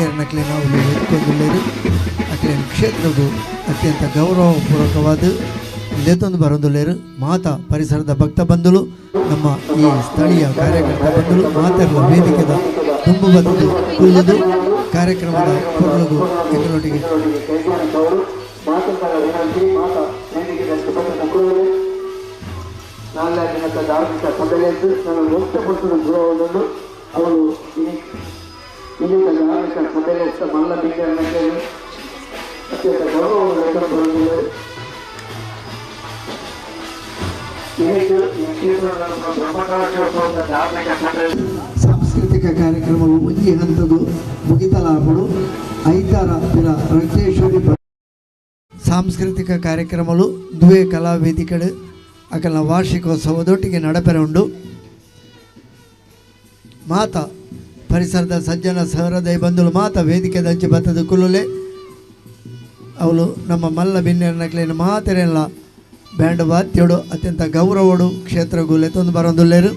ಬಿನ್ನೆರ್ನಕ್ಲೆನ ಅವ್ಲು ಎದ್ಕೊಂದುಲ್ಲೆರ್. ಅಕ್ಲೆನ ಕ್ಷೇತ್ರಗು ಅತ್ಯಂತ ಗೌರವಪೂರ್ವಕವಾದ ಲೆತ್ತೊಂದು ಬರೊಂದುಲ್ಲೆರ್. ಮಾತ ಪರಿಸರದ ಭಕ್ತ ಬಂಧುಲು, ನಮ್ಮ ಈ ಸ್ಥಳೀಯ ಕಾರ್ಯಕರ್ತ ಬಂಧುಲು ಮಾತೆರ್ಲ ವೇದಿಕೆದ ದುಂಬು ಬತ್ತುದು ಕುಲ್ಲುದು ಕಾರ್ಯಕ್ರಮದ ಪೊರ್ಲುಗು ಎಂಕಲೊಟ್ಟಿಗೆ. ನಾಲ್ಕು ದಿನದ ಧಾರ್ಮಿಕ ಸಭೆಯಲ್ಲಿ ನಾನು ಮುಕ್ತ ಪುರುಷನ ಗುರುವಾದದ್ದು ಅವರು ಇನ್ನಿತ ಧಾರ್ಮಿಕ ಸಭೆಯಲ್ಲಿ ಮಲ್ಲ ಬಿಂಗರನ್ನ ಅತ್ಯಂತ ಗೌರವವನ್ನು ವ್ಯಕ್ತಪಡಿಸಿದ್ದಾರೆ. ಧಾರ್ಮಿಕ ಸಭೆ ಸಾಂಸ್ಕೃತಿಕ ಕಾರ್ಯಕ್ರಮವು ಒಂಜಿ ಹಂತದ ಮುಗಿತಲಾಪುಡು. ಐತಾರ ಪಿರ ರಕ್ತೇಶ್ವರಿ ಸಾಂಸ್ಕೃತಿಕ ಕಾರ್ಯಕ್ರಮಲು ದುವೆ ಕಲಾ ವೇದಿಕೆಡು ಅಕಲ್ನ ವಾರ್ಷಿಕೋತ್ಸವದೊಟ್ಟಿಗೆ ನಡಪೆರೆ ಉಂಡು. ಮಾತ ಪರಿಸರದ ಸಜ್ಜನ ಸಹೃದಯ ಬಂಧುಲು ಮಾತ ವೇದಿಕೆ ದಂಚಿ ಬತ್ತದ ಕುಲ್ಲುಲೆ. ಅವಳು ನಮ್ಮ ಮಲ್ಲ ಬಿನ್ನೆರ್ನಕ್ಲೇನ ಮಾತೆರೆಲ್ಲ ಬ್ಯಾಂಡ್ ವಾದ್ಯಡು ಅತ್ಯಂತ ಗೌರವಡು ಕ್ಷೇತ್ರಗು ಲೆತ್ತೊಂದು ಬರೊಂದುಲ್ಲೆರ್.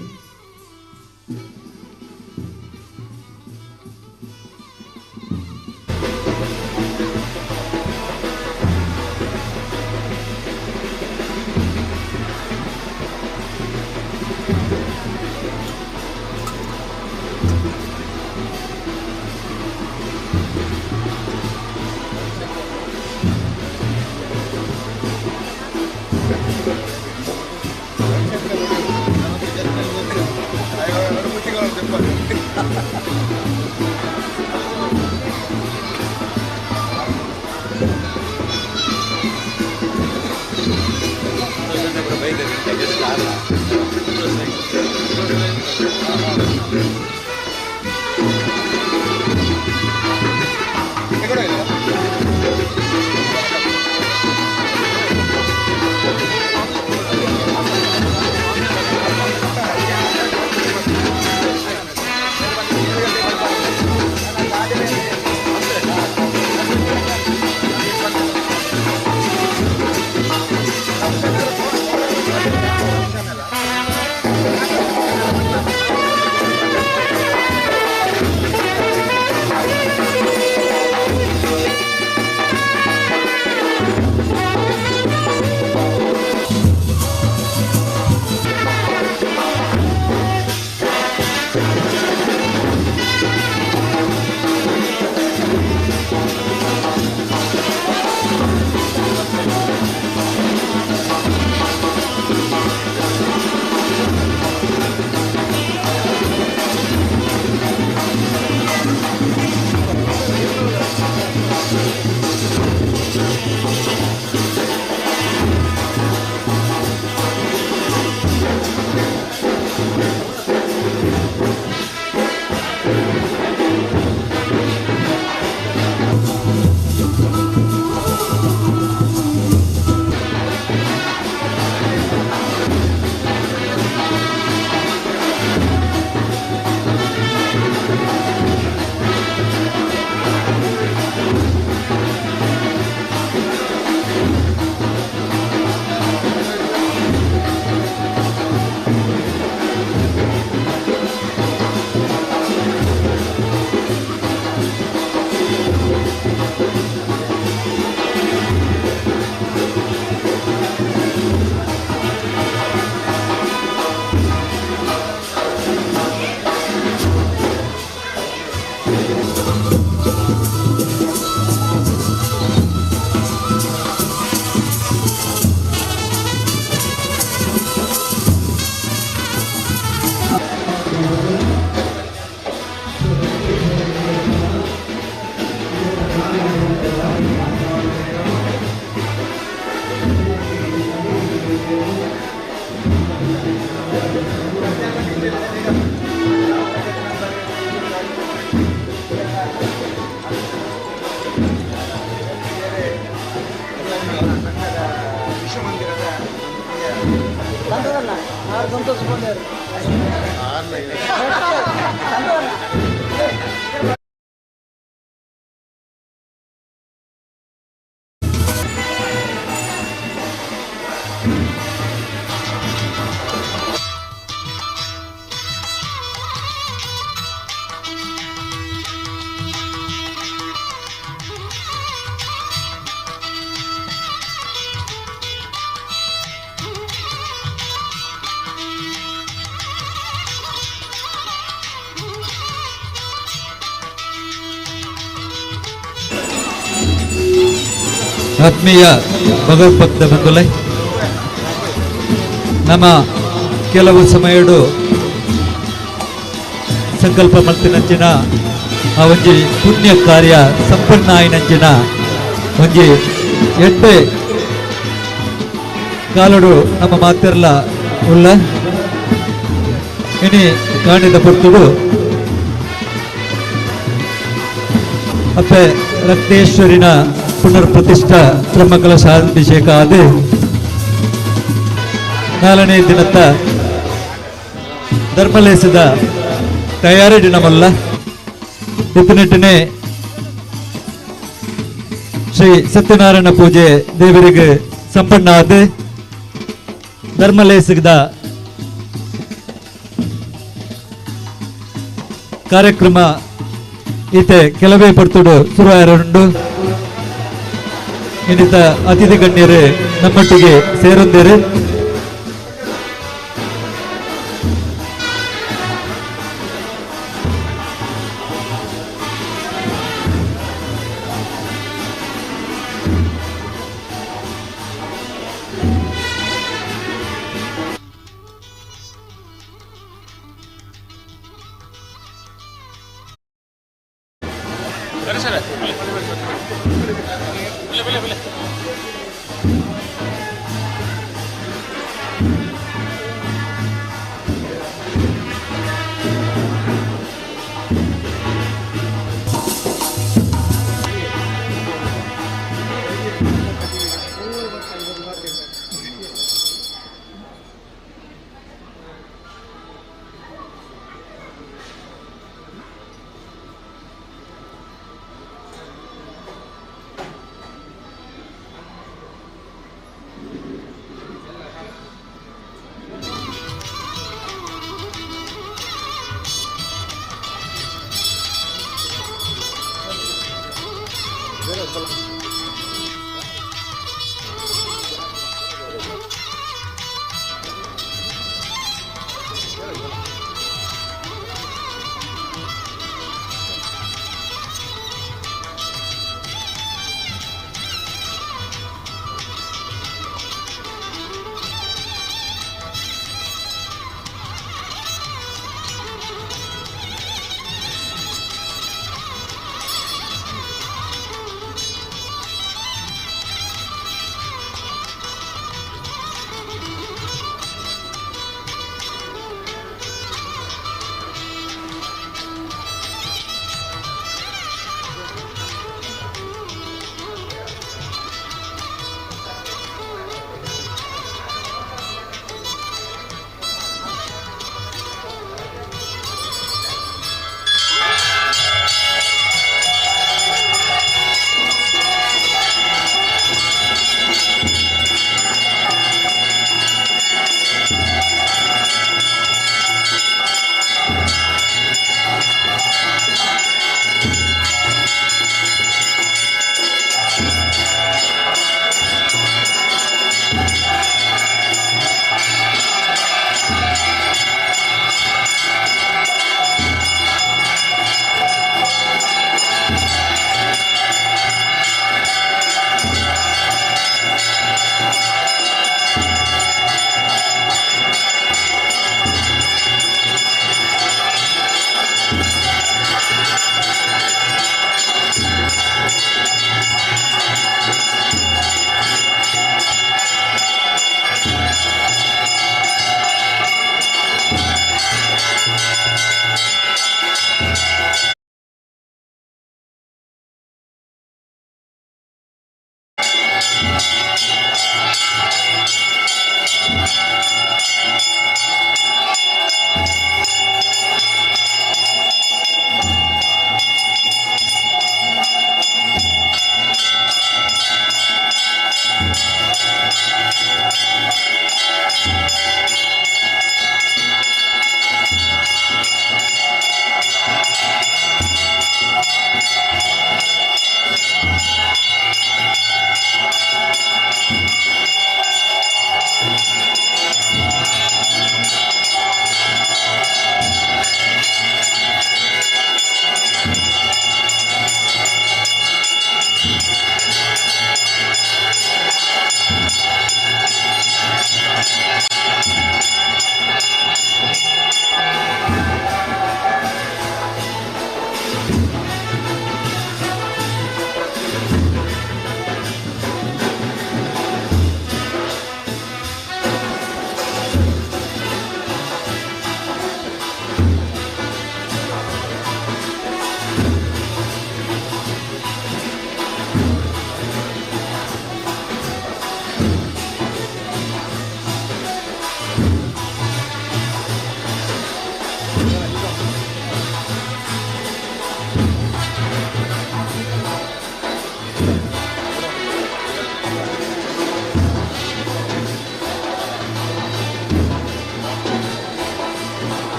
ಆತ್ಮೀಯ ಭಗವದ್ಭಕ್ತ ಬಂಧುಲೆ, ನಮ್ಮ ಕೆಲವು ಸಮಯಡು ಸಂಕಲ್ಪ ಮಲ್ತಿನಂಚಿನ ಆ ಒಂಜಿ ಪುಣ್ಯ ಕಾರ್ಯ ಸಂಪನ್ನ ಆಯಿನಂಚಿನ ಒಂಜಿ ಎಡ್ಡೆ ಕಾಲಡು ನಮ್ಮ ಮಾತೆರ್ಲ ಉಲ್ಲ. ಇನಿ ಕಾಣಿದ ಪೊರ್ತುಡು ಅಪ್ಪೆ ರತ್ನೇಶ್ವರಿನ ಪುನರ್ ಪ್ರತಿಷ್ಠಾ ಬ್ರಹ್ಮಕಲಶಾಭಿಷೇಕ ಆದ ನಾಲ್ಕನೇ ದಿನತ್ತ ಧರ್ಮಲೇಸದ ತಯಾರಿ ದಿನಮಲ್ಲ. ಇತ್ತನೆಟ್ಟನೆ ಶ್ರೀ ಸತ್ಯನಾರಾಯಣ ಪೂಜೆ ದೇವರಿಗೆ ಸಂಪನ್ನ ಆದ ಧರ್ಮಲೇಸದ ಕಾರ್ಯಕ್ರಮ ಈತೆ ಕೆಲವೇ ಪರ್ತುಡು ಶುರುವಾಯರುಂಡು. ಇನ್ನಿತ ಅತಿಥಿ ಗಣ್ಯರು ನಮ್ಮೊಟ್ಟಿಗೆ ಸೇರೊಂದಿರು.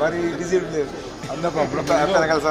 ಬಾರಿ ಬಿಸಿ ಕೆಲಸ.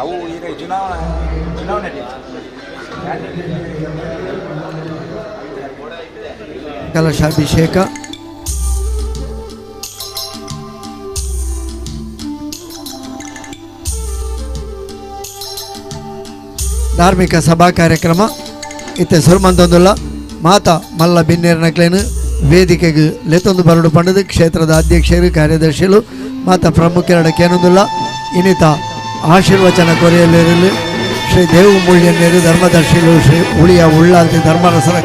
ಅವು ಈಗ ಚುನಾವಣಾ ಚುನಾವಣೆ ಕಲಶಾಭಿಷೇಕ. ಧಾರ್ಮಿಕ ಸಭಾ ಕಾರ್ಯಕ್ರಮ ಇತ್ತೆ ಸುರುಮಂತೊಂದುಲ್ಲ. ಮಾತಾ ಮಲ್ಲ ಬಿನ್ನೇರ್ನಕ್ಲೇನು ವೇದಿಕೆಗೆ ಲೆತ್ತೊಂದು ಬರಡು ಪಂಡದು ಕ್ಷೇತ್ರದ ಅಧ್ಯಕ್ಷರು, ಕಾರ್ಯದರ್ಶಿಗಳು, ಮಾತಾ ಪ್ರಮುಖರಡ ಕೇನೊಂದುಲ್ಲ. ಇನ್ನಿತ ಆಶೀರ್ವಚನ ಕೊರೆಯಲ್ಲಿರಲು ಶ್ರೀ ದೇವು ಮುಳ್ಯನ್ನೇರು ಧರ್ಮದರ್ಶಿಗಳು ಶ್ರೀ ಉಳಿಯ ಉಳ್ಳಾಲ್ತಿ ಧರ್ಮರಸರ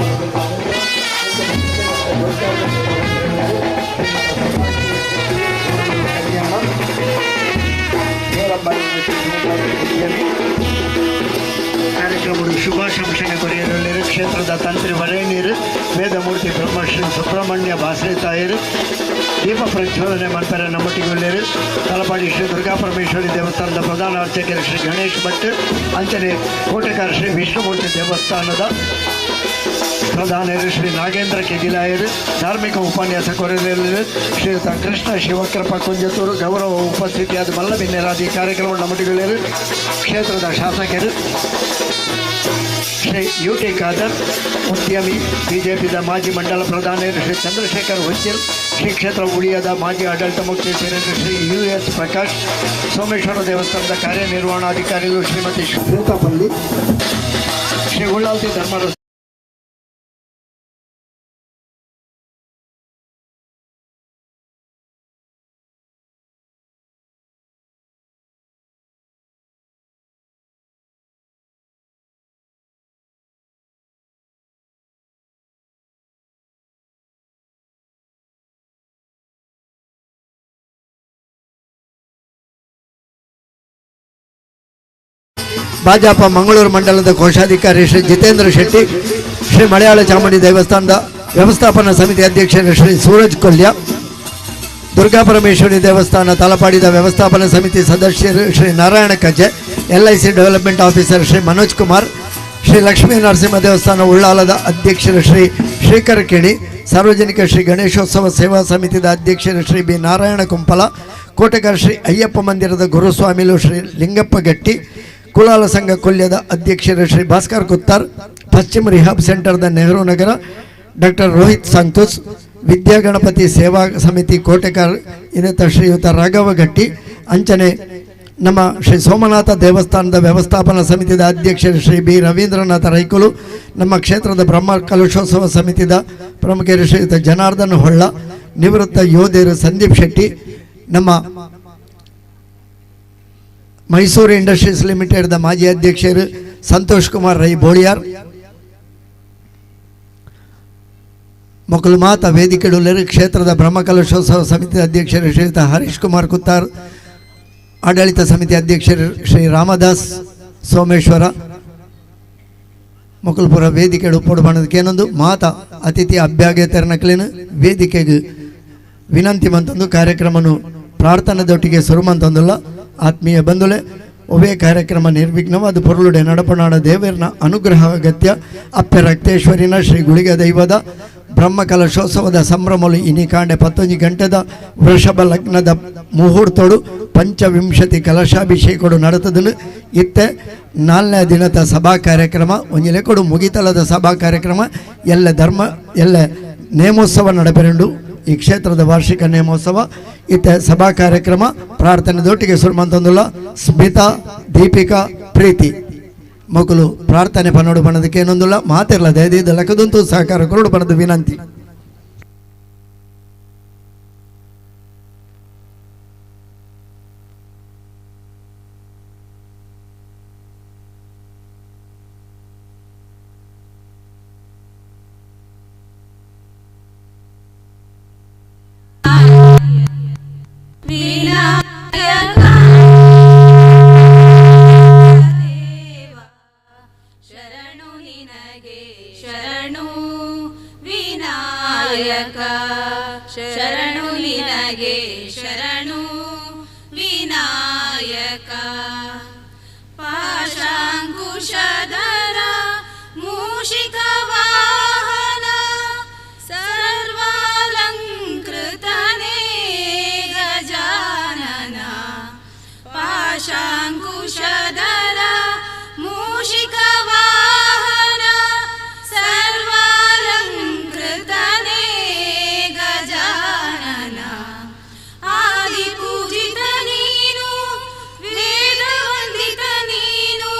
ಕಾರ್ಯಕ್ರಮದ ಶುಭಾಶಂಸನೆ ಕೊರೆಯಲು ಕ್ಷೇತ್ರದ ತಂತ್ರಿ ವರೇಣ್ಯರು, ವೇದಮೂರ್ತಿ ಬ್ರಹ್ಮಶ್ರೀ ಸುಬ್ರಹ್ಮಣ್ಯ ಬಾಸ್ರೇತಾಯರು ದೀಪ ಪ್ರಜ್ವಲನೆ ಮಾಡ್ತಾರೆ. ನಮ್ಮೊಟ್ಟಿಗೆ ತಲಪಾಡಿ ಶ್ರೀ ದುರ್ಗಾ ಪರಮೇಶ್ವರಿ ದೇವಸ್ಥಾನದ ಪ್ರಧಾನ ಅರ್ಚಕರು ಶ್ರೀ ಗಣೇಶ್ ಭಟ್, ಅಂಚನೆ ಕೋಟೆಕಾರ ಶ್ರೀ ವಿಷ್ಣುಮೂರ್ತಿ ದೇವಸ್ಥಾನದ ಪ್ರಧಾನರು ಶ್ರೀ ನಾಗೇಂದ್ರ ಕೆಗಿಲಾಯರು, ಧಾರ್ಮಿಕ ಉಪನ್ಯಾಸಕರು ಶ್ರೀಯುತ ಕೃಷ್ಣ ಶಿವಕೃಪ ಕುಂಜತೂರು, ಗೌರವ ಉಪಸ್ಥಿತಿಯಾದ ಮಲ್ಲಬಿನ್ನೆರಾದಿ ಕಾರ್ಯಕ್ರಮ ನಮ್ಮೊಟ್ಟಿಗೆ ಕ್ಷೇತ್ರದ ಶಾಸಕರು ಶ್ರೀ ಯು ಟಿ ಖಾದರ್, ಉದ್ಯಮಿ, ಬಿಜೆಪಿದ ಮಾಜಿ ಮಂಡಲ ಪ್ರಧಾನರು ಶ್ರೀ ಚಂದ್ರಶೇಖರ್ ಹುಚ್ಚಿಲ್, ಶ್ರೀ ಕ್ಷೇತ್ರ ಉಳಿಯದ ಮಾಜಿ ಆಡಳಿತ ಮುಖ್ಯಸ್ಥರು ಶ್ರೀ ಯು ಎಸ್ ಪ್ರಕಾಶ್, ಸೋಮೇಶ್ವರ ದೇವಸ್ಥಾನದ ಕಾರ್ಯನಿರ್ವಹಣಾಧಿಕಾರಿಗಳು ಶ್ರೀಮತಿ ಶ್ವೇತಾಪಲ್ಲಿ, ಶ್ರೀ ಉಳ್ಳಾಲ್ತಿ ಧರ್ಮರ Bhajapa Mangaluru ಮಂಡಲದ ಕೋಶಾಧಿಕಾರಿ ಶ್ರೀ ಜಿತೇಂದ್ರ ಶೆಟ್ಟಿ, ಶ್ರೀ ಮಲಯಾಳ ಚಾಮುಂಡಿ ದೇವಸ್ಥಾನದ ವ್ಯವಸ್ಥಾಪನಾ ಸಮಿತಿ ಅಧ್ಯಕ್ಷರು ಶ್ರೀ ಸೂರಜ್ ಕೊಲ್ಯ, ದುರ್ಗಾ ಪರಮೇಶ್ವರಿ ದೇವಸ್ಥಾನ ತಲಪಾಡಿದ ವ್ಯವಸ್ಥಾಪನಾ ಸಮಿತಿ ಸದಸ್ಯರು Shri Narayana Kajje, LIC development officer Shri Manoj Kumar, Shri Lakshmi Narasimha ದೇವಸ್ಥಾನ ಉಳ್ಳಾಲದ ಅಧ್ಯಕ್ಷರು ಶ್ರೀ ಶ್ರೀಕರ್ ಕೇಣಿ, ಸಾರ್ವಜನಿಕ ಶ್ರೀ ಗಣೇಶೋತ್ಸವ ಸೇವಾ ಸಮಿತಿದ ಅಧ್ಯಕ್ಷರು ಶ್ರೀ ಬಿ ನಾರಾಯಣ ಕುಂಪಲ, ಕೋಟೆಗಾರ ಶ್ರೀ ಅಯ್ಯಪ್ಪ ಮಂದಿರದ ಗುರುಸ್ವಾಮಿಲು ಶ್ರೀ ಲಿಂಗಪ್ಪ ಗಟ್ಟಿ, ಕುಲಾಲ ಸಂಘ ಕೊಲ್ಯದ ಅಧ್ಯಕ್ಷರು ಶ್ರೀ ಭಾಸ್ಕರ್ ಕುತ್ತಾರ್, ಪಶ್ಚಿಮ ರಿಹಾಬ್ ಸೆಂಟರ್ದ ನೆಹರು ನಗರ ಡಾಕ್ಟರ್ ರೋಹಿತ್ ಸಂತೋಷ್, ವಿದ್ಯಾಗಣಪತಿ ಸೇವಾ ಸಮಿತಿ ಕೋಟೆಕಾರ್ ಇದತ್ತ ಶ್ರೀಯುತ ರಾಘವ ಗಟ್ಟಿ, ಅಂಚನೆ ನಮ್ಮ ಶ್ರೀ ಸೋಮನಾಥ ದೇವಸ್ಥಾನದ ವ್ಯವಸ್ಥಾಪನಾ ಸಮಿತಿಯ ಅಧ್ಯಕ್ಷರು ಶ್ರೀ ಬಿ ರವೀಂದ್ರನಾಥ ರೈಕುಲು, ನಮ್ಮ ಕ್ಷೇತ್ರದ ಬ್ರಹ್ಮ ಕಲಶೋತ್ಸವ ಸಮಿತಿಯ ಪ್ರಮುಖರು ಶ್ರೀಯುತ ಜನಾರ್ದನ್ ಹೊಳ್ಳ, ನಿವೃತ್ತ ಯೋಧರು ಸಂದೀಪ್ ಶೆಟ್ಟಿ, ನಮ್ಮ ಮೈಸೂರು ಇಂಡಸ್ಟ್ರೀಸ್ ಲಿಮಿಟೆಡ್ದ ಮಾಜಿ ಅಧ್ಯಕ್ಷರು ಸಂತೋಷ್ ಕುಮಾರ್ ರೈ ಬೋಳಿಯಾರ್, ಮೊಕಲು ಮಾತ ವೇದಿಕೆಡುಲ್ಲರು ಕ್ಷೇತ್ರದ ಬ್ರಹ್ಮಕಲಶೋತ್ಸವ ಸಮಿತಿ ಅಧ್ಯಕ್ಷರು ಶ್ರೀಯುತ ಹರೀಶ್ ಕುಮಾರ್ ಕುತ್ತಾರ್, ಆಡಳಿತ ಸಮಿತಿ ಅಧ್ಯಕ್ಷರು ಶ್ರೀ ರಾಮದಾಸ್ ಸೋಮೇಶ್ವರ, ಮೊಕಲ್ಪುರ ವೇದಿಕೆ ಉಪ್ಪೊಡು ಮಾತ ಅತಿಥಿ ಅಭ್ಯಾಗತರನಕ್ಲೇನು ವೇದಿಕೆಗೆ ವಿನಂತಿ ಮಂತೊಂದು ಕಾರ್ಯಕ್ರಮನು ಪ್ರಾರ್ಥನೆದೊಟ್ಟಿಗೆ ಸುರುಮಂತೊಂದುಲ್ಲ. ಆತ್ಮೀಯ ಬಂಧುಲೆ, ಒವೇ ಕಾರ್ಯಕ್ರಮ ನಿರ್ವಿಘ್ನವಾದ ಪೊರುಳುಡೆ ನಡಪನಾಡ ದೇವರನ ಅನುಗ್ರಹ ಅಗತ್ಯ. ಅಪ್ಪೆ ರಕ್ತೇಶ್ವರಿನ ಶ್ರೀ ಗುಳಿಗ ದೈವದ ಬ್ರಹ್ಮಕಲಶೋತ್ಸವದ ಸಂಭ್ರಮಲು ಇನಿ ಕಾಂಡೆ 11 ಗಂಟೆದ ವೃಷಭ ಲಗ್ನದ ಮುಹೂರ್ತೋಡು ಪಂಚವಿಂಶತಿ ಕಲಶಾಭಿಷೇಕಡು ನಡೆತದನು. ಇತ್ತೆ 4ನೇ ದಿನದ ಸಭಾ ಕಾರ್ಯಕ್ರಮ ಒಂಜಿಲೆಕೊಡು ಮುಗಿತಲದ ಸಭಾ ಕಾರ್ಯಕ್ರಮ ಎಲ್ಲ ಧರ್ಮ ಎಲ್ಲ ನೇಮೋತ್ಸವ ನಡೆಪೆರಂಡು ಈ ಕ್ಷೇತ್ರದ ವಾರ್ಷಿಕ ನೇಮೋತ್ಸವ. ಇತ್ತೆ ಸಭಾ ಕಾರ್ಯಕ್ರಮ ಪ್ರಾರ್ಥನೆದೊಟ್ಟಿಗೆ ಸುರುಮಂತಂದುಲ್ಲ. ಸ್ಮಿತಾ, ದೀಪಿಕಾ, ಪ್ರೀತಿ ಮಕ್ಕಳು ಪ್ರಾರ್ಥನೆ ಪನ್ನೋಡು ಬಣ್ಣದಕ್ಕೆ ಏನೊಂದುಲ್ಲ ಮಾತಿರಲ್ಲ ದಯದೀದ ಲಕ್ಕದಂತೂ ಸಹಕಾರ ಕೊರಡು ಬಣ್ಣದ ವಿನಂತಿ. ಶರಣು ನಿನಗೆ ಶರಣು ವಿನಾಯಕ. ಪಾಶಾಂಕುಶಧರ ಮೂಷಿಕ ವಾಹನ ಸರ್ವಾಲಂಕೃತನೇ ಗಜಾನನ. ಪಾಶಾಂಕುಶಧರ ಮೂಷಿಕ ವಾಹನ ಸರ್ವಾಲಂಕೃತನೇ ಗಜಾನನ. ಆದಿಪೂಜಿತ ನೀನು ವೇದವಂದಿತ ನೀನು,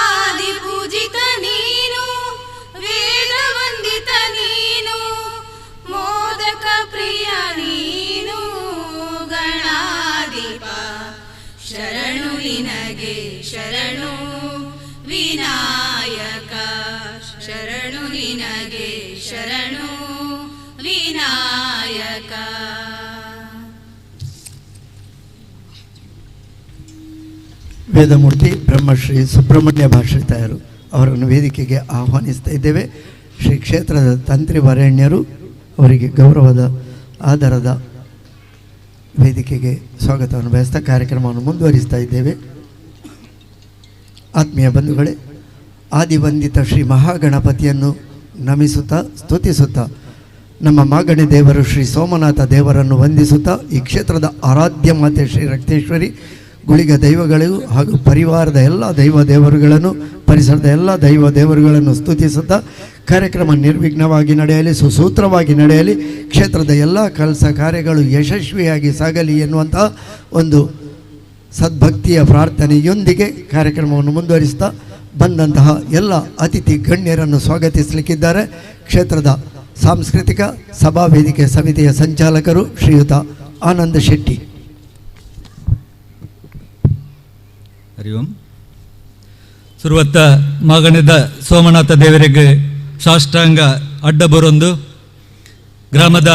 ಆದಿಪೂಜಿತ ನೀನು ವೇದವಂದಿತ ನೀನು, ಮೋದಕ ಪ್ರಿಯ ನೀನು ಗಣಾಧಿಪ. ಶರಣು ನಿನಗೆ ಶರಣು ವಿನಾಯಕ, ಶರಣು ನಿನಗೆ ಶರಣು ವಿನಾಯಕ. ವೇದಮೂರ್ತಿ ಬ್ರಹ್ಮಶ್ರೀ ಸುಬ್ರಹ್ಮಣ್ಯ ಭಾಷಿತಾಯರು ಅವರನ್ನು ವೇದಿಕೆಗೆ ಆಹ್ವಾನಿಸ್ತಾ ಇದ್ದೇವೆ. ಶ್ರೀ ಕ್ಷೇತ್ರದ ತಂತ್ರಿ ವರೇಣ್ಯರು ಅವರಿಗೆ ಗೌರವದ ಆಧಾರದ ವೇದಿಕೆಗೆ ಸ್ವಾಗತವನ್ನು ಬಯಸ್ತಾ ಕಾರ್ಯಕ್ರಮವನ್ನು ಮುಂದುವರಿಸ್ತಾ ಇದ್ದೇವೆ. ಆತ್ಮೀಯ ಬಂಧುಗಳೇ, ಆದಿವಂದಿತ ಶ್ರೀ ಮಹಾಗಣಪತಿಯನ್ನು ನಮಿಸುತ್ತಾ ಸ್ತುತಿಸುತ್ತಾ ನಮ್ಮ ಮಾಗಣಿ ದೇವರು ಶ್ರೀ ಸೋಮನಾಥ ದೇವರನ್ನು ವಂದಿಸುತ್ತಾ ಈ ಕ್ಷೇತ್ರದ ಆರಾಧ್ಯ ಮಾತೆ ಶ್ರೀ ರಕ್ತೇಶ್ವರಿ ಗುಳಿಗ ದೈವಗಳಿಗೂ ಹಾಗೂ ಪರಿವಾರದ ಎಲ್ಲ ದೈವ ದೇವರುಗಳನ್ನು, ಪರಿಸರದ ಎಲ್ಲ ದೈವ ದೇವರುಗಳನ್ನು ಸ್ತುತಿಸುತ್ತಾ ಕಾರ್ಯಕ್ರಮ ನಿರ್ವಿಘ್ನವಾಗಿ ನಡೆಯಲಿ, ಸುಸೂತ್ರವಾಗಿ ನಡೆಯಲಿ, ಕ್ಷೇತ್ರದ ಎಲ್ಲ ಕೆಲಸ ಕಾರ್ಯಗಳು ಯಶಸ್ವಿಯಾಗಿ ಸಾಗಲಿ ಎನ್ನುವಂಥ ಒಂದು ಸದ್ಭಕ್ತಿಯ ಪ್ರಾರ್ಥನೆಯೊಂದಿಗೆ ಕಾರ್ಯಕ್ರಮವನ್ನು ಮುಂದುವರಿಸ್ತಾ ಬಂದಂತಹ ಎಲ್ಲ ಅತಿಥಿ ಗಣ್ಯರನ್ನು ಸ್ವಾಗತಿಸಲಿಕ್ಕಿದ್ದಾರೆ ಕ್ಷೇತ್ರದ ಸಾಂಸ್ಕೃತಿಕ ಸಭಾ ವೇದಿಕೆ ಸಮಿತಿಯ ಸಂಚಾಲಕರು ಶ್ರೀಯುತ ಆನಂದ ಶೆಟ್ಟಿ. ಹರಿ ಓಂ. ಸುರುವತ್ತ ಮಾಗಣದ ಸೋಮನಾಥ ದೇವರಿಗೆ ಸಾಷ್ಟಾಂಗ ಅಡ್ಡ ಬರೊಂದು ಗ್ರಾಮದ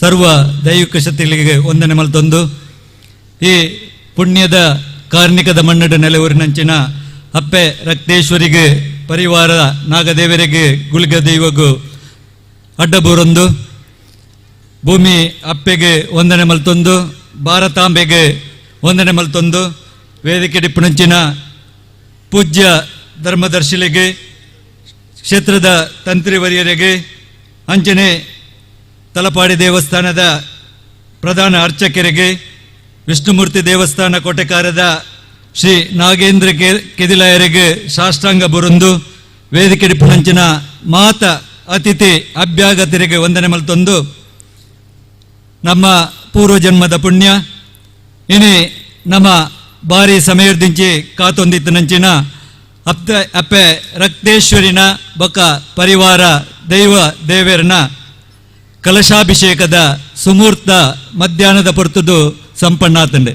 ಸರ್ವ ದೈವಿಕ ಶಕ್ತಿಗಳಿಗೆ ವಂದನೆ ಮಲ್ತೊಂದು ಈ ಪುಣ್ಯದ ಕಾರ್ಣಿಕದ ಮಣ್ಣಡ ನೆಲೆಯೂರಿನಂಚಿನ ಅಪ್ಪೆ ರಕ್ತೇಶ್ವರಿಗೆ ಪರಿವಾರ ನಾಗದೇವರಿಗೆ ಗುಳಿಗ ದೈವಗು ಅಡ್ಡಬೂರೊಂದು ಭೂಮಿ ಅಪ್ಪೆಗೆ ವಂದನೆ ಮಲ್ತೊಂದು ಭಾರತಾಂಬೆಗೆ ವಂದನೆ ಮಲ್ತೊಂದು ವೇದಿಕೆ ಡಿಪ್ಪುನಂಚಿನ ಪೂಜ್ಯ ಧರ್ಮದರ್ಶಿಲಿಗೆ ಕ್ಷೇತ್ರದ ತಂತ್ರಿವರ್ಯರಿಗೆ ಅಂಚನೆ ತಲಪಾಡಿ ದೇವಸ್ಥಾನದ ಪ್ರಧಾನ ಅರ್ಚಕರಿಗೆ ವಿಷ್ಣುಮೂರ್ತಿ ದೇವಸ್ಥಾನ ಕೋಟೆಕಾರದ ಶ್ರೀ ನಾಗೇಂದ್ರ ಕೆದಿಲಾಯರಿಗೆ ಸಾಷ್ಟಾಂಗ ಬುರುಂದು ವೇದಿಕೆ ಡಿಪ್ಪುನಂಚಿನ ಮಾತ ಅತಿಥಿ ಅಭ್ಯಾಗತರಿಗೆ ವಂದನೆ ಮಲ್ತೊಂದು ನಮ್ಮ ಪೂರ್ವಜನ್ಮದ ಪುಣ್ಯ ಇನಿ ನಮ್ಮ ಬಾರಿ ಸಮಯದಿಂಚಿ ಕಾತೊಂದಿತ್ತು ನಂಚಿನ ಅಪ್ಪೆ ರಕ್ತೇಶ್ವರಿನ ಬೊಕ ಪರಿವಾರ ದೈವ ದೇವರನ ಕಲಶಾಭಿಷೇಕದ ಸುಮೂರ್ತ ಮಧ್ಯಾಹ್ನದ ಪೊರ್ತುದು ಸಂಪನ್ನಾತಂಡೆ.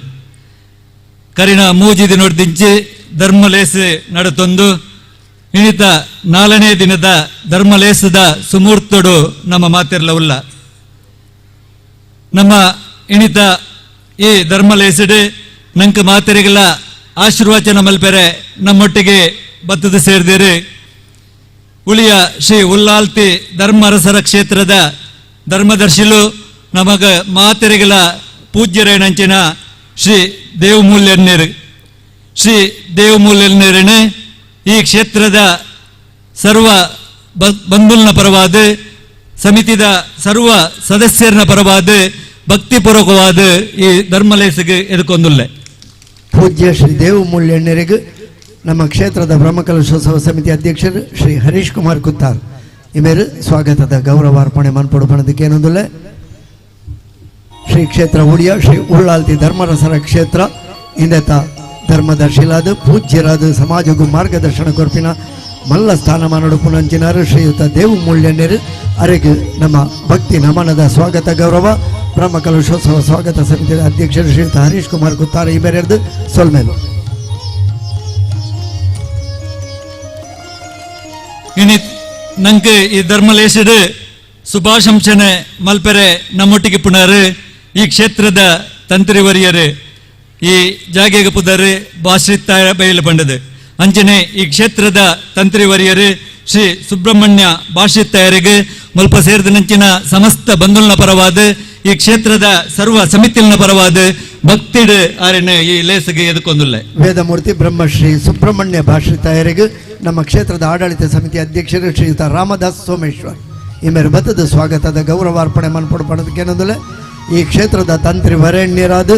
ಕರಿನ ಮೂಜಿ ದಿನೊಡ್ದಿಂಚಿ ಧರ್ಮಲೇಸು ನಡತೊಂದು ಇನಿತ ನಾಲ್ಕನೇ ದಿನದ ಧರ್ಮಲೇಸದ ಸುಮೂರ್ತಡು ನಮ್ಮ ಮಾತಿರ್ಲ ಉಲ್ಲ. ನಮ್ಮ ಇಣಿತ ಈ ಧರ್ಮಲೇಸಡು ನಂಕ ಮಾತೆರಿಗೆಲ್ಲ ಆಶೀರ್ವಚನ ಮಲ್ಪೆರೆ ನಮ್ಮೊಟ್ಟಿಗೆ ಬತ್ತದ ಸೇರಿದಿರಿ. ಉಳಿಯ ಶ್ರೀ ಉಲ್ಲಾಲ್ತಿ ಧರ್ಮರಸರ ಕ್ಷೇತ್ರದ ಧರ್ಮದರ್ಶಿಲು ನಮಗ ಮಾತೆರಿಗೆಲ್ಲ ಪೂಜ್ಯರೇಣಂಚಿನ ಶ್ರೀ ದೇವಮೂಲ್ಯನ್ನೇರು ಶ್ರೀ ದೇವಮೂಲ್ಯನ್ನೇರನೆ ಈ ಕ್ಷೇತ್ರದ ಸರ್ವ ಬಂಧುಲ್ನ ಪರವಾದ ಸಮಿತಿದ ಸರ್ವ ಸದಸ್ಯರನ ಪರವಾದ ಭಕ್ತಿಪೂರ್ವಕವಾದ ಈ ಧರ್ಮಲೇಸಿಗೆ ಎದುಕೊಂದುಲ್ಲೆ. ಪೂಜ್ಯ ಶ್ರೀ ದೇವಮೂಲ್ಯಣ್ಣರಿಗೆ ನಮ್ಮ ಕ್ಷೇತ್ರದ ಬ್ರಹ್ಮಕಲಶೋತ್ಸವ ಸಮಿತಿ ಅಧ್ಯಕ್ಷರು ಶ್ರೀ ಹರೀಶ್ ಕುಮಾರ್ ಕುತ್ತಾರ್ ಇಮೇರು ಸ್ವಾಗತದ ಗೌರವಾರ್ಪಣೆ ಮನ್ಪಡು ಬಣದಕ್ಕೇನೊಂದುಲ್ಲೆ. ಶ್ರೀ ಕ್ಷೇತ್ರ ಉಳಿಯ ಶ್ರೀ ಉಳ್ಳಾಲ್ತಿ ಧರ್ಮರಸರ ಕ್ಷೇತ್ರ ಇಂದೆತ ಧರ್ಮದರ್ಶಿಲಾದ ಪೂಜ್ಯರಾದ ಸಮಾಜಕ್ಕೂ ಮಾರ್ಗದರ್ಶನ ಕೊರ್ಪಿನ ಮಲ್ಲ ಸ್ಥಾನಮಾನಡು ಪುನಂಚಿನಾರು ಶ್ರೀಯುತ ದೇವಮೂಲ್ಯಣ್ಣರು ಅರೆಗೆ ನಮ್ಮ ಭಕ್ತಿ ನಮನದ ಸ್ವಾಗತ ಗೌರವ ಬ್ರಹ್ಮಕಲಶೋತ್ಸವ ಸ್ವಾಗತ ಸಮಿತಿಯ ಅಧ್ಯಕ್ಷರು ಶ್ರೀಯುತ ಹರೀಶ್ ಕುಮಾರ್ ಕುತ್ತಾರ್ ಈ ಬೇರೆದು ಸೊಲ್ಮೇಲು. ಇನಿ ನಂಗೆ ಈ ಧರ್ಮಲೇಶಡು ಶುಭಾಶಂಸನೆ ಮಲ್ಪೆರೆ ನಮ್ಮೊಟ್ಟಿಗೆ ಪುನರು ಈ ಕ್ಷೇತ್ರದ ತಂತ್ರಿವರಿಯರು ಈ ಜಾಗೆಗೆ ಪುದರು ಭಾಷಿತಾಯ ಬಯಲು ಪಂಡದು ಅಂಚನೆ ಈ ಕ್ಷೇತ್ರದ ತಂತ್ರಿವರಿಯರು ಶ್ರೀ ಸುಬ್ರಹ್ಮಣ್ಯ ಭಾಷಿತಾಯರಿಗೆ ಮುಲ್ಪ ಸೇರಿದ ನಂಚಿನ ಸಮಸ್ತ ಬಂಧುಲ್ನ ಪರವಾದ ಈ ಕ್ಷೇತ್ರದ ಸರ್ವ ಸಮಿತಿಲ್ನ ಪರವಾದ ಭಕ್ತಿಡು ಆರನೆ ಈ ಲೇಸಿಗೆ ಎದುಕೊಂದುಲ್ಲೆ. ವೇದಮೂರ್ತಿ ಬ್ರಹ್ಮಶ್ರೀ ಸುಬ್ರಹ್ಮಣ್ಯ ಭಾಷಿತಾಯರಿಗೆ ನಮ್ಮ ಕ್ಷೇತ್ರದ ಆಡಳಿತ ಸಮಿತಿ ಅಧ್ಯಕ್ಷರು ಶ್ರೀಯುತ ರಾಮದಾಸ್ ಸೋಮೇಶ್ವರ್ ಈ ಮೇರೆ ಬತ್ತದ ಸ್ವಾಗತದ ಗೌರವಾರ್ಪಣೆ ಮನ್ಪಡು ಪಡೆದಕ್ಕೇನೊಂದುಲ್ಲೆ. ಈ ಕ್ಷೇತ್ರದ ತಂತ್ರಿ ವರೇಣ್ಯರಾದ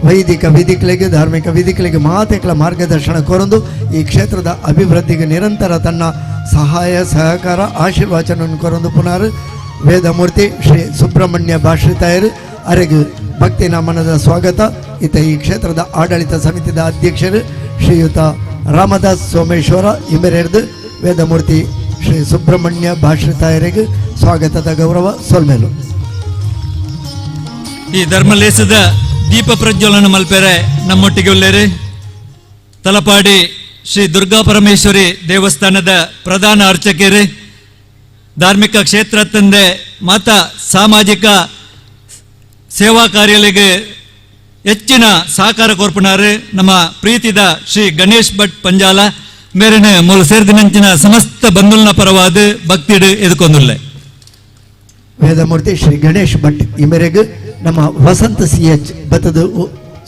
ವೈದಿಕ ವಿಧಿಗಳಿಗೆ ಧಾರ್ಮಿಕ ವಿಧಿಗಳಿಗೆ ಮಾತೆಗಳ ಮಾರ್ಗದರ್ಶನ ಕೋರಂದು ಈ ಕ್ಷೇತ್ರದ ಅಭಿವೃದ್ಧಿಗೆ ನಿರಂತರ ತನ್ನ ಸಹಾಯ ಸಹಕಾರ ಆಶೀರ್ವಚನವನ್ನು ಕೋರಂದು ಪುನರ್ ವೇದಮೂರ್ತಿ ಶ್ರೀ ಸುಬ್ರಹ್ಮಣ್ಯ ಭಾಷಿತಾಯರು ಅರೆಗು ಭಕ್ತಿ ನಮನದ ಸ್ವಾಗತ. ಇತ ಈ ಕ್ಷೇತ್ರದ ಆಡಳಿತ ಸಮಿತಿಯ ಅಧ್ಯಕ್ಷರು ಶ್ರೀಯುತ ರಾಮದಾಸ್ ಸೋಮೇಶ್ವರ ಇಮೆರೆರ್ದು ವೇದಮೂರ್ತಿ ಶ್ರೀ ಸುಬ್ರಹ್ಮಣ್ಯ ಭಾಷಿತಾಯರಿಗೆ ಸ್ವಾಗತದ ಗೌರವ ಸೊಲ್ಮೇಲು. ಈ ಧರ್ಮಲೇಸದ ದೀಪ ಪ್ರಜ್ವಲನ ಮಲ್ಪೆರೆ ನಮ್ಮೊಟ್ಟಿಗೆ ಉಲ್ಲೇರಿ ತಲಪಾಡಿ ಶ್ರೀ ದುರ್ಗಾ ಪರಮೇಶ್ವರಿ ದೇವಸ್ಥಾನದ ಪ್ರಧಾನ ಅರ್ಚಕರು ಧಾರ್ಮಿಕ ಕ್ಷೇತ್ರ ತಂದೆ ಮಾತಾ ಸಾಮಾಜಿಕ ಸೇವಾ ಕಾರ್ಯಗಳಿಗೆ ಹೆಚ್ಚಿನ ಸಹಕಾರ ಕೋರ್ಪುನಾರು ನಮ್ಮ ಪ್ರೀತಿದ ಶ್ರೀ ಗಣೇಶ್ ಭಟ್ ಪಂಜಾಲ ಮೇರನೆ ಮೂಲ ಸೇರಿದಿನಂಚಿನ ಸಮಸ್ತ ಬಂಧುಲ್ನ ಪರವಾದ ಭಕ್ತಿಡು ಎದುಕೊಂದುಲ್ಲೆ. ವೇದಮೂರ್ತಿ ಶ್ರೀ ಗಣೇಶ್ ಭಟ್ ಈ ಮೇರೆಗೆ ನಮ್ಮ ವಸಂತ ಸಿ ಎಚ್ ಬತ್ತದ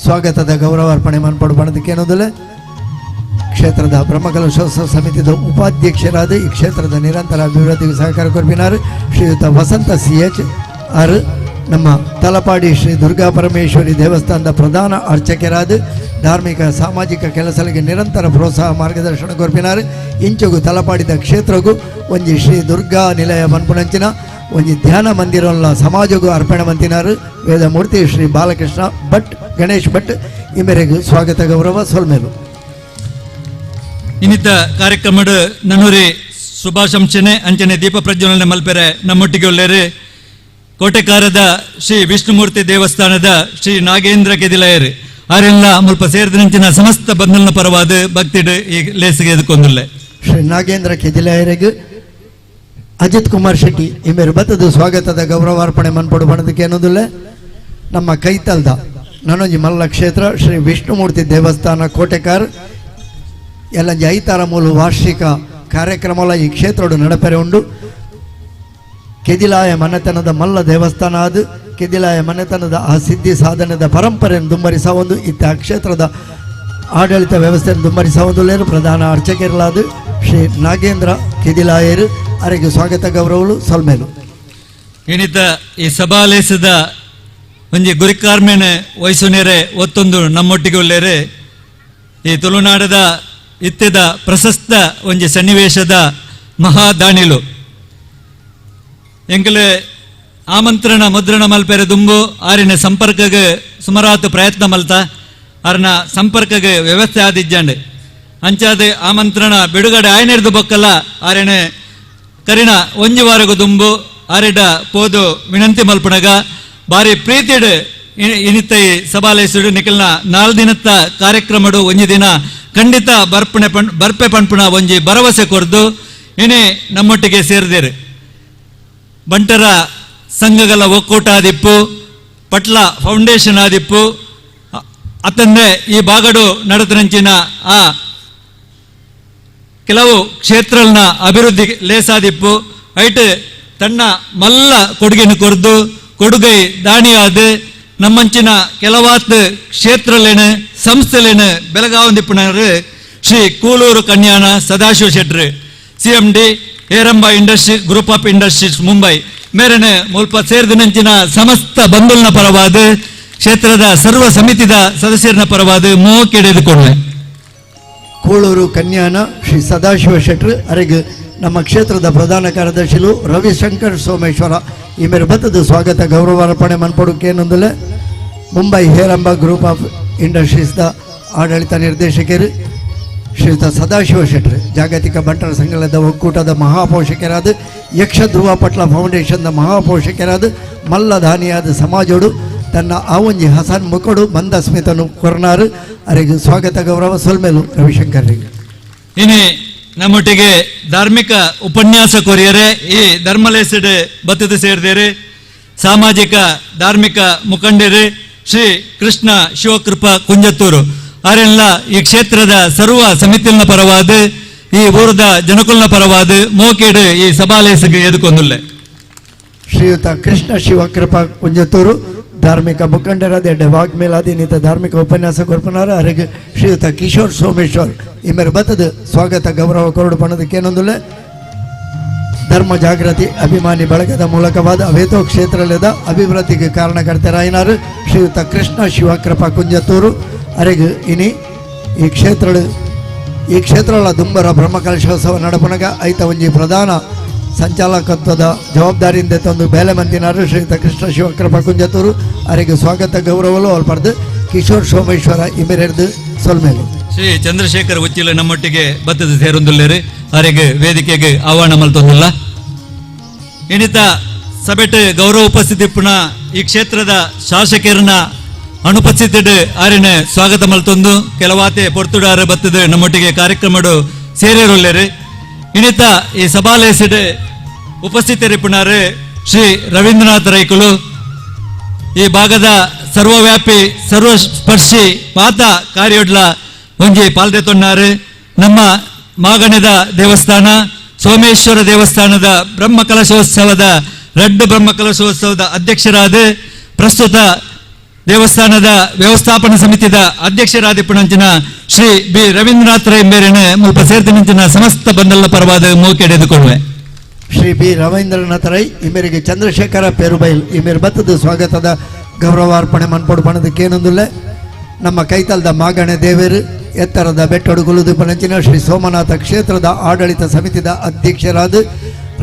ಸ್ವಾಗತದ ಗೌರವಾರ್ಪಣೆ ಮನ್ಪಡು ಬಣದಕ್ಕೇನೋದಿಲ್ಲ. ಕ್ಷೇತ್ರದ ಬ್ರಹ್ಮಕಲಶೋತ್ಸವ ಸಮಿತಿಯ ಉಪಾಧ್ಯಕ್ಷರಾದ ಈ ಕ್ಷೇತ್ರದ ನಿರಂತರ ಅಭಿವೃದ್ಧಿಗೆ ಸಹಕಾರ ಕೊರ್ಪಿನಾರು ಶ್ರೀಯುತ ವಸಂತ C H R ನಮ್ಮ ತಲಪಾಡಿ ಶ್ರೀ ದುರ್ಗಾ ಪರಮೇಶ್ವರಿ ದೇವಸ್ಥಾನದ ಪ್ರಧಾನ ಅರ್ಚಕರಾದ ಧಾರ್ಮಿಕ ಸಾಮಾಜಿಕ ಕೆಲಸಗಳಿಗೆ ನಿರಂತರ ಪ್ರೋತ್ಸಾಹ ಮಾರ್ಗದರ್ಶನ ಕೊರ್ಪಿನಾರು. ಇಂಚಗು ತಲಪಾಡಿದ ಕ್ಷೇತ್ರಗೂ ಒಂಜಿ ಶ್ರೀ ದುರ್ಗಾ ನಿಲಯ ಮನ್ಪುನಂಚಿನ ಒಂಜಿ ಧ್ಯಾನ ಮಂದಿರಲ್ಲ ಸಮಾಜಗೂ ಅರ್ಪಣೆ ಮಂತಿನಾರು ವೇದಮೂರ್ತಿ ಶ್ರೀ ಬಾಲಕೃಷ್ಣ ಭಟ್ ಗಣೇಶ್ ಭಟ್ ಈ ಮೇರೆಗೆ ಸ್ವಾಗತ ಗೌರವ ಸೊಲ್ಮೇಲು. ಇನ್ನಿತ ಕಾರ್ಯಕ್ರಮದ ನನ್ನೂರಿ ಶುಭಾಶಂಸನೆ ಅಂಚನೆ ದೀಪ ಪ್ರಜ್ವಲನೆ ಮಲ್ಪೆರೆ ನಮ್ಮೊಟ್ಟಿಗೆ ಉಳ್ಳೇರಿ ಕೋಟೆಕಾರದ ಶ್ರೀ ವಿಷ್ಣುಮೂರ್ತಿ ದೇವಸ್ಥಾನದ ಶ್ರೀ ನಾಗೇಂದ್ರ ಕೆದಿಲಾಯರು ಆರೆಲ್ಲ ಮುಲ್ಪ ಸೇರಿದ ಸಮಸ್ತ ಬಂಧನ ಪರವಾದ ಭಕ್ತಿಡು ಈ ಲೇಸಿಗೆ ಎದುಕೊಂದುಲ್ಲೆ. ಶ್ರೀ ನಾಗೇಂದ್ರ ಕೆದಿಲಾಯರಿಗೆ ಅಜಿತ್ ಕುಮಾರ್ ಶೆಟ್ಟಿ ಈ ಮೇರೆ ಬತ್ತದ ಸ್ವಾಗತದ ಗೌರವಾರ್ಪಣೆ ಮನ್ಪಡು ಬಣದಕ್ಕೆ ಅನ್ನೋದಿಲ್ಲ. ನಮ್ಮ ಕೈತಲ್ದ ನನೊಂಜಿ ಮಲ್ಲ ಕ್ಷೇತ್ರ ಶ್ರೀ ವಿಷ್ಣುಮೂರ್ತಿ ದೇವಸ್ಥಾನ ಕೋಟೆಕಾರ್ ಎಲ್ಲಂಜಿ ಐತಾರ ಮೂಲು ವಾರ್ಷಿಕ ಕಾರ್ಯಕ್ರಮಲ ಈ ಕ್ಷೇತ್ರಡು ನಡಪೆರೆ ಉಂಡು. ಕೆದಿಲಾಯ ಮನೆತನದ ಮಲ್ಲ ದೇವಸ್ಥಾನ ಅದು. ಕೆದಿಲಾಯ ಮನೆತನದ ಆ ಸಿದ್ಧಿ ಸಾಧನದ ಪರಂಪರೆಯನ್ನು ದುಂಬರಿಸ ಒಂದು ಇತ್ತ ಕ್ಷೇತ್ರದ ಆಡಳಿತ ವ್ಯವಸ್ಥೆಯನ್ನು ದುಂಬರಿಸ ಒಂದು ಪ್ರಧಾನ ಅರ್ಚಕರಲಾದ ಶ್ರೀ ನಾಗೇಂದ್ರ ಕೆದಿಲಾಯರು ಅರೆಗೆ ಸ್ವಾಗತ ಗೌರವಲು ಸೊಲ್ಮೇಲು. ಇನಿತ ಈ ಸಭಾಲೇಸದ ಒಂಜಿ ಗುರಿಕಾರ್ಮೇನೆ ವಯಸ್ಸುನೇರೆ ಒತ್ತೊಂದು ನಮ್ಮೊಟ್ಟಿಗೆ ಉಲ್ಲೇರೆ ಈ ತುಳುನಾಡದ ಇತ್ತೆದ ಪ್ರಶಸ್ತ ಒಂಜಿ ಸನ್ನಿವೇಶದ ಮಹಾದಾಣಿಲು ಎಂಕಲೆ ಆಮಂತ್ರಣ ಮುದ್ರಣ ಮಲ್ಪೆರೆ ದುಂಬು ಆರಿನ ಸಂಪರ್ಕಗೆ ಸುಮಾರಾತು ಪ್ರಯತ್ನ ಮಲ್ತ ಆರ್ನ ಸಂಪರ್ಕಗೆ ವ್ಯವಸ್ಥೆ ಆದಿಜ್ಜಾಂಡೆ ಅಂಚಾದ ಆಮಂತ್ರಣ ಬಿಡುಗಡೆ ಆಯ್ನೆರ್ದು ಬೊಕ್ಕಲ್ಲ ಆರೆನೆ ಕರಿನ ಒಂಜಿ ವಾರಗು ದುಂಬು ಆರೆಡ ಪೋದು ವಿನಂತಿ ಮಲ್ಪಣಗ ಬಾರಿ ಪ್ರೀತಿಡ್ ಇನಿತೈ ಸಭಾಲೇಸುಡು ನಿಖಲ್ನ ನಾಲ್ ದಿನತ್ತ ಕಾರ್ಯಕ್ರಮಡು ಒಂಜಿ ದಿನ ಖಂಡಿತ ಬರ್ಪಣೆ ಬರ್ಪೆ ಪನ್ಪುಣ ಒಂಜಿ ಭರವಸೆ ಕೊರ್ದು ಇನಿ ನಮ್ಮೊಟ್ಟಿಗೆ ಸೇರಿದಿರು. ಬಂಟರ ಸಂಘಗಳ ಒಕ್ಕೂಟ ಆದಿಪ್ಪು, ಪಟ್ಲ ಫೌಂಡೇಶನ್ ಆದಿಪ್ಪು, ಅತ್ತಂದೆ ಈ ಬಾಗಡು ನಡತನಂಚಿನ ಆ ಕೆಲವು ಕ್ಷೇತ್ರಗಳನ್ನ ಅಭಿವೃದ್ಧಿ ಲೇಸಾದಿಪ್ಪು ಐಟ್ ತನ್ನ ಮಲ್ಲ ಕೊಡುಗೆನ ಕೊರ್ದು ಕೊಡುಗೈ ದಾಣಿಯಾದ ನಮ್ಮಂಚಿನ ಕೆಲವಾತ್ ಕ್ಷೇತ್ರಲೇನು ಸಂಸ್ಥೆಲೇನು ಬೆಳಗಾವಂದಿಪ್ಪನರು Shri Kuluru Kanyana Sadashiva Shettar CMD Heramba industry group of industries Mumbai ಮೇರನೆ ಮುಲ್ಪ ಸೇರಿದ ಸಮಸ್ತ ಬಂಧುಲ್ನ ಪರವಾದ ಕ್ಷೇತ್ರದ ಸರ್ವ ಸಮಿತಿದ ಸದಸ್ಯರನ್ನ ಪರವಾದ ಮೋಕೆಡೆದುಕೊಂಡೆ. ಕೂಳೂರು ಕನ್ಯಾನ ಶ್ರೀ ಸದಾಶಿವ ಶೆಟ್ಟರು ಅರೆಗೆ ನಮ್ಮ ಕ್ಷೇತ್ರದ ಪ್ರಧಾನ ಕಾರ್ಯದರ್ಶಿಲು ರವಿಶಂಕರ್ ಸೋಮೇಶ್ವರ ಈ ಮೇರೆ ಬತ್ತದ ಸ್ವಾಗತ ಗೌರವಾರ್ಪಣೆ ಮನ್ಪಡುಕೇನೊಂದಲೆ ಮುಂಬೈ ಹೇರಂಬ ಗ್ರೂಪ್ ಆಫ್ ಇಂಡಸ್ಟ್ರೀಸ್ದ ಆಡಳಿತ ನಿರ್ದೇಶಕರು ಶ್ರೀಯುತ ಸದಾಶಿವ ಶೆಟ್ಟರು ಜಾಗತಿಕ ಬಂಟರ ಸಂಘದ ಒಕ್ಕೂಟದ ಮಹಾಪೋಷಕರಾದ ಯಕ್ಷಧ್ರುವ ಪಟ್ಲ ಫೌಂಡೇಶನ್ದ ಮಹಾಪೋಷಕರಾದ ಮಲ್ಲದಾನಿಯಾದ ಸಮಾಜೋಡು ತನ್ನ ಆವಂಜಿ ಹಸನ್ ಮುಖಡು ಮಂದಸ್ಮಿತನು ಕೊರ್ನಾರು ಅರೆಗೆ ಸ್ವಾಗತ ಗೌರವ ಸೊಲ್ಮೇಲು ರವಿಶಂಕರ್ರಿಗೆ. ಇನಿ ನಮ್ಮೊಟ್ಟಿಗೆ ಧಾರ್ಮಿಕ ಉಪನ್ಯಾಸ ಕೊರಿಯರೆ ಈ ಧರ್ಮಲೇಸಡ್ ಬತ್ತದ ಸೇರಿದೇರು ಸಾಮಾಜಿಕ ಧಾರ್ಮಿಕ ಮುಖಂಡರು ಶ್ರೀ ಕೃಷ್ಣ ಶಿವಕೃಪಾ ಕುಂಜತ್ತೂರು ಆರೆಲ್ಲ ಈ ಕ್ಷೇತ್ರದ ಸರ್ವ ಸಮಿತಿನ ಪರವಾದ ಈ ಊರದ ಜನಕುಲ್ನ ಪರವಾದ ಮೋಕೇಡು ಈ ಸಭಾಲೇಸಿಗೆ ಎದುಕೊಂದುಲ್ಲೆ. ಶ್ರೀಯುತ ಕೃಷ್ಣ ಶಿವಕೃಪಾ ಕುಂಜತ್ತೂರು ಧಾರ್ಮಿಕ ಮುಖಂಡರಾದ ಎಡ್ಡೆ ವಾಗ್ಮೇಲಾದೀನಿತ ಧಾರ್ಮಿಕ ಉಪನ್ಯಾಸ ಕೊರ್ಪನಾರ ಅರೆಗೆ ಶ್ರೀಯುತ ಕಿಶೋರ್ ಸೋಮೇಶ್ವರ್ ಈ ಮೇರೆ ಬತ್ತದ ಸ್ವಾಗತ ಗೌರವ ಕೊರಡು ಪಣದಕ್ಕೇನೊಂದುಲ್ಲೆ. ಧರ್ಮ ಜಾಗೃತಿ ಅಭಿಮಾನಿ ಬಳಗದ ಮೂಲಕವಾದ ಅವೇತೋ ಕ್ಷೇತ್ರದ ಅಭಿವೃದ್ಧಿಗೆ ಕಾರಣಕರ್ತರಾಯಿನಾರು ಶ್ರೀಯುತ ಕೃಷ್ಣ ಶಿವಕೃಪಾ ಕುಂಜತ್ತೂರು ಅರೆಗೆ ಇನಿ ಈ ಕ್ಷೇತ್ರಗಳ ದುಂಬರ ಬ್ರಹ್ಮಕಲಶೋತ್ಸವ ನಡಪನಗ ಐತ ಒಂಜಿ ಪ್ರಧಾನ ಸಂಚಾಲಕತ್ವದ ಜವಾಬ್ದಾರಿಯಿಂದ ತಂದು ಬೇಲೆ ಮಂತಿನಾರು ಶ್ರೀಯುತ ಕೃಷ್ಣ ಶಿವಕೃಪಾ ಕುಂಜತ್ತೂರು ಅರೆಗೆ ಸ್ವಾಗತ ಗೌರವಲು ಅಲ್ಪರ್ದು ಕಿಶೋರ್ ಸೋಮೇಶ್ವರ ಇಮಿರೆರ್ದು ಸೊಲ್ಮೇಲು. ಶ್ರೀ ಚಂದ್ರಶೇಖರ್ ಉಚ್ಚಿಲ ನಮ್ಮೊಟ್ಟಿಗೆ ಬತ್ತದ ಸೇರೊಂದುಲ್ಲೇರು ಅರೆಗೆ ವೇದಿಕೆಗೆ ಆಹ್ವಾನ ಮಲ್ತೊಂದಿಲ್ಲ. ಇನಿತ ಸಭೆಟ್ ಗೌರವ ಉಪಸ್ಥಿತಿ ಪುನಃ ಈ ಕ್ಷೇತ್ರದ ಶಾಸಕರನ್ನ ಅನುಪಸ್ಥಿತಿಡ್ ಆರಿನ ಸ್ವಾಗತ ಮಲ್ತೊಂದು ಕೆಲವಾತೆ ಪೊರ್ತುಡಾರ ಬತ್ತದ ನಮ್ಮೊಟ್ಟಿಗೆ ಕಾರ್ಯಕ್ರಮಡು ಸೇರಿರುಲ್ಲೇರು. ಇನಿತ ಈ ಸಭಾಲೇಸಿಡ್ ಉಪಸ್ಥಿತರಿಪ್ಪುನಾರು ಶ್ರೀ ರವೀಂದ್ರನಾಥ್ ರೈಕುಲು ಈ ಭಾಗದ ಸರ್ವವ್ಯಾಪಿ ಸರ್ವಸ್ಪರ್ಶಿ ಮಾತ ಕಾರ್ಯೊಡ್ಲ ಒಂಜಿ ಪಾಲ್ದೆ ತೊನ್ನಾರು. ನಮ್ಮ ಮಾಗಣದ ದೇವಸ್ಥಾನ ಸೋಮೇಶ್ವರ ದೇವಸ್ಥಾನದ ಬ್ರಹ್ಮಕಲಶೋತ್ಸವದ ರಡ್ಡು ಬ್ರಹ್ಮಕಲಶೋತ್ಸವದ ಅಧ್ಯಕ್ಷರಾದ ಪ್ರಸ್ತುತ ದೇವಸ್ಥಾನದ ವ್ಯವಸ್ಥಾಪನಾ ಸಮಿತಿಯ ಅಧ್ಯಕ್ಷರಾದ ಪುಣಂಚಿನ ಶ್ರೀ ಬಿ ರವೀಂದ್ರನಾಥ್ ರೈ ಮೇರಿನ ಮುಲ್ಪ ಸೇರ್ತಿನಂಚಿನ ಸಮಸ್ತ ಬಂದಲ್ಲ ಪರವಾದ ಮೂಕೆಡೆದುಕೊಳ್ಳುವೆ. ಶ್ರೀ ಬಿ ರವೀಂದ್ರನಾಥ ರೈ ಇಮೇರಿಗೆ ಚಂದ್ರಶೇಖರ ಪೇರುಬೈಲ್ ಈ ಮೇರೆ ಬತ್ತದ ಸ್ವಾಗತದ ಗೌರವಾರ್ಪಣೆ ಮನ್ಪೊಡು ಪಣದಕ್ಕೇನೊಂದುಲ್ಲೆ. ನಮ್ಮ ಕೈತಲ್ದ ಮಾಗಣೆ ದೇವರು ಎತ್ತರದ ಬೆಟ್ಟಡುಗುಲುದು ಪಣಂಚಿನ ಶ್ರೀ ಸೋಮನಾಥ ಕ್ಷೇತ್ರದ ಆಡಳಿತ ಸಮಿತಿಯ ಅಧ್ಯಕ್ಷರಾದ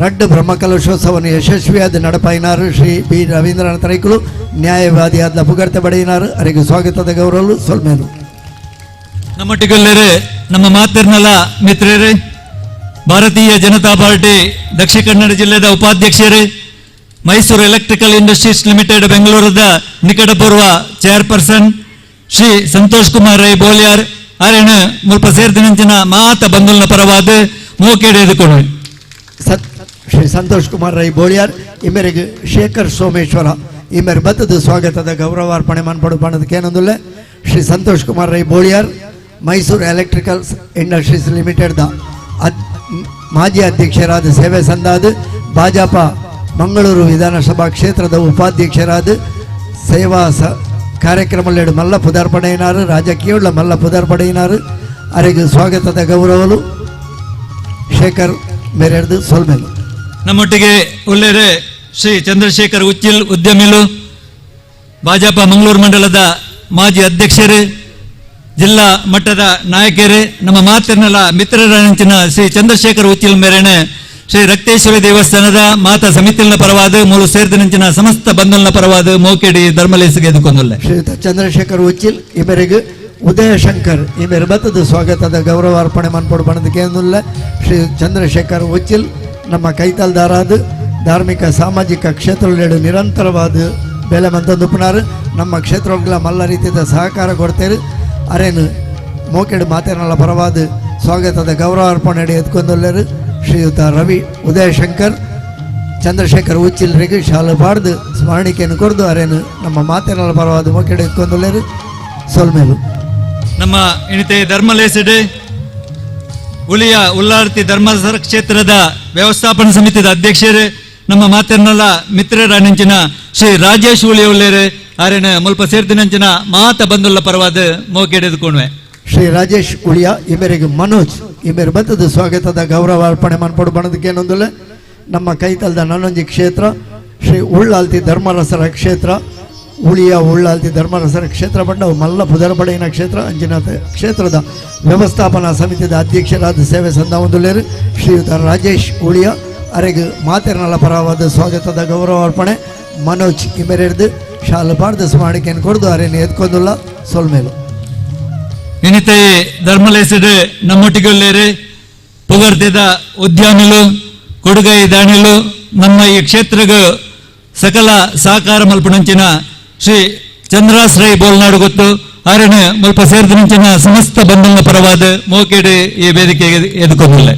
ರಡ್ಡು ಬ್ರಹ್ಮಕಲಶೋತ್ಸವವನ್ನು ಯಶಸ್ವಿಯಾದ ನಡಪಾಯಿನಾರು ಶ್ರೀ ಬಿ ರವೀಂದ್ರನಾಥ ರೈಕುಲು ನ್ಯಾಯವಾದಿಯಾದ ಪುಗರ್ತೆ ಬಡೆಯಿನಾರು ಅರಿಗೆ ಸ್ವಾಗತದ ಗೌರವಲು ಸೊಲ್ಮೇಲು. ನಮ್ಮೊಟ್ಟಿಗೆಲ್ಲರೇ ನಮ್ಮ ಮಾತಿರ್ನಲ್ಲ ಮಿತ್ರರೇ, ಭಾರತೀಯ ಜನತಾ ಪಾರ್ಟಿ ದಕ್ಷಿಣ ಕನ್ನಡ ಜಿಲ್ಲೆಯ ಉಪಾಧ್ಯಕ್ಷರೇ, ಮೈಸೂರು electrical industries limited ಬೆಂಗಳೂರದ ನಿಕಟಪೂರ್ವ ಚೇರ್ಪರ್ಸನ್ ಶ್ರೀ ಸಂತೋಷ್ ಕುಮಾರ್ ರೈ ಬೋಲಿಯಾರ್ ಆರೇಣ ಮುಲ್ಪ ಸೇರ್ದಿನಂಚಿನ ಮಾತ ಬಂಧುಲ್ನ ಪರವಾದ ಮೋಕೇಡು ಎದುಕೊಂಡು. ಶ್ರೀ ಸಂತೋಷ್ ಕುಮಾರ್ ರೈ ಬೋಳಿಯಾರ್ ಈ ಮೇರೆಗೆ ಶೇಖರ್ ಸೋಮೇಶ್ವರ ಈ ಮೇರೆ ಬತ್ತದ ಸ್ವಾಗತದ ಗೌರವಾರ್ಪಣೆ ಮನ್ಪಡು ಪಣದಕ್ಕೇನೊಂದುಲ್ಲೆ Shri Santosh Kumar Rai Boliyar Mysuru electricals industries limited the ಮಾಜಿ ಅಧ್ಯಕ್ಷರಾದ ಸೇವೆ ಸಂದಾದ ಭಾಜಪ ಮಂಗಳೂರು ವಿಧಾನಸಭಾ ಕ್ಷೇತ್ರದ ಉಪಾಧ್ಯಕ್ಷರಾದ ಸೇವಾ ಕಾರ್ಯಕ್ರಮಗಳು ಮಲ್ಲ ಪುದರ್ಪಡೆಯಿನಾರು ರಾಜಕೀಯ ಮಲ್ಲ ಪುದರ್ಪಡೆಯಿನಾರು ಅರೆಗೆ ಸ್ವಾಗತದ ಗೌರವಲು ಶೇಖರ್ ಮೇರೆರ್ದು ಸೊಲ್ಮೆಲು. ನಮ್ಮೊಟ್ಟಿಗೆ ಉಳ್ಳೇರೆ ಶ್ರೀ ಚಂದ್ರಶೇಖರ್ ಉಚ್ಚಿಲ್ ಉದ್ಯಮಿಲು, ಭಾಜಪ ಮಂಗಳೂರು ಮಂಡಲದ ಮಾಜಿ ಅಧ್ಯಕ್ಷರು, ಜಿಲ್ಲಾ ಮಟ್ಟದ ನಾಯಕರು, ನಮ್ಮ ಮಾತಿನಲ್ಲ ಮಿತ್ರರ ನಂಚಿನ ಶ್ರೀ ಚಂದ್ರಶೇಖರ್ ಉಚ್ಚಿಲ್ ಮೇರೆನೆ ಶ್ರೀ ರಕ್ತೇಶ್ವರಿ ದೇವಸ್ಥಾನದ ಮಾತಾ ಸಮಿತಿನ ಪರವಾದ ಮೂಲು ಸೇರಿದ ನಂಚಿನ ಸಮಸ್ತ ಬಂಧುನ ಪರವಾದ ಮೋಕೆಡಿ ಧರ್ಮಲೇಸಿಗೆ ಎದುಕೊಂದುಲ್ಲೆ. ಶ್ರೀಯುತ ಚಂದ್ರಶೇಖರ್ ಉಚ್ಚಿಲ್ ಈ ಮೇರೆಗೆ ಉದಯಶಂಕರ್ ಈ ಮೇರೆ ಬತ್ತದ ಸ್ವಾಗತದ ಗೌರವಾರ್ಪಣೆ ಮನ್ಪಡು ಬಣದಕ್ಕೇನುಲ್ಲ. ಶ್ರೀ ಚಂದ್ರಶೇಖರ್ ಉಚ್ಚಿಲ್ ನಮ್ಮ ಕೈತಲ್ದಾರಾದ ಧಾರ್ಮಿಕ ಸಾಮಾಜಿಕ ಕ್ಷೇತ್ರಗಳು ನಿರಂತರವಾದ ಬೇಲೆ ಮಂತಂದುಪ್ಪನಾರು ನಮ್ಮ ಕ್ಷೇತ್ರಗಳ ಮಲ್ಲ ರೀತಿಯ ಸಹಕಾರ ಕೊಡ್ತೇವೆ. ಅರೇನು ಮೋಕೆಡು ಮಾತೇನಲ್ಲ ಪರವಾದ ಸ್ವಾಗತದ ಗೌರವಾರ್ಪಣೆ ಎತ್ಕೊಂಡೊಲ್ಲೇರು ಶ್ರೀಯುತ ರವಿ ಉದಯಶಂಕರ್ ಚಂದ್ರಶೇಖರ್ ಉಚ್ಚಿಲ್ರಿಗೆ ಶಾಲು ಪಾಡ್ದು ಸ್ಮರಣಿಕೆಯನ್ನು ಕೊಡ್ದು ಅರೇನು ನಮ್ಮ ಮಾತೇನಲ್ಲ ಪರವಾದ ಮೋಕೆಡು ಎತ್ಕೊಂಡೊಲ್ಲೇರು ಸೊಲ್ಮೇಲು. ನಮ್ಮ ಇಣಿತೆ ಧರ್ಮಲೇಸಿಡೆ ಉಳಿಯ ಉಲ್ಲಾರ್ತಿ ಧರ್ಮ ಕ್ಷೇತ್ರದ ವ್ಯವಸ್ಥಾಪನಾ ಸಮಿತಿಯ ಅಧ್ಯಕ್ಷರು ನಮ್ಮ ಮಾತೇನಲ್ಲ ಮಿತ್ರರ ನೆಂಚಿನ ಶ್ರೀ ರಾಜೇಶ್ ಉಳಿಯ ಉಳ್ಳೇರು ಆರೇನ ಮುಲ್ಪ ಸೇರ್ದಿನಂಚಿನ ಮಾತ ಬಂದುಲ್ಲ ಪರವಾದ ಮೋಕೆಡೆದುಕೊಂಡ್ವೆ. ಶ್ರೀ ರಾಜೇಶ್ ಉಳಿಯ ಈ ಮೇರೆಗೆ ಮನೋಜ್ ಈ ಮೇರೆ ಬತ್ತದ ಸ್ವಾಗತದ ಗೌರವಾರ್ಪಣೆ ಮನ್ಪಡು ಬಣದಕ್ಕೇನೊಂದುಲ್ಲ. ನಮ್ಮ ಕೈತಲ್ದ ನನ್ನೊಂಜಿ ಕ್ಷೇತ್ರ ಶ್ರೀ ಉಳ್ಳಾಲ್ತಿ ಧರ್ಮರಸರ ಕ್ಷೇತ್ರ ಉಳಿಯ ಉಳ್ಳಾಲ್ತಿ ಧರ್ಮರಸರ ಕ್ಷೇತ್ರ ಬಂಡವು ಮಲ್ಲ ಪುದರಪಡೆಯಿನ ಕ್ಷೇತ್ರ ಅಂಜಿನಾಥ ಕ್ಷೇತ್ರದ ವ್ಯವಸ್ಥಾಪನಾ ಸಮಿತಿಯ ಅಧ್ಯಕ್ಷರಾದ ಸೇವೆ ಸಂದಾವೊಂದುಲ್ಲೇರು ಶ್ರೀಯುತ ರಾಜೇಶ್ ಉಳಿಯ ಅರೆಗೆ ಮಾತೆರನಲ ಪರವಾದ ಸ್ವಾಗತದ ಗೌರವಾರ್ಪಣೆ ಮನೋಜ್ ಈ ಮೇರೆಡ್ದು ಶಾಲು ಪಾಡ್ದು ಸ್ಮರಣಿಕೆಯನ್ನು ಕೊಡ್ದು ಅರೇನು ಎತ್ಕೊಂದುಲ್ಲ ಸೊಲ್ಮೇಲು. ಇನಿತೆ ಧರ್ಮಲೇಸಿಡು ನಮ್ಮೊಟ್ಟಿಗೆ ಪುಗರ್ತಿದ ಉದ್ಯಮಿಲು ಕೊಡುಗೈ ದಾಣಿಲು ನಮ್ಮ ಈ ಕ್ಷೇತ್ರಗ ಸಕಲ ಸಹಕಾರ ಮಲ್ಪುನಂಚಿನ ಶ್ರೀ ಚಂದ್ರಾಶ್ರಯ ಬೋಲ್ನಾಡು ಗೊತ್ತು ಆರಣ ಮುಲ್ಪ ಸೇರಿದ ಸಮಸ್ತ ಬಂಧುಗಳ ಪರವಾದ ಮೋಕೆಡು ಈ ವೇದಿಕೆಗೆ ಎದುಕೊಂಡಿಲ್ಲ.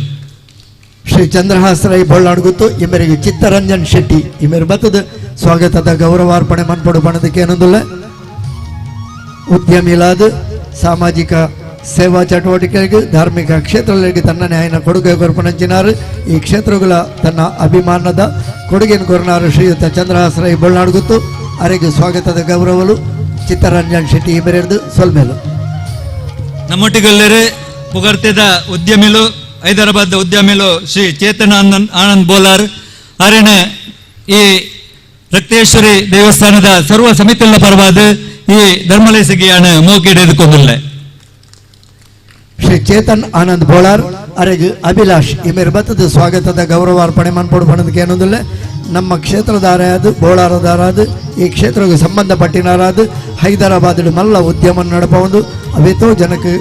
ಶ್ರೀ ಚಂದ್ರಹಾಸರೈ ಬೋಳ್ನಾಡು ಗೊತ್ತು ಈ ಮೇರೆಗೆ ಚಿತ್ತರಂಜನ್ ಶೆಟ್ಟಿ ಈ ಮೇರೆ ಬತ್ತದ ಸ್ವಾಗತದ ಗೌರವಾರ್ಪಣೆ ಮನ್ಪಡು ಬಣದಕ್ಕೆ ಏನೊಂದುಲ್ಲ. ಉದ್ಯಮಿಲಾದ ಸಾಮಾಜಿಕ ಸೇವಾ ಚಟುವಟಿಕೆಗಳಿಗೆ ಧಾರ್ಮಿಕ ಕ್ಷೇತ್ರಗಳಿಗೆ ತನ್ನ ನ್ಯಾಯನ ಕೊಡುಗೆ ಕೊರ್ಪಣಂಚಿನಾರು ಈ ಕ್ಷೇತ್ರಗಳ ತನ್ನ ಅಭಿಮಾನದ ಕೊಡುಗೆಯನ್ನು ಕೊರನಾರು ಶ್ರೀಯುತ ಚಂದ್ರಹಾಸರೈ ಬೋಳ್ನಾಡು ಗೊತ್ತು ಅರೆಗೆ ಸ್ವಾಗತದ ಗೌರವಲು ಚಿತ್ತರಂಜನ್ ಶೆಟ್ಟಿ ಈ ಮೇರೆರ್ದು ಸೊಲ್ಮೇಲು. ನಮ್ಮೊಟ್ಟಿಗೆಲ್ಲರೆ ಪುಗರ್ತೆದ ಉದ್ಯಮಿಲು ಹೈದರಾಬಾದ್ ಉದ್ಯಮಿಲು ಶ್ರೀ ಚೇತನ ಆನಂದ್ ಬೋಲಾರ್ ಆರೇನ ಈ ರಕ್ತೇಶ್ವರಿ ದೇವಸ್ಥಾನದ ಸರ್ವ ಸಮಿತಿಗಳ ಪರವಾದ ಈ ಧರ್ಮಲೇಸಿಗೆಯಾನ ಮೋಕೆಡೆ ಎದುಕೊಂಡಿಲ್ಲ. ಶ್ರೀ ಚೇತನ್ ಆನಂದ್ ಬೋಳಾರ್ ಅರೆಗೆ ಅಭಿಲಾಷ್ ಈ ಮೇರೆ ಬತ್ತದ ಸ್ವಾಗತದ ಗೌರವಾರ್ಪಣೆ ಮನ್ಪಡು ಬಣದಕ್ಕೆ ಏನೊಂದುಲ್ಲ. ನಮ್ಮ ಕ್ಷೇತ್ರದಾರಾದ ಬೋಳಾರದಾರಾದ ಈ ಕ್ಷೇತ್ರಕ್ಕೆ ಸಂಬಂಧಪಟ್ಟಿನಾರಾದ ಹೈದರಾಬಾದ್ ಮಲ್ಲ ಉದ್ಯಮ ನಡಪವುದು ಅವೇತೋ ಜನಕ್ಕೆ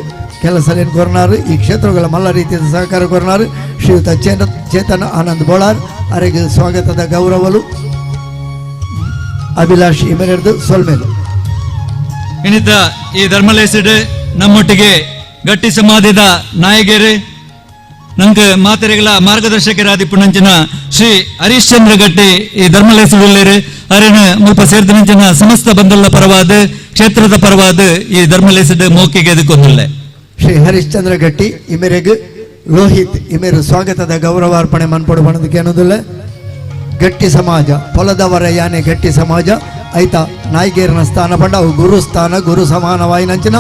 ಕೆಲಸ ಕೊರ್ನಾರು ಈ ಕ್ಷೇತ್ರಗಳ ಮಲ್ಲ ರೀತಿಯ ಸಹಕಾರ ಕೊರ್ನಾರು ಶ್ರೀಯುತ ಚೇತನ್ ಆನಂದ್ ಬೋಳಾರ್ ಅರೆಗೆ ಸ್ವಾಗತದ ಗೌರವಲು ಅಭಿಲಾಷ್ ಈ ಮೇರೆರ್ದು ಸೊಲ್ಮೇಲು. ಇನ್ನಿತ ಈ ಧರ್ಮಲೇಸಿಡು ನಮ್ಮೊಟ್ಟಿಗೆ ಗಟ್ಟಿ ಸಮಾಧಿದ ನಾಯಕರು ನಂಗೆ ಮಾತೆರೆಗಳ ಮಾರ್ಗದರ್ಶಕರಾದಿ ಪುಣಂಚಿನ ಶ್ರೀ ಹರಿಶ್ಚಂದ್ರ ಗಟ್ಟಿ ಈ ಧರ್ಮಲೇಸುಳ್ಳೇರು ಅರೇನ ಮುಲ್ಪ ಸೇರಿದ ಸಮಸ್ತ ಬಂಧುಗಳ ಪರವಾದ ಕ್ಷೇತ್ರದ ಪರವಾದ ಈ ಧರ್ಮಲೇಸಿಡು ಮೋಕಿಗೆ ಎದುಕೊಂದಿಲ್ಲ. ಶ್ರೀ ಹರಿಶ್ಚಂದ್ರ ಗಟ್ಟಿ ಈ ಮೇರೆಗೆ ಲೋಹಿತ್ ಈ ಮೇರೆ ಸ್ವಾಗತದ ಗೌರವಾರ್ಪಣೆ ಮನ್ಪಡು ಬಣದಕ್ಕೆ ಏನೊಂದುಲ್ಲ. ಗಟ್ಟಿ ಸಮಾಜ ಪೊಲದವರ ಯಾನೆ ಗಟ್ಟಿ ಸಮಾಜ ಐತ ನಾಯ್ಗೇರನ ಸ್ಥಾನ ಪಂಡ ಅವು ಗುರು ಸ್ಥಾನ ಗುರು ಸಮಾನವಾಯಿನಂಚಿನ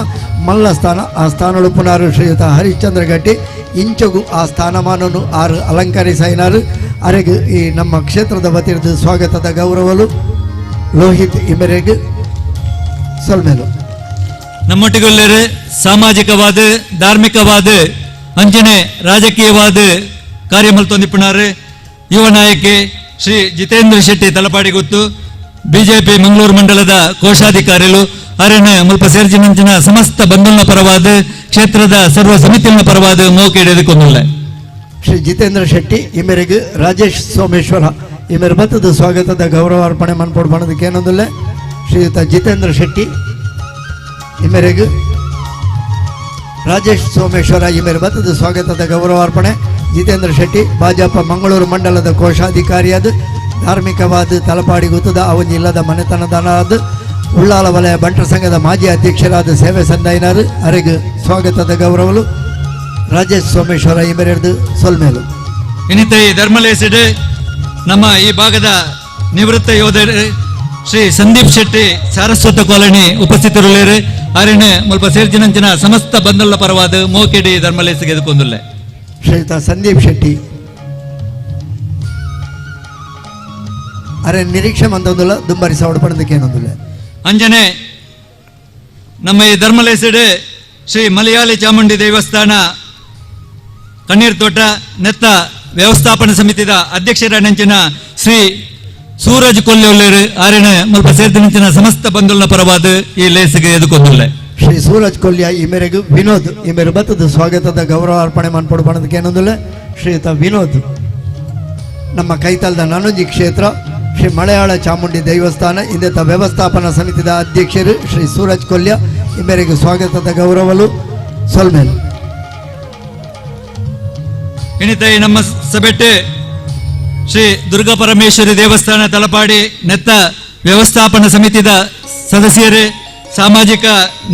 ಮಲ್ಲ ಸ್ಥಾನ ಆ ಸ್ಥಾನಡು ಪುನಾರು ಶ್ರೀಯುತ ಹರಿಶ್ಚಂದ್ರ ಗಟ್ಟಿ ಇಂಚಗು ಆ ಸ್ಥಾನಮಾನನು ಆರು ಅಲಂಕರಿಸೈನಾರು ಅರೆಗೆ ಈ ನಮ್ಮ ಕ್ಷೇತ್ರದ ವತಿರ್ದು ಸ್ವಾಗತದ ಗೌರವಲು ಲೋಹಿತ್ ಇಮೆರೆಗ್ ಸೊಲ್ಮೇಲು. ನಮ್ಮೊಟ್ಟಿಗೊಲ್ಲೇರು ಸಾಮಾಜಿಕವಾದ ಧಾರ್ಮಿಕವಾದ ಅಂಚನೆ ರಾಜಕೀಯವಾದ ಕಾರ್ಯಮಲ್ತೊಂದಿಪ್ಪುನಾರು ಯುವ ನಾಯಕಿ ಶ್ರೀ ಜಿತೇಂದ್ರ ಶೆಟ್ಟಿ ತಲಪಾಡಿಗುತ್ತು ಬಿಜೆಪಿ ಮಂಗಳೂರು ಮಂಡಲದ ಕೋಶಾಧಿಕಾರಿಗಳು ಅರಣ್ಯ ಮುಲ್ಪ ಸೇರ್ಜಿನಂಚಿನ ಸಮಸ್ತ ಬಂಧುಗಳ ಪರವಾದ ಕ್ಷೇತ್ರದ ಸರ್ವ ಸಮಿತಿಗಳ ಪರವಾದ ಮೋಕೆ ಹಿಡಿದುಕೊಂಡಿಲ್ಲ. ಶ್ರೀ ಜಿತೇಂದ್ರ ಶೆಟ್ಟಿ ಈ ಮೇರೆಗೆ ರಾಜೇಶ್ ಸೋಮೇಶ್ವರ ಈ ಮೇರೆ ಬತ್ತದ ಸ್ವಾಗತದ ಗೌರವಾರ್ಪಣೆ ಮನ್ಪೋಡು ಬಣದಕ್ಕೆ ಏನೊಂದುಲ್ಲೆ. ಶ್ರೀಯುತ ಜಿತೇಂದ್ರ ಶೆಟ್ಟಿ ಈ ಮೇರೆಗೆ ರಾಜೇಶ್ ಸೋಮೇಶ್ವರ ಈ ಮೇರೆ ಬತ್ತದ ಸ್ವಾಗತದ ಗೌರವಾರ್ಪಣೆ ಜಿತೇಂದ್ರ ಶೆಟ್ಟಿ ಭಾಜಪ ಮಂಗಳೂರು ಮಂಡಲದ ಕೋಶಾಧಿಕಾರಿಯಾದ ಧಾರ್ಮಿಕವಾದ ತಲಪಾಡಿ ಗುತ್ತದ ಅವನ್ ಇಲ್ಲದ ಮನೆತನದನಾದ ಉಳ್ಳಾಲ ವಲಯ ಬಂಟರ ಸಂಘದ ಮಾಜಿ ಅಧ್ಯಕ್ಷರಾದ ಸೇವೆ ಸಂದಾಯಿನಾರು ಅರೆಗ್ ಸ್ವಾಗತದ ಗೌರವಲು ರಾಜೇಶ್ ಸೋಮೇಶ್ವರ ಇಮೆರೆರ್ದು ಸೊಲ್ಮೇಲು. ಇನ್ನಿತ ಈ ಧರ್ಮಲೇಸಿಡ್ ನಮ್ಮ ಈ ಭಾಗದ ನಿವೃತ್ತ ಯೋಧರು ಶ್ರೀ ಸಂದೀಪ್ ಶೆಟ್ಟಿ ಸಾರಸ್ವತ ಕಾಲೋನಿ ಉಪಸ್ಥಿತರುಳ್ಳೇರು ಆರಿನ ಮುಲ್ಪ ಸೇರ್ಜಿನಂಚಿನ ಸಮಸ್ತ ಬಂಧುల ಪರವಾದ ಮೋಕೆಡಿ ಧರ್ಮಲೇಸಿಗೆ ಎದುಕೊಂದುಲ್ಲೆ. ಶ್ರೀಯುತ ಸಂದೀಪ್ ಶೆಟ್ಟಿ ಅರೆ ನಿರೀಕ್ಷೆ ಮಂದೊಂದುಲ್ಲ ದುಂಬರಿ ಸವಡ್ಪಣದಕ್ಕೇನೊಂದುಲ್ಲ. ಅಂಜನೆ ನಮ್ಮ ಈ ಧರ್ಮಲೇಸಿಡ್ ಶ್ರೀ ಮಲಯಾಳಿ ಚಾಮುಂಡಿ ದೇವಸ್ಥಾನ ಕಣ್ಣೀರ್ ತೋಟ ನೆತ್ತ ವ್ಯವಸ್ಥಾಪನಾ ಸಮಿತಿದ ಅಧ್ಯಕ್ಷರ ನಂಚಿನ ಶ್ರೀ ಸೂರಜ್ ಕೊಲ್ಲೆ ಆರಿನ ಮುಲ್ಪ ಸೇರ್ದಿನಂಚಿನ ಸಮಸ್ತ ಬಂಧುಲ ಪರವಾದ ಈ ಲೇಸಿಗೆ ಎದುಕೊಂದುಲ್ಲೆ. ಶ್ರೀ ಸೂರಜ್ ಕೊಲ್ಯ ಈ ಮೇರೆಗೆ ವಿನೋದ್ ಈ ಮೇರೆ ಬತ್ತದ ಸ್ವಾಗತದ ಗೌರವ ಅರ್ಪಣೆ ಮನ್ಪೊಡು ಬಣದಕ್ಕೆ ಏನೊಂದುಲ್ಲೆ. ಶ್ರೀಯುತ ವಿನೋದ್ ನಮ್ಮ ಕೈತಲ್ದ ನಾನೊಂಜಿ ಕ್ಷೇತ್ರ ಶ್ರೀ ಮಲಯಾಳ ಚಾಮುಂಡಿ ದೇವಸ್ಥಾನ ಇಂದೆತ ವ್ಯವಸ್ಥಾಪನಾ ಸಮಿತಿದ ಅಧ್ಯಕ್ಷರು ಶ್ರೀ ಸೂರಜ್ ಕೊಲ್ಯ ಈ ಮೇರೆಗೆ ಸ್ವಾಗತದ ಗೌರವಲು ಸೊಲ್ಮೇಲು. ಇನ್ನಿತ ಈ ನಮ್ಮ ಸಭೆಟ್ಟೆ ಶ್ರೀ ದುರ್ಗಾ ಪರಮೇಶ್ವರಿ ದೇವಸ್ಥಾನ ತಲಪಾಡಿ ನೆತ್ತ ವ್ಯವಸ್ಥಾಪನಾ ಸಮಿತಿದ ಸದಸ್ಯರು ಸಾಮಾಜಿಕ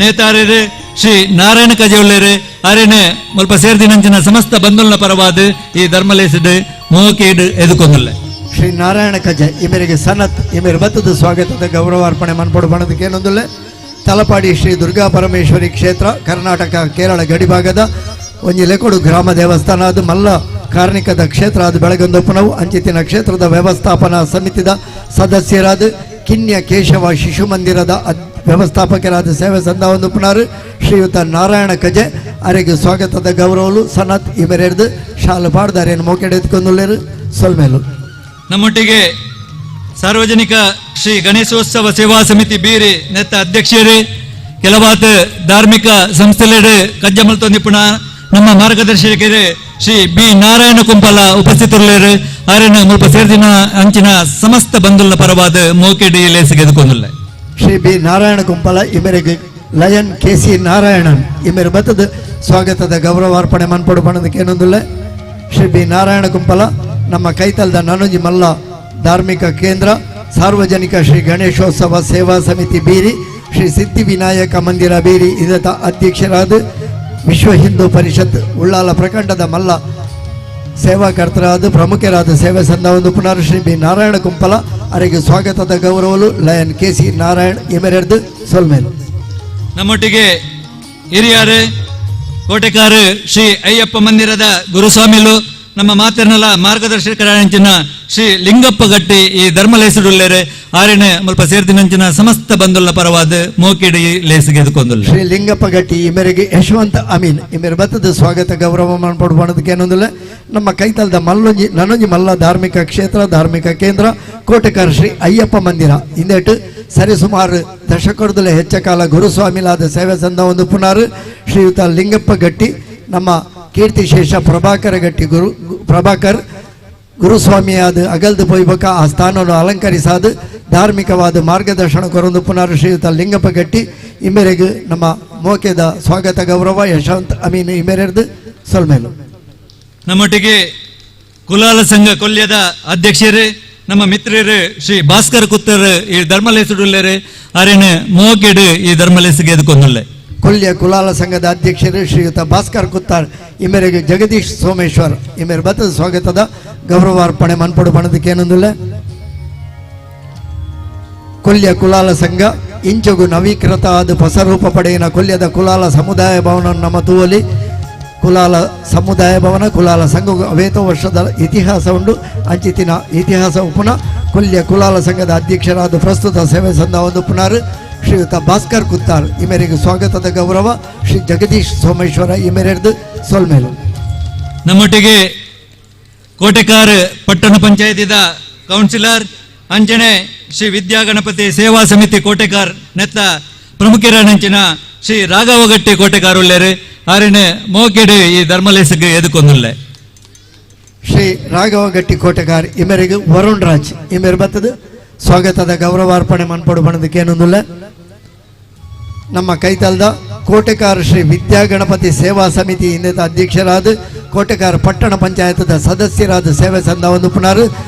ನೇತಾರರು ಶ್ರೀ ನಾರಾಯಣ ಕಜೆಯುಳ್ಳೇರು ಆರೇನೆ ಮುಲ್ಪ ಸೇರ್ದಿನಂಚಿನ ಸಮಸ್ತ ಬಂಧುಲ್ನ ಪರವಾದ ಈ ಧರ್ಮಲೇಸಿಡ್ ಮೋಕೇಡ್ ಎದುಕೊಂದುಲ್ಲೆ. ಶ್ರೀ ನಾರಾಯಣ ಕಜೆ ಈ ಮೇರೆಗೆ ಸನತ್ ಈ ಮೇರೆ ಬತ್ತದ ಸ್ವಾಗತದ ಗೌರವಾರ್ಪಣೆ ಮನ್ಪೊಡು ಬಣದಕ್ಕೆ ಏನೊಂದುಲ್ಲೆ. ತಲಪಾಡಿ ಶ್ರೀ ದುರ್ಗಾ ಪರಮೇಶ್ವರಿ ಕ್ಷೇತ್ರ ಕರ್ನಾಟಕ ಕೇರಳ ಗಡಿಭಾಗದ ಒಂಜಿ ಲೆಕೊಡು ಗ್ರಾಮ ದೇವಸ್ಥಾನ ಅದು ಮಲ್ಲ ಕಾರ್ಣಿಕದ ಕ್ಷೇತ್ರ ಅದು ಬೆಳಗೊಂದೊಪ್ಪನವು ಅಂಚಿತಿನ ಕ್ಷೇತ್ರದ ವ್ಯವಸ್ಥಾಪನಾ ಸಮಿತಿದ ಸದಸ್ಯರಾದ ಕಿನ್ಯ ಕೇಶವ ಶಿಶು ಮಂದಿರದ ವ್ಯವಸ್ಥಾಪಕರಾದ ಸೇವೆ ಸಂದಾವೊಂದುಪ್ಪನಾರು ಶ್ರೀಯುತ ನಾರಾಯಣ ಕಜೆ ಅರೆಗೆ ಸ್ವಾಗತದ ಗೌರವಲು ಸನತ್ ಈ ಮೇರೆರ್ದು ಶಾಲು ಪಾಡ್ದಾರೇನು ಮೋಕೆಡೆ ಎತ್ಕೊಂದುಲ್ಲೇರು ಸೊಲ್ಮೇಲು. ನಮ್ಮೊಟ್ಟಿಗೆ ಸಾರ್ವಜನಿಕ ಶ್ರೀ ಗಣೇಶೋತ್ಸವ ಸೇವಾ ಸಮಿತಿ ಬೀರಿ ನೆತ್ತ ಅಧ್ಯಕ್ಷರು ಕೆಲವಾತ ಧಾರ್ಮಿಕ ಸಂಸ್ಥೆಲೆಡು ಕಜ್ಜಮಲ್ತೊ ನಿಪುಣ ನಮ್ಮ ಮಾರ್ಗದರ್ಶಕರು ಶ್ರೀ ಬಿ ನಾರಾಯಣ ಕುಂಪಲ ಉಪಸ್ಥಿತರುಳ್ಳೇರು ಆರಿನ ಮುಲ್ಪ ಸೇರ್ದಿನ ಅಂಚಿನ ಸಮಸ್ತ ಬಂಧುಲ ಪರವಾದ ಮೋಕೆಡಿ ಲೇಸಿಗೆ ಎದುಕೊಂದುಲ್ಲೆ. ಶ್ರೀ ಬಿ ನಾರಾಯಣ ಕುಂಪಲ ಈ ಮೇರೆಗೆ lion K C Narayanan ಈ ಮೇರೆ ಬತ್ತದ ಸ್ವಾಗತದ ಗೌರವಾರ್ಪಣೆ ಮನ್ಪೊಡು ಬಣದಕ್ಕೆ ಏನೊಂದುಲ್ಲೆ. ಶ್ರೀ ಬಿ ನಾರಾಯಣ ಕುಂಪಲ ನಮ್ಮ ಕೈತಲ್ದ ನಾನೊಂಜಿ ಮಲ್ಲ ಧಾರ್ಮಿಕ ಕೇಂದ್ರ ಸಾರ್ವಜನಿಕ ಶ್ರೀ ಗಣೇಶೋತ್ಸವ ಸೇವಾ ಸಮಿತಿ ಬೀರಿ ಶ್ರೀ ಸಿದ್ಧಿವಿನಾಯಕ ಮಂದಿರ ಬೀರಿ ಇದರ ಅಧ್ಯಕ್ಷರಾದ ವಿಶ್ವ ಹಿಂದೂ ಪರಿಷತ್ ಉಳ್ಳಾಲ ಪ್ರಖಂಡದ ಮಲ್ಲ ಸೇವಾಕರ್ತರಾದ ಪ್ರಮುಖರಾದ ಸೇವೆ ಸಂದವನ್ನು ಪುನರ್ ಶ್ರೀ ಬಿ ನಾರಾಯಣ ಕುಂಪಲ ಅವರಿಗೆ ಸ್ವಾಗತದ ಗೌರವಲು lion K C Narayan ಎಮೆರೆರ್ದು ಸೊಲ್ಮೇಲು. ನಮ್ಮೊಟ್ಟಿಗೆ ಹಿರಿಯರು ಕೋಟೆಕಾರು ಶ್ರೀ ಅಯ್ಯಪ್ಪ ಮಂದಿರದ ಗುರುಸ್ವಾಮಿಲು ನಮ್ಮ ಮಾತಿನಲ್ಲ ಮಾರ್ಗದರ್ಶಕರಂಚಿನ ಶ್ರೀ ಲಿಂಗಪ್ಪ ಗಟ್ಟಿ ಈ ಧರ್ಮಲೇಸುಡುಲ್ಲೇರೆ ಆರಿನ ಮುಲ್ಪ ಸೇರ್ದಿನಂಚಿನ ಸಮಸ್ತ ಬಂಧುಲ ಪರವಾದ ಮೋಕಿಡಿ ಲೇಸಿಗೆ ಎದುಕೊಂದುಲ್ಲ. ಶ್ರೀ ಲಿಂಗಪ್ಪ ಗಟ್ಟಿ ಈ ಮೇರೆಗೆ ಯಶವಂತ ಅಮೀನ್ ಈ ಮೇರೆ ಬತ್ತದ ಸ್ವಾಗತ ಗೌರವ ಮನ್ಪೊಡು ಏನೊಂದುಲ್ಲ. ನಮ್ಮ ಕೈತಲ್ದ ಮಲ್ಲೊಂಜಿ ನನೊಂಜಿ ಮಲ್ಲ ಧಾರ್ಮಿಕ ಕ್ಷೇತ್ರ ಧಾರ್ಮಿಕ ಕೇಂದ್ರ ಕೋಟೆಕಾರ ಶ್ರೀ ಅಯ್ಯಪ್ಪ ಮಂದಿರ ಇಂದೇಟು ಸರಿಸುಮಾರು ದಶಕರ್ದಲೆ ಹೆಚ್ಚ ಕಾಲ ಗುರುಸ್ವಾಮಿಲಾದ ಸೇವೆ ಸಂದ ಒಂದು ಪುನಾರು ಶ್ರೀಯುತ ಲಿಂಗಪ್ಪ ಗಟ್ಟಿ ನಮ್ಮ ಕೀರ್ತಿಶೇಷ ಪ್ರಭಾಕರ ಗಟ್ಟಿ ಗುರು ಪ್ರಭಾಕರ್ ಗುರುಸ್ವಾಮಿಯಾದ ಅಗಲ್ದು ಪೊಯ್ಬಕ ಆ ಸ್ಥಾನವನ್ನು ಅಲಂಕರಿಸಾದ ಧಾರ್ಮಿಕವಾದ ಮಾರ್ಗದರ್ಶನ ಕೊರೊಂದು ಪುನರ್ ಶ್ರೀಯುತ ಲಿಂಗಪ್ಪ ಗಟ್ಟಿ ಇಮೇರೆಗೆ ನಮ್ಮ ಮೋಕೆದ ಸ್ವಾಗತ ಗೌರವ ಯಶವಂತ್ ಅಮೀನ್ ಇಮೇರೆರ್ದು ಸೊಲ್ಮೇಲು. ನಮ್ಮೊಟ್ಟಿಗೆ ಕುಲಾಲ ಸಂಘ ಕೊಲ್ಯದ ಅಧ್ಯಕ್ಷರು ನಮ್ಮ ಮಿತ್ರರು ಶ್ರೀ ಭಾಸ್ಕರ್ ಕುತ್ತರ್ ಈ ಧರ್ಮಲೇಸುಡುಲ್ಲೇರು ಆರೇನ ಮೋಕೆಡು ಈ ಧರ್ಮಲೇಸಿಗೆ ಎದುಕೊಂದುಲ್ಲೆ. ಕೊಲ್ಯ ಕುಲಾಲ ಸಂಘದ ಅಧ್ಯಕ್ಷರು ಶ್ರೀಯುತ ಭಾಸ್ಕರ್ ಕುತ್ತಾರ್ ಈ ಮೇರೆಗೆ ಜಗದೀಶ್ ಸೋಮೇಶ್ವರ್ ಈ ಮೇರೆ ಬತ್ತದ ಸ್ವಾಗತದ ಗೌರವಾರ್ಪಣೆ ಮನ್ಪೊಡು ಬಣದಕ್ಕೆ ಏನೊಂದುಲ್ಲ. ಕೊಲ್ಯ ಕುಲಾಲ ಸಂಘ ಇಂಚಗು ನವೀಕೃತ ಆದ ಹೊಸ ರೂಪ ಪಡೆಯಿನ ಕೊಲ್ಯದ ಕುಲಾಲ ಸಮುದಾಯ ಭವನ ನಮ್ಮ ತೂವಲಿ ಕುಲಾಲ ಸಮುದಾಯ ಭವನ ಕುಲಾಲ ಸಂಘ ಅವೇತೋ ವರ್ಷದ ಇತಿಹಾಸ ಉಂಡು ಅಂಚಿತಿನ ಇತಿಹಾಸ ಉಪುನ ಕೊಲ್ಯ ಕುಲಾಲ ಸಂಘದ ಅಧ್ಯಕ್ಷರಾದ ಪ್ರಸ್ತುತ ಸೇವೆ ಸಂದ ಒಂದು ಪುನರ್ ಶ್ರೀಯುತ ಭಾಸ್ಕರ್ ಕುತ್ತಾರ್ ಈ ಮೇರೆಗೆ ಸ್ವಾಗತದ ಗೌರವ ಶ್ರೀ ಜಗದೀಶ್ ಸೋಮೇಶ್ವರ ಈ ಮೇರೆರ್ದು ಸೊಲ್ಮೇಲು. ನಮ್ಮೊಟ್ಟಿಗೆ ಕೋಟೆಕಾರ್ ಪಟ್ಟಣ ಪಂಚಾಯತಿದ ಕೌನ್ಸಿಲರ್ ಅಂಜನೆ ಶ್ರೀ ವಿದ್ಯಾಗಣಪತಿ ಸೇವಾ ಸಮಿತಿ ಕೋಟೆಕಾರ್ ನೆತ್ತ ಪ್ರಮುಖರ ನಂಚಿನ ಶ್ರೀ ರಾಘವಗಟ್ಟಿ ಕೋಟೆಕಾರ್ ಉಳ್ಳೇರು ಆರೇನೆ ಮೋಕೆಡು ಈ ಧರ್ಮಲೇಸಿಗೆ ಎದುಕೊಂದುಲ್ಲೆ. ಶ್ರೀ ರಾಘವಗಟ್ಟಿ ಕೋಟೆಗಾರ್ ಈ ಮೇರೆಗೆ ವರುಣ್ ರಾಜ್ ಈ ಮೇರೆ ಬತ್ತದ ಸ್ವಾಗತದ ಗೌರವಾರ್ಪಣೆ ಮನ್ಪೊಡು ಬಣದಕ್ಕೆ ಏನೊಂದುಲ್ಲ. ನಮ್ಮ ಕೈತಲ್ದ ಕೋಟೆಕಾರ ಶ್ರೀ ವಿದ್ಯಾಗಣಪತಿ ಸೇವಾ ಸಮಿತಿ ಹಿಂದೆ ಅಧ್ಯಕ್ಷರಾದ ಕೋಟೆಕಾರ ಪಟ್ಟಣ ಪಂಚಾಯತದ ಸದಸ್ಯರಾದ ಸೇವೆ ಸಂದ ಒಂದು ಪುನರ್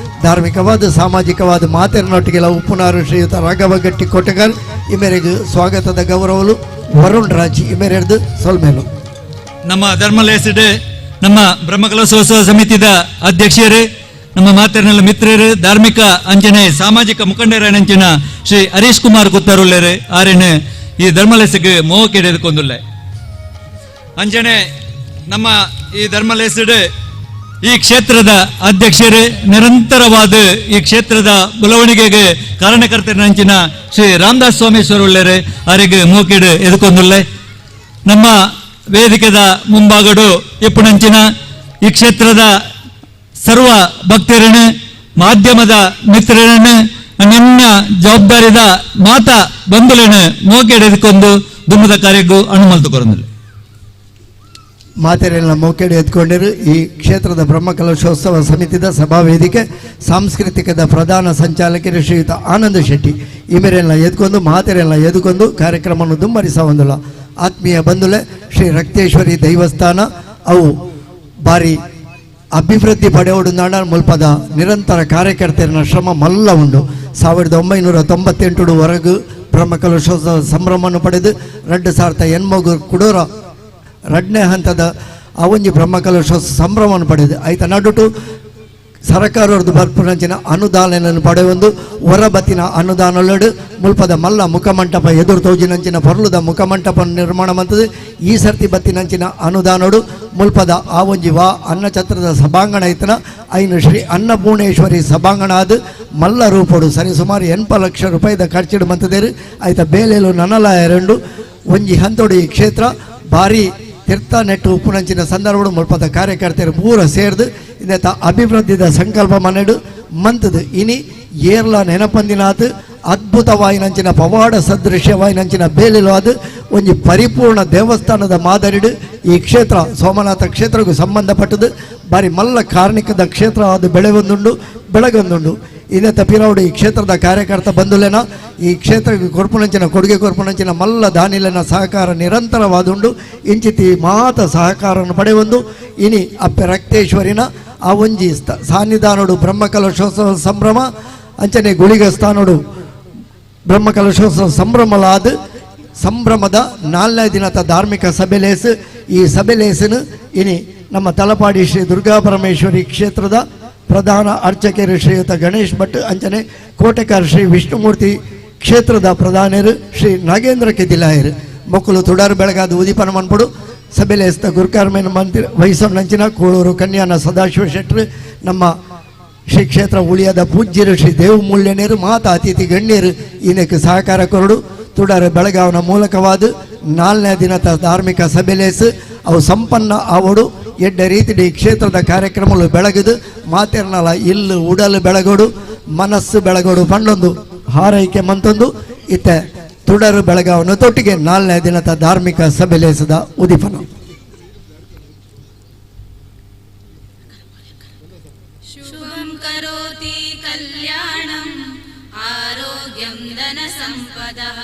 ಧಾರ್ಮಿಕವಾದ ಸಾಮಾಜಿಕವಾದ ಮಾತೆರ್ನೊಟ್ಟಿಗೆಲ್ಲ ಉಪ್ಪುನಾರು ಶ್ರೀಯುತ ರಾಘವ ಗಟ್ಟಿ ಕೋಟೆಗಾರ್ ಈ ಮೇರೆಗೆ ಸ್ವಾಗತದ ಗೌರವಲು ವರುಣ್ ರಾಜ್ ಈ ಮೇರೆದು ಸೊಲ್ಮೇಲು. ನಮ್ಮ ಧರ್ಮಲೇಸಿಡ್ ನಮ್ಮ ಬ್ರಹ್ಮಕಲಶೋತ್ಸವ ಸಮಿತಿದ ಅಧ್ಯಕ್ಷರು ನಮ್ಮ ಮಾತೆರ್ನೆಲ್ಲ ಮಿತ್ರರು ಧಾರ್ಮಿಕ ಅಂಚನೆ ಸಾಮಾಜಿಕ ಮುಖಂಡರ ಅಂಚಿನ ಶ್ರೀ ಹರೀಶ್ ಕುಮಾರ್ ಕುತ್ತರುಲ್ಲೇರು ಆರೇನು ಈ ಧರ್ಮಲೇಸಿಗೆ ಮೋಹಕ್ಕೆ ಹಿಡಿದುಕೊಂದುಲ್ಲೆ. ಅಂಚನೆ ನಮ್ಮ ಈ ಧರ್ಮಲೇಸಿಡ್ ಈ ಕ್ಷೇತ್ರದ ಅಧ್ಯಕ್ಷರು ನಿರಂತರವಾದ ಈ ಕ್ಷೇತ್ರದ ಬೆಳವಣಿಗೆಗೆ ಕಾರಣಕರ್ತರಂಚಿನ ಶ್ರೀ ರಾಮದಾಸ್ ಸ್ವಾಮೀಶ್ವರ ಉಳ್ಳೇರು ಅವರಿಗೆ ಮೋಕಿಡು ಎದುಕೊಂದುಲ್ಲೆ. ನಮ್ಮ ವೇದಿಕೆದ ಮುಂಭಾಗಡು ಇಪ್ಪುನಂಚಿನ ಈ ಕ್ಷೇತ್ರದ ಸರ್ವ ಭಕ್ತರನ್ನು ಮಾಧ್ಯಮದ ಮಿತ್ರರನ್ನು ಅನನ್ಯ ಜವಾಬ್ದಾರಿದ ಮಾತಾ ಬಂಧುలను ಮೋಕೆಡ್ ಎದುಕೊಂಡು ದುಮ್ಮದ ಕಾರ್ಯಕ್ಕೂ ಅನುಮಲ್ತು ಕೊರಂದಿಲ್ಲ. ಮಾತೆರೆಲ್ಲ ಮೋಕೆಡೆ ಎತ್ಕೊಂಡಿರು. ಈ ಕ್ಷೇತ್ರದ ಬ್ರಹ್ಮಕಲಶೋತ್ಸವ ಸಮಿತಿದ ಸಭಾ ವೇದಿಕೆ ಸಾಂಸ್ಕೃತಿಕದ ಪ್ರಧಾನ ಸಂಚಾಲಕರು ಶ್ರೀಯುತ ಆನಂದ ಶೆಟ್ಟಿ ಈ ಮೇರೆಲ್ಲ ಎದ್ಕೊಂಡು ಮಾತೆರೆಲ್ಲ ಎದ್ಕೊಂಡು ಕಾರ್ಯಕ್ರಮವನ್ನು ದುಮ್ಮರಿಸವಂದಿಲ್ಲ. ಆತ್ಮೀಯ ಬಂಧುಲೆ, ಶ್ರೀ ರಕ್ತೇಶ್ವರಿ ದೇವಸ್ಥಾನ ಅವು ಬಾರಿ ಅಭಿವೃದ್ಧಿ ಪಡೆಯೋಡು ನಾಡ ಮುಲ್ಪದ ನಿರಂತರ ಕಾರ್ಯಕರ್ತರನ ಶ್ರಮ ಮಲ್ಲ ಉಂಡು. 1998 ವರೆಗೂ ಬ್ರಹ್ಮಕಲಶೋತ್ಸವ ಸಂಭ್ರಮವನ್ನು ಪಡೆದು 2008 ಕುಡೋರ ರಡ್ನೇ ಹಂತದ ಆ ಒಂಜಿ ಬ್ರಹ್ಮಕಲಶೋತ್ಸವ ಸಂಭ್ರಮವನ್ನು ಪಡೆದು ಐತ ನಡುಟು ಸರಕಾರದ್ದು ಬರ್ಪುನಂಚಿನ ಅನುದಾನವನ್ನು ಪಡೆಯೊಂದು ಹೊರಬತ್ತಿನ ಅನುದಾನಲಡು ಮುಲ್ಪದ ಮಲ್ಲ ಮುಖಮಂಟಪ ಎದುರು ತೋಜಿನಂಚಿನ ಪೊರ್ಲುದ ಮುಖಮಂಟಪ ನಿರ್ಮಾಣ ಮಂತದು. ಈ ಸರ್ತಿ ಬತ್ತಿನಂಚಿನ ಅನುದಾನಡು ಮುಲ್ಪದ ಆ ಒಂಜಿ ವಾ ಅನ್ನಛತ್ರದ ಸಭಾಂಗಣ ಐತನ ಐನು ಶ್ರೀ ಅನ್ನಪೂರ್ಣೇಶ್ವರಿ ಸಭಾಂಗಣ ಅದು ಮಲ್ಲ ರೂಪಡು ಸರಿ ಸುಮಾರು 80 ಲಕ್ಷ ರೂಪಾಯಿದ ಖರ್ಚಿಡು ಮಂತದೇರು. ಐತ ಬೇಲೆಲು ನನಲ ಎರಡು ಒಂಜಿ ಹಂತೋಡು ಈ ಕ್ಷೇತ್ರ ಭಾರಿ ತೀರ್ಥ ನೆಟ್ಟು ಉಪ್ಪುನಂಚಿನ ಸಂದರ್ಭಡು ಮುಲ್ಪದ ಕಾರ್ಯಕರ್ತರು ಪೂರ ಸೇರ್ದು ಇಂದ ಅಭಿವೃದ್ಧಿದ ಸಂಕಲ್ಪ ಮನೆಡು ಮಂತದು. ಇನಿ ಏರ್ಲ ನೆನಪಂದಿನಾತ್ ಅದ್ಭುತವಾಯಿನಂಚಿನ ಪವಾಡ ಸದೃಶ್ಯವಾಯಿನಂಚಿನ ಬೇಲಿಲು ಅದು ಒಂಜಿ ಪರಿಪೂರ್ಣ ದೇವಸ್ಥಾನದ ಮಾದರಿಡು ಈ ಕ್ಷೇತ್ರ ಸೋಮನಾಥ ಕ್ಷೇತ್ರಕ್ಕೂ ಸಂಬಂಧಪಟ್ಟದು ಬಾರಿ ಮಲ್ಲ ಕಾರ್ಣಿಕದ ಕ್ಷೇತ್ರ ಅದು ಬೆಳೆವೊಂದುಂಡು ಬೆಳಗೊಂದುಂಡು. ಇನ್ನೆತ್ತ ಪಿರೌಡು ಈ ಕ್ಷೇತ್ರದ ಕಾರ್ಯಕರ್ತ ಬಂಧುಲೇನ ಈ ಕ್ಷೇತ್ರಕ್ಕೆ ಕೊರ್ಪುನಂಚಿನ ಕೊಡುಗೆ ಕೊರ್ಪುನಂಚಿನ ಮಲ್ಲ ದಾನಿಲೆನ ಸಹಕಾರ ನಿರಂತರವಾದುಂಡು. ಇಂಚಿತಿ ಮಾತ ಸಹಕಾರವನ್ನು ಪಡೆಯೊಂದು ಇನಿ ಅಪ್ಪೆ ರಕ್ತೇಶ್ವರಿನ ಆ ಒಂಜಿ ಸಾನ್ನಿಧಾನೋಡು ಬ್ರಹ್ಮಕಲಶೋತ್ಸವ ಸಂಭ್ರಮ ಅಂಚನೆ ಗುಳಿಗ ಸ್ಥಾನೋಡು ಬ್ರಹ್ಮಕಲಶೋತ್ಸವ ಸಂಭ್ರಮಲಾದ ಸಂಭ್ರಮದ 4ನೇ ದಿನದ ಧಾರ್ಮಿಕ ಸಭೆಲೇಸು. ಈ ಸಭೆಲೇಸನು ಇನಿ ನಮ್ಮ ತಲಪಾಡಿ ಶ್ರೀ ದುರ್ಗಾ ಪರಮೇಶ್ವರಿ ಕ್ಷೇತ್ರದ ಪ್ರಧಾನ ಅರ್ಚಕರು ಶ್ರೀಯುತ ಗಣೇಶ್ ಭಟ್ ಅಂಚನೆ ಕೋಟೆಕಾರ ಶ್ರೀ ವಿಷ್ಣುಮೂರ್ತಿ ಕ್ಷೇತ್ರದ ಪ್ರಧಾನರು ಶ್ರೀ ನಾಗೇಂದ್ರ ಕೆದಿಲಾಯರು ಮಕ್ಕಳು ತುಡಾರು ಬೆಳಗಾದ ಉದೀಪನ ಮನ್ಪಡು. ಸಭೆಲೇಸ್ತ ಗುರುಕಾರ್ಮೇನ ಮಂತ್ರಿ ವಹಿಸೋಣಂಚಿನ ಕೋಳೂರು ಕನ್ಯಾನ ಸದಾಶಿವ ಶೆಟ್ಟರು ನಮ್ಮ ಶ್ರೀ ಕ್ಷೇತ್ರ ಉಳಿಯದ ಪೂಜ್ಯರು ಶ್ರೀ ದೇವಮೂಲ್ಯನೇರು ಮಾತಾ ಅತಿಥಿ ಗಣ್ಯರು ಈನಕ್ಕೆ ಸಹಕಾರ ಕೊರಡು. ತುಡಾರು ಬೆಳಗಾವನ ಮೂಲಕವಾದ 4ನೇ ದಿನದ ಧಾರ್ಮಿಕ ಸಭೆಲೇಸು ಅವು ಸಂಪನ್ನ ಆವಡು ಎಡ್ಡ ರೀತಿಡಿ ಕ್ಷೇತ್ರದ ಕಾರ್ಯಕ್ರಮಗಳು ಬೆಳಗದು ಮಾತೆರ್ನಲ ಇಲ್ಲು ಉಡಲು ಬೆಳಗೋಡು ಮನಸ್ಸು ಬೆಳಗೋಡು ಪಂಡೊಂದು ಹಾರೈಕೆ ಮಂತೊಂದು ಇತ್ತೆ ತುಡರು ಬೆಳಗಾವನ ತೊಟ್ಟಿಗೆ 4ನೇ ದಿನದ ಧಾರ್ಮಿಕ ಸಭೆಲೇಸದ ಉದೀಪನ. ಶುಭಂ ಕರೋತಿ ಕಲ್ಯಾಣಂ ಆರೋಗ್ಯಂ ಧನ ಸಂಪದಃ.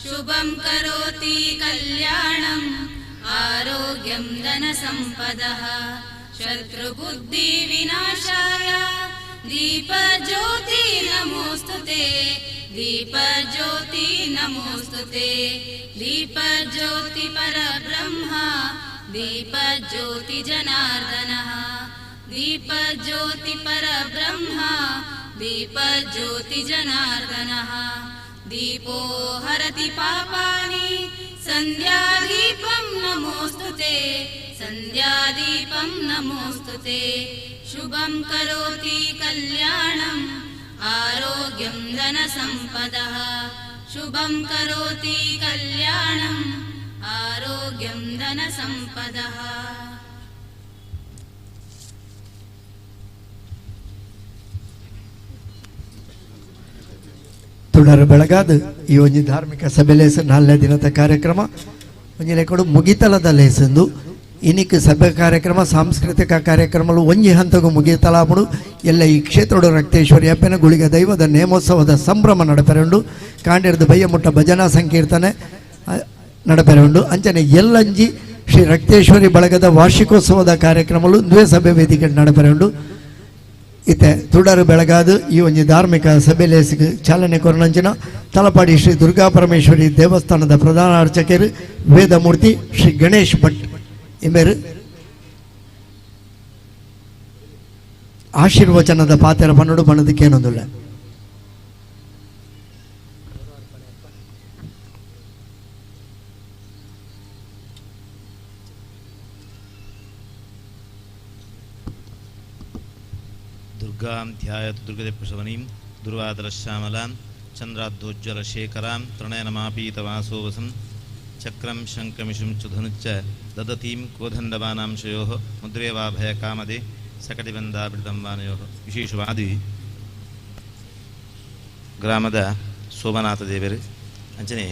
ಶುಭಂ ಕರೋತಿ ಕಲ್ಯಾಣಂ ಆರೋಗ್ಯಂ ಧನ ಸಂಪದಃ. ಶತ್ರುಬುದ್ಧಿ ವಿನಾಶಾಯ ದೀಪಜ್ಯೋತಿ ನಮೋಸ್ತುತೆ. ದೀಪಜ್ಯೋತಿ ನಮೋಸ್ತುತೆ. ದೀಪಜ್ಯೋತಿ ಪರಬ್ರಹ್ಮ ದೀಪಜ್ಯೋತಿ ಜನಾರ್ದನಃ. ದೀಪಜ್ಯೋತಿ ಪರಬ್ರಹ್ಮ ದೀಪಜ್ಯೋತಿ ಜನಾರ್ದನಃ. ದೀಪೋ ಹರತಿ ಪಾಪಾನಿ ಸಂಧ್ಯಾದೀಪಂ ನಮೋಸ್ತುತೆ. ಸಂಧ್ಯಾದೀಪಂ ನಮೋಸ್ತುತೆ. ಶುಭಂ ಕರೋತಿ ಕಲ್ಯಾಣಂ ಆರೋಗ್ಯಂ ಧನ ಸಂಪದಃ. ಶುಭಂ ಕರೋತಿ ಕಲ್ಯಾಣಂ ಆರೋಗ್ಯಂ ಧನ ಸಂಪದಃ. ತುಡರು ಬೆಳಗಾದ ಈ ಒಂಜಿ ಧಾರ್ಮಿಕ ಸಭೆ 4ನೇ ದಿನದ ಕಾರ್ಯಕ್ರಮ ಒಂಜಿ ಲೆಕ್ಕಡು ಮುಗಿತಲದ ಲೇಸಂದು ಇನಿಕ್ ಸಭೆ ಕಾರ್ಯಕ್ರಮ ಸಾಂಸ್ಕೃತಿಕ ಕಾರ್ಯಕ್ರಮಗಳು ಒಂಜಿ ಹಂತಗೂ ಮುಗಿತಲಾಪುಡು. ಎಲ್ಲ ಈ ಕ್ಷೇತ್ರೋಡು ರಕ್ತೇಶ್ವರಿ ಅಪ್ಪನ ಗುಳಿಗ ದೈವದ ನೇಮೋತ್ಸವದ ಸಂಭ್ರಮ ನಡಪೆರುಂಡು. ಕಾಂಡಿರ್ದು ಬಯ್ಯಮುಟ್ಟ ಭಜನಾ ಸಂಕೀರ್ತನೆ ನಡಪೆರುಂಡು. ಅಂಚನೆ ಎಲ್ಲಂಜಿ ಶ್ರೀ ರಕ್ತೇಶ್ವರಿ ಬಳಗದ ವಾರ್ಷಿಕೋತ್ಸವದ ಕಾರ್ಯಕ್ರಮಗಳು ದ್ವೇ ಸಭೆ ವೇದಿಕೆ ನಡಪೆರುಂಡು. ಇತ್ತೆ ತುಡರು ಬೆಳಗಾದು ಈ ಒಂಜಿ ಧಾರ್ಮಿಕ ಸಭೆಲೇಸಿಗೆ ಚಾಲನೆ ಕೊರನಂಚಿನ ತಲಪಾಡಿ ಶ್ರೀ ದುರ್ಗಾ ಪರಮೇಶ್ವರಿ ದೇವಸ್ಥಾನದ ಪ್ರಧಾನ ಅರ್ಚಕರು ವೇದಮೂರ್ತಿ ಶ್ರೀ ಗಣೇಶ್ ಭಟ್ ಇಂಬೇರು ಆಶೀರ್ವಚನದ ಪಾತ್ರ ಪನ್ನಡು ಬಣ್ಣದಕ್ಕೇನೊಂದುಲ್ಲ. ದುರ್ಗಾಂ ಧ್ಯಾಯತು ದುರ್ಗದೆಪ್ಪಶವನೀಂ ದುರ್ವಾದರಶ್ಯಾಮಲಾಂ ಚಂದ್ರಾದ್ದೋಜ್ವಲಶೇಖರಾಂ ತ್ರಣಯನಮಾಪೀತವಾಸೋವಸಂ ಚಕ್ರಂ ಶಂಕಮಿಷುಂ ಚ ಧನುಚ್ಚ ದದತೀಂ ಕೋದಂಡವಾನಾಂ ಶಯೋಃ ಮುದ್ರೇವಾಭಯಕಾಮದೆ ಸಕಟಿಬಂಧಾಬಿಡದಂಬಾನಯೋಃ. ವಿಶೇಷವಾದಿ ಗ್ರಾಮದ ಸೋಮನಾಥ ದೇವರು ಅಂಚನೆ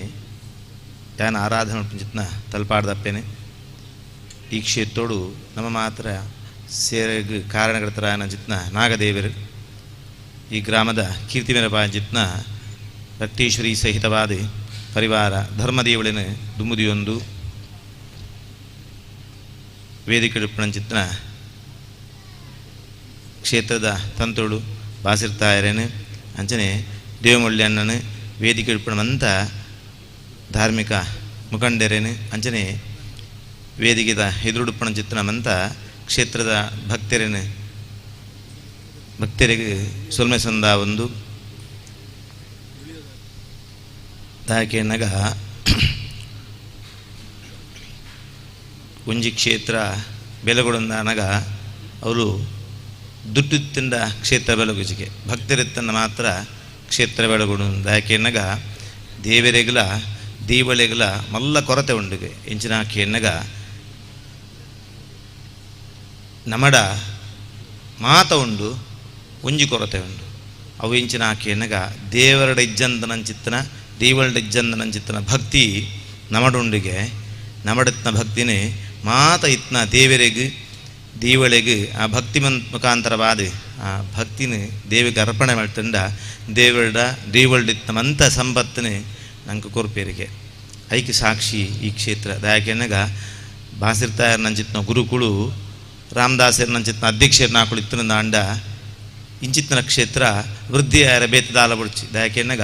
ಯಾನ ಆರಾಧನೆ ಪಂಚಿತ್ನ ತಲ್ಪಾಡ್ದಪ್ಪೇನೆ. ಈ ಕ್ಷೇತ್ರೋಡು ನಮ್ಮ ಮಾತ್ರ ಸೇರೆಗ್ ಕಾರಣಕರ್ತರಾಯನ ಚಿತ್ನ ನಾಗದೇವರು ಈ ಗ್ರಾಮದ ಕೀರ್ತಿಮೆರಪಾಯ ಚಿತ್ನ ರಕ್ತೇಶ್ವರಿ ಸಹಿತವಾದ ಪರಿವಾರ ಧರ್ಮದೇವಳಿನ ದುಮ್ಮುದಿಯೊಂದು ವೇದಿಕೆ ಚಿತ್ನ ಕ್ಷೇತ್ರದ ತಂತೋಳು ಬಾಸಿರ್ತಾಯರೇನು ಅಂಚನೆ ದೇವಮಳ್ಳಿ ಅಣ್ಣನು ವೇದಿಕೆ ಅಂತ ಧಾರ್ಮಿಕ ಮುಖಂಡರೇನು ಅಂಚನೆ ವೇದಿಕೆದ ಎದುರುಡುಪ್ಪಣ ಚಿತ್ನಮಂತ ಕ್ಷೇತ್ರದ ಭಕ್ತರೇನು ಭಕ್ತರಿಗೆ ಸೊಲ್ಮೆ ಸಂದ ಒಂದು ದಾಕೆನಗ ಒಂಜಿ ಕ್ಷೇತ್ರ ಬೆಲಗೊಡಂದನಗ ಅವರು ದುಡ್ಡು ಕ್ಷೇತ್ರ ಬೆಳಗುಜಿಗೆ ಭಕ್ತರಿತ್ತನ್ನ ಮಾತ್ರ ಕ್ಷೇತ್ರ ಬೆಳಗುಡು ದಾಕೆನಗ ದೇವರೆಗಲ ದೀವಳೆಗಲ ಮಲ್ಲ ಕೊರತೆ ಉಂಡುಗೆ ಎಂಚಿನ ಕೇನಗ ನಮಡ ಮಾತ ಉಂಡು ಒಂಜಿ ಕೊರತೆ ಉಂಡು ಅವು ಎಂಚಿನ ಕೇನಗ ದೇವರಡ ಇಜ್ಜಂದನಂಚಿತ್ತನ ದೇವಳಡ ಇಜ್ಜಂದನಂಚಿತ್ತನ ಭಕ್ತಿ ನಮಡುಂಡಿಗೆ ನಮಡತ್ನ ಭಕ್ತಿನೇ ಮಾತ ಇತ್ನ ದೇವರೆಗ್ ದೀವಳೆಗ್ ಆ ಭಕ್ತಿ ಮುಖಾಂತರವಾದ ಆ ಭಕ್ತಿನ ದೇವಿಗೆ ಅರ್ಪಣೆ ಮಾಡ್ತಂಡ ದೇವರಡ ದೇವಳಡಿತ್ತಮಂತ ಸಂಪತ್ತಿನ ನಂಗೆ ಕೊರ್ಪೇರಿಗೆ ಐಕೆ ಸಾಕ್ಷಿ ಈ ಕ್ಷೇತ್ರ. ದಾಕೆನಗ ಬಾಸಿರ್ತಾಯರ್ ನಂಚಿತ್ನ ಗುರುಕುಳು ರಾಮದಾಸರ್ ನಂಚಿತ್ನ ಅಧ್ಯಕ್ಷರ ನಾಕುಳು ಇತ್ತನ ಅಂಡ ಇಂಚಿತ್ನ ಕ್ಷೇತ್ರ ವೃದ್ಧಿ ಆಯರ ಬೇತದಾಲ ಬುಡ್ಚಿ. ದಾಕೆನಗ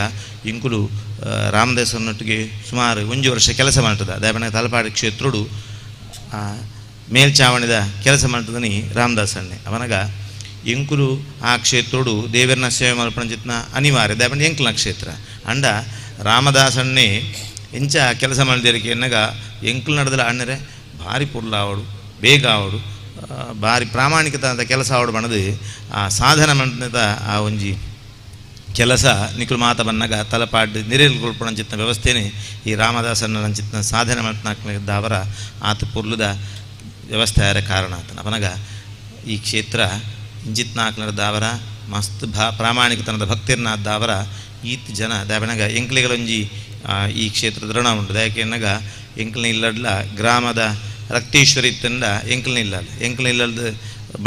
ಇಂಕುಲು ರಾಮದಾಸರನ್ನೊಟ್ಟಿಗೆ ಸುಮಾರು ಒಂಜಿ ವರ್ಷ ಕೆಲಸ ಮಾಡ್ತದ. ದಾಪನ ತಲಪಾಡಿ ಕ್ಷೇತ್ರೋಡು ಮೇಲ್ಚಾವಣಿದ ಕೆಲಸ ಮಾಡ್ತದನಿ ರಾಮದಾಸಣ್ಣೆ ಅವನಗ ಎಂಕುಲು ಆ ಕ್ಷೇತ್ರೋಡು ದೇವರನ ಸೇವೆ ಮಲ್ಪಣಚಿತ್ನ ಅನಿವಾರ್ಯ ದಾಪನ ಎಂಕುಲ ಕ್ಷೇತ್ರ ಅಂಡ ರಾಮದಾಸಣ್ಣೆ ಎಂಚ ಕೆಲಸ ಮಾಡಿದರಿಗೆ ಎನ್ನಗ ಎಂಕುಲು ನಡೆದಲ ಅಣ್ಣರೆ ಭಾರಿ ಪುರ್ಲಾವಡು ಬೇಗ ಆವಡು ಭಾರಿ ಪ್ರಾಮಾಣಿಕತ ಅಂತ ಕೆಲಸ ಆವಡು ಬಣದು ಆ ಸಾಧನ ಮಂಟದ ಆ ಒಂಜಿ ಕೆಲಸ ನಿಕುಲು ಮಾತ ಬನ್ನಗ ತಲಪಾಡ್ ನಿರೇಲ್ ಕೊಳ್ಪಣಂಚಿತ್ನ ವ್ಯವಸ್ಥೆನೇ ಈ ರಾಮದಾಸನ ನಂಚಿತ್ನ ಸಾಧನೆ ಮಾಡ್ತಾವರ ಆತ ಪುರ್ಲುದ ವ್ಯವಸ್ಥೆ ಆರ ಕಾರಣ ಆತನ. ಅವನಗ ಈ ಕ್ಷೇತ್ರ ಇಂಚಿತ್ನಾಕ್ಲದಾವರ ಮಸ್ತ್ ಪ್ರಾಮಾಣಿಕತನದ ಭಕ್ತಿರ್ನಾದ್ದಾವರ ಈತ್ ಜನ ದಾವಣಗ ಎಂಕ್ಲೆಗಳೊಂಜಿ ಈ ಕ್ಷೇತ್ರದ ಋಣ ಉಂಟು. ಯಾಕೆನ್ನಗ ಎಂಕ್ಲನ ಇಲ್ಲಡ್ಲ ಗ್ರಾಮದ ರಕ್ತೇಶ್ವರಿ ಇತ್ತಂಡ ಎಂಕ್ಲನ ಇಲ್ಲಲ್ಲ ಎಂಕ್ಲನ ಇಲ್ಲದ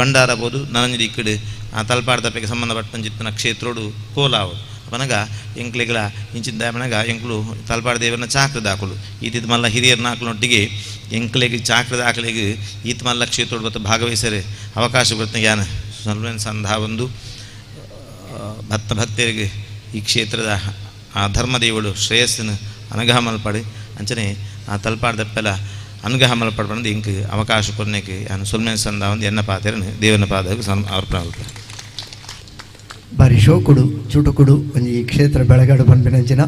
ಭಂಡಾರ ಬೋದು ನನಂಜಿ ಇಕ್ಕಡು ಆ ತಲಪಾಡ್ದಪ್ಪಗೆ ಸಂಬಂಧಪಟ್ಟಂಚಿತ್ತನ ಕ್ಷೇತ್ರೋಡು ಕೋಲಾವು ಅವನಗ ಎಂಕ್ಲೆಗಳ ಇಂಚಿದ್ದ ಅವನಗ ಎಂಕ್ಲು ತಲಪಾಡ ದೇವರನ್ನ ಚಾಕ್ರದ ಹಾಕಲು ಈತಿದ್ ಮಲ್ಲ ಹಿರಿಯರ ನಾಕ್ಲೊಟ್ಟಿಗೆ ಎಂಕ್ಲೆಗೆ ಚಾಕ್ರದ ಹಾಕಲಿಗೆ ಈತ ಮಲ್ಲ ಕ್ಷೇತ್ರೋಡು ಬತ್ತ ಭಾಗವಹಿಸರೆ ಅವಕಾಶ ಕೊಡ್ತ ಜ್ಞಾನ ಸ್ವಲ್ಪ ಸಂಧ ಒಂದು ಭಕ್ತ ಭಕ್ತರಿಗೆ ಈ ಕ್ಷೇತ್ರದ ಆ ಧರ್ಮದೇವಳು ಶ್ರೇಯಸ್ಸನ್ನು ಅನುಗ್ರಹ ಮಲ್ಪಡಿ ಅಂಚನೆ ಆ ತಲಪಾಡ್ದಪ್ಪೆಲ್ಲ ಅನುಗ್ರಹ ಮಲ್ಪಡ್ ಬಂದು ಇಂಕ್ ಅವಕಾಶ ಕೊನ್ನೆಗೆ ನಾನು ಸುಲ್ಮೆನ್ ಸಂದ ಒಂದು ಎನ್ನ ಪಾತೆರನು ದೇವನ ಪಾದಕ್ಕೆ ಅರ್ಪಣೆ ಮಲ್ಪಡೆ. ಬಾರಿ ಶೋಕುಡು ಚುಟುಕುಡು ಒಂಜಿ ಈ ಕ್ಷೇತ್ರ ಬೆಳಗಾಡು ಪನ್ಪಿನಂಚಿನ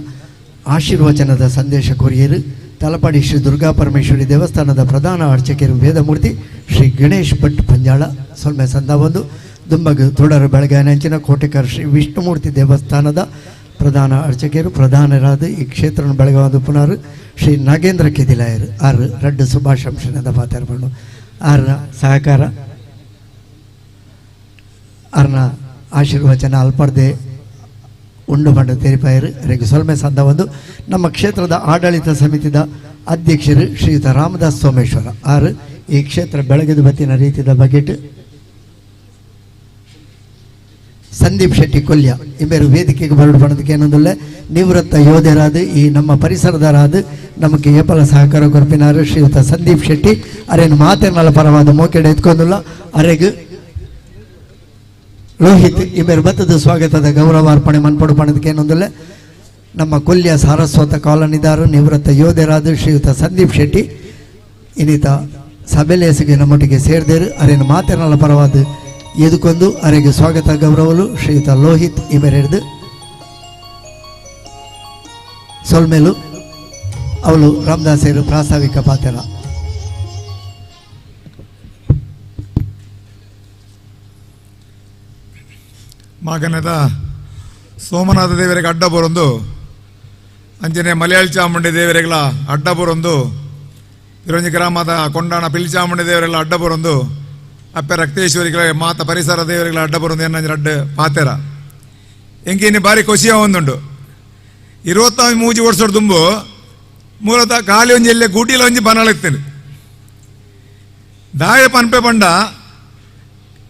ಆಶೀರ್ವಚನದ ಸಂದೇಶ ಕೊರಿಯರು ತಲಪಾಡಿ ಶ್ರೀ ದುರ್ಗಾ ಪರಮೇಶ್ವರಿ ದೇವಸ್ಥಾನದ ಪ್ರಧಾನ ಅರ್ಚಕರು ವೇದಮೂರ್ತಿ ಶ್ರೀ ಗಣೇಶ್ ಭಟ್ ಪಂಜಾಳ ಸೊಲ್ಮೆ ಸಂದ ಒಂದು ದುಂಬಗು ತೊಡರು ಬೆಳಗಾನಂಚಿನ ಕೋಟೆಕರ್ ಶ್ರೀ ವಿಷ್ಣುಮೂರ್ತಿ ದೇವಸ್ಥಾನದ ಪ್ರಧಾನ ಅರ್ಚಕರು ಪ್ರಧಾನರಾದ ಈ ಕ್ಷೇತ್ರ ಬೆಳಗಾವದು ಪುನರ್ ಶ್ರೀ ನಾಗೇಂದ್ರ ಕೆದಿಲಾಯರು ಆರು ರಡ್ಡು ಸುಭಾಷಂಶನದ ಪಾತ್ರಗಳು ಆರ್ನ ಸಹಕಾರ ಆರ್ನ ಆಶೀರ್ವಚನ ಅಲ್ಪರ್ದೆ ಉಂಡು ಬಂಡ ತೆರಿಪಾಯರು ರೆಗ್ ಸೊಲ್ಮೆ ಸಂದ ಒಂದು ನಮ್ಮ ಕ್ಷೇತ್ರದ ಆಡಳಿತ ಸಮಿತಿದ ಅಧ್ಯಕ್ಷರು ಶ್ರೀಯುತ ರಾಮದಾಸ್ ಸೋಮೇಶ್ವರ ಆರು ಈ ಕ್ಷೇತ್ರ ಬೆಳಗಿದ ಬತ್ತಿನ ರೀತಿಯ ಬಗೆಟ್ ಸಂದೀಪ್ ಶೆಟ್ಟಿ ಕೊಲ್ಯ ಇಂಬೇರು ವೇದಿಕೆಗೆ ಬರಡು ಬಣ್ಣದಕ್ಕೆ ಏನೊಂದುಳ್ಳೆ ನಿವೃತ್ತ ಯೋಧರಾದ ಈ ನಮ್ಮ ಪರಿಸರದರಾದ ನಮಗೆ ಏಪಲ ಸಹಕಾರ ಕೊರ್ಪಿನಾರು ಶ್ರೀಯುತ ಸಂದೀಪ್ ಶೆಟ್ಟಿ ಅರೇನು ಮಾತೆನಲ ಪರವಾದ ಮೋಕೆಡೆ ಎತ್ಕೊಂದುಲ್ಲ ಅರೆಗ್ Lohith ಇಬೇರು ಬತ್ತದ ಸ್ವಾಗತದ ಗೌರವಾರ್ಪಣೆ ಮನ್ಪಡು ಪಣದಕ್ಕೇನೊಂದಿಲ್ಲ. ನಮ್ಮ ಕೊಲ್ಯ ಸಾರಸ್ವತ ಕಾಲನಿದಾರು ನಿವೃತ್ತ ಯೋಧರಾದ ಶ್ರೀಯುತ ಸಂದೀಪ್ ಶೆಟ್ಟಿ ಇನ್ನಿತ ಸಭೆಲೇಸಿಗೆ ನಮ್ಮೊಟ್ಟಿಗೆ ಸೇರಿದೇರು ಅರೇನು ಮಾತಿನಲ್ಲ ಪರವಾದ ಎದುಕೊಂದು ಅರೆಗೆ ಸ್ವಾಗತ ಗೌರವಲು ಶ್ರೀಯುತ ಲೋಹಿತ್ ಇಬೆರೆಡ್ದು ಸೊಲ್ಮೇಲು ಅವಳು ರಾಮದಾಸರು ಪ್ರಾಸ್ತಾವಿಕ ಪಾತ್ರ. ಮಾಗನದ ಸೋಮನಾಥ ದೇವರಿಗೆ ಅಡ್ಡ ಬರೊಂದು ಅಂಚನೆ ಮಲಯಾಳ ಚಾಮುಂಡಿ ದೇವರಿಗೆಲ್ಲ ಅಡ್ಡ ಬರೊಂದು ತಿರುವಂಜಿ ಗ್ರಾಮದ ಕೊಂಡಾಣ ಪಿಲ್ ಚಾಮುಂಡಿ ದೇವರೆಲ್ಲ ಅಡ್ಡ ಬರೊಂದು ಅಪ್ಪೆ ರಕ್ತೇಶ್ವರಿಗಳ ಮಾತ ಪರಿಸರ ದೇವರಿಗೆಲ್ಲ ಅಡ್ಡ ಬರೊಂದು ಏನಂದ್ರೆ ಅಡ್ಡ ಪಾತೆರ ಎಂಕೆ ಇನ್ನು ಭಾರಿ ಖುಷಿಯ ಒಂದುಂಡು 23 ವರ್ಷ ದುಂಬು ಮೂಲತಃ ಖಾಲಿ ಒಂಜಿ ಎಲ್ಲೆ ಗೂಟಿಲ ಒಂಜಿ ಬನಾಳಿರ್ತೇನೆ ದಾಯ ಪನ್ಪೆ ಪಂಡ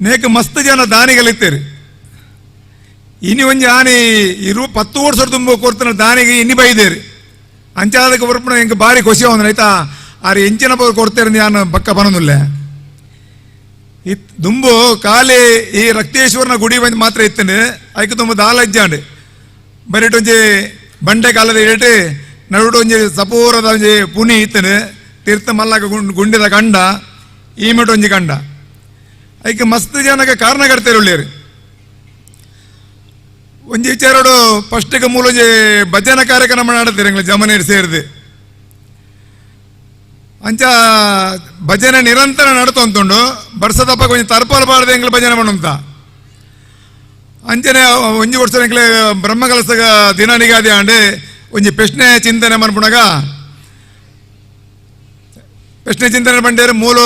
ನೇಕ ಮಸ್ತ್ ಜನ ದಾನಿಗಳಿತ್ತೇರಿ ಇನಿ ಒಂಜಿ ಆನೆ 10 ವರ್ಷ ತುಂಬ ಕೊಡ್ತಾನೆ ದಾನಿಗೆ ಇನಿ ಬೈದೇರಿ ಅಂಚಾದಕ್ಕೆ ಬರ್ಪಣ ಎಂಕ ಭಾರಿ ಖುಷಿ ಒಂದು ಆಯ್ತಾ ಆರು ಎಂಚಿನ ಕೊಡ್ತೇನೆ ನಾನು ಬಕ್ಕ ಬನೋದಿಲ್ಲ. ಇತ್ ದುಂಬು ಖಾಲಿ ಈ ರಕ್ತೇಶ್ವರನ ಗುಡಿ ಬಂದು ಮಾತ್ರ ಇತ್ತೇನೆ ಅದಕ್ಕೆ ತುಂಬ ದಾಲಜ್ಜಾಂಡು ಬರೀಟ್ ಒಂಜಿ ಬಂಡೆ ಕಾಲದ ಇಟ್ಟು ನಡುಟು ಒಂಜಿ ಸಪೂರದ ಒಂಜಿ ಪುನಿ ಇತ್ತೇನೆ ತೀರ್ಥ ಮಲ್ಲಕ ಗುಂಡಿದ ಕಂಡ ಈ ಒಂಜಿ ಕಂಡ ಅದಕ್ಕೆ ಮಸ್ತ್ ಜನಕ್ಕೆ ಕಾರಣ ಕಟ್ತೇವೆ ಒಳ್ಳೆಯರು. ಒಂಜಿ ವಿಚಾರಡು ಫಸ್ಟಿಗೆ ಮೂಲ ಒಂಜಿ ಭಜನಾ ಕಾರ್ಯಕ್ರಮ ನಡತ್ತೀರಿ ಎಂಗ್ಲ ಜಮನೀರು ಸೇರಿದು ಅಂಚ ಭಜನೆ ನಿರಂತರ ನಡತಂತುಂಡು ಬರ್ಸದಪ್ಪ ಒಂಜಿ ತರ್ಪಾಲ್ ಬಾರದೆ ಎಂಗ್ಲ ಭಜನೆ ಮಾಡುಂತ ಅಂಚನೆ ಒಂಜಿ ವರ್ಷ ಎಂಗ್ಲ ಬ್ರಹ್ಮಕಲಸಗ ದಿನ ನಿಗಾದಿ ಆಂಡೆ ಒಂಜಿ ಪ್ರಶ್ನೆ ಚಿಂತನೆ ಮನ್ಪುಣಗ ಪ್ರಶ್ನೆ ಚಿಂತನೆ ಬಂಡೇರು ಮೂಲ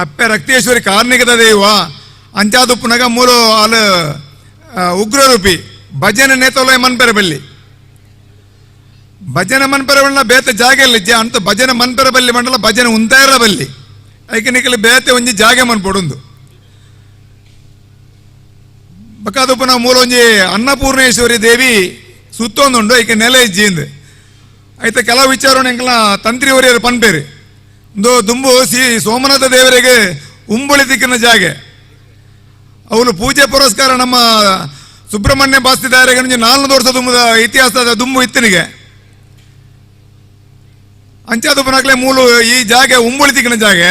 ಅಪ್ಪೆ ರಕ್ತೇಶ್ವರಿ ಕಾರ್ಣಿಕದ ದೇವ ಅಂಚಾದುಪ್ಪುನಗ ಮೂಲ ಅಲ್ ಉಗ್ರರೂಪಿ ಭಜನೆ ನೇತೋಲ ಮನ್ಪೆರೆ ಬಲ್ಲಿ ಭಜನೆ ಮನ್ಪೆರೆ ಬಣ್ಣ ಬೇತೆ ಜಾಗೆ ಇಜ್ಜೆ ಅಂತ ಭಜನೆ ಮನ್ಪೆರೆ ಬಲ್ಲಿ ಮಂಡಲ ಭಜನೆ ಉಂತಾರ ಬಲ್ಲಿ ಐಕೆ ನಿಕಲಿ ಬೇತೆ ಒಂಜಿ ಜಾಗೆ ಮನ್ಪೊಡುಂದು ಬಕ್ಕಾದುಪ್ಪನ ಮೂಲ ಒಂಜಿ ಅನ್ನಪೂರ್ಣೇಶ್ವರಿ ದೇವಿ ಸುತ್ತೊಂದುಂಡು ಐಕೆ ನೆಲೆ ಇಜ್ಜಿಂದು ಐತೆ ಕೆಲವು ವಿಚಾರ ಎಂಕಲ ತಂತ್ರಿ ಒರಿಯರು ಪನ್ಪೇರಿ ಒಂದು ದುಂಬು ಸಿ ಸೋಮನಾಥ ದೇವರಿಗೆ ಉಂಬಳಿ ತಿಕ್ಕಿನ ಜಾಗೆ ಅವಳು ಪೂಜೆ ಪುರಸ್ಕಾರ ನಮ್ಮ ಸುಬ್ರಹ್ಮಣ್ಯ ಬಾಸ್ತಿದಾರಿಗೆ 400 ವರ್ಷ ದುಂಬದ ಇತಿಹಾಸದ ದುಂಬು ಇತ್ತನಿಗೆ ಅಂಚಾದುಪ್ಪನಾಗ್ಲೇ ಮೂಲು ಈ ಜಾಗೆ ಉಂಬಳಿ ತಿಕ್ಕಿನ ಜಾಗೆ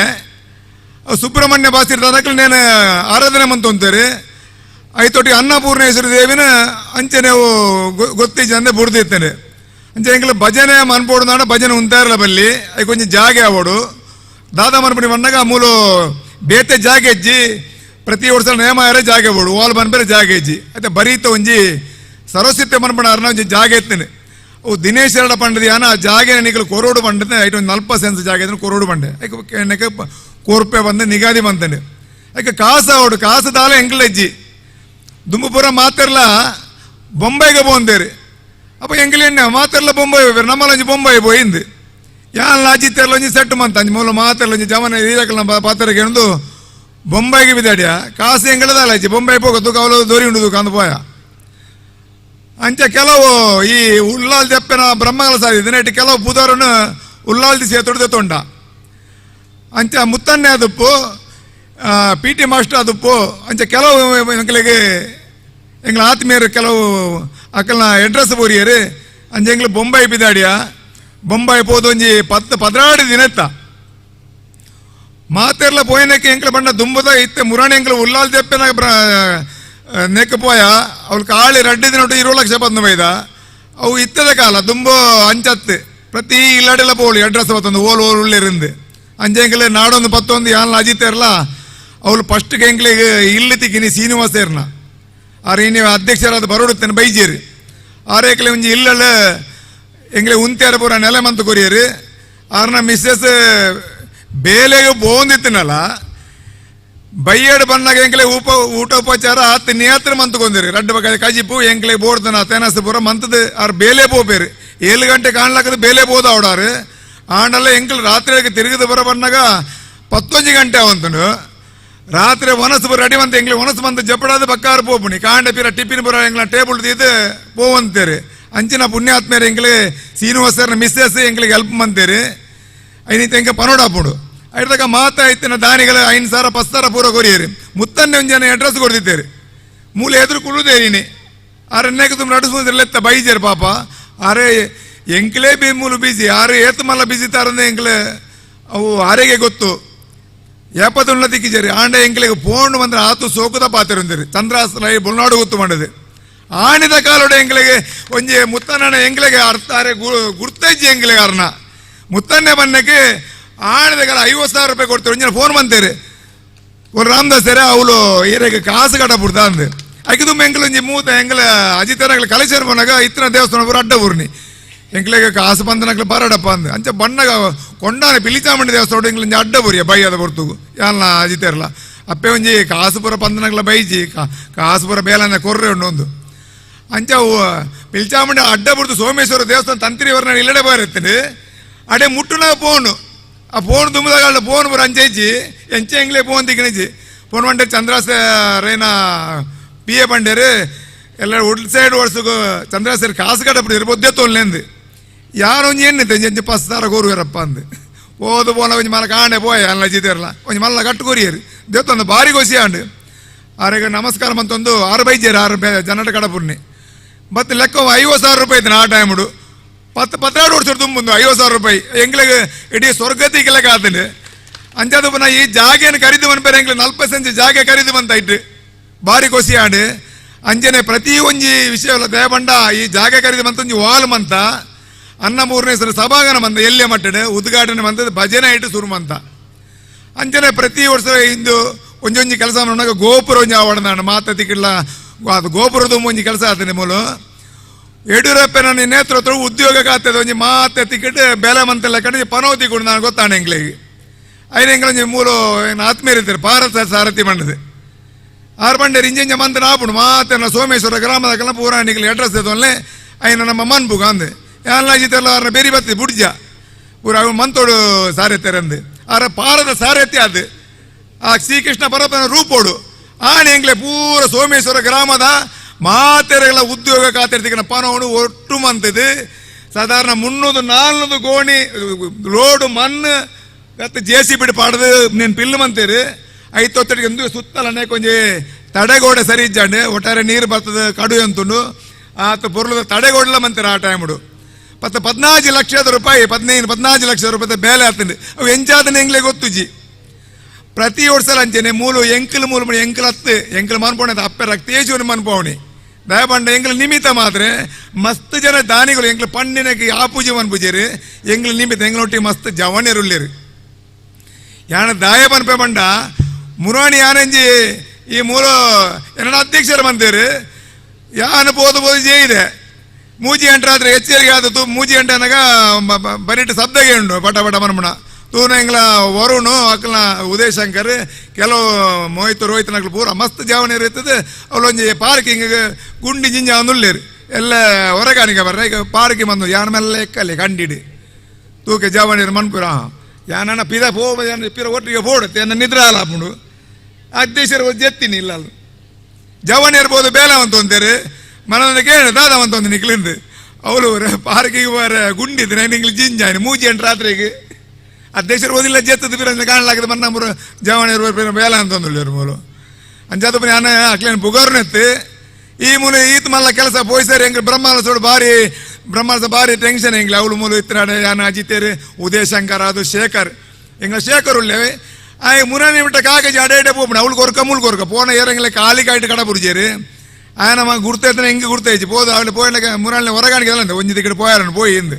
ಸುಬ್ರಹ್ಮಣ್ಯ ಬಾಸ್ತಿರ್ದಾಗಲೇ ನೇನು ಆರಾಧನೆ ಮಂತೊಂತಾರೆ ಐತೊಟ್ಟಿಗೆ ಅನ್ನಪೂರ್ಣೇಶ್ವರಿ ದೇವಿನ ಅಂಚೆ ನೀವು ಗೊತ್ತಿಜ್ಜಂದೆ ಬುಡ್ದಿತ್ತೇನೆ ಅಂಚೆ ಎಂಗ್ಲ ಭಜನೆ ಮನ್ಪೋಡು ಭಜನೆ ಉಂತಾರಲ್ಲ ಬಲ್ಲಿ ಐಕೊಂಚ ಕೊಂಚ ಜಾಗೆ ಅವಡು ದಾದಾ ಮನ್ಪುಡಿ ಬಂದಾಗ ಮೂಲು ಬೇತೆ ಜಾಗೆ ಹೆಜ್ಜಿ ಪ್ರತಿ ವರ್ಷ ನೇಮ ಯಾರೇ ಜಾಗೆ ಬೋಡು ವಾಲ್ ಬನ್ಬೇರೆ ಜಾಗೆ ಹೆಜ್ಜಿ అయితే ಬರೀತ ಒಂಜಿ ಸರಸ್ವತಿ ಮನ್ಪಣ ಅರ್ನ ಒಂಜಿ ಜಾಗೆ ಎತ್ತೇನೆ ಅವು ದಿನೇಶ್ ಎರಡ ಪಂಡದ ಯಾನ ಆ ಜಾಗೆ ನಿಕಲು ಕೊರೋಡು ಬಂಡದೆ ಐಟ್ ಒಂದು 40 ಸೆನ್ಸ್ ಜಾಗೆ ಇದ್ರೆ ಕೊರೋಡು ಬಂಡೆ ಐಕೆ ಕೋರ್ಪೆ ಬಂದೆ ನಿಗಾದಿ ಬಂತೇನೆ ಐಕೆ ಕಾಸು ಅವಡು ಕಾಸು ದಾಲ ಎಂಕ್ಲ ಹೆಜ್ಜಿ ದುಂಬುಪುರ ಮಾತಿರ್ಲ ಬೊಂಬೈಗೆ போந்தேரு அப்போ எங்களை என்ன மாத்திரல ಬೊಂಬೈ ನಮ್ಮಲಂಜಿ ಬೊಂಬೈ ಪೋಯಿಂದು ಯಾನ್ ಲಾಜಿ ತೆರಲೊಂಜಿ ಸೆಟ್ ಮಂತ ಅಂಜಿ ಮೂಲ ಮಾತಿರ್ಲೊಂಜಿ ಜಮನ ಈರಕಲ ಪಾತ್ರಕ್ಕೆ ಎಂದು ಬೊಂಬೈಗೆ ಬಿದ್ದಾಡಿಯ ಕಾಸು ಎಂಗಳದ ಅಜ್ಜಿ ಬೊಂಬೈ ಹೋಗೋದು ಅವಳು ದೊರಿ ಉಂಡು ಕಂದು ಪೋಯ ಅಂಚೆ ಕೆಲವು ಈ ಉಳ್ಳಾಲ್ ದೆಪ್ಪನ ಬ್ರಹ್ಮಗಳ ಸಾಧಿದೆ ನೆಟ್ ಕೆಲವು ಪುದರನ್ನು ಉಳ್ಳಾಲ್ದಿ ಸೇತೊಡ್ದೆ ತೊಂಡ ಅಂಚೆ ಮುತ್ತನ್ನೇ ಅದಪ್ಪು P T master ಅದಪ್ಪು ಅಂಚೆ ಕೆಲವು ಎಂಗಳಿಗೆ ಎಂಗಳ ಆತ್ಮೀಯರು ಕೆಲವು ಅಕ್ಕಲ್ನ ಅಡ್ರೆಸ್ ಬೋರಿಯರು ಅಂಚೆ ಎಂಗ್ಲ ಬೊಂಬೈ ಬಿದ್ದಾಡಿಯ ಬೊಂಬೈ ಪೋದೊಂಜಿ 10 14 ದಿನತ್ತ ಮಾತೆರ್ಲ ಪೋಯಿನಕ್ಕೆ ಎಂಕ್ಲ ಬಣ್ಣ ದುಂಬುದ ಇತ್ತೆ ಮುರಾಣಿ ಎಂಕ್ಲ ಉಲ್ಲಾಲ್ ದೆಪ್ಪೆನ ನೆಕ್ಕ ಪೋಯ ಅವಳು ಕಾಳಿ ರಡ್ಡಿ ದಿನ 20 ಲಕ್ಷ ಬಂದು ಬೈದ ಅವು ಇತ್ತದ ಕಾಲ ದುಂಬು ಅಂಚತ್ತು ಪ್ರತಿ ಇಲ್ಲಾಡೆಲ್ಲ ಪೋಳು ಅಡ್ರೆಸ್ ಬತ್ತೊಂದು ಓಲ್ ಓಲ್ ಉಳ್ಳಿರಿಂದ ಅಂಚೆ ಎಂಕ್ಲೆ ನಾಡೊಂದು ಪತ್ತೊಂದು ಯಾನ್ ಅಜಿತೇರ್ಲ ಅವಳು ಫಸ್ಟ್ಗೆ ಎಂಕ್ಲಿಗೆ ಇಲ್ಲಿ ತಿಕ್ಕಿನಿ ಶ್ರೀನಿವಾಸೇರ್ನ ಆರು ನೀವು ಅಧ್ಯಕ್ಷರಾದ ಬರೋಡುತ್ತೇನೆ ಬೈಜೇರಿ ಆರೇಕಲೆ ಒಂಜಿ ಇಲ್ಲಲ್ಲ ಎಂಗ್ಲೆ ಉಂತ್ಯಾರ ಪೂರ ನೆಲೆ ಮಂತು ಕೊರಿಯರು ಆರ್ನ ಮಿಸ್ಸಸ್ ಬೇಲೆಗೆ ಬೋಂದಿತ್ತನಲ್ಲ ಬೈಯಡ್ ಬಂದಾಗ ಎಂಕ್ಲೆ ಊಟೋಪಚಾರ ಆತ ನೇತ್ರ ಮಂತ್ಕೊಂಡಿರಿ ರಡ್ಡ ಬಕ ಕಜಿಪು ಎಂಕ್ಲೆ ಬೋಡ್ತನ ತೇನಸ್ ಪೂರ ಮಂತದ ಆರ್ ಬೇಲೆ ಪೋಪೇರು 7 ಗಂಟೆ ಕಾಣ್ಲಾಕದ ಬೇಲೆ ಬೋದ ಅವಡಾರು ಆಂಡಲ್ಲ ಎಂಕ್ಲೆ ರಾತ್ರಿ ತಿರುಗಿದ ಬರ ಬಂದಾಗ 11 ಗಂಟೆ ಅವಂತನು ರಾತ್ರಿ ಒನಸು ಬರ ರೆಡಿ ಬಂತ ಎಂಗ್ಲೆ ಒನಸು ಬಂತ ಜಪಡಾದ ಬಕ್ಕಾರ ಪೋಪುಣಿ ಕಾಂಡ ಪೀರ ಟಿಫಿನ್ ಬರ ಎಂಗ್ಲ ಟೇಬಲ್ ತೀದು ಪೋವಂತೇರಿ ಅಂಚಿನ ಪುಣ್ಯಾತ್ಮೇರು ಎಂಗ್ಲೆ ಶ್ರೀನಿವಾಸರ್ನ ಮಿಸ್ಸಸ್ ಎಂಗ್ಲಿಗೆ ಹೆಲ್ಪ್ ಮಂತೇರಿ ಐನಿತ ಎಂಕ ಪನೋಡಾಪುಡು ಐತಕ ಮಾತಾ ಇತ್ತಿನ ದಾನಿಗಳು 5 ಸಾವಿರ 10 ಸಾವಿರ ಪೂರ ಕೊರಿಯರಿ ಮುತ್ತನ್ನೇ ಒಂದು ಜನ ಅಡ್ರೆಸ್ ಕೊಡ್ತಿದ್ದೇರಿ. ಮೂಲ ಎದುರು ಕುಳ್ಳುದೇರಿನಿ ಆರನ್ನೇಕ ತುಂಬ ನಡುಸುವುದ್ರ ಲೆತ್ತ ಬೈಜರ್ ಪಾಪ ಅರೆ ಎಂಕ್ಲೇ ಬಿ ಮೂಲು ಬಿಸಿ ಆರು ಏತು ಮಲ್ಲ ಬಿಸಿ ತಾರಂದೆ ಎಂಕ್ಲೆ ಅವು ಆರೆಗೆ ಗೊತ್ತು ಏಪತ್ತುಣ್ಣ ತಿಕ್ಕಿಜರಿ ಆಂಡ ಎಂಕ್ಲೆಗೆ ಫೋನ್ ಬಂದ್ರೆ ಆತು ಸೋಕುದ ಪಾತಿರುಂದಿರಿ ಚಂದ್ರಾಸನ ಬುಲ್ನಾಡು ಗೊತ್ತು ಮಾಡಿದೆ ಆಣಿದ ಕಾಲೋಡೆ ಎಂಕ್ಲೆಗೆ ಒಂಜಿ ಮುತ್ತನ ಎಂಕ್ಲೆಗೆ ಅರ್ಥ ಅರೆ ಗುರ್ತೈಜಿ ಎಂಕ್ಲೆಗೆ ಅರ್ನ ಮುತ್ತನ್ನೇ ಬನ್ನಕ್ಕೆ ಆಣಿದ ಕಾಲ 50,000 ರೂಪಾಯಿ ಕೊಡ್ತಾರೆ ಒಂಜಿನ ಫೋನ್ ಬಂತೇರಿ ಒಂದು ರಾಮದಾಸರೇ ಅವಳು ಏರೆಗೆ ಕಾಸು ಕಟ್ಟ ಬಿಡ್ತಾ ಅಂದು ಐದು ಎಂಕ್ಲು ಒಂಜಿ ಮೂತ ಎಂಗ್ಲ ಅಜಿತನಗ್ಲ ಕಲೆಸರ್ ಪೋನಾಗ ಇತ್ತಿನ ದೇವಸ್ಥಾನ ಪೂರ ಅಡ್ಡ ಊರ್ನಿ ಎಂಕ್ಲೆಗೆ ಕಾಸು ಬಂದನಗ್ಲ ಬರಡಪ್ಪ ಅಂದು ಅಂಚ ಬಣ್ಣಗ ಕೊಂಡಾನೆ ಪಿಲಿಚಾಮಂಡಿ ದೇವಸ್ಥಾನ ಎಂಗ್ಲ ಒಂಜಿ ಅಡ್ಡ ಬೂರಿಯ ಬೈ ಅದ ಬರ್ತುಗು ಯಾಲ್ನ ಅಜಿತೇರ್ಲ ಅಪ್ಪೆ ಒಂಜಿ ಕಾಸು ಪೂರ ಪಂದನಗ್ಲ ಬೈಜಿ ಕಾಸು ಪೂರ ಬೇಲನ್ನ ಕೊರ್ರೆ ಉಂಡು ಒಂದು ಅಂಚ ಪಿಲಿಚಾಮಂಡಿ ಅಡ್ಡ ಬುಡ್ದು ಸೋಮೇಶ್ವರ ದೇವಸ್ಥಾನ ತಂತ್ರಿವರ್ನ ಇಲ್ಲಡೆ ಬರುತ್ತೇನೆ ಅಡೆ ಮುಟ್ಟುನಾಗ ಫೋನು ಆ ಫೋನ್ ದುಮ್ಮದಾಗ ಫೋನ್ ಪೂರ ಅಂಚೆಜ್ಜಿ ಎಂಚೆ ಎಂಗ್ಲೇ ಫೋನ್ ತಿಕ್ಕಿನಜ್ಜಿ ಫೋನ್ ಬಂಡೆ ಚಂದ್ರಾಸ ರೇನ ಪಿ ಎ ಬಂಡೇರು ಎಲ್ಲ ಉಡ್ ಸೈಡ್ ಓಡಿಸು ಚಂದ್ರಾಸರ್ ಕಾಸು ಕಟ್ಟಬಿಡಿ ಬೊದ್ದೆ ತೋಲ್ನೇಂದು ಯಾರು ಒಂಜಿ ಎನ್ನಿತ್ತೆ ಒಂಜಿ ಪಸ್ ಸಾರ ಕೋರುವೆರಪ್ಪ ಅಂದು ಹೋದು ಪೋನ ಒಂಜಿ ಮಲ್ಲ ಕಾಂಡೆ ಪೋಯ ಅಲ್ಲ ಜಿತೇರಲ್ಲ ಒಂಜಿ ಮಲ್ಲ ಕಟ್ಟು ಕೊರಿಯರು ದೇವತ್ತೊಂದು ಭಾರಿ ಖುಷಿ ಆಂಡು ಆರೆಗೆ ನಮಸ್ಕಾರ ಮಂತೊಂದು ಆರು ಬೈಜೇರು ಆರು ಜನಟ ಕಡಪುರ್ನಿ ಮತ್ತು ಲೆಕ್ಕ 50,000 ರೂಪಾಯಿ ಇದ್ದಾನೆ ಆ ಟೈಮುಡು ಪತ್ತು ಪತ್ರಾಡು ವರ್ಷ ತುಂಬುಂದು 50,000 ರೂಪಾಯಿ ಎಂಗ್ಲಿಗೆ ಇಡೀ ಸ್ವರ್ಗತಿಗೆ ಲೆಕ್ಕ ಆತಂಡು ಅಂಚಾದ ಪುನಃ ಈ ಜಾಗೆಯನ್ನು ಖರೀದಿ ಮನ್ಪೇರೆ ಎಂಗ್ಲಿ 40 ಸೆಂಚ್ ಜಾಗೆ ಖರೀದಿ ಬಂತಾಯ್ತು ಭಾರಿ ಖುಷಿ ಆಂಡು ಅಂಜನೆ ಪ್ರತಿ ಒಂಜಿ ವಿಷಯ ದಯಬಂಡ ಈ ಜಾಗೆ ಖರೀದಿ ಬಂತ ಒಂಜಿ ವಾಲ್ ಮಂತ ಅನ್ನಪೂರ್ಣೇಶ್ವರ ಸಭಾಗನ ಮಂತ ಎಲ್ಲೇ ಮಟ್ಟಡೆ ಉದ್ಘಾಟನೆ ಮಂತದ ಭಜನೆ ಇಟ್ಟು ಶುರು ಮಂತ ಅಂಚನೆ ಪ್ರತಿ ವರ್ಷ ಇಂದು ಒಂಜೊಂಜಿ ಕೆಲಸ ಮಾಡೋಣ ಗೋಪುರ ಒಂಜಿ ಆವಡನಾಡು ಮಾತ ತಿಕ್ಕಿಲ್ಲ ಅದು ಗೋಪುರದ ಒಂಜಿ ಕೆಲಸ ಆತನೆ ಮೂಲ ಯಡಿಯೂರಪ್ಪನ ನೇತೃತ್ವ ಉದ್ಯೋಗಕ್ಕೆ ಆಗ್ತದೆ ಒಂಜಿ ಮಾತೆ ತಿಕ್ಕಿಟ್ಟು ಬೆಲೆ ಮಂತೆಲ್ಲ ಕಡೆ ಪನೋತಿ ಕೂಡ ನಾನು ಗೊತ್ತಾಣೆ ಎಂಗ್ಲಿಗೆ ಐನ ಎಂಗ್ಲ ಒಂಜಿ ಮೂಲ ಏನು ಆತ್ಮೀಯರಿರ್ತಾರೆ ಭಾರತ ಸಾರಥಿ ಮಂಡದೆ ಆರು ಬಂಡೇರು ಇಂಜ ಮಂತನ ಆಪುಂಡು ಮಾತೆಲ್ಲ ಸೋಮೇಶ್ವರ ಗ್ರಾಮದಕ್ಕೆಲ್ಲ ಪೂರಾಣಿಕಲಿ ಅಡ್ರೆಸ್ ತೊಲ್ಲೆ ಐನ ನಮ್ಮ ಮನ್ಪುಗ ಅಂದೆ ಎಲ್ಲ ಜಿತೆಲ್ಲ ಅವ್ರನ್ನ ಬೇರಿ ಬತ್ತಿ ಬುಡ್ಜ ಪೂರ ಅವು ಮಂತೋಡು ಸಾರಥ್ಯರಂದು ಆರ ಪಾರದ ಸಾರಥ್ಯ ಅದು ಆ ಶ್ರೀಕೃಷ್ಣ ಪರಪನ ರೂಪೋಡು ಆಣೆ ಎಂಗ್ಲೆ ಪೂರ ಸೋಮೇಶ್ವರ ಗ್ರಾಮದ ಮಾತೆರೆಗಳ ಉದ್ಯೋಗ ಕಾತಿರ್ತಿಕನ ಪನವನು ಒಟ್ಟು ಮಂತದು ಸಾಧಾರಣ 300 400 ಗೋಣಿ ಲೋಡು ಮಣ್ಣು ಮತ್ತು ಜೆ ಸಿ ಬಿಡಿ ಪಾಡದು ನೀನು ಪಿಲ್ಲು ಮಂತೀರಿ ಐತೊತ್ತಡಿಗೆ ಒಂದು ಸುತ್ತಲನೆ ಕೊಂಚ ತಡೆಗೋಡೆ ಸರಿ ಇಜ್ಜಾಂಡೆ ಒಟ್ಟಾರೆ ನೀರು ಬರ್ತದೆ ಕಡು ಅಂತುಂಡು ಆತ ಪೊರ್ಲದ ತಡೆಗೋಡಲ ಮಂತೀರ ಆ ಟೈಮುಡು ಪತ್ತು 14 ಲಕ್ಷದ ರೂಪಾಯಿ 15 14 ಲಕ್ಷ ರೂಪಾಯಿ ಬೇಲೆ ಆಗ್ತದೆ ಅವು ಎಂಚಾದನೆ ಎಂಗ್ಲೆ ಗೊತ್ತುಜಿ ಪ್ರತಿ ವರ್ಷ ಅಂಚೆನೆ ಮೂಲು ಎಂಕಲ್ ಮೂಲು ಎಂಕಲ್ ಹತ್ತು ಎಂಕಲ್ ಮನ್ಪೋಣೆ ಅಪ್ಪೆ ರಕ್ತೇಶ್ವರಿ ಮನ್ಪವಣಿ ದಯಪಂಡ ಎಂಗ್ಲ ನಿಮಿತ್ತ ಮಾತ್ರ ಮಸ್ತ್ ಜನ ದಾನಿಗಳು ಎಂಗ್ಲ ಪಣ್ಣಿನಕ್ಕೆ ಆ ಪೂಜೆ ಮನ್ಪೂಜೇರಿ ಎಂಗ್ಲ ನಿಮಿತ್ತ ಎಂಗ್ಲೊಟ್ಟಿಗೆ ಮಸ್ತ್ ಜವಣ್ಯರುಳ್ಳೇರಿ ಯಾನ ದಾಯ ಪನ್ಪೆ ಬಂಡ ಮುರಾಣಿ ಯಾನಂಜಿ ಈ ಮೂಲ ಎನ್ನಡ ಅಧ್ಯಕ್ಷರು ಬಂತೇರಿ ಯಾನ ಪೋದು ಪೋದು ಜೇಯಿದೆ ಮೂಜಿ ಅಂಟ್ರಾದ್ರೆ ಎಚ್ಚರಿಕೆ ಆದದ್ದು ಮೂಜಿ ಅಂಟನಾಗ ಬರಿಟ್ಟು ಶಬ್ದಗೆ ಉಂಡು ಪಟ ಪಟ ಮನ್ಮಣ ತೂನ ಎಂಗ್ಲ ವರುಣು ಅಕ್ಲ ಉದಯ್ ಶಂಕರ್ ಕೆಲವು ಮೋಹಿತ್ ರೋಹಿತ್ ನಕ್ಲು ಪೂರ ಮಸ್ತ್ ಜಾವಣಿ ಇರ್ತದೆ ಅವಳೊಂಜಿ ಪಾರ್ಕಿಂಗ್ ಗುಂಡಿ ಜಿಂಜ ಅಂದುಳ್ಳೇರಿ ಎಲ್ಲ ಹೊರಗಾಣಿಗೆ ಬರ್ರ ಈಗ ಪಾರ್ಕಿಂಗ್ ಬಂದು ಯಾನ ಮೇಲೆ ಎಕ್ಕಲ್ಲಿ ಕಂಡಿಡಿ ತೂಕೆ ಜಾವಣಿ ಮನ್ಪುರ ಯಾನ ಪಿರ ಪೋ ಪಿರ ಒಟ್ಟಿಗೆ ಪೋಡುತ್ತೆ ಎನ್ನ ನಿದ್ರೆ ಹಾಲಾಪುಂಡು ಅಧ್ಯಕ್ಷರು ಜೆತ್ತೀನಿ ಇಲ್ಲ ಅಲ್ಲ ಜವನ್ ಇರ್ಬೋದು ಬೇಲ ಅಂತ ಅಂತಾರೆ ಮನದ ಕೇಳ ದಾದ ಅಂತ ಒಂದು ನಿಕ್ಲಿಂದು ಅವಳು ಪಾರ್ಕಿಗೆ ಬರ ಗುಂಡಿದ್ದು ನಾನು ಇಂಗ್ಲಿ ಜಿಂಜಾನಿ ಮೂಜಿ ಎಂಟು ರಾತ್ರಿಗೆ ಅಧ್ಯಕ್ಷರು ಓದಿಲ್ಲ ಜೆತ್ತದ ಪಿರ ಕಾಣಲಾಗದೆ ಮನ್ನ ಜವನ್ ಇರುವ ಬೇಲ ಅಂತ ಒಂದು ಮೂಲು ಅಂಚಾದ ನಾನು ಅಕ್ಲೇನು ಬುಗರ್ನೆತ್ತು ಈ ಮೂಲ ಈತ ಮಲ್ಲ ಕೆಲಸ ಪೋಯ್ಸರ್ ಹೆಂಗ್ ಬ್ರಹ್ಮಾಲಸೋಡು ಭಾರಿ ಬ್ರಹ್ಮಾಲಸ ಭಾರಿ ಟೆನ್ಷನ್ ಹೆಂಗ್ಲ ಅವಳು ಮೂಲ ಇತ್ತನಾಡೆ ಯಾನ ಅಜಿತೇರು ಉದಯ್ ಶಂಕರ್ ಅದು ಶೇಖರ್ ಹೆಂಗ ಶೇಖರ್ ಉಳ್ಳೇವೆ ಆ ಮುರಾನಿ ಬಿಟ್ಟ ಕಾಗಜಿ ಅಡೆ ಅಡೆ ಪೋಪಣ ಅವಳು ಕೊರ್ಕ ಮುಳು ಕೊರ್ಕ ಪೋನ ಏರಂಗಿಲ್ಲ ಕಾಲಿ ಕಾಯ್ತು ಕಡ ಬುರ್ಜೇರು ಆ ನಮ್ಮ ಗುರ್ತೈತನ ಹೆಂಗೆ ಗುರ್ತೈಚಿ ಪೋದು ಅವಳು ಪೋಯಣ ಮುರಾಣಿ ಹೊರಗಾಣಿಗೆ ಅಲ್ಲ ಒಂಜಿ ದಿಕ್ಕಡೆ ಪೋಯಾರನು ಪೋಯಿ ಇಂದು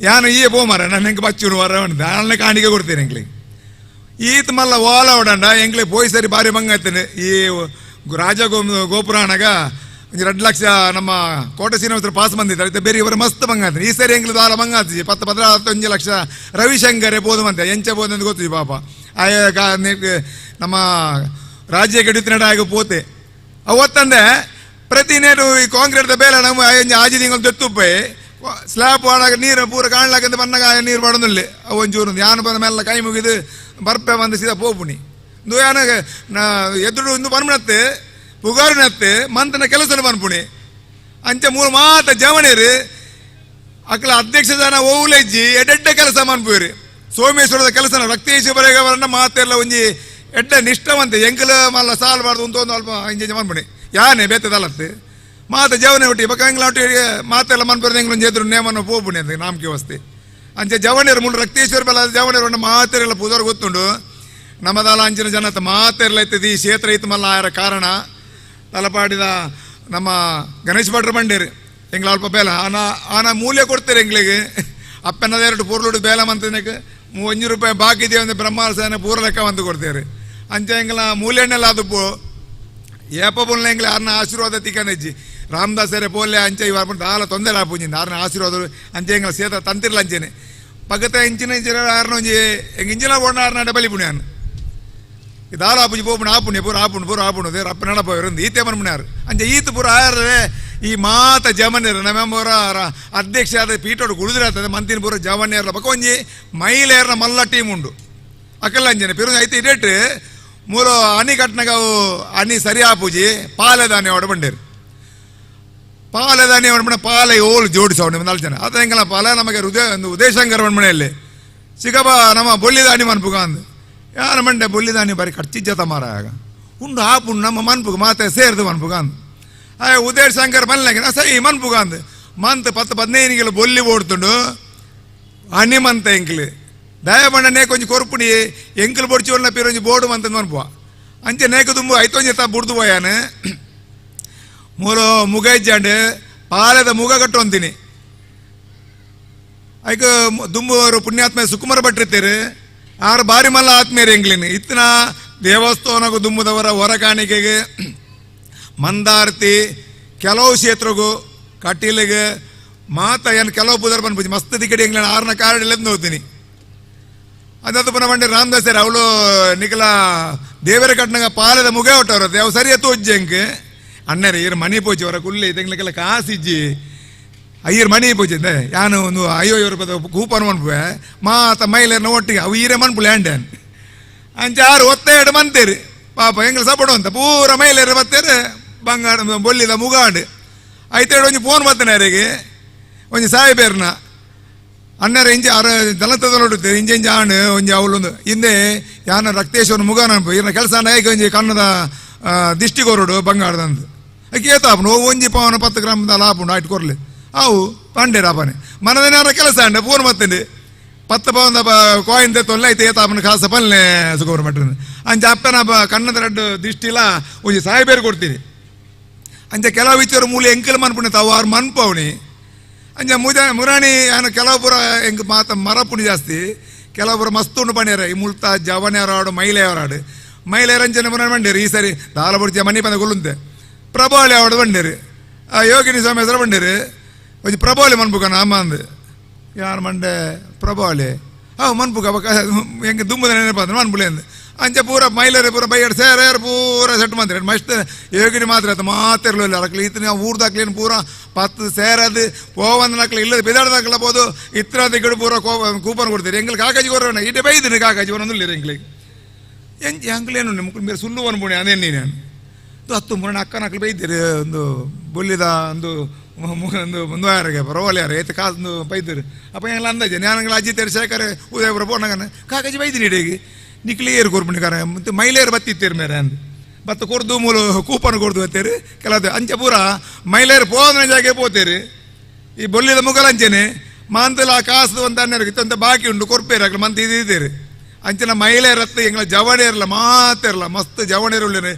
ಯಾನು ಈ ಪೋ ಮಾರ ನಾನು ಹೆಂಗೆ ಬಚ್ಚೂರು ವರ ನಾಳೆ ಕಾಣಿಕೆ ಕೊಡ್ತೇನೆ ಎಂಗ್ಲಿಗೆ ಈತ ಮಲ್ಲ ಓಲ ಓಡಂಡ ಎಂಗ್ಲೆ ಪೋಯ್ ಸರಿ ಭಾರಿ ಬಂಗಾಯ್ತೇನೆ ಈ ರಾಜ ಗೋಪುರಾಣಗ ಒಂಜಿ 2 ಲಕ್ಷ ನಮ್ಮ ಕೋಟೆ ಶ್ರೀನಿವಾಸರು ಪಾಸ್ ಬಂದಿದ್ದಾರೆ ಬೇರೆ ಇವರು ಮಸ್ತ್ ಬಂಗಾಯ್ತಾನೆ ಈ ಸರಿ ಎಂಗ್ಲು ದಾಲ ಬಂಗಾತಿ 10 15 ಲಕ್ಷ ರವಿಶಂಕರೇ ಬೋದು ಮಂತೆ ಎಂಚೆ ಬೋದು ಅಂತ ಗೊತ್ತು ಪಾಪ ಆಯ ನಮ್ಮ ರಾಜ್ಯ ಕೆಡಿತಿನಡ ಆಗ ಪೋತೆ ಅವತ್ತಂದೆ ಪ್ರತಿ ನೇರು ಈ ಕಾಂಕ್ರೀಟ್ ಬೇಲೆ ನಮ್ಮ ಆಜಿ ತಿಂಗಳು ತೆತ್ತುಪ್ಪೆ ಸ್ಲ್ಯಾಬ್ ಆಡಾಗ ನೀರು ಪೂರ ಕಾಣ್ಲಾಕಂತ ಬನ್ನಾಗ ನೀರು ಮಾಡೋದಿಲ್ಲ ಅವು ಒಂಚೂರು ಯಾನು ಬಂದ ಮೇಲೆ ಕೈ ಮುಗಿದು ಬರ್ಪೆ ಬಂದು ಸೀದಾ ಪೋಪುಣಿ ಇಂದು ಯಾನ ಎದುರು ಇಂದು ಬರ್ಮಣತ್ತೆ ಪುಗಾರುನತ್ತೆ ಮಂತನ ಕೆಲಸನ ಬನ್ಪುಣಿ ಅಂಚೆ ಮೂರು ಮಾತ ಜವಣೇರು ಅಕ್ಲ ಅಧ್ಯಕ್ಷ ಜನ ಓವುಲೆಜ್ಜಿ ಎಡೆಡ್ಡ ಕೆಲಸ ಮನ್ಪುರಿ ಸೋಮೇಶ್ವರದ ಕೆಲಸನ ರಕ್ತೇಶ್ವರವರನ್ನ ಮಾತೆಲ್ಲ ಒಂಜಿ ಎಡ್ಡ ನಿಷ್ಠವಂತೆ ಎಂಕಲ ಮಲ್ಲ ಸಾಲ್ ಬಾರ್ದು ಉಂಟು ಒಂದು ಅಲ್ಪ ಇಂಜೆ ಮನ್ಪುಣಿ ಯಾನೆ ಬೇತದಲತ್ತು ಮಾತ ಜವನೆ ಒಟ್ಟಿ ಬೊಕ್ಕ ಎಂಗ್ಲ ಒಟ್ಟಿ ಮಾತೆಲ್ಲ ಮನ್ಪುರ ಎಂಗ್ಲ ಜೇದ್ರು ನೇಮನ ಪೋಪುಣೆ ಅಂತ ನಾಮಕೆ ವಸ್ತಿ ಅಂಚೆ ಜವನೇರು ಮುಳ್ಳು ರಕ್ತೇಶ್ವರ ಬಲ ಜವನೇರು ಉಂಡು ಮಾತೆರೆಲ್ಲ ಪೂಜಾರ್ ಗೊತ್ತುಂಡು ನಮ್ಮದಾಲ ಅಂಚಿನ ಜನತ ಮಾತೆರ್ಲ ಇತ್ತದ ಈ ಕ್ಷೇತ್ರ ಇತ್ತು ಮಲ್ಲ ಆಯರ ಕಾರಣ ತಲಪಾಡಿದ ನಮ್ಮ ಗಣೇಶ್ ಭಟ್ರು ಬಂಡೇರು ಎಂಗ್ಲ ಅಲ್ಪ ಬೇಲ ಆನ ಆನ ಮೂಲ್ಯ ಕೊಡ್ತಾರೆ ಎಂಗ್ಲಿಗೆ ಅಪ್ಪನದ ಎರಡು ಪೂರ್ಲುಡು ಬೇಲ ಮಂತನಕ್ಕೆ 5 ರೂಪಾಯಿ ಬಾಕಿ ಇದೆಯಾ ಒಂದು ಬ್ರಹ್ಮಾಸನ ಪೂರ ಲೆಕ್ಕ ಬಂದು ಕೊಡ್ತೇವೆ. ಅಂಚೆ ಎಂಗ್ಲ ಮೂಲ್ಯಣ್ಣೆಲ್ಲ ಅದು ಪೋ ಏಪ ಪೋಲ್ನ ಎಂಗ್ಲ ಆರ್ನ ಆಶೀರ್ವಾದ ತಿಕ್ಕನೆಜ್ಜಿ ರಾಮದಾಸರೇ ಪೋಲ್ಲೆ. ಅಂಚೆ ಇವ ದಾಲ ತೊಂದರೆ ಆಪುಂಜಿಂದ ಆರ್ನ ಆಶೀರ್ವಾದ. ಅಂಚೆ ಎಂಗ್ಲ ಸೇತ ತಂತಿರ್ಲ ಅಂಚೆನೆ ಪಗತ ಇಂಚಿನ ಇಂಚಿನ ಆರ್ನ ಒಂಜಿ ಎಂಗ್ ಇಂಚಿನ ಬೋಣ ಆರ್ನ ಬಲಿ ಪುಣ್ಯಾನ್ ದಾಲ ಆಪುಜಿ ಪೋಪುಣ ಆಪುಣ್ಯ ಪೂರ ಆಪುಂಡು ಪೂರ ಆಪುಂಡು ದೇವ್ರ ಅಪ್ಪ ನಡಪ ಈತೆ ಮನ್ಪುಣ್ಯಾರು. ಅಂಚೆ ಈತ ಪೂರ ಆರ್ರೆ ಈ ಮಾತ ಜಮನ್ಯರು ನಮ್ಮ ಅಧ್ಯಕ್ಷ ಆದ ಪೀಠೋಡು ಕುಳಿದ್ರಾತದೆ ಮಂತಿನ ಪೂರ ಜವನ್ಯರ್ಲ ಬೊಕ ಒಂಜಿ ಮಹಿಳೆಯರ್ನ ಮಲ್ಲ ಟೀಮ್ ಉಂಡು ಅಕಲ್ಲ ಅಂಜನೆ ಪಿರು ಐತೆ ಇಡೆಟ್ ಮೂರು ಅಣಿ ಕಟ್ನಗ ಅವು ಅಣಿ ಸರಿ ಆಪುಜಿ ಪಾಲೆದಾನೆ ಒಡ ಬಂಡೇರು. ಪಾಲೆದಾನೆ ಒಡ ಪಾಲೆ ಓಲು ಜೋಡಿಸವಣ ನಾಲ್ಕು ಜನ ಅದ ಎಂಗಲ ಪಾಲೆ ನಮಗೆ ಹೃದಯ ಒಂದು ಉದಯಶಂಕರ ಮನೆಯಲ್ಲಿ ಚಿಕ್ಕಪ್ಪ ನಮ್ಮ ಬೊಳ್ಳಿದಾನಿ ಮನ್ಪುಗ ಅಂದು ಯಾರ ಮಂಡೆ ಬೊಳ್ಳಿದಾನಿ ಬಾರಿ ಖರ್ಚಿಜ್ಜತ ಮಾರ ಆಗ ಉಂಡು ಆಪುಂಡು ನಮ್ಮ ಮನ್ಪುಗ ಮಾತೆ ಸೇರ್ದು ಮನ್ಪುಗ ಅಂದು ಆ ಉದಯ ಶಂಕರ್ ಮಲ್ನಾಗ ಸೈ ಮನ್ಪುಗ ಅಂದು ಮಂತ್ 10-15 ಕಿಲೋ ಬೊಲ್ಲಿ ಓಡ್ತುಂಡು ಅಣಿ ಮಂತ ಎಂಕ್ಲು ದಯಮಣ್ಣನೇ ಕೊಂಚ ಕೊರ್ಪುಣಿ ಎಂಕಲ್ ಬೊಡ್ಚಿ ಒಳ್ಳ ಪೀರೊಂಜಿ ಬೋರ್ಡು ಮಂತ ಮನ್ಪುವ ಅಂಚೆ ನೇಕ ತುಂಬು ಐತೊಂಜಿ ತಾ ಬುಡ್ದು ಪೋಯಾನು ಮೂರು ಮುಗ ಇಜ್ಜಾಂಡು ಪಾಲೆದ ಮುಗ ಕಟ್ಟೊಂತೀನಿ. ಐಕ ದುಂಬು ಅವರು ಪುಣ್ಯಾತ್ಮ ಸುಕುಮಾರ ಭಟ್ರಿತ್ತೇರು ಆರು ಬಾರಿ ಮಲ್ಲ ಆತ್ಮೀಯರು ಎಂಗ್ಲಿನ ಇತ್ತಿನ ದೇವಸ್ಥಾನಗೂ ದುಂಬುದವರ ಹೊರ ಕಾಣಿಕೆಗೆ ಮಂದಾರತಿ ಕೆಲವು ಕ್ಷೇತ್ರಗೂ ಕಟೀಲಿಗೆ ಮಾತ ಏನು ಕೆಲವು ಪೂಜಾರ್ ಬಂದು ಮಸ್ತ್ ದಿಕ್ಕಡಿ ಎಂಗ್ಲಿನ ಆರ್ನ ಕಾರ್ಡ್ ಇಲ್ಲದ ಹೋಗ್ತೀನಿ. ಅದಾದ ಪುನಃ ಬಂಡೆ ರಾಮದಾಸರ್ ಅವಳು ನಿಖಲ ದೇವರ ಕಟ್ನಾಗ ಪಾಲದ ಮುಗೇ ಹೊಟ್ಟವ್ರ ಅವು ಸರಿ ಎತ್ತು ಒಜ್ಜೆ ಎಂಕ್ ಅಣ್ಣರೇ ಈರ್ ಮಣಿ ಪೋಚಿ ಅವರ ಕುಲ್ಲೆ ಇದೆಂಗ್ಲಿಕ್ಕೆಲ್ಲ ಕಾಸಿಜ್ಜಿ ಐಯರ್ ಮಣಿ ಪೋಚಿ ಯಾನು ಒಂದು 50 ರೂಪಾಯಿ ಕೂಪನ್ ಮನ್ಪುವೆ ಮಾತ ಮೈಲೇರ್ನ ಒಟ್ಟಿಗೆ ಅವು ಈರೆ ಮನ್ಪುಲೆ ಅಂಡೆ ಅಂಚೆ ಆರು ಒತ್ತೆರಡು ಮಂತೇರಿ ಪಾಪ ಎಂಗ್ಲ ಸಪೋರ್ಟ್ ಅಂತ ಪೂರ ಮೈಲೇರು ಬತ್ತೇರು ಬಂಗಾರ ಬೊಲ್ಲಿದ ಮುಗಾಂಡು ಐತೇಡು ಒಂಜಿ ಫೋನ್ ಬತ್ತನೆ ಅವರಿಗೆ ಒಂಜಿ ಸಾಹೇಬೇರ್ನ ಅಣ್ಣರ ಇಂಚೆ ಅರ ಜನತದ ನೋಡುತ್ತೆ ಇಂಚೆ ಇಂಚೆ ಆಣ್ ಒಂಜಿ ಅವಳೊಂದು ಹಿಂದೆ ಯಾನ ರಕ್ತೇಶ್ವರ ಮುಗ ನನ್ಪು ಇರ್ನ ಕೆಲಸ ನಾಯಕ ಒಂಜಿ ಕಣ್ಣದ ದಿಷ್ಟಿ ಕೊರಡು ಬಂಗಾರದಂದು ಅಕ್ಕೆ ಏತಾಪನು ಒಂಜಿ ಪವನ 10 ಗ್ರಾಮ್ ಲಾಪುಂಡು ಆಯ್ತು ಕೊರ್ಲಿ ಅವು ಪಂಡೇರ ಅಪನೆ ಮನದನಾರ ಕೆಲಸ ಅಂಡೆ ಫೋನ್ ಮತ್ತಂಡೆ 10 ಪವನದ ಕಾಯಿನ್ ತೊಲ್ಲೆ ಐತೆ ಏತಾಪನ ಕಾಸ ಪಲ್ಲೆ ಸುಗೌರ ಮಟ್ಟ ಅಂಚೆ ಅಪ್ಪನ ಕಣ್ಣದ ರಡ್ಡು ದಿಷ್ಟಿಲ ಒಂಜಿ ಸಾಹೇಬೇರು ಕೊಡ್ತೀನಿ. ಅಂಚೆ ಕೆಲವು ವಿಚಾರ ಮೂಲೆ ಎಂಕಲ್ ಮನ್ಪುಣೆ ತಾವು ಆರು ಮನ್ಪವನಿ ಅಂಚೆ ಮುಜ ಮುರಾಣಿ ಯಾನ ಕೆಲವು ಪೂರ ಎಂಕ್ ಮಾತ ಮರಪುಣಿ ಜಾಸ್ತಿ ಕೆಲವು ಪೂರ ಮಸ್ತ್ ಉಂಡು ಪಣಿಯರ ಈ ಮುಲ್ತ ಜವನಿಯರ ಆಡು ಮಹಿಳೆಯರ ಆಡು ಮಹಿಳೆಯರ ಅಂಚನೆ ಮುರಾಣಿ ಬಂಡೇರು ಈ ಸರಿ ದಾಲ ಬುಡ್ಚಿ ಮನಿ ಬಂದ ಗುಲ್ಲುಂತೆ ಪ್ರಭಾವಳಿ ಆಡು ಬಂಡೇರು ಆ ಯೋಗಿನಿ ಸ್ವಾಮಿ ಹೆಸರು ಬಂಡೇರು ಒಂಜಿ ಪ್ರಭಾವಳಿ ಮನ್ಪುಕ ಅಮ್ಮ ಅಂದು ಯಾರು ಮಂಡೆ ಪ್ರಭಾವಳಿ ಅವು ಮನ್ಪುಕ ಬೊಕ ಎಂಕ್ ದುಂಬುದ ನೆನಪಂದ್ರೆ ಮನ್ಪುಲೆ ಅಂದು ಅಂಚೆ ಪೂರ ಮಹಿಳೆಯರು ಪೂರ ಬೈಯಡ್ ಸೇರ ಪೂರ ಸೆಟ್ ಮಂತ್ರಿ ಮಸ್ತ್ ಯೋಗಿನಿ ಮಾತ್ರ ಆಯ್ತು ಮಾತಿರ್ಲಿಲ್ಲ ಅಕ್ಲಿ ಇತ್ತು ಊರ್ದಾಕ್ಲೇನು ಪೂರ 10 ಸೇರದು ಪೋವಂದನಕ್ಲೆ ಇಲ್ಲದ ಬಿದಾಡ್ದಾಕ್ಲ ಬೋದು ಇತ್ರ ದಿಕ್ಕಡು ಪೂರ ಕೂಪನ್ ಕೊಡ್ತೀರಿ ಎಂಗ್ಲಿಗೆ ಕಾಕಾಜಿ ಕೊರೋಣ ಇಟ್ಟೆ ಬೈದಿನಿ ಕಾಕಾಜಿ ಒಂದೊಂದು ಎಂಗ್ಲಿಗೆ ಎಂಚ ಅಂಕ್ಲೇನು ಮುಕ್ಕಳು ಮೇರೆ ಸುಳ್ಳು ಅನ್ಪುಣಿ ಅದೇ ನೀನು 10 ಮೂರಣ ಅಕ್ಕನ ಅಕ್ಲು ಬೈದಿರಿ ಒಂದು ಬೊಲ್ಲಿದ ಒಂದು ಒಂದು ಮುಂದುವಾರಿಗೆ ಪರವಾಲೆ ಏತ ಕಾಸು ಬೈದಿರು ಅಪ್ಪ ಎಂಗ್ಲ ಅಂದಾಜೆ ಜ್ಞಾನಗಳ ಅಜ್ಜಿ ತೇರು ಶೇಖರ್ ಉದಯಪುರ ಪೋನಗನ ಕಾಕಾಜಿ ಬೈದಿನಿ ಇಡೀ ನಿಕ್ಲಿ ಏರು ಕೊರ್ಪುಣಿ ಕಾರ ಮತ್ತು ಮಹಿಳೆಯರು ಬತ್ತಿತ್ತೇರು ಮೇರೆ ಅಂದು ಬತ್ತ ಕೊರ್ದು ಮೂಲು ಕೂಪನ್ ಕೊರ್ದು ಬತ್ತೇರು ಕೆಲವು ಅಂಚೆ ಪೂರ ಮಹಿಳೆಯರು ಪೋದನ ಜಾಗೆ ಪೋತೇರು ಈ ಬೊಲ್ಲಿದ ಮುಗಲ ಅಂಚೆನೆ ಮಾಂತಲ ಕಾಸು ಅಂತ ಅನ್ನೇರು ಇತ್ತಂತ ಬಾಕಿ ಉಂಟು ಕೊರ್ಪೇರು ಅಕ್ಲು ಮಂತ್ ಇದು ಇದ್ದೀರಿ ಅಂಚಿನ ಮಹಿಳೆಯರತ್ತ ಎಂಗ್ಲ ಜವಣಿಯರ್ಲ ಮಾತಿರಲ್ಲ ಮಸ್ತ್ ಜವಣಿಯರು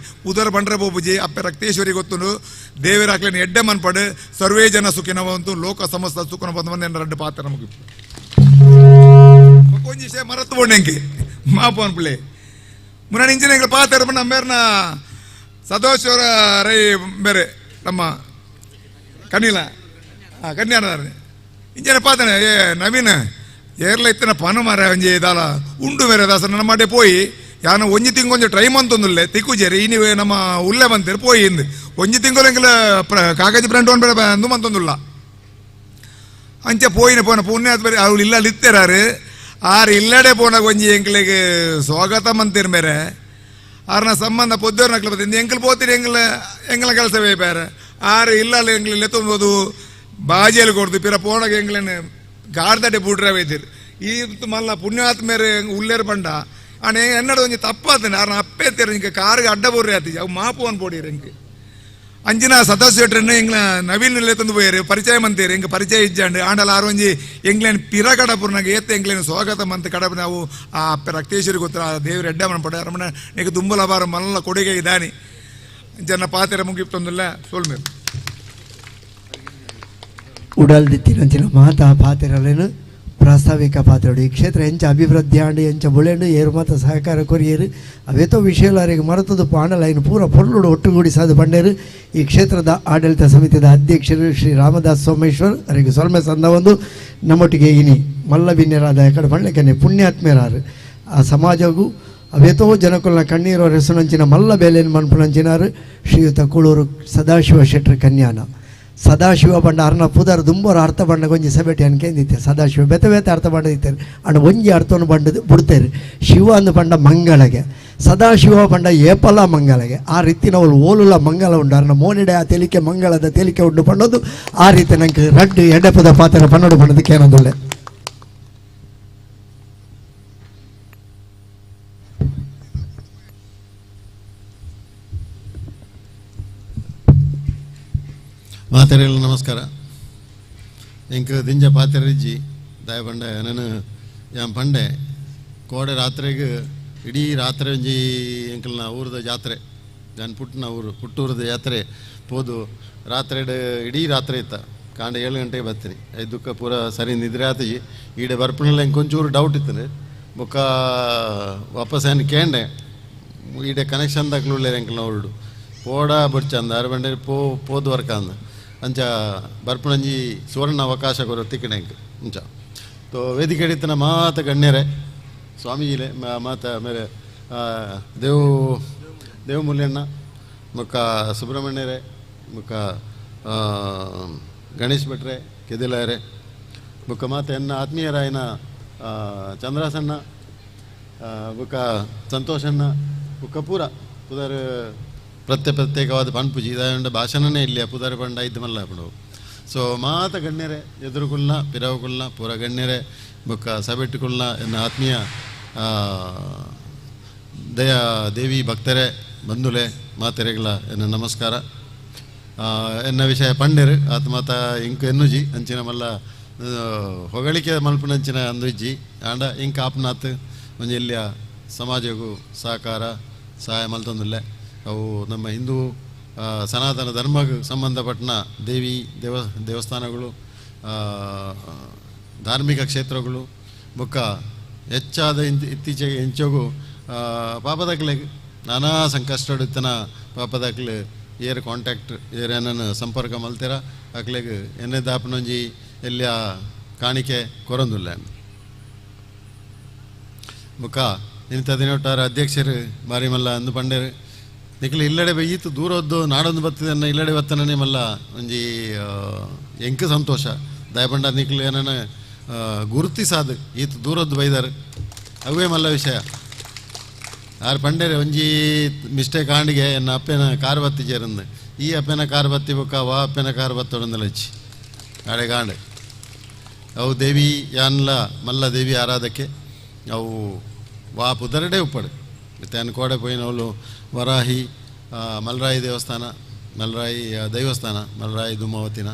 ಉದರ ಬಂಡ್ರ ಬೋಬುಜಿ ಅಪ್ಪೆ ರಕ್ತೇಶ್ವರಿ ಗೊತ್ತುಂಡು ದೇವರ ಹಾಕ್ಲೇನೆ ಎಡ್ಡೆ ಮನ್ಪಡು ಸರ್ವೇ ಜನ ಸುಖಿನ ಭವಂತು ಲೋಕ ಸಮಸ್ತ ಸುಖನ ಬಂದ ರಡ್ಡು ಪಾತ್ರ ನಮಗೆ ಒಂಜಿ ವಿಷಯ ಮರತ್ತು ಬೋಂಡೆಂಕಿ ಮಾಪು ಅನ್ಪುಲೆ ಮುನ್ನ ಇಂಚಿನ ಎಂಗ್ಲ ಪಾತ್ರ ನಮ್ಮ ಮೇರ್ನ ಸದೋಶ್ವರ ರೈ ಬೇರೆ ನಮ್ಮ ಕಣ್ಣಿಲ ಕನ್ಯಾನ ಇಂಚಿನ ಪಾತನೆ ಏ ನವೀನ ಏರ್ಲ ಇತ್ತಿನ ಪನು ಮಾರ ಒಂಜಿ ದಾಲ ಉಂಡು ಮೇರೆ ದಾಸ ನನ್ನ ಮಾಡೆ ಪೋಯಿ ಯಾನ ಒಂಜಿ ತಿಂಗ್ ಒಂಜಿ ಟ್ರೈ ಮಂತೊಂದುಲ್ಲೆ ತಿಕ್ಕುಜೇರಿ ಇನಿ ನಮ್ಮ ಉಲ್ಲೆ ಬಂತೇರು ಪೋಯಿ ಇಂದು ಒಂಜಿ ತಿಂಗಳು ಎಂಕಲ ಕಾಗಜಿ ಬ್ರ್ಯಾಂಡ್ ಒನ್ ಬೇಡ ಅಂದು ಮಂತೊಂದುಲ್ಲ ಅಂಚೆ ಪೋಯಿನ ಪೋನ ಪುಣ್ಯ ಬೇರೆ ಅವಳು ಇಲ್ಲ ಇತ್ತೇರಾರು ಆರು ಇಲ್ಲಡೆ ಪೋನಾಗ ಒಂಜಿ ಎಂಕ್ಲೆಗ್ ಸ್ವಾಗತ ಮಂತೀರ್ ಮೇರೆ ಆರ್ನ ಸಂಬಂಧ ಪೊದ್ದೋರ್ ನಕ್ಲು ಬತ್ತಿಂದು ಎಂಕಲ್ ಪೋತಿರಿ ಎಂಗ್ಲ ಎಂಗ್ಲ ಕೆಲಸವೇ ಬೇರೆ ಆರು ಇಲ್ಲ ಎಂಗ್ಲ ಲೆತ್ತೊಂದು ಬಾಜಿಯಲ್ಲಿ ಕೊಡ್ದು ಪಿರ ಪೋಣಗ ಎಂಗ್ಲೇನು ಗಾರ್ದಡೆ ಬೂಡ್ರೆ ಬೈದಿರು ಈ ಮಲ್ಲ ಪುಣ್ಯಾತ್ಮೇರೆ ಉಲ್ಲೇರು ಬಂಡ ಆಣ ಎನ್ನಡ ಒಂಜಿ ತಪ್ಪಾತನೆ ಆರ್ನ ಅಪ್ಪೆ ತೇರು ಇಂಕ ಕಾರ್ಗೆ ಅಡ್ಡ ಬೋರ್ರೆ ಆತಿ ಅವು ಮಾಪು ಅನ್ಪೋಡಿರು ಎಂಕ್. ಅಂಚಿನ ಸದಸ್ಯಟ್ರನ್ನು ಎಂಗ್ಲ ನವೀನ್ ತಂದು ಪೋಯರು ಪರಿಚಯ ಮಂತೇರು ಎಂಗ್ ಪರಿಚಯ ಇಜ್ಜಾಂಡ್ ಆಂಡಲ ಆರೊಂಜಿ ಎಂಗ್ಲೇನ್ ಪಿರ ಕಡಪುರ್ನಾಗ ಏತ್ ಎಂಗ್ಲೇನ್ ಸ್ವಾಗತ ಮಂತ್ ಕಡಪು ನಾವು ಆ ರಕ್ತೇಶ್ವರಿ ಗೊತ್ತ ದೇವ್ರ ಎಡ್ಡ ಮನ್ಪಡ ಅರಮಣ ನೆಕ್ ದುಂಬಲ ಬಾರ ಮಲ್ಲ ಕೊಡುಗೆ ಇದಾನಿ ಜನ ಪಾತೆರ ಮುಗಿಪ್ತೊಂದಿಲ್ಲ ಸೋಲ್ಮೇರು ಉಡಲ್ದಿತ್ತಿನಂಚಿನ ಮಾತಾ ಪಾತೆರಲೇನು ಪ್ರಾಸ್ತಾವಿಕ ಪಾತ್ರೋಡು ಈ ಕ್ಷೇತ್ರ ಎಂಚ ಅಭಿವೃದ್ಧಿ ಆಂಡು ಎಂಚ ಬುಳೆಂಡು ಏರು ಮಾತ ಸಹಕಾರ ಕೊರಿಯರು ಅವೇತೋ ವಿಷಯಲಾರಿಗೆ ಮರೆತದು ಪಾಂಡಲ ಇನ್ನು ಪೂರ ಪೊರ್ಲುಡು ಒಟ್ಟುಗೂಡಿಸಾದು ಬಂಡೇರು ಈ ಕ್ಷೇತ್ರದ ಆಡಳಿತ ಸಮಿತಿಯ ಅಧ್ಯಕ್ಷರು ಶ್ರೀ ರಾಮದಾಸ್ ಸೋಮೇಶ್ವರ್ ಅವರಿಗೆ ಸೊಲ್ಮೆ ಸಂದ ಒಂದು ನಮ್ಮೊಟ್ಟಿಗೆ ಇನಿ ಮಲ್ಲಬಿನ್ಯರಾದ ಕಡೆ ಪಂಡ್ಲೆಕನೆ ಪುಣ್ಯಾತ್ಮೇರಾರು ಆ ಸಮಾಜಗೂ ಅವೇತೋ ಜನಕುಲ್ನ ಕಣ್ಣೀರು ರೆಸುನಂಚಿನ ಮಲ್ಲ ಬೇಲೆನ್ ಮನ್ಪುನಂಚಿನಾರು ಶ್ರೀಯುತ ಕೂಳೂರು ಸದಾಶಿವ ಶೆಟ್ಟರ್ ಕನ್ಯಾನ ಸದಾಶಿವ ಬಂಡ ಅರ್ನ ಪುದರ್ ದುಂಬೋರ ಅರ್ಥ ಬಂಡ ಒಂಜಿ ಸಬೆಟಿ ಅನ್ಕೇಂದಿತ್ತೆ ಸದಾಶಿವ ಬೆತೆ ಬೆತೆ ಅರ್ಥ ಬಂಡ ಅಂಡ ಒಂಜಿ ಅರ್ಥವನ್ನು ಬಂಡದು ಬಿಡ್ತೇರು ಶಿವ ಅಂದು ಪಂಡ ಮಂಗಳಗೆ ಸದಾಶಿವ ಪಂಡ ಏಪಲ ಮಂಗಳಗೆ ಆ ರೀತಿ ನಾವು ಓಲುಲ ಮಂಗಳ ಉಂಡು ಅರ್ನ ಮೋನಿಡೆ ಆ ತೆಲಿಕೆ ಮಂಗಳದ ತೆಲಿಕೆ ಉಂಡು ಪಣ್ಣೋದು ಆ ರೀತಿ ನಂಗೆ ರಡ್ಡು ಎಡೆಪದ ಪಾತ್ರ ಪನ್ನೋಡು ಪಣ್ಣದಕ್ಕೆ ಏನೊಂದುಳ್ಳೆ ಮಾತೆರೆಲ್ಲ ನಮಸ್ಕಾರ. ಎಂಕ್ ದಿಂಜ ಪಾತೆರಿಜ್ಜಿ ದಾಯ ಪಂಡೆ ನಾನು ಯಾನ್ ಪಂಡೆ ಕೋಡೆ ರಾತ್ರೆಗ್ ಇಡೀ ರಾತ್ರಿ ಒಂಜಿ ಎಂಕಲ್ನ ಊರದ ಜಾತ್ರೆ ಯಾನ್ ಪುಟ್ಟನ ಊರು ಪುಟ್ಟೂರದ ಜಾತ್ರೆ ಪೋದು ರಾತ್ರಿಡ್ ಇಡೀ ರಾತ್ರಿ ಇತ್ತ ಕಾಂಡ 7 ಗಂಟೆಗೆ ಬರ್ತೀನಿ ಐದುಕ್ಕ ಪೂರ ಸರಿ ನಿದ್ರೆ ಆತಜಿ ಈಡೆ ಬರ್ಪುನಲ್ಲ ಎಂಕ್ ಒಂಚೂರು ಡೌಟ್ ಇತ್ತು ಬೊಕ್ಕ ವಾಪಸ್ ಏನು ಕೇಂಡೆ ಈಡೆ ಕನೆಕ್ಷನ್ ದಾಕ್ಲು ಎಂಕಲ್ನ ಊರುಡು ಪೋಡ ಬೊಡ್ಚಂದ ಆರು ಬಂಡೆ ಪೋ ಪೋದು ವರ್ಕ ಅಂದ ಅಂಚ ಬರ್ಪುಣಂಜಿ ಸುವರ್ಣ ಅವಕಾಶ ಕೊರ ತಿಕ್ಕಣೆಂಕ್ ಅಂಚ ತೋ ವೇದಿಕೆ ಹಿಡಿತನ ಮಾತ ಗಣ್ಯರೇ ಸ್ವಾಮೀಜಿಲೆ ಮಾತ ಮೇರೆ ದೇವು ದೇವಮೂಲ್ಯಣ್ಣ ಮುಕ್ಕ ಸುಬ್ರಹ್ಮಣ್ಯರೇ ಮುಕ್ಕ ಗಣೇಶ್ ಭಟ್ರೆ ಕೆದಿಲಾಯರೆ ಬುಕ್ಕ ಮಾತ ಎನ್ನ ಆತ್ಮೀಯರಾಯನ ಚಂದ್ರಾಸಣ್ಣ ಬುಕ್ಕ ಸಂತೋಷಣ್ಣ ಬುಕ್ಕ ಪೂರ ಪುದರ್ ಪ್ರತ್ಯೇಕವಾದ ಪನ್ಪುಜಿ ಇದಾಯಂಡ ಭಾಷಣನೇ ಇಲ್ಲ ಪುದರ್ ಪಂಡ ಇದ್ದು ಮಲ್ಲ ಪಂಡು ಸೊ ಮಾತ ಗಣ್ಯರೇ ಎದುರುಕುಲ್ನ ಪಿರವುಕುಲ್ನ ಪೂರ ಗಣ್ಯರೇ ಬೊಕ್ಕ ಸಬೆಟ್ಟುಕುಲ್ನ ಎನ್ನ ಆತ್ಮೀಯ ದಯ ದೇವಿ ಭಕ್ತರೇ ಬಂಧುಲೆ ಮಾತೆರೆಗಳ ಎನ್ನ ನಮಸ್ಕಾರ. ಎನ್ನ ವಿಷಯ ಪಂಡೆರು ಆತ ಮಾತ ಇಂಕ್ ಎನ್ನುಜಿ ಅಂಚಿನ ಮಲ್ಲ ಹೊಗಳಿಕೆ ಮಲ್ಪುನಂಚಿನ ಅಂದುಜ್ಜಿ ಆಂಡ ಇಂಕ್ ಆಪ್ನಾತ್ ಒಂಜಿ ಎಲ್ಲಿಯ ಸಮಾಜಗೂ ಸಹಕಾರ ಸಹಾಯ ಮಲ್ತೊಂದುಲ್ಲೆ ಅವು ನಮ್ಮ ಹಿಂದೂ ಸನಾತನ ಧರ್ಮಕ್ಕೆ ಸಂಬಂಧಪಟ್ಟನ ದೇವಿ ದೇವಸ್ಥಾನಗಳು ಧಾರ್ಮಿಕ ಕ್ಷೇತ್ರಗಳು ಬೊಕ್ಕ ಹೆಚ್ಚಾದ ಇತ್ತೀಚೆಗೆ ಹೆಂಚೋಗು ಪಾಪದಾಕ್ಲೆ ನಾನಾ ಸಂಕಷ್ಟಡಿತನ ಪಾಪದಾಕ್ಲೆ ಏರ್ ಕಾಂಟ್ಯಾಕ್ಟ್ ಏರ್ ಏನನ್ನು ಸಂಪರ್ಕ ಮಲ್ತೀರ ಅಕ್ಲೆಗ್ ಎಣ್ಣೆ ದಾಪನೊಂಜಿ ಎಲ್ಲಿಯ ಕಾಣಿಕೆ ಕೊರೊಂದುಲ್ಲ ಬೊಕ್ಕ ಇಂಥ ದಿನೊಟ್ಟಾರ ಅಧ್ಯಕ್ಷರು ಬಾರಿ ಮಲ್ಲ ಅಂದು ಪಂಡೇರು ನಿಕ್ಲೆ ಇಲ್ಲಡೆ ಬೈಯಿತು ದೂರದ್ದು ನಾಡೊಂದು ಬರ್ತದೆ ಇಲ್ಲಡೆ ಬತ್ತನೇ ಮಲ್ಲ ಒಂಜಿ ಎಂಕ್ ಸಂತೋಷ ದಯಪಂಡ ನಿಕ್ಲೆ ಏನನ ಗುರುತಿಸಾದು ಈತ ದೂರದ್ದು ಬೈದಾರು ಅವೇ ಮಲ್ಲ ವಿಷಯ ಆರು ಪಂಡೇರೆ ಒಂಜಿ ಮಿಸ್ಟೇಕ್ ಆಂಡಿಗೆ ಎನ್ನ ಅಪ್ಪೆನ ಕಾರ್ ಬತ್ತಿ ಜೇರಂದು ಈ ಅಪ್ಪೆನ ಕಾರ್ ಬತ್ತಿ ಬೊಕ್ಕ ವಾ ಅಪ್ಪೆನ ಕಾರ್ ಬತ್ತೊಡಂದಲಚ್ಚಿ ಆಡೆ ಗಾಂಡೆ ಅವು ದೇವಿ ಯಾನ್ಲ ಮಲ್ಲ ದೇವಿ ಆರಾಧಕ್ಕೆ ಅವು ವಾ ಪುದರಡೆ ಉಪ್ಪಡು ಮತ್ತು ಕೋಡೆ ಪೋಯಿನವಳು ವರಾಹಿ ಮಲ್ರಾಯಿ ದೇವಸ್ಥಾನ ಮಲ್ರಾಯಿ ದೈವಸ್ಥಾನ ಮಲ್ರಾಯಿ ಧೂಮಾವತಿನ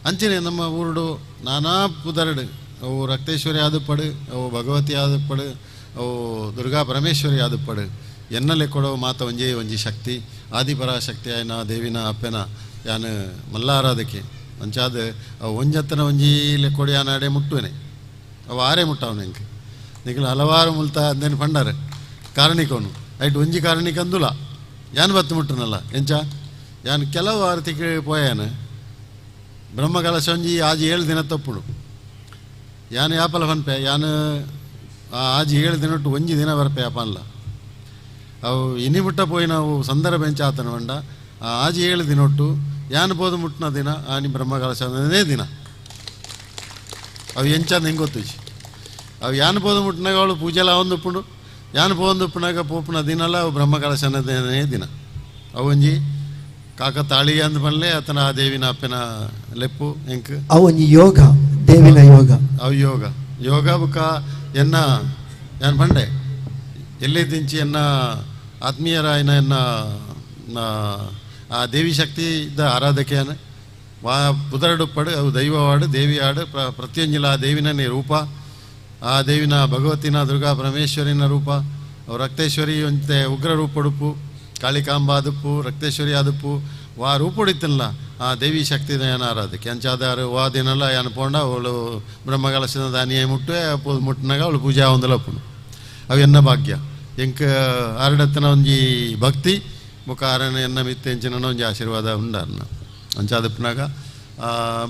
ಅಂಚನೆ ನಮ್ಮ ಊರುಡು ನಾನಾ ಪುದರಡು ಅವು ರಕ್ತೇಶ್ವರಿ ಆದುಪ್ಪಡು ಅವು ಭಗವತಿ ಆದುಪ್ಪಡು ಅವು ದುರ್ಗಾ ಪರಮೇಶ್ವರಿ ಆದುಪ್ಪಡು ಎನ್ನಲೆ ಕೊಡೋ ಮಾತ ಒಂಜೇ ಒಂಜಿ ಶಕ್ತಿ ಆದಿಪರಾಶಕ್ತಿ ಆಯ್ನ ದೇವಿನ ಅಪ್ಪೆನ ಯಾನ್ ಮಲ್ಲಾರಾಧಕ್ಕೆ ಅಂಚಾದ ಅವು ಒಂಜತ್ತನ ಒಂಜಿ ಲೆಕ್ಕೊಡಿ ಯಾನ ಅಡೆ ಮುಟ್ಟುವನೆ ಅವು ಆರೇ ಮುಟ್ಟವನು ಎಂಕ್ ನಿಖಿಲ ಹಲವಾರು ಮುಲ್ತ ಅಂದೇನು ಪಂಡಾರೆ ಕಾರಣಿಕವನು ಐಟ್ ಒಂಜಿ ಕಾರಣಿಕ ಅಂದುಲ ಯಾನ್ ಬತ್ತು ಮುಟ್ಟುನಲ್ಲ ಎಂಚ ಯಾನ್ ಕೆಲವು ಆರತಿಗೆ ಪೋಯಾನ ಬ್ರಹ್ಮಕಲಶ ಒಂಜಿ ಆಜಿ 7 ದಿನ ತಪ್ಪುಡು ಯಾನ್ ಯಾಪಲ ಪನ್ಪೆ ಯಾನ್ ಆಜಿ 7 ದಿನೊಟ್ಟು ಒಂಜಿ ದಿನ ಬರ್ಪೆ ಯಾಪನ್ಲ ಅವು ಇನಿ ಮುಟ್ಟ ಪೋಯಿ ನಾವು ಸಂದರ್ಭ ಎಂಚ ಆತನ ಬಂಡ ಆಜಿ 7 ದಿನೊಟ್ಟು ಯಾನ್ ಪೋದು ಮುಟ್ಟಿನ ದಿನ ಆನಿ ಬ್ರಹ್ಮಕಲಶ ದಿನ ಅವು ಎಂಚ ಹೆಂಗೆ ಗೊತ್ತು ಅವು ಯಾನ್ ಪೋದು ಮುಟ್ಟಿನಾಗ ಅವಳು ಪೂಜೆಲ ಒಂದು ಉಪ್ಪುಂಡು ಯಾನ್ ಪೋಂದು ಉಪ್ಪುನಾಗ ಪೋಪುನ ದಿನಲ ಅವು ಬ್ರಹ್ಮಕಲಶನೇ ದಿನ ಅವು ಒಂಜಿ ಕಾಕ ತಾಳಿ ಅಂದ ಪನ್ಲೆ ಆತನ ಆ ದೇವಿನ ಅಪ್ಪನ ಲೆಪ್ಪು ಎಂಕ್ ಅವು ಒಂಜಿ ಯೋಗ ದೇವಿನ ಯೋಗ ಅವು ಯೋಗ ಯೋಗ ಬುಕ್ಕ ಎನ್ನ ಯಾನ್ ಪಂಡೆ ಎಲ್ಲಿ ದಿಂಚಿ ಎನ್ನ ಆತ್ಮೀಯರಾಯನ ಎನ್ನ ಆ ದೇವಿ ಶಕ್ತಿದ ಆರಾಧಕೆಯನ್ನು ವಾ ಪುದರಡುಪ್ಪಡು ಅವು ದೈವವಾಡು ದೇವಿಯಾಡು ಪ್ರತ್ಯಂಜಲ ಆ ದೇವಿನೇ ರೂಪ ಆ ದೇವಿನ ಭಗವತಿನ ದುರ್ಗಾ ಪರಮೇಶ್ವರಿನ ರೂಪ ಅವು ರಕ್ತೇಶ್ವರಿ ಅಂತೆ ಉಗ್ರ ರೂಪಡುಪ್ಪು ಕಾಳಿಕಾಂಬ ಆದುಪ್ಪು ರಕ್ತೇಶ್ವರಿ ಆದುಪ್ಪು ವಾ ರೂಪುಡಿತ್ತಲ್ಲ ಆ ದೇವಿ ಶಕ್ತಿದ ಏನ ಆರಾಧಕೆ ಅಂಚಾದಾರು ವಾ ದಿನಲ್ಲ ಯಾನ ಪೋಂಡ ಅವಳು ಬ್ರಹ್ಮಕಲಶದ ದಾನಿಯ ಮುಟ್ಟು ಮುಟ್ಟಿನಾಗ ಅವಳು ಪೂಜೆ ಒಂದಲಪ್ಪುನು ಅವು ಎನ್ನ ಭಾಗ್ಯ ಎಂಕ ಆರಡತ್ತನ ಒಂಜಿ ಭಕ್ತಿ ಬೊಕ ಆರನ ಎನ್ನ ಮಿತ್ತೆ ಎಂಚಿನ ಒಂಜಿ ಆಶೀರ್ವಾದ ಉಂಡಾರನ ಅಂಚಾದಪ್ಪನಾಗ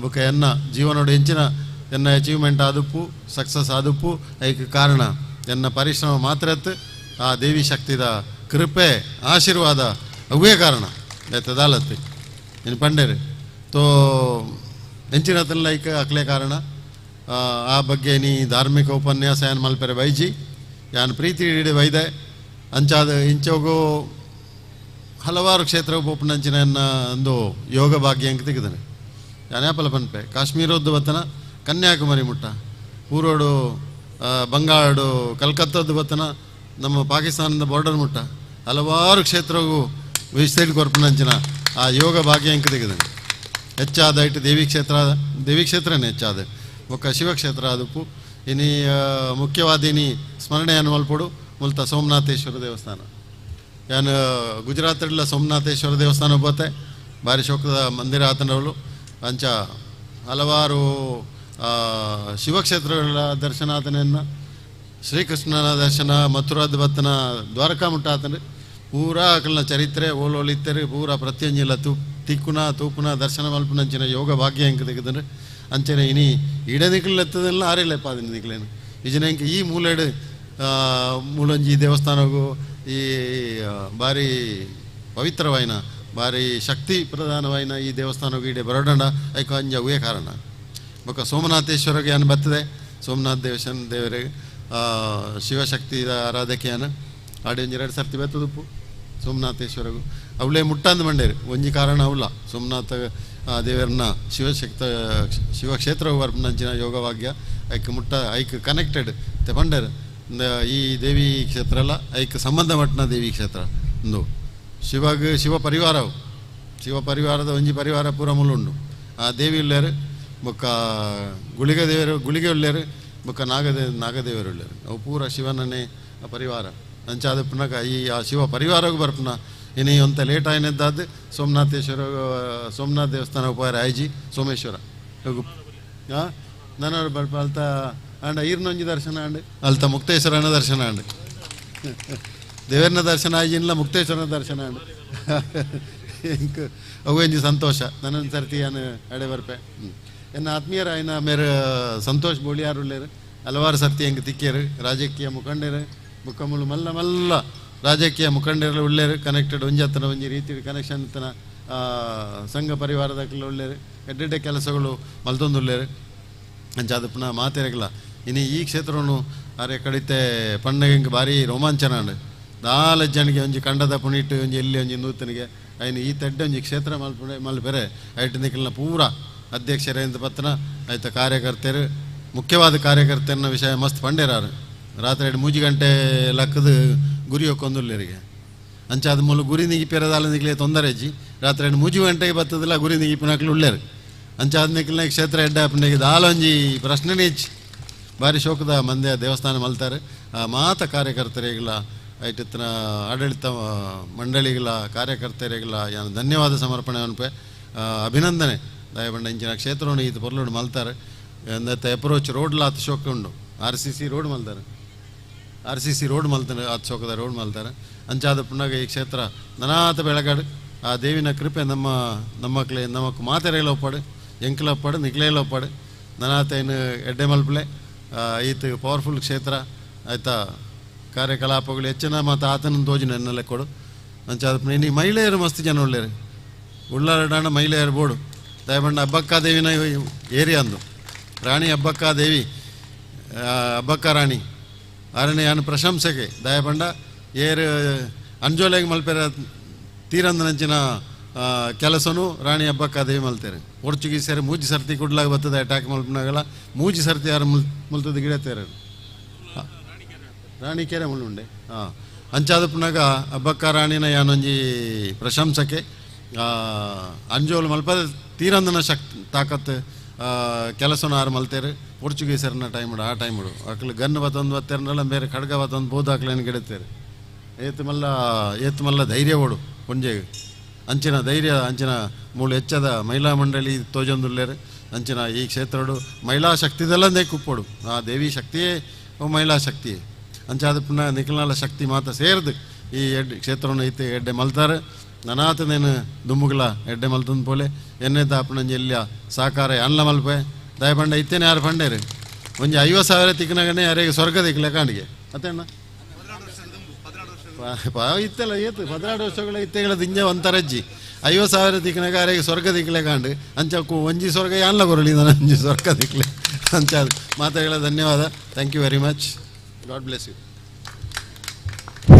ಬೊಕ ಎನ್ನ ಜೀವನೋಡು ಎಂಚಿನ ಎನ್ನ ಅಚೀವ್ಮೆಂಟ್ ಆದುಪ್ಪು ಸಕ್ಸಸ್ ಆದುಪ್ಪು ಐಕ್ ಕಾರಣ ಎನ್ನ ಪರಿಶ್ರಮ ಮಾತ್ರ ಆ ದೇವಿ ಶಕ್ತಿದ ಕೃಪೆ ಆಶೀರ್ವಾದ ಅವೇ ಕಾರಣ ಎತ್ತದಾಲತ್ತು ಇನ್ನು ಪಂಡೇರು ತೋ ಎಂಚಿನ ಲೈಕ್ ಅಕ್ಲೆ ಕಾರಣ ಆ ಬಗ್ಗೆ ನೀ ಧಾರ್ಮಿಕ ಉಪನ್ಯಾಸ ಯಾನ್ ಮಲ್ಪೆರೆ ಬೈಜಿ ಯಾನ್ ಪ್ರೀತಿ ಇಡಿ ಬೈದೆ ಅಂಚಾದ ಇಂಚೋಗು ಹಲವಾರು ಕ್ಷೇತ್ರ ಪೋಪುನಂಚಿನ ಒಂದು ಯೋಗ ಭಾಗ್ಯ ಅಂಕ ತೆಗೆದಾನೆ ಯಾನ್ಯಾಪಲ ಪನ್ಪೆ ಕಾಶ್ಮೀರದ್ದು ಬತ್ತನ ಕನ್ಯಾಕುಮಾರಿ ಮುಟ್ಟ ಪೂರೋಡು ಬಂಗಾಳು ಕಲ್ಕತ್ತದ್ದು ಬತ್ತನ ನಮ್ಮ ಪಾಕಿಸ್ತಾನದ ಬಾರ್ಡರ್ ಮುಟ್ಟ ಹಲವಾರು ಕ್ಷೇತ್ರಗೂ ವಿಸ್ತೇಡ್ ಕೊರ್ಪುನಂಚಿನ ಆ ಯೋಗ ಭಾಗ್ಯ ಅಂಕ ತೆಗೆದಾನೆ ಹೆಚ್ಚಾದ ಇಟ್ಟು ದೇವಿ ಕ್ಷೇತ್ರ ದೇವಿ ಕ್ಷೇತ್ರನೇ ಹೆಚ್ಚಾದ ಬೊಕ್ಕ ಶಿವಕ್ಷೇತ್ರ ಆದುಪ್ಪು ಇನಿ ಮುಖ್ಯವಾದ ಇನಿ ಸ್ಮರಣೆಯನ್ನು ಮಲ್ಪೊಡು ಮುಲ್ತ ಸೋಮನಾಥೇಶ್ವರ ದೇವಸ್ಥಾನ ಯಾನು ಗುಜರಾತಲ್ಲ ಸೋಮನಾಥೇಶ್ವರ ದೇವಸ್ಥಾನ ಒಬ್ಬತ್ತೆ ಭಾರಿ ಶೋಕದ ಮಂದಿರ ಆತನವಳು ಅಂಚ ಹಲವಾರು ಶಿವಕ್ಷೇತ್ರಗಳ ದರ್ಶನ ಆತನನ್ನು ಶ್ರೀಕೃಷ್ಣನ ದರ್ಶನ ಮಥುರಾದ ಬತ್ತನ ದ್ವಾರಕಾ ಮುಟ್ಟ ಆತನ ಪೂರಾ ಅಕಲ್ನ ಚರಿತ್ರೆ ಓಲೋಲಿತ್ತರೆ ಪೂರಾ ಪ್ರತ್ಯಂಜಿಲ ತಿಕ್ಕುನ ತೂಪುನ ದರ್ಶನ ಮಲ್ಪುನಂಚಿನ ಯೋಗ ಭಾಗ್ಯ ಎಂಕ ತೆಗೆದ್ರೆ ಅಂಚನೆ ಇನಿ ಇಡ ನಿಕ್ಲೆತ್ತದೆಲ್ಲ ಆರಿಲ್ಲ ಪಾದಿನ ನಿಕ್ಲೇನು ಇಜನ ಇಂಕ ಈ ಮೂಲೆಡು ಮೂಲೊಂಜಿ ದೇವಸ್ಥಾನಗೂ ಈ ಭಾರಿ ಪವಿತ್ರವಾಯಿನ ಭಾರಿ ಶಕ್ತಿ ಪ್ರಧಾನವಾಯಿನ ಈ ದೇವಸ್ಥಾನಗೂ ಇಡೆ ಬರೋಡಂಡ ಐಕ ಅಂಜ ಅವೇ ಕಾರಣ ಬೊಕ್ಕ ಸೋಮನಾಥೇಶ್ವರಗೆ ಏನು ಬರ್ತದೆ ಸೋಮನಾಥ ದೇವಸ್ಥಾನ ದೇವರಿಗೆ ಶಿವಶಕ್ತಿಯ ಆರಾಧಕೆಯನ್ನು ಆಡಿ ಒಂಜಿ ಎರಡು ಸರ್ತಿ ಬತ್ತದುಪ್ಪು ಸೋಮನಾಥೇಶ್ವರಗು ಅವಳೇ ಮುಟ್ಟಂದು ಮಂಡೇರು ಒಂಜಿ ಕಾರಣ ಅವಲ್ಲ ಸೋಮನಾಥ ದೇವರನ್ನ ಶಿವಶಕ್ತ ಶಿವಕ್ಷೇತ್ರ ಬರ್ಪುನಂಚಿನ ಯೋಗವಾಗ್ಯ ಐಕ್ ಮುಟ್ಟ ಐಕ್ ಕನೆಕ್ಟೆಡ್ ಪಂಡೇರು ಈ ದೇವಿ ಕ್ಷೇತ್ರ ಅಲ್ಲ ಐಕ್ ಸಂಬಂಧಪಟ್ಟನ ದೇವಿ ಕ್ಷೇತ್ರ ಒಂದು ಶಿವಗ ಶಿವ ಪರಿವಾರವು ಶಿವ ಪರಿವಾರದ ಒಂಜಿ ಪರಿವಾರ ಪೂರ ಮುಲುಂಡು ಆ ದೇವಿ ಉಳ್ಳೇರು ಬೊಕ್ಕ ಗುಳಿಗ ದೇವರು ಗುಳಿಗೆ ಉಳ್ಳೇರು ಬೊಕ್ಕ ನಾಗದೇವರು ಉಳ್ಳೇರು ಅವು ಪೂರ ಶಿವನನ್ನೇ ಆ ಪರಿವಾರ ಅಂಚಾದ ಪುನಕ ಈ ಆ ಶಿವ ಪರಿವಾರಗೂ ಬರ್ಪುನ ಇನಿ ಒಂತ ಲೇಟ್ ಆಯ್ನದ್ದಾದ ಸೋಮನಾಥೇಶ್ವರ ಸೋಮನಾಥ ದೇವಸ್ಥಾನ ಉಪಹಾರ ಆಯ್ಜಿ ಸೋಮೇಶ್ವರ ಹಾಂ ನಾನು ಬರ್ಪ ಅಲ್ತ ಅಂಡ ಈರ್ನೊಂಜಿ ದರ್ಶನ ಅಂಡ್ ಅಲ್ತ ಮುಕ್ತೇಶ್ವರನ ದರ್ಶನ ಅಂಡ್ ದೇವರನ ದರ್ಶನ ಆಯ್ಜಿನ್ಲ ಮುಕ್ತೇಶ್ವರನ ದರ್ಶನ ಅಂಡ್ ಇಂಕ್ ಅವು ಒಂಜಿ ಸಂತೋಷ ನನ್ನೊಂದು ಸರ್ತಿ ನಾನು ಅಡೆ ಬರ್ಪೆ ಎನ್ನ ಆತ್ಮೀಯರ ಆಯ್ನ ಮೇರೆ ಸಂತೋಷ್ ಬೋಳಿಯಾರ್ ಉಳ್ಳೇರು ಹಲವಾರು ಸರ್ತಿ ಹೆಂಗೆ ತಿಕ್ಕಿಯರು ರಾಜಕೀಯ ಮುಖಂಡರು ಮುಖಮುಳು ಮಲ್ಲ ಮಲ್ಲ ರಾಜಕೀಯ ಮುಖಂಡರು ಉಳ್ಳೇರು ಕನೆಕ್ಟೆಡ್ ಒಂಜತ್ತನ ಒಂಜಿ ರೀತಿ ಕನೆಕ್ಷನ್ ತನ ಸಂಘ ಪರಿವಾರದಕ್ಕೆಲ್ಲ ಉಳ್ಳೇರು ಎಡ್ಡೆಡ್ಡೆ ಕೆಲಸಗಳು ಮಲ್ತೊಂದುಳ್ಳೇರು ಅಂಚಾದ ಪುನಃ ಮಾತಿರಗಿಲ್ಲ ಇನ್ನು ಈ ಕ್ಷೇತ್ರವನ್ನು ಅರೆ ಕಡಿತೆ ಪಣ್ಣಗೆ ಭಾರಿ ರೋಮಾಂಚನ ಉಂಡು ನಾಲ್ಕು ಜನಗೆ ಒಂಜಿ ಕಂಡದ ಪುಣಿಟ್ಟು ಒಂಜಿ ಎಲ್ಲಿ ಒಂಜಿ ನೂತನಿಗೆ ಐನು ಈ ತಡ್ಡೆ ಒಂಜಿ ಕ್ಷೇತ್ರ ಮಲ್ಪುಣೆ ಮಲ್ಪೆರೆ ಐಟ್ ನಿಖಲ್ನ ಪೂರ ಅಧ್ಯಕ್ಷರೇಂದ್ರ ಪತ್ನ ಆಯ್ತ ಕಾರ್ಯಕರ್ತರು ಮುಖ್ಯವಾದ ಕಾರ್ಯಕರ್ತರನ್ನ ವಿಷಯ ಮಸ್ತ್ ಪಂಡೇರಾರು ರಾತ್ರಿ 2 3 ಗಂಟೆ ಲಕ್ಕದ ಗುರಿ ಹೊಕ್ಕೊಂದುಲ್ಲೇರಿಗೆ ಅಂಚಾದ ಮೂಲ ಗುರಿ ನಿಗಿಪೇರದಾಲ ನಿಗ್ಲೇ ತೊಂದರೆ ಅಜ್ಜಿ ರಾತ್ರಿ 2 3 ಗಂಟೆಗೆ ಬತ್ತದಿಲ್ಲ ಗುರಿ ನಿಗಿಪಿನಕ್ಲು ಉಳ್ಳೇರು ಅಂಚಾದ ನಿಖಲ್ನ ಕ್ಷೇತ್ರ ಎಡ್ಡ ಅಪ್ಪನಿಗೆ ದಾಲೊಂಜಿ ಪ್ರಶ್ನೆನೇ ಹೆಚ್ಚು ಭಾರಿ ಶೋಕದ ಮಂದ್ಯ ದೇವಸ್ಥಾನ ಮಲ್ತಾರೆ ಆ ಮಾತ ಕಾರ್ಯಕರ್ತರಿಗೆಲ್ಲ ಐಟಿತ್ತಿನ ಆಡಳಿತ ಮಂಡಳಿಗಳ ಕಾರ್ಯಕರ್ತರಿಗೆಲ್ಲ ಯಾನು ಧನ್ಯವಾದ ಸಮರ್ಪಣೆ ಅನ್ಪೆ ಅಭಿನಂದನೆ ದಯಬಂಡ ಇಂಚಿನ ಕ್ಷೇತ್ರವನ್ನು ಈತ ಪೊರ್ಲುಡು ಮಲ್ತಾರೆ ಎಂದತ್ತ ಅಪ್ರೋಚ್ ರೋಡ್ಲ ಆತ ಶೋಕ ಉಂಡು ಆರ್ ಸಿ ಸಿ ರೋಡ್ ಮಲ್ತಾರೆ ಆರ್ ಸಿ ಸಿ ರೋಡ್ ಮಲ್ತಾರೆ ಆತ ಶೋಕದ ರೋಡ್ ಮಲ್ತಾರೆ ಅಂಚಾದ ಪುನಗ ಈ ಕ್ಷೇತ್ರ ನನಾತ ಬೆಳಗಾಡು ಆ ದೇವಿನ ಕೃಪೆ ನಮ್ಮ ನಮ್ಮಕ್ಲೆ ನಮಕ್ ಮಾತೆರೆಲ ಒಪ್ಪಾಡು ಎಂಕಲ ಒಪ್ಪಾಡು ನಿಕ್ಲೇಲ ಒಪ್ಪಾಡು ನನಾತ ಏನು ಎಡ್ಡೆ ಮಲ್ಪಲೆ ಈತ ಪವರ್ಫುಲ್ ಕ್ಷೇತ್ರ ಆಯ್ತಾ ಕಾರ್ಯಕಲಾಪಗಳು ಹೆಚ್ಚಿನ ಮತ್ತು ಆತನ ತೋಜಿನ ಎನ್ನೆಲ್ಲ ಕೊಡು ಅಂಚಾದ ಇನ್ನು ಮಹಿಳೆಯರು ಮಸ್ತ್ ಜನ ಒಳ್ಳೆಯರು ಉಳ್ಳಾರಡಾಣ ಮಹಿಳೆಯರು ಬೋಡು ದಯಬಂಡ ಹಬ್ಬಕ್ಕ ದೇವಿನ ಏರಿಯಾ ಅಂದು ರಾಣಿ ಹಬ್ಬಕ್ಕ ದೇವಿ ಹಬ್ಬಕ್ಕ ರಾಣಿ ಆರನೇ ಯಾನು ಪ್ರಶಂಸೆಗೆ ದಯಬಂಡ ಏರು ಅಂಜೋಲೆಗೆ ಮಲ್ಪೆರ ತೀರಂದನಂಚಿನ ಕೆಲಸನು ರಾಣಿ ಹಬ್ಬಕ್ಕ ದೇವಿ ಮಲ್ತೇರೆ ಪೋರ್ಚುಗೀಸರು ಮೂಜಿ ಸರ್ತಿ ಕುಡ್ಲಾಗ ಬರ್ತದೆ ಅಟ್ಯಾಕ್ ಮಲ್ಪನಾಗಲ್ಲ ಮೂಜಿ ಸರ್ತಿ ಯಾರು ಮುಲ್ತದ ಗಿಡ ತೇರು ರಾಣಿ ಕೆರೆ ಮುಳ್ಳುಂಡೆ ಹಾಂ ಅಂಚಾದ ಪುನಗ ಹಬ್ಬಕ್ಕ ರಾಣಿನ ಯಾನೊಂಜಿ ಪ್ರಶಂಸಕ್ಕೆ ಅಂಜೋಲು ಮಲ್ಪದ ತೀರಂದನ ಶಕ್ತಿ ತಾಕತ್ತು ಕೆಲಸನ ಆರು ಮಲ್ತೇರು ಪೋರ್ಚುಗೀಸರನ ಟೈಮುಡು ಆ ಟೈಮುಡು ಅಕ್ಲು ಗನ್ ಬತ್ತೊಂದು ಬತ್ತೇರಲ್ಲ ಬೇರೆ ಖಡ್ಗ ಬತ್ತೊಂದು ಬೋದಾಕ್ಲೇನು ಗಿಡತ್ತೇರು ಏತ್ ಮಲ್ಲ ಏತ್ ಮಲ್ಲ ಧೈರ್ಯ ಓಡು ಪೊಂಜೆ ಅಂಚಿನ ಧೈರ್ಯ ಅಂಚಿನ ಮೂಳು ಹೆಚ್ಚದ ಮಹಿಳಾ ಮಂಡಳಿ ತೋಜೊಂದುಲ್ಲೇರು ಅಂಚಿನ ಈ ಕ್ಷೇತ್ರಡು ಮಹಿಳಾ ಶಕ್ತಿದಲ್ಲಂದೇ ಕುಪ್ಪೋಡು ಆ ದೇವಿ ಶಕ್ತಿಯೇ ಮಹಿಳಾ ಶಕ್ತಿಯೇ ಅಂಚಾದ ಪುನಃ ನಿಖಲ್ನಾಲ ಶಕ್ತಿ ಮಾತ ಸೇರ್ದು ಈ ಎಡ್ಡೆ ಕ್ಷೇತ್ರವನ್ನು ಇತ್ತು ಎಡ್ಡೆ ಮಲ್ತಾರೆ ನನಾತನೇನು ದುಮ್ಮುಗಳ ಎಡ್ಡೆ ಮಲ್ತಂದು ಪೋಲೆ ಎನ್ನೆ ತಾಪನಂಜಿ ಎಲ್ಲಿಯ ಸಾಕಾರ ಅನ್ಲ ಮಲ್ಪೆ ದಯಪಂಡ ಇತ್ತೇನೆ ಯಾರು ಪಂಡೇರು ಒಂಜಿ 50,000 ತಿಕ್ಕನಗನೆ ಯಾರಿಗೆ ಸ್ವರ್ಗ ದಿಕ್ಕಲೆ ಕಾಣಿಗೆ ಅತ್ತಣ್ಣ ಇತ್ತೆಲ್ಲ ಏತು 16 ವರ್ಷಗಳ ಇತ್ತೆಗಳ ದಿಂಜ ಒಂತರಜ್ಜಿ 50,000 ತಿಕ್ಕನಾಗ ಯಾರಿಗೆ ಸ್ವರ್ಗ ದಿಕ್ಕಲೆ ಕಾಂಡು ಅಂಚ ಒಂಜಿ ಸ್ವರ್ಗ ಯಾನ್ಲ ಕೊರಲಿ ನಾನು ಒಂಜಿ ಸ್ವರ್ಗ ದಿಕ್ಕಲೆ ಅಂಚ ಮಾತಾಗಳ ಧನ್ಯವಾದ. Thank you very much. God bless you.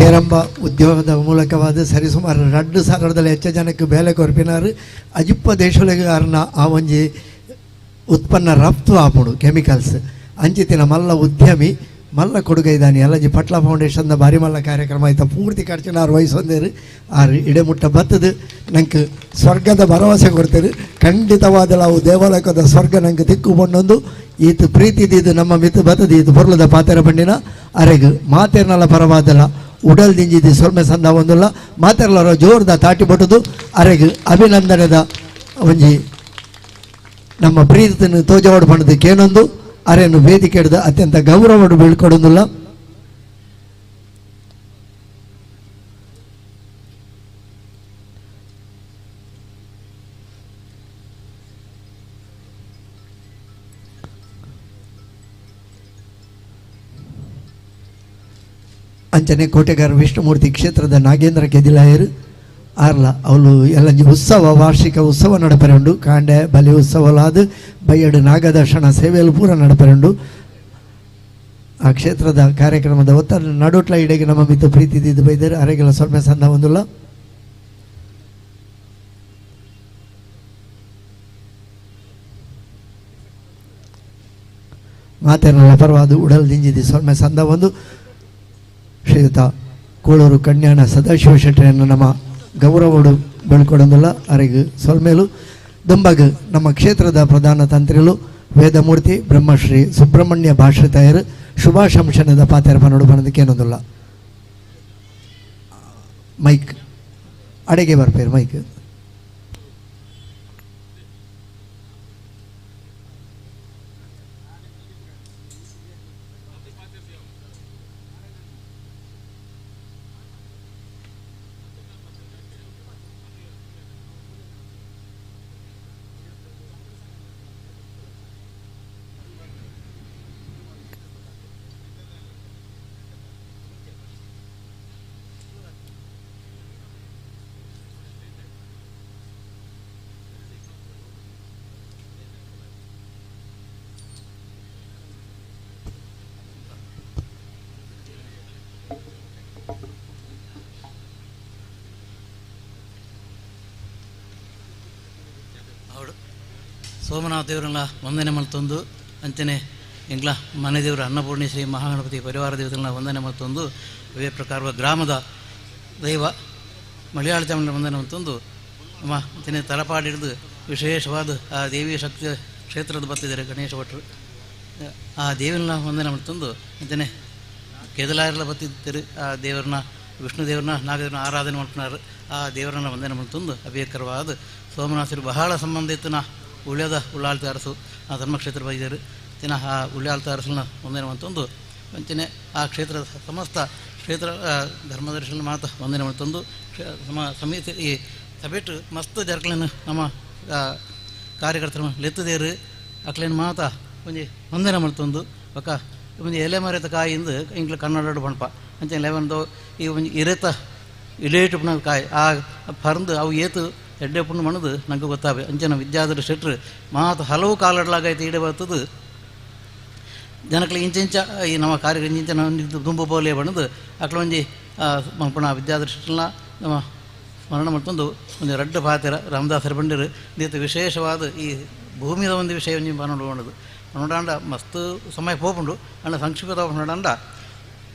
Heramba ಉದ್ಯೋಗದ ಮೂಲಕವಾದ ಸರಿಸುಮಾರು 2,000 ಹೆಚ್ಚು ಜನಕ್ಕೆ ಬೇಲೆ ಕೊರ್ಪಿನಾರು ಅಜಿಪ್ಪ ದೇಶೊಳಗಾರನ ಆ ಒಂಜಿ ಉತ್ಪನ್ನ ರಫ್ತು ಆಪುಡು ಕೆಮಿಕಲ್ಸ್ ಅಂಚಿತಿನ ಮಲ್ಲ ಉದ್ಯಮಿ ಮಲ್ಲ ಕೊಡುಗೆ ಇದ್ದಾನೆ ಎಲ್ಲಂಜಿ ಪಟ್ಲ ಫೌಂಡೇಶನ್ದ ಭಾರಿ ಮಲ್ಲ ಕಾರ್ಯಕ್ರಮ ಆಯ್ತ ಪೂರ್ತಿ ಖರ್ಚಿನ ಆರು ವಯಸ್ಸೊಂದೇರು ಆರು ಇಡೆಮುಟ್ಟ ಬತ್ತದು ನಂಗೆ ಸ್ವರ್ಗದ ಭರವಸೆ ಕೊಡ್ತೇವೆ. ಖಂಡಿತವಾದ ನಾವು ದೇವಾಲಯದ ಸ್ವರ್ಗ ನಂಗೆ ತಿಕ್ಕು ಬಣ್ಣೊಂದು ಈತ ಪ್ರೀತಿದಿದ್ದು ನಮ್ಮ ಮಿತ್ತು ಬತ್ತದು ಈತ ಬೊರ್ಲದ ಪಾತೆರ ಬಂಡಿನ ಅರೆಗು ಮಾತೇರ್ನಲ್ಲ ಪರವಾದಲ್ಲ ಉಡಲ್ ದಿಂಜಿದ್ದು ಸೊಲ್ಮೆ ಸಂದ ಒಂದುಲ್ಲ ಮಾತೆರ್ಲರ ಜೋರ್ದ ತಾಟಿ ಬಟ್ಟುದು ಅರೆಗು ಅಭಿನಂದನೆದ ಒಂಜಿ ನಮ್ಮ ಪ್ರೀತಿಯನ್ನು ತೋಜವಾಡು ಬಣ್ಣದಕ್ಕೇನೊಂದು ಅರೆಯನ್ನು ವೇದಿಕೆ ಹಿಡಿದು ಅತ್ಯಂತ ಗೌರವವನ್ನು ಬೀಳ್ಕೊಡೋದಿಲ್ಲ. ಅಂಚನೆ ಕೋಟೆಗಾರ ವಿಷ್ಣುಮೂರ್ತಿ ಕ್ಷೇತ್ರದ ನಾಗೇಂದ್ರ ಕೆದಿಲಾಯರು ಆರ್ಲ ಅವಳು ಎಲ್ಲಂಜಿ ಉತ್ಸವ ವಾರ್ಷಿಕ ಉತ್ಸವ ನಡಪರೆ ಉಂಡು ಕಾಂಡೆ ಬಲಿ ಉತ್ಸವಲಾದ ಬೈಯಡು ನಾಗದರ್ಶನ ಸೇವೆಯಲ್ಲಿ ಪೂರ ನಡಪರೆ ಉಂಡು. ಆ ಕ್ಷೇತ್ರದ ಕಾರ್ಯಕ್ರಮದ ಒತ್ತಡ ನಡುಟ್ಲ ಇಡೆಗೆ ನಮ್ಮ ಮಿತ್ತು ಪ್ರೀತಿ ಇದ್ದು ಬೈದರು ಅರೆಗೆಲ್ಲ ಸ್ವಲ್ಪ ಸಂದ ಒಂದುಲ್ಲ. ಮಾತೇನಲ್ಲ ಪರವಾದ ಉಡಲ್ ದಿಂಜಿದಿ ಸ್ವಲ್ಪ ಸಂದ ಒಂದು ಶ್ರೀಯುತ ಕೋಳೂರು ಕನ್ಯಾಣ ಸದಾಶಿವ ಶೆಟ್ಟರೆಯನ್ನು ನಮ್ಮ ಗೌರವಡು ಬೆಳ್ಕೊಡೋದಿಲ್ಲ ಅರೆಗು ಸೊಲ್ಮೇಲು ದುಂಬಗ್ ನಮ್ಮ ಕ್ಷೇತ್ರದ ಪ್ರಧಾನ ತಂತ್ರಿಲು ವೇದಮೂರ್ತಿ ಬ್ರಹ್ಮಶ್ರೀ ಸುಬ್ರಹ್ಮಣ್ಯ ಭಾಷಿತಾಯರು ಶುಭಾಶಂಸನದ ಪಾತೆರ ಪನ್ನೋಡು ಬನ್ನದಕ್ಕೇನೊಂದಿಲ್ಲ. ಮೈಕ್ ಅಡೆಗೆ ಬರ್ಪೇರು ಮೈಕ್. ಸೋಮನಾಥ ದೇವರನ್ನ ವಂದನೆ ಮಲ್ತೊಂದು ಅಂಚನೆ ಎಂಗ್ಲ ಮನೆ ದೇವರ ಅನ್ನಪೂರ್ಣೇಶ್ವರಿ ಮಹಾಗಣಪತಿ ಪರಿವಾರ ದೇವತೆಗಳನ್ನ ವಂದನೆ ಮಲ್ತೊಂದು ಅವೇ ಪ್ರಕಾರ ಗ್ರಾಮದ ದೈವ ಮಲಯಾಳ ಚಾಮುಂಡ ವಂದನೆ ಮಲ್ತೊಂದು ನಮ್ಮ ಅಂಚನೆ ತಲಪಾಡಿ ಹಿಡಿದು ವಿಶೇಷವಾದ ಆ ದೇವಿಯ ಶಕ್ತಿ ಕ್ಷೇತ್ರದ ಬತ್ತಿದ್ದಾರೆ ಗಣೇಶ ಭಟ್ರು ಆ ದೇವಿನ ವಂದನೆ ಮಲ್ತೊಂದು ಅಂಚನೆ ಕೆದಲಾರೆಲ್ಲ ಬತ್ತಿದ್ದಾರೆ ಆ ದೇವರನ್ನ ವಿಷ್ಣು ದೇವ್ರನ್ನ ನಾಗದೇವ್ರನ್ನ ಆರಾಧನೆ ಮಾಡ್ಕೊಳಾರು ಆ ದೇವರನ್ನ ವಂದನೆ ಮಲ್ತೊಂದು ಅಭ್ಯಕರವಾದ ಸೋಮನಾಥರು ಬಹಳ ಸಂಬಂಧ ಇತ್ತು ನಾ ಉಳ್ಯದ ಉಳ್ಳಾಳ್ತ ಅರಸು ಆ ಧರ್ಮಕ್ಷೇತ್ರ ಬೈದರು ತಿನ್ನ ಆ ಉಳ್ಳಾಳ್ತ ಅರಸನ್ನ ವಂದನೆ ಮಲ್ತೊಂದು ಅಂಚನೆ ಆ ಕ್ಷೇತ್ರದ ಸಮಸ್ತ ಕ್ಷೇತ್ರ ಧರ್ಮದರ್ಶನ ಮಾತ ವಂದನೆ ಮಲ್ತೊಂದು ಸಮಿತಿ ಈ ಸಭೆಟ್ಟು ಮಸ್ತ್ ಜರ್ಕಲೇನು ನಮ್ಮ ಕಾರ್ಯಕರ್ತರ ಲೆತ್ತದೇರು ಅಕ್ಲೇನು ಮಾತ ಒಂಜಿ ವಂದನೆ ಮಲ್ತೊಂದು ಬೊಕ್ಕ ಒಂಜಿ ಎಲೆ ಮರೆತ ಕಾಯಿಂದ ಇಂಗ್ಲ ಕನ್ನಡ ಬಣಪ ಅಂಚನೆ ಲೆವನ್ದು ಈ ಒಂಜಿ ಇರೆತ ಇಡೇಟು ಪುಣ ಕಾಯಿ ಆ ಪರಂದು ಅವು ಏತು ಎಡ್ಡೆ ಪುಣ್ಣ ಮಣದು ನಂಗೆ ಗೊತ್ತಾವೆ ಅಂಚನ ವಿದ್ಯಾಧರ ಶೆಟ್ರು ಮಾತು ಹಲವು ಕಾಲಡ್ಲಾಗೈತೆ ಈಡೆ ಬರ್ತದೆ ಜನಕ್ಲೆ ಇಂಚ ಇಂಚ ಈ ನಮ್ಮ ಕಾರ್ಯ ಇಂಚ ದುಂಬು ಬೋಲೆ ಬಣ್ಣದು ಅಕ್ಲ ಒಂಜಿ ಮಲ್ಪಣ ವಿದ್ಯಾಧರ ಶೆಟ್ರನ್ನ ನಮ್ಮ ಸ್ಮರಣ ಮಲ್ತೊಂದು ಒಂದು ರಡ್ಡು ಪಾತೆರ ರಾಮದಾಸರ ಬಂಡಿರು ದೀತ ವಿಶೇಷವಾದ ಈ ಭೂಮಿದ ಒಂದು ವಿಷಯ ಒಂಜಿ ನೋಡೋದು ನೋಡಾಂಡ ಮಸ್ತ್ ಸಮಯ ಪೋಪುಂಡು ಅಂಡ ಸಂಕ್ಷಿಪ್ತ ನೋಡಾಂಡ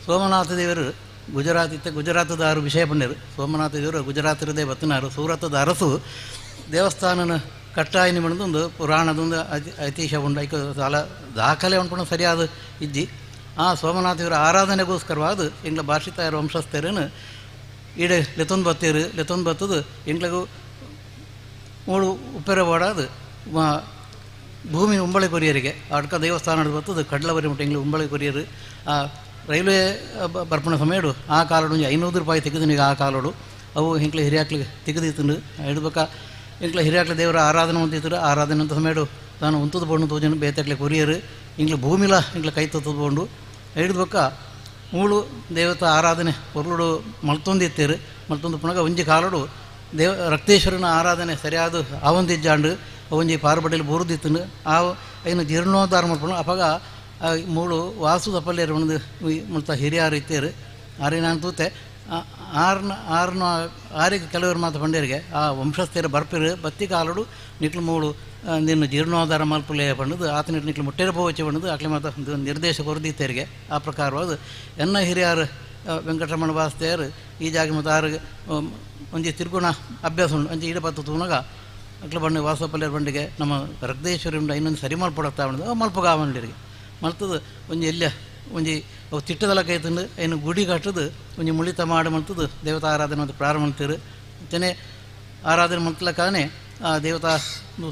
ಸೋಮನಾಥ ದೇವರು ಗುಜರಾತ್ ಇತ್ತ ಗುಜರಾತದ ಆರು ವಿಷಯ ಪಂಡರು. ಸೋಮನಾಥ ದೇವರು ಗುಜರಾತರದೇ ಬತ್ತನಾರು. ಸೂರತದ ಅರಸು ದೇವಸ್ಥಾನನ ಕಟ್ಟಾಯಿನಿ ಒಂದು ಪುರಾಣದೊಂದು ಐತಿಹ್ಯ ಉಂಡು. ಐಕ ಸಾಲ ದಾಖಲೆ ಉಂಟು ಸರಿಯಾದ ಇಜ್ಜಿ. ಆ ಸೋಮನಾಥ ಇವರ ಆರಾಧನೆಗೋಸ್ಕರವಾದ ಎಂಗ್ಲ ಭಾಷಿತಾಯರ ವಂಶಸ್ಥರನ್ನು ಈಡೆ ಲೆತ್ತೊಂದು ಬತ್ತೀರು. ಲೆತ್ತೊಂದು ಬತ್ತದು ಎಂಗ್ಲಗೂ ಮೂಳು ಉಪ್ಪೆರ ಓಡಾದು ಭೂಮಿ ಉಂಬಳೆ ಕೊರಿಯರಿಗೆ ಅಡ್ಕ ದೇವಸ್ಥಾನ ಬತ್ತದು ಕಡ್ಲವರಿ ಮುಟ್ಟ ಎಂಗ್ಲ ಉಂಬಳೆ ಕೊರಿಯರು. ಆ ರೈಲ್ವೆ ಬರ್ಪಣ ಸಮಯಡು ಆ ಕಾಲಡು 500 ರೂಪಾಯಿ ತೆಗೆದು ಆ ಕಾಲಡು ಅವು ಎಂಕ್ಲ ಹಿರಿಯಾಕ್ಲಿಗೆ ತೆಗೆದಿತ್ತು. ಹಿಡ್ಬೇಕ ಎಂಕ್ಲ ಹಿರಿಯಾಕ್ಲ ದೇವರ ಆರಾಧನೆ ಅಂತಿದ್ರು. ಆರಾಧನೆ ಅಂತ ಸಮಯಡು ತಾನು ಉಂತದ ಬೋಂಡು ತೋಜನ ಬೇತಕ್ಲೆ ಕೊರಿಯರು ಇಂಗ್ಲ ಭೂಮಿಲ ಇಂಗ್ಲ ಕೈ ತತ್ತದ ಹಿಡ್ಬೇಕ ಮೂಳು ದೇವತಾ ಆರಾಧನೆ ಪೊರ್ಲುಡು ಮಲ್ತೊಂದಿತ್ತೇರು. ಮಲ್ತೊಂದು ಪುನಗ ಒಂಜಿ ಕಾಲಡು ದೇವ ರಕ್ತೇಶ್ವರನ ಆರಾಧನೆ ಸರಿಯಾದ ಆವಂದಿಜ್ಜಾಂಡು ಒಂಜಿ ಪಾರ್ಬಡಿಲಿ ಬೋರುದಿತ್ತು. ಆ ಐನು ಜೀರ್ಣೋದ್ಧಾರ ಮಲ್ಪಣ ಅಪಗ ಮೂಳು ವಾಸು ತಪ್ಪಲ್ಲೇರು ಒಂದು ಮುಲ್ತ ಹಿರಿಯಾರು ಇತ್ತೇರು. ಆರಿ ನಾನು ತೂತೆ ಆರ್ನ ಆರ್ನ ಆರಿಗೆ ಕೆಲವರು ಮಾತು ಪಂಡೇರಿಗೆ ಆ ವಂಶಸ್ಥರ ಬರ್ಪಿರು ಬತ್ತಿ ಕಾಲಡು ನಿಕ್ಲು ಮೂಳು ನಿನ್ನ ಜೀರ್ಣೋದ್ಧಾರ ಮಲ್ಪುಲೆ ಪಂಡದು ಆತನ ನಿಕ್ಲು ಮುಟ್ಟೆರ ಪೋವಚ್ಚೆ ಪಂಡದು ಆಕ್ಲೆ ಮಾತ ನಿರ್ದೇಶ ಕೊರದಿತ್ತೇರಿಗೆ. ಆ ಪ್ರಕಾರವಾದ ಎನ್ನ ಹಿರಿಯಾರು ವೆಂಕಟರಮಣ ವಾಸ್ತೆಯರು ಈ ಜಾಗ ಮತ್ತು ಆರು ಒಂಜಿ ತಿರುಗುಣ ಅಭ್ಯಾಸ ಉಂಟು. ಒಂಜಿ ಈಡ ಪತ್ತು ತೂನಗ ಅಕ್ಲ ಬಣ್ಣ ವಾಸಪಲ್ಯರ ಬಂಡಿಗೆ ನಮ್ಮ ರಕ್ತೇಶ್ವರಿ ಉಂಡು ಇನ್ನೊಂದು ಸರಿ ಮಲ್ಪಡತ್ತಾ ಉಂಡು ಮಲ್ಪಗಾವಂಡಿರಿಗೆ ಮಲ್ತದು ಒಂಜಿ ಎಲ್ಲ ಒಂಜಿ ಅವು ತಿಟ್ಟದಲ್ಲ ಕೈತಂದು ಏನು ಗುಡಿ ಕಟ್ಟದು ಒಂಜಿ ಮುಳಿತ ಮಾಡಿ ಮಲ್ತದು ದೇವತಾ ಆರಾಧನೆ ಮತ್ತು ಪ್ರಾರಂಭ ಮಾಡ್ತೀರು. ಅಂಚನೆ ಆರಾಧನೆ ಮಲ್ತಲಕ್ಕಾನೆ ಆ ದೇವತಾ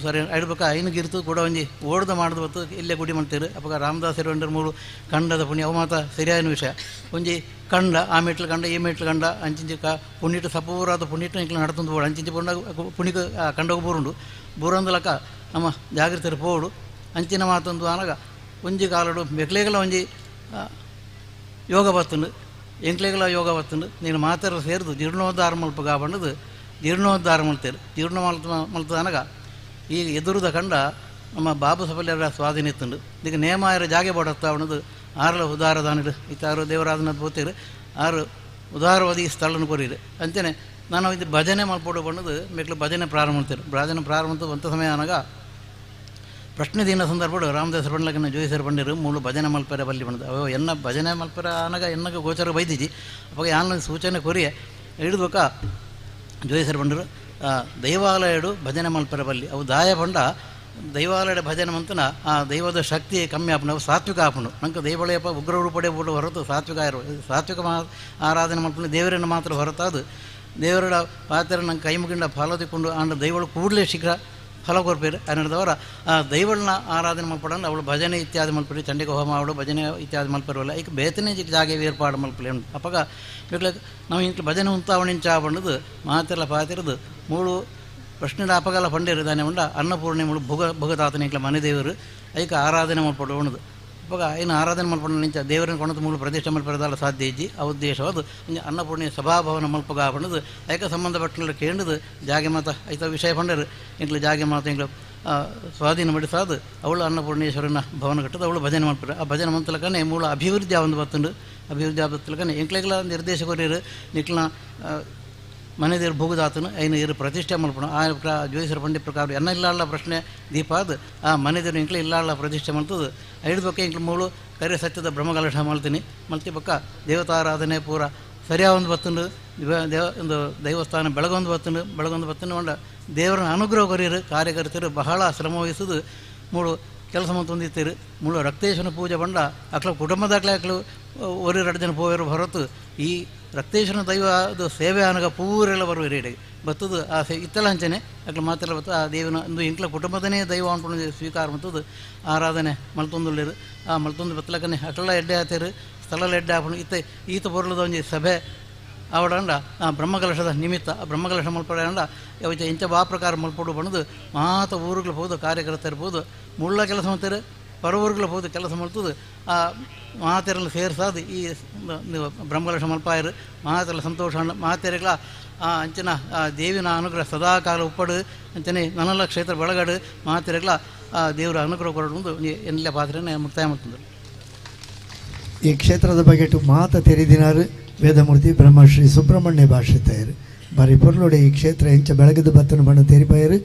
ಸರಿ ಐಡ್ಬೇಕ ಐನು ಗಿರ್ತು ಕೂಡ ಒಂಜಿ ಓಡ್ದ ಮಾಡ್ದು ಬತ್ತು ಇಲ್ಲೇ ಗುಡಿ ಮಾಡ್ತೀರು. ಅವಾಗ ರಾಮದಾಸರು ಒಂಡರ್ ಮೂರು ಕಂಡದ ಪುಣ್ಯ ಅವು ಮಾತ ಸರಿಯಾದ ವಿಷಯ. ಒಂಜಿ ಕಂಡ ಆ ಮೆಟ್ಲು ಕಂಡ ಈ ಮೆಟ್ಲು ಕಂಡ ಅಂಚಿಂಚಿ ಕ ಪುಣ್ಯಿಟ್ಟು ಸಪೂರಾದ ಪುಣ್ಯಿಟ್ಟು ಇಂಕ್ಲ ನಡ್ತೊಂದು ಬೋಡು ಅಂಚಿಂಚಿ ಪುಣ್ಣ ಪುಣಿಕ ಕಂಡೋಗ ಬೂರುಂಡು ಬೂರಂದಲಕ ನಮ್ಮ ಜಾಗೃತರು ಪೋಡು ಅಂಚಿನ ಮಾತೊಂದು ಆನಗ ಒಂಜಿ ಕಾಲಡು ಮೆಕ್ಲೆಗಳ ಒಂಜಿ ಯೋಗ ಬತ್ತುಂಡು ಎಂಕ್ಲೆಗಳ ಯೋಗ ಬತ್ತುಂಡು ನೀನು ಮಾತರ ಸೇರಿದು ಜೀರ್ಣೋದ್ಧಾರ ಮಲ್ಪಗ ಬಂಡದು ಜೀರ್ಣೋದ್ಧಾರ ಮಲ್ತೇರು. ಜೀರ್ಣ ಮಲ್ತದನಗ ಈ ಎದುರುದ ಕಂಡ ನಮ್ಮ ಬಾಬು ಸಫಲ್ಯರ ಸ್ವಾಧೀನ ಇತ್ತುಂಡು. ಈಗ ನೇಮಾಯರ ಜಾಗೆ ಬೋಡತ್ತಾ ಅವನದು ಆರ್ಲ ಉದಾರದಾನಿಡು ಇತ್ತಾರು ದೇವರಾಧನ ಬೋತೀರು ಆರು ಉದಾರವಾದಿ ಸ್ಥಳನ ಕೊರೀರು. ಅಂಚನೆ ನಾನು ಇದು ಭಜನೆ ಮಲ್ಪೋಡು ಬಂಡದು ಮೆಕ್ಲು ಭಜನೆ ಪ್ರಾರಂಭ ಮಾಡ್ತೇನೆ. ಭಜನೆ ಪ್ರಾರಂಭ ಅಂತ ಸಮಯ ಅನಗ ಪ್ರಶ್ನೆ ದಿನ ಸಂದರ್ಭಡು ರಾಮದಾಸರ ಬಂಡ್ಲಕನ ಜೋಯಿಸರ ಬಂಡಿರು ಮೂಳು ಭಜನೆ ಮಲ್ಪರ ಬಲ್ಲಿ ಬಂಡದು ಅವ ಎನ್ನ ಭಜನೆ ಮಲ್ಪರ ಆನಗ ಎನ್ನಗ ಗೋಚರ ಬೈದಿಜಿ. ಅವಾಗ ಯಾನ ಸೂಚನೆ ಕೊರಿಯೆ ಹಿಡಿದ್ಬೇಕ ಜೋಯಿಸರ ಬಂಡರು ದೈವಾಲಯಡು ಭಜನೆ ಮಲ್ಪರ ಬಲ್ಲಿ ಅವು ದಾಯ ಬಂಡ ದೈವಾಲಯದ ಭಜನೆ ಮಂತನ ಆ ದೈವದ ಶಕ್ತಿ ಕಮ್ಮಿ ಆಪುಂಡು ಅವು ಸಾತ್ವಿಕ ಆಪುಂಡು. ನಂಗೆ ದೈವಳೆಯಪ್ಪ ಉಗ್ರ ರೂಪಡೆ ಬಿಡು ಹೊರತು ಸಾತ್ವಿಕ ಆಯಿರು ಸಾತ್ವಿಕ ಆರಾಧನೆ ಮಲ್ಪುಂಡು ದೇವರನ್ನು ಮಾತ್ರ ಹೊರತಾದು ದೇವರ ಪಾತ್ರ ನಂಗೆ ಕೈ ಮುಗಿಂಡ ಫಲ ತಿಕ್ಕೊಂಡು ಆಂಡ ದೈವಳು ಕೂಡಲೇ ಶೀಘ್ರ ಫಲ ಕೊರ್ಪೇರು ಅನ್ನದವರ ಆ ದೈವಳನ್ನ ಆರಾಧನೆ ಮಲ್ಪಡಂದು ಅವಳು ಭಜನೆ ಇತ್ಯಾದಿ ಮಲ್ಪಡಿ ಚಂಡಿಕ ಹೋಮ ಅವಳು ಭಜನೆ ಇತ್ಯಾದಿ ಮಲ್ಪರವಲ್ಲ ಈಗ ಬೇತನೆ ಜಾಗೆ ಏರ್ಪಾಡು ಮಲ್ಪಲೆ ಉಂಟು. ಅಪ್ಪಗ ನಾವು ಇಂತ ಭಜನೆ ಉಂತಾವಣಿಂಚ ಬಂಡದು ಮಾತಿರಲ್ಲ ಪಾತಿರದು ಮೂಳು ಪ್ರಶ್ನೆ ಅಪಗಲ ಪಂಡಿರು ದಾನೆ ಉಂಡ ಅನ್ನಪೂರ್ಣೆ ಮುಳು ಭುಗ ಭುಗತಾತನ ಇಂಕ್ಲ ಮನೆ ದೇವರು ಐಕ ಆರಾಧನೆ ಮಲ್ಪಡು ಉಣದು. ಅಪ್ಪಗ ಇನ್ನು ಆರಾಧನೆ ಮಲ್ಪಡ ನಿಂಚ ದೇವರನ್ನ ಕೊಣದು ಮೂಳು ಪ್ರತಿಷ್ಠೆ ಮಲ್ಪರದಲ್ಲ ಸಾಧ್ಯ ಇಜ್ಜಿ ಆ ಉದ್ದೇಶವಾದ ಅನ್ನಪೂರ್ಣೆ ಸಭಾಭವನ ಮಲ್ಪಗ ಬಂಡದು ಐಕ ಸಂಬಂಧಪಟ್ಟ ಕೇಂದ್ರದು ಜಾಗೆ ಮಾತ ಐತ ವಿಷಯ ಪಂಡರು ಇಂಕ್ಲ ಜಾಗೆ ಮಾತ ಇಂಕ್ಲ ಸ್ವಾಧೀನ ಮಡಿಸಾದು ಅವಳು ಅನ್ನಪೂರ್ಣೇಶ್ವರನ ಭವನ ಕಟ್ಟದು ಅವಳು ಭಜನೆ ಮಾಡ್ತಾರೆ. ಆ ಭಜನೆ ಮಂತಲಕನೆ ಮೂಲ ಅಭಿವೃದ್ಧಿ ಒಂದು ಬತ್ತುಂಡು. ಅಭಿವೃದ್ಧಿ ಆಬತ್ತಲಕನೆ ಎಂಕ್ಲೆಗ್ಲ ನಿರ್ದೇಶ ಕೊರಿಯರು ನಿಕ್ಲ ಮನೆ ದೇವರು ಭೋಗದಾತನು ಐನು ಇರು ಪ್ರತಿಷ್ಠೆ ಮಲ್ಪಣ ಆ ಜೋಯಿಸರ ಪಂಡಿ ಪ್ರಕಾರ ಎನ್ನ ಇಲ್ಲಾಳ ಪ್ರಶ್ನೆ ದೀಪ ಅದು ಆ ಮನೆ ದೇವರು ಇಂಕ್ಲೆ ಇಲ್ಲಾಳ ಪ್ರತಿಷ್ಠೆ ಮಲ್ತದು ಐದು ಇಂಕ್ಲ ಮೂಳು ಕರೆ ಸತ್ಯದ ಬ್ರಹ್ಮಕಲಶ ಮಲ್ತೀನಿ ಮಲ್ತಿ ಪಕ್ಕ ದೇವತಾರಾಧನೆ ಪೂರ ಸರಿಯಾದ ಒಂದು ಬತ್ತುಂಡು ದೇವ ಒಂದು ದೈವಸ್ಥಾನ ಬೆಳಗೊಂದು ಬತ್ತುಂಡು ಬೆಳಗೊಂದು ಬತ್ತುಂಡು ಉಂಡ ದೇವರ ಅನುಗ್ರಹ ಕೊರಿಯರು ಕಾರ್ಯಕರ್ತರು ಬಹಳ ಶ್ರಮ ವಹಿಸುದು ಮೂಳು ಕೆಲಸ ಮತ್ತೊಂದಿತ್ತೀರು. ಮೂಳು ರಕ್ತೇಶ್ವರನ ಪೂಜೆ ಬಂಡ ಅಕ್ಲ ಕುಟುಂಬದಾಕ್ಲೆ ಅಕ್ಲು ಒರು ಎರಡು ಜನ ಪೋಯರು ಹೊರತು ಈ ರಕ್ತೇಶ್ವರನ ದೈವ ಅದು ಸೇವೆ ಅನಗ ಪೂರೆಲ್ಲ ಬರುವ ರೇಡಿಗೆ ಬತ್ತದು ಆ ಸೇ ಇತ್ತಲ ಅಂಚನೆ ಅಕ್ಲ ಮಾತ್ರ ಬತ್ತು ಆ ದೇವನ ಒಂದು ಇಂಕ್ಲ ಕುಟುಂಬದನೇ ದೈವ ಅನ್ಕೊಂಡು ಸ್ವೀಕಾರ ಮತ್ತದು ಆರಾಧನೆ ಮಲ್ತೊಂದುಳ್ಳೇರು. ಆ ಮಲ್ತೊಂದು ಬತ್ತಲಕನೆ ಅಕ್ಲ ಎಡ್ಡೆ ಆತೇರು ಸ್ಥಳ ಎಡ್ಡೆ ಆಪಣು ಇತ್ತ ಈತ ಪೊರ್ಲದ ಒಂಜಿ ಸಭೆ ಆವಡಂಡ ಆ ಬ್ರಹ್ಮಕಲಶದ ನಿಮಿತ್ತ ಆ ಬ್ರಹ್ಮಕಲಶ ಮಲ್ಪಡಂಡ ಯಾವಚ್ಚ ಇಂಚ ಬಾ ಪ್ರಕಾರ ಮಲ್ಪಡು ಬಣ್ಣದು ಮಾತ ಊರುಗಳು ಹೋದು ಕಾರ್ಯಕರ್ತರು ಮುಳ್ಳ ಕೆಲಸ ಮಾಡ್ತಾರೆ ಪರ ಊರುಗಳು ಹೋದು ಕೆಲಸ ಮಾಡ್ತದೆ ಆ ಮಾತೆರೆಲ್ಲ ಸೇರ್ಸಾದು ಈ ಬ್ರಹ್ಮಕಲಶ ಮಲ್ಪಾಯರು ಮಾತೆಲ್ಲ ಸಂತೋಷ ಮಾತೆರೆಗಳ ಆ ಅಂಚಿನ ಆ ದೇವಿನ ಅನುಗ್ರಹ ಸದಾಕಾಲ ಉಪ್ಪಡು ಅಂಚನೆ ನನ್ನಲ್ಲ ಕ್ಷೇತ್ರ ಬೆಳಗಡು ಮಾತೆರೆಗಳ ಆ ದೇವರ ಅನುಗ್ರಹ ಕೊರಡು ಎಲ್ಲ ಪಾತ್ರೆನೇ ಮುಕ್ತಾಯ ಮಾಡ್ತಂದರು. ಈ ಕ್ಷೇತ್ರದ ಬಗ್ಗೆ ಮಾತ ತೆರೆದಿನಾರು ವೇದಮೂರ್ತಿ ಬ್ರಹ್ಮಶ್ರೀ ಸುಬ್ರಹ್ಮಣ್ಯ ಭಾಷಿತಾಯರು ಬಾರಿ ಪೊರ್ಲೋಡೆ ಈ ಕ್ಷೇತ್ರ ಎಂಚ ಬೆಳಗದ ಬತ್ತನ ಬಣ್ಣ ತೆರಿಪಾಯರು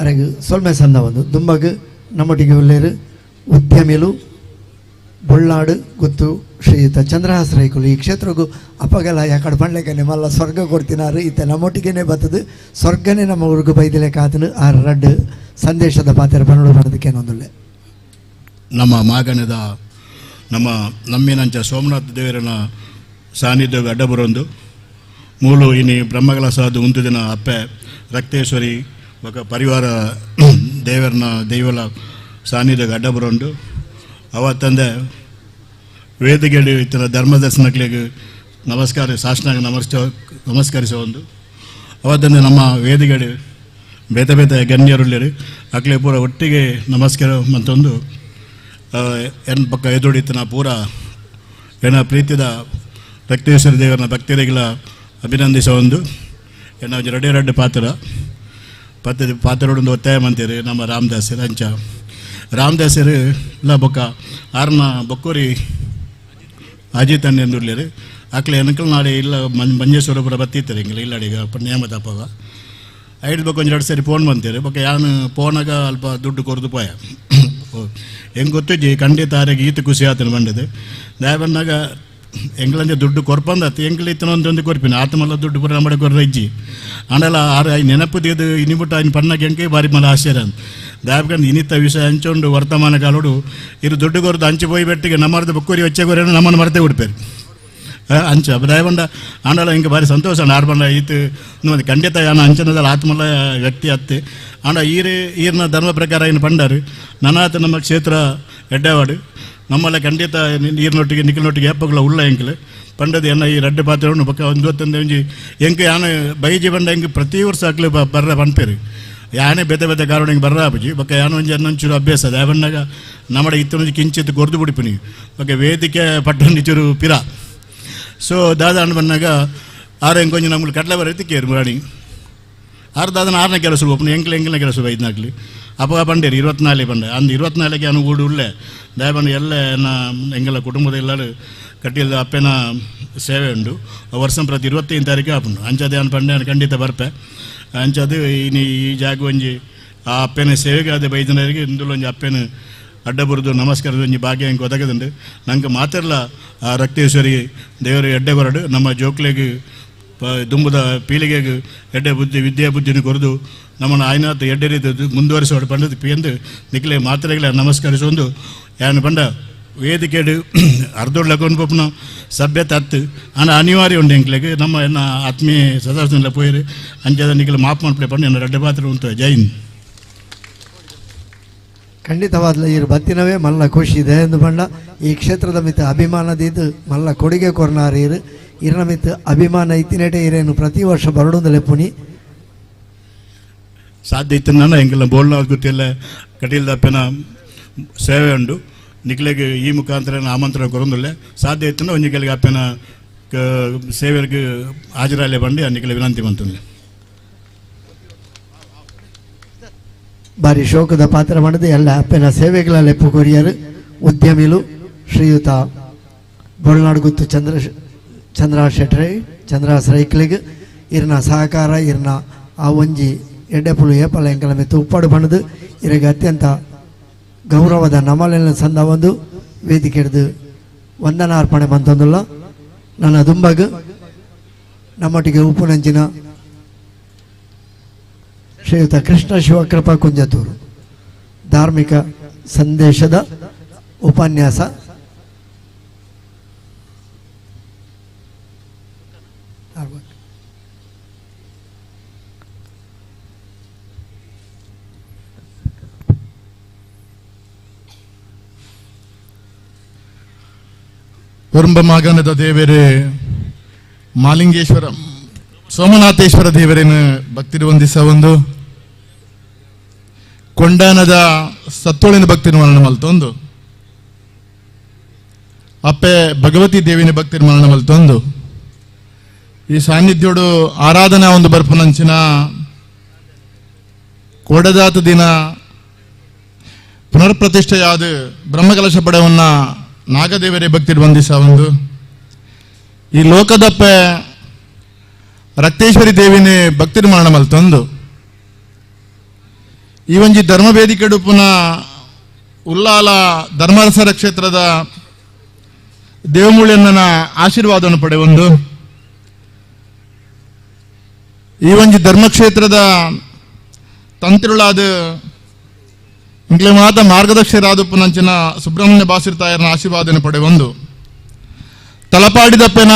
ಅರೆಗ್ ಸೊಲ್ಮೆ ಸಂದ ಒಂದು ದುಂಬಗ್ ನಮ್ಮೊಟ್ಟಿಗೆ ಉಲ್ಲೇರು ಉದ್ಯಮಿಲು ಬೊಳ್ಳಾಡು ಗೊತ್ತು ಶ್ರೀಯುತ ಚಂದ್ರಹಾಸ ರೈಕುಲು ಈ ಕ್ಷೇತ್ರಗೂ ಅಪಗಲ ಯಾಕಡೆ ಪಂಡ್ಲೆಕನೆ ಮಲ್ಲ ಸ್ವರ್ಗ ಕೊಡ್ತಿನಾರು ಇತ್ತ ನಮ್ಮೊಟ್ಟಿಗೆನೆ ಬತ್ತದು ಸ್ವರ್ಗನೇ ನಮ್ಮ ಊರಿಗೆ ಬೈದಿಲೆಕಾತನು ಆ ರಡ್ಡು ಸಂದೇಶದ ಪಾತ್ರ ಪನ್ನಡು ಬರೋದಕ್ಕೇನೊಂದುಳ್ಳೆ. ನಮ್ಮ ಮಾಗಣದ ನಮ್ಮ ನಮ್ಮಿನಂಚ ಸೋಮನಾಥ ದೇವರನ ಸಾನ್ನಿಧ್ಯ ಅಡ್ಡಬರೊಂದು ಮೂಲು ಇನಿ ಬ್ರಹ್ಮಗಳ ಸಾಧು ಒಂದು ದಿನ ಅಪ್ಪೆ ರಕ್ತೇಶ್ವರಿ ఒక ಪರಿವಾರ ದೇವರನ ದೈವಲ ಸಾನ್ನಿಧ್ಯ ಅಡ್ಡಬರೊಂಡು ಅವತ್ತಂದೆ ವೇದಿಕೆಯಲ್ಲಿ ಇತರ ಧರ್ಮದರ್ಶನಗಳಿಗೆ ನಮಸ್ಕಾರ ಸಾಷ್ಟಾಂಗ ನಮಸ್ಕರಿಸೋ ಒಂದು ಅವತ್ತಂದೆ ನಮ್ಮ ವೇದಿಕೆಯಲ್ಲಿ ಬೇತೆ ಬೇತೆ ಗಣ್ಯರುಳ್ಳರು ಅಕ್ಲೆ ಪೂರ ಒಟ್ಟಿಗೆ ನಮಸ್ಕಾರ ಮತ್ತೊಂದು ಎನ್ ಪಕ್ಕ ಎದುಡಿತನ ಪೂರ ಎನ್ನ ಪ್ರೀತಿದ ರಕ್ತೇಶ್ವರ ದೇವರನ್ನ ಭಕ್ತರಿಗಳ ಅಭಿನಂದಿಸೋ ಒಂದು ಎನ್ನ ರಡ್ಡೆ ರಡ್ಡೆ ಪಾತ್ರ ಪತ್ತೆ ಪಾತ್ರೊಡೊಂದು ಒತ್ತಾಯ ಮಂತೀರಿ ನಮ್ಮ ರಾಮದಾಸರು ಅಂಚ ರಾಮದಾಸರು ಇಲ್ಲ ಬೊಕ್ಕ ಆರ್ನ ಬೊಕ್ಕೋರಿ ಅಜಿತ್ ಅಣ್ಣೆಂದುರ್ಲೇರು ಅಕ್ಲೆ ಎನಕಲ್ ನಾಳೆ ಇಲ್ಲ ಮಂಜೇಶ್ವರ ಪುರ ಬತ್ತಿತ್ತಾರೆ ಎಂಗ್ಲ ಇಲ್ಲಡಿಗ ನೇಮ ತಪ್ಪಾಗ ಐದು ಬೊಕ್ಕ ಒಂಜಿ ಎರಡು ಸರಿ ಫೋನ್ ಬಂತೀರಿ ಬೊಕ್ಕ ಯಾನು ಫೋನಾಗ ಅಲ್ಪ ದುಡ್ಡು ಕೊರ್ದು ಪೋಯ ಹೆಂಗೆ ಗೊತ್ತಿಜ್ಜಿ ಖಂಡಿತ ಆರೆಗೆ ಈತ ಖುಷಿ ಆತನ ಬಂದಿದೆ ದಯ ಬಂದಾಗ ಎಂಗ್ಲಂಜೆ ದುಡ್ಡು ಕೊರ್ಪಂದತ್ತು ಎಂಗ್ಲ ಇತ್ತನೊಂದೊಂದು ಕೊರ್ಪಿನ ಆತಮಲ್ಲ ದುಡ್ಡು ಪೂರ ನಮ್ಮ ಕೊರ್ರ ಇಜ್ಜಿ ಆಂಡಲ ಆರು I ನೆನಪು తీದು ಇನಿಬಿಟ್ಟು ఆయన ಪಣ್ಣಗೆ ಎಂಕೆ ಬಾರಿ ಮಲ ಆಶ್ಚರ್ಯ ಅಂತ ದಾಬ್ಕಂಡು ಇನಿತ ವಿಷಯ ಹಂಚೊಂಡು ವರ್ತಮಾನ ಕಾಲೋಡು ಇರು ದುಡ್ಡು ಕೊರದು ಹಂಚಿ ಪೋಯಿ ಬೆಟ್ಟಿಗೆ ನಮ್ಮರ್ದು ಬೊಕ್ಕೂರಿ వచ్చే ಕೊರೇನು ನಮ್ಮನ್ನು ಮರೆತೇ ಉಡ್ಪೇರು ಅಂಚ ದಯಬಂಡ ಆಂಡಲ ಹಿಂಗೆ ಭಾರಿ ಸಂತೋಷ ಆರು ಬಂಡ ಈತ ಖಂಡಿತ ಯಾನ ಅಂಚನದಲ್ಲಿ ಆತ್ಮಲ್ಲ ವ್ಯಕ್ತಿ ಅತ್ತೆ ಆಂಡ ಈರು ಈರ್ನ ಧರ್ಮ ಪ್ರಕಾರ ಏನು ಪಂಡಾರು ನನಾತ ನಮ್ಮ ಕ್ಷೇತ್ರ ಎಡ್ಡೆವಾಡು ನಮ್ಮಲ್ಲ ಖಂಡಿತ ನೀರಿನೊಟ್ಟಿಗೆ ನಿಖಿಲ್ನೊಟ್ಟಿಗೆ ಏಪಗಳ ಉಳ್ಳ ಎಂಕಲು ಪಂಡದ ಎನ್ನ ಈ ರಡ್ಡೆ ಪಾತ್ರೆ ಪಕ್ಕ ಒಂದು ಹೊತ್ತಂದು ಒಂಜಿ ಎಂಕ್ ಯಾನ ಬೈಜಿ ಬಂಡ ಎಂಕ್ ಪ್ರತಿ ವರ್ಷ ಹಾಕ್ಲಿ ಬರ್ರ ಪನ್ಪೇರು ಯಾನೇ ಬೇತೆ ಬೇತೆ ಕಾರಣ ಹಿಂಗೆ ಬರ್ರ ಆಪುಜಿ ಬೊಕ್ಕ ಯಾನ ಒಂಜಿ ಅನ್ನೊಂಚೂರು ಅಭ್ಯಾಸ ಅದ ಬಣ್ಣಾಗ ನಮ್ಮಡ ಇತ್ತೊಂಜಿ ಕಿಂಚಿತ್ ಕೊರ್ದು ಬಿಡಿಪಿನಿ ಬೊಕ್ಕ ವೇದಿಕೆ ಪಟ್ಟೊಂದು ಚೂರು ಪಿರ ಸೊ ದಾದ ಅಣ್ಣ ಬಂದಾಗ ಆರು ಎಂಕೊಂಜಿ ನಮ್ಗೆ ಕಡಲೆ ಬರೈತಿ ಕೇರು ಮುರಾಣಿ ಆರು ದಾದನ ಆರನೇ ಕೆಲಸ ಒಪ್ಪನ ಎಂಕ್ಲ ಎಂಕ್ಲನೇ ಕೆಲಸ ಐದನಾಗ್ಲಿ ಅಪ್ಪ ಬಂಡೇರಿ 24 ಬಂಡೆ ಅಂದು 24 ಅನು ಊಡು ಉಳ್ಳೆ ದಯಬಂಡು ಎಲ್ಲ ಎಂಗೆಲ್ಲ ಕುಟುಂಬದ ಎಲ್ಲರೂ ಕಟ್ಟಿಲ್ದ ಅಪ್ಪನ ಸೇವೆ ಉಂಡು ವರ್ಷ ಪ್ರತಿ 25 ತಾರೀಕು ಆಪುಂಡು ಅಂಚದೆ ಅನ್ ಪಂಡೆ ಖಂಡಿತ ಬರ್ಪೆ ಅಂಚದು ಇನಿ ಈ ಜಾಗ ಒಂಜಿ ಆ ಅಪ್ಪನ ಸೇವೆಗೆ ಅದೇ ಬೈದನರಿಗೆ ಇಂದುಲ ಒಂಜಿ ಅಪ್ಪನ ಅಡ್ಡಬುರ್ದು ನಮಸ್ಕಾರದ ಒಂಜಿ ಭಾಗ್ಯ ಹೆಂಗೆ ಒದಗದುಂಡು ನಂಗೆ ಮಾತ್ರಲ್ಲ ಆ ರಕ್ತೇಶ್ವರಿ ದೇವರು ಎಡ್ಡೆ ಕೊರಡು ನಮ್ಮ ಜೋಕ್ಲೆಗೆ ದುಂಬುದ ಪೀಳಿಗೆಗೆ ಎಡ್ಡೆ ಬುದ್ಧಿ ವಿದ್ಯಾ ಬುದ್ಧಿನ ಕೊರದು ನಮ್ಮನ್ನು ಆಯ್ನಾಥ ಎಡ್ಡೆ ರೀತಿ ಮುಂದುವರಿಸೋಡು ಪಂಡದ ಪಿಯಂದು ನಿಖಲೆ ಮಾತ್ರೆಗಳ ನಮಸ್ಕರಿಸೊಂದು ಯಾನು ಪಂಡ ವೇದಿಕೆಡು ಅರ್ಧೊಡ್ಲಕೊಂಡು ಪೊಪ್ಪನ ಸಭ್ಯತೆ ಅತ್ತು ಆಂಡ ಅನಿವಾರ್ಯ ಉಂಡು ಎಂಕ್ಲೆಗ್ ನಮ್ಮ ಎನ್ನ ಆತ್ಮೀಯ ಸದಸ್ಯನ ಪೋಯಿರು ಅಂಚದ ನಿಖಲೆ ಮಾಪ್ ಮನ್ಪಲೆ ಪಂಡ ಎನ್ನ ರಡ್ಡೆ ಪಾತ್ರ ಉಂಟು ಜೈನ್. ಖಂಡಿತವಾದ್ಲ ಇರು ಬತ್ತಿನವೇ ಮಲ್ಲ ಖುಷಿ ಇದೆ ಎಂದು ಬಂಡ ಈ ಕ್ಷೇತ್ರದ ಮಿತ್ತ ಅಭಿಮಾನದಿದ್ದು ಮಲ್ಲ ಕೊಡುಗೆ ಕೊರ್ನಾರು ಇರು ಇರನ ಮಿತ್ತ ಅಭಿಮಾನ ಇತ್ತಿನೇಟೆ ಇರೇನು ಪ್ರತಿ ವರ್ಷ ಬರಡೊಂದಲೆ ಪುನಿ ಸಾಧ್ಯ ಇತ್ತು ನಾನು ಎಂಗೆಲ್ಲ ಬೋಲ್ನ ಗೊತ್ತಿಲ್ಲ ಕಟೀಲ್ದಪ್ಪನ ಸೇವೆ ಉಂಡು ನಿಕ್ಲೆಗೆ ಈ ಮುಖಾಂತರ ಆಮಂತ್ರಣ ಕೊರೊಂದುಲ್ಲೆ ಸಾಧ್ಯ ಇತ್ತು ಒಂಜಿ ಕೆಲಗೆ ಅಪ್ಪನ ಸೇವೆಗೆ ಹಾಜರಾಲೆ ಬಂಡಿ ಆ ನಿಕ್ಲೆ ವಿನಂತಿ ಮಂತುಂಡೆ. ಬಾರಿ ಶೋಕದ ಪಾತ್ರ ಮಾಡಿದ ಎಲ್ಲ ಅಪ್ಪನ ಸೇವೆಗಳ ಲೆಪ್ಪು ಕೊರಿಯರು ಉದ್ಯಮಿಲು ಶ್ರೀಯುತ ಬೊಳ್ನಾಡುಗುತ್ತು ಚಂದ್ರ ಶೆಟ್ರೈ ಚಂದ್ರಹಾಸ್ ರೈಕ್ಲಿಗ್ ಇರ್ನ ಸಹಕಾರ ಇರ್ನ ಆ ಒಂಜಿ ಎಡ್ಡೆಪುಲು ಏಪಲ ಎಂಕಲ ಮಿತ್ತು ಉಪ್ಪಾಡು ಬಣ್ಣದು ಇರಗೆ ಅತ್ಯಂತ ಗೌರವದ ನಮಲೆಲ್ಲ ಸಂದ ಒಂದು ವೇದಿಕೆ ಹಿಡಿದು ವಂದನಾರ್ಪಣೆ ಬಂತಂದುಲ್ಲ. ನನ್ನ ದುಂಬಗ್ ನಮ್ಮೊಟ್ಟಿಗೆ ಉಪ್ಪುನಂಚಿನ ಶ್ರೀಯುತ ಕೃಷ್ಣ ಶಿವಕೃಪಾ ಕುಂಜತೂರು ಧಾರ್ಮಿಕ ಸಂದೇಶದ ಉಪನ್ಯಾಸ. ಕುರುಂಬ ಮಾಗನದ ದೇವರೇ ಮಾಲಿಂಗೇಶ್ವರ ಸೋಮನಾಥೇಶ್ವರ ದೇವರೇನು ಭಕ್ತಿರು ವಂದಿಸ ಒಂದು ಕೊಂಡಾನದ ಸತ್ತೋಳಿನ ಭಕ್ತಿನ ಮರಣ ಮಲ್ತೊಂದು ಅಪ್ಪೆ ಭಗವತಿ ದೇವಿನ ಭಕ್ತಿನ ಮರಣ ಮಲ್ತೊಂದು ಈ ಸಾನ್ನಿಧ್ಯೋಡು ಆರಾಧನಾ ಒಂದು ಬರ್ಪುನಂಚಿನ ಕೋಡದಾತ ದಿನ ಪುನರ್ಪ್ರತಿಷ್ಠೆಯಾದ ಬ್ರಹ್ಮಕಲಶ ಪಡವನ್ನ ನಾಗದೇವರೇ ಭಕ್ತಿರು ಬಂದಿಸ ಒಂದು ಈ ಲೋಕದಪ್ಪೆ ರಕ್ತೇಶ್ವರಿ ದೇವಿನೇ ಭಕ್ತಿರು ಮರಣ ಮಲ್ತೊಂದು ಈ ಒಂಜಿ ಧರ್ಮವೇದಿಕೆಡು ಪುನಃ ಉಲ್ಲಾಲ ಧರ್ಮರಸರ ಕ್ಷೇತ್ರದ ದೇವಮೂಳಿಯನ್ನ ಆಶೀರ್ವಾದವನ್ನು ಪಡೆಯೊಂದು ಈ ಒಂಜಿ ಧರ್ಮಕ್ಷೇತ್ರದ ತಂತ್ರುಳಾದ ಇಂಕ್ಲೆ ಮಾತ ಮಾರ್ಗದರ್ಶಿರಾದಪ್ಪನಂಚಿನ ಸುಬ್ರಹ್ಮಣ್ಯ ಬಾಸಿರ್ ತಾಯರನ ಆಶೀರ್ವಾದನೆ ಪಡೆಯೊಂದು ತಲಪಾಡಿದಪ್ಪನ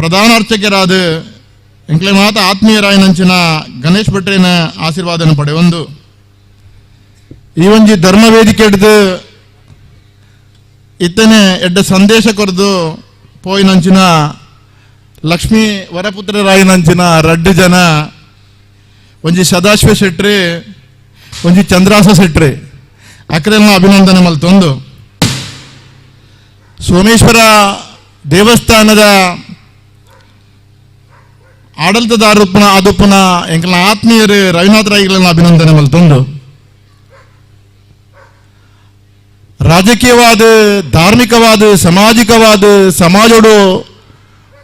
ಪ್ರಧಾನ ಅರ್ಚಕರಾದ ಇಂಕ್ಲೆ ಮಾತ ಆತ್ಮೀಯರಾಯನಂಚಿನ ಗಣೇಶ್ ಭಟ್ರೇನ ಆಶೀರ್ವಾದನೆ ಪಡೆಯೊಂದು ಈ ಒಂಜಿ ಧರ್ಮ ವೇದಿಕೆ ಹಿಡಿದು ಇತ್ತನೆ ಎಡ್ಡ ಸಂದೇಶ ಕೊರದು ಪೋಯಿನಂಚಿನ ಲಕ್ಷ್ಮೀ ವರಪುತ್ರರಾಯನಂಚಿನ ರಡ್ಡು ಜನ ಒಂಜಿ ಸದಾಶಿವ ಶೆಟ್ರಿ ಒಂಜಿ ಚಂದ್ರಾಸ ಶೆಟ್ರಿ ಅಕ್ರೆಲ್ಲ ಅಭಿನಂದನೆ ಮಲ್ತೊಂದು ಸೋಮೇಶ್ವರ ದೇವಸ್ಥಾನದ ಆಡಳಿತದಾರಪ್ಪನ ಆದಪ್ಪನ ಎಂಕಲ್ನ ಆತ್ಮೀಯರು ರವಿನಾಥ ರಾಯಿಗಳನ್ನ ಅಭಿನಂದನೆ ಮಲ್ತೊಂದು ರಾಜಕೀಯವಾದ ಧಾರ್ಮಿಕವಾದ ಸಾಮಾಜಿಕವಾದ ಸಮಾಜೋಡು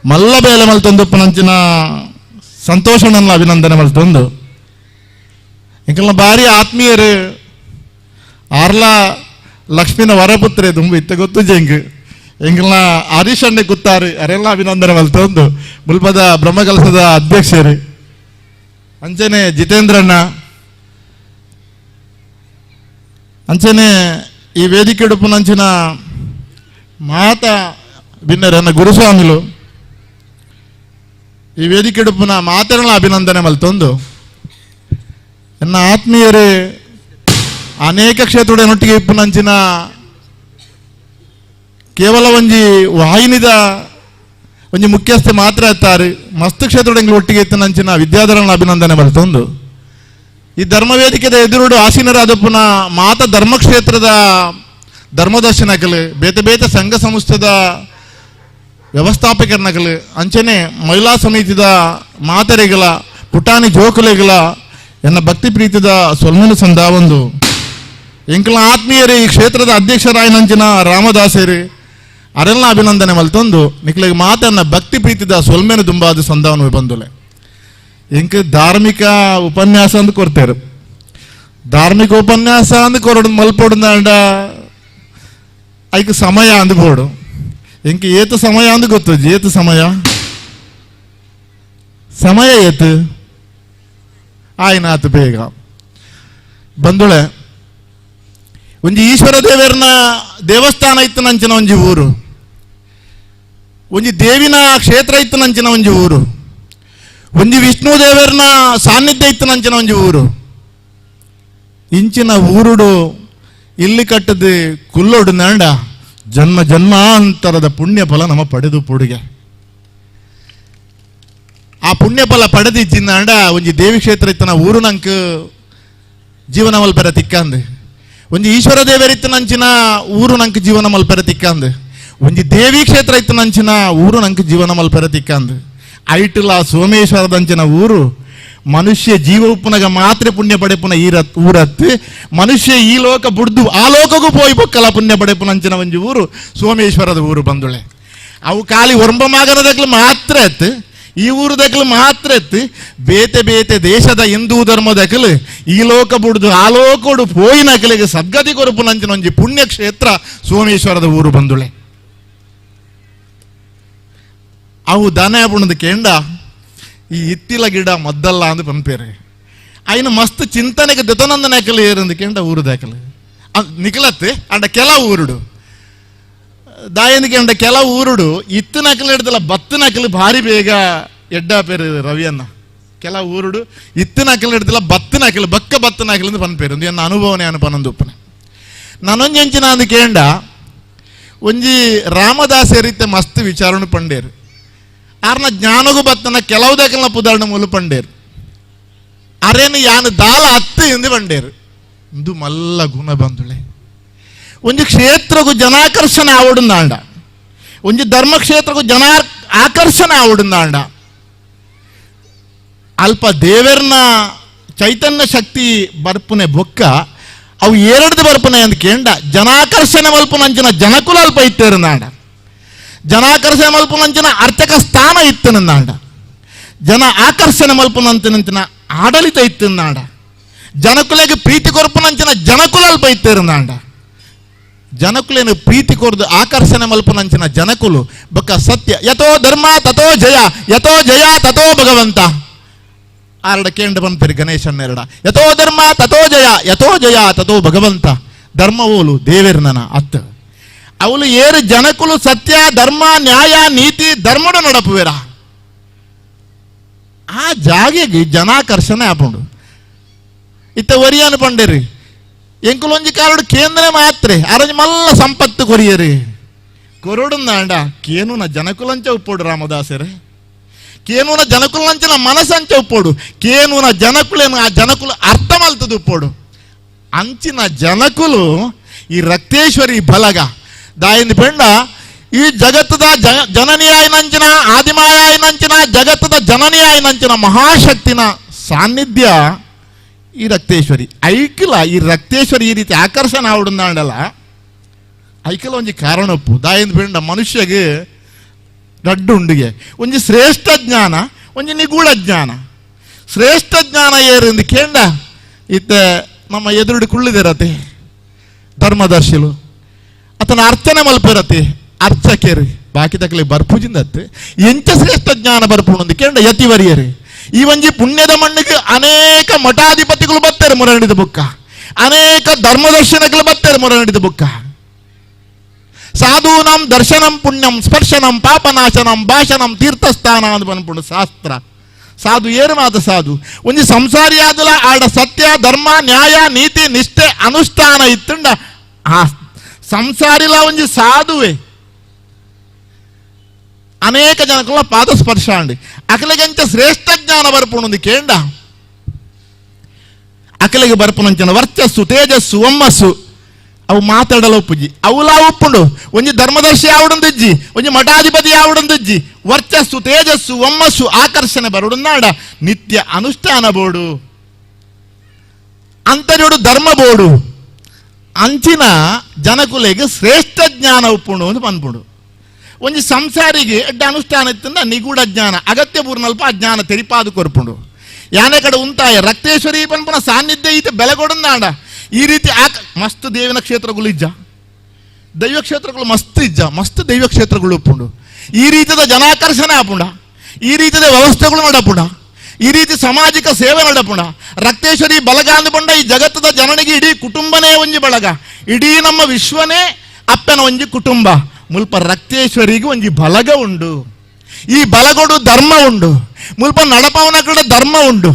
ಮಲ್ಲ ಬೇಲೆ ಮಲ್ತೊಂದುಪ್ಪನಂಚಿನ ಸಂತೋಷನನ್ನ ಅಭಿನಂದನೆ ಮಲ್ತೊಂದು ಎಂಕಲ್ನ ಭಾರಿ ಆತ್ಮೀಯರು ಆರ್ಲ ಲಕ್ಷ್ಮಿನ ವರಪುತ್ರೆ ತುಂಬ ಇತ್ತ ಗೊತ್ತು ಜಂಗ್ ಎಂಕಲ್ನ ಹರೀಶ್ ಅಣ್ಣೆ ಕುತ್ತಾರು ಅರೆಲ್ಲ ಅಭಿನಂದನೆ ಮಲ್ತೊಂದು ಮುಲ್ಪದ ಬ್ರಹ್ಮಕಲಸದ ಅಧ್ಯಕ್ಷರು ಅಂಚನೆ ಜಿತೇಂದ್ರಣ್ಣ ಅಂಚನೆ ಈ ವೇದಿಕೆ ಉಡುಪುನಂಚಿನ ಮಾತಾ ಬಿನ್ನರನ್ನ ಗುರುಸ್ವಾಮಿಲು ಈ ವೇದಿಕೆ ಉಡುಪುನ ಮಾತರಣ ಅಭಿನಂದನೆ ಮಲ್ತೊಂದು ಎನ್ನ ಆತ್ಮೀಯರೇ ಅನೇಕ ಕ್ಷೇತ್ರದೊಟ್ಟಿಗೆ ಇಪ್ಪುನಂಚಿನ ಕೇವಲ ಒಂಜಿ ವಾಹಿನಿದ ಒಂಜಿ ಮುಖ್ಯಸ್ಥೆ ಮಾತ್ರ ಇತ್ತಾರೆ ಮಸ್ತ್ ಕ್ಷೇತ್ರದೊಡಂಗಿ ಒಟ್ಟಿಗೆ ಇತ್ತನಂಚಿನ ವಿದ್ಯಾಧರನ ಅಭಿನಂದನೆ ಮಲ್ತೊಂದು ಈ ಧರ್ಮವೇದಿಕೆದ ಎದುರುಡು ಆಸೀನರಾದಪ್ಪನ ಮಾತ ಧರ್ಮಕ್ಷೇತ್ರದ ಧರ್ಮದರ್ಶನಕಲು ಬೇತೆ ಬೇತೆ ಸಂಘ ಸಂಸ್ಥೆದ ವ್ಯವಸ್ಥಾಪಕರನಕಲು ಅಂಚನೆ ಮಹಿಳಾ ಸಮಿತಿದ ಮಾತರೆಗಳ ಪುಟಾಣಿ ಜೋಕುಲೆಗಳ ಎನ್ನ ಭಕ್ತಿ ಪ್ರೀತಿದ ಸೊಲ್ಮೆನು ಸಂದಾವೊಂದು ಎಂಕಲ ಆತ್ಮೀಯರೇ ಈ ಕ್ಷೇತ್ರದ ಅಧ್ಯಕ್ಷರಾಯನಂಚಿನ ರಾಮದಾಸೇರಿ ಅರೆಲ್ಲ ಅಭಿನಂದನೆ ಮಲ್ತೊಂದು ನಿಕ್ಲೆಗ್ ಮಾತನ್ನ ಭಕ್ತಿ ಪ್ರೀತಿದ ಸೊಲ್ಮೆನು ದುಂಬಾದ ಸಂದಾವನು ಬಂದುಲೆ ಇಂಕ ಧಾರ್ಮಿಕ ಉಪನ್ಯಾಸ ಅಂದ್ ಕೊಡ್ತೇರು ಧಾರ್ಮಿಕ ಉಪನ್ಯಾಸ ಅಂದ್ ಕೊರಡು ಮಲ್ಪೊಡುಂಡ ಐಕ್ ಸಮಯ ಅಂದ್ ಬೋಡು ಇಂಕ ಏತು ಸಮಯ ಅಂದ್ ಗೊತ್ತು ಏತು ಸಮಯ ಸಮಯ ಏತು ಆಯ್ನಾತು ಬೇಗ ಬಂದುಳೆ ಒಂಜಿ ಈಶ್ವರ ದೇವರನ ದೇವಸ್ಥಾನ ಇತ್ತು ನಂಚಿನ ಒಂಜಿ ಊರು ಒಂಜಿ ದೇವಿನ ಕ್ಷೇತ್ರ ಇತ್ತು ನಂಚಿನ ಒಂಜಿ ಊರು ಒಂಜಿ ವಿಷ್ಣು ದೇವರನ ಸಾನ್ನಿಧ್ಯ ಇತ್ತು ನಂಚಿನ ಒಂಜಿ ಊರು ಇಂಚಿನ ಊರುಡು ಇಲ್ಲಿ ಕಟ್ಟದ ಕುಲ್ಲೊಡು ನಾಂಡ ಜನ್ಮ ಜನ್ಮಾಂತರದ ಪುಣ್ಯ ಫಲ ನಮ್ಮ ಪಡೆದು ಪೊಡುಗೆ ಆ ಪುಣ್ಯ ಫಲ ಪಡೆದಿಜ್ಜಿಂದಾಂಡ ಒಂಜಿ ದೇವಿ ಕ್ಷೇತ್ರ ಇತ್ತನ ಊರು ನಂಕ್ ಜೀವನ ಮಲ್ಪೆರ ತಿಕ್ಕಂದು ಒಂಜಿ ಈಶ್ವರ ದೇವರಿತ್ತು ನಂಚಿನ ಊರು ನಂಕ್ ಜೀವನ ಮಲ್ಪೆರ ತಿಕ್ಕಂದು ಒಂಜಿ ದೇವಿ ಕ್ಷೇತ್ರ ಇತ್ತು ನಂಚಿನ ಊರು ನಂಕ್ ಜೀವನ ಮಲ್ಪೆರ ತಿಕ್ಕಂದು ಐಟುಲ ಸೋಮೇಶ್ವರದಂಚಿನ ಊರು ಮನುಷ್ಯ ಜೀವ ಉಪ್ಪುನಗ ಮಾತ್ರ ಪುಣ್ಯ ಪಡೆಪುನ ಈ ಊರತ್ತು ಮನುಷ್ಯ ಈ ಲೋಕ ಬುಡ್ದು ಆ ಲೋಕಗೂ ಪೋಯಿ ಬೊಕ್ಕಲ ಪುಣ್ಯ ಪಡೆಪುನಂಚಿನ ಒಂಜಿ ಊರು ಸೋಮೇಶ್ವರದ ಊರು ಬಂದುಳೆ ಅವು ಖಾಲಿ ಒರಂಬಮಾಗನದಕ್ಲು ಮಾತ್ರ ಎತ್ತು ಈ ಊರು ದಕ್ಲು ಮಾತ್ರ ಎತ್ತು ಬೇತೆ ಬೇತೆ ದೇಶದ ಹಿಂದೂ ಧರ್ಮದಕಲು ಈ ಲೋಕ ಬುಡ್ದು ಆ ಲೋಕೋಡು ಪೋಯಿನಕಲಿಗೆ ಸದ್ಗತಿ ಕೊರಪುನಂಚಿನ ಒಂಜಿ ಪುಣ್ಯಕ್ಷೇತ್ರ ಸೋಮೇಶ್ವರದ ಊರು ಬಂದುಳೆ ಅವು ದನ ಪುಣದ ಕೇಂಡ ಈ ಇತ್ತಿಲ ಗಿಡ ಮದ್ದಲ್ಲ ಅಂದ್ ಪನ್ಪೇರು ಅಯ್ನ ಮಸ್ತ್ ಚಿಂತನೆಗೆ ದತನಂದನ ಯಾಕಲು ಏರಂದು ಕೇಂಡ ಊರು ದಾಕಲು ನಿಖಲತ್ತೆ ಅಂಡ ಕೆಲ ಊರುಡು ದಾಯಂದಿಗೆ ಅಂಡ ಕೆಲ ಊರುಡು ಇತ್ತು ನಕಲು ಹಿಡ್ದಲ್ಲ ಬತ್ತು ನಕಲು ಭಾರಿ ಬೇಗ ಎಡ್ಡ ಪೇರು ರವಿಯನ್ನ ಕೆಲ ಊರುಡು ಇತ್ತು ನಕಲು ಹಿಡ್ದಲ್ಲ ಬತ್ತು ನಕಲು ಬಕ್ಕ ಬತ್ತು ನಕಲು ಅಂದು ಪನ್ಪೇರು ಎನ್ನ ಅನುಭವನೆ ಅನುಪನಂದು ಉಪ್ಪನೆ ನಾನೊಂಜಂಚಿನ ಅಂದು ಕೇಂಡ ಒಂಜಿ ರಾಮದಾಸರಿತ್ತೆ ಮಸ್ತ್ ವಿಚಾರಣೆ ಪಂಡೇರು ಆರ್ನ ಜ್ಞಾನಗೂ ಬತ್ತನ ಕೆಲವು ದಾಖಲ ಪುದಾರ್ಣ ಮೂಲ ಪಂಡೇರು ಅರೇನು ಯಾನು ದಾಲ ಅತ್ತು ಎಂದು ಪಂಡೇರು ಇಂದು ಮಲ್ಲ ಗುಣ ಬಂದುಳೆ ಒಂಜಿ ಕ್ಷೇತ್ರಗೂ ಜನಾಕರ್ಷಣೆ ಆವಡುಂದಾಂಡ ಒಂಜಿ ಧರ್ಮಕ್ಷೇತ್ರಗೂ ಜನ ಆಕರ್ಷಣೆ ಆವಡುಂದಾಂಡ ಅಲ್ಪ ದೇವರ್ನ ಚೈತನ್ಯ ಶಕ್ತಿ ಬರ್ಪುನೆ ಬೊಕ್ಕ ಅವು ಎರಡ್ದು ಬರ್ಪುನೆ ಅಂತ ಕೇಂಡ ಜನಾಕರ್ಷಣೆ ಮಲ್ಪುನಂಚಿನ ಜನಕುಲ ಅಲ್ಪ ಇತ್ತೇರುಂದಾಂಡ ಜನಾಕರ್ಷಣೆ ಮಲ್ಪುನಂಚಿನ ಅರ್ಚಕ ಸ್ಥಾನ ಇತ್ತನಂದಾಂಡ ಜನ ಆಕರ್ಷಣೆ ಮಲ್ಪುನಂಚಿನ ಆಡಳಿತ ಇತ್ತಂದಾಂಡ ಜನಕುಲೆಗೆ ಪ್ರೀತಿ ಕೊರಪುನಂಚಿನ ಜನಕುಲ ಅಲ್ಪ ಇತ್ತೇರುಂದಾಂಡ ಜನಕುಲೇನು ಪ್ರೀತಿ ಕೊರ್ದು ಆಕರ್ಷಣೆ ಮಲ್ಪುನಂಚಿನ ಜನಕುಲು ಬೊಕ್ಕ ಸತ್ಯ ಯಥೋ ಧರ್ಮ ತಥೋ ಜಯ ಯಥೋ ಜಯ ತಥೋ ಭಗವಂತ ಆರಡ ಕೇಂದ್ರ ಪನ್ಪೆರ್ ಗಣೇಶನ್ನೆರಡ ಯಥೋ ಧರ್ಮ ತಥೋ ಜಯ ಯಥೋ ಜಯ ತಥೋ ಭಗವಂತ ಧರ್ಮವೋಲು ದೇವೆರ್ನನ ಅತ್ತ ಅವಳು ಏರು ಜನಕುಲು ಸತ್ಯ ಧರ್ಮ ನ್ಯಾಯ ನೀತಿ ಧರ್ಮಡು ನಡಪುವೆರ ಆ ಜಾಗೆಗೆ ಜನಾಕರ್ಷಣೆ ಆಪುಂಡು ಇತ್ತ ಒರಿಯಾನು ಪಂಡೇರಿ ಎಂಕುಲೊಂಜಿ ಕಾಲಡು ಕೇಂದ್ರ ಮಾತ್ರೆ ಅರಂಜಿ ಮಲ್ಲ ಸಂಪತ್ತು ಕೊರಿಯರಿ ಕೊರಡುಂದಾಂಡ ಕೇನುನ ಜನಕುಲಂಚ ಉಪ್ಪೋಡು ರಾಮದಾಸರೇ ಕೇನುನ ಜನಕುಲಂಚಿನ ಮನಸ್ಸಂಚ ಉಪ್ಪೋಡು ಕೇನುನ ಜನಕುಲೇನು ಆ ಜನಕುಲು ಅರ್ಥ ಮಲ್ತದ ಉಪ್ಪೋಡು ಅಂಚಿನ ಜನಕುಲು ಈ ರಕ್ತೇಶ್ವರಿ ಬಲಗ ದಾಯಿಂದ ಪೆಂಡ ಈ ಜಗತ್ತದ ಜನನಿ ಆಯ್ನಂಚಿನ ಆದಿಮಾಯ ಆಯ್ನಂಚಿನ ಜಗತ್ತದ ಜನನಿ ಆಯ್ನಂಚಿನ ಮಹಾಶಕ್ತಿನ ಸಾನ್ನಿಧ್ಯ ಈ ರಕ್ತೇಶ್ವರಿ ಐಕಲ ಈ ರಕ್ತೇಶ್ವರಿ ಈ ರೀತಿ ಆಕರ್ಷಣೆ ಆವಡುಂದಾಂಡಲ ಐಕಲ ಒಂಜಿ ಕಾರಣೊಪ್ಪು ದಾಯಿಂದ ಪೆಂಡ ಮನುಷ್ಯಗೆ ರಡ್ಡು ಉಂಡಿಗೆ ಒಂಜಿ ಶ್ರೇಷ್ಠ ಜ್ಞಾನ ಒಂಜಿ ನಿಗೂಢ ಜ್ಞಾನ ಶ್ರೇಷ್ಠ ಜ್ಞಾನ ಏರಿಂದ ಕೇಂಡ ಇತ್ತ ನಮ್ಮ ಎದುರುಡು ಕುಳ್ಳಿದಿರತೆ ಧರ್ಮದರ್ಶಿಲು ಅತನ ಅರ್ಚನೆ ಮಲ್ಪಿರತೆ ಅರ್ಚಕೇರಿ ಬಾಕಿ ತಕಲಿ ಬರ್ಪುಜಿಂದತ್ತೆ ಎಂಚ ಶ್ರೇಷ್ಠ ಜ್ಞಾನ ಬರ್ಪುಣಂದು ಕೇಂಡ ಯತಿವರಿಯರಿ ಈ ಒಂಜಿ ಪುಣ್ಯದ ಮಣ್ಣಿಗೆ ಅನೇಕ ಮಠಾಧಿಪತಿಗಳು ಬರ್ತಾರೆ ಮೊರಣಿದ ಬುಕ್ಕ ಅನೇಕ ಧರ್ಮದರ್ಶನಗಳು ಬರ್ತಾರೆ ಮೊರಣಿದ ಬುಕ್ಕ ಸಾಧೂನಾಂ ದರ್ಶನಂ ಪುಣ್ಯಂ ಸ್ಪರ್ಶನಂ ಪಾಪನಾಶನಂ ಭಾಷಣಂ ತೀರ್ಥಸ್ಥಾನ ಅಂತ ಬಂದ್ಪುಂಡು ಶಾಸ್ತ್ರ ಸಾಧು ಏರು ಮಾತ ಸಾಧು ಒಂಜಿ ಸಂಸಾರಿ ಆದಲ ಆಡ ಸತ್ಯ ಧರ್ಮ ನ್ಯಾಯ ನೀತಿ ನಿಷ್ಠೆ ಅನುಷ್ಠಾನ ಇತ್ತುಂಡ ಆ ಸಂಸಾರಿಲ ಒಂಜಿ ಸಾಧುವೆ ಅನೇಕ ಜನಕುಲ ಪಾದ ಸ್ಪರ್ಶ ಅಂಡಿ ಅಕಲಿಗಂಚ ಶ್ರೇಷ್ಠ ಜ್ಞಾನ ಬರ್ಪುಣೊಂದು ಕೇಂಡ ಅಕಲಿಗೆ ಬರ್ಪುನಂಚನ ವರ್ಚಸ್ಸು ತೇಜಸ್ಸು ಒಮ್ಮಸ್ಸು ಅವು ಮಾತಾಡಲ ಒಪ್ಪುಜಿ ಅವುಲ ಉಪ್ಪುಂಡು ಒಂಜಿ ಧರ್ಮದರ್ಶಿ ಆವಡೊಂದಿಜ್ಜಿ ಒಂಜಿ ಮಠಾಧಿಪತಿ ಆವಡೊಂದಿಜ್ಜಿ ವರ್ಚಸ್ಸು ತೇಜಸ್ಸು ಒಮ್ಮಸ್ಸು ಆಕರ್ಷಣೆ ಬರುಡುನ್ನಾಡ ನಿತ್ಯ ಅನುಷ್ಠಾನ ಬೋಡು ಅಂತರ್ಯೋಡು ಧರ್ಮ ಬೋಡು ಅಂಚಿನ ಜನಕುಲೆಗೆ ಶ್ರೇಷ್ಠ ಜ್ಞಾನ ಉಪ್ಪುಂಡು ಅಂತ ಪನ್ಪುಂಡು ಒಂಜಿ ಸಂಸಾರಿಗೆ ಎಡ್ಡ ಅನುಷ್ಠಾನ ಇತ್ತಂದ ನಿಗೂಢ ಜ್ಞಾನ ಅಗತ್ಯ ಪೂರ್ಣಲ್ಪ ಆ ಜ್ಞಾನ ತೆರಿಪಾದು ಕೊರ್ಪುಂಡು ಯಾನೆ ಕಡೆ ಉಂತಾಯ ರಕ್ತೇಶ್ವರಿ ಪನ್ಪುನ ಸಾನ್ನಿಧ್ಯ ಈತ ಬೆಲೆಗೊಡಂದಾಂಡ ಈ ರೀತಿ ಆಕ ಮಸ್ತ್ ದೇವಿನ ಕ್ಷೇತ್ರಗಳು ಇಜ್ಜ ದೈವ ಕ್ಷೇತ್ರಗಳು ಮಸ್ತ್ ಇಜ್ಜ ಮಸ್ತ್ ದೈವ ಕ್ಷೇತ್ರಗಳು ಉಪ್ಪುಂಡು ಈ ರೀತಿಯ ಜನಾಕರ್ಷಣೆ ಆಪುಂಡ ಈ ರೀತಿಯ ವ್ಯವಸ್ಥೆಗಳು ನಡಪುಂಡ ಈ ರೀತಿ ಸಾಮಾಜಿಕ ಸೇವೆ ನಡಪುಂಡ ರಕ್ತೇಶ್ವರಿ ಬಲಗಾಂದು ಬಂಡ ಈ ಜಗತ್ತದ ಜನನಿಗೆ ಇಡೀ ಕುಟುಂಬನೇ ಒಂಜಿ ಬಳಗ ಇಡೀ ನಮ್ಮ ವಿಶ್ವನೇ ಅಪ್ಪನ ಒಂಜಿ ಕುಟುಂಬ ಮುಲ್ಪ ರಕ್ತೇಶ್ವರಿಗೆ ಒಂಜಿ ಬಲಗ ಉಂಡು ಈ ಬಲಗೊಡು ಧರ್ಮ ಉಂಡು ಮುಲ್ಪ ನಡಪವನ ಕಡೆ ಧರ್ಮ ಉಂಡು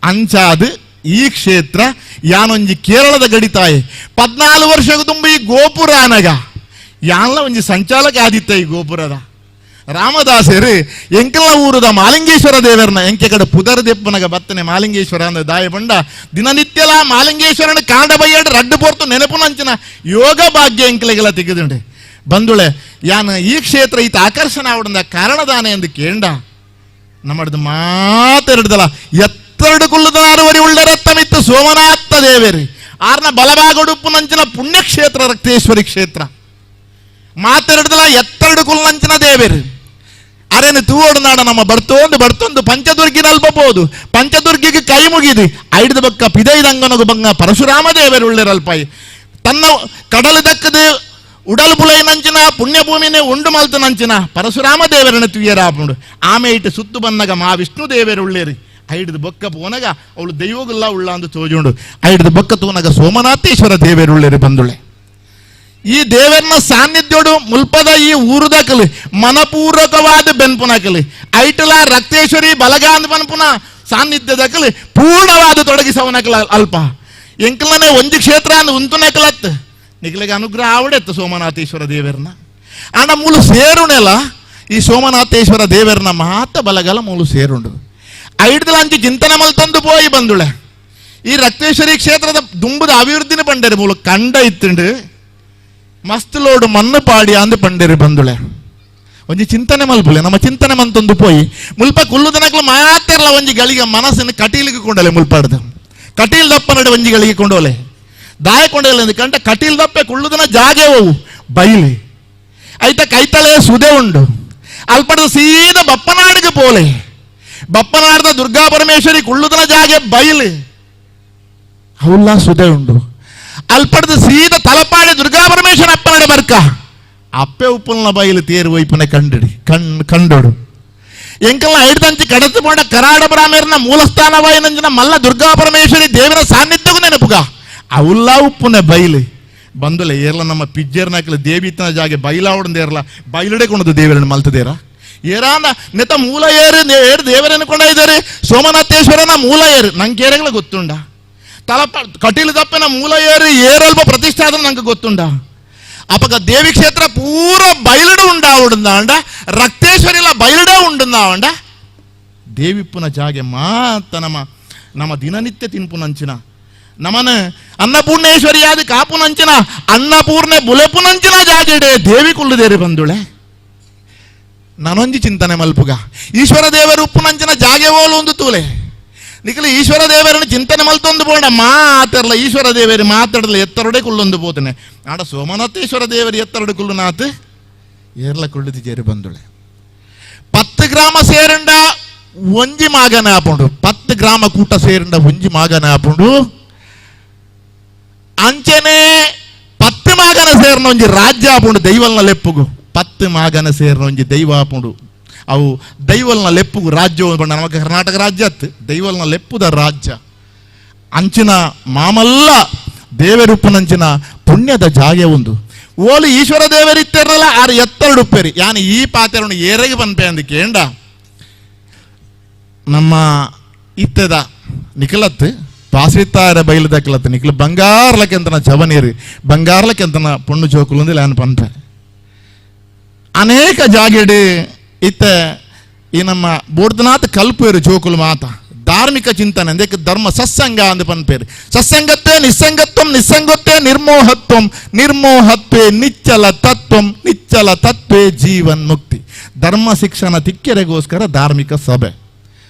ಅಂಚಾದು ಈ ಕ್ಷೇತ್ರ ಯಾನೊಂಜಿ ಕೇರಳದ ಗಡಿತಾಯಿ 14 ವರ್ಷಕ್ಕೆ ತುಂಬ ಈ ಗೋಪುರ ಅನಗ ಯಾನ್ಲ ಒಂಜಿ ಸಂಚಾಲಕ ಆದಿತ್ತ ಈ ಗೋಪುರದ ರಾಮದಾಸರು ಎಂಕಲ ಊರದ ಮಾಲಿಂಗೇಶ್ವರ ದೇವರನ್ನ ಎಂಕೆ ಕಡೆ ಪುದರ ದೆಪ್ಪನಗ ಬತ್ತನೆ ಮಾಲಿಂಗೇಶ್ವರ ಅಂದ ದಾಯ ಬಂಡ ದಿನನಿತ್ಯಲ ಮಾಲಿಂಗೇಶ್ವರನ ಕಾಂಡ ಬಯ್ಯಾಡು ರಡ್ಡು ಪೋರ್ತು ನೆನಪುನಂಚಿನ ಯೋಗ ಭಾಗ್ಯ ಎಂಕಲೆಗೆಲ್ಲ ತೆಗೆದುಂಡೆ ಬಂದುಳೆ ಯಾನ ಈ ಕ್ಷೇತ್ರ ಈತ ಆಕರ್ಷಣೆ ಆವಡಂದ ಕಾರಣದಾನೆ ಎಂದು ಕೇಂಡ ನಮ್ಮದು ಮಾತೆರಡ್ದಲ್ಲ ಎತ್ತರಡು ಕುಲ್ಲದನಾರುವರಿ ಉಳ್ಳ ರತ್ತಮಿತ್ತು ಸೋಮನಾಥ ದೇವೇರಿ ಆರ್ನ ಬಲಭಾಗಡುಪ್ಪು ನಂಚಿನ ಪುಣ್ಯಕ್ಷೇತ್ರ ರಕ್ತೇಶ್ವರಿ ಕ್ಷೇತ್ರ ಮಾತೆರಡ್ದಲ್ಲ ಎತ್ತರಡು ಕುಲ್ಲಂಚಿನ ದೇವೇರಿ ಅರೇನು ತೂವೋಡು ನಾಡ ನಮ್ಮ ಬರ್ತೊಂದು ಬರ್ತೊಂದು ಪಂಚದುರ್ಗಿನಲ್ಪಬಹುದು ಪಂಚದುರ್ಗಿಗೆ ಕೈ ಮುಗಿದು ಐಡ್ದ ಬಕ್ಕ ಪಿದೈದಂಗನಗು ಬಂಗ ಪರಶುರಾಮ ದೇವರು ಉಳ್ಳಿರಲ್ಪಾಯಿ ತನ್ನ ಕಡಲು ದಕ್ಕದು ಉಡಲು ಪುಲೈನಂಚಿನ ಪುಣ್ಯಭೂಮಿನೇ ಉಂಡು ಮಲ್ತನಂಚಿನ ಪರಶುರಾಮ ದೇವರನ್ನ ತುಯ್ಯರಾಪುಂಡು ಆಮೆ ಇಟ್ಟು ಸುತ್ತು ಬಂದಾಗ ಮಾ ವಿಷ್ಣು ದೇವರು ಉಳ್ಳೇರಿ ಐಡ್ದು ಬೊಕ್ಕ ಪೋನಗ ಅವಳು ದೈವಗುಲ್ಲ ಉಳ್ಳ ಅಂದು ತೋಜುಂಡು ಐಡ್ದು ಬೊಕ್ಕ ತೂನಗ ಸೋಮನಾಥೇಶ್ವರ ದೇವರು ಉಳ್ಳೇರಿ ಬಂದುಳೆ ಈ ದೇವರನ್ನ ಸಾನ್ನಿಧ್ಯೋಡು ಮುಲ್ಪದ ಈ ಊರುದಕಲಿ ಮನಪೂರ್ವಕವಾದ ಬೆನ್ಪುನಕಲಿ ಐಟಲ ರಕ್ತೇಶ್ವರಿ ಬಲಗಾಂದ್ ಪನ್ಪುನ ಸಾನ್ನಿಧ್ಯದಕಲಿ ಪೂರ್ಣವಾದ ತೊಡಗಿಸವನಕಲ ಅಲ್ಪ ಎಂಕಲನೆ ಒಂಜಿ ಕ್ಷೇತ್ರ ಅಂದ್ ಉಂತುನಕಲತ್ ನಿಕಲಿಗೆ ಅನುಗ್ರಹ ಆವಡೆತ್ತು ಸೋಮನಾಥೇಶ್ವರ ದೇವರನ್ನ ಆಂಡ ಮೂಲು ಸೇರುಣೆಲ ಈ ಸೋಮನಾಥೇಶ್ವರ ದೇವರನ್ನ ಮಾತ ಬಲಗಲ ಮೂಲು ಸೇರುಂಡು ಐಡ್ದಲಂಚಿ ಚಿಂತನೆ ಮಲ್ತಂದು ಪೋಯಿ ಬಂದುಳೆ ಈ ರಕ್ತೇಶ್ವರಿ ಕ್ಷೇತ್ರದ ದುಂಬುದ ಅಭಿವೃದ್ಧಿನ ಪಂಡೇರಿ ಮೂಲು ಕಂಡ ಇತ್ತುಂಡು ಮಸ್ತ್ ಲೋಡು ಮಣ್ಣು ಪಾಡಿ ಅಂದು ಪಂಡೇರಿ ಬಂದುಳೆ ಒಂಜಿ ಚಿಂತನೆ ಮಲ್ಪುಲೆ ನಮ್ಮ ಚಿಂತನೆ ಮಂತೊಂದು ಪೋಯಿ ಮುಲ್ಪ ಕುಲ್ಲುದನಕ್ಲು ಮಾತೆರ್ಲ ಒಂಜಿ ಗಳಿಗೆ ಮನಸ್ಸನ್ನು ಕಟೀಲಿಗೆ ಕೊಂಡಲೆ ಮುಲ್ಪಾಡ್ದು ಕಟೀಲ್ ದಪ್ಪ ನಡೆ ಒಂಜಿ ಗಳಿಗೆ ಕೊಂಡೋಲೆ ದಾಯ ಕೊಂಡೋಲೆ ಕಂಡ ಕಟೀಲ್ ದಪ್ಪೆ ಕುಳ್ಳುದನ ಜಾಗೆ ಹೋವು ಬೈಲಿ ಐತ ಕೈತಲೆ ಸುದೆ ಉಂಡು ಅಲ್ಪಡ್ದು ಸೀದಾ ಬಪ್ಪನಾಡಿಗೆ ಪೋಲೆ ಬಪ್ಪನಾಡದ ದುರ್ಗಾ ಪರಮೇಶ್ವರಿ ಕುಳ್ಳುದನ ಜಾಗೆ ಬೈಲಿ ಅವಲ್ಲ ಸುದೆ ಉಂಡು ಅಲ್ಪಡ್ದು ಸೀದಾ ತಲಪಾಡಿ ದುರ್ಗಾ ಪರಮೇಶ್ವರಿ ಅಪ್ಪೆ ಉಪ್ಪುಲ್ನ ಬೈಲು ತೇರು ಒಯ್ಪನೆ ಕಂಡಿಡಿ ಕಂಡೋಡು ಎಂಕಲ್ನ ಐಡ್ದಂಚಿ ಕಡತು ಪೋಂಡ ಕರಾಡ ಬ್ರಾಹ್ಮಣನ ಮೂಲಸ್ಥಾನವಾಯಿನಂಚಿನ ಮಲ್ಲ ದುರ್ಗಾ ಪರಮೇಶ್ವರಿ ದೇವರ ಸಾನ್ನಿಧ್ಯಗೂ ನೆನಪುಗ ಅವುಲ್ಲ ಉಪ್ಪುನೆ ಬೈಲು ಬಂದುಲೆ ಏರ್ಲ ನಮ್ಮ ಪಿಜ್ಜೇರ್ನಾಕಲ ದೇವಿತನ ಜಾಗೆ ಬೈಲಾವಡಂದೇರ್ಲ ಬೈಲುಡೆ ಕೊಂಡದು ದೇವರನ್ನು ಮಲ್ತದೇರ ಏರಾಂದ ನೆತ ಮೂಲ ಏರು ಏರು ದೇವರನ್ನು ಕೊಂಡ ಇದ್ದಾರೆ ಸೋಮನಾಥೇಶ್ವರನ ಮೂಲ ಏರು ನಂಗೆ ಏರಗಳ ಗೊತ್ತುಂಡ ತಲಪ ಕಟೀಲು ತಪ್ಪನ ಮೂಲ ಏರು ಏರಲ್ಪ ಪ್ರತಿಷ್ಠೆ ಆದ್ರೆ ನಂಗೆ ಗೊತ್ತುಂಡ ಅಪಗ ದೇವಿ ಕ್ಷೇತ್ರ ಪೂರ ಬಯಲುಡು ಉಂಡಾವುಡುಂದಾಂಡ ರಕ್ತೇಶ್ವರಿಲ ಬಯಲುಡೆ ಉಂಡುಂದಾವಂಡ ದೇವಿಪ್ಪುನ ಜಾಗೆ ಮಾತ ನಮ್ಮ ನಮ್ಮ ದಿನನಿತ್ಯ ತಿನ್ಪುನಂಚಿನ ನಮನ ಅನ್ನಪೂರ್ಣೇಶ್ವರಿಯಾದ ಕಾಪುನಂಚಿನ ಅನ್ನಪೂರ್ಣೆ ಬುಲೆಪುನಂಚಿನ ಜಾಗೆಡೆ ದೇವಿ ಕುಳ್ಳುದೇರಿ ಬಂದುಳೆ ನಾನೊಂಜಿ ಚಿಂತನೆ ಮಲ್ಪುಗ ಈಶ್ವರ ದೇವರು ಉಪ್ಪುನಂಚಿನ ಜಾಗೆ ಓಲು ಒಂದು ತೂಲೆ ನಿಖಲು ಈಶ್ವರ ದೇವರನ್ನು ಚಿಂತನೆ ಮಲ್ತೊಂದು ಬೋಂಡ ಮಾತಾಡಲ ಈಶ್ವರ ದೇವರು ಮಾತಾಡಲ ಎತ್ತರಡೆ ಕುಳ್ಳೊಂದು ಪೋತನೆ ಆಡ ಸೋಮನಾಥೇಶ್ವರ ದೇವರು ಎತ್ತರಡೆ ಕುಳ್ಳುನಾಥ್ ಏರ್ಲ ಕುಳ್ಳುದಿ ಜೇರಿ ಬಂದುಳೆ 10 ಗ್ರಾಮ ಸೇರಂಡ ಒಂಜಿ ಮಾಗನ ಆಪುಂಡು 10 ಗ್ರಾಮ ಕೂಟ ಸೇರಂಡ ಒಂಜಿ ಮಾಗನ ಆಪುಂಡು ಅಂಚನೆ 10 ಮಾಗನ ಸೇರ್ನ ಒಂಜಿ ರಾಜ್ಯ ಆಪುಂಡು ದೈವಲ್ನ ಲೆಪ್ಪುಗು 10 ಮಾಗನ ಸೇರ್ನ ಒಂಜಿ ದೈವ ಆಪುಂಡು ಅವು ದೈವಲ್ನ ಲೆಪ್ಪುಗು ರಾಜ್ಯ ನಮ್ಮ ಕರ್ನಾಟಕ ರಾಜ್ಯ ಅತ್ತು ದೈವಲ್ನ ಲೆಪ್ಪುದ ರಾಜ್ಯ ಅಂಚಿನ ಮಾಮಲ್ಲ ದೇವರುಪ್ಪನಂಚಿನ ಪುಣ್ಯದ ಜಾಗೆ ಒಂದು ಓಲು ಈಶ್ವರ ದೇವರಿತ್ತಿರಲ್ಲ ಆರು ಎತ್ತರಡುಪ್ಪೇರಿ ಯಾನು ಈ ಪಾತೆರನ್ನು ಏರೆಗೆ ಪನ್ಪೆ ಅಂದ ಕೇಂಡ ನಮ್ಮ ಇತ್ತದ ನಿಖಲತ್ತು ಪಾಸಿತ್ತಾರ ಬೈಲದಕ್ಕಲತ್ತು ನಿಖಲು ಬಂಗಾರ್ಲಕ್ಕೆಂತನ ಜವನೀರು ಬಂಗಾರ್ಲಕ್ಕೆಂತನ ಪೊಣ್ಣು ಜೋಕುಲಂದು ನಾನು ಪನ್ಪೆ ಅನೇಕ ಜಾಗೆಡು ಇತ್ತ ಈ ನಮ್ಮ ಬೋರ್ದನಾಥ ಕಲ್ಪೇರು ಜೋಕುಲು ಮಾತ ಧಾರ್ಮಿಕ ಚಿಂತನೆ ಅಂದಕ್ಕೆ ಧರ್ಮ ಸತ್ಸಂಗ ಅಂದ ಪನ್ಪೇರು ಸತ್ಸಂಗತ್ವೇ ನಿಸ್ಸಂಗತ್ವಂ ನಿಸ್ಸಂಗತ್ವೇ ನಿರ್ಮೋಹತ್ವಂ ನಿರ್ಮೋಹತ್ವೇ ನಿಚ್ಚಲ ತತ್ವಂ ನಿಚ್ಚಲ ತತ್ವೇ ಜೀವನ್ ಮುಕ್ತಿ ಧರ್ಮ ಶಿಕ್ಷಣ ತಿಕ್ಕೆರೆಗೋಸ್ಕರ ಧಾರ್ಮಿಕ ಸಭೆ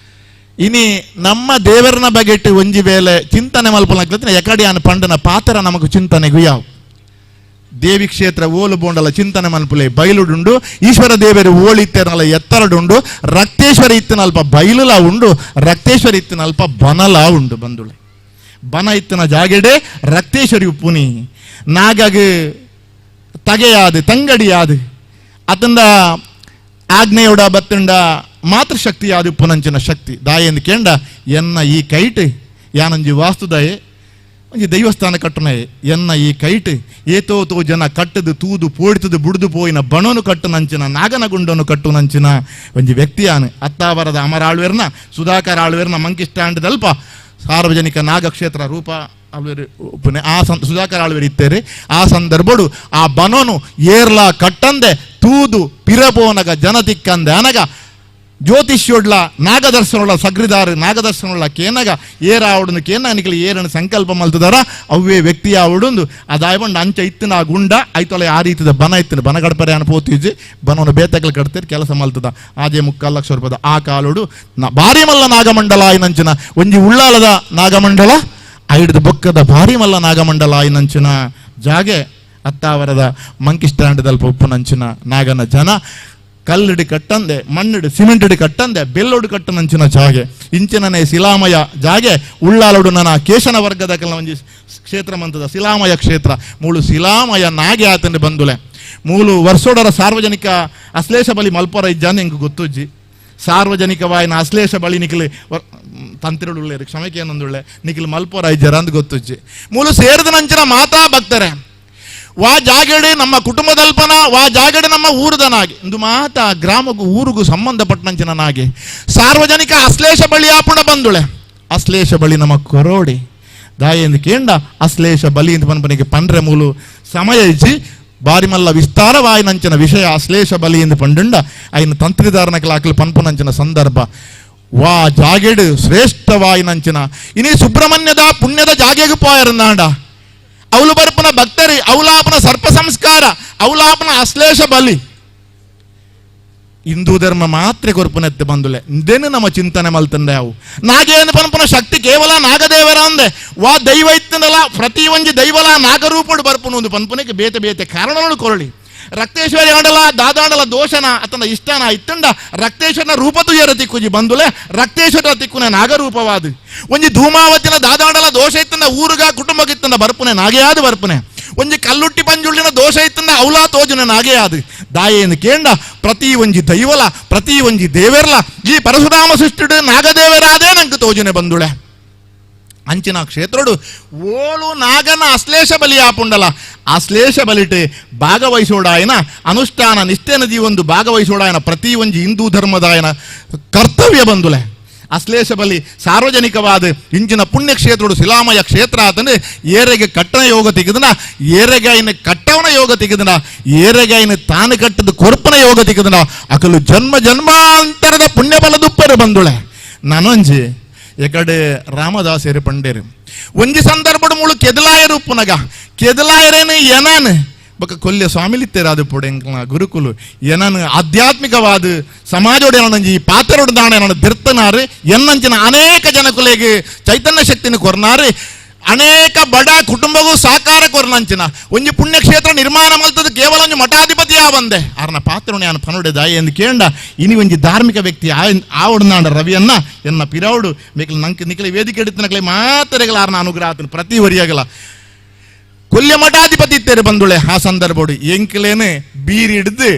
ಇನಿ ನಮ್ಮ ದೇವರನ ಬಗೆಟ್ಟು ಒಂಜಿ ವೇಳೆ ಚಿಂತನೆ ಮಲ್ಪಲಾಗ್ತದೆ ಎಕಡಿಯಾನ ಪಂಡನ ಪಾತ್ರ ನಮಗ ಚಿಂತನೆಗೂ ಯಾವ ದೇವಿ ಕ್ಷೇತ್ರ ಓಲು ಬೋಂಡಲ ಚಿಂತನೆ ಮನ್ಪುಲೆ ಬಯಲುಡುಂಡು ಈಶ್ವರ ದೇವರು ಓಳಿತ್ತೇನಲ್ಲ ಎತ್ತರಡುಂಡು ರಕ್ತೇಶ್ವರ ಇತ್ತಿನಲ್ಪ ಬಯಲುಲ ಉಂಡು ರಕ್ತೇಶ್ವರ ಇತ್ತಿನಲ್ಪ ಬನಲ ಉಂಡು ಬಂದುಳೆ ಬನ ಇತ್ತಿನ ಜಾಗೆಡೆ ರಕ್ತೇಶ್ವರಿ ಉಪ್ಪುನಿ ನಾಗಗ ತಗೆಯಾದು ತಂಗಡಿಯಾದು ಅತಂದ ಆಗ್ನೇಯೋಡ ಬತ್ತಂಡ ಮಾತೃಶಕ್ತಿ ಯಾದು ಉಪ್ಪುನಂಚಿನ ಶಕ್ತಿ ದಾಯೆಂದು ಕೇಂಡ ಎನ್ನ ಈ ಕೈಟ್ ಯಾನಂಜಿ ವಾಸ್ತುದಾಯೆ ಒಂಜಿ ದೈವಸ್ಥಾನ ಕಟ್ಟುನೆ ಎನ್ನ ಈ ಕೈಟ್ ಏತೋ ತೋ ಜನ ಕಟ್ಟದು ತೂದು ಪೋಡಿತದು ಬುಡ್ದು ಪೋಯಿನ ಬಣನು ಕಟ್ಟುನಂಚಿನ ನಾಗನ ಗುಂಡನು ಕಟ್ಟುನಂಚಿನ ಒಂಜಿ ವ್ಯಕ್ತಿಯಾನು ಅತ್ತಾವರದ ಅಮರಾಳ್ವೇರ್ನ ಸುಧಾಕರ್ ಆಳ್ವೇರ್ನ ಮಂಕಿ ಸ್ಟ್ಯಾಂಡ್ ದಲ್ಪ ಸಾರ್ವಜನಿಕ ನಾಗಕ್ಷೇತ್ರ ರೂಪ ಆಳ್ವೇರು ಆ ಸುಧಾಕರ್ ಆಳ್ವೇರು ಇತ್ತೇರಿ ಆ ಸಂದರ್ಭಡು ಆ ಬನೋನು ಏರ್ಲ ಕಟ್ಟಂದೆ ತೂದು ಪಿರಪೋನಗ ಜನ ತಿಕ್ಕಂದೆ ಅನಗ ಜ್ಯೋತಿಷ್ಯೋಡ್ಲ ನಾಗದರ್ಶನೊಳ ಸಗ್ರಿದಾರು ನಾಗದರ್ಶನೊಳ ಕೇನಗ ಏರಾವಡುಂದು ಕೇನ ನಿಕಲಿ ಏರನ್ನು ಸಂಕಲ್ಪ ಮಲ್ತದಾರ ಅವ್ವೇ ವ್ಯಕ್ತಿ ಆವಡುಂದು ಅದಾಯ್ಬಂಡು ಅಂಚ ಇತ್ತಿನ ಆ ಗುಂಡ ಐತೊಲೆ ಆ ರೀತಿದ ಬನ ಇತ್ತಿನ ಬನ ಗಡಪರೆ ಅನ್ಪೋತಿಜ್ಜಿ ಬನವನ್ನು ಬೇತಕಲು ಕಟ್ತೀರಿ ಕೆಲಸ ಮಲ್ತದ ಆಜೆ 3.25 ಲಕ್ಷ ರೂಪಾಯಿದ ಆ ಕಾಲುಡು ಭಾರಿ ಮಲ್ಲ ನಾಗಮಂಡಲ ಆಯ್ನಂಚಿನ ಒಂಜಿ ಉಳ್ಳಾಲದ ನಾಗಮಂಡಲ ಐಡ್ದು ಬೊಕ್ಕದ ಭಾರಿ ಮಲ್ಲ ನಾಗಮಂಡಲ ಆಯ್ನಂಚಿನ ಜಾಗೆ ಅತ್ತಾವರದ ಮಂಕಿ ಸ್ಟ್ಯಾಂಡ್ದಲ್ಪ ಉಪ್ಪುನಂಚಿನ ನಾಗನ ಜನ ಕಲ್ಲಿಡಿ ಕಟ್ಟಂದೆ ಮಣ್ಣಿಡು ಸಿಮೆಂಟಿಡಿ ಕಟ್ಟಂದೆ ಬೆಲ್ಲೋಡು ಕಟ್ಟನಂಚಿನ ಜಾಗೆ ಇಂಚಿನನೇ ಶಿಲಾಮಯ ಜಾಗೆ ಉಳ್ಳಾಲೋಡು ನನ್ನ ಕೇಶನ ವರ್ಗದ ಕೆಲ ಒಂಜಿ ಕ್ಷೇತ್ರ ಮಂತದ ಶಿಲಾಮಯ ಕ್ಷೇತ್ರ ಮೂಳು ಶಿಲಾಮಯ ನಾಗೆ ಆತಂದೆ ಬಂದುಲೆ ಮೂಲು ವರ್ಷೋಡರ ಸಾರ್ವಜನಿಕ ಅಶ್ಲೇಷ ಬಲಿ ಮಲ್ಪೊರ ಇಜ್ಜಾನ್ ಎಂಕ್ ಗೊತ್ತುಜ್ಜಿ ಸಾರ್ವಜನಿಕವಾಯಿನ ಅಶ್ಲೇಷ ಬಳಿ ನಿಖಲು ತಂತಿರುಳ್ಳೆ ಕ್ಷಮಕ್ಕೆ ಏನೊಂದುಳ್ಳೆ ನಿಖಲು ಮಲ್ಪೊರ ಇಜ್ಜರ ಅಂದ್ ಗೊತ್ತುಜ್ಜಿ ಮೂಲು ಸೇರಿದ ನಂಚಿನ ಮಾತಾ ಭಕ್ತರೆ ವಾ ಜಾಗಡೆ ನಮ್ಮ ಕುಟುಂಬದಲ್ಪನ ವಾ ಜಾಗಡೆ ನಮ್ಮ ಊರುದನಾಗಿ ಇಂದು ಮಾತಾ ಗ್ರಾಮಗೂ ಊರಿಗೂ ಸಂಬಂಧಪಟ್ಟಂಚಿನ ನಾಗೆ ಸಾರ್ವಜನಿಕ ಅಶ್ಲೇಷ ಬಳಿ ಆಪುಣ ಬಂದುಳೆ ಅಶ್ಲೇಷ ಬಳಿ ನಮ್ಮ ಕೊರೋಡಿ ದಾಯೆಂದು ಕೇಂಡ ಅಶ್ಲೇಷ ಬಲಿ ಎಂದು ಪನ್ಪನಿಗೆ ಪಂಡ್ರೆ ಮೂಲು ಸಮಯ ಇಜ್ಜಿ ಬಾರಿಮಲ್ಲ ವಿಸ್ತಾರವಾಯಿನಂಚಿನ ವಿಷಯ ಅಶ್ಲೇಷ ಬಲಿ ಎಂದು ಪಂಡುಂಡ ಐನ ತಂತ್ರಿದಾರನ ಕ್ಲಾಕಲು ಪನ್ಪುನಂಚಿನ ಸಂದರ್ಭ ವಾ ಜಾಗೆಡು ಶ್ರೇಷ್ಠವಾಯಿನಂಚಿನ ಇನಿ ಸುಬ್ರಹ್ಮಣ್ಯದ ಪುಣ್ಯದ ಜಾಗೆಗೂ ಪೋಯರಂದಾಂಡ ಅವಲು ಬರ್ಪನ ಭಕ್ತರಿ ಅವಲಾಪನ ಸರ್ಪ ಸಂಸ್ಕಾರ ಅವಲಾಪನ ಅಶ್ಲೇಷ ಬಲಿ ಹಿಂದೂ ಧರ್ಮ ಮಾತ್ರ ಕೊರ್ಪುನೆತ್ತೆ ಬಂದುಲೆ ಇದೇನು ನಮ್ಮ ಚಿಂತನೆ ಮಲ್ತಂದೆ ಅವು ನಾಗೇನು ಪನ್ಪನ ಶಕ್ತಿ ಕೇವಲ ನಾಗದೇವರ ಅಂದೆ ವಾ ದೈವ ಇತ್ತನಲ್ಲ ಪ್ರತಿ ಒಂಜಿ ದೈವಲ ನಾಗರೂಪಡು ಬರ್ಪುನು ಒಂದು ಪನ್ಪುನಕ್ಕೆ ಬೇತೆ ಬೇತೆ ಕಾರಣಗಳು ಕೊರಳಿ ರಕ್ತೇಶ್ವರಿ ಆಂಡಲ ದಾದಾಂಡಲ ದೋಷನ ಅತನ ಇಷ್ಟನ ಇತ್ತಂಡ ರಕ್ತೇಶ್ವರನ ರೂಪ ತುಯರ ತಿಕ್ಕುಜಿ ಬಂದುಲೆ ರಕ್ತೇಶ್ವರ ತಿಕ್ಕುನ ನಾಗರೂಪವಾದ ಒಂಜಿ ಧೂಮಾವತಿನ ದಾದಾಂಡಲ ದೋಷ ಇತ್ತಂಡ ಊರುಗ ಕುಟುಂಬಕ್ಕಿತ್ತಂಡ ಬರ್ಪುನೆ ನಾಗೆಯಾದ ಬರ್ಪುನೆ ಒಂಜಿ ಕಲ್ಲುಟ್ಟಿ ಪಂಜುಳ್ಳಿನ ದೋಷ ಇತ್ತಂದ ಅವಲಾ ತೋಜುನ ನಾಗೆ ಅದು ದಾಯೇನು ಕೇಂಡ ಪ್ರತಿ ಒಂಜಿ ದೈವಲ ಪ್ರತಿ ಒಂಜಿ ದೇವೆರ್ಲ ಈ ಪರಶುರಾಮ ಸೃಷ್ಟಿಡು ನಾಗದೇವರಾದೇ ನಂಗೆ ತೋಜುನೆ ಬಂದುಳೆ. ಅಂಚಿನ ಕ್ಷೇತ್ರಡು ಓಳು ನಾಗನ ಅಶ್ಲೇಷ ಬಲಿ ಆಪುಂಡಲ ಅಶ್ಲೇಷ ಬಲಿಟೆ ಭಾಗವಹಿಸೋಡಾಯನ ಅನುಷ್ಠಾನ ನಿಷ್ಠೆನ ಜೀವೊಂದು ಭಾಗವಹಿಸೋಡಾಯನ ಪ್ರತಿ ಒಂಜಿ ಹಿಂದೂ ಧರ್ಮದಾಯನ ಕರ್ತವ್ಯ ಬಂದುಲೆ. ಅಶ್ಲೇಷ ಬಲಿ ಸಾರ್ವಜನಿಕವಾದ ಇಂಚಿನ ಪುಣ್ಯಕ್ಷೇತ್ರಡು ಶಿಲಾಮಯ ಕ್ಷೇತ್ರ ಆತಂದ್ರೆ ಏರೆಗೆ ಕಟ್ಟನ ಯೋಗ ತೆಗೆದನ, ಏರೆಗೆ ಐನ ಕಟ್ಟವನ ಯೋಗ ತೆಗೆದನ, ಏರೆಗೆ ಐನ ತಾನು ಕಟ್ಟದ ಕೊರ್ಪನ ಯೋಗ ತೆಗೆದನ ಅಕಲು ಜನ್ಮ ಜನ್ಮಾಂತರದ ಪುಣ್ಯ ಬಲದುಪ್ಪರು ಬಂದುಳೆ. ನಾನೊಂಜಿ ಎಕಡೆ ರಾಮದಾಸರು ಪಂಡೇರು ಒಂಜಿ ಸಂದರ್ಭದ ಮೂಳು ಕೆದಲಾಯರು ಪುನಗ ಕೆದಲಾಯರೇನು ಎನಾನ್ ಬೊಕ ಕೊಲ್ಯ ಸ್ವಾಮಿಲಿತ್ತೇರಾದ ಪೊಡೆಂಕ್ಲ ಗುರುಕುಲು ಎನನ್ ಆಧ್ಯಾತ್ಮಿಕವಾದ ಸಮಾಜೋಡೆ ಏನಂಜಿ ಪಾತ್ರರೋಡು ದಾಣ ಏನನ್ನು ದಿರ್ತನಾರು ಎನ್ನಂಚಿನ ಅನೇಕ ಜನಕುಲೆಗೆ ಚೈತನ್ಯ ಶಕ್ತಿನ ಕೊರ್ನಾರು ಅನೇಕ ಬಡ ಕುಟುಂಬಗೂ ಸಾಕಾರ ಕೊರ್ನಂಚಿನ ಒಂಜಿ ಪುಣ್ಯಕ್ಷೇತ್ರ ನಿರ್ಮಾಣ ಮಲ್ತದ ಕೇವಲ ಒಂಜಿ ಮಠಾಧಿಪತಿ ಆ ಬಂದೆ ಆರ್ನ ಪಾತ್ರವಣೆ ಆನ ಪನುಡೆ ದಾಯಿ ಎಂದು ಕೇಂಡ ಇನಿ ಒಂಜಿ ಧಾರ್ಮಿಕ ವ್ಯಕ್ತಿ ಆವಡ್ನಾಂಡ ರವಿಯನ್ನ ಎನ್ನ ಪಿರೌಡು ಮೇಕಲ್ ನಂಗೆ ನಿಕಲೆ ವೇದಿಕೆ ಎಡುತ್ತನಕಲೆ ಮಾತರೆಗಳ ಆರ್ನ ಅನುಗ್ರಹ ಆತನ ಪ್ರತಿ ವರಿಯಾಗಲ ಕೊಲ್ಯ ಮಠಾಧಿಪತಿ ಇತ್ತೇರು ಬಂದುಳೆ. ಆ ಸಂದರ್ಭೋಡು ಎಂಕ್ಲೇನೆ ಬೀರಿ ಹಿಡಿದು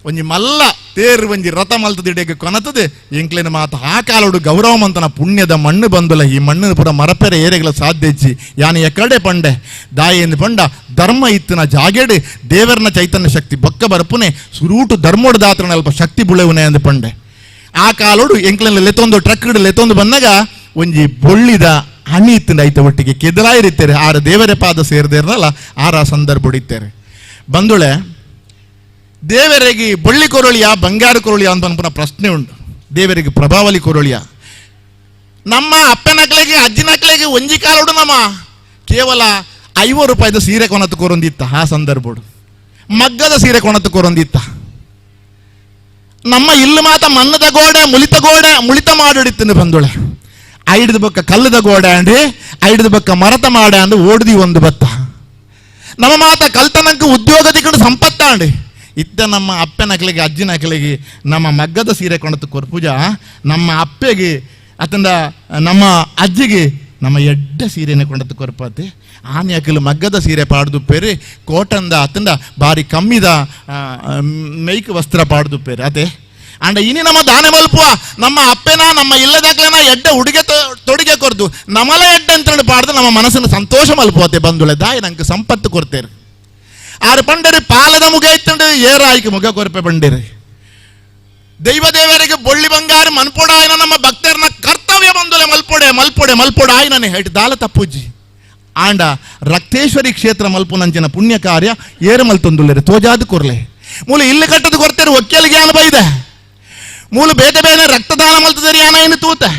ಒಂಜಿ ಮಲ್ಲ ತೇರು ಒಂಜಿ ರಥ ಮಲ್ತದ ಇಡಕ್ಕೆ ಕೊನತದೆ ಎಂಕ್ಲೇನ ಮಾತ ಆ ಕಾಲೋಡು ಗೌರವಮಂತನ ಪುಣ್ಯದ ಮಣ್ಣು ಬಂದುಲ. ಈ ಮಣ್ಣು ಪುರ ಮರಪೆರೆ ಏರೆಗಳ ಸಾಧ್ಯ ಇಜ್ಜಿ ಯಾನು ಎಕಡೆ ಪಂಡೆ ದಾಯೇಂದು ಪಂಡ ಧರ್ಮ ಇತ್ತಿನ ಜಾಗೆಡು ದೇವರನ ಚೈತನ್ಯ ಶಕ್ತಿ ಬೊಕ್ಕ ಬರಪುನೆ ಸುರೂಟು ಧರ್ಮೋಡು ದಾತ್ರನ ಅಲ್ಪ ಶಕ್ತಿ ಬುಳೆವುನೆ ಅಂದು ಪಂಡೆ. ಆ ಕಾಲೋಡು ಎಂಕ್ಲೇನ ಲೆತ್ತೊಂದು ಟ್ರಕ್ ಲೆತ್ತೊಂದು ಬಂದಾಗ ಒಂಜಿ ಬೊಳ್ಳಿದ ಹಣಿ ಇತ್ತಿನ ಐತ ಒಟ್ಟಿಗೆ ಕೆದಲಾಯಿರಿತ್ತೇರೆ ಆರ ದೇವರ ಪಾದ ಸೇರಿದೇರ್ನಲ್ಲ ಆರ ಸಂದರ್ಭ ಹೊಡಿತೇರೆ ಬಂದುಳೆ. ದೇವರಿಗೆ ಬಳ್ಳಿ ಕೊರಳಿಯ ಬಂಗಾರ ಕೊರಳಿಯ ಅಂತ ಅನ್ಪುನ ಪ್ರಶ್ನೆ ಉಂಟು. ದೇವರಿಗೆ ಪ್ರಭಾವಲಿ ಕೊರಳಿಯ ನಮ್ಮ ಅಪ್ಪನಕ್ಲೆಗೆ ಅಜ್ಜಿನಕ್ಲೆಗೆ ಒಂಜಿ ಕಾಲೋಡು ನಮ್ಮ ಕೇವಲ 50 ರೂಪಾಯಿದ ಸೀರೆ ಕೊನತ್ತು ಕೊರೊಂದಿತ್ತ ಆ ಸಂದರ್ಭೋಡು ಮಗ್ಗದ ಸೀರೆ ಕೊನತ್ತು ಕೊರೊಂದಿತ್ತ. ನಮ್ಮ ಇಲ್ಲಿ ಮಾತ ಮನ್ನದ ಗೋಡೆ ಮುಳಿತ ಗೋಡೆ ಮುಳಿತ ಮಾಡಿಡಿತ್ತಿನ ಬಂದುಳೆ. ಐಡ್ದ ಬಕ್ಕ ಕಲ್ಲದ ಗೋಡೆ ಅಂಡಿ ಐಡ್ದ ಬಕ್ಕ ಮರತ ಮಾಡ ಅಂದು ಓಡ್ದಿ ಒಂದು ಬತ್ತ ನಮ್ಮ ಮಾತ ಕಲ್ತನಂಕ ಉದ್ಯೋಗ ದಿಕ್ಕಂಡು ಸಂಪತ್ತಾಂಡಿ ಇತ್ತ ನಮ್ಮ ಅಪ್ಪನಕಲಿಗೆ ಅಜ್ಜಿನಕಲಿಗೆ ನಮ್ಮ ಮಗ್ಗದ ಸೀರೆ ಕೊಂಡತು ಕೊರ್ಪೂಜ ನಮ್ಮ ಅಪ್ಪೆಗೆ ಅತಂದ ನಮ್ಮ ಅಜ್ಜಿಗೆ ನಮ್ಮ ಎಡ್ಡ ಸೀರೆನ ಕೊಂಡತು ಕೊರ್ಪಾತಿ ಆನೆ ಅಕಲು ಮಗ್ಗದ ಸೀರೆ ಪಾಡ್ದುಪ್ಪೇರಿ ಕೋಟಂದ ಅತಂದ ಬಾರಿ ಕಮ್ಮಿದ ಮೇಯ್ಕ್ ವಸ್ತ್ರ ಪಾಡ್ದುಪ್ಪೇರಿ ಅದೇ ಅಂಡ ಇನಿ ನಮ್ಮ ದಾನೆ ಮಲ್ಪುವ ನಮ್ಮ ಅಪ್ಪೆನ ನಮ್ಮ ಇಲ್ಲದಾಗ್ಲೇನ ಎಡ್ಡ ಉಡುಗೆ ತೊಡುಗೆ ಕೊರ್ದು ನಮಲ ಎಡ್ಡ ಅಂತ ಪಾಡ್ದು ನಮ್ಮ ಮನಸ್ಸನ್ನು ಸಂತೋಷ ಮಲ್ಪುವತೆ ಬಂದುಳೆ ದಾಯಿ ನಂಗೆ ಸಂಪತ್ತು ಕೊರ್ತೇರಿ. ಆರು ಪಂಡರಿ ಪಾಲದ ಮುಗ ಇತ್ತಂಡು ಏರಾಯ್ಕೆ ಮುಗ ಕೊರಪೆ ಬಂಡೇರಿ ದೈವ ದೇವರಿಗೆ ಬೊಳ್ಳಿ ಬಂಗಾರ ಮನ್ಪೊಡ ಆಯನ ನಮ್ಮ ಭಕ್ತರನ್ನ ಕರ್ತವ್ಯ ಬಂದುಲೆ ಮಲ್ಪೊಡೆ ಮಲ್ಪೊಡೆ ಮಲ್ಪೊಡ ಆಯ್ನನೆ ಹೆಟ್ ದಾಲ ತಪ್ಪುಜ್ಜಿ ಆಂಡ ರಕ್ತೇಶ್ವರಿ ಕ್ಷೇತ್ರ ಮಲ್ಪುನಂಚಿನ ಪುಣ್ಯ ಕಾರ್ಯ ಏರು ಮಲ್ತೊಂದುಲ್ಲೇರಿ ತೋಜಾದು ಕೊರ್ಲೆ ಮೂಲ ಇಲ್ಲಿ ಕಟ್ಟದು ಕೊರ್ತೇರು ಒಕ್ಕಲಿಗೆ ಅನುಭವ ಇದೆ ಮೂಲ ಬೇತೆ ಬೇರೆ ರಕ್ತದಾನ ಮಲ್ತದೇರಿ ಆನ ತೂತೆ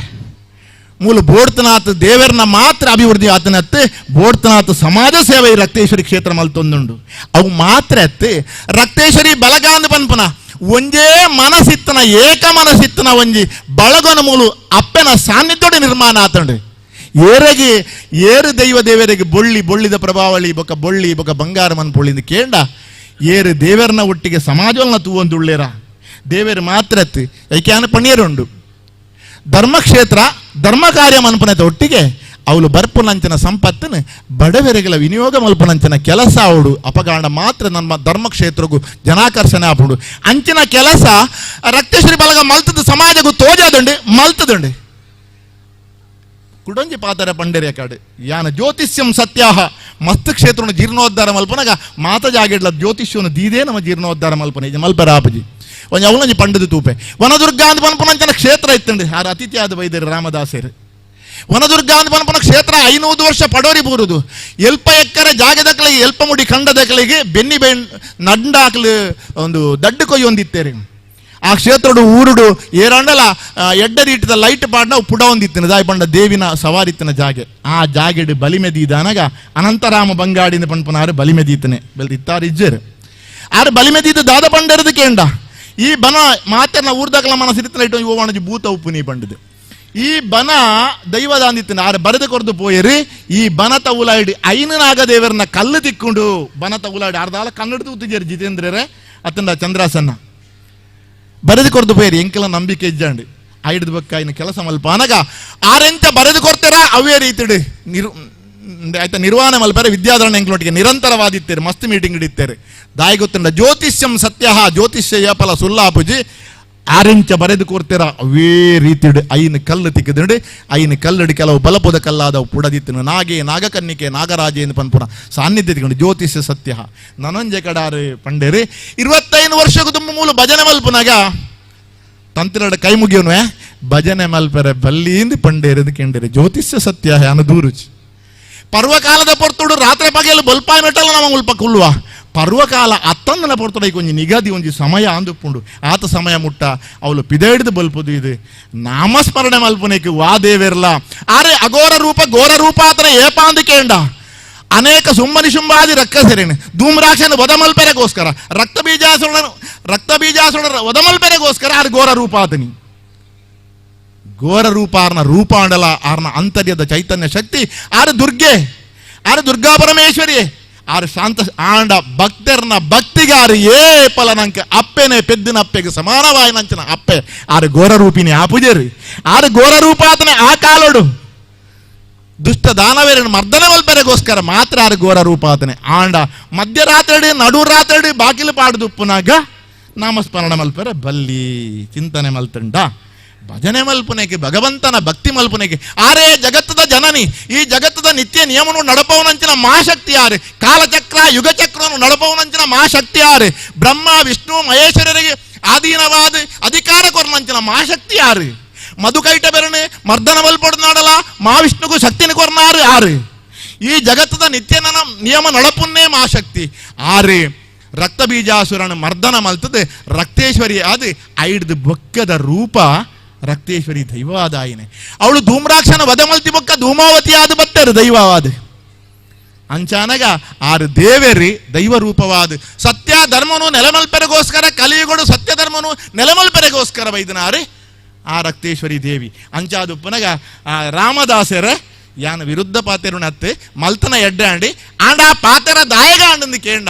ಮೂಲ ಬೋಡ್ತನಾಥ ದೇವರನ್ನ ಮಾತ್ರ ಅಭಿವೃದ್ಧಿ ಆತನತ್ತೆ ಬೋಡ್ತನಾಥ ಸಮಾಜ ಸೇವೆ ಈ ರಕ್ತೇಶ್ವರಿ ಕ್ಷೇತ್ರ ಮಲ್ತೊಂದುಂಡು ಅವು ಮಾತ್ರ ಅತ್ತೆ ರಕ್ತೇಶ್ವರಿ ಬಲಗಾಂದ ಪನ್ಪನ ಒಂಜೇ ಮನಸ್ಸಿತ್ತನ ಏಕ ಮನಸ್ಸಿತ್ತನ ಒಂಜಿ ಬಳಗನ ಮೂಲು ಅಪ್ಪನ ಸಾನ್ನಿಧ್ಯೋಡೆ ನಿರ್ಮಾಣ ಆತಂಡು. ಏರೆಗೆ ಏರು ದೈವ ದೇವರಿಗೆ ಬೊಳ್ಳಿ ಬೊಳ್ಳಿದ ಪ್ರಭಾವಳಿ ಬೊಕ ಬೊಳ್ಳಿ ಬೊಕ ಬಂಗಾರ ಮನ್ಪೊಳ್ಳಿಂದ ಕೇಂಡ ಏರು ದೇವರನ್ನ ಒಟ್ಟಿಗೆ ಸಮಾಜವನ್ನ ತೂವೊಂದುಳ್ಳೇರ ದೇವರು ಮಾತ್ರ ಅತ್ತಿ ಐಕ್ಯಾನ ಪಣಿಯರುಂಡು ಧರ್ಮಕ್ಷೇತ್ರ ಧರ್ಮ ಕಾರ್ಯ ಮನ್ಪನದ ಒಟ್ಟಿಗೆ ಅವಳು ಬರ್ಪುನಂಚಿನ ಸಂಪತ್ತನ್ನು ಬಡವರೆಗಳ ವಿನಿಯೋಗ ಮಲ್ಪನಂಚಿನ ಕೆಲಸ ಅವಳು ಅಪಗಾಂಡ ಮಾತ್ರ ನಮ್ಮ ಧರ್ಮಕ್ಷೇತ್ರಗೂ ಜನಾಕರ್ಷಣೆ ಆಪುಡು ಅಂಚಿನ ಕೆಲಸ ರಕ್ತೇಶ್ವರಿ ಬಲಗ ಮಲ್ತದ ಸಮಾಜಗೂ ತೋಜಾದುಂಡು ಮಲ್ತದುಂಡು. ಕುಡೊಂಜಿ ಪಾತರ ಪಂಡೇರಿಯ ಕಾಡು ಯಾನ ಜ್ಯೋತಿಷ್ಯಂ ಸತ್ಯಾಹ ಮಸ್ತ್ ಕ್ಷೇತ್ರವನ್ನು ಜೀರ್ಣೋದ್ಧಾರ ಮಲ್ಪನಗ ಮಾತ ಜಾಗಿಡ್ಲ ಜ್ಯೋತಿಷ್ಯವನ್ನು ದೀದೇ ನಮ್ಮ ಜೀರ್ಣೋದ್ಧಾರ ಮಲ್ಪನ ಮಲ್ಪರಾಪಜಿ ಒಂಜಿ ಅವಳೊಂಜಿ ಪಂಡದ ತೂಪೆ ವನದುರ್ಗಾ ಅಂದ್ ಪನ್ಪನಂಚನ ಕ್ಷೇತ್ರ ಇತ್ತಂడి ಆರು ಅತಿಥಿ ಆದ ವೈದ್ಯರು ರಾಮದಾಸರು ವನದುರ್ಗಾ ಅಂದ್ ಪನ್ಪನ ಕ್ಷೇತ್ರ 500 ವರ್ಷ ಪಡೋರಿ ಬೂರುದು ಎಲ್ಪ ಎಕ್ಕರೆ ಜಾಗದಕ್ಕಲಿಗೆ ಎಲ್ಪ ಮುಡಿ ಖಂಡದಕ್ಕಲಿಗೆ ಬೆನ್ನಿ ಬೆನ್ ನಡ್ಡಾಕ್ಲು ಒಂದು ದಡ್ಡು ಕೊಯ್ಯೊಂದಿತ್ತೇರಿ ಆ ಕ್ಷೇತ್ರಡು ಊರುಡು ಏರಂಡಲ ಎಡ್ಡರೀಟದ ಲೈಟ್ ಪಾಡ್ನ ಪುಡ ಒಂದಿತ್ತಿನ ದಾಯಿ ಪಂಡ ದೇವಿನ ಸವಾರಿತ್ತಿನ ಜಾಗೆ ಆ ಜಾಗೆಡು ಬಲಿಮೆದೀದಾನಗ ಅನಂತರಾಮ ಬಂಗಾಡಿನ ಪನ್ಪನಾರು ಬಲಿಮೆದೀತನೆ ಬೆಲ್ದಿತ್ತಾರು ಇಜ್ಜರು ಆರು ಬಲಿಮೆದೀದ ದಾದ ಪಂಡರದು ಕೇಂಡ ಈ ಬನ ಮಾತನ್ನ ಊರ್ದಾಗಲ ಮನಸ್ಸಿರಿತ್ತನ ಇಟ್ಟು ಓವಣಜಿ ಭೂತ ಉಪ್ಪು ನೀ ಪಂಡದು ಈ ಬನ ದೈವದ ಅಂದಿತ್ತಿನ ಆರು ಬರೆದು ಕೊರ್ದು ಪೋಯರಿ ಈ ಬನ ತವುಲಾಡಿ ಐನನಾಗ ದೇವರನ್ನ ಕಲ್ಲು ತಿಕ್ಕೊಂಡು ಬನ ತವುಲಾಡಿ ಅರ್ಧಾಲ ಕನ್ನಡದ ಉತ್ತಿಜೇರಿ ಜಿತೇಂದ್ರರೇ ಅತ್ತಂಡ ಚಂದ್ರಾಸನ್ನ ಬರೆದು ಕೊರ್ದು ಪೋಯರಿ ಎಂಕೆಲ್ಲ ನಂಬಿಕೆ ಇಜ್ಜಾಂಡಿ ಐಡ್ದು ಬಕ್ಕ ಇನ್ನು ಕೆಲಸ ಮಲ್ಪ ಅನಗ ಆರೆಂತ ಬರೆದು ಕೊಡ್ತಾರ ಅವೇ ರೀತಿಡು ಆಯ್ತಾ ನಿರ್ವಹಣೆ ಮಲ್ಪರೆ ವಿದ್ಯಾಧರಣ ಎಂಕ್ಲೊಟ್ಟಿಗೆ ನಿರಂತರವಾದಿತ್ತೇರು ಮಸ್ತ್ ಮೀಟಿಂಗ್ ಇಡಿತ್ತೇರು ದಾಯಿ ಗೊತ್ತುಂಡ ಜ್ಯೋತಿಷ್ಯಂ ಸತ್ಯ ಜ್ಯೋತಿಷ್ಯ ಫಲ ಸುಲ್ಲಾಪುಜಿ ಆರೆಂಚ ಬರೆದು ಕೊಡ್ತೀರ ಅವೇ ರೀತಿಡು ಐನು ಕಲ್ಲು ತಿಕ್ಕದುಂಡು ಐನು ಕಲ್ಲುಡು ಕೆಲವು ಬಲಪುದ ಕಲ್ಲಾದವು ಪುಡದಿತ್ತನು ನಾಗೆ ನಾಗಕನ್ನಿಕೆ ನಾಗರಾಜ ಎಂದು ಪನ್ಪುನ ಸಾನ್ನಿಧ್ಯ ತಿಕೊಂಡು ಜ್ಯೋತಿಷ್ಯ ಸತ್ಯ ನನೊಂಜೆ ಕಡಾರು ಪಂಡೇರಿ 25 ವರ್ಷಕ್ಕೂ ತುಂಬ ಮೂಲ ಭಜನೆ ಮಲ್ಪುನಾಗ ತಂತ್ರಡ ಕೈ ಮುಗಿಯೋನು ಭಜನೆ ಮಲ್ಪರೆ ಬಲ್ಲಿಂದ ಪಂಡೇರಿದ ಕೆಂಡೇರಿ ಜ್ಯೋತಿಷ್ಯ ಸತ್ಯ ಅನು ದೂರುಚಿ ಪರ್ವಕಾಲದ ಪೊರ್ತುಡು ರಾತ್ರಿ ಪಗೆಲು ಬಲ್ಪಾಯ ಮೆಟ್ಟಲ್ಲ ನಮ್ಮ ಮುಲ್ಪ ಕುಲ್ಲುವ ಪರ್ವಕಾಲ ಅತ್ತಂದನ ಪೊರ್ತುಡ ಒಂಜಿ ನಿಗದಿ ಒಂಜಿ ಸಮಯ ಅಂದುಪ್ಪುಂಡು ಆತ ಸಮಯ ಮುಟ್ಟ ಅವಳು ಪಿದೆಡ್ದು ಬಲ್ಪುದು ಇದು ನಾಮಸ್ಮರಣೆ ಮಲ್ಪುನೇಕು ವಾ ದೇವೆರ್ಲ ಆರೆ ಅಘೋರ ರೂಪ ಘೋರ ರೂಪ ಆತನ ಏಪಾಂದು ಕೇಂಡ ಅನೇಕ ಸುಮ್ಮನಿ ಶುಂಭಾದಿ ರಕ್ಕಸರೇನು ಧೂಮ್ರಾಕ್ಷನ ವದಮಲ್ಪೆರೆಗೋಸ್ಕರ ರಕ್ತ ಬೀಜಾಸುರ ವದಮಲ್ಪೆರೆಗೋಸ್ಕರ ಆರು ಘೋರ ರೂಪ ಆತನಿ ಘೋರ ರೂಪ ಆರ್ನ ರೂಪಾಂಡಲ ಆರ್ನ ಅಂತರ್ಯದ ಚೈತನ್ಯ ಶಕ್ತಿ ಆರು ದುರ್ಗೆ ಆರು ದುರ್ಗಾ ಪರಮೇಶ್ವರಿ ಆರು ಶಾಂತ ಆಂಡ ಭಕ್ತರ್ನ ಭಕ್ತಿಗಾರು ಏ ಪಲನಂಕ ಅಪ್ಪೆನೆ ಪೆದ್ದಿನ ಅಪ್ಪೆಗೆ ಸಮಾನವಾಯಿನಂಚಿನ ಅಪ್ಪೆ ಆರು ಘೋರ ರೂಪಿನಿ ಆ ಪೂಜೆರಿ ಆರು ಘೋರ ರೂಪಾತನೆ ಆ ಕಾಲೋಡು ದುಷ್ಟ ದಾನವೇರನ್ನು ಮರ್ದನ ಮಲ್ಪೆರೆಗೋಸ್ಕರ ಮಾತ್ರ ಆರು ಘೋರ ರೂಪಾತನೆ ಆಂಡ ಮಧ್ಯರಾತ್ರಿ ನಡುರಾತ್ರಿ ಬಾಗಿಲು ಪಾಡುದುಪ್ಪುನಾಗ ನಾಮಸ್ಮರಣ ಮಲ್ಪೆರೆ ಬಲ್ಲಿ ಚಿಂತನೆ ಮಲ್ತುಂಡ ಭಜನೆ ಮಲ್ಪುನೇಕೆ ಭಗವಂತನ ಭಕ್ತಿ ಮಲ್ಪುನೇಕೆ ಆರೇ ಜಗತ್ತದ ಜನನಿ ಈ ಜಗತ್ತದ ನಿತ್ಯ ನಿಯಮನು ನಡಪವನಂಚಿನ ಮಹಾಶಕ್ತಿ ಆರೆ ಕಾಲಚಕ್ರ ಯುಗಚಕ್ರವನ್ನು ನಡಪವನಂಚಿನ ಮಹಾಶಕ್ತಿ ಆರೆ ಬ್ರಹ್ಮ ವಿಷ್ಣು ಮಹೇಶ್ವರರಿಗೆ ಆಧೀನವಾದ ಅಧಿಕಾರ ಕೊರ್ನಂಚಿನ ಮಹಾಶಕ್ತಿ ಆರು ಮಧುಕೈಟ ಬೆರಣೆ ಮರ್ದನ ಮಲ್ಪೊಡ್ನಾಡಲ ಮಹಾವಿಷ್ಣುಗೂ ಶಕ್ತಿನ ಕೊರ್ನಾರು ಆರು ಈ ಜಗತ್ತದ ನಿತ್ಯ ನಿಯಮ ನಡಪುನ್ನೇ ಮಹಾಶಕ್ತಿ ಆರೆ ರಕ್ತ ಬೀಜಾಸುರನ ಮರ್ದನ ಮಲ್ತದೆ ರಕ್ತೇಶ್ವರಿ ಆದ ಐಡ್ದು ಬೊಕ್ಕದ ರೂಪ ರಕ್ತೇಶ್ವರಿ ದೈವವಾದಾಯಿನೆ ಅವಳು ಧೂಮ್ರಾಕ್ಷನ ವದಮಲ್ತಿ ಬೊಕ್ಕ ಧೂಮಾವತಿ ಆದ ಬತ್ತರು ದೈವವಾದ ಅಂಚಾನಗ ಆರು ದೇವೇರಿ ದೈವ ರೂಪವಾದ ಸತ್ಯ ಧರ್ಮನು ನೆಲಮಲ್ಪೆರೆಗೋಸ್ಕರ ಕಲಿಯುಗಡು ಸತ್ಯ ಧರ್ಮನು ನೆಲಮಲ್ಪೆರೆಗೋಸ್ಕರ ಬೈದನಾರೆ ಆ ರಕ್ತೇಶ್ವರಿ ದೇವಿ ಅಂಚಾದುಪ್ಪನಗ ಆ ರಾಮದಾಸರ ಯಾನ ವಿರುದ್ಧ ಪಾತೆರುಣತ್ತೆ ಮಲ್ತನ ಎಡ್ಡೆ ಆಂಡಿ ಆಂಡ ಆ ಪಾತೆರ ದಾಯಗ ಆಂಡಂದು ಕೇಂಡ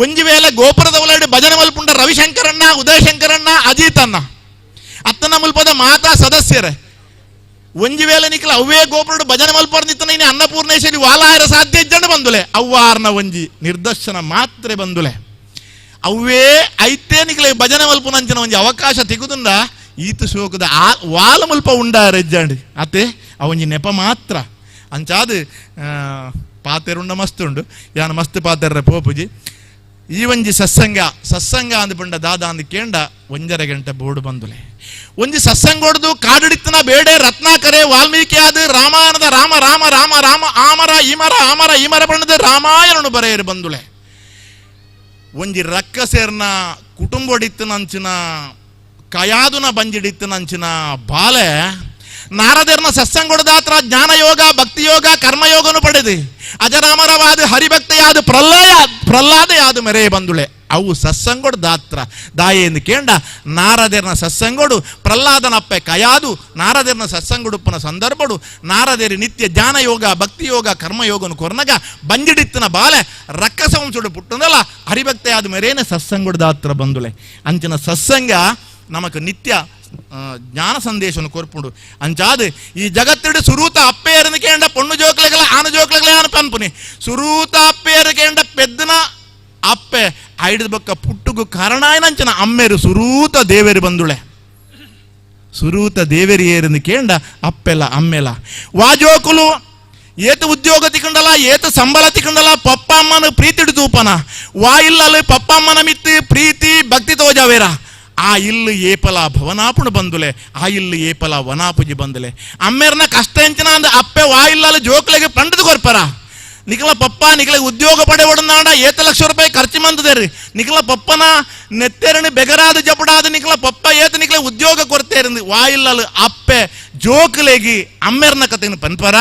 ಒಂಜಿ ವೇಳೆ ಗೋಪುರದ ಒಳಗಡೆ ಭಜನೆ ಮಲ್ಪುಂಡ ರವಿಶಂಕರಣ್ಣ ಉದಯಶಂಕರಣ್ಣ ಅಜಿತಣ್ಣ ಅತ್ತನ ಮುಲ್ಪದ ಮಾತಾ ಸದಸ್ಯರೇ ಒಂಜಿ ವೇಳೆ ನಿಕ್ಲ ಅವ್ವೇ ಗೋಪುರಡು ಭಜನೆ ಮಲ್ಪರ್ನಿತ್ತನ ಇನ್ನು ಅನ್ನಪೂರ್ಣೇಶ್ವರಿ ವಾಲಾಯರ ಸಾಧ್ಯ ಇಜ್ಜಂಡು ಬಂದುಲೆ ಅವ್ವಾರ್ನ ಒಂಜಿ ನಿರ್ದರ್ಶನ ಮಾತ್ರ ಬಂದುಲೆ ಅವ್ವೇ ಐತೇ ನಿಕ್ಲ ಭಜನೆ ಮಲ್ಪುನಂಚಿನ ಒಂಜಿ ಅವಕಾಶ ತಿಗುದುಂಡ ಈತ ಶೋಕದ ಆ ವಾಲ ಮುಲ್ಪ ಉಂಡಾರ ಇಜ್ಜಂಡಿ ಅತ್ತೆ ಅವಂಜಿ ನೆಪ ಮಾತ್ರ ಅಂಚಾದು ಪಾತೆರುಂಡ ಮಸ್ತ್ ಉಂಡು ಯಾನ ಮಸ್ತ್ ಪಾತೆರ್ರೆ ಪೋಪುಜಿ ಈ ಒಂಜಿ ಸತ್ಸಂಗ ಸತ್ಸಂಗ ಅಂದ್ಪಂಡ ದಾದ ಅಂದ್ ಕೇಂಡ 1.5 ಗಂಟೆ ಬೋರ್ಡ್ ಬಂದುಲೆ ಒಂಜಿ ಸತ್ಸಂಗೋಡ್ದು ಕಾಡಿಡಿತ್ತನ ಬೇಡೆ ರತ್ನಾಕರೆ ವಾಲ್ಮೀಕಿ ಆದ ರಾಮಾಯಣದ ರಾಮ ರಾಮ ರಾಮ ರಾಮ ಆಮರ ಈಮರ ಆಮರ ಈಮರ ಬಣ್ಣದ ರಾಮಾಯಣನು ಬರೆಯರು ಬಂದುಲೆ ಒಂಜಿ ರಕ್ಕಸೇರ್ನ ಕುಟುಂಬಡಿತ್ತನಂಚಿನ ಕಯಾದುನ ಬಂಜಿಡಿತ್ತನಂಚಿನ ಬಾಲೆ ನಾರದೇರ್ನ ಸತ್ಸಂಗೊಡದಾತ್ರ ಜ್ಞಾನಯೋಗ ಭಕ್ತಿಯೋಗ ಕರ್ಮಯೋಗನು ಪಡೆದು ಅಜರಾಮರವಾದ ಹರಿಭಕ್ತಿಯಾದ ಪ್ರಹ್ಲಾದೆಯಾದ ಮೆರೆ ಬಂದುಳೆ ಅವು ಸತ್ಸಂಗೋಡು ದಾತ್ರ ದಾಯೆಂದು ಕೇಂಡ ನಾರದೇರ್ನ ಸತ್ಸಂಗೋಡು ಪ್ರಹ್ಲಾದನಪ್ಪೆ ಕಯಾದು ನಾರದೇರ್ನ ಸತ್ಸಂಗುಡುಪ್ಪನ ಸಂದರ್ಭಡು ನಾರದೇರಿ ನಿತ್ಯ ಜ್ಞಾನಯೋಗ ಭಕ್ತಿಯೋಗ ಕರ್ಮಯೋಗನು ಕೊರ್ನಗ ಬಂಜಿಡಿತ್ತನ ಬಾಲೆ ರಕ್ಕಸವಂಶುಡು ಪುಟ್ಟನಲ್ಲ ಹರಿಭಕ್ತಿಯಾದ ಮೇರೇನೆ ಸತ್ಸಂಗೋಡು ದಾತ್ರ ಬಂದುಳೆ ಅಂಚಿನ ಸತ್ಸಂಗ ನಮಕ್ ನಿತ್ಯ ಜ್ಞಾನ ಸಂದೇಶವನ್ನು ಕೊರ್ಪುಂಡು ಅಂಚಾದ ಈ ಜಗತ್ತಿಡು ಸುರೂತ ಅಪ್ಪೇರನು ಕೇಂಡ ಪೊಣ್ಣು ಜೋಕ್ಲೆಗಳ ಆನು ಜೋಕ್ಲೆಗಳ ಆನು ಪನ್ಪುನಿ ಸುರೂತ ಅಪ್ಪೇರು ಕೇಂಡ ಪೆದ್ದನ ಅಪ್ಪೆ ಐಡ್ದ ಬೊಕ್ಕ ಪುಟ್ಟುಗು ಕಾರಣಾಯನಂಚಿನ ಅಮ್ಮೇರು ಸುರೂತ ದೇವೇರು ಬಂದುಳೆ ಸುರೂತ ದೇವೇರಿ ಏರಂದು ಕೇಂಡ ಅಪ್ಪೆಲ ಅಮ್ಮೆಲ ವಾಜೋಕುಲು ಏತ ಉದ್ಯೋಗ ತಿಕ್ಕಂಡಲ ಏತ ಸಂಬಳ ತಿಕ್ಕಂಡಲ ಪಪ್ಪ ಅಮ್ಮನ ಪ್ರೀತಿಡು ತೂಪನ ವಾ ಇಲ್ಲಲ್ಲಿ ಪಪ್ಪ ಅಮ್ಮನ ಮಿತ್ತಿ ಪ್ರೀತಿ ಭಕ್ತಿ ತೋಜಾವೇರ ಆ ಇಲ್ಲು ಏಪಲ ಭವನಾಪುಣ ಬಂದುಲೆ ಆ ಇಲ್ಲು ಏಪಲ ವನಾಪುಜಿ ಬಂದುಲೆ ಅಮ್ಮೇರ್ನ ಕಷ್ಟ ಎಂಚಿನ ಅಂದ ಅಪ್ಪೆ ವಾ ಇಲ್ಲಲ್ಲಿ ಜೋಕ್ಲೆಗೆ ಪಂಡದು ಕೊರ್ಪರ ನಿಖಲ ಪಪ್ಪ ನಿಖಲ ಉದ್ಯೋಗ ಪಡೆ ಒಡನಾಡ ಏತ ಲಕ್ಷ ರೂಪಾಯಿ ಖರ್ಚು ಮಂದದೇರಿ ನಿಖಲ ಪಪ್ಪನ ನೆತ್ತೆರಣ ಬೆಗರಾದ ಜಪಡಾದ ನಿಖಲ ಪಪ್ಪ ಏತ ನಿಖಲ ಉದ್ಯೋಗ ಕೊರತೇರಂದು ವಾಯಿಲ್ಲಲು ಅಪ್ಪೆ ಜೋಕ್ಲೆಗಿ ಅಮ್ಮೇರ್ನ ಕಥೆನ ಪನ್ಪರ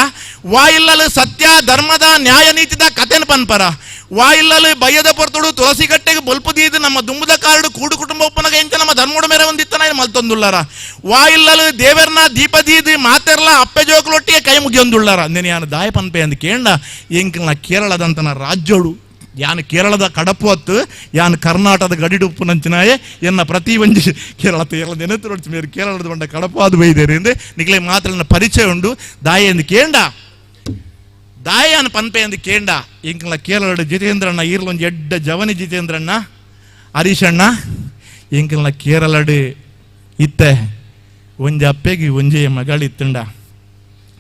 ವಾಯಿಲ್ಲಲು ಸತ್ಯ ಧರ್ಮದ ನ್ಯಾಯ ನೀತಿದ ಕಥೆನ ಪನ್ಪರ ವಾಯಿಲ್ಲಲು ಬಯ್ಯದ ಪೊರ್ತುಡು ತುಳಸಿ ಕಟ್ಟೆಗೆ ಬೊಲ್ಪುದೀದು ನಮ್ಮ ದುಂಬುದ ಕಾರಡು ಕೂಡು ಕುಟುಂಬ ಒಪ್ಪನಗ ಎಂಚ ನಮ್ಮ ಧರ್ಮೋಡ ಮೇರೆ ಒಂದಿತ್ತನ ಮಲ್ತೊಂದುಳ್ಳಾರ ವಾಯಿಲ್ಲಲು ದೇವರ್ನ ದೀಪದೀದು ಮಾತೆರ್ಲ ಅಪ್ಪೆ ಜೋಕ್ಲೊಟ್ಟಿಗೆ ಕೈ ಮುಗಿಯೊಂದುಳ್ಳಾರ ಅಂದೇನೆ ಯಾನು ದಾಯ ಪನ್ಪೆ ಅಂದ್ ಕೇಂಡ ಎಂಕಲ್ನ ಕೇರಳದಂತನ ರಾಜ್ಯೋಡು ಯಾನು ಕೇರಳದ ಕಡಪು ಅತ್ತು ಯಾನು ಕರ್ನಾಟಕದ ಗಡಿಡುಪ್ಪು ನಂಚಿನಾಯೆ ಎನ್ನ ಪ್ರತಿ ಒಂಜಿ ಕೇರಳ ಕೇರಳ ನೆನತು ಮೇರು ಕೇರಳದ ಬಂಡ ಕಡಪು ಅದು ಬೈದೇರಿ ಎಂದೆ ನಿಕ್ಲೆ ಮಾತ್ರ ಪರಿಚಯ ಉಂಡು ದಾಯ ಎಂದು ಕೇಂಡ ದಾಯಾನ್ ಪನ್ಪೆ ಅಂದ್ ಕೇಂಡ ಎಂಕಲ ಕೇರಳಡ್ ಜಿತೇಂದ್ರಣ್ಣ ಈರ್ಲೊಂಜಿ ಎಡ್ಡ ಜವನಿ ಜಿತೇಂದ್ರಣ್ಣ ಹರೀಶಣ್ಣ ಎಂಕಲ್ನ ಕೇರಳಡ್ ಇತ್ತೆ ಒಂಜಿ ಅಪ್ಪೆಗೆ ಒಂಜೇ ಮಗಳಿತ್ತುಂಡ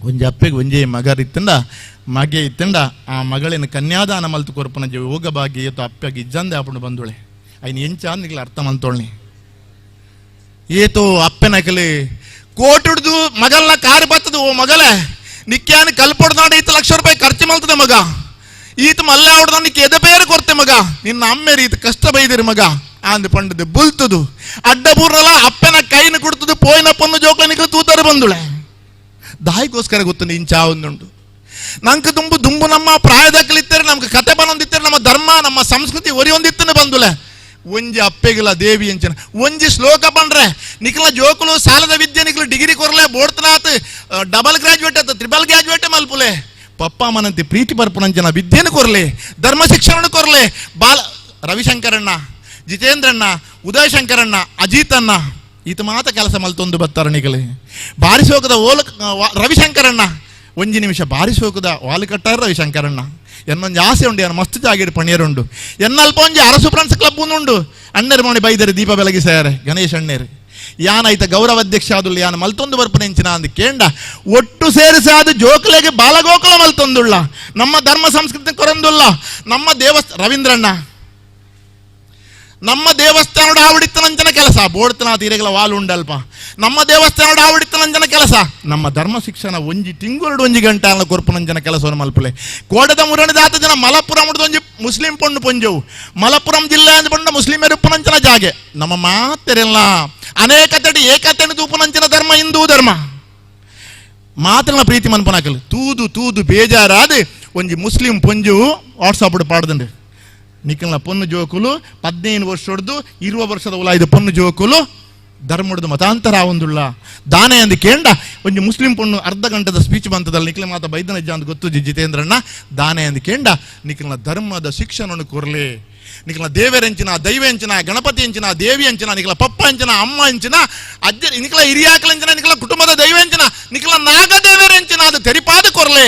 ಒಂಜಿ ಅಪ್ಪೆಗೆ ಒಂಜೇ ಮಗರಿತ್ತುಂಡ ಮಗೆ ಇತ್ತುಂಡ ಆ ಮಗಳಿನ ಕನ್ಯಾದಾನ ಮಲ್ತು ಕೊರ್ಪನ ಯೋಗ ಭಾಗ್ಯ ಏತು ಅಪ್ಪೆಗೆ ಇಜ್ಜಂದೆ ಆಪುಂಡು ಬಂದುಳೆ ಐನ್ ಎಂಚ ಅಂದಿಗ್ಲ ಅರ್ಥ ಮಂತೋಳ್ನಿ ಏತೋ ಅಪ್ಪನಕಲಿ ಕೋಟುಡ್ದು ಮಗಲ್ನ ಕಾರು ಬತ್ತದು ಓ ಮಗಲೇ ನಿಕ್ಯಾನ ಕಲ್ಪೊಡ್ದಾಂಡ ಈತ ಲಕ್ಷ ರೂಪಾಯಿ ಖರ್ಚು ಮಲ್ತದೆ ಮಗ ಈತ ಮಲ್ಲೆ ಆವಡ್ದ ನಿಕ್ಕೆ ಎದೆ പേര് ಕೊರ್ತೆ ಮಗ ನಿನ್ನ ಅಮ್ಮೇರಿ ಈತ ಕಷ್ಟ ಬೈದಿರಿ ಮಗ ಅಂದ್ ಪಂಡದು ಬುಲ್ತದು ಅಡ್ಡ ಬೂರ್ನಲ ಅಪ್ಪನ ಕೈನ ಕುಡ್ತದು ಪೋಯಿನ ಪೊನ್ನು ಜೋಕ್ಲ ನಿಕ್ಲು ತೂತಾರೆ ಬಂದುಳೆ ದಾಯಿಗೋಸ್ಕರ ಗೊತ್ತು ಇಂಚಾ ಒಂದುಂಡು ನಂಗೆ ದುಂಬು ದುಂಬು ನಮ್ಮ ಪ್ರಾಯದಕ್ಕಲಿತ್ತಾರೆ ನಮ್ಗೆ ಕತೆ ಬನ್ನೊಂದಿತ್ತಾರೆ ನಮ್ಮ ಧರ್ಮ ನಮ್ಮ ಸಂಸ್ಕೃತಿ ಒರಿ ಒಂದಿತ್ತನೆ ಬಂದುಲೆ ಒಂಜಿ ಅಪ್ಪೆಗಿಲ್ಲ ದೇವಿ ಅಂಚನ ಒಂಜಿ ಶ್ಲೋಕ ಬಂಡ್ರೆ ನಿಖಲ ಜೋಕುಲು ಸಾಲದ ವಿದ್ಯೆ ನಿಖಲು ಡಿಗ್ರಿ ಕೊರಲೆ ಬೋಡ್ತನಾತ್ ಡಬಲ್ ಗ್ರಾಜುಯೇಟ್ ಆತ ತ್ರಿಬಲ್ ಗ್ರಾಜುಯೇಟ್ ಮಲ್ಪುಲೆ ಪಪ್ಪ ಮನಂತಿ ಪ್ರೀತಿ ಬರ್ಪುನಂಚನ ವಿದ್ಯೆನು ಕೊರಲೆ ಧರ್ಮ ಶಿಕ್ಷಣ ಕೊರಲೆ ಬಾಲ ರವಿಶಂಕರಣ್ಣ ಜಿತೇಂದ್ರಣ್ಣ ಉದಯಶಂಕರಣ್ಣ ಅಜಿತಣ್ಣ ಈತ ಮಾತ ಕೆಲಸ ಮಲ್ತೊಂದು ಬತ್ತಾರ ನಿಗಲೆ ಬಾರಿಸೋಕದ ಓಲ ರವಿಶಂಕರಣ್ಣ ಒಂಜಿ ನಿಮಿಷ ಬಾರಿಸೋಕದ ವಾಲು ಕಟ್ಟಾರ ರವಿಶಂಕರಣ್ಣ ಎನ್ನೊಂಜಿ ಆಸೆ ಉಂಡು ಎನ್ನ ಮಸ್ತ್ ಜಾಗಿಡ್ ಪಣಿಯರುಂಡು ಎನ್ನಲ್ಪ ಒಂಜಿ ಅರಸು ಫ್ರೆಂಡ್ಸ್ ಕ್ಲಬ್ ಉಂಡು ಅಣ್ಣರು ಮಣಿ ಬೈದರೆ ದೀಪ ಬೆಳಗಿಸಾರೆ ಗಣೇಶ್ ಅಣ್ಣೇರು ಯಾನ ಐತ ಗೌರವ ಅಧ್ಯಕ್ಷ ಆದುಲ್ಲ ಯಾನ ಮಲ್ತೊಂದು ಬರ್ಪನೆಂಚಿನ ಅಂದ್ ಕೇಂಡ ಒಟ್ಟು ಸೇರಿಸಾದ ಜೋಕುಲೆಗೆ ಬಾಲಗೋಕುಲ ಮಲ್ತೊಂದುಳ್ಳ ನಮ್ಮ ಧರ್ಮ ಸಂಸ್ಕೃತಿ ಕೊರಂದುಲ್ಲ ನಮ್ಮ ದೇವಸ್ಥ ರವೀಂದ್ರಣ್ಣ ನಮ್ಮ ದೇವಸ್ಥಾನದ ಆವಡಿತ್ತನಂಚನ ಕೆಲಸ ಬೋಡ್ತನ ತೀರೆಗಳ ವಾಲು ಉಂಡಲ್ಪ ನಮ್ಮ ದೇವಸ್ಥಾನದ ಆವಡಿತ್ತನಂಚನ ಕೆಲಸ ನಮ್ಮ ಧರ್ಮ ಶಿಕ್ಷಣ ಒಂಜಿ ತಿಂಗುರುಡು ಒಂಜಿ ಗಂಟೆ ಅಲ್ಲ ಕೊರ್ಪುನಂಚನ ಕೆಲಸವನ್ನು ಮಲ್ಪಲೆ ಕೋಟದ ಮುರಣಿದಾತ ಜನ ಮಲಪುರಂ ಒಂಜಿ ಮುಸ್ಲಿಂ ಪೊಣ್ಣು ಪೊಂಜವು ಮಲಪುರಂ ಜಿಲ್ಲೆ ಅಂದ ಪಂಡ ಮುಸ್ಲಿಮರು ಉಪ್ಪುನಂಚನ ಜಾಗೆ ನಮ್ಮ ಮಾತೆರೆಲ್ಲ ಅನೇಕ ತಡಿ ಏಕತೆಣು ತೂಪುನಂಚನ ಧರ್ಮ ಹಿಂದೂ ಧರ್ಮ ಮಾತ್ರನ ಪ್ರೀತಿ ಮನ್ಪನಾಕಲು ತೂದು ತೂದು ಬೇಜಾರಾದ ಒಂಜಿ ಮುಸ್ಲಿಂ ಪೊಂಜು ವಾಟ್ಸಾಪ್ ಪಾಡ್ದಂಡು ನಿಖಲ್ನ ಪೊನ್ನು ಜೋಕುಲು 15 ವರ್ಷಡ್ದು 20 ವರ್ಷದ ಉಲಾಯ್ದ ಪೊನ್ನು ಜೋಕುಲು ಧರ್ಮಡ್ದು ಮತಾಂತರ ಒಂದುಳ್ಳ ದಾನೆ ಅಂದು ಕೇಂಡ ಒಂಜಿ ಮುಸ್ಲಿಂ ಪೊಣ್ಣು ಅರ್ಧ ಗಂಟೆದ ಸ್ಪೀಚ್ ಬಂತದಲ್ಲಿ ನಿಖಲ ಮಾತ ಬೈದನ ಇಜ್ಜ ಅಂತ ಗೊತ್ತು ಜಿತೇಂದ್ರಣ್ಣ ದಾನೆ ಅಂದು ಕೇಂಡ ನಿಖಲ್ನ ಧರ್ಮದ ಶಿಕ್ಷಣವನ್ನು ಕೊರಲಿ ನಿಖಲ್ನ ದೇವರೆಂಚಿನ ದೈವ ಎಂಚಿನ ಗಣಪತಿ ಎಂಚಿನ ದೇವಿ ಎಂಚಿನ ನಿಖಲ ಪಪ್ಪ ಎಂಚಿನ ಅಮ್ಮ ಎಂಚಿನ ಅಜ್ಜ ನಿಖಲ ಹಿರಿಯಾಕಲೆಂಚಿನ ನಿಖಲ ಕುಟುಂಬದ ದೈವ ಎಂಚಿನ ನಿಖಲ ನಾಗದೇವರೆಂಚಿನ ಅದು ತೆರಿಪಾದ ಕೊರಲೆ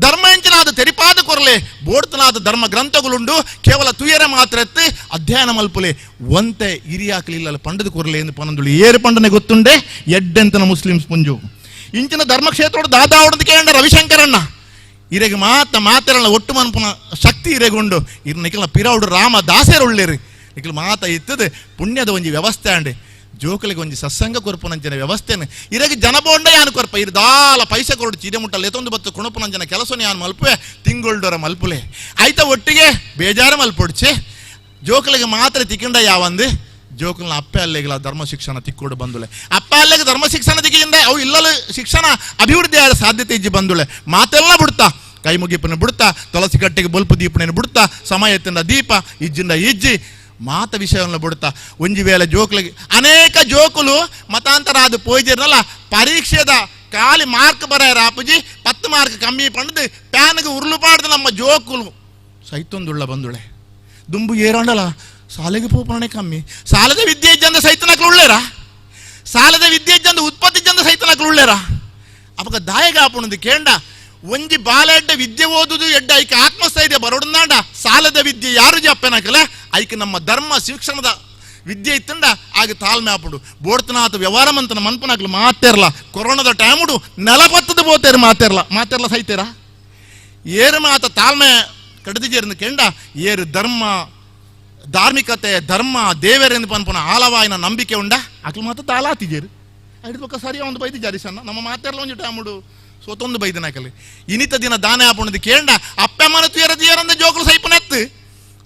ಧರ್ಮ ಎಂಚಿನಾದ ತೆರಿಪಾದ ಕೊರಲೆ ಬೋಡ್ತನಾದ ಧರ್ಮ ಗ್ರಂಥಗಳುಂಡು ಕೇವಲ ತುಯರ ಮಾತ್ರ ಎತ್ತಿ ಅಧ್ಯಯನ ಮಲ್ಪುಲೆ ಒಂತೆ ಹಿರಿಯಾಕಲಿಲ್ಲ ಪಂಡದ ಕೊರಲೆ ಎಂದು ಪನಂದುಳು ಏರು ಪಂಡನೆ ಗೊತ್ತುಂಡೆ ಎಡ್ಡೆಂತನ ಮುಸ್ಲಿಮ್ಸ್ ಪುಂಜು ಇಂಚಿನ ಧರ್ಮಕ್ಷೇತ್ರೋಡು ದಾದಾ ಹೊಡೆದ ಕೇಂದ್ರ ರವಿಶಂಕರಣ್ಣ ಇರೆಗೆ ಮಾತ ಮಾತೆರಲ್ಲ ಒಟ್ಟು ಮನ್ಪುನ ಶಕ್ತಿ ಇರೆಗುಂಡು ಇರ್ ನಿಖಲ ಪಿರೌಡು ರಾಮ ದಾಸರುಳ್ಳೇರಿ ನಿಖಲ ಮಾತ ಇತ್ತದೆ ಪುಣ್ಯದ ಒಂಜಿ ವ್ಯವಸ್ಥೆ ಅಂಡೆ ಜೋಕಲಿಗೆ ಒಂಜಿ ಸತ್ಸಂಗ ಕೊರ್ಪುನಂಚಿನ ವ್ಯವಸ್ಥೆನೆ ಇರಗೆ ಜನಬೋಂಡ ಯಾನು ಕೊರ್ಪ ಇರು ದಾಲ ಪೈಸೆ ಕೊರಡು ಚೀರೆ ಮುಟ್ಟಲ್ಲ ಎತ್ತೊಂದು ಬತ್ತು ಕುಣಪುನಂಚಿನ ಕೆಲಸನ ಯಾನು ಮಲ್ಪುವೆ ತಿಂಗೊಳ್ಡೊರ ಮಲ್ಪುಲೆ ಆಯ್ತ ಒಟ್ಟಿಗೆ ಬೇಜಾರು ಮಲ್ಪೊಡ್ಚೆ ಜೋಕಲಿಗೆ ಮಾತ್ರ ತಿಕ್ಕಿಂಡ ಯಾವಂದು ಜೋಕಲ್ನ ಅಪ್ಪೆ ಅಲ್ಲೆಗಲ ಧರ್ಮ ಶಿಕ್ಷಣ ತಿಕ್ಕೋಡು ಬಂದುಲೆ ಅಪ್ಪ ಅಲ್ಲೆಗೆ ಧರ್ಮ ಶಿಕ್ಷಣ ತಿಕ್ಕಿಂದ ಅವು ಇಲ್ಲಲು ಶಿಕ್ಷಣ ಅಭಿವೃದ್ಧಿ ಆದ ಸಾಧ್ಯತೆ ಇಜ್ಜಿ ಬಂದುಲೆ ಮಾತೆಲ್ಲ ಬಿಡ್ತಾ ಕೈ ಮುಗಿಪನ ಬಿಡ್ತಾ ತುಳಸಿ ಕಟ್ಟೆಗೆ ಬೊಲ್ಪು ದೀಪನ ಬಿಡ್ತಾ ಸಮಯ ಎತ್ತಿಂದ ದೀಪ ಇಜ್ಜಿಂದ ಇಜ್ಜಿ ಮಾತ ವಿಷಯವನ್ನು ಬಿಡ್ತಾ ಒಂಜಿ ವೇಳೆ ಜೋಕುಲಿಗೆ ಅನೇಕ ಜೋಕುಲು ಮತಾಂತರ ಅದು ಪೋಯ್ದಿರಲ್ಲ ಪರೀಕ್ಷೆದ ಖಾಲಿ ಮಾರ್ಕ್ ಬರಾಯರ ಅಪ್ಪುಜಿ 10 ಮಾರ್ಕ್ ಕಮ್ಮಿ ಪಂಡದು ಪ್ಯಾನ್ಗೆ ಉರುಳು ಪಾಡ್ದು ನಮ್ಮ ಜೋಕುಲು ಸೈತೊಂದುಳ್ಳ ಬಂದುಳೆ ದುಂಬು ಏರಾಂಡಲ ಸಾಲೆಗೆ ಪೋಪಣೆ ಕಮ್ಮಿ ಸಾಲದ ವಿದ್ಯೆ ಇಜ್ಜಂದ ಸೈತನಕ್ಲು ಉಳ್ಳೇರ ಸಾಲದ ವಿದ್ಯೆ ಇಜ್ಜಂದ ಉತ್ಪತ್ತಿ ಇಜ್ಜಂದ ಸೈತನಕ್ಲು ಉಳ್ಳೇರ ಅಪಗ ದಾಯಗ ಆಪುಣದು ಕೇಂಡ ಒಂಜಿ ಬಾಲ ಎಡ್ಡ ವಿದ್ಯೆ ಓದುದು ಎಡ್ಡ ಐಕ ಆತ್ಮಸ್ಥೈರ್ಯ ಬರೋಡಂದಾಂಡ ಸಾಲದ ವಿದ್ಯೆ ಯಾರು ಜಪ್ಪನಕಲ ಐಕ ನಮ್ಮ ಧರ್ಮ ಶಿಕ್ಷಣದ ವಿದ್ಯೆ ಇತ್ತಂಡ ಆಗ ತಾಳ್ಮೆ ಆಪುಡು ಬೋಡ್ತನಾಥ ವ್ಯವಹಾರ ಮಂತನ ಮನ್ಪನಾಗ್ಲು ಮಾತೇರ್ಲ ಕೊರೋನಾದ ಟೈಮುಡು ನೆಲಪತ್ತದ ಬೋತೇರು ಮಾತೇರ್ಲ ಮಾತೇರ್ಲ ಸೈತೇರ ಏರು ಮಾತ ತಾಳ್ಮೆ ಕಡದಿಜೇರ್ನ ಕೆಂಡ ಏರು ಧರ್ಮ ಧಾರ್ಮಿಕತೆ ಧರ್ಮ ದೇವರೆಂದು ಪನ್ಪುನ ಆಲವಾಯಿನ ನಂಬಿಕೆ ಉಂಡ ಅಕ್ಲು ಮಾತ ತಾಲಾತಿಜೇರು ಐದು ಪಕ್ಕ ಸರಿ ಒಂದು ಬೈದಿ ಜಾರಿಸಣ್ಣ ನಮ್ಮ ಮಾತೇರ್ಲ ಒಂಜಿ ಟೈಮುಡು ಸೋತೊಂದು ಬೈದನಾಕಲಿ ಇನಿತ ದಿನ ದಾನೆ ಆಪುಣದು ಕೇಂಡ ಅಪ್ಪಮ್ಮನ ತುಯರ ತುಯರಂದ ಜೋಕುಲು ಸೈಪುನೆತ್ತು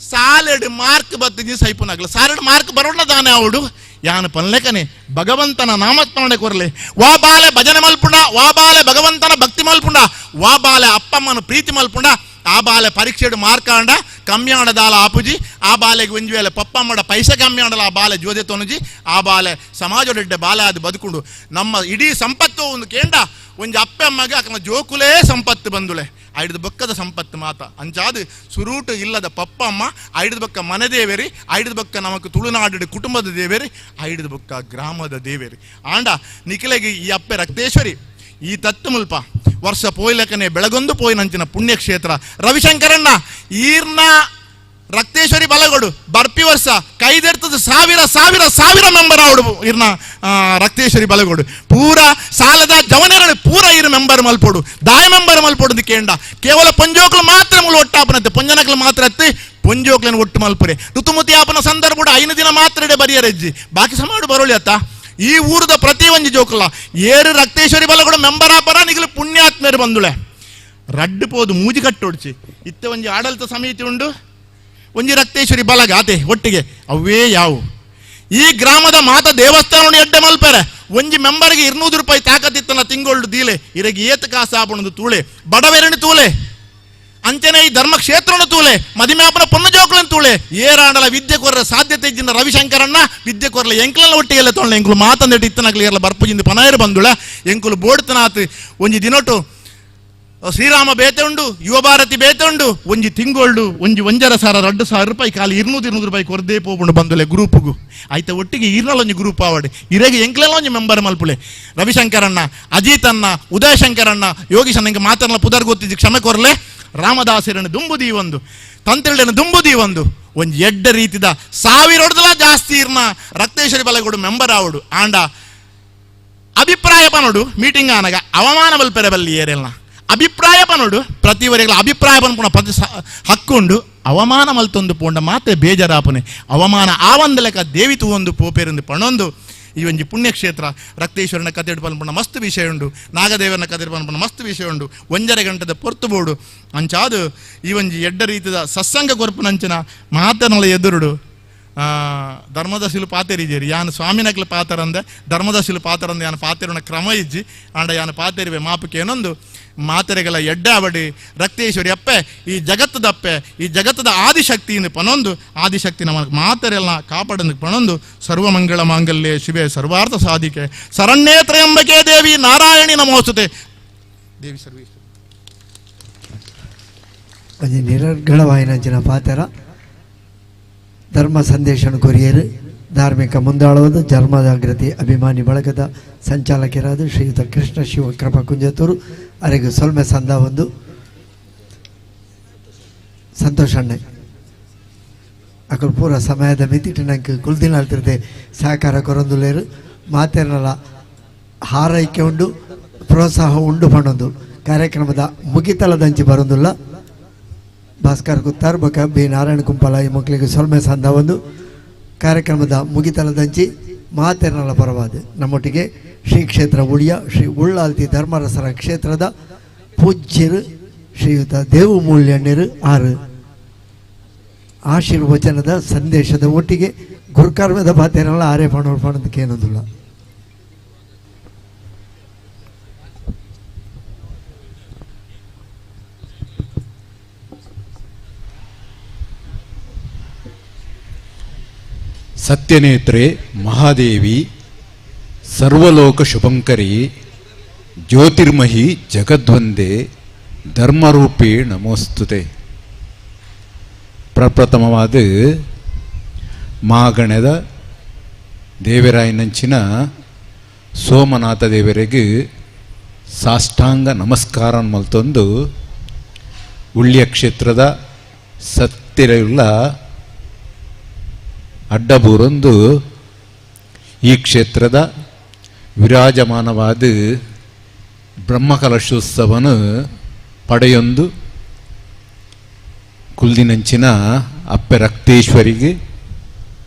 ಸಾಲೆಡ್ ಮಾರ್ಕ್ ಬತ್ತಿಜಿ ಸೈಪುನಾಗಲ ಸಾಲೆಡ್ ಮಾರ್ಕ್ ಬರೋಣ ದಾನೆ ಅವಡು ಯಾನ ಪನ್ಲೆಕನೆ ಭಗವಂತನ ನಾಮಸ್ಮರಣೆ ಕೊರಲೆ ವಾ ಬಾಲೆ ಭಜನೆ ಮಲ್ಪುಂಡ ವಾ ಬಾಲೆ ಭಗವಂತನ ಭಕ್ತಿ ಮಲ್ಪುಂಡ ವಾ ಬಾಲೆ ಅಪ್ಪಮ್ಮನ ಪ್ರೀತಿ ಮಲ್ಪುಂಡ ಆ ಬಾಲೆ ಪರೀಕ್ಷೆಡು ಮಾರ್ಕಾಂಡ ಕಮ್ಯಾಣದಾಲ ಆಪುಜಿ ಆ ಬಾಲೆಗೆ ಒಂಜಿ ವೇಳೆ ಪಪ್ಪಮ್ಮಡ ಪೈಸೆ ಕಮ್ಯಾಣಲ ಆ ಬಾಲೆ ಜೋದೆ ತೊನುಜಿ ಆ ಬಾಲೆ ಸಮಾಜದೊಡ್ಡೆ ಬಾಲೆ ಅದು ಬದುಕುಂಡು ನಮ್ಮ ಇಡೀ ಸಂಪತ್ತು ಒಂದು ಕೇಂಡ ಒಂಜಿ ಅಪ್ಪಮ್ಮಗ ಅಕನ ಜೋಕುಲೇ ಸಂಪತ್ತು ಬಂದುಲೆ ಐಡ್ದು ಬೊಕ್ಕದ ಸಂಪತ್ತು ಮಾತ ಅಂಚಾದು ಸುರೂಟು ಇಲ್ಲದ ಪಪ್ಪಮ್ಮ ಐಡ್ದು ಬೊಕ್ಕ ಮನೆ ದೇವೇರಿ ಐಡ್ದು ಬೊಕ್ಕ ನಮಕ್ ತುಳುನಾಡು ಕುಟುಂಬದ ದೇವೇರಿ ಐಡ್ದು ಬೊಕ್ಕ ಗ್ರಾಮದ ದೇವೇರಿ ಆಂಡ ನಿಖಿಲೆಗೆ ಈ ಅಪ್ಪೆ ರಕ್ತೇಶ್ವರಿ ಈ ತತ್ತು ಮುಲ್ಪ ವರ್ಷ ಪೋಯ್ಲಕನೆ ಬೆಳಗೊಂದು ಪೋಯಿನಂಚಿನ ಪುಣ್ಯಕ್ಷೇತ್ರ ರವಿಶಂಕರಣ್ಣ ಈರ್ನ ರಕ್ತೇಶ್ವರಿ ಬಲಗೋಡು ಬರ್ಪಿ ವರ್ಷ ಕೈದೆರ್ತದ ಸಾವಿರ ಸಾವಿರ ಸಾವಿರ ಮೆಂಬರ್ ಆವಡು ಇರ್ನ ರಕ್ತೇಶ್ವರಿ ಬಲಗೋಡು ಪೂರ ಸಾಲದ ಜವನೆರಡು ಪೂರ ಇರು ಮೆಂಬರ್ ಮಲ್ಪೋಡು ದಾಯ ಮೆಂಬರ್ ಮಲ್ಪೋಡು ಕೇಂಡ ಕೇವಲ ಪೊಂಜೋಕ್ಲು ಮಾತ್ರ ಮುಳು ಒಟ್ಟಾಪನತ್ತೆ ಪೊಂಜನಕ್ಲು ಮಾತ್ರ ಅತ್ತಿ ಪೊಂಜೋಕ್ಲನ್ನು ಒಟ್ಟು ಮಲ್ಪುರೆ ಋತುಮತಿ ಆಪನ ಸಂದರ್ಭ 5 ದಿನ ಮಾತ್ರ ಇಡೆ ಬರಿಯರೆಜ್ಜಿ ಬಾಕಿ ಸಮಾಡು ಬರೋಳಿ ಅತ್ತ ಈ ಊರದ ಪ್ರತಿ ಒಂಜಿ ಜೋಕುಲ ಏರು ರಕ್ತೇಶ್ವರಿ ಬಲಗೋಡು ಮೆಂಬರ್ ಆಪರ ನಿಗಲು ಪುಣ್ಯಾತ್ಮೇರು ಬಂದುಳೆ ರಡ್ಡು ಪೋದು ಮೂಜಿ ಕಟ್ಟೋಡ್ಚಿ ಇತ್ತ ಒಂಜಿ ಆಡಳಿತ ಸಮಿತಿ ಉಂಡು ಒಂಜಿ ರಕ್ತೇಶ್ವರಿ ಬಲಗ ಆತೆ ಒಟ್ಟಿಗೆ ಅವೇ ಯಾವು ಈ ಗ್ರಾಮದ ಮಾತ ದೇವಸ್ಥಾನ ಎಡ್ಡೆ ಮಲ್ಪೆರೆ ಒಂಜಿ ಮೆಂಬರ್ಗೆ 200 ರೂಪಾಯಿ ತಾಕತ್ತಿತ್ತನ ತಿಂಗೊಳ್ಳು ದೀಲೆ ಇರಗೆ ಏತ ಕಾಸು ಆಪಣದು ತೂಳೆ ಬಡವೆರಣ ತೂಲೆ ಅಂಚನೆ ಈ ಧರ್ಮಕ್ಷೇತ್ರನ ತೂಲೆ ಮದಿಮ್ಯಾಪನ ಪೊನ್ನು ಜೋಕುలను ತೂಳೆ ಏರಾಂಡಲ ವಿದ್ಯೆ ಕೊರ್ರ ಸಾಧ್ಯತೆ ಇದ್ದಿನ ರವಿಶಂಕರಣ್ಣ ವಿದ್ಯೆ ಕೊರ್ಲ ಎಂಕ್ಲೆಲ್ಲ ಒಟ್ಟಿಗೆಲ್ಲ ತೊಳ್ಳೆ ಎಂಕುಲು ಮಾತಂದೆಟ್ಟು ಇತ್ತನಕ್ಲು ಏರ್ಲ ಬರ್ಪುಜಿಂದ ಪನಾಯರು ಬಂದುಳ ಎಂಕುಲು ಬೋಡ್ತನಾತ್ ಒಂಜಿ ದಿನೊಟು ಶ್ರೀರಾಮ ಬೇತೆ ಉಂಡು ಯುವ ಭಾರತಿ ಬೇತೆ ಉಂಡು ಒಂಜಿ ತಿಂಗೊಳ್ಳು ಒಂಜಿ 1.5 ಸಾವಿರ 2,000 ರೂಪಾಯಿ ಖಾಲಿ 200 ರೂಪಾಯಿ ಕೊರದೇ ಪೋಪುಂಡು ಬಂದುಲೆ ಗ್ರೂಪ್ಗೂ ಆಯ್ತ ಒಟ್ಟಿಗೆ ಈರ್ನಲ ಒಂಜಿ ಗ್ರೂಪ್ ಆವಡೆ ಇರೆಗೆ ಎಂಕ್ಲೆಲ್ಲ ಒಂಜಿ ಮೆಂಬರ್ ಮಲ್ಪುಲೆ ರವಿಶಂಕರಣ್ಣ ಅಜಿತಣ್ಣ ಉದಯಶಂಕರಣ್ಣ ಯೋಗೀಶಣ್ಣ ಹಿಂಗೆ ಮಾತನ್ನ ಪುದರ್ ಗೊತ್ತಿದ್ದು ಕ್ಷಮೆ ಕೊರಲೆ ರಾಮದಾಸರನ್ನು ದುಂಬುದಿ ಒಂದು ತಂತ್ರಿಗಳನ್ನು ದುಂಬುದಿ ಒಂದು ಒಂಜಿ ಎಡ್ಡ ರೀತಿದ 1000 ಹೊಡೆದಲ ಜಾಸ್ತಿ ಇರ್ನ ರಕ್ತೇಶ್ವರಿ ಬಲಗೋಡು ಮೆಂಬರ್ ಆವಡು ಆಂಡ ಅಭಿಪ್ರಾಯ ಪನೋಡು ಮೀಟಿಂಗ್ ಆನಗ ಅವಮಾನ ಬಲ್ಪೆರೆ ಬಲ್ಲಿ ಏರೆಲ್ಲ ಅಭಿಪ್ರಾಯ ಪನೋಡು ಪ್ರತಿವರೆಗಳ ಅಭಿಪ್ರಾಯ ಪನ್ಪುಣ ಪ್ರತಿ ಹಕ್ಕುಂಡು ಅವಮಾನ ಮಲ್ತೊಂದು ಪೋಂಡ ಮಾತೆ ಬೇಜಾರಾಪನೆ ಅವಮಾನ ಆವಂದ ಲೆಕ್ಕ ದೇವಿ ತೂವೊಂದು ಪೋಪೇರೆಂದು ಪಣೊಂದು ಈ ಒಂಜಿ ಪುಣ್ಯಕ್ಷೇತ್ರ ರಕ್ತೇಶ್ವರನ ಕತೆ ಪನ್ಪುಣ ಮಸ್ತ್ ವಿಷಯ ಉಂಡು ನಾಗದೇವನ ಕತೆ ಪನ್ಪುಣ ಮಸ್ತ್ ವಿಷಯ ಉಂಡು 1.5 ಗಂಟೆದ ಪೊರ್ತು ಬೋಡು ಅಂಚಾದು ಈ ಒಂಜಿ ಎಡ್ಡ ರೀತಿದ ಸತ್ಸಂಗ ಕೊರ್ಪುನಂಚಿನ ಮಾತನಲ ಎದುರುಡು ಧರ್ಮದಶಿಲು ಪಾತೆರಿಜೇರಿ ಯಾನು ಸ್ವಾಮಿನಕ್ಲು ಪಾತರಂದೆ ಧರ್ಮದಶಿಲು ಪಾತರಂದೆ ಯಾನು ಪಾತೆರುಣ ಕ್ರಮ ಇಜ್ಜಿ ಆಂಡ ಯಾನು ಪಾತೆರಿವೆ ಮಾಪುಕೇನೊಂದು ಮಾತೆರೆಗಳ ಎಡ್ಡಾವಡಿ ರಕ್ತೇಶ್ವರಿ ಅಪ್ಪೆ ಈ ಜಗತ್ತದಪ್ಪೆ ಈ ಜಗತ್ತದ ಆದಿಶಕ್ತಿಯಿಂದ ಪನೊಂದು ಆದಿಶಕ್ತಿ ನಮ್ಮ ಮಾತೆರೆಲ್ಲ ಕಾಪಾಡಂದು ಪಣೊಂದು ಸರ್ವಮಂಗಳ ಮಾಂಗಲ್ಯ ಶಿವೆ ಸರ್ವಾರ್ಥ ಸಾಧಿಕೆ ಶರಣ್ಯೇ ತ್ರಯಂಬಕೆ ದೇವಿ ನಾರಾಯಣಿ ನಮೋಸ್ತುತೆ ದೇವಿ ಸರ್ವೇಶ್ವರಿ. ಒಂಜಿ ನಿರರ್ಗಳವಾಯಿನಂಚಿನ ಪಾತೆರ ಧರ್ಮ ಸಂದೇಶನ ಕೊರಿಯರು ಧಾರ್ಮಿಕ ಮುಂದಾಳುವುದು ಧರ್ಮ ಜಾಗೃತಿ ಅಭಿಮಾನಿ ಬಳಗದ ಸಂಚಾಲಕರಾದ ಶ್ರೀಯುತ ಕೃಷ್ಣ ಶಿವಕೃಪಾ ಕುಂಜತೂರು ಅರೆಗೆ ಸೊಲ್ಮೆ ಸಂದ ಒಂದು ಸಂತೋಷ ಅಣ್ಣೆ ಅಕಲ್ ಪೂರ ಸಮಯದ ಮಿತಿಟ್ಟು ನಂಗೆ ಕುಲ್ದಿನಾಲ್ತಿರದೆ ಸಹಕಾರ ಕೊರೊಂದುಲೇರು ಮಾತೆರ್ನಲ ಹಾರೈಕೆ ಉಂಡು ಪ್ರೋತ್ಸಾಹ ಉಂಡು ಪಣೊಂದು ಕಾರ್ಯಕ್ರಮದ ಮುಗಿತಲದಂಚಿ ಬರೊಂದುಲ್ಲ ಭಾಸ್ಕರ್ ಕುತ್ತಾರ್ ಬೊಕ ಬಿ ನಾರಾಯಣ ಕುಂಪಾಲ ಈ ಮಕ್ಕಳಿಗೆ ಸೊಲ್ಮೆ ಸಂದ ಒಂದು ಕಾರ್ಯಕ್ರಮದ ಮುಗಿತಲದಂಚಿ ಮಾತೆರ್ನಲ ಪರವಾದ ನಮ್ಮೊಟ್ಟಿಗೆ ಶ್ರೀ ಕ್ಷೇತ್ರ ಉಳಿಯ ಶ್ರೀ ಉಳ್ಳಾಲ್ತಿ ಧರ್ಮರಸರ ಕ್ಷೇತ್ರದ ಪೂಜ್ಯರು ಶ್ರೀಯುತ ದೇವು ಮೂಲ್ಯಣ್ಣರು ಆರು ಆಶೀರ್ವಚನದ ಸಂದೇಶದ ಒಟ್ಟಿಗೆ ಗುರುಕರ್ಮದ ಪಾತೆರಲ್ಲ ಆರೇ ಪಣೋರ್ ಪಣದಕ್ಕೇನೊಂದಿಲ್ಲ. ಸತ್ಯನೇತ್ರೆ ಮಹಾದೇವಿ ಸರ್ವಲೋಕ ಶುಭಂಕರಿ ಜ್ಯೋತಿರ್ಮಹಿ ಜಗದ್ವಂದೇ ಧರ್ಮರೂಪೇ ನಮೋಸ್ತುತೆ. ಪ್ರಪ್ರಥಮವಾದ ಮಾಗಣದ ದೇವರಾಯನಂಚಿನ ಸೋಮನಾಥ ದೇವರಿಗೆ ಸಾಷ್ಟಾಂಗ ನಮಸ್ಕಾರ ಮಲ್ತೊಂದು ಉಳ್ಳಿಯ ಕ್ಷೇತ್ರದ ಸತ್ತಿರೆಯುಳ್ಳ ಅಡ್ಡಬೂರೊಂದು ಈ ಕ್ಷೇತ್ರದ ವಿರಾಜಮಾನವಾದ ಬ್ರಹ್ಮಕಲಶೋತ್ಸವನು ಪಡೆಯೊಂದು ಕುಲ್ದಿನಂಚಿನ ಅಪ್ಪೆ ರಕ್ತೇಶ್ವರಿಗೆ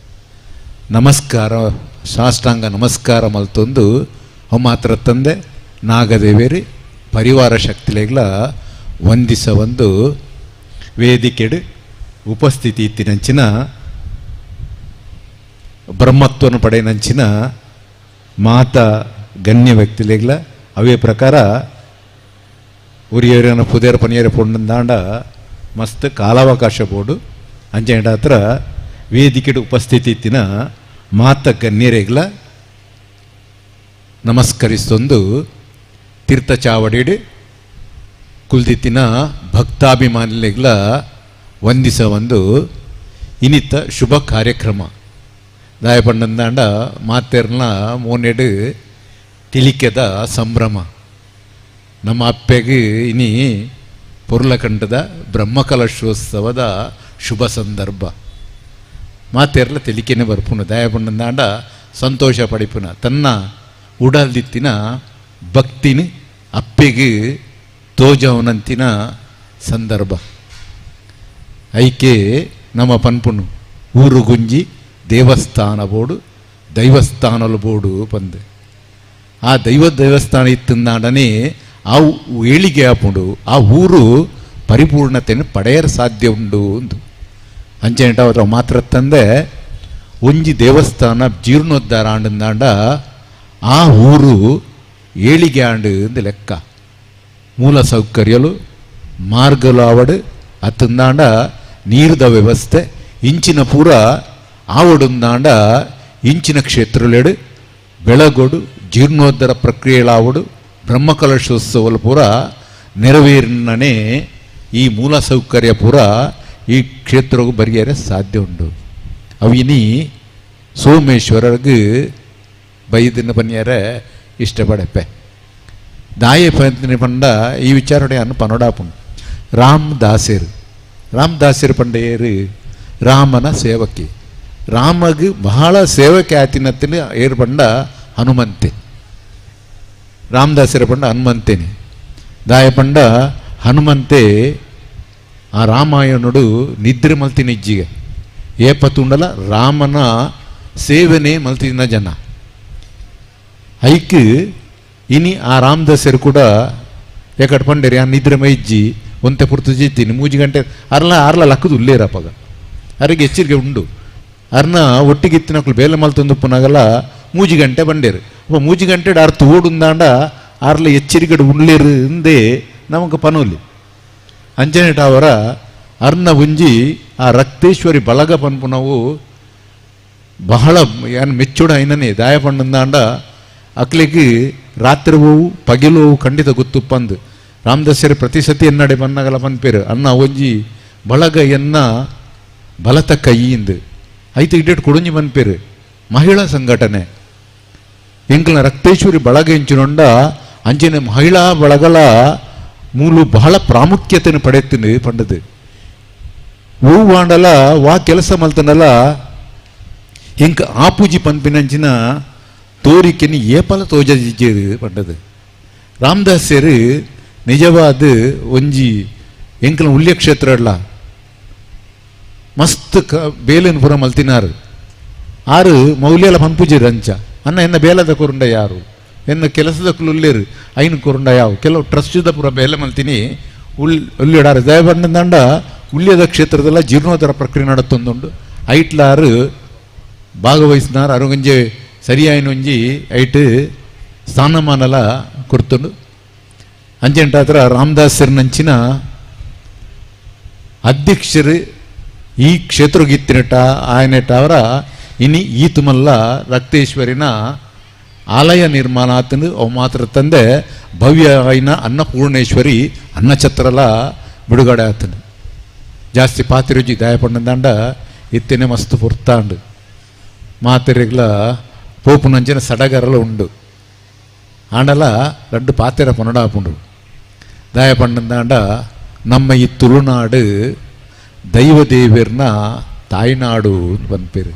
ನಮಸ್ಕಾರ ಸಾಷ್ಟಾಂಗ ನಮಸ್ಕಾರ ಮಲ್ತೊಂದು ಮಾತ್ರ ತಂದೆ ನಾಗದೇವೇರಿ ಪರಿವಾರ ಶಕ್ತಿಲೆಗ್ಲ ವಂದಿಸ ಒಂದು ವೇದಿಕೆಡು ಉಪಸ್ಥಿತಿ ಇತ್ತಿನಂಚಿನ ಬ್ರಹ್ಮತ್ವನು ಪಡೆಯನಂಚಿನ ಮಾತಾ ಗಣ್ಯ ವ್ಯಕ್ತಿಲೆಗ್ಲ ಅವೇ ಪ್ರಕಾರ ಉರಿಯರನ ಪುದೇರ ಪನಿಯರ ಪೊಂಡಂದಾಂಡ ಮಸ್ತ್ ಕಾಲಾವಕಾಶ ಬೋಡು ಅಂಚೆಂಡ ಹತ್ರ ವೇದಿಕೆಡು ಉಪಸ್ಥಿತಿ ಇತ್ತಿನ ಮಾತ ಗಣ್ಯರೆಗ್ಲ ನಮಸ್ಕರಿಸೊಂದು ತೀರ್ಥ ಚಾವಡಿಡು ಕುಲ್ದಿತ್ತಿನ ಭಕ್ತಾಭಿಮಾನಿಲೆಗ್ಲ ವಂದಿಸ ಒಂದು ಇನಿತ ಶುಭ ಕಾರ್ಯಕ್ರಮ. ದಾಯಪಂಡಂದಾಂಡ ಮಾತೆರ್ನ ಮೋನೆಡು ತಿಳಿಕೆದ ಸಂಭ್ರಮ. ನಮ್ಮ ಅಪ್ಪೆಗೆ ಇನಿ ಪೊರ್ಲಕಂಠದ ಬ್ರಹ್ಮಕಲಶೋತ್ಸವದ ಶುಭ ಸಂದರ್ಭ. ಮಾತೆರ್ಲ ತೆಲಿಕೆನೆ ಬರ್ಪುನು ದಯಪಣ್ಣಂದಾಂಡ ಸಂತೋಷ ಪಡಿಪುನ ತನ್ನ ಉಡಲ್ದಿತ್ತಿನ ಭಕ್ತಿನ ಅಪ್ಪೆಗೆ ತೋಜವನಂತಿನ ಸಂದರ್ಭ. ಐಕೆ ನಮ್ಮ ಪನ್ಪುನು ಊರುಗುಂಜಿ ದೇವಸ್ಥಾನ ಬೋಡು ದೈವಸ್ಥಾನಲು ಬೋಡು ಪಂದು ಆ ದೈವ ದೇವಸ್ಥಾನ ಇತ್ತಂದಾಂಡನೇ ಆ ಏಳಿಗೆ ಆಪುಂಡು, ಆ ಊರು ಪರಿಪೂರ್ಣತೆಯನ್ನು ಪಡೆಯಲು ಸಾಧ್ಯ ಉಂಡು ಅಂದು. ಅಂಚೆಂಟ ಅವರ ಮಾತ್ರ ತಂದೆ ಒಂಜಿ ದೇವಸ್ಥಾನ ಜೀರ್ಣೋದ್ಧಾರ ಆಂಡಂದಾಂಡ ಆ ಊರು ಏಳಿಗೆ ಆಂಡು ಅಂದು ಲೆಕ್ಕ. ಮೂಲ ಸೌಕರ್ಯಲು ಮಾರ್ಗಲು ಆವಡು ಅತ್ತಂದಾಂಡ ನೀರದ ವ್ಯವಸ್ಥೆ ಇಂಚಿನ ಪೂರ ಆವಡುಂದಾಂಡ ಇಂಚಿನ ಕ್ಷೇತ್ರಲೆಡು ಬೆಳಗೊಡು ಜೀರ್ಣೋದ್ಧಾರ ಪ್ರಕ್ರಿಯೆಗಳಾವಡು ಬ್ರಹ್ಮಕಲಶೋತ್ಸವಲು ಪೂರ ನೆರವೇರಿನೇ ಈ ಮೂಲ ಸೌಕರ್ಯ ಪೂರ ಈ ಕ್ಷೇತ್ರಕ್ಕೆ ಬರಿಯರೆ ಸಾಧ್ಯ ಉಂಟು. ಅವಿನಿ ಸೋಮೇಶ್ವರರಿಗೆ ಬೈದಿನ ಬನ್ನಿಯರೆ ಇಷ್ಟಪಡಪ್ಪೆ ದಾಯೆ ಪಂತಿನ ಪಂಡ ಈ ವಿಚಾರಣೆ ಅನ್ನು ಪನೋಡಾಪುಂಡು. ರಾಮದಾಸರು ರಾಮದಾಸರು ಪಂಡೆಯರು ರಾಮನ ಸೇವಕಿ, ರಾಮಗ್ ಬಹಳ ಸೇವಕೆ ಆತಿನತ್ತಿನ ಏರು ಪಂಡ ಹನುಮಂತೆ, ರಾಮದಾಸರ ಪಂಡ ಹನುಮಂತೇನೆ. ದಾಯ ಪಂಡ ಹನುಮಂತೆ ಆ ರಾಮಾಯಣುಡು ನಿದ್ರೆ ಮಲ್ತಿನ ಇಜ್ಜಿಗೆ ಏಪತ್ತುಂಡಲ ರಾಮನ ಸೇವನೆ ಮಲ್ತಿನ ಜನ ಐಕ್ ಇನಿ ಆ ರಾಮದಾಸರು ಕೂಡ ಏಕಟ್ ಪಂಡೇರಿ ಆ ನಿದ್ರೆ ಮೈಜ್ಜಿ ಒಂತೆ ಪುರ್ತು ಜಿತ್ತೀನಿ 3 ಗಂಟೆ ಅರ್ಲ ಅರ್ಲ ಲಕ್ಕದು ಉಲ್ಲೇರಪ್ಪಗ ಅರಿಗೆ ಎಚ್ಚರಿಕೆ ಉಂಡು ಅರ್ನ ಒಟ್ಟಿಗಿತ್ತಿನಕ್ಲು ಬೇಲೆ ಮಲ್ತೊಂದು ಪುನಗಲ 3 ಗಂಟೆ ಬಂಡೇರು. ಅಪ್ಪ 3 ಗಂಟೆ ಆರ್ ತೋಡುಂದಾಂಡ ಆರ್ಲ ಎಚ್ಚರಿಕೆ ಉಳ್ಳೇರು ಇಂದೇ ನಮಗ ಪನೋಲಿ. ಅಂಜನೇಟ ಅವರ ಅರ್ನ ಉಂಜಿ ಆ ರಕ್ತೇಶ್ವರಿ ಬಳಗ ಪನ್ಪುನವು ಬಹಳ ಏನು ಮೆಚ್ಚುಡ ಐನನೇ ದಾಯ ಪಣ್ಣಂದಾಂಡ ಅಕ್ಲಿಗೆ ರಾತ್ರಿ ಹೋವು ಪಗಿಲು ಹೋವು ಖಂಡಿತ ಗೊತ್ತುಪ್ಪಂದು ರಾಮದಾಸರು ಪ್ರತಿ ಸತಿ ಎನ್ನಡೆ ಬನ್ನಗಲ ಪನ್ಪೇರು ಅನ್ನ ಒಂಜಿ ಬಳಗ ಎನ್ನ ಬಲತ ಕೈಯಿಂದ ಐತು ಇಡೇಟ್ ಕೊಡುಂಜಿ ಪನ್ಪೇರು ಮಹಿಳಾ ಸಂಘಟನೆ ಎಂಕಲ್ನ ರಕ್ತೇಶ್ವರಿ ಬಳಗ ಎಂಚಿನೊಂಡ ಅಂಚಿನ ಮಹಿಳಾ ಬಳಗಲ ಮೂಲು ಬಹಳ ಪ್ರಾಮುಖ್ಯತೆಯನ್ನು ಪಡೆಯುತ್ತೀನಿ ಪಂಡದು. ಹೂವಾಂಡಲ ವಾ ಕೆಲಸ ಮಲ್ತನಲ್ಲ ಎಂಕ ಆಪೂಜಿ ಪನ್ಪಿನಂಚಿನ ತೋರಿಕೆನಿ ಏಪಲ ತೋಜೇರು ಪಂಡದು. ರಾಮದಾಸರು ನಿಜವಾದ ಒಂಜಿ ಎಂಕಲ್ನ ಉಲ್ಯ ಕ್ಷೇತ್ರ ಅಲ್ಲ ಮಸ್ತ್ ಬೇಲಿನ ಪುರ ಮಲ್ತಿನಾರು ಆರು ಮೌಲ್ಯಲ ಪನ್ಪುಜಿ ರಂಚ ಅನ್ನ ಎನ್ನ ಬೇಲದ ಕೊರುಂಡ ಯಾರು ಎನ್ನ ಕೆಲಸದ ಕುಲ್ಲೇರು ಐನು ಕೊರುಂಡ ಯಾವ ಕೆಲವು ಟ್ರಸ್ಟಿದ ಪುರ ಬೇಲೆ ಮಲ್ತೀನಿ ಉಳ್ಳಿಡಾರು ದಯಬಂಡ ಉಳ್ಯದ ಕ್ಷೇತ್ರದಲ್ಲ ಜೀರ್ಣೋದ್ಧಾರ ಪ್ರಕ್ರಿಯೆ ನಡತ್ತೊಂದುಂಡು ಐಟ್ಲಾರು ಭಾಗವಹಿಸಿನಾರು ಅರುಗಂಜೆ ಸರಿಯಾಯಿನೊಂಜಿ ಐಟ್ ಸ್ಥಾನಮಾನಲ ಕೊಡ್ತುಂಡು. ಅಂಚೆಂಟಾತ್ರ ರಾಮದಾಸರ್ನಂಚಿನ ಅಧ್ಯಕ್ಷರು ಈ ಕ್ಷೇತ್ರಗಿತ್ತಿನಟ ಆಯನೆಟ ಅವರ ಇನಿ ಈ ತುಮಲ್ಲ ರಕ್ತೇಶ್ವರಿನ ಆಲಯ ನಿರ್ಮಾಣ ಆತನು ಅವು ಮಾತ್ರ ತಂದೆ ಭವ್ಯ ಐನ ಅನ್ನಪೂರ್ಣೇಶ್ವರಿ ಅನ್ನಛತ್ರಲ ಬಿಡುಗಡೆ ಆತನು. ಜಾಸ್ತಿ ಪಾತಿರುಜಿ ದಾಯಪಣ್ಣದಾಂಡ ಇತ್ತೇನೆ ಮಸ್ತ್ ಪೊರ್ತಾಂಡು ಮಾತೆರೆಗ್ಲ ಪೋಪುನಂಚಿನ ಸಡಗರಲ ಉಂಡು ಆಂಡಲ ರಡ್ಡು ಪಾತೆರ ಪೊನಡಾಪುಂಡು. ದಾಯಪಣ್ಣದಾಂಡ ನಮ್ಮ ಈ ತುಳುನಾಡು ದೈವದೇವಿರ್ನ ತಾಯ್ನಾಡು ಪನ್ಪೇರು.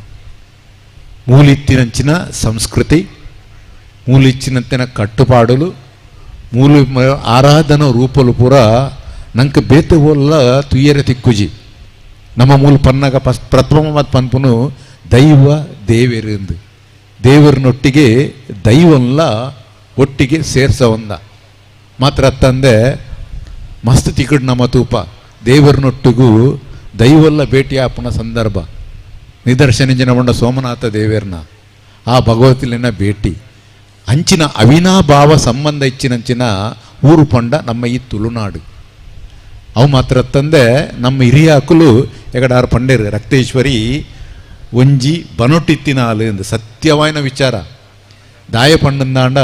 ಮೂಲಿತ್ತಿನಂಚಿನ ಸಂಸ್ಕೃತಿ ಮೂಲಿಚ್ಚಿನಂತಿನ ಕಟ್ಟುಪಾಡುಲು ಮೂಲು ಆರಾಧನಾ ರೂಪಲು ಪೂರ ನಂಗೆ ಬೇತೆ ಒಲ್ಲ ತುಯ್ಯರೆ ತಿಕ್ಕುಜಿ. ನಮ್ಮ ಮೂಲ ಪನ್ನಾಗ ಪ್ರಥಮ ಮತ್ತು ಪನ್ಪುನು ದೈವ ದೇವೇರು ಎಂದು ದೇವರನ್ನೊಟ್ಟಿಗೆ ದೈವಲ್ಲ ಒಟ್ಟಿಗೆ ಸೇರ್ಸವಂದ ಮಾತ್ರ ತಂದೆ ಮಸ್ತ್ ತಿಕ್ಕಡ್ ನಮ್ಮ ತೂಪ ದೇವರನ್ನೊಟ್ಟಿಗೂ ದೈವಲ್ಲ ಭೇಟಿಯಾಪನ ಸಂದರ್ಭ ನಿದರ್ಶನ ಜನಗೊಂಡ ಸೋಮನಾಥ ದೇವೇರ್ನ ಆ ಭಗವತಿಲಿನ ಭೇಟಿ ಅಂಚಿನ ಅವಿನಾಭಾವ ಸಂಬಂಧ ಇಚ್ಚಿನಂಚಿನ ಊರು ಪಂಡ ನಮ್ಮ ಈ ತುಳುನಾಡು. ಅವು ಮಾತ್ರ ತಂದೆ ನಮ್ಮ ಹಿರಿಯ ಅಕುಲು ಎಗಡಾರು ಪಂಡೇರು ರಕ್ತೇಶ್ವರಿ ಒಂಜಿ ಬನೊಟ್ಟಿತ್ತಿನ ಆಲು ಎಂದು ಸತ್ಯವಾಯಿನ ವಿಚಾರ. ದಾಯ ಪಂಡಂದಾಂಡ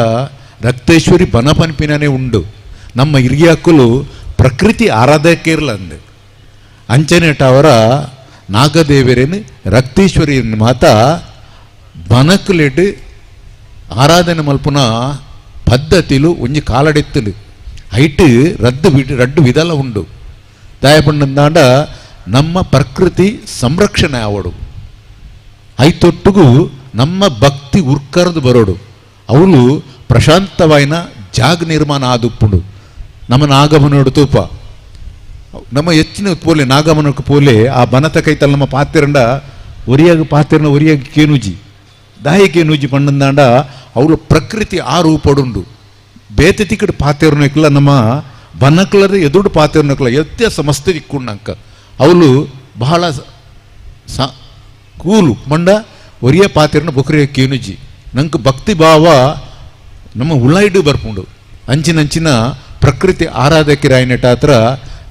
ರಕ್ತೇಶ್ವರಿ ಬನ ಪನ್ಪಿನೇ ಉಂಡು ನಮ್ಮ ಹಿರಿಯ ಅಕುಲು ಪ್ರಕೃತಿ ಆರಾಧಕೇರ್ಲಂದು ಅಂಚನೆಟ ಅವರ ನಾಗದೇವರೇನು ರಕ್ತೇಶ್ವರಿ ಮಾತ ಬನಕುಲೆಡ್ ಆರಾಧನೆ ಮಲ್ಪುನ ಪದ್ಧತಿಲು ಒಂಜಿ ಕಾಲಡೆತ್ತಲು ಐಟ್ ರದ್ದು ರಡ್ಡು ವಿಧಲ ಉಂಡು. ದಾಯಪಂಡಂದಾಂಡ ನಮ್ಮ ಪ್ರಕೃತಿ ಸಂರಕ್ಷಣೆ ಆವಡು, ಐತೊಟ್ಟುಗು ನಮ್ಮ ಭಕ್ತಿ ಉರ್ಕರ್ದು ಬರೋಡು, ಅವಳು ಪ್ರಶಾಂತವಾಯಿನ ಜಾಗ ನಿರ್ಮಾಣ ಆದುಪ್ಪುಂಡು. ನಮ್ಮ ನಾಗಮನೋಡು ತೂಪ ನಮ್ಮ ಹೆಚ್ಚಿನ ಪೋಲೆ ನಾಗಮನಕ್ಕೆ ಪೋಲೆ ಆ ಬನತ ಕೈತಲ್ ನಮ್ಮ ಪಾತಿರಂಡ ಒರಿಯಾಗ ಪಾತಿರನ ಒರಿಯಾಗ ಕೇನುಜಿ ದಾಯಿ ಕೇನುಜಿ ಪಂಡಂದಾಂಡ ಅವಳು ಪ್ರಕೃತಿ ಆ ರೂಪಡುಂಡು. ಬೇತೆ ತಿಕ್ಕಡು ಪಾತಿರನಕ್ಲ ನಮ್ಮ ಬನಕ್ಲರ ಎದುರು ಪಾತಿರನಕ್ಲ ವ್ಯತ್ಯಾಸ ಮಸ್ತ್ ದಿಕ್ಕುಂಡಂಕ ಅವಳು ಬಹಳ ಕೂಲು ಮಂಡ ಒರಿಯ ಪಾತಿರನ ಬೊಕ್ರಿಯ ಕೇನುಜಿ ನಂಗೆ ಭಕ್ತಿ ಭಾವ ನಮ್ಮ ಉಳ್ಳಾಯಿಡು ಬರ್ಪುಂಡು. ಅಂಚಿನಂಚಿನ ಪ್ರಕೃತಿ ಆರಾಧಕರಾಯಿನಟಾತ್ರ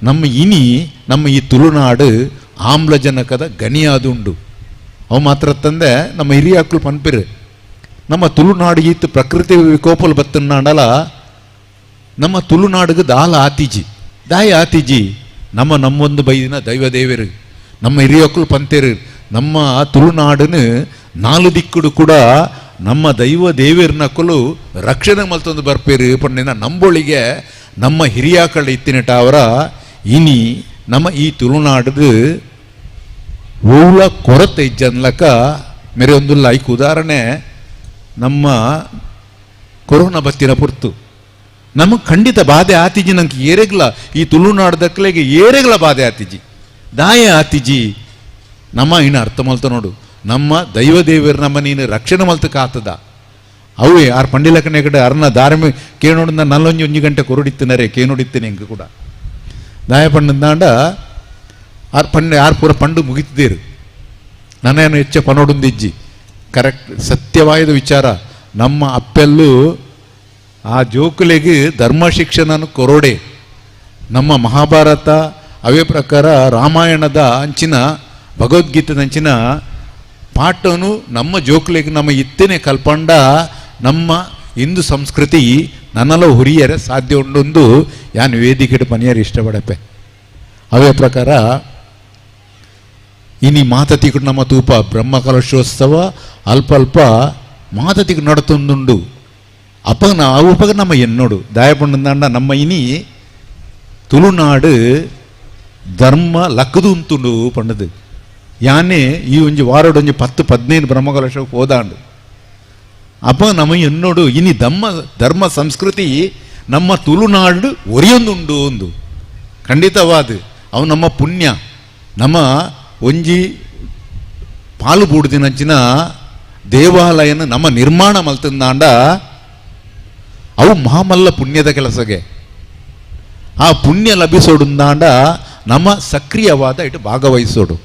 ನಮ್ಮ ಇನಿ ನಮ್ಮ ಈ ತುಳುನಾಡು ಆಮ್ಲಜನಕದ ಗನಿಯಾದುಂಡು. ಅವು ಮಾತ್ರ ತಂದೆ ನಮ್ಮ ಹಿರಿಯಾಕ್ಳು ಪನ್ಪಿರು ನಮ್ಮ ತುಳುನಾಡು ಈತ ಪ್ರಕೃತಿ ವಿಕೋಪಲು ಬತ್ತನ್ನಾಡಲ ನಮ್ಮ ತುಳುನಾಡಿಗೆ ದಾಲ ಆತಿಜಿ ದಾಯ ಆತಿಜಿ ನಮ್ಮ ನಮ್ಮೊಂದು ಬೈದಿನ ದೈವ ದೇವರು ನಮ್ಮ ಹಿರಿಯಕ್ಳು ಪಂತೇರು ನಮ್ಮ ತುಳುನಾಡನ್ನು ನಾಲು ದಿಕ್ಕುಡು ಕೂಡ ನಮ್ಮ ದೈವ ದೇವರನಕ್ಕಲು ರಕ್ಷಣೆ ಮಲ್ತೊಂದು ಬರ್ಪೇರು ಪಂಡಿನ ನಂಬೊಳಿಗೆ ನಮ್ಮ ಹಿರಿಯಾಕಳ ಇತ್ತಿನಟ ಅವರ ಇನಿ ನಮ್ಮ ಈ ತುಳುನಾಡದು ಓಲ ಕೊರತೆ ಇಜ್ಜನ್ಲಕ ಮೇರೆ ಒಂದು ಲೈಕ್ ಉದಾಹರಣೆ ನಮ್ಮ ಕೊರೋನಾ ಬತ್ತಿನ ಪುರ್ತು ನಮಗೆ ಖಂಡಿತ ಬಾಧೆ ಆತಿಜಿ ನಂಗೆ ಏರೆಗ್ಲ ಈ ತುಳುನಾಡದಕ್ಕಲೆಗೆ ಏರೆಗ್ಲ ಬಾಧೆ ಆತಿಜಿ ದಾಯ ಆತಿಜಿ ನಮ್ಮ ಇನ್ನು ಅರ್ಥ ಮಲ್ತ ನೋಡು ನಮ್ಮ ದೈವ ದೇವರು ನಮ್ಮ ನೀನು ರಕ್ಷಣೆ ಮಲ್ತಕ್ಕೆ ಆತದ ಅವೇ ಆರ್ ಪಂಡಿಲಕನೆ ಕಡೆ ಅರ್ನ ಧಾರ್ಮಿ ಕೇನೋಡಿಂದ ನಲ್ಲೊಂಜಿ ಒಂಜಿ ಗಂಟೆ ಕೊರಡಿತ್ತಿನರೇ ಕೇನೋಡಿತ್ತೇನೆ ಹೆಂಗೆ ಕೂಡ ದಾಯ ಪಂಡಂದಾಂಡ ಆರ್ ಪಂಡೆ ಆರ್ ಪೂರ ಪಂಡು ಮುಗಿತಿದ್ದೀರು ನನ್ನೇನು ಹೆಚ್ಚು ಪನೋಡುಂದಿಜ್ಜಿ ಕರೆಕ್ಟ್ ಸತ್ಯವಾದ ವಿಚಾರ. ನಮ್ಮ ಅಪ್ಪೆಲ್ಲೂ ಆ ಜೋಕುಲೆಗೆ ಧರ್ಮ ಶಿಕ್ಷಣನು ಕೊರೋಡೆ ನಮ್ಮ ಮಹಾಭಾರತ ಅವೇ ಪ್ರಕಾರ ರಾಮಾಯಣದ ಅಂಚಿನ ಭಗವದ್ಗೀತೆದ ಅಂಚಿನ ಪಾಠನು ನಮ್ಮ ಜೋಕುಲೆಗೆ ನಮ್ಮ ಇತ್ತನೆ ಕಲ್ಪಂಡ ನಮ್ಮ ಹಿಂದೂ ಸಂಸ್ಕೃತಿ ನನ್ನೆಲ್ಲ ಹುರಿಯರೆ ಸಾಧ್ಯ ಉಂಡೊಂದು ಯಾನು ವೇದಿಕೆ ಪನಿಯರು ಇಷ್ಟಪಡಪೆ. ಅವೇ ಪ್ರಕಾರ ಇನಿ ಮಾತತಿಗೂ ನಮ್ಮ ತೂಪ ಬ್ರಹ್ಮ ಕಲಶೋತ್ಸವ ಅಲ್ಪ ಅಲ್ಪ ಮಾತತಿಗೆ ನಡತೊಂದುಂಡು. ಅಪ್ಪ ಅವು ನಮ್ಮ ಎನ್ನೋಡು ದಾಯಪಂಡಂದಾಂಡ ನಮ್ಮ ಇನಿ ತುಳುನಾಡು ಧರ್ಮ ಲಕ್ಕದು ಉಂತುಂಡು ಪಂಡದು ಯಾನೆ ಈ ಒಂಜಿ ವಾರಡೊಂಜಿ 10 15 ಬ್ರಹ್ಮಕಲಶ ಹೋದಾಂಡು. ಅಪ್ಪ ನಮ್ಮ ಎನ್ನೋಡು ಇನಿ ಧರ್ಮ ಸಂಸ್ಕೃತಿ ನಮ್ಮ ತುಳುನಾಡು ಒರಿಯೊಂದುಂಡು ಒಂದು ಖಂಡಿತವಾದ ಅವು ನಮ್ಮ ಪುಣ್ಯ ನಮ್ಮ ಒಂಜಿ ಪಾಲು ಬೂಡ್ದಿನಂಚಿನ ದೇವಾಲಯನ ನಮ್ಮ ನಿರ್ಮಾಣ ಮಲ್ತಂದಾಂಡ ಅವು ಮಹಾಮಲ್ಲ ಪುಣ್ಯದ ಕೆಲಸಗೆ ಆ ಪುಣ್ಯ ಲಭಿಸೋಡುಂದಾಂಡ ನಮ್ಮ ಸಕ್ರಿಯವಾದ ಇಟ್ಟು ಭಾಗವಹಿಸೋಡು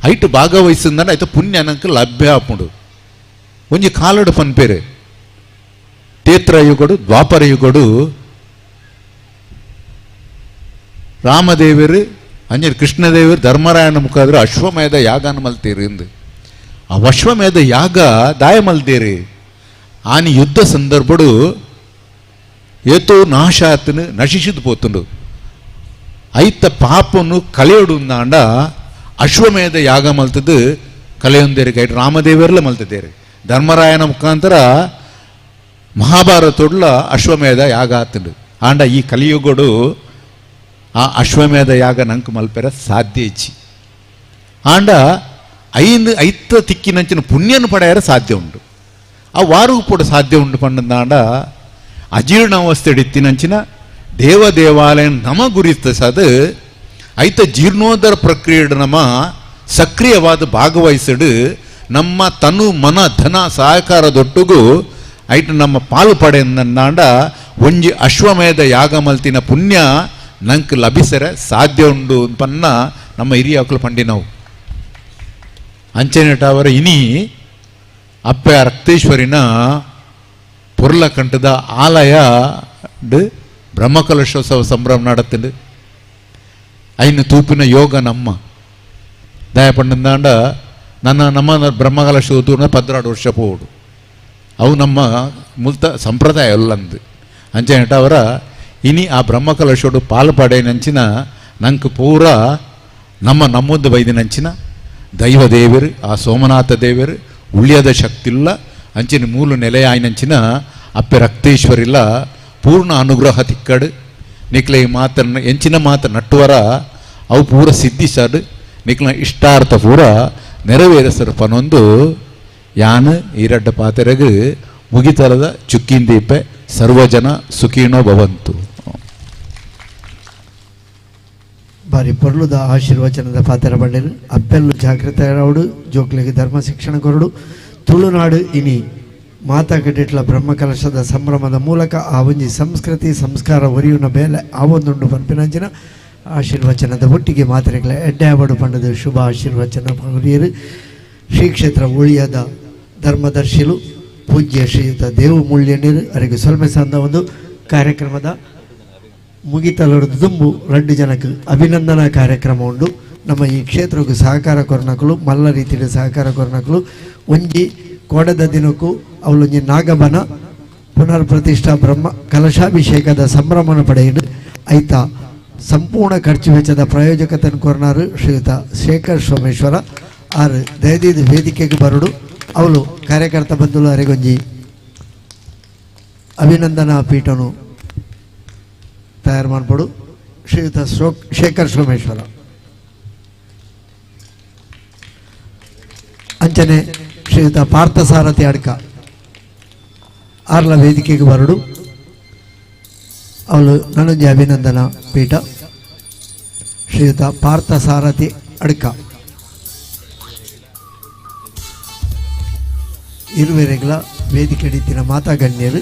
ಐಟು ಭಾಗವಹಿಸಿಂದಾಂಡ ಆಯ್ತು ಪುಣ್ಯ ನಂಗೆ ಲಭ್ಯ ಆಪುಂಡು. ಒಂಜಿ ಕಾಲಡು ಪನ್ಪೇರು ತೇತ್ರ ಯುಗಡು ದ್ವಾಪರ ಯುಗಡು ರಾಮದೇವರು ಅಂಜನ ಕೃಷ್ಣದೇವರು ಧರ್ಮರಾಯನ ಮುಖಾದ್ರ ಅಶ್ವಮೇಧ ಯಾಗನ ಮಲ್ತೀರಿ ಎಂದು ಆ ಅಶ್ವಮೇಧ ಯಾಗ ದಾಯ ಮಲ್ತೀರಿ ಆನಿ ಯುದ್ಧ ಸಂದರ್ಭಡು ಏತೋ ನಾಶ ಆತನು ನಶಿಸಿದು ಪೋತುಂಡು ಐತ ಪಾಪನು ಕಳೆಯಡು ಅಂಡ ಅಶ್ವಮೇಧ ಯಾಗ ಮಲ್ತದ್ದು ಕಲೆಯೊಂದೇರಿ ಕೈ ರಾಮದೇವರಲ್ಲ ಮಲ್ತಿದ್ದೇರಿ ಧರ್ಮರಾಯನ ಮುಖಾಂತರ ಮಹಾಭಾರತೊಡ್ಲ ಅಶ್ವಮೇಧ ಯಾಗ ಆತಂಡು. ಆಂಡ ಈ ಕಲಿಯುಗಡು ಆ ಅಶ್ವಮೇಧ ಯಾಗ ನಂಗೆ ಮಲ್ಪೆರ ಸಾಧ್ಯ ಇಚ್ಚಿ ಆಂಡ ಐದು ಐತ ತಿಕ್ಕಿನಂಚಿನ ಪುಣ್ಯನು ಪಡೆಯರ ಸಾಧ್ಯ ಉಂಟು. ಆ ವಾರು ಕೂಡ ಸಾಧ್ಯ ಉಂಟು ಪಂಡಂದಾಂಡ ಅಜೀರ್ಣಾವಸ್ಥೆ ಇತ್ತಿನಂಚಿನ ದೇವ ದೇವಾಲಯ ನಮ ಗುರಿತ ಐತ ಜೀರ್ಣೋದ್ಧಾರ ಪ್ರಕ್ರಿಯೆ ನಮ್ಮ ಸಕ್ರಿಯವಾದ ಭಾಗವಹಿಸಿಡು ನಮ್ಮ ತನು ಮನ ಧನ ಸಹಕಾರದೊಟ್ಟುಗು ಐಟ ನಮ್ಮ ಪಾಲು ಪಡೆಯಂದಾಂಡ ಒಂಜಿ ಅಶ್ವಮೇಧ ಯಾಗ ಮಲ್ತಿನ ಪುಣ್ಯ ನಂಗೆ ಲಭಿಸರೆ ಸಾಧ್ಯ ಉಂಡು ಪನ್ನ ನಮ್ಮ ಹಿರಿಯ ಪಂಡಿನವು. ಅಂಚನೆಟಾವರ ಇನಿ ಅಪ್ಪೆ ರಕ್ತೇಶ್ವರಿನ ಪೊರ್ಲಕಂಠದ ಆಲಯ ಬ್ರಹ್ಮಕಲಶೋತ್ಸವ ಸಂಭ್ರಮ ನಡತ್ತಂಡು. ಐನು ತೂಪಿನ ಯೋಗ ನಮ್ಮ ದಯಪಂಡಂದಾಂಡ ನನ್ನ ನಮ್ಮ ಬ್ರಹ್ಮಕಲಶೋತ್ಸವ 12 ವರ್ಷ ಪೋಡು ಅವು ನಮ್ಮ ಮುಲ್ತ ಸಂಪ್ರದಾಯ ಅಲ್ಲಂದು ಅಂಚನೆಟವರ ಇನಿ ಆ ಬ್ರಹ್ಮಕಲಶೋಡು ಪಾಲು ಪಡೆಯನಂಚಿನ ನಂಗೆ ಪೂರ ನಮ್ಮ ನಮ್ಮೊಂದು ಬೈದಿನಂಚಿನ ದೈವ ದೇವರು ಆ ಸೋಮನಾಥ ದೇವರು ಉಳ್ಯದ ಶಕ್ತಿಲ್ಲ ಅಂಚಿನ ಮೂಲ ನೆಲೆಯಾಯಿನಂಚಿನ ಅಪ್ಪೆ ರಕ್ತೇಶ್ವರಿಲ್ಲ ಪೂರ್ಣ ಅನುಗ್ರಹ ತಿಕ್ಕಡು ನಿಕ್ಲೆ ಮಾತ್ರ ಎಂಚಿನ ಮಾತ್ರ ನಟ್ಟುವರ ಅವು ಪೂರ ಸಿದ್ಧಿಸಾಡು ನಿಕ್ಲ ಇಷ್ಟಾರ್ಥ ಪೂರ ನೆರವೇರಿಸರು ಪನೊಂದು ಯಾನ್ ಈರಡ್ಡ ಪಾತೆರಗು ಮುಗಿತಲದ ಚುಕ್ಕಿಂದೀಪೆ ಸರ್ವಜನ ಸುಖೀನೋ ಭವಂತು. ಬಾರಿ ಪೊರ್ಲುದ ಆಶೀರ್ವಚನದ ಪಾತೆರ ಬಂಡೇರು ಅಪ್ಪೆಲ್ಲು ಜಾಗೃತರಾవుడు ಜೋಕ್ಲೆಗ್ ಧರ್ಮ ಶಿಕ್ಷಣ ಕೊರಡು ತುಳುನಾಡು ಇನಿ ಮಾತಾ ಕಡೆಟ್ಲ ಬ್ರಹ್ಮಕಲಶದ ಸಂಭ್ರಮದ ಮೂಲಕ ಆ ಒಂಜಿ ಸಂಸ್ಕೃತಿ ಸಂಸ್ಕಾರ ಒರಿಯುನ ಬೇಲೆ ಆ ಒಂದುಂಡು ಪನ್ಪಿನಂಚಿನ ಆಶೀರ್ವಚನದ ಒಟ್ಟಿಗೆ ಮಾತ್ರೆಗಳ ಎಡ್ಡಾವಡು ಪಂಡದ ಶುಭ ಆಶೀರ್ವಚನ ಪುರಿಯರು. ಶ್ರೀ ಕ್ಷೇತ್ರ ಉಳಿಯದ ಧರ್ಮದರ್ಶಿಲು ಪೂಜ್ಯ ಶ್ರೀಯುತ ದೇವು ಮುಳ್ಳ್ಯಣ್ಣರು ಅರಿಗೆ ಸೊಲ್ಮೆ ಸಂದ ಒಂದು ಕಾರ್ಯಕ್ರಮದ ಮುಗಿತಲೊಡದು ದುಂಬು ರಡ್ಡು ಜನಕ್ಕೆ ಅಭಿನಂದನಾ ಕಾರ್ಯಕ್ರಮ ಉಂಡು. ನಮ್ಮ ಈ ಕ್ಷೇತ್ರಕ್ಕೆ ಸಹಕಾರ ಕೊರ್ನಕಲು ಮಲ್ಲ ರೀತಿಯ ಸಹಕಾರ ಕೊರ್ನಕಲು ಒಂಜಿ ಕೋಡದ ದಿನಕ್ಕೂ ಅವಳೊಂಜಿ ನಾಗಬನ ಪುನರ್ ಪ್ರತಿಷ್ಠಾ ಬ್ರಹ್ಮ ಕಲಶಾಭಿಷೇಕದ ಸಂಭ್ರಮನ ಪಡೆಯಿಡು ಐತ ಸಂಪೂರ್ಣ ಖರ್ಚು ವೆಚ್ಚದ ಪ್ರಾಯೋಜಕತನ ಕೊರ್ನಾರು ಶ್ರೀಯುತ ಶೇಖರ್ ಸೋಮೇಶ್ವರ ಆರು ದಯದೀದ ವೇದಿಕೆಗೆ ಬರಡು. ಅವಳು ಕಾರ್ಯಕರ್ತ ಬಂಧುಲು ಅರೆಗೊಂಜಿ ಅಭಿನಂದನಾ ಪೀಠನು ತಯಾರು ಮಾಡ್ಬಡು. ಶ್ರೀಯುತ ಶೇಖರ್ ಸೋಮೇಶ್ವರ ಅಂಚನೆ ಶ್ರೀಯುತ ಪಾರ್ಥಸಾರಥಿ ಅಡ್ಕ ಆರ್ಲ ವೇದಿಕೆಗೆ ಬರಡು. ಅವಳು ನನೊಂಜಿ ಅಭಿನಂದನಾ ಪೀಠ ಶ್ರೀಯುತ ಪಾರ್ಥಸಾರಥಿ ಅಡ್ಕ ಇರುವೆರೆಗಳ ವೇದಿಕೆ ಹಿಡಿತಿನ ಮಾತಾ ಗಣ್ಯರು.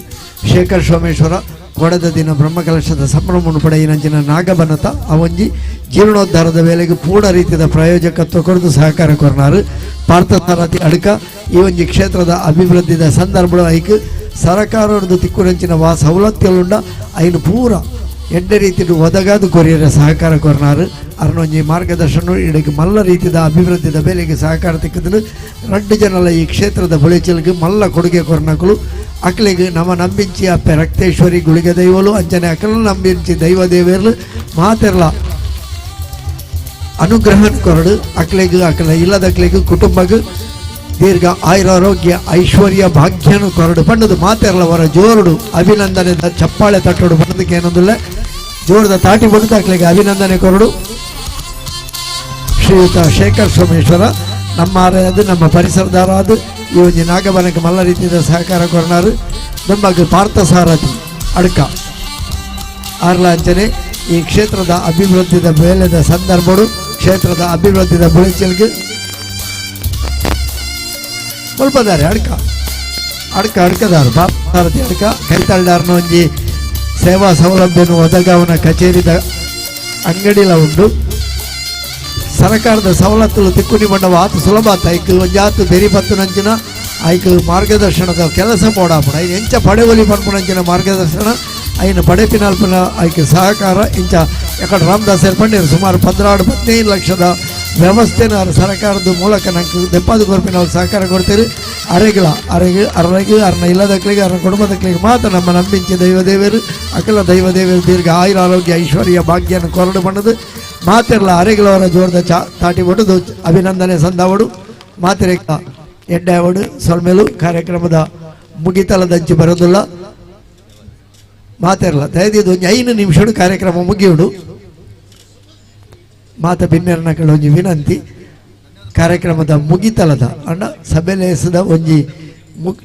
ಶೇಖರ್ ಸೋಮೇಶ್ವರ ಕೊಡದ ದಿನ ಬ್ರಹ್ಮಕಲಶದ ಸಂಭ್ರಮವನ್ನು ಪಡೆಯಿನಂಚಿನ ನಾಗಬನತ ಅವೊಂಜಿ ಜೀರ್ಣೋದ್ಧಾರದ ವೇಳೆಗೆ ಪೂರ್ಣ ರೀತಿಯ ಪ್ರಾಯೋಜಕತ್ವ ಕೊರದು ಸಹಕಾರ ಕೊರ್ನಾರು. ಪಾರ್ಥಸಾರಥಿ ಅಡ್ಕ ಈ ಒಂಜಿ ಕ್ಷೇತ್ರದ ಅಭಿವೃದ್ಧಿದ ಸಂದರ್ಭ ಐಕ್ ಸರಕಾರದ ತಿಕ್ಕುರಂಚಿನ ವಾ ಸವಲತ್ತುಂಡ ಐನು ಪೂರ ಎಡ್ಡೆ ರೀತಿಯ ಒದಗಾದು ಕೊರಿಯರ ಸಹಕಾರ ಕೊರ್ನಾರು. ಅರ್ನೊಂಜಿ ಮಾರ್ಗದರ್ಶನ ಇಡಕ್ಕೆ ಮಲ್ಲ ರೀತಿಯ ಅಭಿವೃದ್ಧಿದ ಬೇಲೆಗೆ ಸಹಕಾರ ತಿಕ್ಕದಲು ರಡ್ಡು ಜನಲ ಈ ಕ್ಷೇತ್ರದ ಬುಳೆಚಲ್ಗೆ ಮಲ್ಲ ಕೊಡುಗೆ ಕೊರ್ನಕಲು ಅಕ್ಲೆಗೆ ನಮ್ಮ ನಂಬಿಂಚಿ ಅಪ್ಪೆ ರಕ್ತೇಶ್ವರಿ ಗುಳಿಗೆ ದೈವಲು ಅಂಚನೆ ಅಕಲು ನಂಬಿಂಚಿ ದೈವ ದೇವೇರ್ಲು ಮಾತೆರ್ಲ ಅನುಗ್ರಹನ್ ಕೊರಡು ಅಕ್ಲೆಗೆ ಅಕಲ ಇಲ್ಲದಕ್ಲೆಗೆ ಕುಟುಂಬಕ್ಕೆ ದೀರ್ಘ ಆಯುರಾರೋಗ್ಯ ಐಶ್ವರ್ಯ ಭಾಗ್ಯನು ಕೊರಡು ಪಣ್ಣದು ಮಾತೆರ್ಲ ವರ ಜೋರುಡು ಅಭಿನಂದನೆ ಚಪ್ಪಾಳೆ ತಟ್ಟೋಡು ಬಣ್ಣದಕ್ಕೆ ಏನೊಂದಿಲ್ಲ ಜೋರದ ತಾಟಿ ಬಣ್ಣದ ಅಕ್ಲೆಗೆ ಅಭಿನಂದನೆ ಕೊರಡು. ಶ್ರೀಯುತ ಶೇಖರ್ ಸೋಮೇಶ್ವರ ನಮ್ಮ ಆರಾದು ನಮ್ಮ ಪರಿಸರದಾರಾದು ಈ ಒಂಜಿ ನಾಗಬನಕ್ಕೆ ಮಲ್ಲ ರೀತಿಯ ಸಹಕಾರ ಕೊರ್ನಾರು. ನಮ್ಮಗ್ ಪಾರ್ಥಸಾರಥಿ ಅಡ್ಕ ಆರ್ಲ ಅಂಚನೆ ಈ ಕ್ಷೇತ್ರದ ಅಭಿವೃದ್ಧಿದ ಬೇಲೆದ ಸಂದರ್ಭಡು ಕ್ಷೇತ್ರದ ಅಭಿವೃದ್ಧಿದ ಬುಳೆಚಲ್ಗೆ ಮುಲ್ಪದಾರೆ ಅಡ್ಕ ಅಡ್ಕ ಅಡ್ಕದಾರು ಪಾರ್ಥಸಾರಥಿ ಅಡ್ಕ ಕೈತಾಳ್ದಾರನ ಒಂಜಿ ಸೇವಾ ಸೌಲಭ್ಯನು ಒದಗಾವನ ಕಚೇರಿದ ಅಂಗಡಿಲ ಉಂಟು. ಸರಕಾರದ ಸವಲತ್ತುಲು ತಿಕ್ಕುನಿ ಮಂಡವ ಆತು ಸುಲಭ ಆತ ಐಕ್ ಒಂಜಾತು ಬೆರಿ ಪತ್ತುನಂಚಿನ ಐಕ್ ಮಾರ್ಗದರ್ಶನದ ಕೆಲಸ ಪೋಡಾಪುಣ ಐನ್ ಎಂಚ ಪಡೆವಲಿ ಪನ್ಪುನಂಚಿನ ಮಾರ್ಗದರ್ಶನ ಐನ ಪಡೆಪಿನಲ್ಪನ ಐಕ್ ಸಹಕಾರ ಇಂಚ ಎಕಡೆ ರಾಮದಾಸರು ಪಂಡೇರು ಸುಮಾರು 14-15 ಲಕ್ಷದ ವ್ಯವಸ್ಥೆನ ಸರಕಾರದ ಮೂಲಕ ನಂಗೆ ದೆಪ್ಪಾದ ಕೊರ್ಪಿನ ಸಹಕಾರ ಕೊಡ್ತೀರಿ. ಅರೆಗಳ ಅರೆಗೆ ಅರಗೆ ಅರ್ನ ಇಲ್ಲದಕ್ಲಿಗೆ ಅರ್ನ ಕುಟುಂಬದಕ್ಲಿಗೆ ಮಾತ್ರ ನಮ್ಮ ನಂಬಿಂಚಿ ದೈವದೇವರು ಅಕಲ ದೈವದೇವರು ದೀರ್ಘ ಆಯುರ ಆರೋಗ್ಯ ಐಶ್ವರ್ಯ ಭಾಗ್ಯನ ಕೊರಡು ಬಣ್ಣದು ಮಾತಿರಲ ಅರೆಗಳವರ ಜೋರದ ಚಾ ತಾಟಿ ಒಡೆದು ಅಭಿನಂದನೆ ಸಂದವಡು ಮಾತಿರೇಕ ಎಡ್ಡಾವಡು ಸೊಲ್ಮೇಲು ಕಾರ್ಯಕ್ರಮದ ಮುಗಿತಲದಂಚಿ ಬರೋದಿಲ್ಲ ಮಾತಿರಲ್ಲ ದಯದಿದ್ದು ಒಂಜಿ 5 ನಿಮಿಷಡು ಕಾರ್ಯಕ್ರಮ ಮುಗಿಯುಡು. ಮಾತ ಬಿನ್ನೆರನ ಒಂಜಿ ವಿನಂತಿ ಕಾರ್ಯಕ್ರಮದ ಮುಗಿತಲದ ಅಂಡ ಸಭೆಲೇಸದ ಒಂಜಿ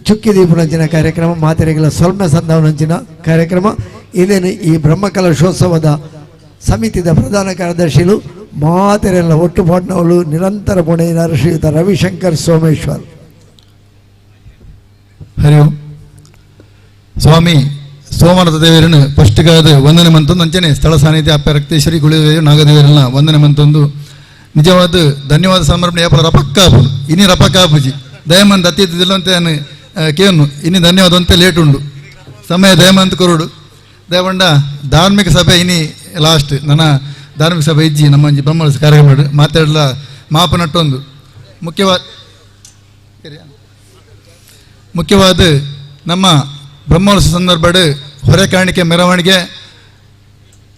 ಚುಕ್ಕಿ ದೀಪನಂಚಿನ ಕಾರ್ಯಕ್ರಮ ಮಾತೆರೆಗಳ ಸೊಲ್ಮೆ ಸಂದವನಂಚಿನ ಕಾರ್ಯಕ್ರಮ ಇದೇನು ಈ ಬ್ರಹ್ಮಕಲಶೋತ್ಸವದ ಸಮಿತಿದ ಪ್ರಧಾನ ಕಾರ್ಯದರ್ಶಿಲು ಮಾತೆರೆಲ್ಲ ಒಟ್ಟು ಪಾಟ್ನವಳು ನಿರಂತರ ಪುಣೆಯ ಶ್ರೀಯುತ ರವಿಶಂಕರ್ ಸೋಮೇಶ್ವರ್. ಹರಿ ಓಂ. ಸ್ವಾಮಿ ಸೋಮನಾಥ ದೇವರನ್ನು ಫಸ್ಟ್ಗಾದ ವಂದನೆ ಮಂತೊಂದು ಅಂಚನೆ ಸ್ಥಳ ಸಾನ್ನಿಧ್ಯ ಅಪ್ಪ ರಕ್ತೇಶ್ವರಿ ಗುಳಿದೇವರು ನಾಗದೇವರನ್ನ ವಂದನೆ ಮಂತೊಂದು ನಿಜವಾದ ಧನ್ಯವಾದ ಸಮರ್ಪಣೆ ಯಾಪಲ ರಪಕ್ಕ ಆಪುನು ಇನಿ ರಪಕ್ಕ ಆಪುಜಿ ದಯಮಂತ ಅತ್ಯಂತ ಅಂತ ಕೇನು ಇನಿ ಧನ್ಯವಾದ ಅಂತ ಲೇಟ್ ಉಂಡು ಸಮಯ ದಯಮಂತ ಕೊರಡು ದಯವಂಡ ಧಾರ್ಮಿಕ ಸಭೆ ಇನಿ ಲಾಸ್ಟ್ ನನ್ನ ಧಾರ್ಮಿಕ ಸಭೆ ಇಜ್ಜಿ ನಮ್ಮ ಒಂಜಿ ಬ್ರಹ್ಮ ಕಾರ್ಯಕ್ರಮ ಮಾತಾಡಲ ಮಾಪು ನಟ್ಟೊಂದು ಮುಖ್ಯವಾದ ನಮ್ಮ ಬ್ರಹ್ಮೋತ್ಸವ ಸಂದರ್ಭ ಹೊರೆ ಕಾಣಿಕೆ ಮೆರವಣಿಗೆ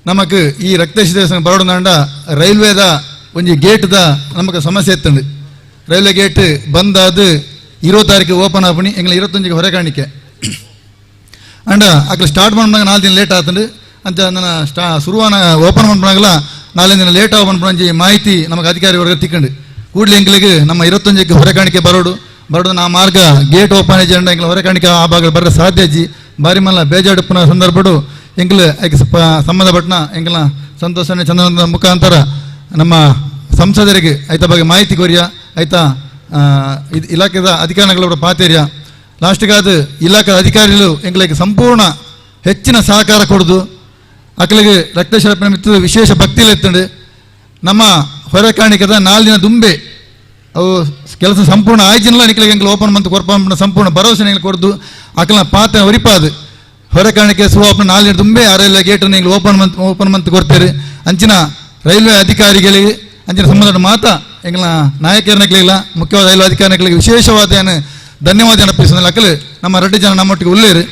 ನಮಕ್ ಈ ರಕ್ತೇಶ್ವರ ದೇವಸ್ಥಾನ ಬರೋಡಂಡ ರೈಲ್ವೇದ ಒಂಜಿ ಗೇಟ್ದ ನಮಕ್ ಸಮಸ್ಯೆ ಇತ್ತಂಡು. ರೈಲ್ವೆ ಗೇಟ್ ಬಂದಾದ 20 ತಾರೀಕು ಓಪನ್ ಆಪಣಿ ಎಂಗ್ಲ 25 ಹೊರೆ ಕಾಣಿಕೆ And ಅಕ್ಲು start ಮಾಡ್ದಾಗ 4 ದಿನ ಲೇಟ್ ಆತಂಡು ಅಂತ ನನ್ನ ಶುರುವಾನ ಓಪನ್ ಮಾಡ್ಬಾಗಲ 4 ದಿನ ಲೇಟ್ ಆಗ ಬಂದ್ಬಿಡಂಜಿ ಮಾಹಿತಿ ನಮಗೆ ಅಧಿಕಾರಿ ವರ್ಗ ತಿಕ್ಕಂಡು ಕೂಡಲೇ ಎಂಗ್ಲಿಗೆ ನಮ್ಮ 21ಕ್ಕೆ ಹೊರಕಾಣಿಕೆ ಬರೋಡು ಬರೋಡು ನಾ ಮಾರ್ಗ ಗೇಟ್ ಓಪನ್ ಏಜೆಂಡ ಎಂಗ್ಲ ಹೊರಕಾಣಿಕೆ ಆ ಭಾಗ ಬರ ಸಾಧ್ಯ ಅಜ್ಜಿ ಬಾರಿ ಮಲ್ಲ ಬೇಜಾಡುಪ್ಪನ ಸಂದರ್ಭಡು ಎಂಗ್ಲ ಐಕೆ ಸಂಬಂಧಪಟ್ಟನ ಎಂಗ್ಲ ಸಂತೋಷ ಚಂದನದ ಮುಖಾಂತರ ನಮ್ಮ ಸಂಸದರಿಗೆ ಐತ ಬಗ್ಗೆ ಮಾಹಿತಿ ಕೊರಿಯ ಆಯ್ತಾ ಇದು ಇಲಾಖೆದ ಅಧಿಕಾರಿಗಳ ಪಾತೇರಿಯ ಲಾಸ್ಟಿಗಾದ ಇಲಾಖೆದ ಅಧಿಕಾರಿಗಳು ಎಂಗ್ಲಿಗೆ ಸಂಪೂರ್ಣ ಹೆಚ್ಚಿನ ಸಹಕಾರ ಕೊಡೋದು ಅಕಲಿಗೆ ರಕ್ತೇಶ್ವರಪ್ಪನ ಮಿತ್ರ ವಿಶೇಷ ಭಕ್ತಿಯಲ್ಲಿ ಎತ್ತಂಡು ನಮ್ಮ ಹೊರಕಾಣಿಕೆದ 4 ದಿನ ದುಂಬೆ ಅವು ಕೆಲಸ ಸಂಪೂರ್ಣ ಆಯ್ಜಿನಲ್ಲ ನಿಕ್ಲಿಗೆ ಎಂಗ್ಲ ಓಪನ್ ಮಂತ್ ಕೊರ್ಪ ಸಂಪೂರ್ಣ ಭರವಸೆ ಎಂಗ್ಲ ಕೊಡ್ದು ಅಕಲ್ನ ಪಾತ್ರ ಒರಿಪಾದು ಹೊರಕಾಣಿಕೆ ಸುವಾಪನ 4 ದಿನ ದುಂಬೆ ಆ ರೈಲ್ವೆ ಗೇಟನ್ನು ಎಂಗ್ಲ ಓಪನ್ ಮಂತ್ ಕೊಡ್ತೇವೆ. ಅಂಚಿನ ರೈಲ್ವೆ ಅಧಿಕಾರಿಗಳಿಗೆ ಅಂಚಿನ ಸಂಬಂಧ ಮಾತ ಎಂಗ್ಲ ನಾಯಕರನಕ್ಲಿಲ್ಲ ಮುಖ್ಯವಾದ ರೈಲ್ವೆ ಅಧಿಕಾರಿಗಳಿಗೆ ವಿಶೇಷವಾದ ಏನು ಧನ್ಯವಾದ ಅರ್ಪಿಸಿದ ಅಕಲು ನಮ್ಮ 2 ಜನ ನಮ್ಮೊಟ್ಟಿಗೆ ಉಳ್ಳೇರು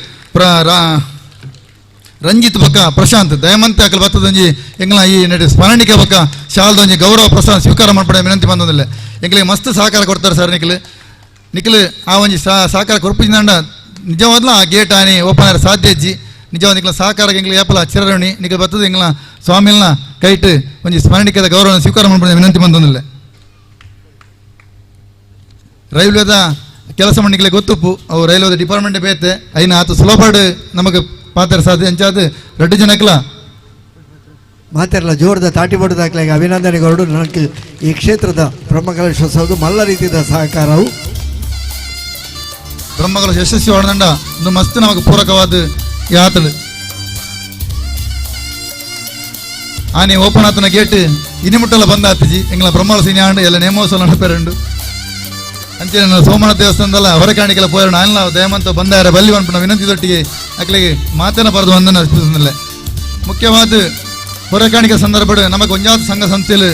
ರಂಜಿತ್ ಬಕ್ಕ ಪ್ರಶಾಂತ್ ದಯಮಂತ ಅಕಲ್ ಬತ್ತದೊಂಜಿ ಎಂಗ್ಲ ಈ ನಡೆ ಸ್ಮರಣಿಕೆ ಬಕ್ಕ ಶಾಲ್ದೊಂಜಿ ಗೌರವ ಪ್ರಸಾದ ಸ್ವೀಕಾರ ಮಾಡ್ಪಡೆ ವಿನಂತಿ ಬಂದೊಂದಿಲ್ಲ ಎಂಗ್ಲಿಗೆ ಮಸ್ತ್ ಸಹಕಾರ ಕೊಡ್ತಾರೆ ಸರ್ ನಿಖಲ್ ನಿಖಲ್ ಆ ಒಂಜಿ ಸಹಕಾರ ಕೊರ್ಪಿಂದ ನಿಜವಾದ್ಲ ಆ ಗೇಟ್ ಆನಿ ಓಪನ್ ಆರ ಸಾಧ್ಯ ಅಜ್ಜಿ ನಿಜವಾದ ನಿಖಲ ಸಹಕಾರ ಎಂಗ್ಲಿ ಏಪಲ ಚಿರಣಿ ನಿಖಲ್ ಬತ್ತದ ಎಂಗ್ಲ ಸ್ವಾಮಿಲ್ನ ಕೈಟ್ ಒಂಜಿ ಸ್ಮರಣಿಕೆದ ಗೌರವ ಸ್ವೀಕಾರ ಮಾಡ್ಪಡೆ ವಿನಂತಿ ಬಂದೊಂದಿಲ್ಲ. ರೈಲ್ವೆದ ಕೆಲಸ ಮಣ್ಣಿಗೆ ಗೊತ್ತುಪ್ಪು ಅವು ರೈಲ್ವೆದ ಡಿಪಾರ್ಟ್ಮೆಂಟ್ ಬೇತೆ ಐನ ಆತ ಸುಲಭ ನಮಗೆ ಪಾತ್ರ ಸಾಧ್ಯ ಅಂಚಾದ 2 ಜನಕ್ಲ ಮಾತೆಲ್ಲ ಜೋರದ ತಾಟಿ ಬಡದಾಕ್ಲಾಗ ಅಭಿನಂದನೆಗಳು. ನನಗೆ ಈ ಕ್ಷೇತ್ರದ ಬ್ರಹ್ಮಕಲಶೋತ್ಸವದ ಮಲ್ಲ ರೀತಿಯ ಸಹಕಾರವು ಬ್ರಹ್ಮಕಲಶ ಯಶಸ್ವಿ ಹೊಡೆದಂಡ ಒಂದು ಮಸ್ತ್ ನಮಗೆ ಪೂರಕವಾದ ಯಾತಳು ಆನೆ ಓಪನ್ ಆತನ ಗೇಟ್ ಇನಿಮುಟ್ಟಲ್ಲ ಬಂದ ಆತಜಿ ಎಂಗ್ಲ ಬ್ರಹ್ಮಕಲಶ ಇನಿ ಎಲ್ಲ ನೇಮೋತ್ಸವ ನಡಪೇರುಂಡು ಅಂಚೆ ಸೋಮನಾಥ ದೇವಸ್ಥಾನದಲ್ಲ ಹೊರಕಾಣಿಕೆಲ್ಲ ಪೋಯರಣ ಅಲ್ಲ ದಯಮಂತ ಬಂದಾರ ಬಲ್ಲಿ ಅನ್ಪುಣ ವಿನಂತಿ ದೊಟ್ಟಿಗೆ ಅಕ್ಲಿಗೆ ಮಾತೇನ ಬರೆದು ಒಂದನ್ನು ಅರ್ಪಿಸೋದಿಲ್ಲ. ಮುಖ್ಯವಾದ ಹೊರಕಾಣಿಕೆ ಸಂದರ್ಭ ನಮಗೆ ಒಂಜಾದ ಸಂಘ ಸಂಸ್ಥೆಯಲ್ಲಿ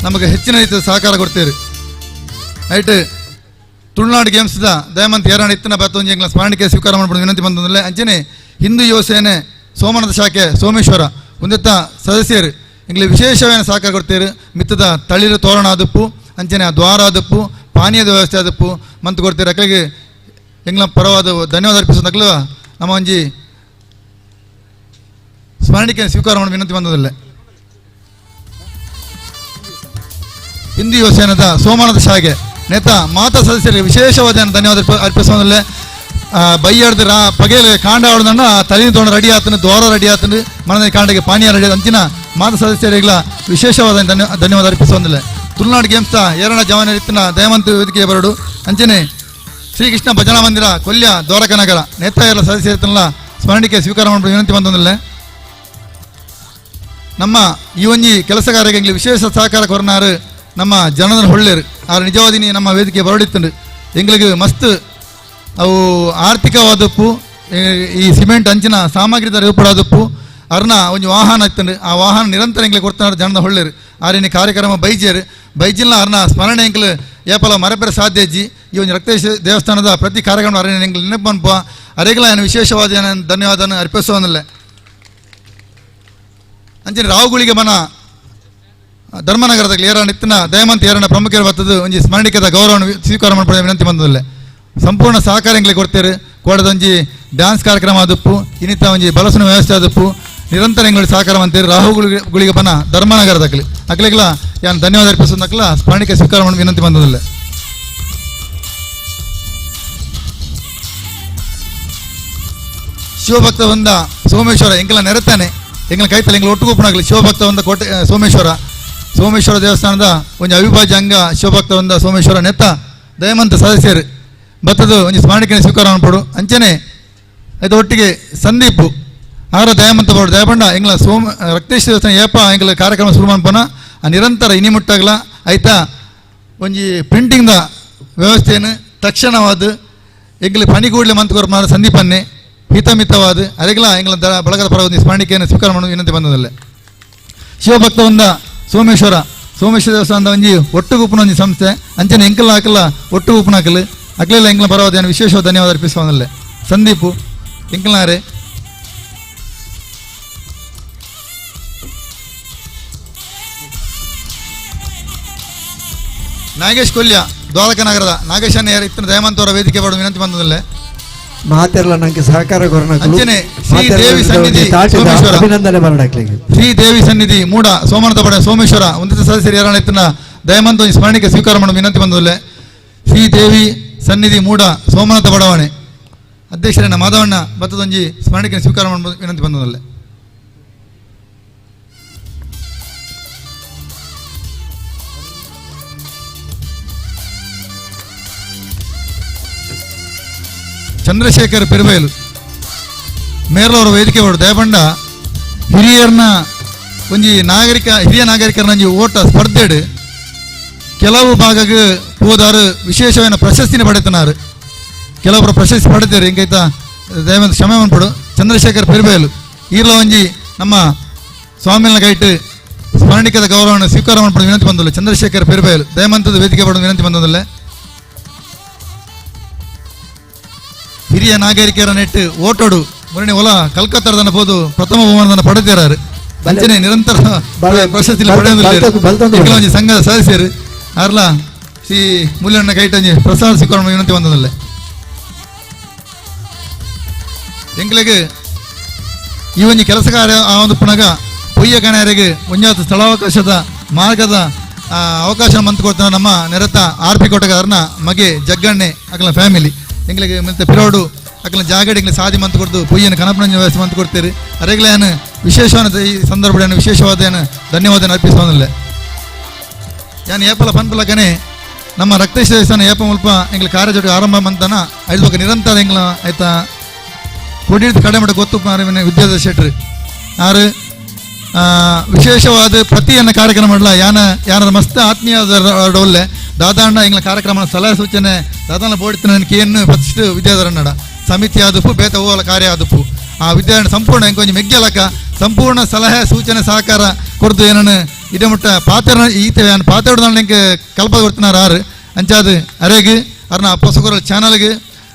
ನಮಗೆ ಹೆಚ್ಚಿನ ರೀತಿಯ ಸಹಕಾರ ಕೊಡ್ತೇವೆ. ರೈಟ್ ತುಳುನಾಡು ಗೇಮ್ಸ್ದ ದಯಮಂತ ಏರಾಣ ಇತ್ತನ ಬತ್ತೊಂಜಿ ಎಂಗ್ಲ ಸ್ಮರಣಿಕೆ ಸ್ವೀಕಾರ ಮಾಡ್ಬಿಡು ವಿನಂತಿ ಬಂದಲ್ಲ. ಅಂಚನೆ ಹಿಂದೂ ಯುವ ಸೇನೆ ಸೋಮನಾಥ ಶಾಖೆ ಸೋಮೇಶ್ವರ ಒಂದೆತ್ತ ಸದಸ್ಯರು ಎಂಗ್ಲಿಗೆ ವಿಶೇಷವಾದ ಸಹಕಾರ ಕೊಡ್ತೇವೆ. ಮಿತ್ತದ ತಳಿರು ತೋರಣ ಆದಪ್ಪು ಅಂಚನೆ ಆ ದ್ವಾರ ಆದಪ್ಪು ಪಾನೀಯದ ವ್ಯವಸ್ಥೆ ಆದಪ್ಪು ಮಂತ್ ಕೊಡ್ತೀರಿ ಅಕ್ಕಳಿಗೆ ಎಂಗ್ಲ ಪರವಾದ ಧನ್ಯವಾದ ಅರ್ಪಿಸೋದಕ್ಕಲು ನಮ್ಮ ಒಂಜಿ ಸ್ಮರಣಿಕೆ ಸ್ವೀಕಾರ ಮಾಡಿ ವಿನಂತಿ ಬಂದದಲ್ಲ. ಹಿಂದೂ ಯುವ ಸೇನದ ಸೋಮನಾಥ ಶಾಖೆ ನೇತಾ ಮಾತಾ ಸದಸ್ಯರಿಗೆ ವಿಶೇಷವಾದ ಧನ್ಯವಾದ ಅರ್ಪಿಸೋದಲ್ಲ. ಬೈಯಾಡ್ದು ರಾ ಪಗೇಲೆ ಕಾಂಡ ಆಡ್ದಣ್ಣ ತಲೆ ತೋಣ ರೆಡಿ ಆತನು ದ್ವಾರ ರೆಡಿ ಆತನು ಮನದ ಕಾಂಡಗೆ ಪಾನೀಯ ರೆಡಿ ಅಂಚಿನ ಮಾತಾ ಸದಸ್ಯರಿಗೆಲ್ಲ ವಿಶೇಷವಾದ ಧನ್ಯವಾದ ಅರ್ಪಿಸೋದಿಲ್ಲ. ತುಳುನಾಡು ಗೇಮ್ಸ್ ಏರಣ ಜವಾನ ಇತ್ತಿನ ದಯಮಂತ ವೇದಿಕೆ ಬರಡು ಅಂಚನೆ ಶ್ರೀಕೃಷ್ಣ ಭಜನಾ ಮಂದಿರ ಕೊಲ್ಯ ದ್ವಾರಕನಗರ ನೇತಾ ಎಲ್ಲ ಸದಸ್ಯರಲ್ಲ ಸ್ಮರಣಿಕೆ ಸ್ವೀಕಾರ ಮಾಡಿ ವಿನಂತಿ ಬಂದೊಂದಿಲ್ಲ. ನಮ್ಮ ಈ ಒಂಜಿ ಕೆಲಸಗಾರರಿಗೆ ವಿಶೇಷ ಸಹಕಾರ ಕೊರನಾರು ನಮ್ಮ ಜನದ ಹೊಳ್ಳೇರು ಆರು ನಿಜವಾದಿನಿ ನಮ್ಮ ವೇದಿಕೆ ಬರಡಿತ್ತಂಡು ಎಂಗ್ಲಿಗೆ ಮಸ್ತ್ ಅವು ಆರ್ಥಿಕವಾದಪ್ಪು ಈ ಸಿಮೆಂಟ್ ಅಂಚಿನ ಸಾಮಗ್ರಿ ರೂಪಡಾದಪ್ಪು ಅರ್ನ ಒಂಜಿ ವಾಹನ ಇತ್ತಂಡು ಆ ವಾಹನ ನಿರಂತರ ಎಂಗ್ಲಿಗೆ ಕೊಡ್ತಾರೆ ಜನದ ಹೊಳ್ಳೇರು ಆರಿನ ಕಾರ್ಯಕ್ರಮ ಬೈಜೇರು ಬೈಜಿಲ್ನ ಅರ್ನ ಸ್ಮರಣೆ ಎಂಕ್ಲು ಏಪಲ ಮರಪೆರ ಸಾಧ್ಯ ಅಜ್ಜಿ ಈ ಒಂದು ರಕ್ತೇಶ್ವರ ದೇವಸ್ಥಾನದ ಪ್ರತಿ ಕಾರ್ಯಕ್ರಮ ಅರಣ್ಯ ಎಂಗ್ಲು ನೆನಪು ಅನ್ಪ ಅರೆಗಳ ಏನು ವಿಶೇಷವಾದ ಧನ್ಯವಾದ ಅರ್ಪಿಸೋದಿಲ್ಲ. ಅಂಚಿನ ರಾವುಗಳಿಗೆ ಮನ ಧರ್ಮನಗರದ ಏರಣ ಇತ್ತಿನ ದಯಮಂತ ಏರಣ ಪ್ರಮುಖರು ಬರ್ತದೆ ಒಂಜಿ ಸ್ಮರಣಿಕದ ಗೌರವವನ್ನು ಸ್ವೀಕಾರ ಮಾಡ್ಪಡೆ ವಿನಂತಿ ಬಂದದಲ್ಲ. ಸಂಪೂರ್ಣ ಸಹಕಾರ ಎಂಗ್ಲಿಗೆ ಕೊಡ್ತೇವೆ. ಕೋಡದೊಂಜಿ ಡ್ಯಾನ್ಸ್ ಕಾರ್ಯಕ್ರಮ ಆದಪ್ಪು ಇನ್ನಿತ ಒಂಜಿ ಬಲಸುನ ವ್ಯವಸ್ಥೆ ಆದಪ್ಪು ನಿರಂತರ ಎಂಗಳು ಸಹಕಾರ ಅಂತೀರಿ ರಾಹುಗಳಿಗೆ ಬನ ಧರ್ಮನಗರದ ಅಕ್ಲಿ ಅಕ್ಲಿಗ್ಲ ಯಾನ್ ಧನ್ಯವಾದ ಅರ್ಪಿಸೋದಕ್ಲ ಸ್ಮರಣಿಕೆ ಸ್ವೀಕಾರ ಮಾಡಿ ವಿನಂತಿ ಬಂದದಲ್ಲ. ಶಿವಭಕ್ತ ಬಂದ ಸೋಮೇಶ್ವರ ಎಂಗ್ಲ ನೆರೆತಾನೆ ಎಂಗ್ಲ ಕೈತಲ್ಲ ಎಂಗ್ಲ ಒಟ್ಟುಗೂಪನಾಗಲಿ ಶಿವಭಕ್ತ ಬಂದ ಕೋಟೆ ಸೋಮೇಶ್ವರ ಸೋಮೇಶ್ವರ ದೇವಸ್ಥಾನದ ಒಂದು ಅವಿಭಾಜ್ಯ ಅಂಗ ಶಿವಭಕ್ತ ಬಂದ ಸೋಮೇಶ್ವರ ನೆತ್ತ ದಯಮಂತ ಸದಸ್ಯರು ಬತ್ತದು ಒಂದು ಸ್ಮರಣಿಕೆ ಸ್ವೀಕಾರ ಮಾಡ್ಪಡು. ಅಂಚನೆ ಇದು ಒಟ್ಟಿಗೆ ಸಂದೀಪು ಆರ ದಯಮಂತ ಬರೋಡು ದಯಬಂಡ ಎಂಗ್ಲ ಸೋಮ ರಕ್ತೇಶ್ವರ ದೇವಸ್ಥಾನ ಏಪ ಎಂಗ್ಲ ಕಾರ್ಯಕ್ರಮ ಶುರು ಮಾಡ್ಪೋಣ ಆ ನಿರಂತರ ಇನಿ ಮುಟ್ಟಾಗಲ ಆಯ್ತಾ ಒಂಜಿ ಪ್ರಿಂಟಿಂಗ್ದ ವ್ಯವಸ್ಥೆಯನ್ನು ತಕ್ಷಣವಾದ ಎಂಗ್ಲ ಪನಿಗೂಡ್ಲೆ ಮಂತ್ಕೊರ್ಮಾರ ಸಂದೀಪನ್ನೇ ಹಿತಮಿತವಾದ ಅರೆಗ್ಲ ಎಂಗ್ಲ ಬಳಗದ ಪರವಾಗಿ ಸ್ಮರಣಿಕೆಯನ್ನು ಸ್ವೀಕಾರ ಮಾಡುವ ವಿನಂತಿ ಬಂದದಲ್ಲ. ಶಿವಭಕ್ತ ಒಂದ ಸೋಮೇಶ್ವರ ಸೋಮೇಶ್ವರ ದೇವಸ್ಥಾನದ ಒಂಜಿ ಒಟ್ಟುಗುಪ್ಪನ ಒಂಜಿ ಸಂಸ್ಥೆ ಅಂಚನೆ ಎಂಕಲ್ ಹಾಕಲ್ಲ ಒಟ್ಟುಗುಪ್ಪನ ಹಾಕಲು ಅಕ್ಲೆಲ್ಲ ಎಂಗ್ಲ ಪರವಾದ ವಿಶೇಷ ಧನ್ಯವಾದ ಅರ್ಪಿಸುವನಲ್ಲೇ ಸಂದೀಪು ಎಂಕಲ್ನಾರೆ ನಾಗೇಶ್ ಕೊಲ್ಯ ದ್ವಾರಕ ನಗರದ ನಾಗೇಶ್ ಇತ್ತಿನ ದಯಮಂತವರ ವೇದಿಕೆ ಬರುವ ವಿನಂತಿ ಬಂದದಲ್ಲೇ. ಮಾತೆರ್ಲ ನಂಗೆ ಸಹಕಾರ ಕೊರನಕುಲು ಅಂಚನೆ ಶ್ರೀ ದೇವಿ ಸನ್ನಿಧಿ ಸೋಮೇಶ್ವರ. ಅಭಿನಂದನೆ ಬರಡಕ್ಲಿಗೆ ಶ್ರೀ ದೇವಿ ಸನ್ನಿಧಿ ಮೂಡ ಸೋಮನಾಥ ಪಡ ಸೋಮೇಶ್ವರ ಒಂದಿತ ಸದಸ್ಯರು ಯಾರನ್ನ ದಯಮಂತ ಒಂಜಿ ಸ್ಮರಣಿಕೆ ಸ್ವೀಕಾರ ಮಾಡುವ ವಿನಂತಿ ಬಂದಲ್ಲ. ಶ್ರೀ ದೇವಿ ಸನ್ನಿಧಿ ಮೂಡ ಸೋಮನಾಥ ಬಡಾವಣೆ ಅಧ್ಯಕ್ಷರನ್ನ ಮಾಧವಣ್ಣ ಬತ್ತದೊಂಜಿ ಸ್ಮರಣಿಕೆ ಸ್ವೀಕಾರ ಮಾಡುವ ವಿನಂತಿ ಬಂದದಲ್ಲ. ಚಂದ್ರಶೇಖರ್ ಪೆರುಬೈಲು ಮೇರ್ಲವರ ವೇದಿಕೆ ಅವರು ದಯಬಂಡ ಹಿರಿಯರ್ನ ಒಂಜಿ ನಾಗರಿಕ ಹಿರಿಯ ನಾಗರಿಕರನ್ನ ಒಂಜಿ ಓಟ ಸ್ಪರ್ಧೆಡು ಕೆಲವು ಭಾಗಕ್ಕೆ ಹೋದಾರು ವಿಶೇಷವಾದ ಪ್ರಶಸ್ತಿನ ಪಡೆತನಾರು ಕೆಲವೊಬ್ಬರು ಪ್ರಶಸ್ತಿ ಪಡೆತಾರೆ ಹಿಂಗೈತ ದಯವಂತ ಕ್ಷಮೆ ಪಡು. ಚಂದ್ರಶೇಖರ್ ಪೆರುಬೈಲು ಈರ್ಲ ಒಂಜಿ ನಮ್ಮ ಸ್ವಾಮಿನ ಕೈಟ್ ಸ್ಮರಣಿಕದ ಗೌರವವನ್ನು ಸ್ವೀಕಾರ ಮಾಡ್ಪಡ ವಿನಂತಿ ಬಂದಲ್ಲ. ಚಂದ್ರಶೇಖರ್ ಪೆರುಬೈಲು ದಯಮಂತದ ವೇದಿಕೆ ಪಡೆದು ವಿನಂತಿ ಬಂದಲ್ಲ. ಹಿರಿಯ ನಾಗರಿಕರ ನೆಟ್ಟು ಓಟೋಡು ಮುರಣಿ ಹೊಲ ಕಲ್ಕತ್ತಾರದನ್ನ ಹೋದು ಪ್ರಥಮ ಬಹುಮಾನದನ್ನ ಪಡೆದಿದ್ದಾರೆ. ಅಂಚನೆ ನಿರಂತರ ಪ್ರಶಸ್ತಿ ಪಡೆಯೊಂದು ಸಂಘದ ಸದಸ್ಯರು ಅರ್ಲ ಶ್ರೀ ಮೂಲ್ಯಣ್ಣ ಕೈಟಂಜಿ ಪ್ರಸಾದ ಸ್ವೀಕಾರ ವಿನಂತಿ ಬಂದದಲ್ಲ. ಎಂಕ್ಲೆಗ್ ಈ ಒಂಜಿ ಕೆಲಸ ಕಾರ್ಯ ಆ ಒಂದು ಪುನಗ ಪೊಯ್ಯ ಕಣೆಯರಿಗೆ ಒಂಜಾತ ಸ್ಥಳಾವಕಾಶದ ಮಾರ್ಗದ ಅವಕಾಶ ಮಂತ್ ಕೊಡ್ತಾನೆ ನಮ್ಮ ನೆರತ ಆರ್ ಪಿ ಕೋಟಗಾರನ ಮಗೆ ಜಗ್ಗಣ್ಣೆ ಅಕಲ ಫ್ಯಾಮಿಲಿ ಎಂಗ್ಲಿಗೆ ಮತ್ತೆ ಪಿರೋಡು ಅಕಲ ಜಾಗಡೆ ಎಂಗ್ಲಿ ಸಾದಿ ಮಂತ್ ಕೊಡ್ದು ಪೊಯ್ಯನ ಕನಪನ ವ್ಯವಸ್ಥೆ ಮಂತ್ ಕೊಡ್ತೀರಿ. ಅರೆಗ್ಲೆ ಏನು ವಿಶೇಷವಾದ ಈ ಸಂದರ್ಭ ವಿಶೇಷವಾದ ಏನು ಧನ್ಯವಾದ ಅರ್ಪಿಸೋದಿಲ್ಲ. ಯಾನು ಏಪಲ ಪನ್ಪಲಕನೆ ನಮ್ಮ ರಕ್ತೇಶ್ವರ ದೇವಸ್ಥಾನ ಏಪ ಮುಲ್ಪ ಎಂಗ್ಲ ಕಾರ್ಯಚಟುವಟಿಕೆ ಆರಂಭ ಮಂತನ ಐದು ನಿರಂತರ ಎಂಗ್ಲ ಆಯ್ತಾ ಕೊಡಿದ ಕಡೆ ಮಟ್ಟ ಗೊತ್ತು ವಿದ್ಯಾಧರ ಶೆಟ್ರು ಆರು ವಿಶೇಷವಾದ ಪ್ರತಿಯನ್ನು ಕಾರ್ಯಕ್ರಮ ಮಾಡಲ ಯಾನ ಯಾರ ಮಸ್ತ್ ಆತ್ಮೀಯ ಒಳ್ಳೆ ದಾದಾಣ್ಣ ಎಂಗ್ಲ ಕಾರ್ಯಕ್ರಮ ಸಲಹೆ ಸೂಚನೆ ದಾದಾನ ಬೋಡಿತನ ಕೇನ್ನು ಫಸ್ಟ್ ವಿದ್ಯಾಧರಣ್ಣಡ ಸಮಿತಿ ಆದಪ್ಪು ಬೇತ ಹೂವಲ ಕಾರ್ಯ ಆದಪ್ಪು ಆ ವಿದ್ಯಾರಣ್ಣ ಸಂಪೂರ್ಣ ಎಂಕೊಂಜಿ ಮೆಗ್ಗಲಕ ಸಂಪೂರ್ಣ ಸಲಹೆ ಸೂಚನೆ ಸಹಕಾರ ಕೊಡ್ದು ಏನನ್ನು ಇದೇ ಮುಟ್ಟ ಪಾತ್ರ ಈತ ಪಾತ್ರ ಎಂಕ್ ಕಲ್ಪ ಕೊಡ್ತಿನಾರ ಆರು ಅಂಚಾದು ಅರೆಗ್ ಅರ್ನ ಪೊಸಕೊರ ಚಾನಲ್ಗೆ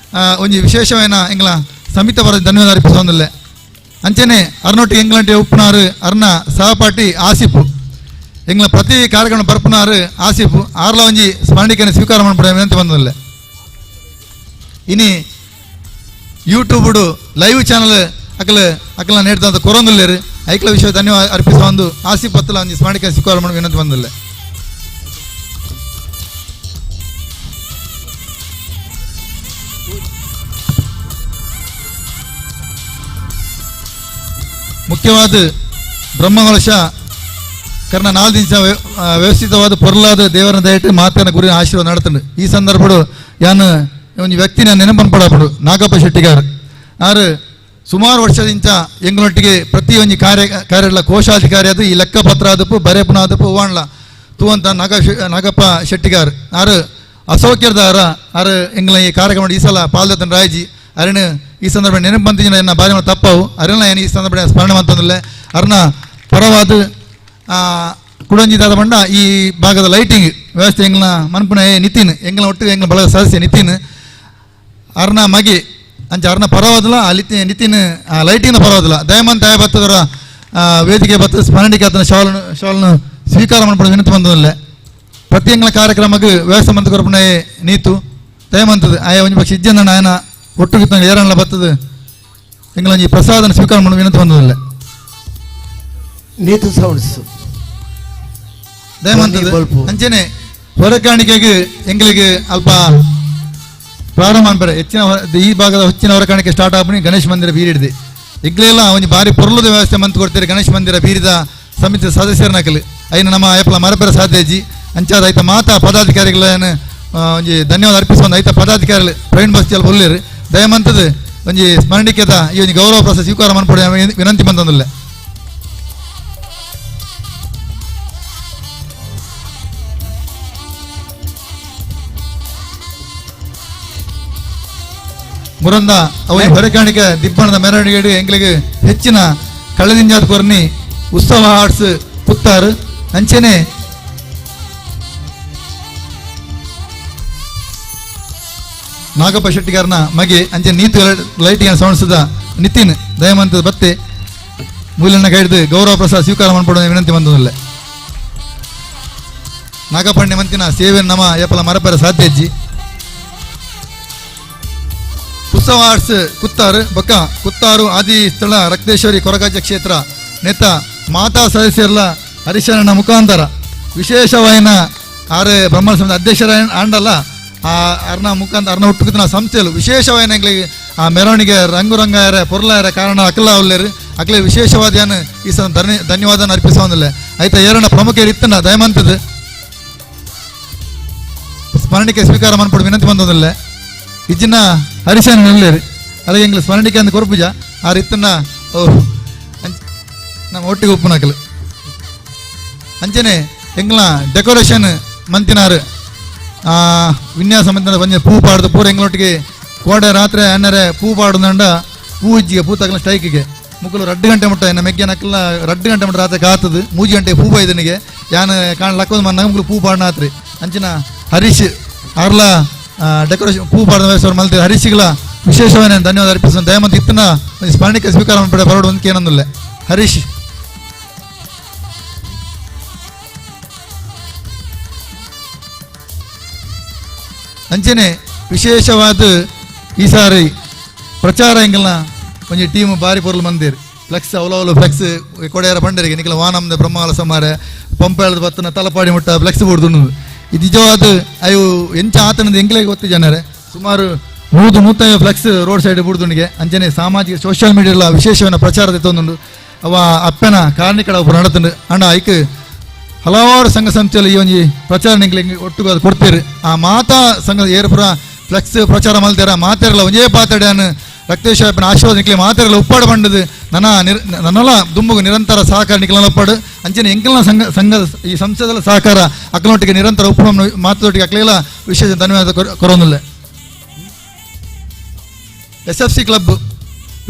ಒಂಜಿ ವಿಶೇಷವೇನ ಎಂಗ್ಲ ಸಮಿತ ಬರ ಧನ್ಯವಾದ ಅರ್ಪಿಸೋದಿಲ್ಲ. ಅಂಚನೆ ಅರ್ನೊಟ್ಟಿಗೆ ಎಂಗ್ಲಂಟಿ ಉಪ್ಪುನಾರು ಅರ್ನ ಸಹಪಾಠಿ ಆಸಿಫು ಎಂಗ್ಲ ಪ್ರತಿ ಕಾರ್ಯಕ್ರಮ ಬರ್ಪುನಾರು ಆಸಿಫು ಆರ್ಲ ಒಂಜಿ ಸ್ಮರಣಿಕೆಯನ್ನು ಸ್ವೀಕಾರ ಮಾಡ್ಬಿಡ ವಿನಂತಿ ಬಂದಿಲ್ಲ. ಇನಿ ಯೂಟ್ಯೂಬುಡು ಲೈವ್ ಚಾನಲ್ ಅಕಲ ಅಕಲ ನೇಡ್ದಂತ ಕೊರೊಂದುಲ್ಲೇರು ಐಕ್ಲ ವಿಷಯ ಧನ್ಯವಾದ ಅರ್ಪಿಸುವ ಒಂದು ಆಸಿಫ್ ಪತ್ತಲ ಒಂಜಿ ಸ್ಮರಣಿಕೆ ಸ್ವೀಕಾರ ಮಾಡಿ ವಿನಂತಿ ಬಂದಿಲ್ಲ. ಮುಖ್ಯವಾದ ಬ್ರಹ್ಮಕಲಶ ಕರ್ಣ ನಾಲ್ಕು ದಿವಸ ವ್ಯವಸ್ಥಿತವಾದ ಪೊರ್ಲಾದ ದೇವರ ದಯಟ್ಟು ಮಾತನ ಗುರಿ ಆಶೀರ್ವಾದ ನಡತಂಡು. ಈ ಸಂದರ್ಭಡು ಯಾನು ಒಂದು ವ್ಯಕ್ತಿ ನಾನು ನೆನಪನ್ಪಡಪಡು ನಾಗಪ್ಪ ಶೆಟ್ಟಿಗಾರ್ ಆರು ಸುಮಾರು ವರ್ಷದಿಂದ ಎಂಗ್ಲೊಟ್ಟಿಗೆ ಪ್ರತಿಯೊಂದು ಕಾರ್ಯ ಕೋಶಾಧಿಕಾರಿ ಅದು ಈ ಲೆಕ್ಕಪತ್ರ ಆದಪ್ಪು ಬರೆಪುನ ಆದಪ್ಪು ಹೂವಾಣ್ಲ ತೂವಂತ ನಾಗಪ್ಪ ಶೆಟ್ಟಿಗಾರ್ ಆರು ಅಸೌಖ್ಯದಾರ ಆರು ಎಂಗ್ಲ ಈ ಕಾರ್ಯಕ್ರಮ ಈ ಸಲ ಪಾಲ್ದತ್ತನ ರಾಯಜಿ ಅರಣ ಈ ಸಂದರ್ಭ ನೆನಪು ಬಂದಿನ ಎನ್ನ ಬಾರಿ ತಪ್ಪವು ಅರಣ ಏನು ಈ ಸಂದರ್ಭ ಸ್ಮರಣೆ ಅಂತಂದ್ರೆ ಅರ್ನ ಪರವಾದ ಕುಡಂಜಿದಾದ ಬಣ್ಣ ಈ ಭಾಗದ ಲೈಟಿಂಗ್ ವ್ಯವಸ್ಥೆ ಎಂಗ್ಲ ಮನ್ಪುನ ನಿತಿನ್ ಎಂಗ್ಲ ಒಟ್ಟು ಎಂಗ್ಲ ಬಳಗ ಸದಸ್ಯ ನಿತಿನ್ ಅರ್ನ ಮಗಿ ಅಂಚ ಅರ್ನ ಪರವಾದಲ್ಲ ಆ ನಿತಿನ್ ಆ ಲೈಟಿಂಗ್ನ ಪರವಾದಲ್ಲ ದಯಮಂತ ತಾಯ ಬತ್ತದರ ವೇದಿಕೆ ಬತ್ತ ಸ್ಮರಣಿಕೆ ಆತನ ಶಾಲನ್ನು ಸ್ವೀಕಾರ ಮಾಡ್ಪಡ ವಿನಂತಿ ಬಂದದಲ್ಲೇ. ಪ್ರತಿ ಎಂಗ್ಲ ಕಾರ್ಯಕ್ರಮಕ್ಕೆ ವ್ಯವಸ್ಥೆ ಮಂತ್ ಕೊರಪುನ ನೀತು ದಯಮಂತದ ಆಯ ಒಂಜಿ ಪಕ್ಷ ಇಜ್ಜಂದಣ್ಣ ಆಯನ ಒಟ್ಟು ಏರಣ್ಣ ಬತ್ತದ ಎಂಗ್ಲ ಪ್ರಸಾದನ ಸ್ವೀಕಾರ ಮಾಡುವ ವಿನಂತಿ ಬಂದದಲ್ಲ. ನೀತು ಸೌಂಡ್ಸ್ ದಯಮಂತದ ಅಂಚನೆ ಹೊರಕಾಣಿಕೆಗೆ ಎಂಗ್ಲಿಗೆ ಅಲ್ಪ ಪ್ರಾರಂಭ ಅನ್ಪರೆ ಹೆಚ್ಚಿನ ಈ ಭಾಗದ ಹೆಚ್ಚಿನ ಹೊರಕಾಣಿಕೆ ಸ್ಟಾರ್ಟ್ ಆಪಣಿ ಗಣೇಶ ಮಂದಿರ ಬೀರಿಡಿದೆ ಇಗ್ಲೆಲ್ಲ ಒಂಜಿ ಬಾರಿ ಪೊರ್ಲದ ವ್ಯವಸ್ಥೆ ಮಂತ್ ಕೊಡ್ತೀರಿ ಗಣೇಶ ಮಂದಿರ ಬೀರಿದ ಸಮಿತಿ ಸದಸ್ಯರನಕಲು ಐನ ನಮ್ಮ ಏಪಲ ಮರಪೆರ ಸಾಧ್ಯಜಿ ಅಂಚಾದ ಐತ ಮಾತಾ ಪದಾಧಿಕಾರಿಗಳನ್ನ ಒಂಜಿ ಧನ್ಯವಾದ ಅರ್ಪಿಸುವ ಐತ ಪದಾಧಿಕಾರಿಗಳು ಪ್ರವೀಣ್ ಬಸ್ತಿಯಲ್ಲಿ ಬೊಲ್ಲೇರು ದಯಮಂತದ ಒಂಜಿ ಸ್ಮರಣಿಕೆದ ಈ ಒಂಜಿ ಗೌರವ ಪ್ರಸಾದ ಸ್ವೀಕಾರ ಮನ್ಪಡೆ ವಿನಂತಿ ಬಂದೊಂದಿಲ್ಲ. ಮುರಂದ ಅವ ಹೊರಕಾಣಿಕೆ ದಿಬ್ಬಣದ ಮೆರವಣಿಗೆ ಎಂಗ್ಲಿಗೆ ಹೆಚ್ಚಿನ ಕಳ್ಳದಿಂಜಾದ ಕೊರ್ನಿ ಉತ್ಸವ ಆರ್ಟ್ಸ್ ಪುತ್ತಾರು ಅಂಚನೆ ನಾಗಪ್ಪ ಶೆಟ್ಟಿಗಾರನ ಮಗೆ ಅಂಚೆ ನೀತು ಲೈಟಿಂಗ್ ಸೌಂಡ್ಸದ ನಿತಿನ್ ದಯಮಂತದ ಬತ್ತೆ ಮೂಲ್ಯನ ಕೈಡ್ದು ಗೌರವ ಪ್ರಸಾದ ಸ್ವೀಕಾರ ಮಾಡ್ಪಡುವ ವಿನಂತಿ ಬಂದದಲ್ಲ. ನಾಗಪಣ್ಯ ಮಂತಿನ ಸೇವೆ ನಮ ಏಪಲ ಮರಪರ ಸಾಧ್ಯಜ್ಜಿ ಉತ್ಸವ ಆರ್ಟ್ಸ್ ಕುತ್ತಾರು ಬೊಕ್ಕ ಕುತ್ತಾರು ಆದಿ ಸ್ಥಳ ರಕ್ತೇಶ್ವರಿ ಕೊರಗಜ್ಜ ಕ್ಷೇತ್ರ ನೇತ ಮಾತಾ ಸದಸ್ಯರ್ಲ ಹರಿಶರಣ ಮುಖಾಂತರ ವಿಶೇಷವಾಯಿನ ಆರು ಬ್ರಹ್ಮ ಸಂಸ್ಥೆ ಅಧ್ಯಕ್ಷರ ಆಂಡಲ್ಲ ಆ ಅರ್ನ ಮುಖಾಂತರ ಅರ್ನ ಹುಟ್ಟುಕಿನ ಸಂಸ್ಥೆಗಳು ವಿಶೇಷವಾಯಿನ ಎಂಗ್ಲಿಗೆ ಆ ಮೆರವಣಿಗೆ ರಂಗು ರಂಗಾಯರ ಪೊರ್ಲಾಯರ ಕಾರಣ ಅಕಲ ಉಲ್ಲೇರು ಅಕ್ಲೆ ವಿಶೇಷವಾದ ಈ ಸಲ ಧನ್ಯವಾದ ಅರ್ಪಿಸೋದಿಲ್ಲ. ಆಯ್ತಾ ಏರಣ್ಣ ಪ್ರಮುಖ ಇತ್ತನ ದಯಮಂತದ ಸ್ಮರಣಿಕೆ ಸ್ವೀಕಾರ ಮನ್ಪಡು ವಿನಂತಿ ಬಂದೋದಿಲ್ಲ. ಇಜ್ಜಿನ ಹರಿಶನ ನೆಲ್ಲೇರಿ ಅಲ್ಲ ಎಂಗ್ಲ ಸ್ಮರಣಿಕೆ ಅಂದ ಕೊರ್ಪುಜ ಆ ಇತ್ತನ್ನ ಓ ನಮ್ಮ ಒಟ್ಟಿಗೆ ಉಪ್ಪುನಕಲು ಅಂಚನೆ ಎಂಗ್ಲ ಡೆಕೋರೇಷನ್ ಮಂತಿನಾರು ವಿನ್ಯಾಸ ಮಂತಿನ ಬಂದ ಪೂ ಪಾಡ್ದು ಪೂರ ಎಂಗ್ಲೊಟ್ಟಿಗೆ ಕೋಡೆ ರಾತ್ರಿ ಅನ್ನರೆ ಪೂ ಪಾಡುದಂಡ ಪೂ ಇಜ್ಜಿಗೆ ಪೂ ತಗಲ ಸ್ಟ್ರೈಕಿಗೆ ಮುಕ್ಕಲು 2 ಗಂಟೆ ಮುಟ್ಟ ಎನ್ನ ಮೆಗ್ಗೆ ನಕ್ಕಲ್ಲ 2 ಗಂಟೆ ಮುಟ್ಟ ರಾತ್ರಿ ಕಾತದು 3 ಗಂಟೆ ಪೂ ಬೈದನಿಗೆ ಯಾನ್ ಕಾಣ್ ಲಕ್ಕೋದು ಮನ್ನ ಮುಕ್ಕಲು ಪೂ ಪಾಡನಾತ್ರಿ ಅಂಚಿನ ಹರೀಶ್ ಆರ್ಲ ಡೆಕೋರೇಷನ್ ಪೂ ಪಾಡದ ವ್ಯವಸ್ಥೆ ಮಲ್ತಿ ಹರೀಶ್ಗಳ ವಿಶೇಷವಾಗಿ ಧನ್ಯವಾದ ಅರ್ಪಿಸ ದಯಮಂತ ಇತ್ತನ ಸ್ಮರಣಿಕೆ ಸ್ವೀಕಾರ ಮಾಡ್ಬೇಡ ಬರೋಡು ಅಂತ ಏನಂದಿಲ್ಲ ಹರೀಶ್. ಅಂಚನೆ ವಿಶೇಷವಾದ ಈ ಸಾರಿ ಪ್ರಚಾರ ಎಂಗಲ್ನ ಒಂಜಿ ಟೀಮ್ ಬಾರಿ ಪೊರ್ಲು ಮಂದಿರ್ ಫ್ಲೆಕ್ಸ್ ಅವಲವಲು ಫ್ಲೆಕ್ಸ್ ಕೊಡೆಯರ ಬಂಡರಿಗೆ ನಿಖಲ ವಾನಂದ ಬ್ರಹ್ಮಾಲ ಸಮಾರೆ ಪಂಪೇಳದ ಬತ್ತನ ತಲಪಾಡಿ ಮುಟ್ಟ ಫ್ಲೆಕ್ಸ್ ಬೋರ್ಡ್ ಇದು ನಿಜವಾದ ಅಯ್ಯೋ ಎಂಚ ಆತನದ ಎಂಗ್ಲಿಗೆ ಗೊತ್ತು ಜನರೇ ಸುಮಾರು 100-150 flex road side ಬುಡ್ದುನಿಗೆ ಅಂಚನೆ ಸಾಮಾಜಿಕ ಸೋಷಿಯಲ್ ಮೀಡಿಯಾ ವಿಶೇಷವನ್ನು ಪ್ರಚಾರದ ತೊಂದು ಅವ ಅಪ್ಪನ ಕಾರ್ಣಿಕಡ ಒಬ್ಬರು ನಡತಂಡು ಅಣ್ಣ ಐಕ್ ಹಲವಾರು ಸಂಘ ಸಂಸ್ಥೆಯಲ್ಲಿ ಈ ಒಂಜಿ ಪ್ರಚಾರ ನಿಂಗ್ಲಿಗೆ ಒಟ್ಟು ಅದು ಕೊಡ್ತೀರಿ ಆ ಮಾತಾ ಸಂಘ ಏರ್ಪುರ ಫ್ಲೆಕ್ಸ್ ಪ್ರಚಾರ ಮಲ್ತೇರ ಮಾತೇರಲ್ಲ ಒಂಜೇ ಪಾತಡ್ಯಾನು ರಕ್ತೇಶ್ವರಪ್ಪನ ಆಶೀರ್ವಾದ ನಿಕ್ಲಿ ಮಾತೇರಲ್ಲ ಉಪ್ಪಾಡು ಬಂಡದು ನನ್ನ ನನ್ನೆಲ್ಲ ದುಂಬುಗು ನಿರಂತರ ಸಹಕಾರ ನಿಕ್ಲನ ಉಪ್ಪಾಡು ಅಂಚನೆ ಎಂಕಲ್ನ ಸಂಘ ಸಂಘ ಈ ಸಂಸ್ಥೆದಲ್ಲ ಸಹಕಾರ ಅಕ್ಕನೊಟ್ಟಿಗೆ ನಿರಂತರ ಉಪ್ಪು ಮಾತೊಟ್ಟಿಗೆ ಅಕ್ಲೆಲ್ಲ ವಿಶೇಷ ಧನ್ಯವಾದ ಕೊರೋನಿಲ್ಲ. SFC club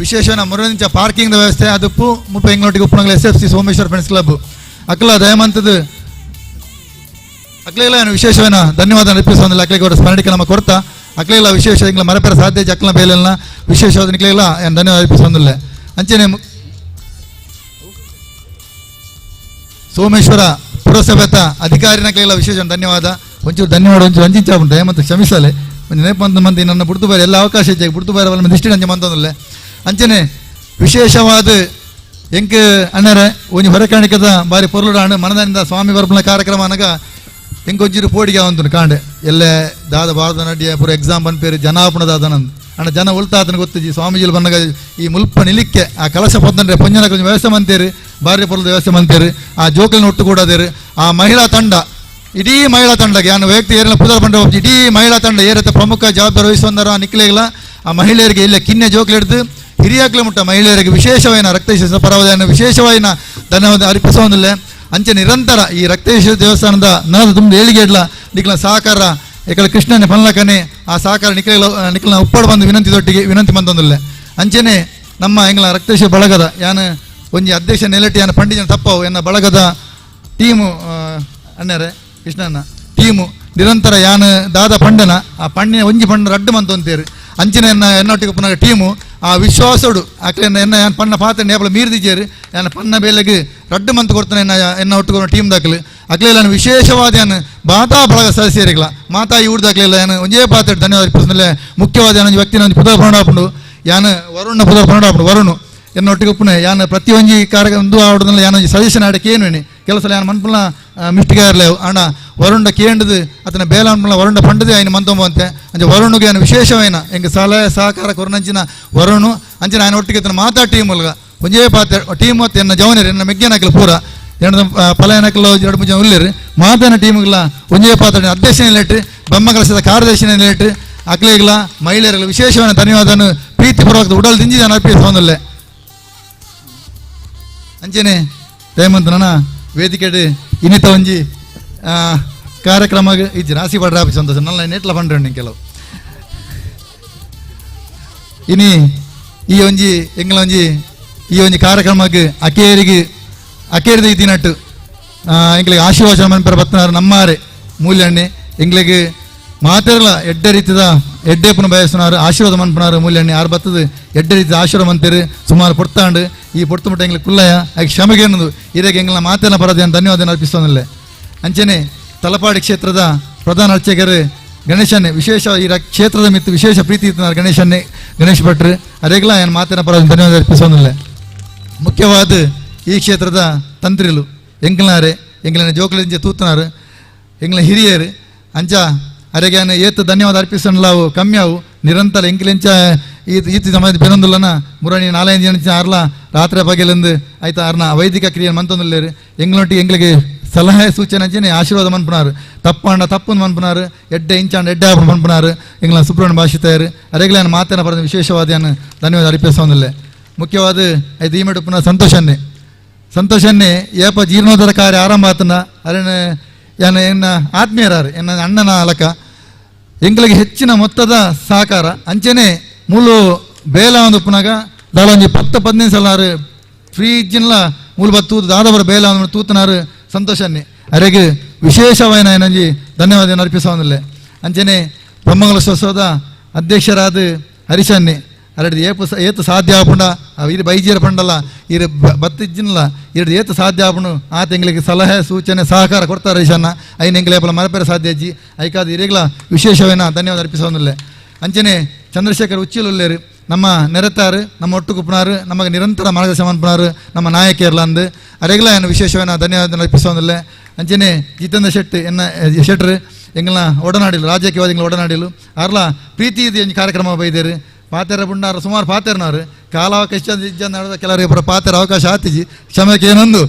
ವಿಶೇಷ ಮುರನಿಂಚ ಪಾರ್ಕಿಂಗ್ ವ್ಯವಸ್ಥೆ ಅದಪ್ಪು ಮುಪ್ಪ ಎಂಗ್ಲೊಟ್ಟಿಗೆ ಉಪ್ಪುನಗಲ SFC Someshwara friends club ಅಕ್ಲ ದಯಮಂತದ ಅಕ್ಲೆಲ್ಲ ವಿಶೇಷವೇನ ಧನ್ಯವಾದ ಅರ್ಪಿಸೋದಿಲ್ಲ ಅಕ್ಲೆಗೆ ಅವರ ಸ್ಮರಣಿಕೆ ನಮ್ಮ ಕೊಡ್ತಾ ಅಕ್ಲೆಲ್ಲ ವಿಶೇಷ ಇಂಗ್ಲ ಮರಪೆರ ಸಾಧ್ಯ ಅಕ್ಲ ಬೇಲೆಲ್ಲ ವಿಶೇಷವಾದ ನಿಕ್ಲೆಲ್ಲ ಧನ್ಯವಾದ ಅರ್ಪಿಸೋದಿಲ್ಲ. ಅಂಚನೆ ಸೋಮೇಶ್ವರ ಪುರಸಭೆತ ಅಧಿಕಾರಿನಕ್ಲೆಲ್ಲ ವಿಶೇಷ ಧನ್ಯವಾದ ಒಂಚೂರು ಧನ್ಯವಾದ ಒಂಚೂರು ಅಂಚಿಂಚ ದಯಮಂತ ಕ್ಷಮಿಸಲೆ ಒಂದು ನೆನಪಂತ ಮಂದಿ ನನ್ನ ಬುಡ್ದು ಬಾರಿ ಎಲ್ಲ ಅವಕಾಶ ಹೆಚ್ಚಾಗಿ ಬುಡ್ದು ಬಾರಿ ದಿಷ್ಟಿ ಅಂಚೆ ಮಂತಂದಿಲ್ಲ. ಅಂಚನೆ ವಿಶೇಷವಾದ ಎಂಕ್ ಅಣ್ಣರೆ ಒಂಜಿ ಹೊರಕಾಣಿಕದ ಬಾರಿ ಪೊರ್ಲುಡಾಣು ಮನದಾನಿಂದ ಸ್ವಾಮಿ ಬರ್ಪನ ಕಾರ್ಯಕ್ರಮ ಅನಗ ಎಂಕ್ ಒಂಜಿರು ಪೋಡಿಗೆ ಅವಂತನು ಕಾಂಡೆ ಎಲ್ಲೇ ದಾದ ಭಾರತ ನಡಿಯ ಪೂರ ಎಕ್ಸಾಮ್ ಬಂದ್ಪೇರು ಜನಾಪುಣ ದಾದನಂದ್ ಅಣ್ಣ ಜನ ಉಲ್ತಾತನ ಗೊತ್ತಿಜಿ ಸ್ವಾಮೀಜಿಲು ಬಂದಾಗ ಈ ಮುಲ್ಪ ನಿಲಿಕ್ಕೆ ಆ ಕಲಶ ಪೊತ್ತಂದ್ರೆ ಪೊಂಜನ ಕೊಂಚ ವ್ಯವಸ್ಥೆ ಮಂತೇರು ಬಾರಿ ಪೊರ್ಲದ ವ್ಯವಸ್ಥೆ ಮಂತೇರು ಆ ಜೋಕಲಿನ ಒಟ್ಟು ಕೂಡದೇರು ಆ ಮಹಿಳಾ ತಂಡ ಇಡೀ ಮಹಿಳಾ ತಂಡಕ್ಕೆ ಯಾನು ವ್ಯಕ್ತಿ ಏರಿನ ಪುದರ್ ಬಂಡ ಇಡೀ ಮಹಿಳಾ ತಂಡ ಏರತ್ತೆ ಪ್ರಮುಖ ಜವಾಬ್ದಾರಿ ವಹಿಸುವಂದರ ನಿಕ್ಲೆಗಳ ಆ ಮಹಿಳೆಯರಿಗೆ ಇಲ್ಲ ಕಿನ್ನೆ ಜೋಕ್ಲಿ ಹಿಡಿದು ಹಿರಿಯಾಕ್ಲೆ ಮುಟ್ಟ ಮಹಿಳೆಯರಿಗೆ ವಿಶೇಷವಾದ ರಕ್ತೇಶ್ವರ ಪರವಾದ ವಿಶೇಷವಾದ ಧನ್ಯವಾದ ಅರ್ಪಿಸೋದಿಲ್ಲ. ಅಂಚೆ ನಿರಂತರ ಈ ರಕ್ತೇಶ್ವರ ದೇವಸ್ಥಾನದ ನನ್ನದ ತುಂಬ ಏಳಿಗೆ ಇಡ್ಲ ನಿಕ್ಲ ಸಹಕಾರ ಏಕಲ ಕೃಷ್ಣನೇ ಪನ್ಲಕನೆ ಆ ಸಹಕಾರ ನಿಕ್ಲ ನಿಕ್ಲನ ಉಪ್ಪಾಡು ಬಂದು ವಿನಂತಿ ದೊಟ್ಟಿಗೆ ವಿನಂತಿ ಬಂದೊಂದಿಲ್ಲ. ಅಂಚೆನೆ ನಮ್ಮ ಎಂಗ್ಲ ರಕ್ತೇಶ್ವರ ಬಳಗದ ಯಾನು ಒಂಜಿ ಅಧ್ಯಕ್ಷ ನೆಲೆಟಿ ಯಾನು ಪಂಡಿಜನ ತಪ್ಪವು ಎನ್ನ ಬಳಗದ ಟೀಮು ಅಣ್ಣರೇ ಕೃಷ್ಣನ ಟೀಮು ನಿರಂತರ ಯಾನು ದಾದ ಪಂಡನ ಆ ಪಣ್ಣಿನ ಒಂಜಿ ಪಂಡ ರಡ್ಡು ಮಂತು ಅಂತೇರಿ ಅಂಚಿನ ಎನ್ನ ಎನ್ನೊಟ್ಟಿಗೆ ಪುನಃ ಟೀಮು ಆ ವಿಶ್ವಾಸೋಡು ಆಕಲೆ ಎನ್ನ ಯಾನ್ ಪಣ್ಣ ಪಾತ್ರ ನೇಪಲ ಮೀರ್ದಿಜೇರು ಯಾನ್ ಪಣ್ಣ ಬೇಲೆಗೆ ರಡ್ಡು ಮಂತು ಕೊಡ್ತಾನೆ ಎನ್ನ ಎನ್ನ ಒಟ್ಟುಕೊಂಡು ಟೀಮ್ ದಾಖಲು ಅಕ್ಲೆಲ್ಲ ವಿಶೇಷವಾದ ಯಾನು ಬಾತಾ ಬಳಗ ಸದಸ್ಯರಿಗಳ ಮಾತಾ ಈ ಊರ್ದಾಕ್ಲೆಲ್ಲ ಯಾನು ಒಂಜೇ ಪಾತ್ರ ಧನ್ಯವಾದ ಅರ್ಪಿಸಿದ್ಮೇಲೆ ಮುಖ್ಯವಾದ ಯಾನು ವ್ಯಕ್ತಿನ ಒಂಜಿ ಪುದರ್ ಪಂಡಾಪುಂಡು ಯಾನು ವರುಣ ಪುದರ್ ಪಂಡಾಪುಂಡು ವರುಣು ಎನ್ನ ಒಟ್ಟಿಗೆ ಉಪ್ಪುನೆ ಯಾನು ಪ್ರತಿಯೊಂಜಿ ಕಾರ್ಯಕ್ರಮ ಒಂದು ಆಡೋದನ್ನ ಯಾನು ಸಜೆಷನ್ ಆಡಕ್ಕೆ ಏನು ಕೆಲಸ ಯಾನು ಮನ್ಪುಲ ಮಿಸ್ಟಿಗೆ ಇರಲಿ ಅಣ್ಣ ವರುಂಡ ಕೇಂಡದು ಅತನ ಬೇಲ ಅನ್ಪುಲ ವರುಂಡ ಪಂಡದೆ ఆయన ಮಂತೊಂಬಂತೆ ಅಂಚೆ ವರುಣುಗೆ ಯಾನು ವಿಶೇಷವೇನ ಎಂಗೆ ಸಲಹೆ ಸಹಕಾರ ಕೊರನಂಚಿನ ವರುಣು ಅಂಚಿನ ఆయన ಒಟ್ಟಿಗೆ ತನ್ನ ಮಾತಾ ಟೀಮ್ ಒಲ್ಗ ಒಂಜೇ ಪಾತ್ರ ಟೀಮ್ ಮತ್ತು ಎನ್ನ ಜವನರು ಎನ್ನ ಮೆಗ್ಗೆನಕಲು ಪೂರ ಎನ್ನ ಪಲಯನಕಲು ಎರಡು ಮೂರು ಜನ ಉಲ್ಲೇರು ಮಾತನ ಟೀಮ್ಗಳ ಒಂಜೇ ಪಾತ್ರ ಅಧ್ಯಕ್ಷನ ಲೇಟ್ರಿ ಬ್ರಹ್ಮಕಲಶದ ಕಾರ್ಯದರ್ಶಿನ ಲೇಟ್ರಿ ಅಕ್ಲೆಗಳ ಮಹಿಳೆಯರ ವಿಶೇಷವಾದ ಧನ್ಯವಾದನು ಪ್ರೀತಿಪೂರ್ವಕ ಉಡಲ್ ದಿಂಜಿ ನಾನು ಅರ್ಪಿಸೋದಿಲ್ಲ. ಅಂಚೆನೆ ದಯಮಂತ ನನ್ನ ವೇದಿಕೆ ಇನ್ನಿತ ಒಂಜಿ ಕಾರ್ಯಕ್ರಮ ಇಜ್ಜಿ ರಾಸಿ ಪಡ್ರ ಸಂತೋಷ ನನ್ನ ನೆಟ್ಲ ಪಂಡ್ರೆ ಕೆಲವು ಇನಿ ಈ ಒಂಜಿ ಎಂಗ್ಲ ಒಂಜಿ ಈ ಒಂಜಿ ಕಾರ್ಯಕ್ರಮಕ್ಕೆ ಅಕೇರಿಗೆ ಅಕೇರಿದ ಇತ್ತಿನಟ್ಟು ಎಂಗ್ಲಿಗೆ ಆಶೀರ್ವಚನ ಮನ್ಪರ ಬತ್ತನಾರು ನಮ್ಮಾರೆ ಮೂಲ್ಯಣ್ಣೆ ಎಂಗ್ಲಿಗೆ ಮಾತೆರ್ಲ ಎಡ್ಡೆ ರೀತಿದ ಎಡ್ಡೆಪ್ಪನ ಬಯಸುನಾರು ಆಶೀರ್ವಾದ ಮನ್ಪನಾರು ಮೂಲ್ಯಣ್ಣೆ ಆರು ಬತ್ತದ ಎಡ್ಡೆ ರೀತಿದ ಆಶೀರ್ವಾದ ಮಂತೀರು ಸುಮಾರು ಪೊಡ್ತಾಂಡು ಈ ಪೊಡ್ತು ಮುಟ್ಟ ಎಂಗ್ಲಿಗೆ ಕುಲ್ಲಯ ಆಕೆ ಕ್ಷಮೆಗೆ ಅನ್ನೋದು ಇದಕ್ಕೆ ಎಂಗ್ಲ ಮಾತೆಲ್ಲ ಬರೋದು ಧನ್ಯವಾದ ಅರ್ಪಿಸೋದಿಲ್ಲ. ಅಂಚೆನೆ ತಲಪಾಡಿ ಕ್ಷೇತ್ರದ ಪ್ರಧಾನ ಅರ್ಚಕರು ಗಣೇಶನ್ನೇ ವಿಶೇಷ ಈ ಕ್ಷೇತ್ರದ ಮಿತ್ತು ವಿಶೇಷ ಪ್ರೀತಿ ಇತ್ತಿನಾರು ಗಣೇಶನ್ನೇ ಗಣೇಶ್ ಭಟ್ರು ಅರೆಗ್ಲ ಏನು ಮಾತಿನ ಪರ ಧನ್ಯವಾದ ಅರ್ಪಿಸೋದಿಲ್ಲ. ಮುಖ್ಯವಾದ ಈ ಕ್ಷೇತ್ರದ ತಂತ್ರಿಲು ಎಂಕಲ್ನಾರೆ ಎಂಗ್ಲನ ಜೋಕಲಿಂಚೆ ತೂತನಾರು ಎಂಗ್ಲ ಹಿರಿಯರು ಅಂಚ ಅರೆಗೆ ಏತು ಧನ್ಯವಾದ ಅರ್ಪಿಸೋಣ ಕಮ್ಮಿ ಅವು ನಿರಂತರ ಎಂಕ್ಲೆಂಚ ಈತ ಈತ ಸಮಾಜ ಬೆನೊಂದುಲ್ಲನ ಮುರಣಿ ನಾಲೈದು ಜನ ಆರ್ಲ ರಾತ್ರಿ ಬಗೆಲೆಂದು ಆಯ್ತಾ ಆರ್ನ ವೈದಿಕ ಕ್ರಿಯೆ ಮಂತೊಂದುಲ್ಲೇರು ಎಂಗ್ಲೊಟ್ಟಿಗೆ ಎಂಗ್ಲಿಗೆ ಸಲಹೆ ಸೂಚನೆ ಅಂಚನೆ ಆಶೀರ್ವಾದ ಮನ್ಪುನಾರು ತಪ್ಪಾಂಡ ತಪ್ಪುಂದು ಮನ್ಪುನಾರು ಎಡ್ಡೆ ಇಂಚಾಂಡ ಎಡ್ಡೆ ಆಪಣ ಮನ್ಪುನಾರು ಎಂಗ್ಲ ಸುಬ್ರಹ್ಮಣ್ಯ ಭಾಷಿತಾಯರು ಅರೆಗ್ಲ ಮಾತೇನ ಬರೆದ ವಿಶೇಷವಾದ ಧನ್ಯವಾದ ಅರ್ಪಿಸೋದಿಲ್ಲ. ಮುಖ್ಯವಾದ ಆಯ್ತು ಈ ಮೇಡು ಪುನಃ ಸಂತೋಷನ್ನೇ ಸಂತೋಷನ್ನೇ ಏಪ ಜೀರ್ಣೋದ್ಧಾರ ಕಾರ್ಯ ಆರಂಭ ಆತನ ಅರಣ್ಯ ಯಾನ ಎನ್ನ ಆತ್ಮೀಯರಾರು ಎನ್ನ ಅಣ್ಣನ ಅಲಕ ಎಂಗ್ಲಿಗೆ ಹೆಚ್ಚಿನ ಮೊತ್ತದ ಸಹಕಾರ ಅಂಚನೆ ಮೂಲು ಬೇಲ ಒಂದು ಪುನಗ ದಾಳೊಂಜಿ 10-15 ಸಲ ಫ್ರೀ ಇಜ್ಜಿನ್ಲ ಮೂಲು ಬತ್ತು ತೂತು ದಾದವರ ಬೇಲ ಒಂದು ತೂತನಾರು ಸಂತೋಷನ್ನೇ ಅರೆಗೆ ವಿಶೇಷವಾದ ಏನಂಜಿ ಧನ್ಯವಾದ ಅರ್ಪಿಸೋದಿಲ್ಲ. ಅಂಚನೆ ಬ್ರಹ್ಮಕಲಶೋತ್ಸವದ ಅಧ್ಯಕ್ಷರಾದ ಹರಿಶನ್ನೇ ಅರಡು ಏಪು ಏತು ಸಾಧ್ಯ ಆಪುಂಡ ಇರು ಬೈಜಿಯರ ಪಂಡಲ್ಲ ಇರು ಬತ್ತಿಜ್ಜಿನಲ್ಲ ಇರು ಏತು ಸಾಧ್ಯ ಆಪುಂಡು ಆ ತಿಂಗಳಿಗೆ ಸಲಹೆ ಸೂಚನೆ ಸಹಕಾರ ಕೊಡ್ತಾರೆ ಹರಿಶನ್ನ ಐನ ಎಂಗ್ಲ ಏಪಲ ಮರಪೇರ ಸಾಧ್ಯ ಅಜ್ಜಿ ಐಕಾದ ಇರೆಗ್ಲ ವಿಶೇಷವೇನ ಧನ್ಯವಾದ ಅರ್ಪಿಸೋದಿಲ್ಲ. ಅಂಚನೆ ಚಂದ್ರಶೇಖರ್ ಉಚ್ಚಿಲುಲ್ಲೇರು ನಮ್ಮ ನೆರೆತಾರು ನಮ್ಮ ಒಟ್ಟು ಕುಪ್ಪನಾರು ನಮಗೆ ನಿರಂತರ ಮಾರ್ಗದರ್ಶನ ಮನ್ಪುನಾರು ನಮ್ಮ ನಾಯಕಿಯರ್ಲ ಅಂದು ಅರೆಗ್ಲ ಏನು ವಿಶೇಷವೇನ ಧನ್ಯವಾದ ಅರ್ಪಿಸೋದಿಲ್ಲ. ಅಂಚನೆ ಜಿತೇಂದ್ರ ಶೆಟ್ಟಿ ಎನ್ನ ಶೆಟ್ರು ಎಂಗ್ಲ ಒಡನಾಡಿಲು ರಾಜಕೀಯವಾದಿಗಳ ಒಡನಾಡಿಲು ಅರ್ಲ ಪ್ರೀತಿ ಇದೆ ಕಾರ್ಯಕ್ರಮ ಬೈದೇರು ಪಾತೆರ ಬುಂಡಾರು ಸುಮಾರು ಪಾತೆರನವರು ಕಾಲಾವಕಾಶ ನಡೆದ ಕೆಲವರಿಗೆ ಬರೋ ಪಾತೆರ ಅವಕಾಶ ಆತಿಜಿ ಕ್ಷಮಕ್ಕೆ ಏನೊಂದು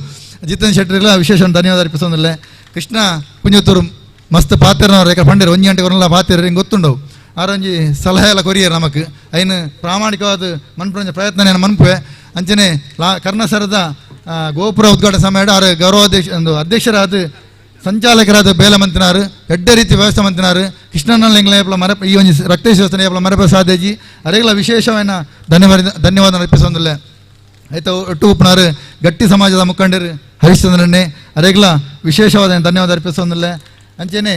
ಜಿತೇಂದ್ರ ಶೆಟ್ಟರಿಲ್ಲ ವಿಶೇಷ ಧನ್ಯವಾದ ಅರ್ಪಿಸೋದಿಲ್ಲ. ಕೃಷ್ಣ ಪುಂಜತ್ತೂರು ಮಸ್ತ್ ಪಾತೆರನವರು ಯಾಕೆ ಪಂಡೇರು 1 ಗಂಟೆಗೆ ಬರಲ್ಲ ಪಾತೆರ ಹಿಂಗೆ ಗೊತ್ತುಂಡವು ಆರೊಂಜಿ ಸಲಹೆ ಎಲ್ಲ ಕೊರಿಯರ್ ನಮಕ್ ಐನು ಪ್ರಾಮಾಣಿಕವಾದ ಮನ್ಪುರಂಜ ಪ್ರಯತ್ನ ಮನ್ಪುವೆ. ಅಂಚನೆ ಲಾ ಕರ್ಣಸರದ ಗೋಪುರ ಉದ್ಘಾಟನೆ ಸಮಯ ಆರು ಗೌರವಾಧ್ಯಕ್ಷ ಒಂದು ಅಧ್ಯಕ್ಷರಾದ ಸಂಚಾಲಕರಾದ ಬೇಲಮಂತಿನಾರು ಎಡ್ಡೆ ರೀತಿ ವ್ಯವಸ್ಥೆ ಮಂತಿನಾರು ಕೃಷ್ಣನಲ್ಲಿ ಎಂಗ್ಲ ಮರ ಈ ಒಂದು ರಕ್ತೇಶ್ವರ ಏಪಲ ಮರಪ ಸಾಧ್ಯಜಿ ಅರೆಗಳ ವಿಶೇಷವಾದ ಧನ್ಯವಾದ ಅರ್ಪಿಸೋದಿಲ್ಲ. ಆಯ್ತಾ ಒಟ್ಟು ಉಪ್ಪನಾರು ಗಟ್ಟಿ ಸಮಾಜದ ಮುಖಂಡರು ಹರಿಶ್ಚಂದ್ರನ್ನೇ ಅರೆಗಳ ವಿಶೇಷವಾದ ಧನ್ಯವಾದ ಅರ್ಪಿಸೋದಿಲ್ಲ. ಅಂಚನೆ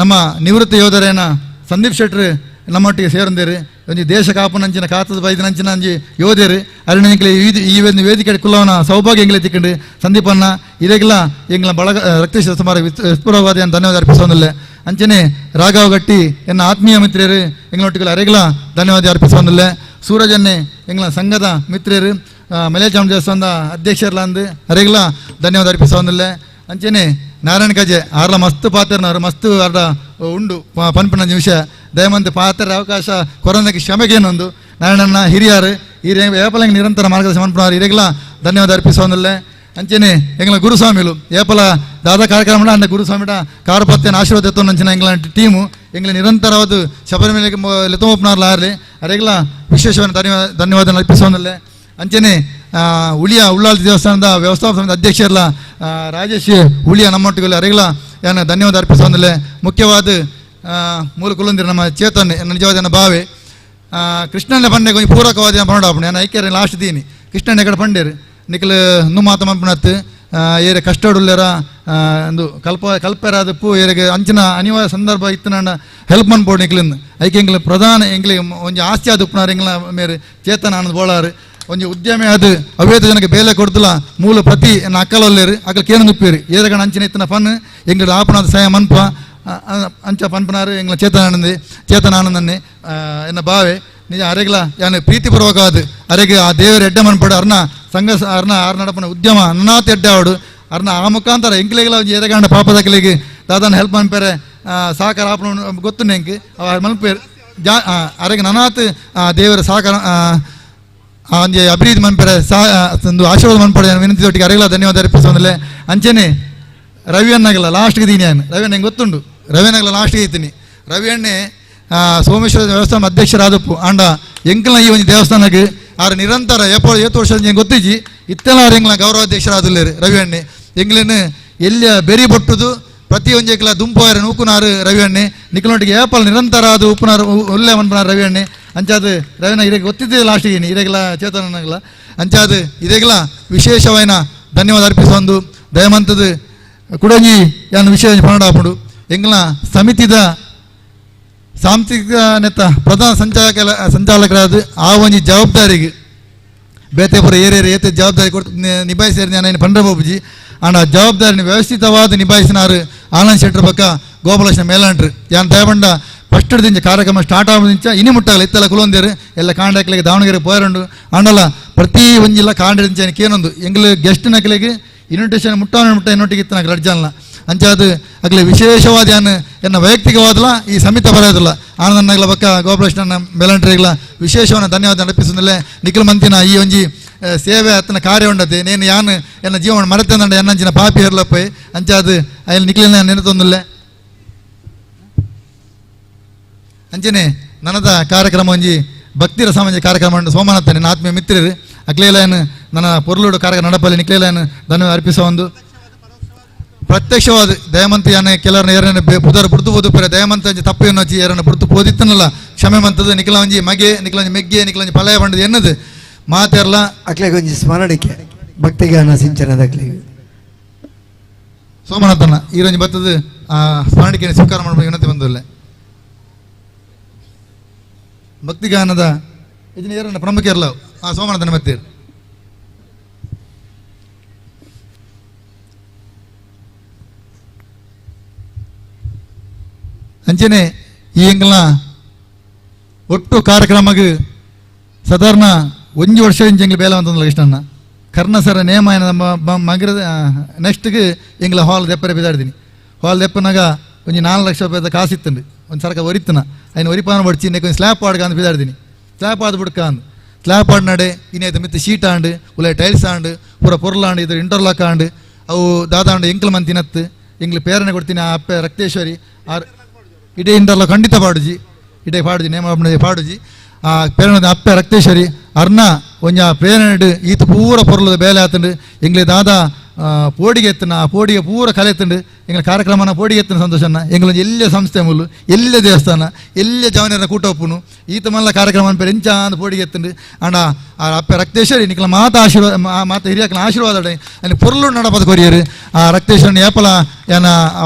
ನಮ್ಮ ನಿವೃತ್ತ ಯೋಧರೇನ ಸಂದೀಪ್ ಶೆಟ್ರು ನಮ್ಮೊಟ್ಟಿಗೆ ಸೇರಂದಿರು ಒಂಜಿ ದೇಶ ಕಾಪುನಂಚಿನ ಕಾತದ ಬೈದಿನಂಚಿನ ಅಂಜಿ ಯೋಧರು ಅರಣ್ಯಂಕ್ಲೆ ಈ ವೇದಿಕೆ ಕುಲ್ಲವನ ಸೌಭಾಗ್ಯ ಎಂಗ್ಲೆ ತಿಕ್ಕಂಡು ಸಂದೀಪನ್ನ ಇರೆಗ್ಲ ಎಂಗ್ಲ ಬಳಗ ರಕ್ತೇಶ್ವರ ಸುಮಾರು ವಿಸ್ಫುರವಾದ ಧನ್ಯವಾದ ಅರ್ಪಿಸೋದಿಲ್ಲ. ಅಂಚನೆ ರಾಘವ ಗಟ್ಟಿ ಎನ್ನ ಆತ್ಮೀಯ ಮಿತ್ರರು ಎಂಗ್ಲೊಟ್ಟಿಗೆ ಅರೆಗ್ಲ ಧನ್ಯವಾದ ಅರ್ಪಿಸೋದಿಲ್ಲ. ಸೂರಜನ್ನೇ ಎಂಗ್ಲ ಸಂಘದ ಮಿತ್ರರು ಮಲೇಚಾಮುಂಡಿ ದೇವಸ್ಥಾನದ ಅಧ್ಯಕ್ಷರ್ಲ ಅಂದು ಅರೆಗ್ಲ ಧನ್ಯವಾದ ಅರ್ಪಿಸೋದಿಲ್ಲ. ಅಂಚನೆ ನಾರಾಯಣ ಕಜೆ ಆರ್ಲ ಮಸ್ತ್ ಪಾತ್ರನವರು ಮಸ್ತ್ ಅರ್ಧ ಉಂಡು ಪನ್ಪಿನ ವಿಷಯ ದಯಮಂತ ಪಾತ್ರ ಅವಕಾಶ ಕೊರೋನಾಕ್ಕೆ ಕ್ಷಮೆಗೇನೊಂದು ನಾರಾಯಣಣ್ಣ ಹಿರಿಯರು ಹಿರಿಯ ಏಪಲಂಗೆ ನಿರಂತರ ಮಾರ್ಗದರ್ಶನ ಮನ್ಪುನವರು ಹಿರಿಯಗಳ ಧನ್ಯವಾದ ಅರ್ಪಿಸೋದಿಲ್ಲ. ಅಂಚನೆ ಎಂಗ್ಲ ಗುರುಸ್ವಾಮಿಲು ಏಪಲ ದಾದಾ ಕಾರ್ಯಕ್ರಮ ಅಂದ ಗುರುಸ್ವಾಮಿಡ ಕಾರುಪತ್ಯನ ಆಶೀರ್ವಾದ ಎತ್ತೊಂಚಿನ ಎಂಗ್ಲ ಟೀಮು ಎಂಗ್ಲ ನಿರಂತರವಾದ ಶಬರಿಮಲೆಗೆ ಲೆತ್ತೋಪನಾರ್ಲ ಆರ್ಲಿ ಅರೆಗ್ಲ ವಿಶೇಷವಾದ ಧನ್ಯವಾದ ಅರ್ಪಿಸೋದಿಲ್ಲ. ಅಂಚನೆ ಉಳಿಯ ಉಳ್ಳಾಲ್ ದೇವಸ್ಥಾನದ ವ್ಯವಸ್ಥಾಪಕ ಸಮಿತಿ ಅಧ್ಯಕ್ಷರ್ಲ ರಾಜೇಶ್ ಉಳಿಯ ನಮ್ಮೊಟ್ಟಿಗೆ ಅರೆಗ್ಲ ಏನು ಧನ್ಯವಾದ ಅರ್ಪಿಸೋದಿಲ್ಲ. ಮುಖ್ಯವಾದ ಮೂಲ ಕುಲಂದಿರ ನಮ್ಮ ಚೇತನ್ ನಿಜವಾದ ಭಾವೆ ಕೃಷ್ಣನ ಪಂಡೆ ಕೊಂಚ ಪೂರಕವಾದ ಪಂಡ ನಾನು ಐಕ್ಯರ ಲಾಸ್ಟ್ ದೀನಿ ಕೃಷ್ಣನ ಕಡೆ ಪಂಡೇರು ನಿಖಲ್ ನುಮಾತ ಮನ್ಪುನತ್ತು ಏರೆ ಕಷ್ಟಡುಲ್ಲೇರ ಒಂದು ಕಲ್ಪೆರಾದ ಪೂ ಏರಿಗೆ ಅಂಚಿನ ಅನಿವಾರ್ಯ ಸಂದರ್ಭ ಇತ್ತು ನಾನು ಹೆಲ್ಪ್ ಮನ್ಪೋಡು ನಿಕ್ಲಿಂದ ಐಕೆ ಎಂಗ್ಲ ಪ್ರಧಾನ ಎಂಗ್ಲಿ ಒಂಜಿ ಆಸ್ತಿ ಆದ ಉಪ್ಪುನಾರು ಎಂಗ್ಲ ಮೇರೆ ಚೇತನ ಆನಂದ್ ಬೋಳಾರು ಒಂಜಿ ಉದ್ಯಮಿ ಅದು ಅವೇತ ಜನಕ್ಕೆ ಬೇಲೆ ಕೊಡ್ತಲ ಮೂಲ ಪ್ರತಿ ಎನ್ನ ಅಕ್ಕಲೊಲ್ಲೇರು ಅಕ್ಕಲ್ ಕೇನ ಉಪ್ಪೇರು ಏರಗಣ ಅಂಚಿನ ಇತ್ತಿನ ಫನ್ ಎಂಗ್ಲ ಆಪನಾದ ಸಯ ಮನ್ಪ ಅಂಚ ಪನ್ಪನಾರು ಎಂಗ್ಲ ಚೇತನಾನಂದಿ ಚೇತನಾನಂದನ್ನೇ ಎನ್ನ ಭಾವೆ ನಿಜ ಅರೆಗ್ಲ ಯಾನು ಪ್ರೀತಿಪೂರ್ವಕವಾದ ಅರೆಗೆ ಆ ದೇವರ ಎಡ್ಡೆ ಮನ್ಪಡು ಅರ್ನ ಸಂಘ ಅರ್ನ ಆರ್ ನಡಪನ ಉದ್ಯಮ ಅನ್ನಾತ ಎಡ್ಡೆ ಆವಡು ಅರ್ನ ಆ ಮುಖಾಂತರ ಎಂಕ್ಲೆಗ್ಲ ಒಂಜಿ ಎರೆಗಾಂಡ ಪಾಪದಕ್ಲೆಗ್ ದಾದಾನ ಹೆಲ್ಪ್ ಮನ್ಪೇರೆ ಸಹಕಾರ ಆಪಣ ಗೊತ್ತು ಎಂಕ್ ಅವ ಮನ್ಪೇರು ಜಾ ಅರೆಗೆ ನನಾತ್ ದೇವರ ಸಹಕಾರ ಒಂಜಿ ಅಭಿವೃದ್ಧಿ ಮನ್ಪೇರೆ ಸಹ ಒಂದು ಆಶೀರ್ವಾದ ಮನ್ಪಡೆ ವಿನಂತಿ ಒಟ್ಟಿಗೆ ಅರೆಗ್ಲ ಧನ್ಯವಾದ ಅರ್ಪಿಸೋದಿಲ್ಲ. ಅಂಚನೆ ರವಿ ಅನ್ನಾಗಲ್ಲ ಲಾಸ್ಟ್ಗೆ ದೀನಿ ನಾನು ರವಿ ಅಣ್ಣ ಗೊತ್ತುಂಡು ರವಿ ಅನ್ನಾಗಲ್ಲ ಲಾಸ್ಟ್ಗೆ ಇದ್ದೀನಿ ರವಿ ಅಣ್ಣೆ ಸೋಮೇಶ್ವರ ದೇವಸ್ಥಾನ ಅಧ್ಯಕ್ಷರಾದಪ್ಪು ಆಂಡ ಎಂಕಲ್ನ ಈ ಒಂದು ದೇವಸ್ಥಾನಕ್ಕೆ ಆರು ನಿರಂತರ ಏಪೋ ಏತು ವರ್ಷ ಗೊತ್ತಿಜ್ಜಿ ಇತ್ತೆಲ್ಲ ಆರು ಎಂಗ್ಲ ಗೌರವಾಧ್ಯಕ್ಷರಾದಿಲ್ಲೇರು ರವಿ ಅಣ್ಣೆ ಎಂಗ್ಲೇನು ಎಲ್ಲಿಯ ಬೆರಿ ಬೊಟ್ಟುದು ಪ್ರತಿ ಒಂಜೆಕ್ಲ ದುಂಪು ನೂಕುನಾರು ರವಿ ಅಣ್ಣೆ ನಿಕ್ಕಲೊಟ್ಟಿಗೆ ಏಪಲ್ ನಿರಂತರ ಅದು ಉಪ್ಪುನಾರು ಉಲ್ಲೆ ಮನ್ಪನಾರು ರವಿ ಅಣ್ಣೆ ಅಂಚಾದ ರವಿನ ಇರೆಗೆ ಗೊತ್ತಿದ್ದೆ ಲಾಸ್ಟಿಗೆ ಇರೆಗ್ಲ ಚೇತನಗಲ ಅಂಚಾದ ಇರೆಗ್ಲ ವಿಶೇಷವಾದ ಧನ್ಯವಾದ ಅರ್ಪಿಸೊಂದು ದಯಮಂತದ ಕುಡಂಜಿ ಯಾನು ವಿಶೇಷ ಪನ್ನಡ ಎಂಗ್ಲ ಸಮಿತಿದ ಸಾಂಸ್ಕೃತಿಕ ನೆತ್ತ ಪ್ರಧಾನ ಸಂಚಾಲಕರಾದ ಆ ಒಂಜಿ ಜವಾಬ್ದಾರಿಗೆ ಬೇತೆಪುರ ಏರಿಯರ್ ಏತೆ ಜವಾಬ್ದಾರಿ ಕೊಡ್ತು ನಿಭಾಯಿಸಿರಿ ನಾನು ಪಂಡ್ರ ಬಾಬುಜಿ ಆಂಡ ಆ ಜವಾಬ್ದಾರಿನ ವ್ಯವಸ್ಥಿತವಾದ ನಿಭಾಯಿಸಿನಾರು ಆನಂದ್ ಶೆಟ್ಟರ್ ಪಕ್ಕ ಗೋಪಾಲಕೃಷ್ಣ ಮೇಲಾಂಟ್ರು ಯಾನ್ ದಯಬಂಡ First ದಿಂಚ ಕಾರ್ಯಕ್ರಮ ಸ್ಟಾರ್ಟ್ ಆಗೋದಿಂಚ ಇನಿ ಮುಟ್ಟಾಗಲ್ಲ ಇತ್ತೆಲ್ಲ ಕುಲೊಂದೇರು ಎಲ್ಲ ಕಾಂಡಕ್ಲಿಗೆ ದಾವಣಗೆರೆ ಪೋಯರಂಡು ಆಂಡಲ ಪ್ರತಿ ಒಂಜಿಲ್ಲ ಕಾಂಡದಿಂಚ ಏನೊಂದು ಎಂಗ್ಲು ಗೆಸ್ಟ್ ನಕಲಿಗೆ ಇನ್ವಿಟೇಷನ್ ಮುಟ್ಟಾವಣ ಮುಟ್ಟ ಇನ್ನೊಟ್ಟಿಗೆ ಇತ್ತು ನಾಲ್ಕು ರಡ್ಜಾಲ್ನ ಅಂಚಾದ ಅಗಲಿ ವಿಶೇಷವಾದ ಯಾನು ಎನ್ನ ವೈಯಕ್ತಿಕವಾದಲ ಈ ಸಮಿತಿ ಬರೆಯೋದಿಲ್ಲ ಆನಂದನಾಗಲ ಬಕ್ಕ ಗೋಪಾಲಕೃಷ್ಣನ ಬೆಲಂಟ್ರಿಗಳ ವಿಶೇಷವನ್ನು ಧನ್ಯವಾದ ಅರ್ಪಿಸುವುದಿಲ್ಲ ನಿಖಿಲ್ ಮಂತಿನ ಈ ಒಂಜಿ ಸೇವೆ ಅತ್ತನ ಕಾರ್ಯ ಉಂಡತೆ ನೇನು ಯಾನು ಎನ್ನ ಜೀವನ ಮರೆತಂದಂಡ ಎನ್ನಂಚಿನ ಪಾಪಿ ಇರ್ಲಪ್ಪ ಅಂಚಾದ ಅಯ್ಯಲ್ಲಿ ನಿಖಿಲಿನ ನೆನತೊಂದಿಲ್ಲ. ಅಂಚನೆ ನನದ ಕಾರ್ಯಕ್ರಮ ಒಂಜಿ ಭಕ್ತಿರ ಸಾಮಾನ್ಯ ಕಾರ್ಯಕ್ರಮ ಉಂಡು ಸೋಮನಾಥ ನಿನ್ನ ಆತ್ಮೀಯ ಮಿತ್ರರು ಅಕ್ಲೇಲನು ನನ್ನ ಪೊರ್ಲುಡು ಕಾರ್ಯಕ್ರಮ ನಡಪಲ್ಲಿ ನಿಖಿಲೇನು ಧನ್ಯವಾದ ಅರ್ಪಿಸುವ ಒಂದು ಪ್ರತ್ಯಕ್ಷವಾದ ದಯಮಂತ ಯಾನೆ ಕೆಲವರನ್ನ ಏರನ ಪುದರ್ ಬುಡ್ದು ಬೋದು ಪರ ದಯಮಂತ ಅಂಚೆ ತಪ್ಪು ಎನ್ನೋಚಿ ಏರನ ಬುಡ್ದು ಪೋದಿತ್ತನಲ್ಲ ಕ್ಷಮೆ ಮಂತದ ನಿಖಲ ಒಂಜಿ ಮಗೆ ನಿಖಲ ಒಂಜಿ ಮೆಗ್ಗೆ ನಿಖಲ ಒಂಜಿ ಪಲಯ ಬಂಡದು ಎನ್ನದು ಮಾತೆರ್ಲ ಅಕ್ಲೆಗೆ ಒಂಜಿ ಸ್ಮರಣಿಕೆ ಭಕ್ತಿಗಾನ ಸಿಂಚನದ ಅಕ್ಲೆಗೆ ಸೋಮನಾಥನ ಈರೊಂಜಿ ಬತ್ತದ ಆ ಸ್ಮರಣಿಕೆಯನ್ನು ಸ್ವೀಕಾರ ಮಾಡಬೇಕು ವಿನಂತಿ ಬಂದಿಲ್ಲ. ಭಕ್ತಿಗಾನದ ಇದನ್ನ ಏರನ್ನ ಪ್ರಮುಖ ಇರಲ್ಲ ಆ ಸೋಮನಾಥನ ಮತ್ತೆ ಅಂಚನೆ ಈ ಎಂಕಲ್ನ ಒಟ್ಟು ಕಾರ್ಯಕ್ರಮಕ್ಕೆ ಸಾಧಾರಣ ಒಂಜಿ ವರ್ಷ ಇಂಚ ಎಂಗ್ಲ ಬೇಲೆ ಅಂತಂದಲ್ಲ ಕೃಷ್ಣಣ್ಣ ಕರ್ಣ ಸರ ನೇಮ ಮಗರದ ನೆಕ್ಸ್ಟ್ಗೆ ಎಂಗ್ಲ ಹಾಲ್ ದೆಪ್ಪರೆ ಬಿದಾಡ್ತೀನಿ ಹಾಲ್ ದೆಪ್ಪನಾಗ ಒಂಜಿ 4 ಲಕ್ಷ ರೂಪಾಯಿದ ಕಾಸು ಇತ್ತಂಡು ಒಂದು ಸರಕ ಒರಿತ್ತನ ಅಯ್ನ ಒರಿಪಾನ ಬಡ್ಚಿ ನೆಕ್ ಒಂದು ಸ್ಲ್ಯಾಪ್ ಆಡ್ಕ ಅಂತ ಬಿದಾಡ್ತೀನಿ ಸ್ಲ್ಯಾಪ್ ಆದ ಬುಡ್ಕ ಅಂದ್ ಸ್ಲ್ಯಾಪ್ ಆಡ್ನಾಡೆ ಇನ್ನೈತೆ ಮಿತ್ತ ಶೀಟ್ ಆಂಡು ಉಲ್ಲ ಟೈಲ್ಸ್ ಆಂಡು ಪೂರ ಪೊರ್ಲಾಂಡು ಇದ್ರ ಇಂಟರ್ಲಾಕ್ ಆಂಡು ಅವು ದಾದಾಂಡು ಎಂಕ್ಲ ಮಂದಿ ತಿನ್ನತ್ತು ಎಂಗ್ಲ ಪೇರಣೆ ಕೊಡ್ತೀನಿ ಆ ಅಪ್ಪೆ ರಕ್ತೇಶ್ವರಿ ಆರ್ ಇಡೇ ಇಂಟರ್ಲಾಕ್ ಖಂಡಿತ ಪಾಡುಜಿ ಇಡೇ ಪಾಡುಜಿ ನೇಮ ಪಾಡುಜಿ ಆ ಪ್ರೇರಣೆ ಅಪ್ಪೆ ರಕ್ತೇಶ್ವರಿ ಅರ್ಣ ಒಂಜ ಪ್ರೇರಣೆ ಈತ ಪೂರ ಪೊರ್ಲದ ಬೇಲೆ ಆತಂಡು ಎಂಗ್ಲೆ ದಾದಾ ಪೋಡಿಗೆ ಎತ್ತನ ಆ ಪೋಡಿಗೆ ಪೂರ ಕಲೆ ಎತ್ತಂಡು ಎಂಗ್ಲ ಕಾರ್ಯಕ್ರಮನ ಪೋಡಿಗೆ ಎತ್ತನ ಸಂತೋಷನ ಎಂಗ್ಲ ಎಲ್ಲೇ ಸಂಸ್ಥೆ ಮುಲ್ಲು ಎಲ್ಲೇ ದೇವಸ್ಥಾನ ಎಲ್ಲೇ ಜವನರ ಕೂಟ ಒಪ್ಪುನು ಈತ ಮಲ್ಲ ಕಾರ್ಯಕ್ರಮ ಪೇರು ಎಂಚ ಅಂದ್ ಪೋಡಿಗೆ ಎತ್ತಂಡು ಅಂಡ ಆ ಅಪ್ಪೆ ರಕ್ತೇಶ್ವರಿ ನಿಕ್ಲ ಮಾತ ಆಶೀರ್ವಾದ ಮಾತ ಹಿರಿಯಾಕನ ಆಶೀರ್ವಾದ ಅಲ್ಲಿ ಪೊರ್ಲು ನಡಪದ ಕೊರಿಯರು ಆ ರಕ್ತೇಶ್ವರನ ಏಪಲ ಯಾನ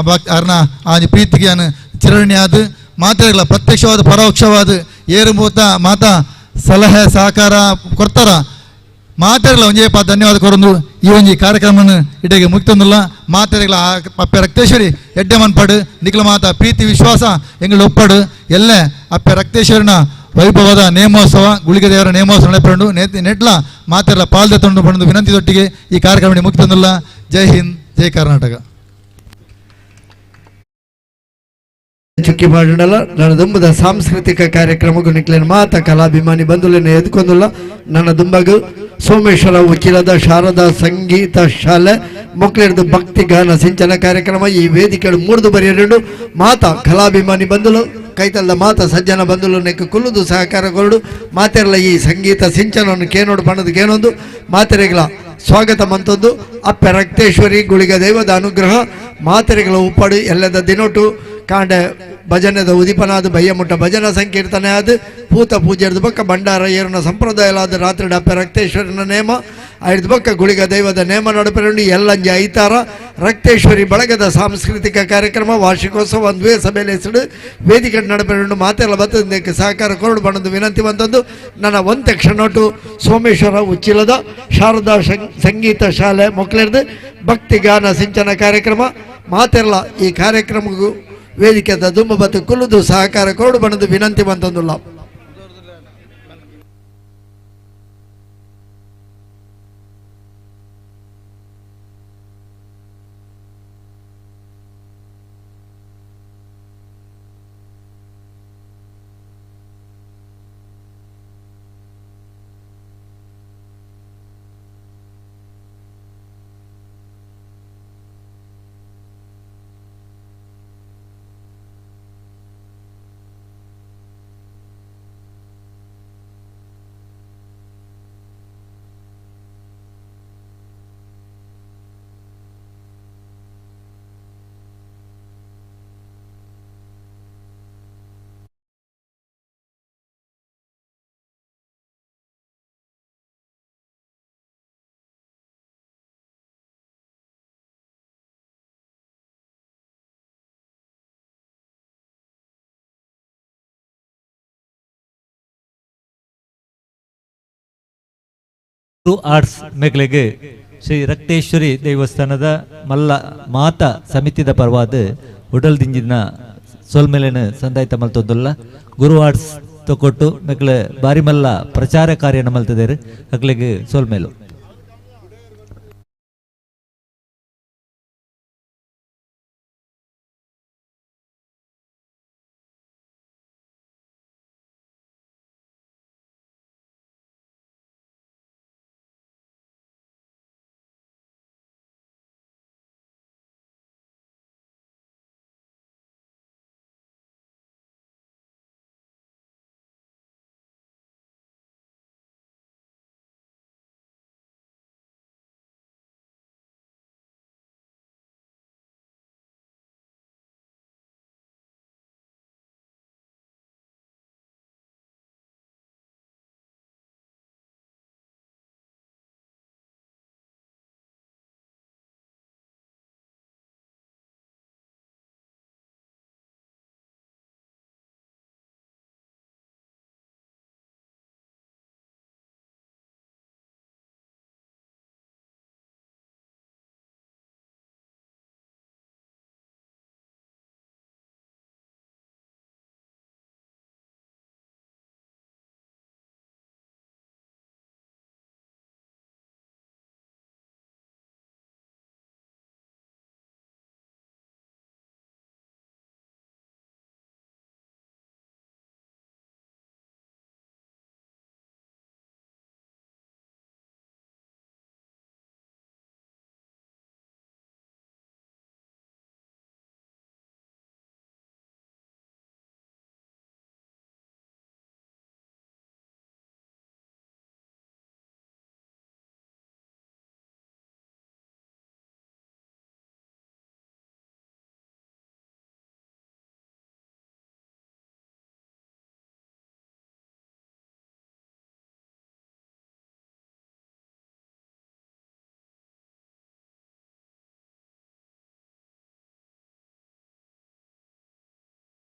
ಅರ್ಣ ಆ ಪ್ರೀತಿಗೆ ಯಾನ ಚಿರಣಿ ಆದ ಮಾತೆಗಳ ಪ್ರತ್ಯಕ್ಷವಾದ ಪರೋಕ್ಷವಾದ ಏರುಮೂತ ಮಾತಾ ಸಲಹೆ ಸಹಕಾರ ಕೊಡ್ತಾರ ಮಾತೆಗಳ ಒಂಜೇ ಪಾ ಧನ್ಯವಾದ ಕೊರೊಂದು ಈ ಒಂಜಿ ಕಾರ್ಯಕ್ರಮನ ಇಡೆಗೆ ಮುಕ್ತಂದಿಲ್ಲ ಮಾತೆಗಳ ಅಪ್ಪೆ ರಕ್ತೇಶ್ವರಿ ಎಡ್ಡೆ ಮನ್ಪಾಡು ನಿಖಲ ಮಾತಾ ಪ್ರೀತಿ ವಿಶ್ವಾಸ ಎಂಗಳು ಒಪ್ಪಾಡು ಎಲ್ಲ ಅಪ್ಪೆ ರಕ್ತೇಶ್ವರಿನ ವೈಭವದ ನೇಮೋತ್ಸವ ಗುಳಿಗೆ ದೇವರ ನೇಮೋತ್ಸವ ನಡೆಪಂಡು ನೆಟ್ಲ ಮಾತೆಲ್ಲ ಪಾಲ್ದೆ ತೊಂಡು ಬಂದು ವಿನಂತಿ ದೊಟ್ಟಿಗೆ ಈ ಕಾರ್ಯಕ್ರಮ ಮುಕ್ತಂದಿಲ್ಲ. ಜೈ ಹಿಂದ್, ಜೈ ಕರ್ನಾಟಕ. ಚುಕ್ಕಿ ಮಾಡಿಡಲ್ಲ ನನ್ನ ದುಂಬದ ಸಾಂಸ್ಕೃತಿಕ ಕಾರ್ಯಕ್ರಮಕ್ಕೂ ನಿಕ್ಲೇನು ಮಾತ ಕಲಾಭಿಮಾನಿ ಬಂಧುಲೇನು ಎದ್ಕೊಂದಿಲ್ಲ. ನನ್ನ ದುಂಬಗು ಸೋಮೇಶ್ವರ ಉಚ್ಚಿಲದ ಶಾರದಾ ಸಂಗೀತ ಶಾಲೆ ಮಕ್ಕಳಿರ್ದು ಭಕ್ತಿ ಗಾನ ಸಿಂಚನ ಕಾರ್ಯಕ್ರಮ ಈ ವೇದಿಕೆಗಳು ಮೂರ್ದು ಬರೆಯಲು ಮಾತಾ ಕಲಾಭಿಮಾನಿ ಬಂಧುಲು ಕೈತಲ್ಲ ಮಾತ ಸಜ್ಜನ ಬಂಧುಲು ನೆಕ್ಕ ಕುಲ್ಲುದು ಸಹಕಾರ ಕೊರಡು ಮಾತೆರಲ ಈ ಸಂಗೀತ ಸಿಂಚನವನ್ನು ಕೇನೋಡು ಬಣ್ಣದ ಕೇನೊಂದು ಮಾತೆರೆಗಳ ಸ್ವಾಗತ ಮಂತೊಂದು ಅಪ್ಪೆ ರಕ್ತೇಶ್ವರಿ ಗುಳಿಗ ದೈವದ ಅನುಗ್ರಹ ಮಾತೆರೆಗಳ ಉಪ್ಪಡು ಎಲ್ಲದ ದಿನೊಟು ಕಾಂಡ ಭಜನೆದ ಉದಿಪನಾದ ಬಯ್ಯಮುಟ್ಟ ಭಜನ ಸಂಕೀರ್ತನೆ ಆದ ಪೂತ ಪೂಜೆರ್ದ ಬಕ್ಕ ಭಂಡಾರ ಏರುನ ಸಂಪ್ರದಾಯಲಾದ ರಾತ್ರಿ ಅಪ್ಪೆ ರಕ್ತೇಶ್ವರನ ನೇಮ ಐದು ಬಕ್ಕ ಗುಳಿಗ ದೈವದ ನೇಮ ನಡುಪೆರಂಡು ಎಲ್ಲಂಜ ಐತಾರ ರಕ್ತೇಶ್ವರಿ ಬಳಗದ ಸಾಂಸ್ಕೃತಿಕ ಕಾರ್ಯಕ್ರಮ ವಾರ್ಷಿಕೋತ್ಸವ ಒಂದುವೇ ಸಭೆಯಲ್ಲಿ ಹೆಸರು ವೇದಿಕೆ ನಡುಪೆರಂಡು ಮಾತೆಲ್ಲ ಬತ್ತದಕ್ಕೆ ಸಹಕಾರ ಕೊರಡು ಬಣ್ಣದ ವಿನಂತಿ ಬಂದದ್ದು. ನನ್ನ ಒಂತೆ ಕ್ಷಣಟು ಸೋಮೇಶ್ವರ ಉಚ್ಚಿಲದ ಶಾರದಾ ಸಂಗೀತ ಶಾಲೆ ಮೊಕ್ಕಲಿರ್ದು ಭಕ್ತಿ ಗಾನ ಸಿಂಚನ ಕಾರ್ಯಕ್ರಮ ಮಾತೆಲ್ಲ ಈ ಕಾರ್ಯಕ್ರಮಕ್ಕೂ ವೇದಿಕೆದ ದುಂಬ ಬತ್ತು ಕುಲ್ಲುದು ಸಹಕಾರ ಕೊರಡು ಬಣ್ಣದ ವಿನಂತಿ ಬಂತಂದುಲ್ಲ. ಆರ್ಟ್ಸ್ ಮೇಖಲೆಗೆ ಶ್ರೀ ರಕ್ತೇಶ್ವರಿ ದೇವಸ್ಥಾನದ ಮಲ್ಲ ಮಾತಾ ಸಮಿತಿದ ಪರವಾದ ಉಡಲ್ ದಿಂಜಿನ ಸೊಲ್ಮೆಲೆನ್ ಸಂದಾಯ್ತ ಮಲ್ತೊಂದುಲ್ಲ. ಗುರು ಆರ್ಟ್ಸ್ ತೊಕೊಟ್ಟು ಮೆಕ್ಲೆ ಬಾರಿ ಮಲ್ಲ ಪ್ರಚಾರ ಕಾರ್ಯನ ಮಲ್ತದೇರು ಅಕ್ಲೆಗ್ ಸೊಲ್ಮೆಲು.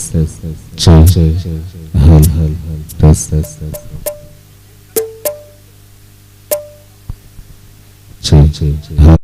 Test. Check. Hal. Test. Check. Hal.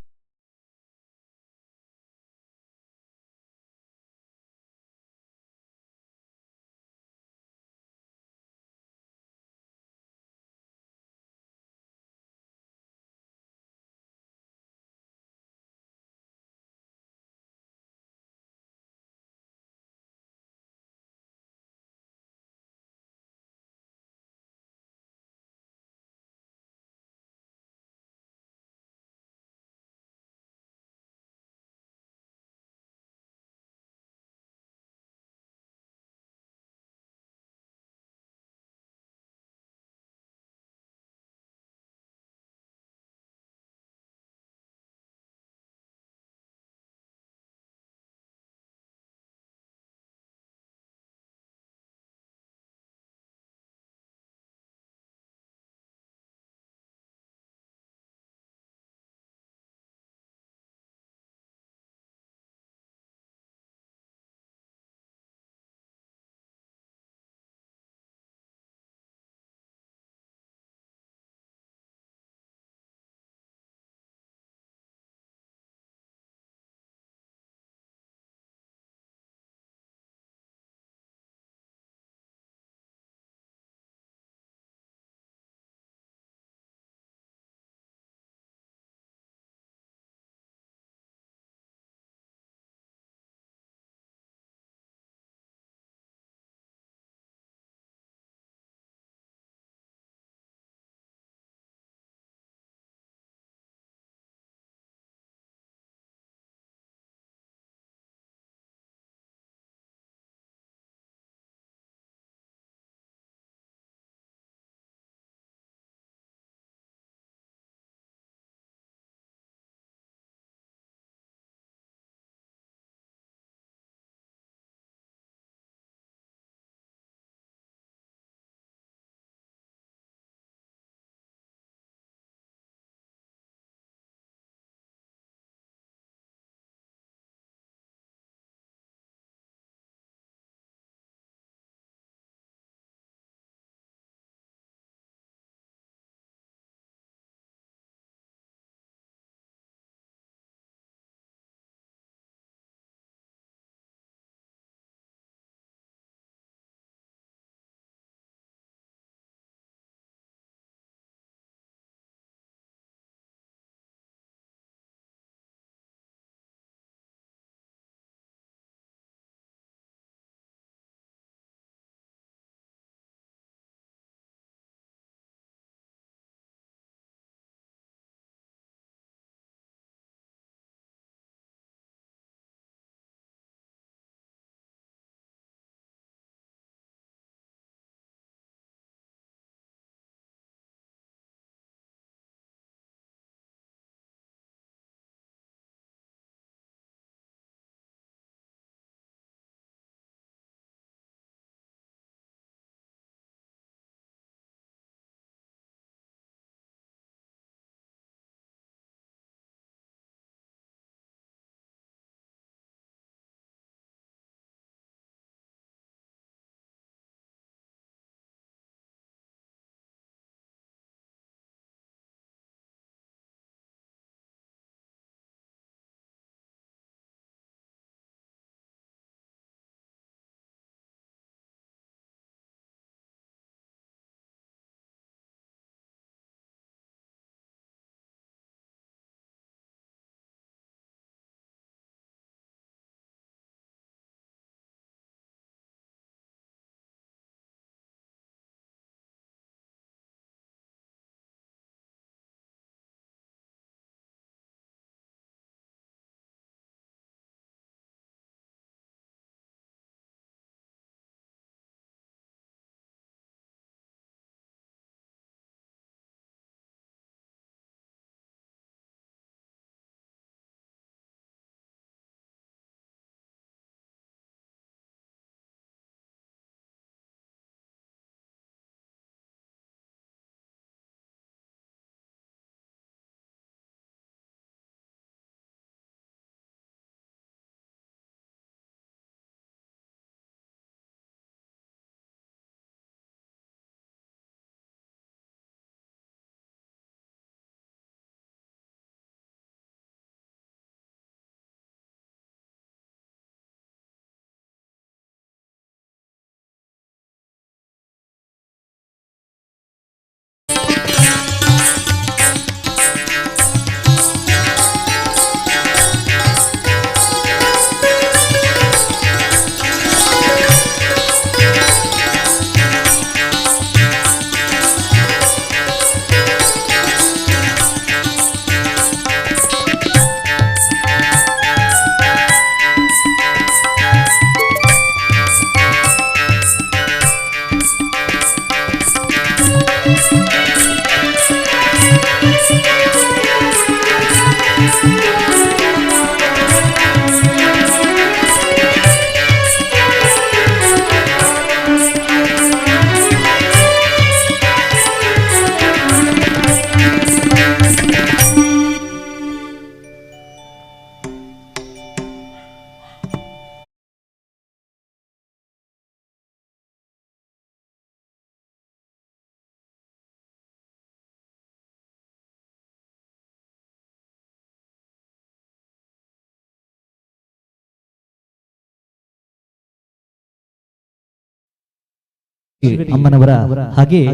ಅಮ್ಮನವರ ಹಾಗೆ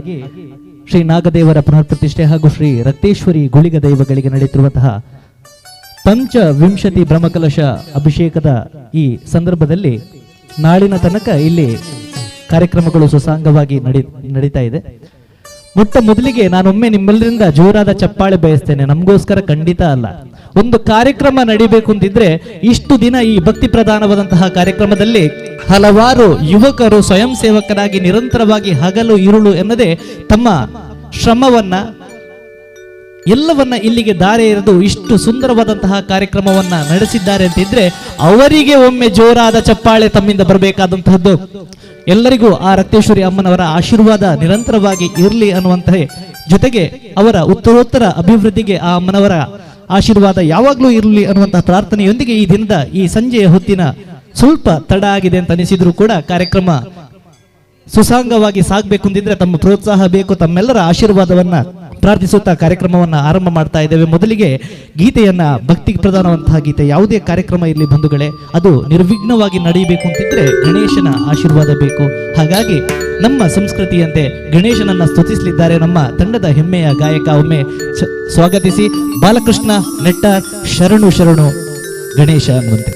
ಶ್ರೀ ನಾಗದೇವರ ಪುನರ್ ಪ್ರತಿಷ್ಠೆ ಹಾಗೂ ಶ್ರೀ ರಕ್ತೇಶ್ವರಿ ಗುಳಿಗ ದೈವಗಳಿಗೆ ನಡೆಯುತ್ತಿರುವಂತಹ ಪಂಚವಿಂಶತಿ ಬ್ರಹ್ಮಕಲಶ ಅಭಿಷೇಕದ ಈ ಸಂದರ್ಭದಲ್ಲಿ ನಾಳಿನ ತನಕ ಇಲ್ಲಿ ಕಾರ್ಯಕ್ರಮಗಳು ಸುಸಾಂಗವಾಗಿ ನಡೀತಾ ಇದೆ. ಮೊಟ್ಟ ಮೊದಲಿಗೆ ನಾನೊಮ್ಮೆ ನಿಮ್ಮೆಲ್ಲರಿಂದ ಜೋರಾದ ಚಪ್ಪಾಳೆ ಬಯಸ್ತೇನೆ. ನಮಗೋಸ್ಕರ ಖಂಡಿತ ಅಲ್ಲ. ಒಂದು ಕಾರ್ಯಕ್ರಮ ನಡಿಬೇಕು ಅಂತಿದ್ರೆ ಇಷ್ಟು ದಿನ ಈ ಭಕ್ತಿ ಪ್ರಧಾನವಾದಂತಹ ಕಾರ್ಯಕ್ರಮದಲ್ಲಿ ಹಲವಾರು ಯುವಕರು ಸ್ವಯಂ ಸೇವಕರಾಗಿ ನಿರಂತರವಾಗಿ ಹಗಲು ಇರುಳು ಎನ್ನದೆ ತಮ್ಮ ಶ್ರಮವನ್ನ ಎಲ್ಲವನ್ನ ಇಲ್ಲಿಗೆ ದಾರೆ ಎರೆದು ಇಷ್ಟು ಸುಂದರವಾದಂತಹ ಕಾರ್ಯಕ್ರಮವನ್ನ ನಡೆಸಿದ್ದಾರೆ ಅಂತಿದ್ರೆ ಅವರಿಗೆ ಒಮ್ಮೆ ಜೋರಾದ ಚಪ್ಪಾಳೆ ತಮ್ಮಿಂದ ಬರಬೇಕಾದಂತಹದ್ದು. ಎಲ್ಲರಿಗೂ ಆ ರಕ್ತೇಶ್ವರಿ ಅಮ್ಮನವರ ಆಶೀರ್ವಾದ ನಿರಂತರವಾಗಿ ಇರಲಿ ಅನ್ನುವಂತಹ ಜೊತೆಗೆ ಅವರ ಉತ್ತರೋತ್ತರ ಅಭಿವೃದ್ಧಿಗೆ ಆ ಅಮ್ಮನವರ ಆಶೀರ್ವಾದ ಯಾವಾಗಲೂ ಇರಲಿ ಅನ್ನುವಂತಹ ಪ್ರಾರ್ಥನೆಯೊಂದಿಗೆ ಈ ದಿನದ ಈ ಸಂಜೆಯ ಹೊತ್ತಿನ ಸ್ವಲ್ಪ ತಡ ಆಗಿದೆ ಅಂತ ಅನಿಸಿದ್ರು ಕೂಡ ಕಾರ್ಯಕ್ರಮ ಸುಸಾಂಗವಾಗಿ ಸಾಗಬೇಕು ಅಂತಿದ್ರೆ ತಮ್ಮ ಪ್ರೋತ್ಸಾಹ ಬೇಕು. ತಮ್ಮೆಲ್ಲರ ಆಶೀರ್ವಾದವನ್ನ ಪ್ರಾರ್ಥಿಸುತ್ತಾ ಕಾರ್ಯಕ್ರಮವನ್ನ ಆರಂಭ ಮಾಡ್ತಾ ಇದ್ದೇವೆ. ಮೊದಲಿಗೆ ಗೀತೆಯನ್ನ, ಭಕ್ತಿ ಪ್ರಧಾನವಂತಹ ಗೀತೆ. ಯಾವುದೇ ಕಾರ್ಯಕ್ರಮ ಇರಲಿ ಬಂಧುಗಳೇ, ಅದು ನಿರ್ವಿಘ್ನವಾಗಿ ನಡೆಯಬೇಕು ಅಂತಿದ್ರೆ ಗಣೇಶನ ಆಶೀರ್ವಾದ ಬೇಕು. ಹಾಗಾಗಿ ನಮ್ಮ ಸಂಸ್ಕೃತಿಯಂತೆ ಗಣೇಶನನ್ನ ಸ್ತುತಿಸಲಿದ್ದಾರೆ ನಮ್ಮ ತಂಡದ ಹೆಮ್ಮೆಯ ಗಾಯಕ. ಒಮ್ಮೆ ಸ್ವಾಗತಿಸಿ ಬಾಲಕೃಷ್ಣ ನೆಟ್ಟಾರ್. ಶರಣು ಶರಣು ಗಣೇಶ ಅನ್ನುವಂತೆ.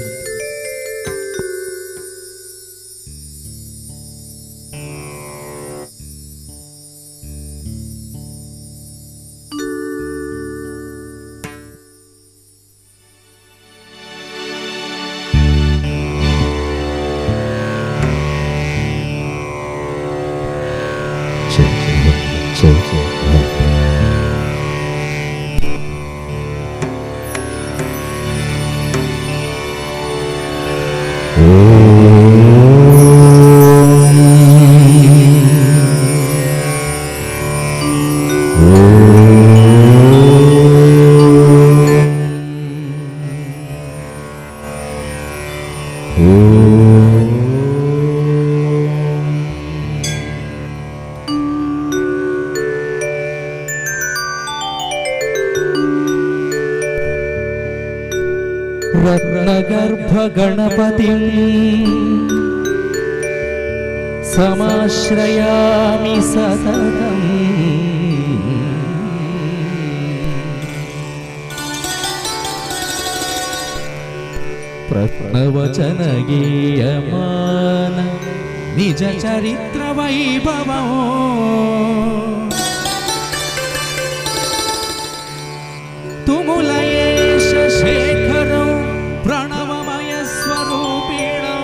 रत्नगर्भगणपतिं समाश्रयामि सततम्। प्रत्नवचनगीयमान निजचरित्रवैभवो तुमुलयेश शेखरो प्रणवमय स्वरूपिणो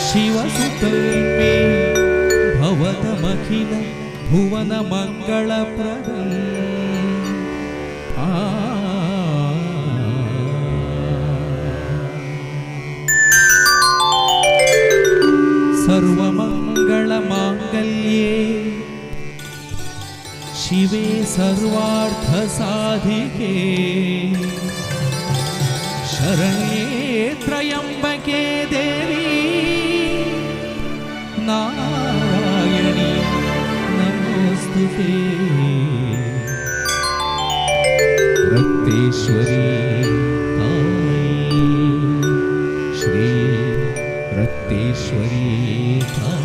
शिवसुतं मे भवतमखिल भुवनमङ्गलप्रदम्। सर्वमङ्गलमाङ्गल्ये शिवे सर्वार्थसाधिके शरण्ये त्र्यम्बके देवी नारायणी नमोस्तुते। रक्तेश्वरी ताई श्री रक्तेश्वरी ताई।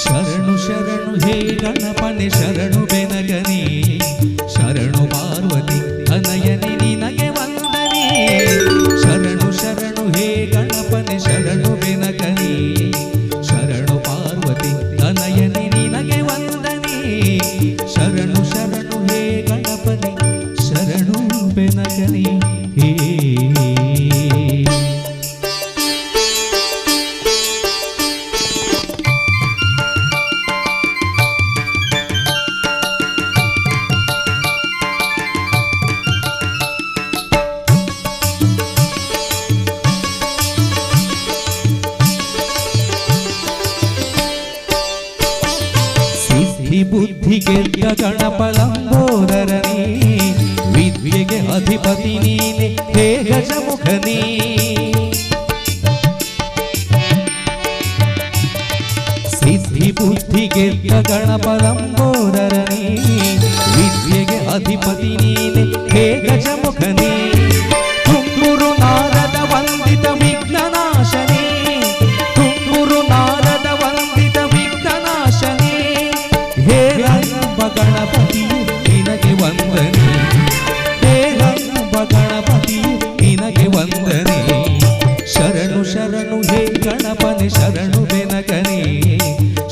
ಶರಣು ಶರಣು ಹೇ ಗಣಪನೆ ಶರಣು ಬೆನಗನಿ ಶರಣು ಪಾರ್ವತಿ ಅನಯನಿ ನಿನಗೆ ವಂದನೆ. ಶರಣು ಶರಣು ಹೇ ಗಣಪನೆ ಶರಣು ಬೆನಗನಿ ಶರಣು ಪಾರ್ವತಿ ಅನಯನಿ ನಿನಗೆ ವಂದನೆ. ಶರಣು ಶರಣು ಹೇ ಗಣಪನೆ ಶರಣು ಬೆನಗನಿ ಹೇ. ಸಿದ್ಧಿ ಬುದ್ಧಿ ಗೆದ್ದ ಗಣಪಲಂಬೋದರನೇ, ವಿದ್ಯೆಗೆ ಅಧಿಪತಿ ನೀನೆ ಹೇ ಗಜಮುಖನೇ. ಸಿದ್ಧಿ ಬುದ್ಧಿ ಗೆದ್ದ ಗಣಪಲಂಬೋದರನೇ, ವಿದ್ಯೆಗೆ ಅಧಿಪತಿ ನೀನೆ ಹೇ ಗಜಮುಖನೇ. ತುಂಬುರು ನಾರದ ವಂದಿತ ವಿಘ್ನನಾಶನೇ, ತುಂಬುರು ನಾರದ ವಂದಿತ ವಿಘ್ನನಾಶನೇ, ಹೇ ರಂಭ ಗಣಪತಿ ನಿನಗೆ ವಂದನೆ, ಹೇ ರಂಭ ಗಣಪತಿ ನಿನಗೆ ವಂದನೆ. ಶರಣು ಶರಣು ಹೇ ಗಣಪನೆ ಶರಣು ಬೆನಕನೆ,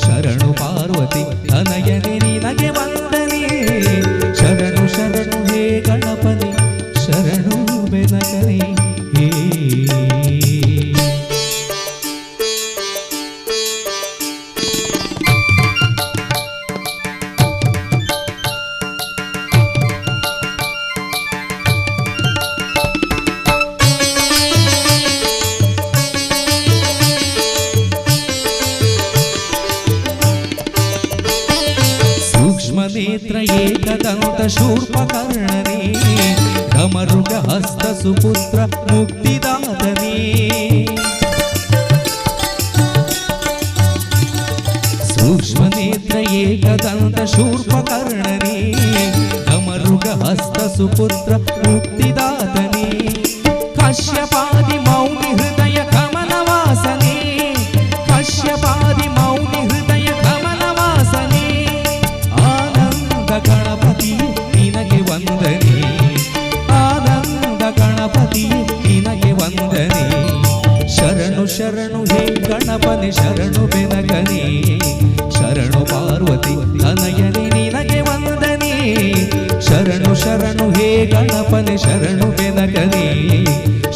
ಶರಣು ಪಾರ್ವತಿ ತನಯನೆ ನಿನಗೆ ವಂದನೆ. ಶರಣು ಶರಣು ಹೇ ಗಣಪನೆ ಶರಣು ಬೆನಕನೆ ಹೇ. ಸೂಕ್ಷ್ಮನೇತ್ರ ಏಕದಂತ ಶೂರ್ಪಕರ್ಣನೇ, ಡಮರುಗ ಹಸ್ತ ಸುಪುತ್ರ ಮುಕ್ತಿದಾತನೇ. ಸೂಕ್ಷ್ಮನೇತ್ರ ಏಕದಂತ ಶೂರ್ಪಕರ್ಣನೇ, ಡಮರುಗ ಹಸ್ತ ಸುಪುತ್ರ ಮುಕ್ತಿದಾತನೇ. ಕಶ್ಯಪಾದಿ ಮೌನಿ ಹೃದಯ ಕಮಲವಾಸನೇ, ಕಶ್ಯಪಾದಿ ಮೌನಿ ಹೃದಯ ಕಮಲವಾಸನೇ, ಆನಂದ ಗಣಪತಿ ನಿನಗೆ ವಂದನೆ, ಆನಂದ ಗಣಪತಿ ನಿನಗೆ ವಂದನೆ. ಶರಣು ಶರಣು ಹೇ ಗಣಪನೆ ಶರಣು ಬೆನಕನೆ, ಶರಣು ಪಾರ್ವತಿ ತನಯನೆ ನಿನಗೆ ವಂದನೆ. ಶರಣು ಶರಣು ಹೇ ಗಣಪನೆ ಶರಣು ಬೆನಕನೆ,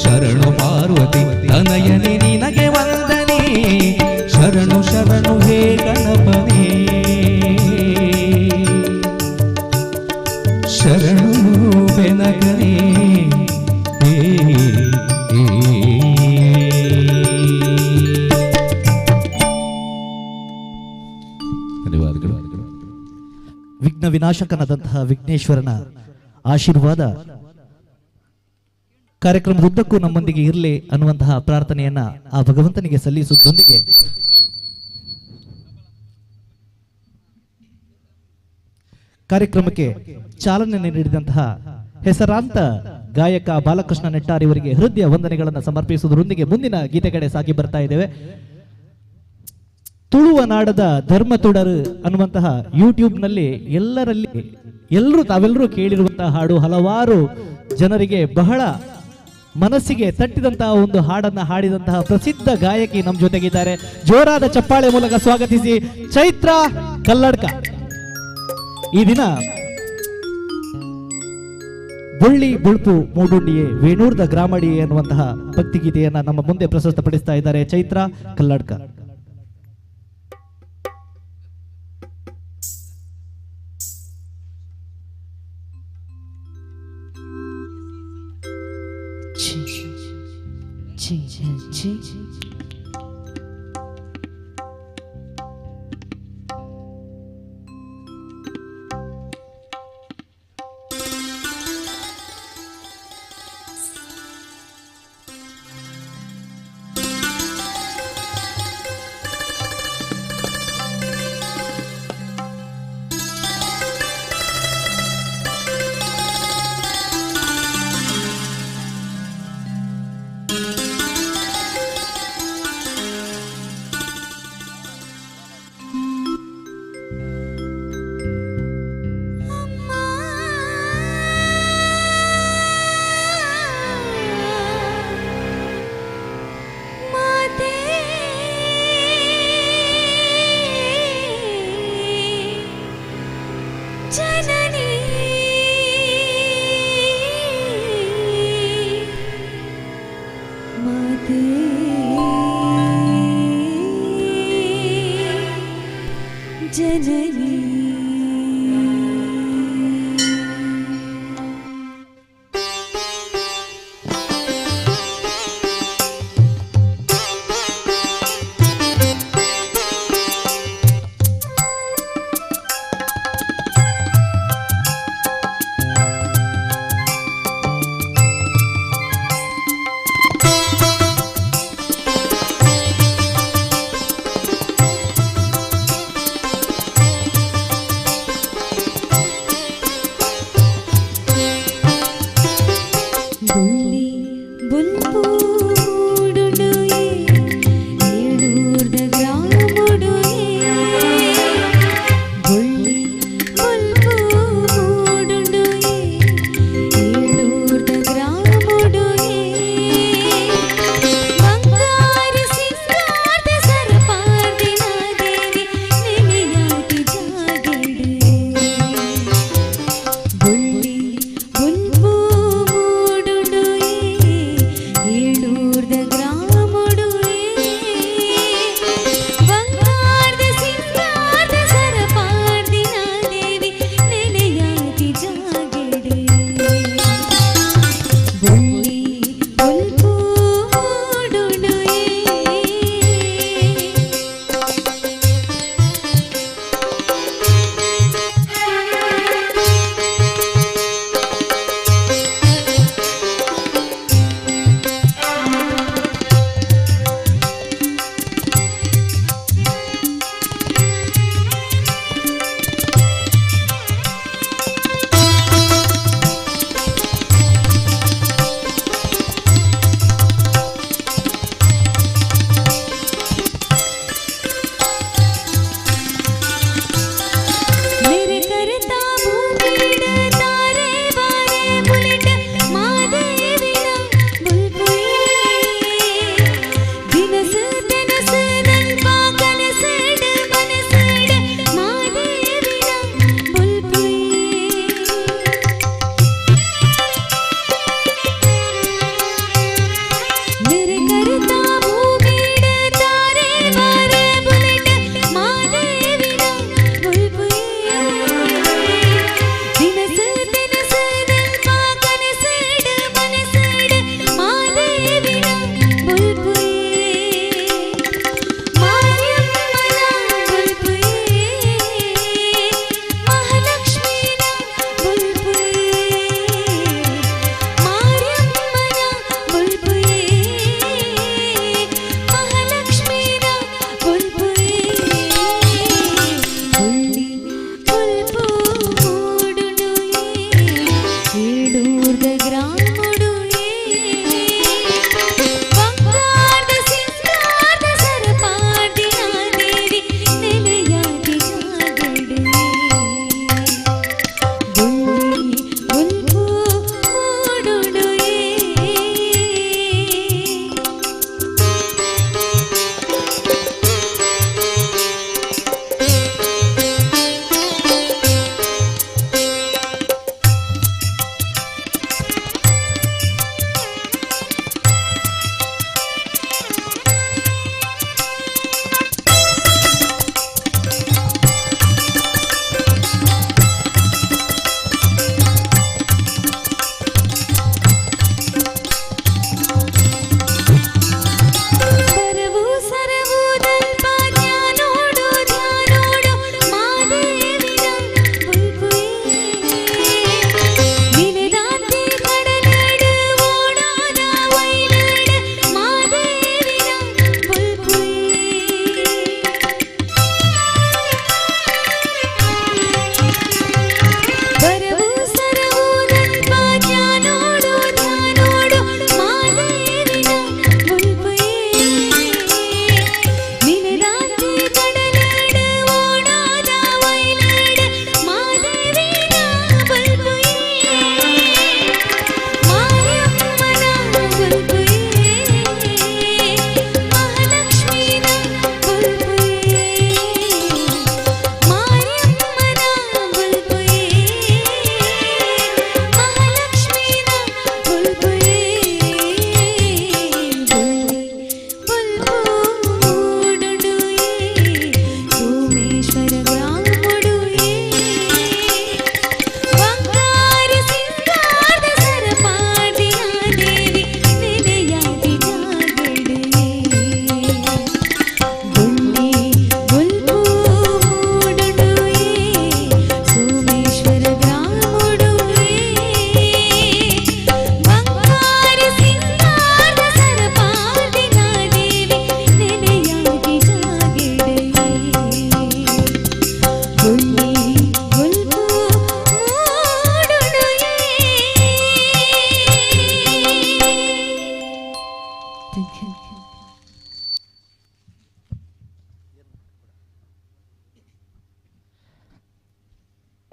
ಶರಣು ಪಾರ್ವತಿ ತನಯನೆ ನಿನಗೆ ವಂದನೆ. ಶರಣು ಶರಣು ಹೇ ಗಣಪನೆ ಶರಣು ಬೆನಕನೆ. ಧನ್ಯವಾದಗಳು. ವಿಘ್ನ ವಿನಾಶಕನಾದಂತಹ ವಿಘ್ನೇಶ್ವರನ ಆಶೀರ್ವಾದ ಕಾರ್ಯಕ್ರಮದುದ್ದಕ್ಕೂ ನಮ್ಮೊಂದಿಗೆ ಇರಲಿ ಅನ್ನುವಂತಹ ಪ್ರಾರ್ಥನೆಯನ್ನ ಆ ಭಗವಂತನಿಗೆ ಸಲ್ಲಿಸುವುದರೊಂದಿಗೆ ಕಾರ್ಯಕ್ರಮಕ್ಕೆ ಚಾಲನೆ ನೀಡಿದಂತಹ ಹೆಸರಾಂತ ಗಾಯಕ ಬಾಲಕೃಷ್ಣ ನೆಟ್ಟಾರ್ ಇವರಿಗೆ ಹೃದಯ ವಂದನೆಗಳನ್ನು ಸಮರ್ಪಿಸುವುದರೊಂದಿಗೆ ಮುಂದಿನ ಗೀತೆಗಡೆ ಸಾಗಿ ಬರ್ತಾ ಇದ್ದೇವೆ. ತುಳುವ ನಾಡದ ಧರ್ಮ ತುಡರು ಅನ್ನುವಂತಹ ಯೂಟ್ಯೂಬ್ನಲ್ಲಿ ಎಲ್ಲರಲ್ಲಿ ಎಲ್ಲರೂ ತಾವೆಲ್ಲರೂ ಕೇಳಿರುವಂತಹ ಹಾಡು, ಹಲವಾರು ಜನರಿಗೆ ಬಹಳ ಮನಸ್ಸಿಗೆ ತಟ್ಟಿದಂತಹ ಒಂದು ಹಾಡನ್ನು ಹಾಡಿದಂತಹ ಪ್ರಸಿದ್ಧ ಗಾಯಕಿ ನಮ್ಮ ಜೊತೆಗಿದ್ದಾರೆ. ಜೋರಾದ ಚಪ್ಪಾಳೆ ಮೂಲಕ ಸ್ವಾಗತಿಸಿ ಚೈತ್ರ ಕಲ್ಲಡ್ಕ. ಈ ದಿನ ಬುಳ್ಳಿ ಬುಳ್ಪು ಮೂಡುಂಡಿಯೇ ವೇಣೂರ್ದ ಗ್ರಾಮಡಿಯೇ ಅನ್ನುವಂತಹ ಭಕ್ತಿಗೀತೆಯನ್ನ ನಮ್ಮ ಮುಂದೆ ಪ್ರಸ್ತುತಪಡಿಸ್ತಾ ಇದ್ದಾರೆ ಚೈತ್ರ ಕಲ್ಲಡ್ಕ. ಜನನಿ.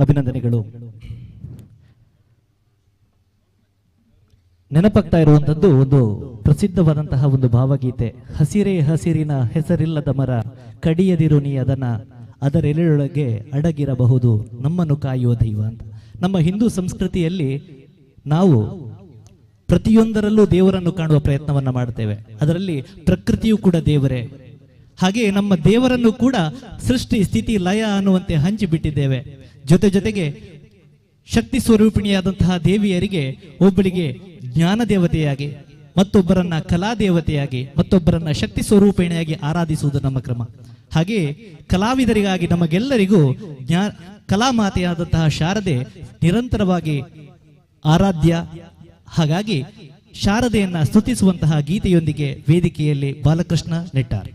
ಅಭಿನಂದನೆಗಳು. ನೆನಪಾಗ್ತಾ ಇರುವಂಥದ್ದು ಒಂದು ಪ್ರಸಿದ್ಧವಾದಂತಹ ಒಂದು ಭಾವಗೀತೆ. ಹಸಿರೇ ಹಸಿರಿನ ಹೆಸರಿಲ್ಲದ ಮರ, ಕಡಿಯದಿರು ನೀ ಅದನ್ನ, ಅದರೆಲೆಯೊಳಗೆ ಅಡಗಿರಬಹುದು ನಮ್ಮನ್ನು ಕಾಯುವ ದೈವ ಅಂತ. ನಮ್ಮ ಹಿಂದೂ ಸಂಸ್ಕೃತಿಯಲ್ಲಿ ನಾವು ಪ್ರತಿಯೊಂದರಲ್ಲೂ ದೇವರನ್ನು ಕಾಣುವ ಪ್ರಯತ್ನವನ್ನ ಮಾಡ್ತೇವೆ. ಅದರಲ್ಲಿ ಪ್ರಕೃತಿಯು ಕೂಡ ದೇವರೇ. ಹಾಗೆಯೇ ನಮ್ಮ ದೇವರನ್ನು ಕೂಡ ಸೃಷ್ಟಿ ಸ್ಥಿತಿ ಲಯ ಅನ್ನುವಂತೆ ಹಂಚಿಬಿಟ್ಟಿದ್ದೇವೆ. ಜೊತೆ ಜೊತೆಗೆ ಶಕ್ತಿ ಸ್ವರೂಪಿಣಿಯಾದಂತಹ ದೇವಿಯರಿಗೆ ಒಬ್ಬಳಿಗೆ ಜ್ಞಾನ ದೇವತೆಯಾಗಿ, ಮತ್ತೊಬ್ಬರನ್ನ ಕಲಾ ದೇವತೆಯಾಗಿ, ಮತ್ತೊಬ್ಬರನ್ನ ಶಕ್ತಿ ಸ್ವರೂಪಿಣಿಯಾಗಿ ಆರಾಧಿಸುವುದು ನಮ್ಮ ಕ್ರಮ. ಹಾಗೆಯೇ ಕಲಾವಿದರಿಗಾಗಿ ನಮಗೆಲ್ಲರಿಗೂ ಕಲಾಮಾತೆಯಾದಂತಹ ಶಾರದೆ ನಿರಂತರವಾಗಿ ಆರಾಧ್ಯ. ಹಾಗಾಗಿ ಶಾರದೆಯನ್ನ ಸ್ತುತಿಸುವಂತಹ ಗೀತೆಯೊಂದಿಗೆ ವೇದಿಕೆಯಲ್ಲಿ ಬಾಲಕೃಷ್ಣ ನೆಟ್ಟಾರ್.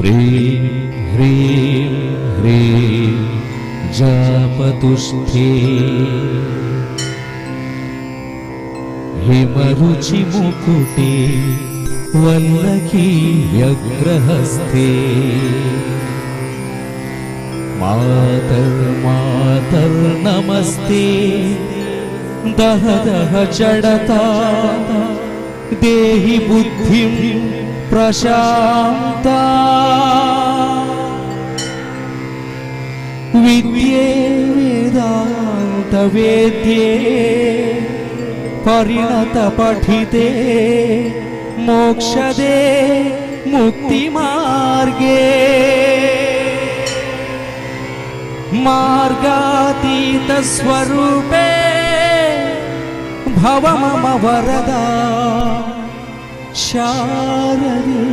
ह्रीं ह्रीं ह्रीं जापतुष्टे हिमरुचिमुकुटे वल्लकी व्यग्रहस्ते मातर्मातर्नमस्ते दह दह जडता देहि बुद्धिं प्रशांता विद्ये वेदांत वेद्ये परिणत पठिते मोक्षदे मुक्ति मार्गे मार्गातीत स्वरूपे भव मम वरदा शारदे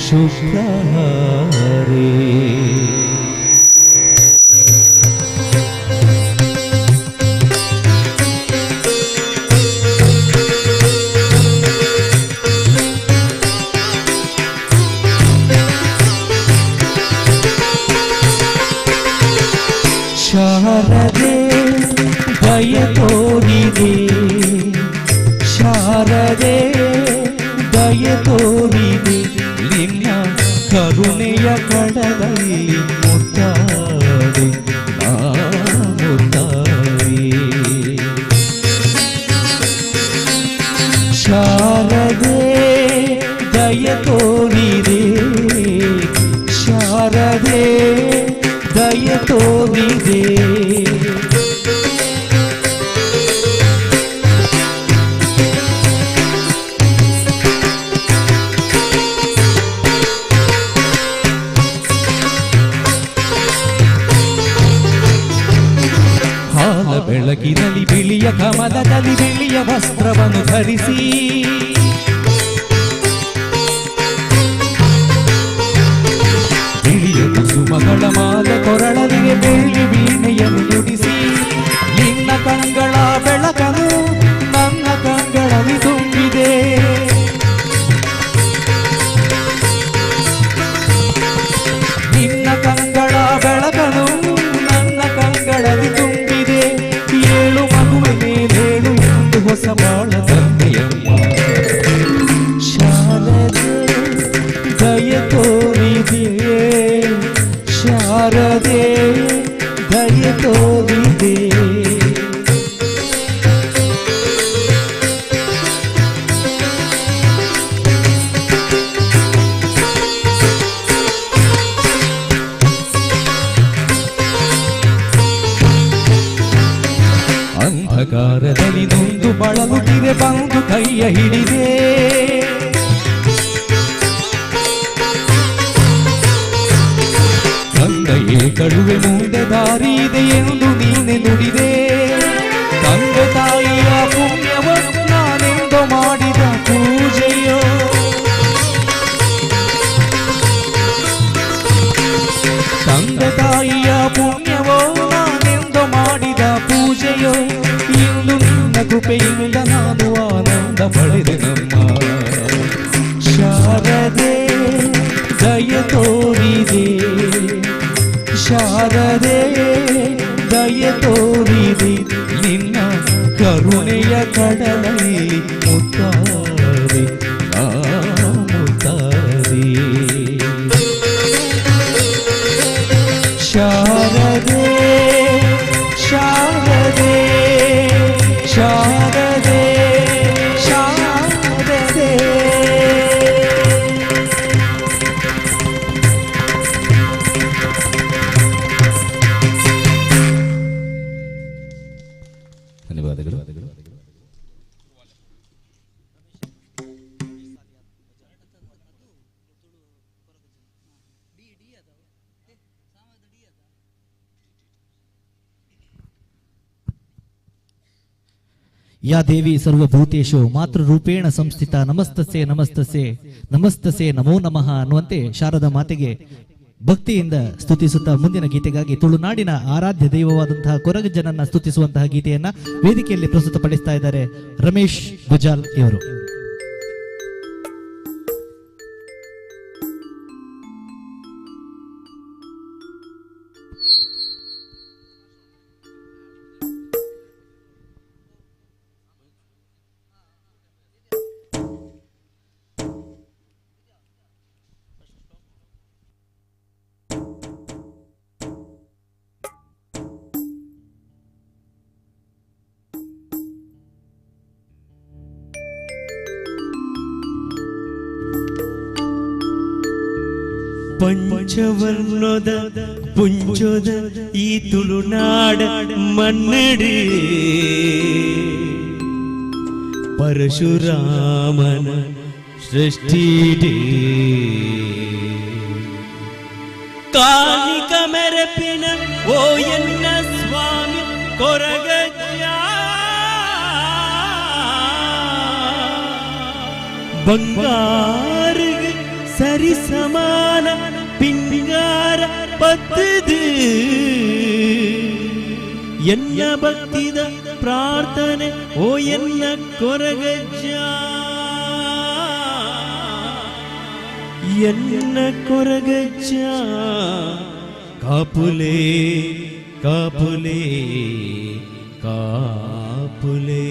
शुभ्रहरे. ಶಾರದೆ ದಯ ತೋರಿದೆ, ಶಾರದೆ ದಯ ತೋರಿದೆ, ನಿನ್ನ ಕರುಣೆಯ ಕಡಲಲ್ಲಿ ಮುತ್ತಾಡಿ ನಾ ಮುತ್ತಾಡಿ. ಶಾರದೆ ದಯ ತೋರಿದೆ, ಶಾರದೆ ದಯ ತೋರಿದೆ. ಹಾಲ ಬೆಳಕಿನಲ್ಲಿ ಬಿಳಿಯ ಕಮಲದಲ್ಲಿ ಬಿಳಿಯ ವಸ್ತ್ರವನ್ನು ಧರಿಸಿ ಬಿಳಿಯ ಕುಸುಮಗಳ ಮಾಲೆ ಕೊರಳಲಿಗೆ ಬೆಳ್ಳಿ ವೀಣೆಯನ್ನು ನುಡಿಸಿ ನಿನ್ನ ಕಂಗಳ ಬೆಳಕನು ನನ್ನ ಕಂಗಳಲ್ಲಿ ತುಂಬಿದೆ. ನಿನ್ನ ಕಂಗಳ ಬೆಳಕನು ನನ್ನ ಕಂಗಳಲ್ಲಿ ತುಂಬಿದೆ. ಏಳು ಮಗುವೆ ಮೇಲೇಳು ಎಂದು ಹೊಸ ಬಾಳ ತಂದೆಯಮ್ಮ. ಶಾರದೆ ದಯ ತೋರಿದೆ, ಶಾರದೆ ದಯ ತೋರಿದೆ. ಅಂಧಕಾರದಲ್ಲಿ ನೊಂದು ಬಳಲುತ್ತಿದೆ ಬಂದು ಕೈಯ ಹಿಡಿದೆ. ಕಳುವೆ ಮುಂದೆ ದಾರಿ ಇದೆ ಎಂದು ನೀನೆ ನುಡಿದೆ. ತಂದೆ ತಾಯಿಯ ಪುಣ್ಯವ ನಾನೆಂದು ಮಾಡಿದ ಪೂಜೆಯೋ. ತಂದೆ ತಾಯಿಯ ಪುಣ್ಯವೋ ನಾನೆಂದು ಮಾಡಿದ ಪೂಜೆಯೋ. ಇಂದು ನಿನ್ನ ಕೃಪೆಯಿಂದ ನಾನು ಆನಂದ ಪಡೆದೆ ನಮ್ಮ. ಶಾರದೆ ದಯ ತೋರಿದೆ, ಶಾರದೆ ದಯ ತೋರಿದೆ, ನಿನ್ನ ಕರುಣೆಯ ಕಡಲಲ್ಲಿ ಮುತ್ತಾರೆ ಮುತ್ತಾರೆ. ಶಾರದೆ ಶಾರದೆ ಶಾರದೆ ಶಾರದೆ. ಧನ್ಯವಾದಗಳು. ಯಾ ದೇವಿ ಸರ್ವಭೂತೇಶು ಮಾತೃರೂಪೇಣ ಸಂಸ್ಥಿತ ನಮಸ್ತಸೆ ನಮಸ್ತಸೆ ನಮಸ್ತಸೆ ನಮೋ ನಮಃ ಅನ್ನುವಂತೆ ಶಾರದಾ ಮಾತೆಗೆ ಭಕ್ತಿಯಿಂದ ಸ್ತುತಿಸುತ್ತಾ ಮುಂದಿನ ಗೀತೆಗಾಗಿ ತುಳುನಾಡಿನ ಆರಾಧ್ಯ ದೈವವಾದಂತಹ ಕೊರಗಜ್ಜನನ್ನ ಸ್ತುತಿಸುವಂತಹ ಗೀತೆಯನ್ನ ವೇದಿಕೆಯಲ್ಲಿ ಪ್ರಸ್ತುತಪಡಿಸ್ತಾ ಇದ್ದಾರೆ ರಮೇಶ್ ಗುಜಾಲ್ ಇವರು. ಪಂಚವರ್ಣದ ಪುಂಚದ ಈ ತುಳುನಾಡ ಮನ್ನಡಿ ಪರಶುರಾಮನ ಸೃಷ್ಟಿಡಿ ಕಾಲಿಕ ಮೆರಪಿನ ಓ ಎನ್ನ ಸ್ವಾಮಿ ಕೊರಗಜ್ಜ ಬಂಗಾರಿಗೆ ಸರಿ ಸಮಾನ ಪಿಂಗಾರ ಪತ್ತದು ಎನ್ನ ಭಕ್ತಿದ ಪ್ರಾರ್ಥನೆ ಓ ಎನ್ನ ಕೊರಗಜ್ಜ ಎನ್ನ ಕೊರಗಜ್ಜ ಕಾಪುಲೇ ಕಾಪುಲೇ ಕಾಪುಲೇ.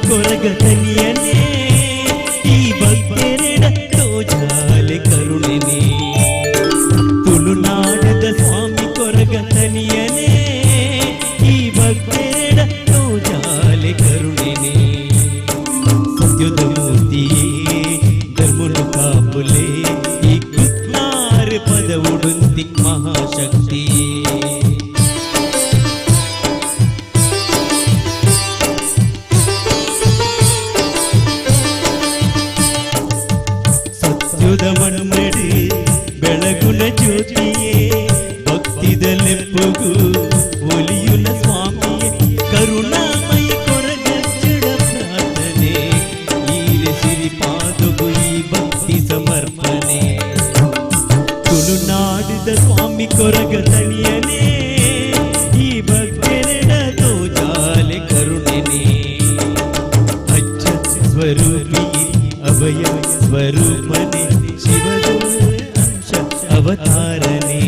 ಕೊರಗತನಿಯನೇ ಈ ಭಕ್ತರೆಡ ತೋಜಾಲೆ ಕರುಣೆನೇ. ತುಳುನಾಡದ ಸ್ವಾಮಿ ಕೊರಗತನಿಯನೇ ಈ ಭಕ್ತರೆಡ ತೋಜಾಲೆ ಕರುಣೆನೇ. ಸತ್ಯದ ಮೂರ್ತಿಯೇ ಧರ್ಮನು ಕಾಪುಲೆ ಈ ಕುತ್ನಾರ ಪದ ಉಡುಂತಿ ಮಹಾಶಕ್ತಿಯೇ. ಮಣ್ಣಡಿ ಬೆಳಗುನ ಜ್ಯೋತಿಯೇ ಭಕ್ತಿದ ಲೆಪ್ಪುಗು ಒಲಿಯುನ ಸ್ವಾಮಿಯೇ ಕರುಣಾಮಯಿ ಕೊರಗಜ್ಜಡ ಪ್ರಾರ್ಥನೆ ಈರೆ ಸಿರಿಪಾದಗು ಈ ಭಕ್ತಿ ಸಮರ್ಪಣೆ. ತುಳುನಾಡಿದ ಸ್ವಾಮಿ ಕೊರಗತನಿಯನೇ ಈ ಭಕ್ತರೆಡ ತೋಜಾಲೆ ಕರುಣೆನೇ. ಅಚ್ಚ ಸ್ವರೂಪಿಯೇ ಅಭಯ ಸ್ವರೂಪನೆ ಶಿವದ ಅಂಶ ಅವತಾರನೆ.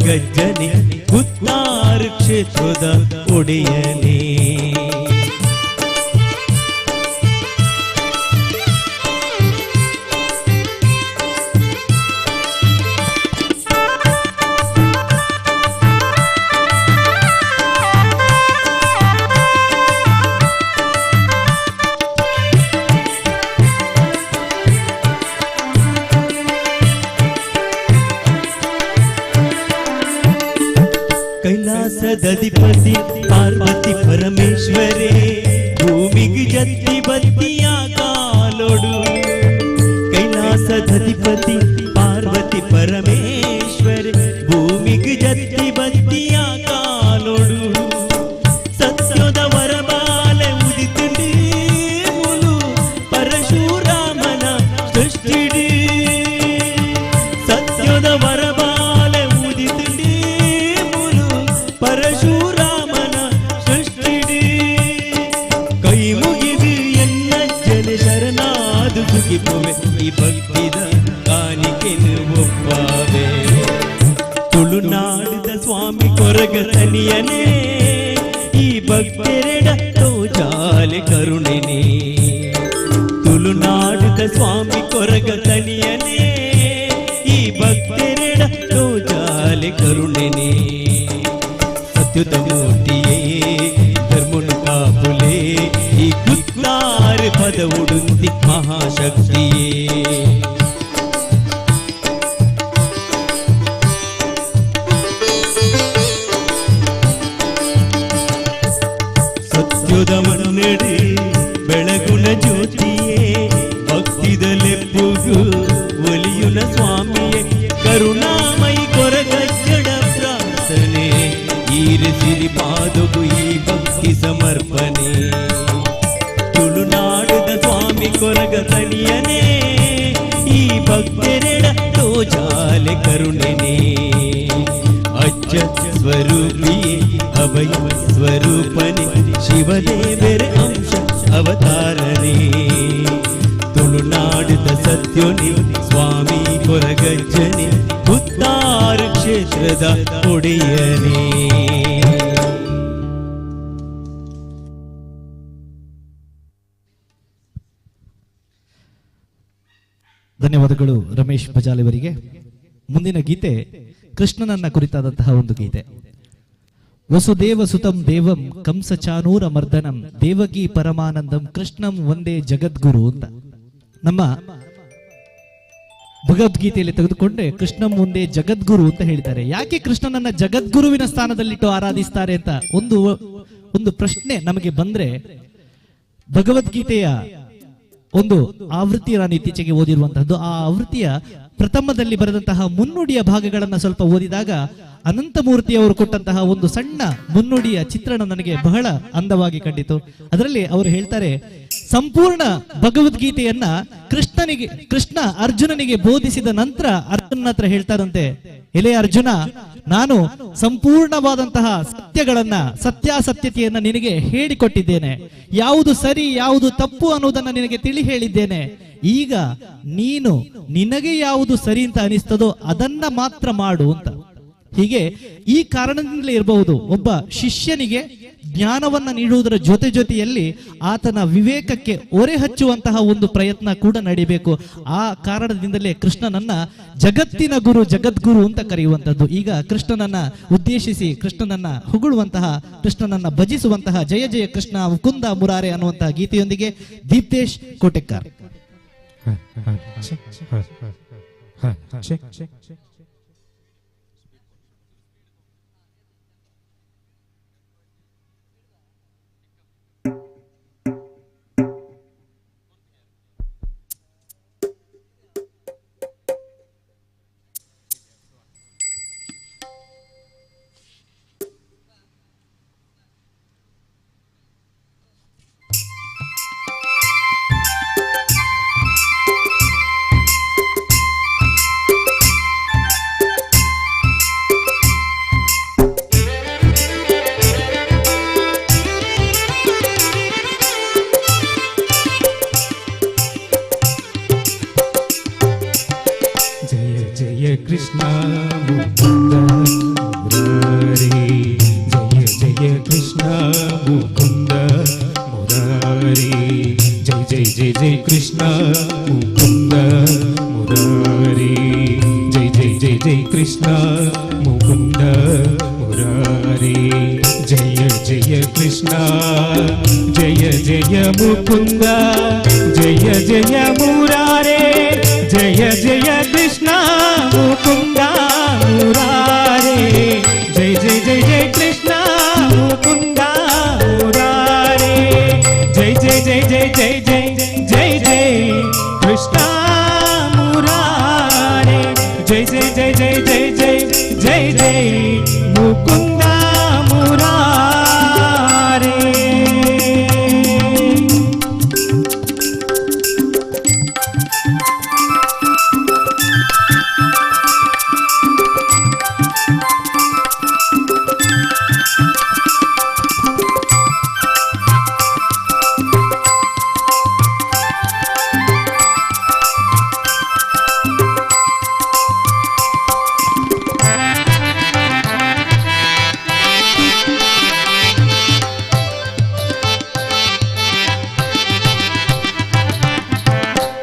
ಕೊರಗಜ್ಜನೆ ಕುತ್ತಾರು ಕ್ಷೇತ್ರದ ಒಡೆಯನೇ. ಕೈಲಾಸದಧಿಪತಿ ಪಾರ್ವತಿ ಪರಮೇಶ್ವರೇ ಭೂಮಿಗೆ ಜತ್ತಿ ಬತ್ತಿಯ ಕಾಲೊಡು. ಕೈಲಾಸದಧಿಪತಿ ಪಾರ್ವತಿ ಪರಮೇಶ್ವರೇ ಭೂಮಿಗೆ ಜತ್ತಿ ಬತ್ತಿಯ ಕಾಲೊಡು. ಸತ್ಯದ ವರಬಾಲೆ ಉದಿತುಂಡಿ ಮುಲು ಪರಶುರಾಮನ ಸೃಷ್ಟಿಡಿ. ಸತ್ಯದ ವರಬಾಲೆ ಉದಿತುಂಡಿ ಮುಲು ಪರಶುರಾಮನ ಸೃಷ್ಟಿಡಿ. ಕೈ ಮುಗಿದು ಎನ್ನ ಜನ ಶರಣಾದು ಸುಗಿಪುವೆ ಈ ಭಕ್ತಿದ ಕಾಣಿಕೆನು ಒಪ್ಪಾವೆ. ತುಳುನಾಡಿದ ಸ್ವಾಮಿ ಕೊರಗ ತನಿಯನೇ ಈ ಭಕ್ತರೆಡ ತೋಜಾಲೆ ಕರುಣೆನೇ. ತುಳುನಾಡಿದ ಸ್ವಾಮಿ ಕೊರಗ ತನಿಯನೇ ಈ ಭಕ್ತರೆಡ ತೋಜಾಲೆ ಕರುಣೆನೇ. ಸತ್ಯುತ ಮೂರ್ತಿಯೇ ಧರ್ಮನು ಕಾಪುಲೇ ಈ ಕುತ್ತಾರು ಪದ ಉಡುಂತಿ ಮಹಾಶಕ್ತಿಯೇ. ಸತ್ಯದ ಮನ್ನಡಿ ಬೆಳಗುಣ ಜ್ಯೋತಿಯೇ ಭಕ್ತಿದ ಲೆಪ್ಪುಗು ಒಲಿಯುನ ಸ್ವಾಮಿಯೇ ಕರುಣಾಮಯಿ ಕೊರಗಜ್ಜಡ ಪ್ರಾರ್ಥನೆ ಈರ ಸಿರಿ ಪಾದಗು ಈ ಭಕ್ತಿ ಸಮರ್ಪಣೆ. ತುಳುನಾಡದ ಸ್ವಾಮಿ ಕೊರಗ ತನಿಯನೇ ಈ ಭಕ್ತರೆಡ ತೋಜಾಲೆ ಕರುಣೆನೇ. ಅಜ್ಜ ಸ್ವರೂಪಿಯೇ ಅಭಯ ಸ್ವರೂಪನೆ ಶಿವದೇವರ ಅಂಶ ಅವತಾರನೇ. ತುಳುನಾಡಿದ ಸತ್ಯೋನಿ ಸ್ವಾಮಿ ಕೊರಗಜ್ಜನೆ ಉತ್ತಾರ ಕ್ಷೇತ್ರದ ಒಡೆಯನೇ. ಧನ್ಯವಾದಗಳು ರಮೇಶ್ ಬಜಾಲಿಯವರಿಗೆ. ಮುಂದಿನ ಗೀತೆ ಕೃಷ್ಣನನ್ನ ಕುರಿತಾದಂತಹ ಒಂದು ಗೀತೆ. ವಸುದೇವ ಸುತಂ ದೇವಂ ಕಂಸಚಾನೂರ ಮರ್ದನಂ ದೇವಕಿ ಪರಮಾನಂದಂ ಕೃಷ್ಣಂ ಒಂದೇ ಜಗದ್ಗುರು ಅಂತ ನಮ್ಮ ಭಗವದ್ಗೀತೆಯಲ್ಲಿ ತೆಗೆದುಕೊಂಡ್ರೆ ಕೃಷ್ಣಂ ಒಂದೇ ಜಗದ್ಗುರು ಅಂತ ಹೇಳ್ತಾರೆ. ಯಾಕೆ ಕೃಷ್ಣನನ್ನ ಜಗದ್ಗುರುವಿನ ಸ್ಥಾನದಲ್ಲಿಟ್ಟು ಆರಾಧಿಸ್ತಾರೆ ಅಂತ ಒಂದು ಒಂದು ಪ್ರಶ್ನೆ ನಮಗೆ ಬಂದ್ರೆ, ಭಗವದ್ಗೀತೆಯ ಒಂದು ಆವೃತ್ತಿ ನಾನು ಇತ್ತೀಚೆಗೆ ಓದಿರುವಂತಹದ್ದು, ಆ ಆವೃತ್ತಿಯ ಪ್ರಥಮದಲ್ಲಿ ಬರೆದಂತಹ ಮುನ್ನುಡಿಯ ಭಾಗಗಳನ್ನು ಸ್ವಲ್ಪ ಓದಿದಾಗ ಅನಂತಮೂರ್ತಿಯವರು ಕೊಟ್ಟಂತಹ ಒಂದು ಸಣ್ಣ ಮುನ್ನುಡಿಯ ಚಿತ್ರಣ ನನಗೆ ಬಹಳ ಅಂದವಾಗಿ ಕಂಡಿತು. ಅದರಲ್ಲಿ ಅವರು ಹೇಳ್ತಾರೆ, ಸಂಪೂರ್ಣ ಭಗವದ್ಗೀತೆಯನ್ನ ಕೃಷ್ಣ ಅರ್ಜುನನಿಗೆ ಬೋಧಿಸಿದ ನಂತರ ಅರ್ಜುನನ ಹತ್ರ ಹೇಳ್ತಾರಂತೆ, ಎಲೆ ಅರ್ಜುನ, ನಾನು ಸಂಪೂರ್ಣವಾದಂತಹ ಸತ್ಯಗಳನ್ನ, ಸತ್ಯಾಸತ್ಯತೆಯನ್ನ ನಿನಗೆ ಹೇಳಿಕೊಟ್ಟಿದ್ದೇನೆ, ಯಾವುದು ಸರಿ ಯಾವುದು ತಪ್ಪು ಅನ್ನೋದನ್ನ ನಿನಗೆ ತಿಳಿ ಹೇಳಿದ್ದೇನೆ, ಈಗ ನೀನು ನಿನಗೆ ಯಾವುದು ಸರಿ ಅಂತ ಅನಿಸ್ತದೋ ಅದನ್ನ ಮಾತ್ರ ಮಾಡು ಅಂತ. ಹೀಗೆ ಈ ಕಾರಣದಿಂದಲೇ ಇರಬಹುದು, ಒಬ್ಬ ಶಿಷ್ಯನಿಗೆ ಜ್ಞಾನವನ್ನ ನೀಡುವುದರ ಜೊತೆ ಜೊತೆಯಲ್ಲಿ ಆತನ ವಿವೇಕಕ್ಕೆ ಒರೆ ಹಚ್ಚುವಂತಹ ಒಂದು ಪ್ರಯತ್ನ ಕೂಡ ನಡೀಬೇಕು. ಆ ಕಾರಣದಿಂದಲೇ ಕೃಷ್ಣನನ್ನ ಜಗತ್ತಿನ ಗುರು, ಜಗದ್ಗುರು ಅಂತ ಕರೆಯುವಂಥದ್ದು. ಈಗ ಕೃಷ್ಣನನ್ನ ಉದ್ದೇಶಿಸಿ ಕೃಷ್ಣನನ್ನ ಹೊಗಳುವಂತಹ, ಕೃಷ್ಣನನ್ನ ಭಜಿಸುವಂತಹ ಜಯ ಜಯ ಕೃಷ್ಣ ಮುಕುಂದ ಮುರಾರೆ ಅನ್ನುವಂತಹ ಗೀತೆಯೊಂದಿಗೆ ದೀಪ್ತೇಶ್ ಕೋಟೆಕ್ಕಾರ್. Krishna Mukunda जय जय जय कृष्ण मुकुंद मुरारी जय जय जय जय कृष्ण मुकुंद मुरारी जय जय कृष्ण जय जय मुकुंद जय जय मुरारे जय जय कृष्ण मुकुंद मुरारे जय जय जय जय कृष्ण मुकुंद मुरारे जय जय जय जय जय जय जय जय कृष्ण मुरारे जय जय जय जय जय जय जय जय मुकुंद मुरारे।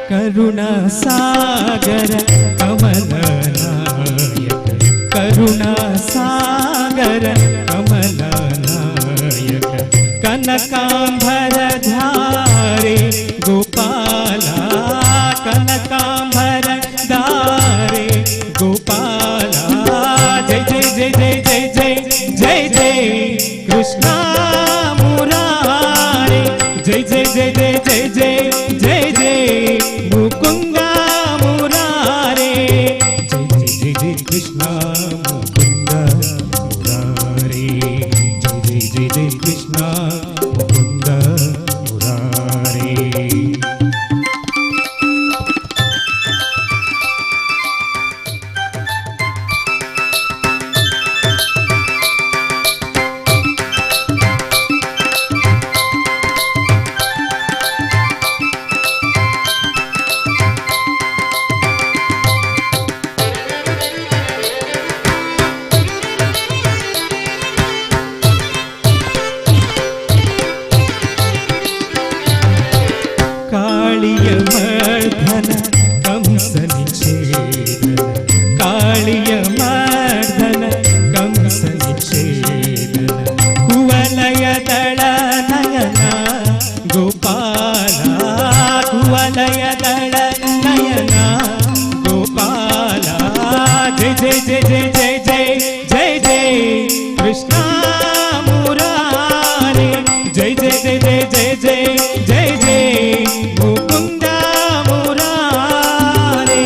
करुणा सागर कमल नायक करुणा सागर कमल नायक कनकांबर धारे गोपाला कनकांबर धारे गोपाला जय जय जय जय जय जय जय जय कृष्ण मुरारे जय जय जय जय जय जय जय जय मुकुंद मुरारे जय जय जय जय कृष्ण मुकुंद मुरारे जय जय जय जय कृष्ण मुकुंद मुरारे। कालिय मर्दन कंस निषेधन कालिय मर्दन कंस निषेधन कुवलय दल नयना गोपाला कुवलय दल नयना गोपाला जय जय जय जय जय जय जय जय कृष्ण मुरारे जय जय जय जय जय जय जय जय मुकुंद मुरारे।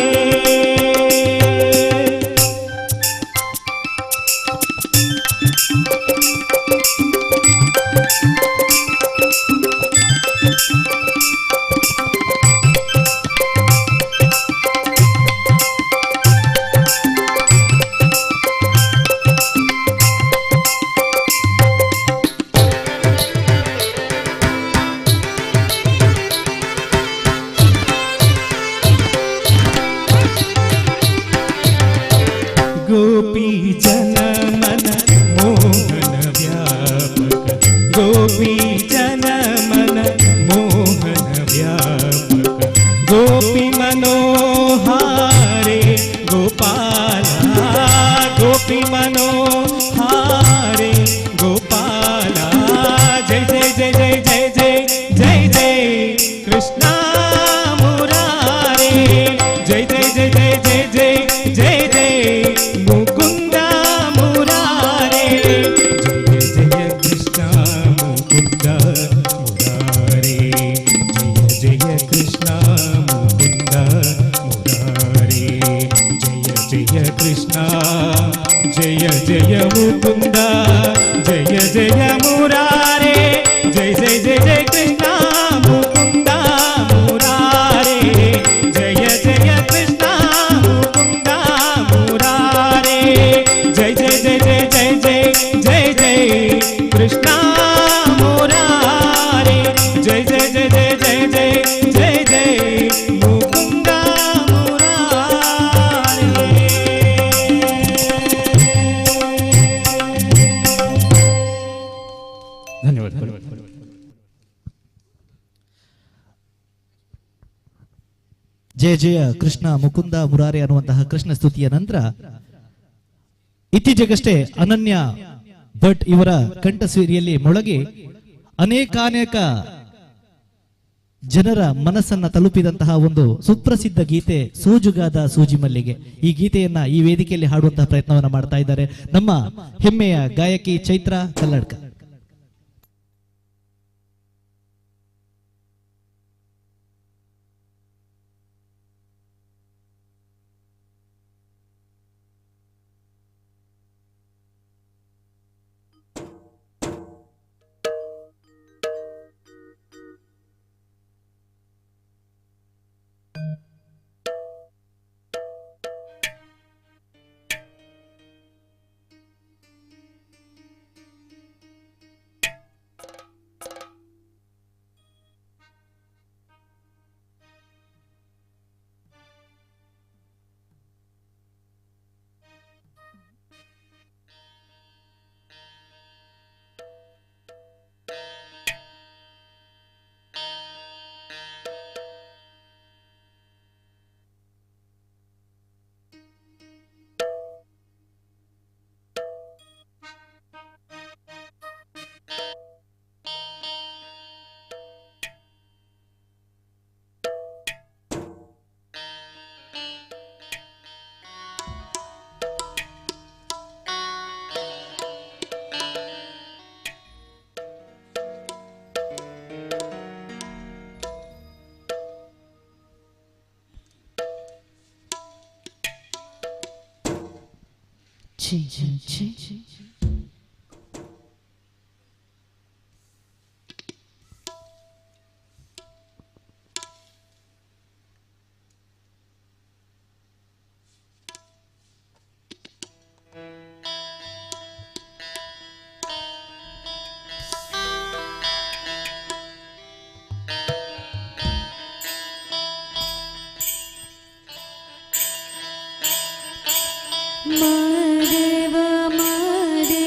गोपी जन मन मोहन व्यापक गोपी जन मन मोहन व्यापक गोपी मनोहारे गोपाला गोपी मनोहारे गोपाला जय जय जय जय जय जय जय जय कृष्ण मुरारे जय जय जय जय जय जय जय जय मुकुंद मुरारे जय जय कृष्ण मुकुंद मुरारे जय जय कृष्ण मुकुंद मुरारे जय जय कृष्ण जय जय मुकुंद जय जय मुरारे जय जय जय जय कृष्ण मुकुंद मुरारे जय जय कृष्ण मुकुंद मुरारे जय जय जय जय जय जय जय जय कृष्ण मुरारे जय जय जय जय जय जय जय जय मुकुंद मुरारे। ಧನ್ಯವಾದಗಳು. ಜಯ ಜಯ ಕೃಷ್ಣ ಮುಕುಂದ ಮುರಾರಿ ಅನ್ನುವಂತಹ ಕೃಷ್ಣ ಸ್ತುತಿಯ ನಂತರ ಇತ್ತೀಚೆಗಷ್ಟೇ ಅನನ್ಯ ಭಟ್ ಇವರ ಕಂಠಸಿರಿಯಲ್ಲಿ ಮೊಳಗಿ ಅನೇಕಾನೇಕ ಜನರ ಮನಸ್ಸನ್ನ ತಲುಪಿದಂತಹ ಒಂದು ಸುಪ್ರಸಿದ್ಧ ಗೀತೆ ಸೂಜುಗಾದ ಸೂಜಿ ಮಲ್ಲಿಗೆ. ಈ ಗೀತೆಯನ್ನ ಈ ವೇದಿಕೆಯಲ್ಲಿ ಹಾಡುವಂತಹ ಪ್ರಯತ್ನವನ್ನ ಮಾಡ್ತಾ ಇದ್ದಾರೆ ನಮ್ಮ ಹೆಮ್ಮೆಯ ಗಾಯಕಿ ಚೈತ್ರ ಕಲ್ಲಡ್ಕ. Madeva, Madeva.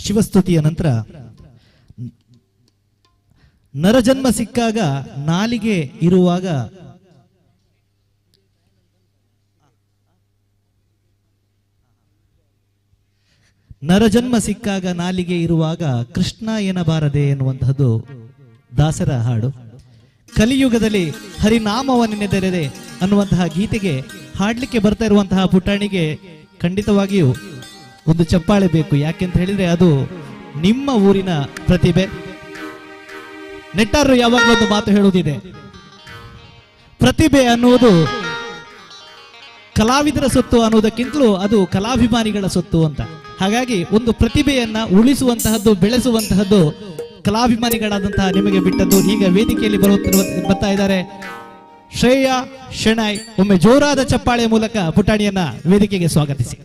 ಶಿವಸ್ತುತಿಯ ನಂತರ ನರಜನ್ಮ ಸಿಕ್ಕಾಗ ನಾಲಿಗೆ ಇರುವಾಗ ನರಜನ್ಮ ಸಿಕ್ಕಾಗ ನಾಲಿಗೆ ಇರುವಾಗ ಕೃಷ್ಣ ಎನ್ನಬಾರದೆ ಎನ್ನುವಂತಹದ್ದು ದಾಸರ ಹಾಡು. ಕಲಿಯುಗದಲ್ಲಿ ಹರಿನಾಮವನ್ನೆನೆದರೆ ಅನ್ನುವಂತಹ ಗೀತೆಗೆ ಹಾಡ್ಲಿಕ್ಕೆ ಬರ್ತಾ ಇರುವಂತಹ ಪುಟಾಣಿಗೆ ಖಂಡಿತವಾಗಿಯೂ ಒಂದು ಚಪ್ಪಾಳೆ ಬೇಕು. ಯಾಕೆಂತ ಹೇಳಿದ್ರೆ ಅದು ನಿಮ್ಮ ಊರಿನ ಪ್ರತಿಭೆ. ನೆಟ್ಟಾರರು ಯಾವಾಗಲೂ ಒಂದು ಮಾತು ಹೇಳುವುದಿದೆ, ಪ್ರತಿಭೆ ಅನ್ನುವುದು ಕಲಾವಿದರ ಸೊತ್ತು ಅನ್ನುವುದಕ್ಕಿಂತಲೂ ಅದು ಕಲಾಭಿಮಾನಿಗಳ ಸೊತ್ತು ಅಂತ. ಹಾಗಾಗಿ ಒಂದು ಪ್ರತಿಭೆಯನ್ನ ಉಳಿಸುವಂತಹದ್ದು, ಬೆಳೆಸುವಂತಹದ್ದು ಕಲಾಭಿಮಾನಿಗಳಾದಂತಹ ನಿಮಗೆ ಬಿಟ್ಟದ್ದು. ಈಗ ವೇದಿಕೆಯಲ್ಲಿ ಬರ್ತಾ ಇದ್ದಾರೆ ಶ್ರೇಯಾ ಶೆಣಾಯ್. ಒಮ್ಮೆ ಜೋರಾದ ಚಪ್ಪಾಳೆಯ ಮೂಲಕ ಪುಟಾಣಿಯನ್ನ ವೇದಿಕೆಗೆ ಸ್ವಾಗತಿಸಿ.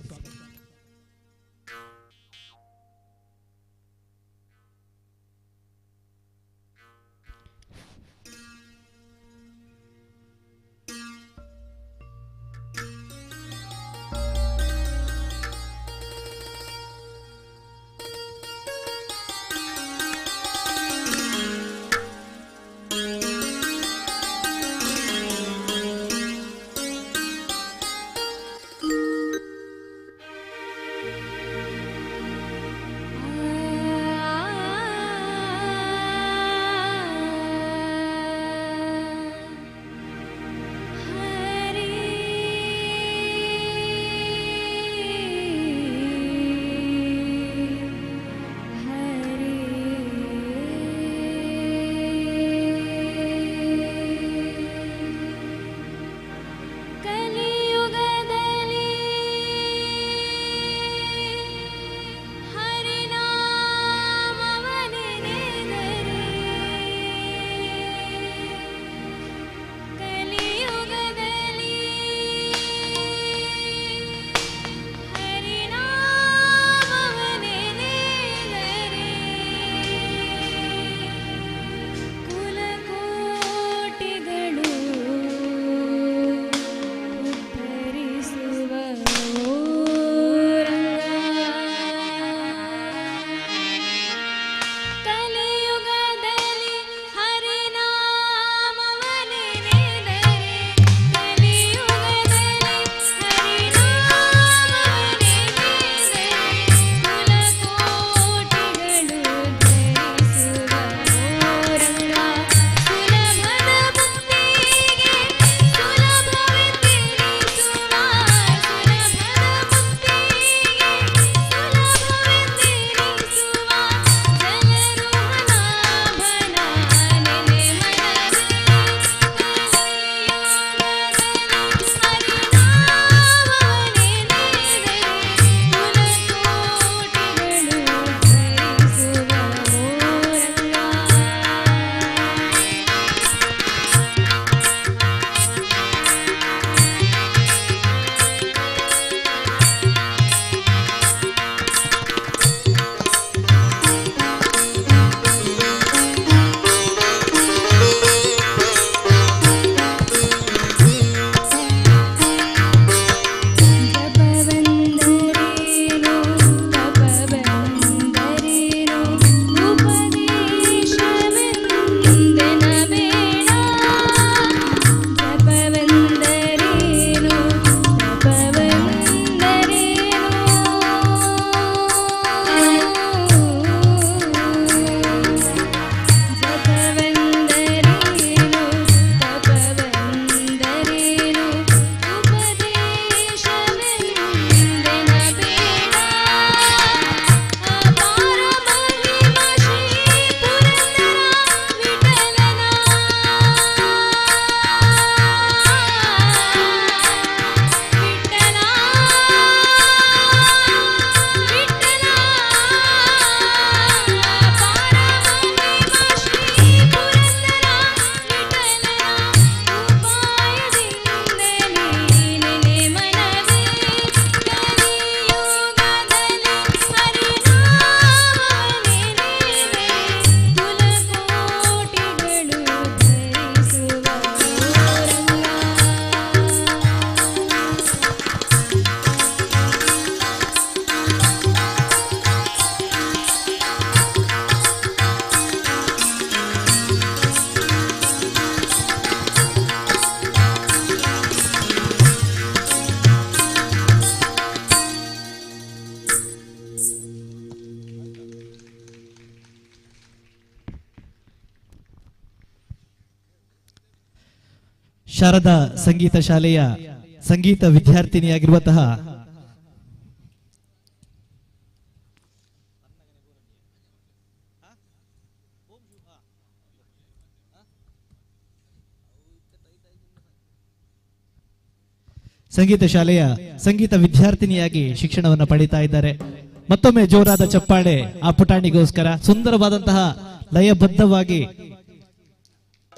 Sharada ಸಂಗೀತ ಶಾಲೆಯ ಸಂಗೀತ ವಿದ್ಯಾರ್ಥಿನಿಯಾಗಿರುವಂತಹ ಸಂಗೀತ ಶಾಲೆಯ ಸಂಗೀತ ವಿದ್ಯಾರ್ಥಿನಿಯಾಗಿ ಶಿಕ್ಷಣವನ್ನು ಪಡೀತಾ ಇದ್ದಾರೆ. ಮತ್ತೊಮ್ಮೆ ಜೋರಾದ ಚಪ್ಪಾಳೆ ಆ ಪುಟಾಣಿಗೋಸ್ಕರ. ಸುಂದರವಾದಂತಹ ಲಯಬದ್ಧವಾಗಿ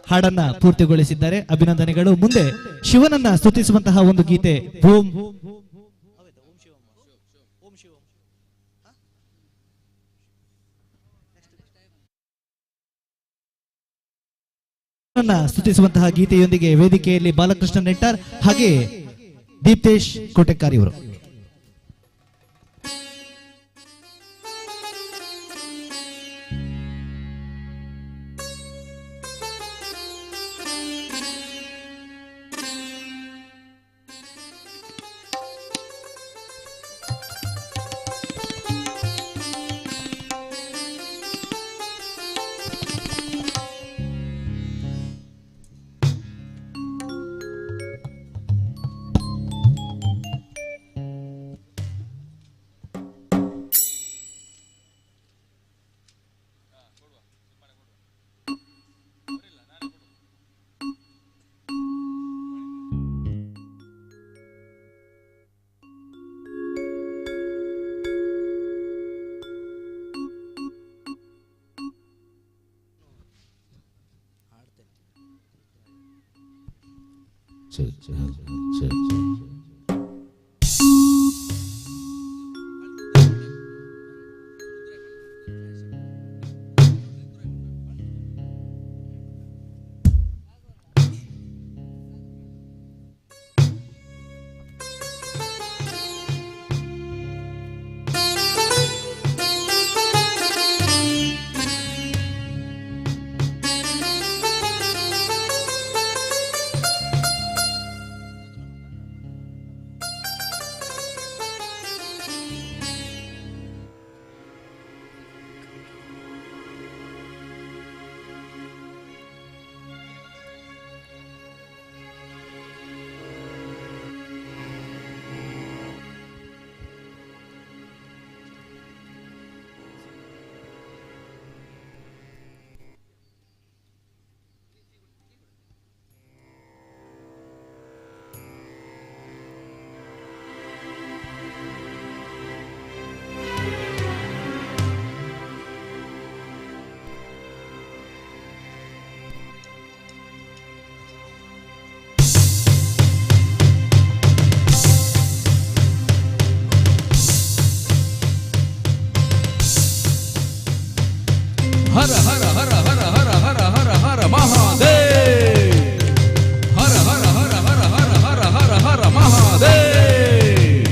ಹಾಡನ್ನ ಪೂರ್ತಿಗೊಳಿಸಿದ್ದಾರೆ. ಅಭಿನಂದನೆಗಳು. ಮುಂದೆ ಶಿವನನ್ನ ಸ್ತುತಿಸುವಂತಹ ಒಂದು ಗೀತೆ ಓಂ ಸ್ತುತಿಸುವಂತಹ ಗೀತೆಯೊಂದಿಗೆ ವೇದಿಕೆಯಲ್ಲಿ ಬಾಲಕೃಷ್ಣ ನೆಟ್ಟಾರ್ ಹಾಗೆ ದೀಪ್ತೇಶ್ ಕೋಟೆಕಾರ್ ಇವರು. ಹರ ಹರ ಹರ ಹರ ಹರ ಹರ ಹರ ಹರ ಮಹಾದೇವ್ ಹರ ಹರ ಹರ ಹರ ಹರ ಹರ ಹರ ಹರ ಮಹಾದೇವ್.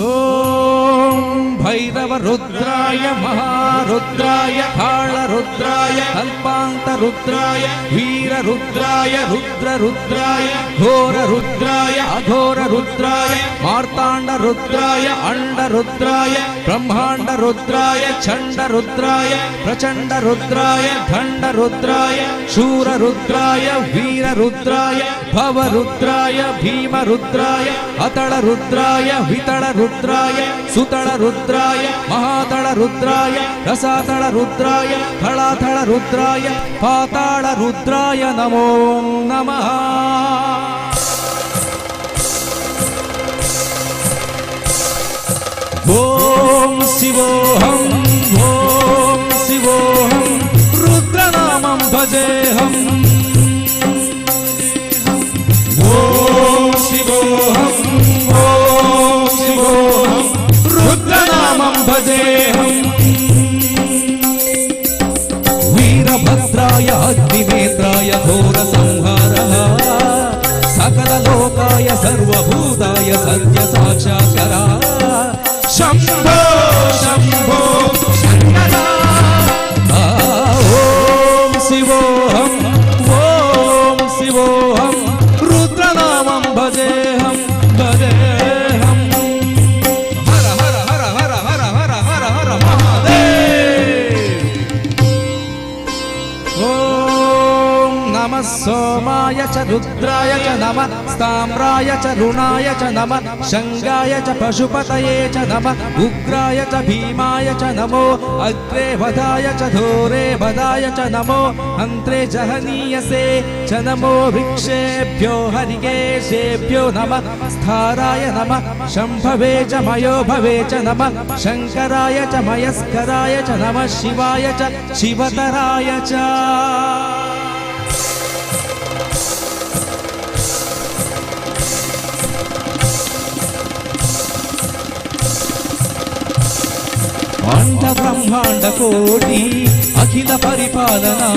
ಓಂ ಭೈರವ ರುದ್ರಾಯ ಮಹಾರುದ್ರಾಯ ಕಾಳರುದ್ರಾಯ ಕಲ್ಪಾಂತ ರುದ್ರಾಯ ವೀರ ರುದ್ರಾಯ ರುದ್ರ ರುದ್ರಾಯ ಘೋರ ರುದ್ರಾಯ ಅಘೋರ ರುದ್ರಾಯ ಮಾರ್ತಾಂಡ ರುದ್ರಾಯ ಅಂಡ ರುದ್ರಾಯ ಬ್ರಹ್ಮಾಂಡ ರುದ್ರಾಯ ಚಂಡ ರುದ್ರಾಯ ಪ್ರಚಂಡ ರುದ್ರಾಯ ದಂಡ ರುದ್ರಾಯ ಶೂರ ರುದ್ರಾಯ ವೀರ ರುದ್ರಾಯ ಭವ ರುದ್ರಾಯ ಭೀಮ ರುದ್ರಾಯ ಅತಳ ರುದ್ರಾಯ ವಿತಳ ರುದ್ರಾಯ ಸುತಳ ರುದ್ರಾಯ ಮಹಾತಳ ರುದ್ರಾಯ ರಸಾತಳ ರುದ್ರಾಯ ಥಳಾಥಳ ರುದ್ರಾಯ ಪಾತಾಳ ರುದ್ರಾಯ ನಮೋ ನಮಃ. ಓಂ ಶಿವೋಹಂ ಓಂ ಶಿವೋಹಂ ರುದ್ರನಾಮಂ ಭಜೇಹಂ. ಓಂ ಶಿವೋಹಂ ಓಂ ಶಿವೋಹಂ ರುದ್ರನಾಮಂ ಭಜೇಹಂ. ವೀರಭದ್ರಾಯ ಅಗ್ನಿನೇತ್ರಾಯ ಘೋರ ಸಂಹಾರ ಸಕಲ ಲೋಕಾಯ ಸರ್ವಭೂತಾಯ ಸತ್ಯ ಸಾಕ್ಷಾತ್ಕರ ಶಂಭೋ च रुद्राय च नमः स्ताम्राय च ऋणाय च नमः शङ्गाय च पशुपतये च नमः उग्राय च भीमाय च नमो अग्रे वधाय च धोरे वधाय च नमो हन्त्रे जहनीयसे च नमो वृक्षेभ्यो हरिकेशेभ्यो नमः स्थाराय नमः शम्भवे च मयो भवे च नमः शङ्कराय च मयस्कराय च नमः शिवाय च शिवतराय च। अंड ब्रह्मांड कोटि अखिल परिपालना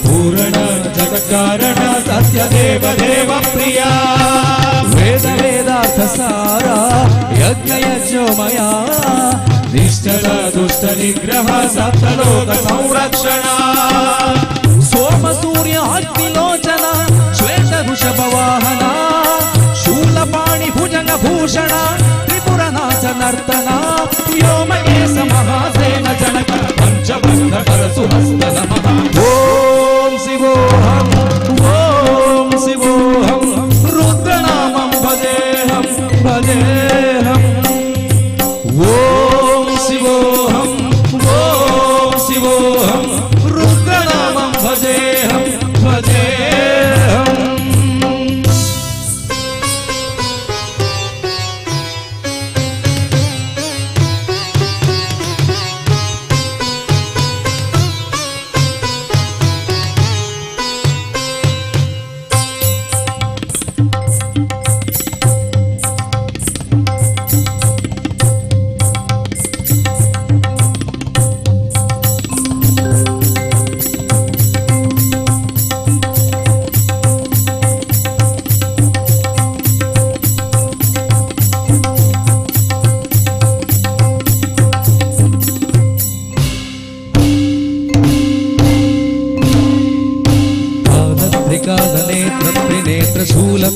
पूर्ण जगत्कारण सत्य देव देव प्रिया वेद वेदार्थ सारा यज्ञ यज्ञमया निश्चल दुष्ट निग्रह सप्तलोक संरक्षण सोम सूर्य अग्निलोचन श्वेत वृषभ वाहन शूलपाणि भुजंग भूषण त्रिपुरनाथ नर्तन व्योमकेश महासेन जनक पंचभक्त परशुहस्त नमः। ओम शिवोऽहं ओम शिवोऽहं रुद्रनामं भजेऽहं भजेऽहं ओम शिवोऽहं ओम शिवोऽहं रुद्रनामं भजेऽहं भजेऽहम्।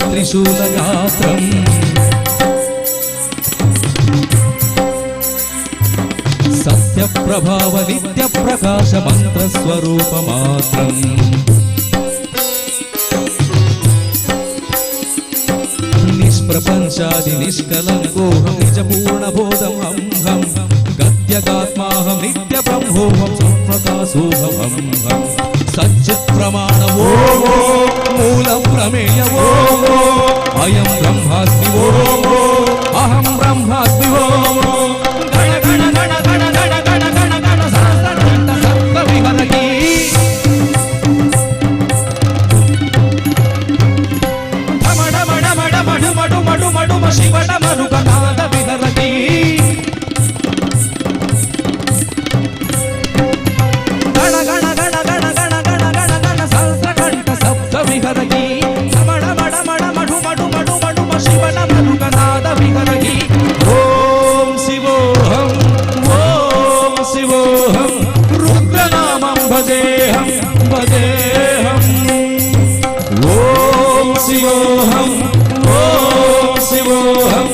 त्रिशूलगात्रम् सत्यप्रभाव नित्यप्रकाश मन्त्रस्वरूपमात्रम् निष्प्रपञ्चादि निष्कलङ्कोऽहं निजपूर्णबोधं हं हं गत्यगात्माहं नित्यब्रह्मोऽहं सम्प्रकाशोऽहं हं सच्चित्प्रमाणवो मूलप्रमेयवो अयं ब्रह्मास्मि वो अहं ब्रह्मास्मि वो गण गण गण गण गण गण गण गण सहस्रघण्ट सप्तविहरति ढम ढम ढम ढम ढुम ढुम ढुम ढुम शिव डमरुकनाद विहरति गण गण गण गण गण गण गण गण सहस्रघण्ट सप्तविहरति ढम ढम ढम ढम ढुम ढुम ढुम ढुम शिव डमरुकनाद विहरति। ॐ शिवोऽहं ॐ शिवोऽहं रुद्रनामं भजेऽहं भजेऽहम् ॐ शिवोऽहं ॐ शिवोऽहं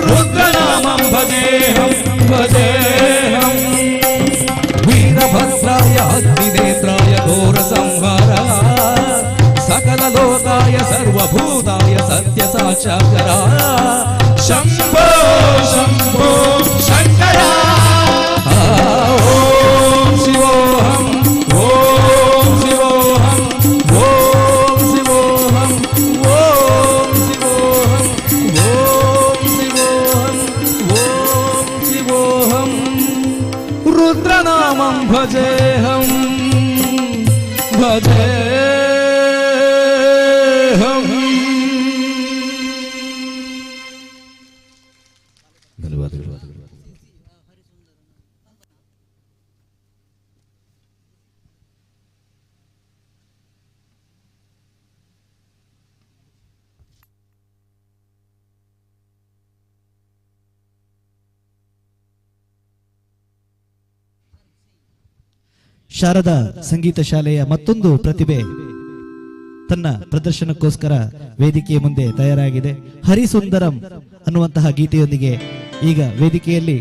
रुद्रनामं भजेऽहं भजेऽहम्। वीरभद्राय अग्निनेत्राय घोरसंहार सकललोकाय सर्वभूताय सत्यसाक्षात्करा शंभो शंभो शंकरा। ॐ शिवोऽहं ॐ शिवोऽहं ॐ शिवोऽहं ॐ शिवोऽहं ॐ शिवोऽहं ॐ शिवोऽहं रुद्रनामं भजेऽहं भजेऽहम्। ಧನ್ಯವಾದಗಳು. ಶಾರದಾ ಸಂಗೀತ ಶಾಲೆಯ ಮತ್ತೊಂದು ಪ್ರತಿಭೆ ತನ್ನ ಪ್ರದರ್ಶನಕ್ಕೋಸ್ಕರ ವೇದಿಕೆಯ ಮುಂದೆ ತಯಾರಾಗಿದೆ. ಹರಿಸುಂದರಂ ಅನ್ನುವಂತಹ ಗೀತೆಯೊಂದಿಗೆ ಈಗ ವೇದಿಕೆಯಲ್ಲಿ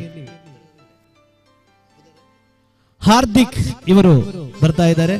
ಹಾರ್ದಿಕ್ ಇವರು ಬರ್ತಾ ಇದ್ದಾರೆ.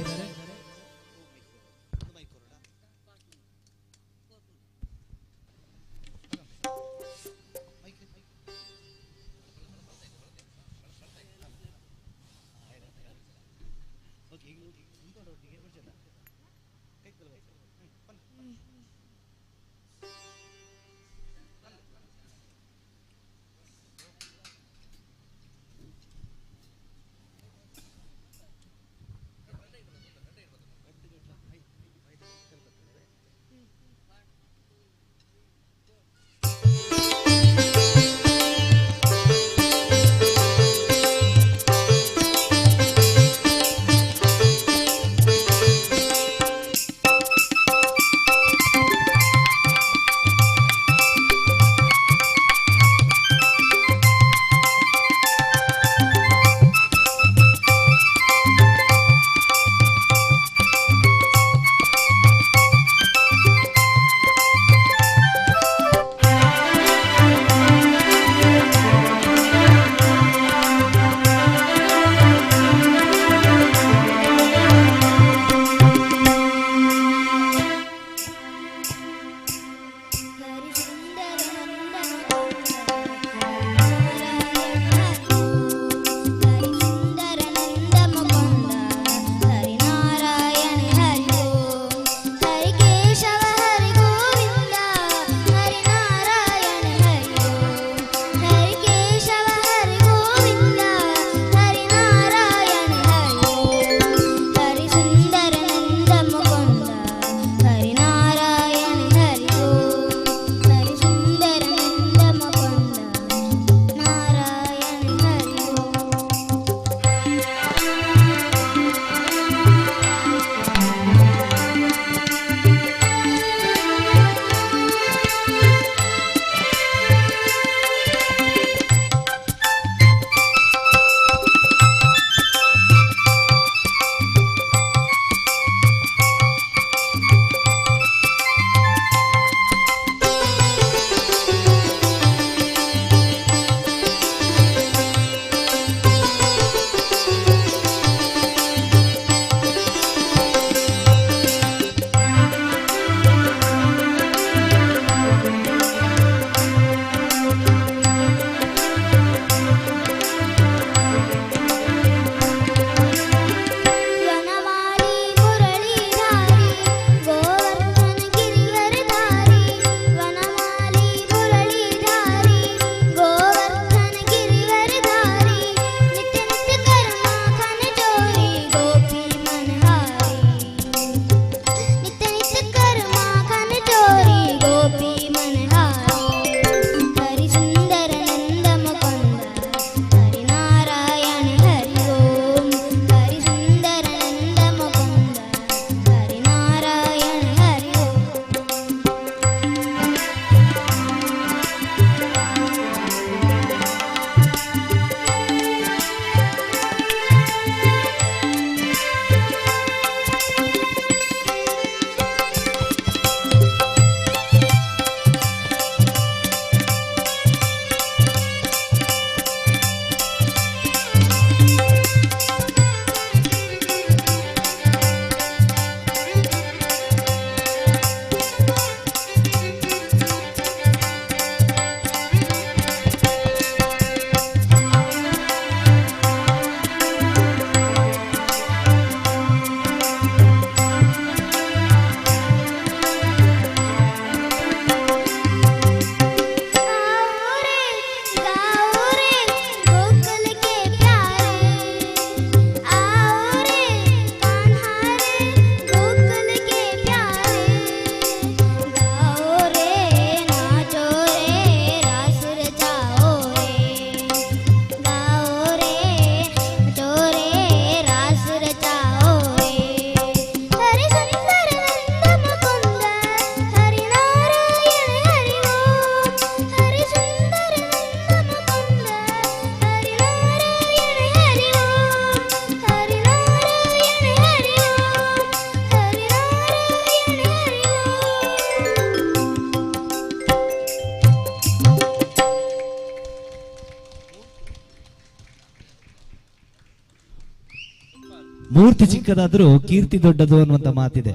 ಮೂರ್ತಿ ಚಿಕ್ಕದಾದರೂ ಕೀರ್ತಿ ದೊಡ್ಡದು ಅನ್ನುವಂತ ಮಾತಿದೆ.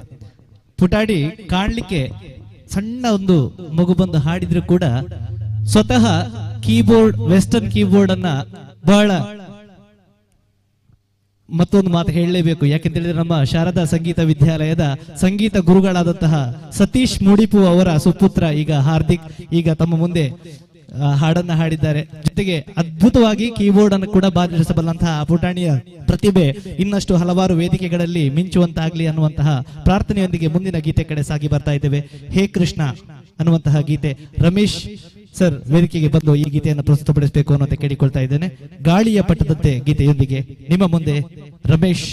ಪುಟಾಡಿ ಕಾಣ್ಲಿಕ್ಕೆ ಸಣ್ಣ ಒಂದು ಮಗು ಬಂದು ಹಾಡಿದ್ರು ಕೂಡ ಸ್ವತಃ ಕೀಬೋರ್ಡ್, ವೆಸ್ಟರ್ನ್ ಕೀಬೋರ್ಡ್ ಅನ್ನ ಬಹಳ ಮತ್ತೊಂದು ಮಾತು ಹೇಳಲೇಬೇಕು. ಯಾಕೆಂತ ಹೇಳಿದ್ರೆ ನಮ್ಮ ಶಾರದಾ ಸಂಗೀತ ವಿದ್ಯಾಲಯದ ಸಂಗೀತ ಗುರುಗಳಾದಂತಹ ಸತೀಶ್ ಮುಡಿಪು ಅವರ ಸುಪುತ್ರ ಈಗ ಹಾರ್ದಿಕ್ ಈಗ ತಮ್ಮ ಮುಂದೆ ಹಾಡನ್ನ ಹಾಡಿದ್ದಾರೆ. ಜೊತೆಗೆ ಅದ್ಭುತವಾಗಿ ಕೀಬೋರ್ಡ್ ಅನ್ನು ಕೂಡ ಬಾರಿಸಬಲ್ಲಂತಹ ಪುಟಾಣಿಯ ಪ್ರತಿಭೆ ಇನ್ನಷ್ಟು ಹಲವಾರು ವೇದಿಕೆಗಳಲ್ಲಿ ಮಿಂಚುವಂತಾಗ್ಲಿ ಅನ್ನುವಂತಹ ಪ್ರಾರ್ಥನೆಯೊಂದಿಗೆ ಮುಂದಿನ ಗೀತೆ ಕಡೆ ಸಾಗಿ ಬರ್ತಾ ಇದ್ದೇವೆ. ಹೇ ಕೃಷ್ಣ ಅನ್ನುವಂತಹ ಗೀತೆ ರಮೇಶ್ ಸರ್ ವೇದಿಕೆಗೆ ಬಂದು ಈ ಗೀತೆಯನ್ನು ಪ್ರಸ್ತುತಪಡಿಸಬೇಕು ಅನ್ನೋಂತೆ ಕೇಳಿಕೊಳ್ತಾ ಇದ್ದೇನೆ. ಗಾಳಿಯ ಪಟ್ಟದಂತೆ ಗೀತೆಯೊಂದಿಗೆ ನಿಮ್ಮ ಮುಂದೆ ರಮೇಶ್.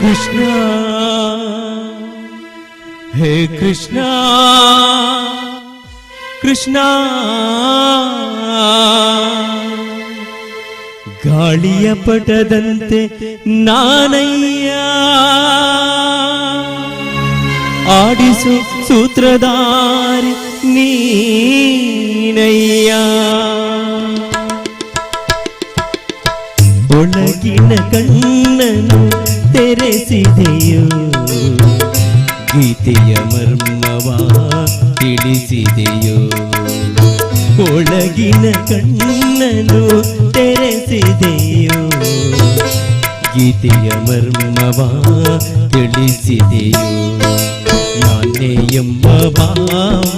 ಕೃಷ್ಣ ಹೇ ಕೃಷ್ಣ ಕೃಷ್ಣ, ಗಾಳಿಯ ಪಟದಂತೆ ನಾನಯ್ಯ, ಆಡಿಸು ಸೂತ್ರಧಾರಿ ನೀನಯ್ಯ. ಒಳಗಿನ ಕಣ್ಣನು ತೆರೆಸಿದೆಯೋ, ಗೀತೆಯ ಮರ್ಮವ ತಿಳಿಸಿದೆಯೋ. ಒಳಗಿನ ಕಣ್ಣನು ತೆರೆಸಿದೆಯೋ, ಗೀತೆಯ ಮರ್ಮವ ತಿಳಿಸಿದೆಯೋ. ನಾನೇ ಎಂಬ ಭಾವ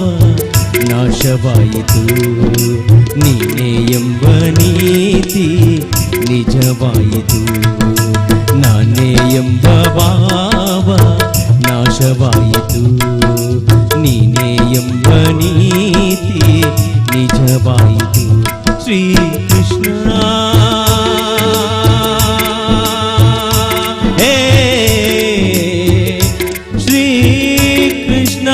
ನಾಶವಾಯಿತು, ನೀನೇ ಎಂಬ ನೀತಿ ನಿಜವಾಯಿತು. ನಾನೇ ಎಂಬ ಭಾವ ನಾಶವಾಯಿತು, ನೀನೇ ಎಂಬ ನೀತಿ ನಿಜವಾಯಿತು. ಶ್ರೀಕೃಷ್ಣ ಹೇ ಶ್ರೀಕೃಷ್ಣ.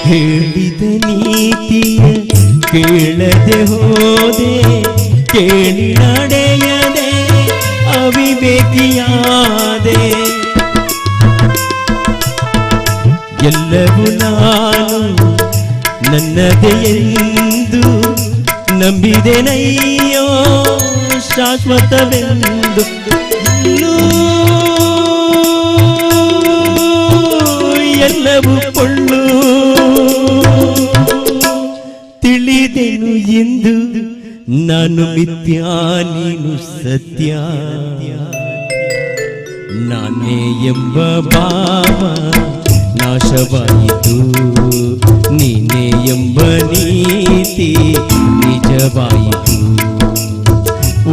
ಹೇಳಿದ ನೀತಿಯ ಕೇಳದೆ ಹೋದೆ, ಕೇಳಿ ನಡೆಯದೆ ಅವಿವೇಕಿಯಾದೆ. ಎಲ್ಲವೂ ನಾನು ನನ್ನದೇ ಎಂದು ನಂಬಿದೆನಯ್ಯೋ ಶಾಶ್ವತವೆಂದು. ಎಲ್ಲವೂ ಕೊಳ್ಳು ತಿಳಿದೆನು ಎಂದು, ನಾನು ಮಿಥ್ಯಾ ನೀನು ಸತ್ಯ. ನಾನೇ ಎಂಬ ಭಾವ ನಾಶವಾಯಿತು, ನೀನೇ ಎಂಬ ನೀತಿ ನಿಜವಾಯಿತು.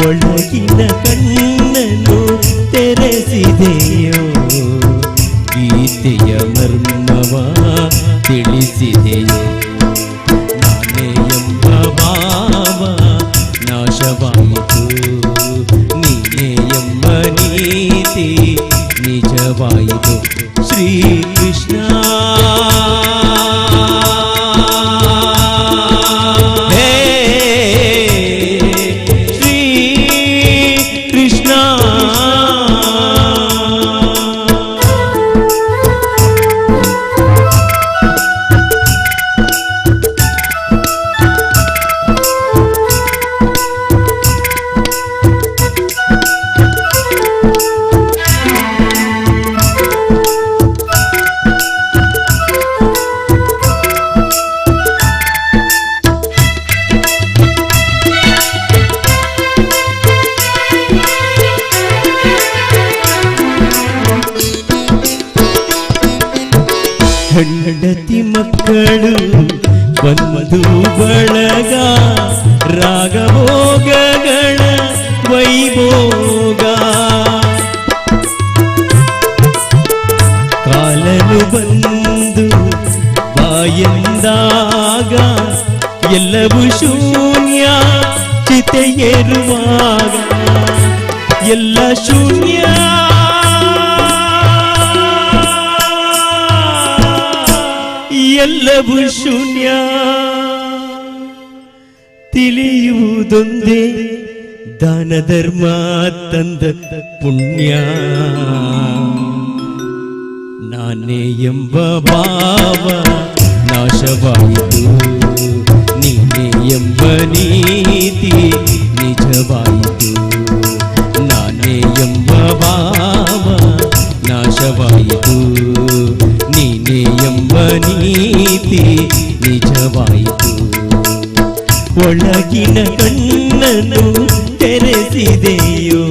ಒಳಗಿನ ಕಣ್ಣನು ತೆರೆಸಿದೆಯೋ, ಗೀತೆಯ ಮರ್ಮವ ತಿಳಿಸಿದೆಯೋ. ನಾನೇ ಎಂಬ ಭಾವ ನಾಶವಾಯಿತು, ನೀನೇ ಎಂಬ ನೀತಿ ನಿಜವಾಯಿತು. ಶ್ರೀಕೃಷ್ಣ ಹೇ ಶ್ರೀಕೃಷ್ಣ. ಹೆಂಡತಿ ಮಕ್ಕಳು ಬಂಧು ಬಳಗ ರಾಗಭೋಗಗಳ ವೈಭೋಗ. ಕಾಲನು ಬಂದು ಬಾಯಂದಾಗ ಎಲ್ಲವೂ ಶೂನ್ಯ ಚಿತೆಯೇರುವಾಗ ಎಲ್ಲ ಶೂನ್ಯ ಎಲ್ಲವೂ ಶೂನ್ಯ. ತಿಳಿಯುವುದೊಂದೇ ದಾನ ಧರ್ಮ ತಂದ ಪುಣ್ಯ. ನಾನೇ ಎಂಬ ಭಾವ ನಾಶವಾಯಿತು, ನೀನೇ ಎಂಬ ನೀತಿ ನಿಜವಾಯಿತು. ನಾನೇ ಎಂಬ ಭಾವ ನಾಶವಾಯಿತು, ನೀನೇ ಎಂಬ ನೀತಿ ನಿಜವಾಯಿತು. ಒಳಗಿನ ಕಣ್ಣನ್ನು ತೆರೆಸಿದೆಯೋ,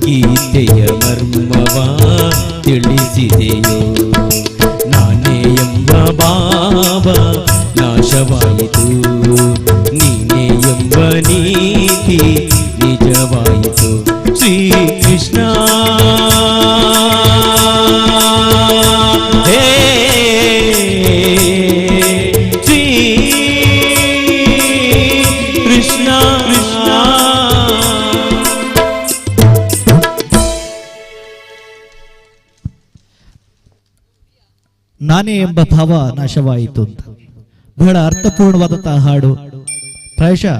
ಗೀತೆಯ ಮರ್ಮವ ತಿಳಿಸಿದೆಯೋ. ನಾನೇ ಎಂಬ ಭಾವ ನಾಶವಾಯಿತು, ನೀನೇ ಎಂಬ ನೀತಿ ನಿಜವಾಯಿತು. ಶ್ರೀಕೃಷ್ಣ ಹೇ ಶ್ರೀ ಕೃಷ್ಣ ಕೃಷ್ಣ. ನಾನೇ ಎಂಬ ಭಾವ ನಾಶವಾಯಿತು ಅಂತ ಬಹಳ ಅರ್ಥಪೂರ್ಣವಾದಂತಹ ಹಾಡು. ಪ್ರಾಯಶಃ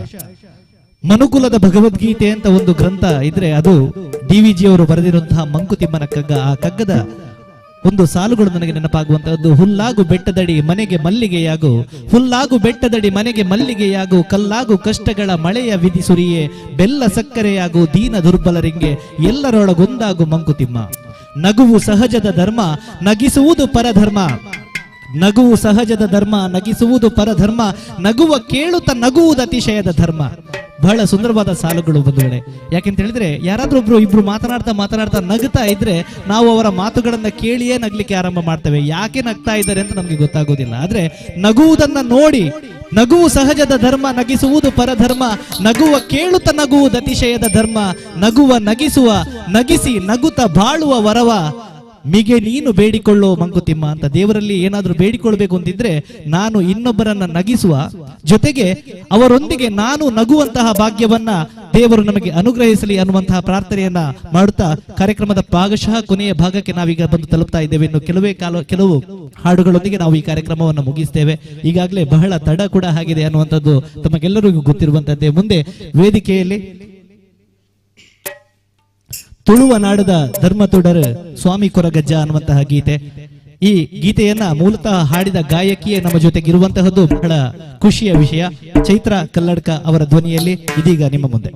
ಮನುಕುಲದ ಭಗವದ್ಗೀತೆ ಅಂತ ಒಂದು ಗ್ರಂಥ ಇದ್ರೆ ಅದು ಡಿ ವಿ ಜಿಯವರು ಬರೆದಿರುವಂತಹ ಮಂಕುತಿಮ್ಮನ ಕಗ್ಗ. ಆ ಕಗ್ಗದ ಒಂದು ಸಾಲುಗಳು ನನಗೆ ನೆನಪಾಗುವಂತಹದ್ದು. ಹುಲ್ಲಾಗು ಬೆಟ್ಟದಡಿ ಮನೆಗೆ ಮಲ್ಲಿಗೆಯಾಗು, ಹುಲ್ಲಾಗು ಬೆಟ್ಟದಡಿ ಮನೆಗೆ ಮಲ್ಲಿಗೆಯಾಗು, ಕಲ್ಲಾಗು ಕಷ್ಟಗಳ ಮಳೆಯ ವಿಧಿ ಸುರಿಯೇ, ಬೆಲ್ಲ ಸಕ್ಕರೆಯಾಗು ದೀನ ದುರ್ಬಲರಿಂಗೆ, ಎಲ್ಲರೊಳಗೊಂದಾಗು ಮಂಕುತಿಮ್ಮ. ನಗುವು ಸಹಜದ ಧರ್ಮ, ನಗಿಸುವುದು ಪರಧರ್ಮ. ನಗುವು ಸಹಜದ ಧರ್ಮ, ನಗಿಸುವುದು ಪರಧರ್ಮ, ನಗುವ ಕೇಳುತ್ತ ನಗುವುದು ಅತಿಶಯದ ಧರ್ಮ. ಬಹಳ ಸುಂದರವಾದ ಸಾಲುಗಳು ಬಂಧುಗಳೇ. ಯಾಕೆಂತ ಹೇಳಿದ್ರೆ ಯಾರಾದ್ರೂ ಒಬ್ರು ಇಬ್ರು ಮಾತನಾಡ್ತಾ ಮಾತನಾಡ್ತಾ ನಗ್ತಾ ಇದ್ರೆ ನಾವು ಅವರ ಮಾತುಗಳನ್ನ ಕೇಳಿಯೇ ನಗ್ಲಿಕ್ಕೆ ಆರಂಭ ಮಾಡ್ತೇವೆ. ಯಾಕೆ ನಗ್ತಾ ಇದ್ದಾರೆ ಅಂತ ನಮ್ಗೆ ಗೊತ್ತಾಗೋದಿಲ್ಲ. ಆದ್ರೆ ನಗುವುದನ್ನ ನೋಡಿ, ನಗುವು ಸಹಜದ ಧರ್ಮ, ನಗಿಸುವುದು ಪರಧರ್ಮ, ನಗುವ ಕೇಳುತ್ತ ನಗುವುದು ಅತಿಶಯದ ಧರ್ಮ, ನಗುವ ನಗಿಸುವ ನಗಿಸಿ ನಗುತ್ತ ಬಾಳುವ ವರವ ಮಿಗೆ ನೀನು ಬೇಡಿಕೊಳ್ಳೋ ಮಂಕುತಿಮ್ಮ ಅಂತ. ದೇವರಲ್ಲಿ ಏನಾದ್ರೂ ಬೇಡಿಕೊಳ್ಬೇಕು ಅಂತಿದ್ರೆ ನಾನು ಇನ್ನೊಬ್ಬರನ್ನ ನಗಿಸುವ ಜೊತೆಗೆ ಅವರೊಂದಿಗೆ ನಾನು ನಗುವಂತಹ ಭಾಗ್ಯವನ್ನ ದೇವರು ನಮಗೆ ಅನುಗ್ರಹಿಸಲಿ ಅನ್ನುವಂತಹ ಪ್ರಾರ್ಥನೆಯನ್ನ ಮಾಡುತ್ತಾ ಕಾರ್ಯಕ್ರಮದ ಭಾಗಶಃ ಕೊನೆಯ ಭಾಗಕ್ಕೆ ನಾವೀಗ ಬಂದು ತಲುಪ್ತಾ ಇದ್ದೇವೆ. ಇನ್ನು ಕೆಲವು ಹಾಡುಗಳೊಂದಿಗೆ ನಾವು ಈ ಕಾರ್ಯಕ್ರಮವನ್ನು ಮುಗಿಸ್ತೇವೆ. ಈಗಾಗಲೇ ಬಹಳ ತಡ ಕೂಡ ಆಗಿದೆ ಅನ್ನುವಂಥದ್ದು ತಮಗೆಲ್ಲರಿಗೂ ಗೊತ್ತಿರುವಂತದ್ದೇ. ಮುಂದೆ ವೇದಿಕೆಯಲ್ಲಿ ತುಳುವ ನಾಡದ ಧರ್ಮತೊಡರು ಸ್ವಾಮಿ ಕೊರಗಜ್ಜ ಅನ್ನುವಂತಹ ಗೀತೆ. ಈ ಗೀತೆಯನ್ನ ಮೂಲತಃ ಹಾಡಿದ ಗಾಯಕಿಯೇ ನಮ್ಮ ಜೊತೆಗಿರುವಂತಹದ್ದು ಬಹಳ ಖುಷಿಯ ವಿಷಯ. ಚೈತ್ರ ಕಲ್ಲಡ್ಕ ಅವರ ಧ್ವನಿಯಲ್ಲಿ ಇದೀಗ ನಿಮ್ಮ ಮುಂದೆ.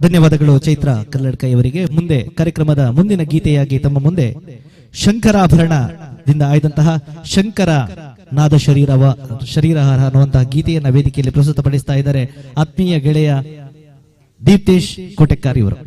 ಧನ್ಯವಾದಗಳು ಚೈತ್ರ ಕಲ್ಲಡ್ಕ ಇವರಿಗೆ. ಮುಂದೆ ಕಾರ್ಯಕ್ರಮದ ಮುಂದಿನ ಗೀತೆಯಾಗಿ ತಮ್ಮ ಮುಂದೆ ಶಂಕರಾಭರಣದಿಂದ ಆಯ್ದಂತಹ ಶಂಕರ ನಾದ ಶರೀರಹಾರ ಅನ್ನುವಂತಹ ಗೀತೆಯನ್ನು ವೇದಿಕೆಯಲ್ಲಿ ಪ್ರಸ್ತುತಪಡಿಸ್ತಾ ಇದ್ದಾರೆ ಆತ್ಮೀಯ ಗೆಳೆಯ ದೀಪ್ತೇಶ್ ಕೋಟೆಕ್ಕಾರ್ ಇವರು.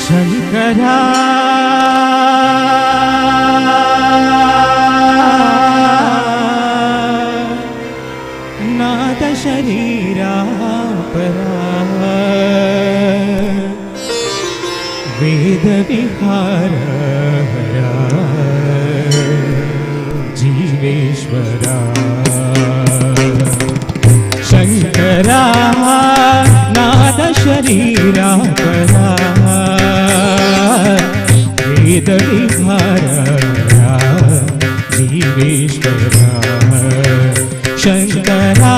Shankara Nath शरीरा परा वेद विहार हरा जीवेश्वरा शंकरा नाद शरीरा परा वेद विहार जीवेश्वरा शंकरा।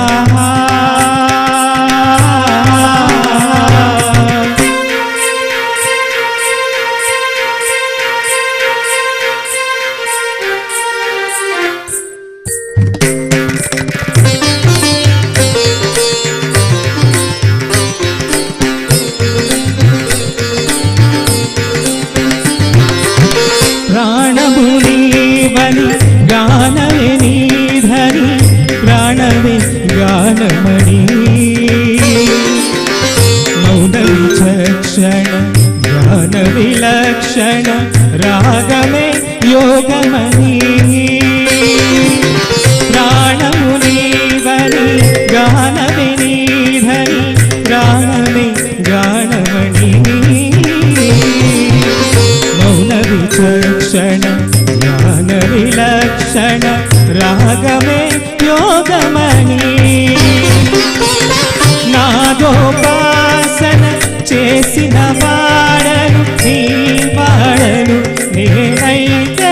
ಪ್ರಾಣಮುನೀವನಿ ಗಾನವೇ ನೀಧನಿ ಪ್ರಾಣವೇ ಗಾನಮಣಿ ಮೌನ ವಿಚಕ್ಷಣ ಜ್ಞಾನ ವಿಲಕ್ಷಣ ರಾಗಮೇ ಯೋಗಮಣಿ ಪ್ರಾಣಮುನೀವನಿ ಗಾನವೇ ನೀಧನಿ ಪ್ರಾಣವೇ ಗಾನಮಣಿ ಮೌನ ವಿಚಕ್ಷಣ ಜ್ಞಾನ ವಿಲಕ್ಷಣ ರಾಗಮೇ ಯೋಗಮಣಿ ನಾದೋಪಾಸನ చేసిన వాడను నీ వాడను నేనైతే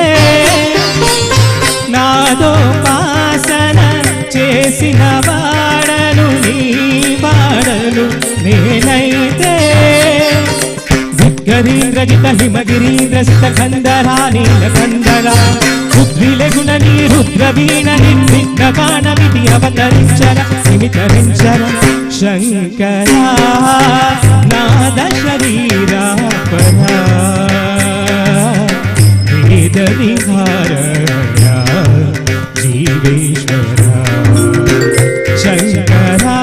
నాదోపాసన చేసిన వాడను నీ వాడను నేనైతే దిగ్గరీంద్రజిత హిమగిరీంద్రసిత కందరా నీలకందరా రుద్రిలే గుణని రుద్రవీణ నిర్విఘ్న కాణమితి అవతరించర సిమితరించర శంకరా నాద శరీరా పరా వేద విహార జీవేశ్వరా శంకరా.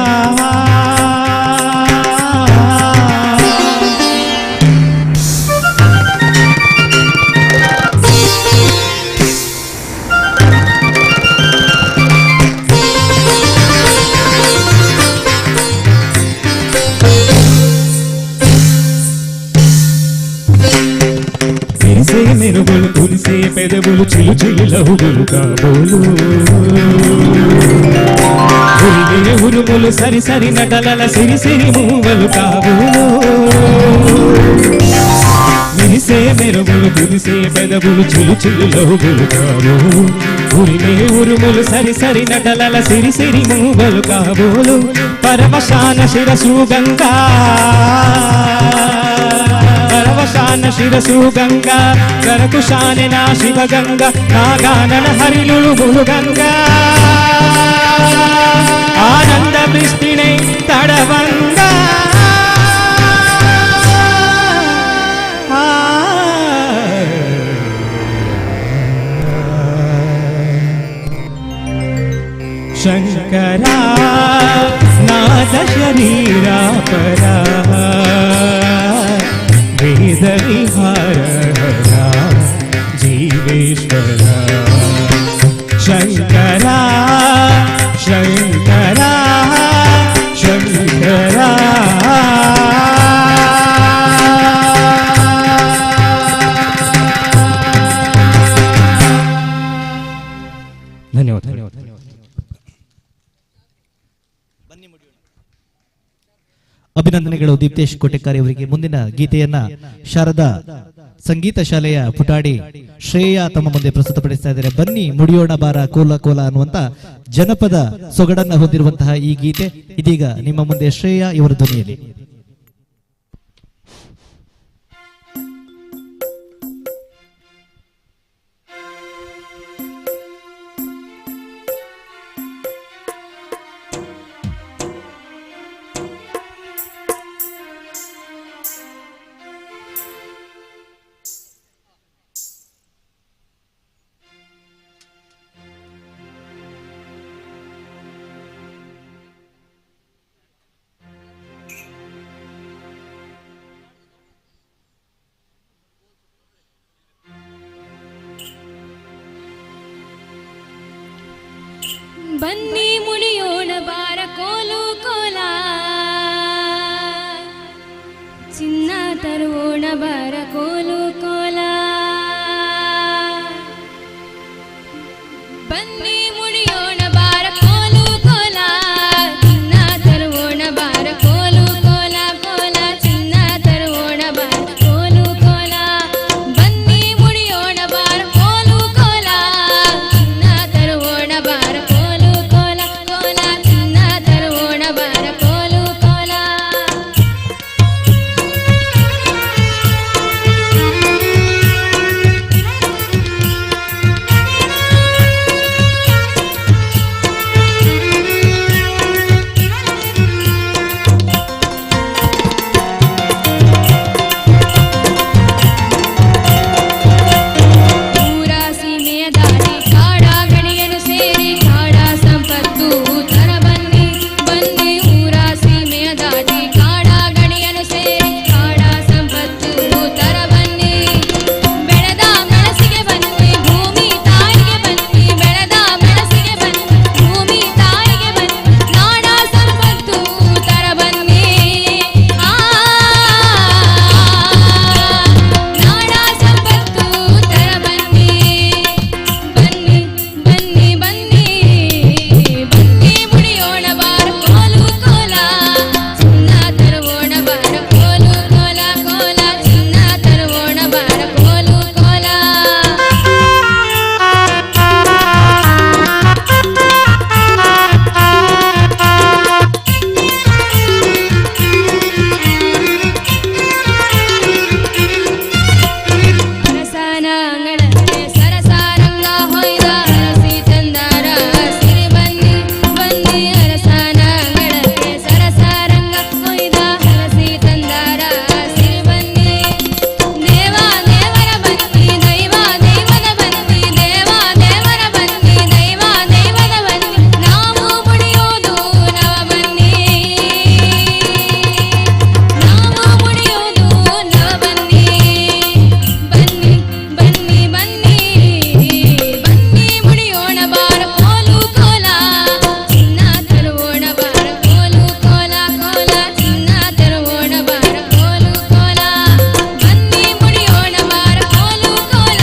మెరిసే మెరుగులు కురిసే పెదవులు చిలు చిలు లహుగులు కాబోలు ఉరిగే ఉరుములు సరి సరి నటలల సిరి సిరి మూవలు కాబోలు మెరిసే మెరుగులు కురిసే పెదవులు చిలు చిలు లహుగులు కాబోలు ఉరిగే ఉరుములు సరి సరి నటలల సిరి సిరి మూవలు కాబోలు పరవశాన శిరసు గంగా పరవశాన శిరసు గంగా కరకుశాన నా శివ గంగా నాగానన హరిలులు గంగా ఆనంద వృష్టినే తడవంగా ಶರೀರ ಪರ ವೇದ ವಿಹಾರ ಹರ ಜೀವೇಶ್ವರ ಶಂಕರ ಶಂಕರ ಶಂಕರ. ಧನ್ಯವಾದ. ಅಭಿನಂದನೆಗಳು ದೀಪ್ತೇಶ್ ಕೋಟೆಕಾರಿ ಅವರಿಗೆ. ಮುಂದಿನ ಗೀತೆಯನ್ನ ಶಾರದಾ ಸಂಗೀತ ಶಾಲೆಯ ಪುಟಾಡಿ ಶ್ರೇಯಾ ತಮ್ಮ ಮುಂದೆ ಪ್ರಸ್ತುತಪಡಿಸ್ತಾ ಇದ್ದಾರೆ. ಬನ್ನಿ ಮುಡಿಯೋಣ ಬಾರ ಕೋಲ ಕೋಲ ಅನ್ನುವಂತ ಜನಪದ ಸೊಗಡನ್ನ ಹೊಂದಿರುವಂತಹ ಈ ಗೀತೆ ಇದೀಗ ನಿಮ್ಮ ಮುಂದೆ ಶ್ರೇಯಾ ಇವರ ಧ್ವನಿಯಲ್ಲಿ. ಬನ್ನಿ ಮುಡಿಯೋಣ ಬಾರ ಕೋಲು ಕೋಲ, ಚಿನ್ನ ತರುವೋಣ ಬಾರ ಕೋಲು ಕೋಲ. ಬನ್ನಿ ಮುಡಿಯೋಣ ಬಾರ ಕೋಲು ಕೋಲ, ಚಿನ್ನ ತರುವೋಣ ಬಾರ ಕೋಲು ಕೋಲ ಕೋಲ, ಚಿನ್ನ ತರುವೋಣ ಬಾರ ಕೋಲು ಕೋಲ. ಬನ್ನಿ ಮುಡಿಯೋಣ ಬಾರ ಕೋಲು ಕೋಲ, ಚಿನ್ನ ತರುವೋಣ ಬಾರ ಕೋಲು ಕೋಲ ಕೋಲ, ಚಿನ್ನ ತರುವೋಣ ಬಾರ ಕೋಲು ಕೋಲ. ಊರ ಸೀಮೆಯ ದಾಟಿ ಕಾಡ ಗಣಿಯನ್ನು ಸೇರಿ ಕಾಡ ಸಂಪತ್ತು ತರ ಬನ್ನಿ ಬನ್ನಿ. ಊರ ಸೀಮೆಯ ದಾಟಿ ಕಾಡ ಗಣಿಯನ್ನು ಸೇರಿ ಕಾಡ ಸಂಪತ್ತು ತರ ಬನ್ನಿ. ಬೆಳೆದ ಮೆಣಸಿಗೆ ಬನ್ನಿ ಭೂಮಿ ತಾಯಿಗೆ ಬನ್ನಿ, ಬೆಳೆದ ಮೆಣಸಿಗೆ ಬನ್ನಿ ಭೂಮಿ ತಾಯಿಗೆ ಬನ್ನಿ, ನಾಡ ಸಂಪತ್ತು ತರ ಬನ್ನಿ. ಆ ನಾಡ ಸಂಪತ್ತು ತರ ಬನ್ನಿ ಬನ್ನಿ ಬನ್ನಿ ಬನ್ನಿ ಬನ್ನಿ ಮುಡಿಯೋಣ ಬಾರ ಕೋಲು ಕೋಲ, ಚಿನ್ನ ತರುವೋಣ ಬಾರ ಕೋಲು ಕೋಲ ಕೋಲ, ಚಿನ್ನ ತರುವೋಣ ಬಾರ ಕೋಲು ಕೋಲ. ಅರಸನ ಅಂಗಳಕ್ಕೆ ಸರಸಾರಂಗ ಹೊಯ್ದ ಅರಸಿ ತಂದಾರ ಸಿರಿ ಬನ್ನಿ ಬನ್ನಿ. ಅರಸನ ಅಂಗಳಕ್ಕೆ ಸರಸಾರಂಗ ಹೊಯ್ದ ಅರಸಿ ತಂದಾರ ಸಿರಿ ಬನ್ನಿ. ದೇವ ದೇವರ ಬನ್ನಿ ದೈವ ದೈವದ ಬನ್ನಿ, ದೇವ ದೇವರ ಬನ್ನಿ ದೈವ ದೈವದ ಬನ್ನಿ, ನಾವು ಮುಡಿಯೋದು ನವ ಬನ್ನಿ, ನಾವು ಮುಡಿಯೋದು ನವ ಬನ್ನಿ. ಬನ್ನಿ ಬನ್ನಿ ಬನ್ನಿ ಬನ್ನಿ ಮುಡಿಯೋಣ ಬಾರ ಕೋಲು ಕೋಲ, ಚಿನ್ನ ತರುವೋಣ ಬಾರ ಕೋಲು ಕೋಲ ಕೋಲ, ಚಿನ್ನ ತರುವೋಣ ಬಾರ ಕೋಲು ಕೋಲ. ಬನ್ನಿ ಮುಡಿಯೋಣ ಬಾರ ಕೋಲು ಕೋಲ,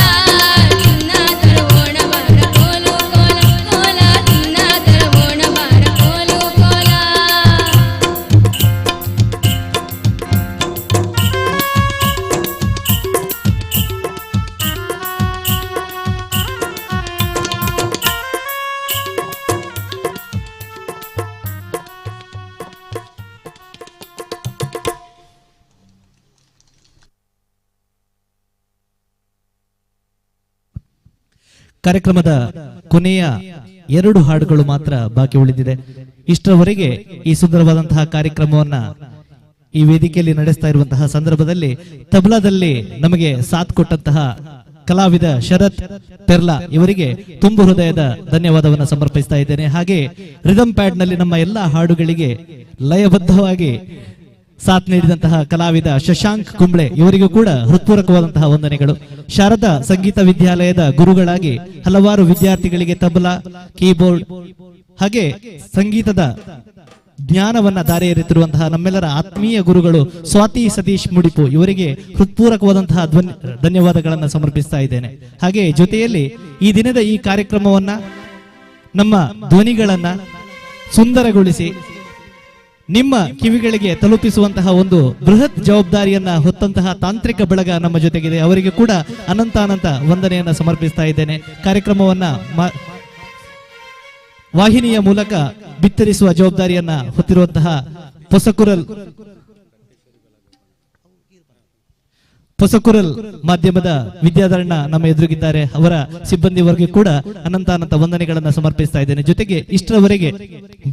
ಚಿನ್ನ ತರುವೋಣ ಬಾರ ಕೋಲು ಕೋಲ ಕೋಲ, ಚಿನ್ನ ತರುವೋಣ ಬಾರ ಕೋಲು ಕೋಲ. ಕಾರ್ಯಕ್ರಮದ ಕೊನೆಯ 2 ಹಾಡುಗಳು ಮಾತ್ರ ಬಾಕಿ ಉಳಿದಿದೆ. ಇಷ್ಟರವರೆಗೆ ಈ ಸುಂದರವಾದಂತಹ ಕಾರ್ಯಕ್ರಮವನ್ನ ಈ ವೇದಿಕೆಯಲ್ಲಿ ನಡೆಸ್ತಾ ಇರುವಂತಹ ಸಂದರ್ಭದಲ್ಲಿ ತಬಲಾದಲ್ಲಿ ನಮಗೆ ಸಾಥ್ ಕೊಟ್ಟಂತಹ ಕಲಾವಿದ ಶರತ್ ಪೆರ್ಲಾ ಇವರಿಗೆ ತುಂಬು ಹೃದಯದ ಧನ್ಯವಾದವನ್ನು ಸಮರ್ಪಿಸ್ತಾ ಇದ್ದೇನೆ. ಹಾಗೆ ರಿದಮ್ ಪ್ಯಾಡ್ ನಲ್ಲಿ ನಮ್ಮ ಎಲ್ಲ ಹಾಡುಗಳಿಗೆ ಲಯಬದ್ಧವಾಗಿ ಸಾಥ್ ನೀಡಿದಂತಹ ಕಲಾವಿದ ಶಶಾಂಕ್ ಕುಂಬ್ಳೆ ಇವರಿಗೂ ಕೂಡ ಹೃತ್ಪೂರ್ವಕವಾದಂತಹ ವಂದನೆಗಳು. ಶಾರದಾ ಸಂಗೀತ ವಿದ್ಯಾಲಯದ ಗುರುಗಳಾಗಿ ಹಲವಾರು ವಿದ್ಯಾರ್ಥಿಗಳಿಗೆ ತಬಲಾ, ಕೀಬೋರ್ಡ್ ಹಾಗೆ ಸಂಗೀತದ ಜ್ಞಾನವನ್ನ ದಾರಿ ಎರೆತಿರುವಂತಹ ನಮ್ಮೆಲ್ಲರ ಆತ್ಮೀಯ ಗುರುಗಳು ಸ್ವಾತಿ ಸತೀಶ್ ಮುಡಿಪು ಇವರಿಗೆ ಹೃತ್ಪೂರ್ವಕವಾದಂತಹ ಧನ್ಯವಾದಗಳನ್ನು ಸಮರ್ಪಿಸ್ತಾ ಇದ್ದೇನೆ. ಹಾಗೆ ಜೊತೆಯಲ್ಲಿ ಈ ದಿನದ ಈ ಕಾರ್ಯಕ್ರಮವನ್ನ, ನಮ್ಮ ಧ್ವನಿಗಳನ್ನ ಸುಂದರಗೊಳಿಸಿ ನಿಮ್ಮ ಕಿವಿಗಳಿಗೆ ತಲುಪಿಸುವಂತಹ ಒಂದು ಬೃಹತ್ ಜವಾಬ್ದಾರಿಯನ್ನ ಹೊತ್ತಂತಹ ತಾಂತ್ರಿಕ ಬಳಗ ನಮ್ಮ ಜೊತೆಗಿದೆ. ಅವರಿಗೆ ಕೂಡ ಅನಂತ ಅನಂತ ವಂದನೆಯನ್ನ ಸಮರ್ಪಿಸ್ತಾ ಇದ್ದೇನೆ. ಕಾರ್ಯಕ್ರಮವನ್ನ ವಾಹಿನಿಯ ಮೂಲಕ ಬಿತ್ತರಿಸುವ ಜವಾಬ್ದಾರಿಯನ್ನ ಹೊತ್ತಿರುವಂತಹ ಪೊಸಕುರಲ್ ಮಾಧ್ಯಮದ ವಿದ್ಯಾಧರಣ್ಣ ನಮ್ಮ ಎದುರಿಗಿದ್ದಾರೆ. ಅವರ ಸಿಬ್ಬಂದಿ ವರ್ಗ ಕೂಡ ಅನಂತ ಅನಂತ ವಂದನೆಗಳನ್ನು ಸಮರ್ಪಿಸ್ತಾ ಇದ್ದೇನೆ. ಜೊತೆಗೆ ಇಷ್ಟರವರೆಗೆ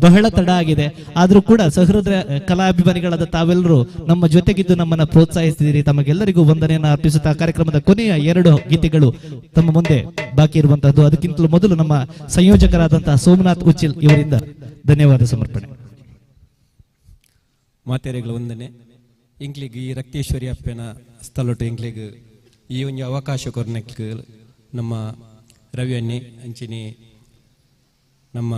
ಬಹಳ ತಡ ಆಗಿದೆ, ಆದ್ರೂ ಕೂಡ ಸಹೃದಯ ಕಲಾಭಿಮಾನಿಗಳಾದ ತಾವೆಲ್ಲರೂ ನಮ್ಮ ಜೊತೆಗಿದ್ದು ನಮ್ಮನ್ನ ಪ್ರೋತ್ಸಾಹಿಸಿದಿರಿ. ತಮಗೆಲ್ಲರಿಗೂ ವಂದನೆಯನ್ನು ಅರ್ಪಿಸುತ್ತಾ ಕಾರ್ಯಕ್ರಮದ ಕೊನೆಯ 2 ಗೀತೆಗಳು ತಮ್ಮ ಮುಂದೆ ಬಾಕಿ ಇರುವಂತಹದ್ದು. ಅದಕ್ಕಿಂತಲೂ ಮೊದಲು ನಮ್ಮ ಸಂಯೋಜಕರಾದಂತಹ ಸೋಮನಾಥ್ ಉಚ್ಚಿಲ್ ಇವರಿಂದ ಧನ್ಯವಾದ ಸಮರ್ಪಣೆ. ಮಾತೆರೆಗಳ ವಂದನೆ. ಎಂಕ್ಲಿಗ್ ಈ ರಕ್ತೇಶ್ವರಿ ಅಪ್ಪನ ಸ್ಥಳಟು ಎಂಕ್ಲಿಗ್ ಈ ಒಂದು ಅವಕಾಶ ಕೊರ್ನೆಕ್ ನಮ್ಮ ರವಿಯನ್ನಿ ಅಂಚಿನಿ ನಮ್ಮ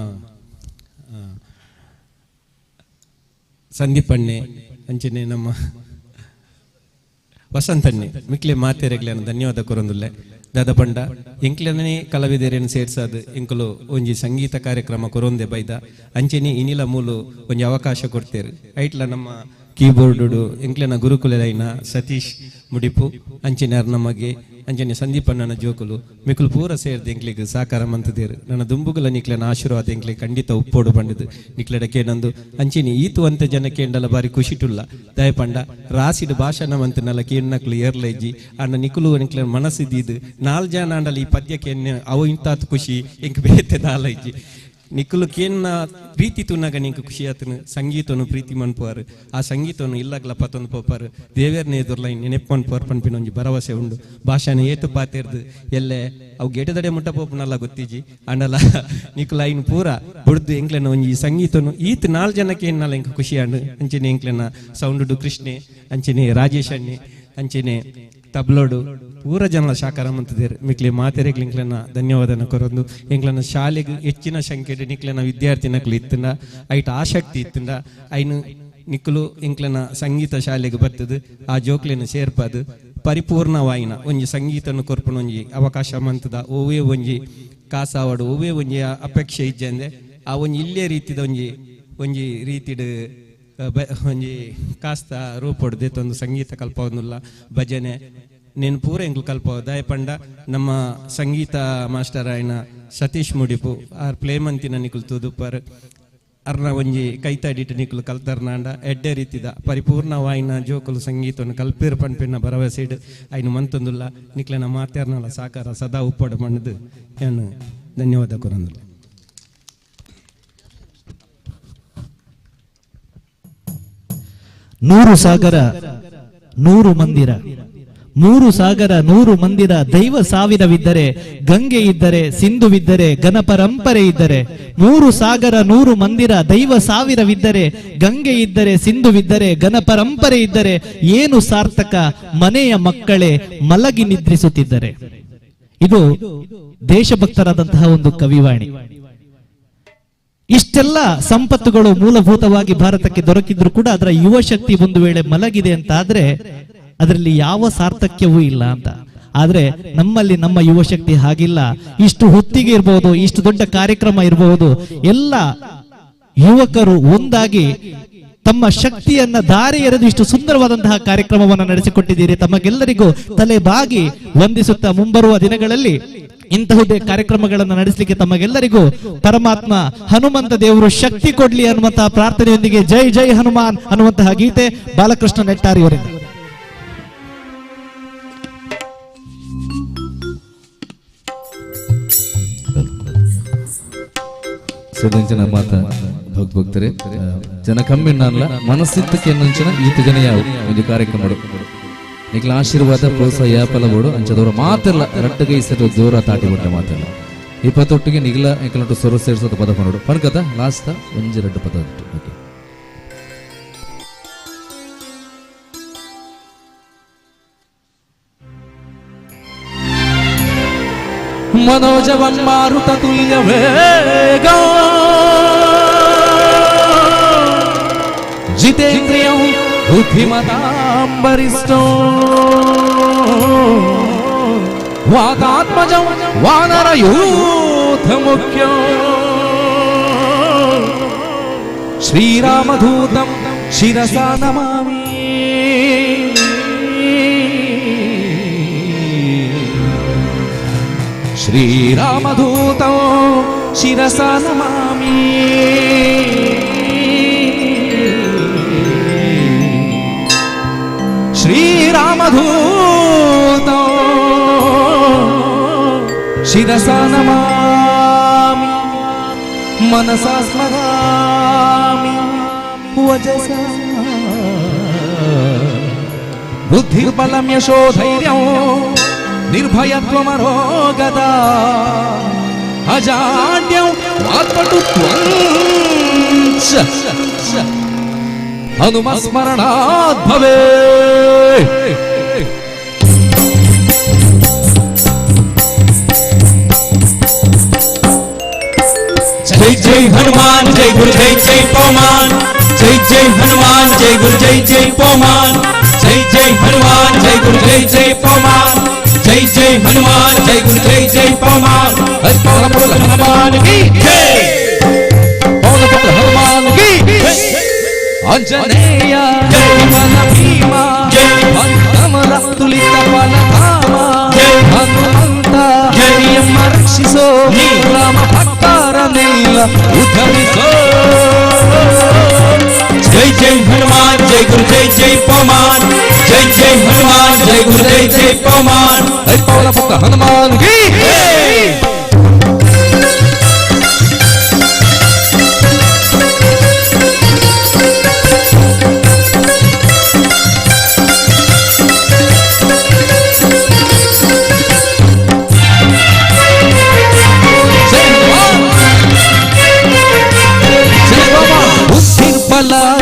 ಸಂದೀಪಣ್ಣೆ ಅಂಚಿನಿ ನಮ್ಮ ವಸಂತಣ್ಣೆ ಮಿಕ್ಲೆ ಮಾತೆರೆಗ್ಲೇನ ಧನ್ಯವಾದ ಕೊರೊಂದುಲ್ಲೆ. ದಾದ ಪಂಡ ಎಂಕ್ಲನೇ ಕಲಾವಿದರೇನು ಸೇರ್ಸಾದ್ ಎಂಕುಲು ಒಂಜಿ ಸಂಗೀತ ಕಾರ್ಯಕ್ರಮ ಕೊರೊಂದೆ ಬೈದ ಅಂಚಿನಿ ಇನಿಲ ಮೂಲು ಒಂಜಿ ಅವಕಾಶ ಕೊಡ್ತೇರು. ಐಟ್ಲ ನಮ್ಮ ಕೀಬೋರ್ಡು ಎಂಕ್ಲೆನ ಗುರುಕುಲೈನ ಸತೀಶ್ ಮುಡಿಪು ಅಂಚಿನ ನಮಗೆ ಅಂಚನೆ ಸಂದೀಪಣ್ಣನ ಜೋಕುಲು ಮಿಕುಲು ಪೂರ ಸೇರ್ದು ಎಂಕ್ಲಿಗ್ ಸಾಕಾರ ಮಂತದೇರು. ನನ್ನ ದುಂಬುಗುಲ ನಿಕ್ಲೆನ ಆಶೀರ್ವಾದ ಎಂಕ್ಲಿಗೆ ಖಂಡಿತ ಉಪ್ಪೋಡು ಪಂಡದು ನಿಕ್ಲೆಡ ಕೇನಂದು ಅಂಚಿನಿ ಈತು ಅಂತ ಜನ ಕೇಂಡಲ ಬಾರಿ ಖುಷಿಟುಲ್ಲ. ದಯಪಂಡ ರಾಸಿಡು ಭಾಷಣ ಮಂತನಲ್ಲ ಕೇಣ್ಣಕ್ಲು ಏರ್ಲೈಜಿ ಅಣ್ಣ ನಿಕುಲು ನಿಕ್ಲೆನ ಮನಸ್ಸಿದ್ದೀದು 4 ಜನ ಅಂಡಲ ಈ ಪದ್ಯಕ್ಕೆ ಅವು ಇಂತಾತ್ ಖುಷಿ ಎಂಕ್ ಬೇತೆ ನಾಲೈಜಿ. ನಿಕ್ಕಲು ಕೇನ್ನ ಪ್ರೀತಿ ತುನ್ನಾಗ ನಿಂಗೆ ಖುಷಿ ಆತನು ಸಂಗೀತನು ಪ್ರೀತಿ ಮನ್ಪುವಾರು ಆ ಸಂಗೀತವನ್ನು ಇಲ್ಲಗ್ಲ ಪತ್ತೊಂದು ಪೋಪಾರು ದೇವೇರ್ನೇ ಎದುರ್ಲ ನೆನಪು ಮನ್ಪುವಾರು ಪನ್ಪಿನ ಒಂಜಿ ಭರವಸೆ ಉಂಡು. ಭಾಷಾನ ಏತು ಪಾತಿರ್ದು ಎಲ್ಲೆ ಅವು ಗೆಟದಡೆ ಮುಟ್ಟ ಪೋಪುನಲ್ಲ ಗೊತ್ತಿಜಿ ಅಂಡಲ ನಿಕ್ಕುಲ ಐನ್ ಪೂರ ಬುಡ್ದು ಎಂಕ್ಲೆನ ಒಂಜಿ ಸಂಗೀತನು ಈತ್ 4 ಜನಕ್ಕೆ ಎನ್ನಲ್ಲ ಎಂಕ್ ಖುಷಿ ಆಂಡು. ಅಂಚನೆ ಎಂಕ್ಲೆನ ಸೌಂಡು ಕೃಷ್ಣೆ ಅಂಚನೆ ರಾಜೇಶ್ ಅಣ್ಣೆ ಅಂಚನೆ ತಬ್ಲೋಡು ಪೂರ ಜನಲ ಶಾಕಾರ ಮಂತದೇರು. ಮಿಕ್ಲೆ ಮಾತೆರೆಗ್ಲ ಎಂಕ್ಲೆನ ಧನ್ಯವಾದನ ಕೊರೊಂದು. ಎಂಕ್ಲೆನ ಶಾಲೆಗೆ ಹೆಚ್ಚಿನ ಸಂಖ್ಯೆಡ್ ನಿಕ್ಲೆನ ವಿದ್ಯಾರ್ಥಿನಕ್ಲು ಇತ್ತಂಡ ಐಟ್ ಆಸಕ್ತಿ ಇತ್ತಂಡ ಐನು ನಿಕ್ಕಲು ಎಂಕ್ಲೆನ ಸಂಗೀತ ಶಾಲೆಗೆ ಬರ್ತದೆ ಆ ಜೋಕ್ಲೆನ ಸೇರ್ಪದು ಪರಿಪೂರ್ಣವಾಯಿನ ಒಂಜಿ ಸಂಗೀತನ ಕೊರ್ಪುನ ಒಂಜಿ ಅವಕಾಶ ಮಂತದ ಓವೇ ಒಂಜಿ ಕಾಸಾವಡು ಓವೇ ಒಂಜಿ ಅಪೇಕ್ಷೆ ಇಜ್ಜಂದೆ ಆ ಒಂಜಿ ಇಲ್ಲೇ ರೀತಿದ ಒಂಜಿ ಒಂಜಿ ರೀತಿಡ್ ಒಂಜಿ ಕಾಸ್ತ ರೂಪೊಡು ದೇತೊಂದು ಸಂಗೀತ ಕಲ್ಪವನ್ನುಲ್ಲ ಭಜನೆ ನೇನು ಪೂರ ಎಂಕ್ಲು ಕಲ್ಪ ದಯಪಂಡ ನಮ್ಮ ಸಂಗೀತ ಮಾಸ್ಟರ್ ಆಯ್ನ ಸತೀಶ್ ಮುಡಿಪು ಆರ್ ಪ್ಲೇ ಮಂತಿನ ನಿಕುಲು ತೂದುಪ್ಪರ್ ಅರ್ನ ಒಂಜಿ ಕೈತಾಡಿಟ್ಟು ನಿಕುಲು ಕಲ್ತರ್ನಾಂಡ ಎಡ್ಡೆ ರೀತಿದ ಪರಿಪೂರ್ಣವಾಯಿನ ಜೋಕುಲು ಸಂಗೀತವನ್ನು ಕಲ್ಪಿರ್ ಪನ್ಪಿನ ಭರವಸೆಡ್ ಐನು ಮಂತೊಂದುಲ್ಲ ನಿಕ್ಲೆನ ಮಾತೇರ್ನಲ ಸಾಕಾರ ಸದಾ ಉಪ್ಪಡು ಮಣ್ಣದು ಏನು ಧನ್ಯವಾದ ಕೊರಂದುಲ್ಲ. 100 ಸಾಗರ 100 ಮಂದಿರ, 3 ಸಾಗರ 100 ಮಂದಿರ, ದೈವ ಸಾವಿರವಿದ್ದರೆ, ಗಂಗೆ ಇದ್ದರೆ, ಸಿಂಧುವಿದ್ದರೆ, ಘನ ಪರಂಪರೆ ಇದ್ದರೆ. 3 ಸಾಗರ 100 ಮಂದಿರ, ದೈವ ಸಾವಿರವಿದ್ದರೆ, ಗಂಗೆ ಇದ್ದರೆ, ಸಿಂಧುವಿದ್ದರೆ, ಘನ ಪರಂಪರೆ ಇದ್ದರೆ, ಏನು ಸಾರ್ಥಕ ಮನೆಯ ಮಕ್ಕಳೇ ಮಲಗಿ ನಿದ್ರಿಸುತ್ತಿದ್ದರೆ. ಇದು ದೇಶಭಕ್ತರಾದಂತಹ ಒಂದು ಕವಿವಾಣಿ. ಇಷ್ಟೆಲ್ಲ ಸಂಪತ್ತುಗಳು ಮೂಲಭೂತವಾಗಿ ಭಾರತಕ್ಕೆ ದೊರಕಿದ್ರು ಕೂಡ ಅದರ ಯುವ ಶಕ್ತಿ ಒಂದು ವೇಳೆ ಮಲಗಿದೆ ಅಂತ ಆದ್ರೆ ಅದರಲ್ಲಿ ಯಾವ ಸಾರ್ಥಕ್ಯವೂ ಇಲ್ಲ ಅಂತ. ಆದ್ರೆ ನಮ್ಮಲ್ಲಿ ನಮ್ಮ ಯುವ ಶಕ್ತಿ ಹಾಗಿಲ್ಲ. ಇಷ್ಟು ಹೊತ್ತಿಗೆ ಇರಬಹುದು, ಇಷ್ಟು ದೊಡ್ಡ ಕಾರ್ಯಕ್ರಮ ಇರಬಹುದು, ಎಲ್ಲ ಯುವಕರು ಒಂದಾಗಿ ತಮ್ಮ ಶಕ್ತಿಯನ್ನ ದಾರಿ ಎರೆದು ಇಷ್ಟು ಸುಂದರವಾದಂತಹ ಕಾರ್ಯಕ್ರಮವನ್ನು ನಡೆಸಿಕೊಟ್ಟಿದ್ದೀರಿ. ತಮಗೆಲ್ಲರಿಗೂ ತಲೆ ಬಾಗಿ ವಂದಿಸುತ್ತಾ ಮುಂಬರುವ ದಿನಗಳಲ್ಲಿ ಇಂತಹುದೇ ಕಾರ್ಯಕ್ರಮಗಳನ್ನು ನಡೆಸಲಿಕ್ಕೆ ತಮಗೆಲ್ಲರಿಗೂ ಪರಮಾತ್ಮ ಹನುಮಂತ ದೇವರು ಶಕ್ತಿ ಕೊಡ್ಲಿ ಅನ್ನುವಂತಹ ಪ್ರಾರ್ಥನೆಯೊಂದಿಗೆ ಜೈ ಜೈ ಹನುಮಾನ್ ಅನ್ನುವಂತಹ ಗೀತೆ ಬಾಲಕೃಷ್ಣ ನೆಟ್ಟಾರಿ ಅವರಿಂದ. ಸದಂಚನ ಮಾತ ಭಕ್ತ ಭಕ್ತರೆ ಜನ ಕಮ್ಮಿ ನಾನ್ಲ ಮನಸ್ಸಿತ್ತಕ್ಕೆ ಅನ್ನಂಚನ ಈತ ಜನ ಯಾವ ಒಂದು ಕಾರ್ಯಕ್ರಮ ನಿಕ್ಲ ಆಶೀರ್ವಾದ ಪ್ರೋತ್ಸಾಹ ಯಾಪಲ ಬೋಡು ಅಂಚದವರು ಮಾತೆಲ್ಲ ರಡ್ಡಗೈ ಸೆಟ್ ಜೋರ ತಾಟಿ ಬಿಟ್ಟ ಮಾತೆಲ್ಲ ಇಪ್ಪತ್ತೊಟ್ಟಿಗೆ ನಿಗ್ಲ ಎಂಕಲಂಟು ಸೊರ ಸೇರ್ಸೋದು ಪದ ಪನ್ನೋಡು ಪನ್ಕದ ಲಾಸ್ಟ್ ಒಂಜಿ ರಡ್ಡು ಪದ ಓಕೆ. मनोजवं मारुततुल्यवेगं जितेन्द्रियं बुद्धिमतां वरिष्ठो वातात्मजं वानरयूथमुख्यं श्रीरामदूतं शिरसा नमामि. श्रीरामदूतं शिरसा नमामि. श्रीरामदूतं शिरसा नमामि. मनसा स्मरामि वचसा बुद्धिर्बलं यशोधैर्यं निर्भयत्वमरोगता अजाड्यं वाक्पटुत्वं च हनुमस्मरणात् भवेत्. जय जय हनुमान जय गुरु जय जय पवमान जय जय हनुमान जय गुरु जय जय पवमान जय जय हनुमान जय गुरु जय जय पवमान जय जय हनुमान जय गुरु जय जय पवमान. हर पवन पुत्र हनुमान की जय, पवन पुत्र हनुमान की जय. आंजनेय जय बल भीमा जय कमल तुलित बल धामा जय हनुमंತ ಜಯಮ್ಮ ರಕ್ಷಿಸೋ ರಾಮ ಭಕ್ತರನ್ನೆಲ್ಲ ಉದ್ಧರಿಸೋ. जय जय हनुमान जय गुरु जय जय पवमान जय जय हनुमान जय गुरु जय जय पवमान. हर पवन पुत्र हनुमान की जय.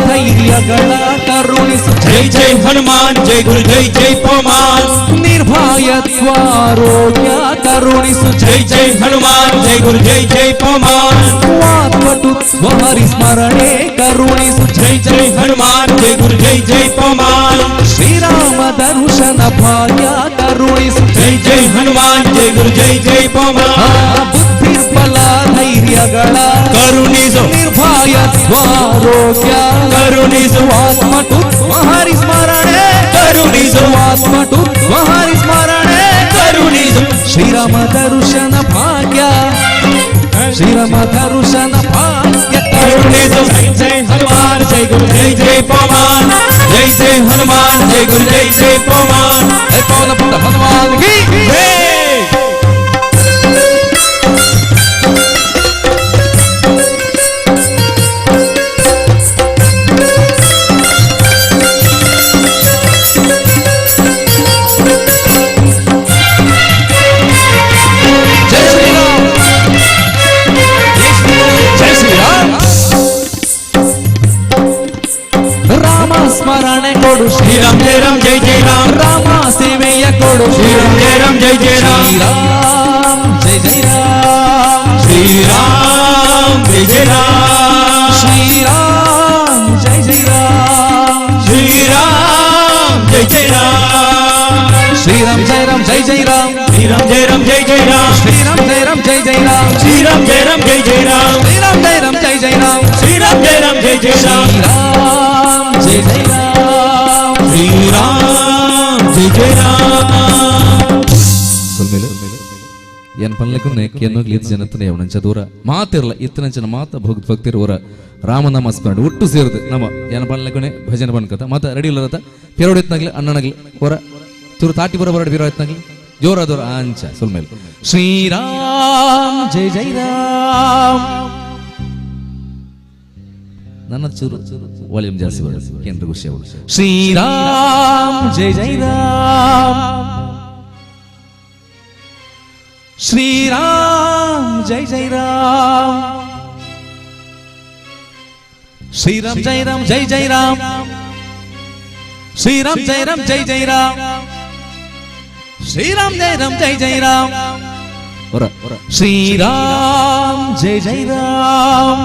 ಧೈರ್ಯಗಳ ಕರುಣಿಸು ಜೈ ಜೈ ಹನುಮಾನ್ ಜೈ ಗುರು ಜೈ ಜೈ ಪವಮಾನ್ ನಿರ್ಭಯತ್ವಾರೋಗ್ಯ ಕರುಣಿಸು ಜೈ ಜೈ ಹನುಮಾನ್ ಜೈ ಗುರು ಜೈ ಜೈ ಪವಮಾನ್ ವಾಕ್ಪಟುತ್ವ ಹರಿಸ್ಮರಣೆ ಕರುಣಿಸು ಜೈ ಜೈ ಹನುಮಾನ್ ಜೈ ಗುರು ಜೈ ಜೈ ಪವಮಾನ್ ಶ್ರೀರಾಮ ದರ್ಶನ ಭಾಗ್ಯ ಕರುಣಿಸು ಜೈ ಜೈ ಹನುಮಾನ್ ಜೈ ಗುರು ಜೈ ಜೈ ಪವಮಾನ್ ಬುದ್ಧಿರ್ಬಲ ಧೈರ್ಯಗಳ ಕರುಣಿಸು ನಿರ್ಭಯತ್ವಾರೋಗ್ಯ ಕರುಣಿಸು ವಾಕ್ಪಟುತ್ವ ಹರಿಸ್ಮರಣೆ ಕರುಣಿಸು ವಾಕ್ಪಟುತ್ವ ಹರಿಸ್ಮರಣೆ ಕರುಣಿಸು ಶ್ರೀರಾಮ ದರ್ಶನ ಭಾಗ್ಯ ಶ್ರೀರಾಮ ದರ್ಶನ ಭಾಗ್ಯ ಕರುಣಿಸು ಜೈ ಜೈ ಹನುಮಾನ್ ಜೈ ಗುರು ಜೈ ಜೈ ಪವಮಾನ್ ಜೈ ಜೈ ಹನುಮಾನ್ ಜೈ ಗುರು ಜೈ ಜೈ ಪವಮಾನ್ ಜೈ ಪವನ ಪುತ್ರ ಹನುಮಾನ್ ಕಿ ಜೈ. ಜೈ ಶ್ರೀರಾಮ್ ಜೈ ಶ್ರೀರಾಮ್. ರಾಮ ಸ್ಮರಣೆ ಕೊಡು ಶ್ರೀರಾಮ್ ಜೈ ರಾಮ್ ಜೈ ಜೈ ರಾಮ್ ರಾಮ ಸೇವೆಯ ಕೊಡು ಶ್ರೀರಾಮ್ ಜೈ ರಾಮ್ ಜೈ ಜೈ ರಾಮ್ ಶ್ರೀರಾಮ್ ಜೈ ಜೈ ರಾಮ್ ಶ್ರೀರಾಮ್ ಜೈ ಜೈ ರಾಮ್ ಶ್ರೀರಾಮ್ ಜೈ ಜೈ ರಾಮ್ ಶ್ರೀರಾಮ್ ಜೈ ಜೈ ರಾಮ್ ಶ್ರೀರಾಮ್ ಜೈ ರಾಮ್ ಜೈ ಜೈ ರಾಮ್ ಶ್ರೀರಾಮ್ ಜೈ ರಾಮ್ ಜೈ ಜೈ ರಾಮ್ ಶ್ರೀರಾಮ್ ಜೈ ರಾಮ್ ಜೈ ಜೈ ರಾಮ್ ಶ್ರೀರಾಮ್ ಜೈ ರಾಮ್ ಜೈ ಜೈ ರಾಮ್ ಶ್ರೀರಾಮ್ ಜೈ ರಾಮ್ ಜೈ ಜೈ ರಾಮ್ ಶ್ರೀರಾಮ್ ಜೈ ರಾಮ್ ಜೈ ಜೈ ರಾಮ್ ಶ್ರೀರಾಮ್ ಜೈ ಜೈ ರಾಮ್ ಶ್ರೀರಾಮ್ ಜೈ ಜೈ ರಾಮ್. ಸೊಲ್ಮೇಲೆ ಏನ್ ಪನ್ಲಕ್ಕೂ ಕೇನೋಗ್ಲಿ ಇತ್ತು ಜನತನೇ ಅವನಂಚ ದೂರ ಮಾತಿರಲ್ಲ ಇತ್ತನಂಚನ ಮಾತ ಭಕ್ತ ಭಕ್ತಿರು ಅವರ ರಾಮನಾಮ ಸ್ಮರಣೆ ಒಟ್ಟು ಸೇರಿದು ನಮ್ಮ ಏನ ಪನ್ಲಕ್ಕನೆ ಭಜನೆ ಪನ್ಕತ ಮಾತ ರೆಡಿ ಇಲ್ಲರತ ಪಿರೋಡ್ ಇತ್ನಾಗ್ಲಿ ಅಣ್ಣನಾಗ್ಲಿ ಹೊರ ತುರು ತಾಟಿ ಬರ ಬರಡ್ ಬಿರೋ ಇತ್ನಾಗ್ಲಿ ಜೋರ ದೋರ ಅಂಚ ಸೊಲ್ಮೇಲೆ ಶ್ರೀರಾಮ್ ಜೈ ಜೈ ರಾಮ್. ನನ್ನ ಚೂರು ವಾಲ್ಯೂಮ್ ಜಾಸ್ತಿ ಬರೋದು ಕೇಂದ್ರ ಖುಷಿ ಆಗೋದು. ಶ್ರೀರಾಮ್ ಜೈ ಜೈ ರಾಮ್, ಶ್ರೀರಾಮ್ ಜೈ ಜೈ ರಾಮ್, ಶ್ರೀರಾಮ್ ಜೈ ರಾಮ್ ಜೈ ಜೈ ರಾಮ್, ಶ್ರೀರಾಮ್ ಜೈ ರಾಮ್ ಜೈ ಜೈ ರಾಮ್, ಶ್ರೀರಾಮ್ ಜೈ ರಾಮ್ ಜೈ ಜೈ ರಾಮ್, ಶ್ರೀರಾಮ್ ಜೈ ಜೈ ರಾಮ್.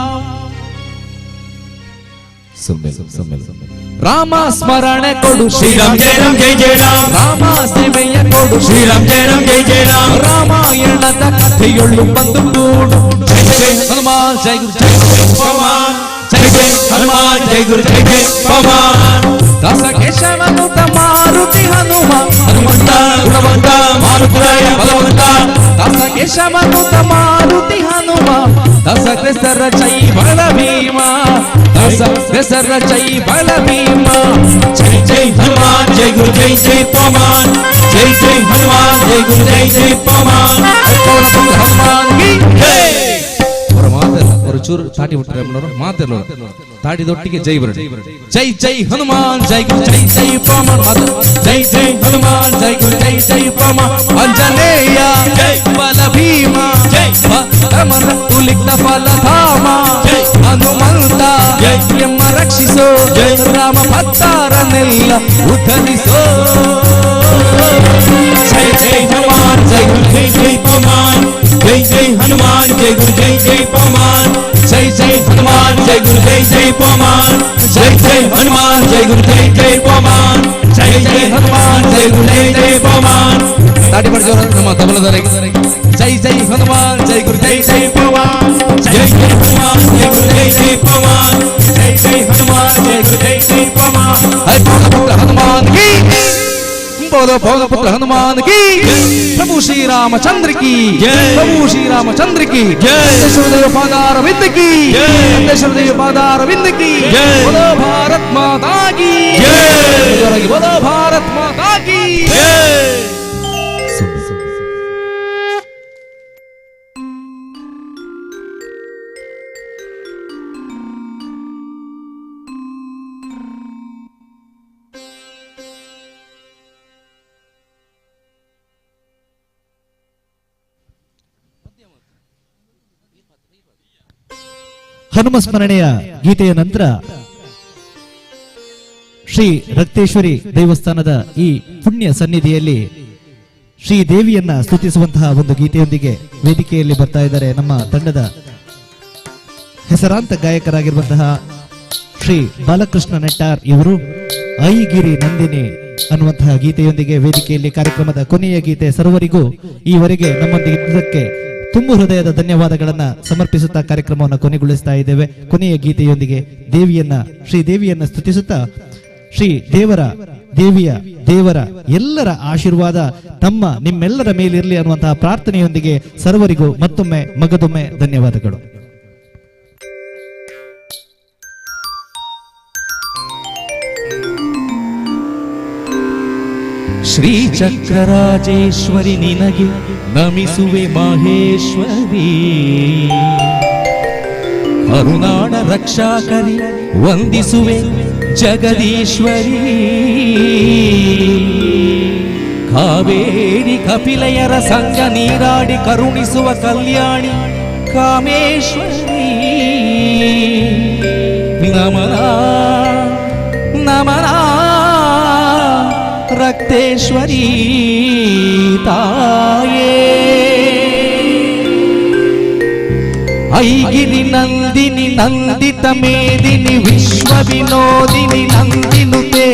ರಾಮ ಸ್ಮರಣೆ ಕೊಡು ಶ್ರೀರಾಮ್ ಜೈ ರಾಮ್ ಜೈ ಜೈ ರಾಮ್, ರಾಮ ಸೇವೆಯ ಕೊಡು ಶ್ರೀರಾಮ್ ಜೈ ರಾಮ್ ಜೈ ಜೈ ರಾಮ್, ರಾಮಾಯಣದ ಕಥೆಯೊಳ್ಳು ಬಂದು ಕೂಡು. ಜೈ ಜೈ ಹನುಮಾನ್ ಜೈ ಗುರು ಜೈ ಪವನ್, ಜೈ ಜೈ ಹನುಮಾನ್ ಜೈ ಗುರು ಜೈ ಜೈ ಪವನ್. ದಾಸ ಕೇಶವನುತ ಮಾರುತಿ ಹನುಮ, ಹನುಮಂತ ಗುಣವಂತ ಮಾರುತರಾಯ ಬಲವಂತ, ದಾಸ ಕೇಶವನುತ ಮಾರುತಿ ಹನುಮ, ದಾಸ ಕ್ರಿಸ್ತರ ಜೈ ಬಲ ಭೀಮ, ದಾಸ ಕ್ರಿಸ್ತರ ಜೈ ಬಲ ಭೀಮ. ಜೈ ಜೈ ಹನುಮಾನ್ ಜೈ ಗುರು ಜೈ ಜೈ ಪವನ್, ಜೈ ಜೈ ಹನುಮಾನ್ ಜೈ ಗುರು ಜೈ ಜೈ ಪವನ್. ಹನುಮಾನ್ ಕಿ ಜೈ. ಅವರ ಮಾತೆಲ್ಲ ಅವರು ಚೂರು ತಾಟಿ ಬಿಟ್ಟರೆ ಮಾತೆಲ್ಲ ತಾಟಿದೊಟ್ಟಿಗೆ ಜೈ ಬರಡಿ. ಜೈ ಜೈ ಹನುಮಾನ್ ಜೈ ಗುರು ಜೈ ಜೈ ಪವನ್, ಜೈ ಜೈ ಹನುಮಾನ್ ಜೈ ಗುರು ಜೈ ಜೈ ಪವನ್. ಅಂಜನೇಯ ಜೈ ಬಲ ಭೀಮ ಜೈ ರಮಣ ತುಲಿಕ್ತ ಫಲಧಾಮ ಜೈ ಹನುಮಂತ ಜೈ ಎಮ್ಮ ರಕ್ಷಿಸೋ ಜೈ ರಾಮ ಭಕ್ತಾರನ್ನೆಲ್ಲ ಉದ್ಧರಿಸೋ. ಜೈ ಜೈ ಹನುಮಾನ್ ಜೈ ಗುರು ಜೈ ಜೈ ಪವನ್, ಜೈ ಜೈ ಹನುಮಾನ್ ಜೈ ಗುರು ಜೈ ಜೈ ಪವನ್, ಜೈ ಜೈ ಹನುಮಾನ್ ಜೈ ಗುರು ಜೈ ಜೈ ಪವನ್, ಜೈ ಜೈ ಹನುಮಾನ್ ಜೈ ಗುರು ಜೈ ಜೈ ಪವನ್, ಜೈ ಜೈ ಹನುಮಾನ್ ಜೈ ಗುರು ಜೈ ಜೈ ಪವನ್. ತಾಟಿ ಪಡಿಸೋರು ನಮ್ಮ ತಬಲದವರೆಗೆ. ಜೈ ಜೈ ಹನುಮಾನ್ ಜೈ ಗುರು ಜೈ ಜೈ ಪವನ್, ಜೈ ಜೈ ಹನುಮಾನ್ ಜೈ ಗುರು ಜೈ ಜೈ ಪವನ್, ಜೈ ಜೈ ಹನುಮಾನ್ ಜೈ ಗುರು ಜೈ ಜೈ ಪವನ್. ಹರಿ ಪುತ್ರ ಹನುಮಾನ್ ಕಿ, बोलो पवन पुत्र हनुमान की, प्रभु श्री रामचंद्र की, प्रभु श्री रामचंद्र की, जय पादारविंद की, जय पादारविंद की, बोलो भारत माता की, बोलो भारत माता की. ಹನುಮ ಸ್ಮರಣೆಯ ಗೀತೆಯ ನಂತರ ಶ್ರೀ ರಕ್ತೇಶ್ವರಿ ದೇವಸ್ಥಾನದ ಈ ಪುಣ್ಯ ಸನ್ನಿಧಿಯಲ್ಲಿ ಶ್ರೀ ದೇವಿಯನ್ನ ಸ್ತುತಿಸುವಂತಹ ಒಂದು ಗೀತೆಯೊಂದಿಗೆ ವೇದಿಕೆಯಲ್ಲಿ ಬರ್ತಾ ಇದ್ದಾರೆ ನಮ್ಮ ತಂಡದ ಹೆಸರಾಂತ ಗಾಯಕರಾಗಿರುವಂತಹ ಶ್ರೀ ಬಾಲಕೃಷ್ಣ ನೆಟ್ಟಾರ್ ಇವರು. ಐಗಿರಿ ನಂದಿನಿ ಅನ್ನುವಂತಹ ಗೀತೆಯೊಂದಿಗೆ ವೇದಿಕೆಯಲ್ಲಿ ಕಾರ್ಯಕ್ರಮದ ಕೊನೆಯ ಗೀತೆ. ಸರ್ವರಿಗೂ ಈವರೆಗೆ ನಮ್ಮೊಂದಿಗೆ ಇದ್ದಕ್ಕೆ ತುಂಬು ಹೃದಯದ ಧನ್ಯವಾದಗಳನ್ನ ಸಮರ್ಪಿಸುತ್ತಾ ಕಾರ್ಯಕ್ರಮವನ್ನು ಕೊನೆಗೊಳಿಸ್ತಾ ಇದ್ದೇವೆ. ಕೊನೆಯ ಗೀತೆಯೊಂದಿಗೆ ದೇವಿಯನ್ನ, ಶ್ರೀ ದೇವಿಯನ್ನ ಸ್ತುತಿಸುತ್ತಾ ಶ್ರೀ ದೇವರ, ದೇವಿಯ, ದೇವರ ಎಲ್ಲರ ಆಶೀರ್ವಾದ ತಮ್ಮ ನಿಮ್ಮೆಲ್ಲರ ಮೇಲಿರಲಿ ಅನ್ನುವಂತಹ ಪ್ರಾರ್ಥನೆಯೊಂದಿಗೆ ಸರ್ವರಿಗೂ ಮತ್ತೊಮ್ಮೆ ಮಗದೊಮ್ಮೆ ಧನ್ಯವಾದಗಳು. ಶ್ರೀ ಚಕ್ರರಾಜೇಶ್ವರಿ ನಿನಗೆ ನಮಿಸುವೆ ಮಹೇಶ್ವರಿ, ಕರುನಾಡ ರಕ್ಷಾಕರಿ ವಂದಿಸುವೆ ಜಗದೀಶ್ವರಿ, ಕಾವೇರಿ ಕಪಿಲೆಯರ ಸಂಗ ನೀರಾಡಿ ಕರುಣಿಸುವ ಕಲ್ಯಾಣಿ ಕಾಮೇಶ್ವರಿ. ನಮನ ನಮನ ರಕ್ತೇಶ್ವರಿ ತಾಯೇ. ಐಗಿರಿ ನಂದಿನಿ ನಂದಿತ ಮೇದಿನಿ ವಿಶ್ವ ವಿನೋದಿನಿ ನಂದಿನುತೆ,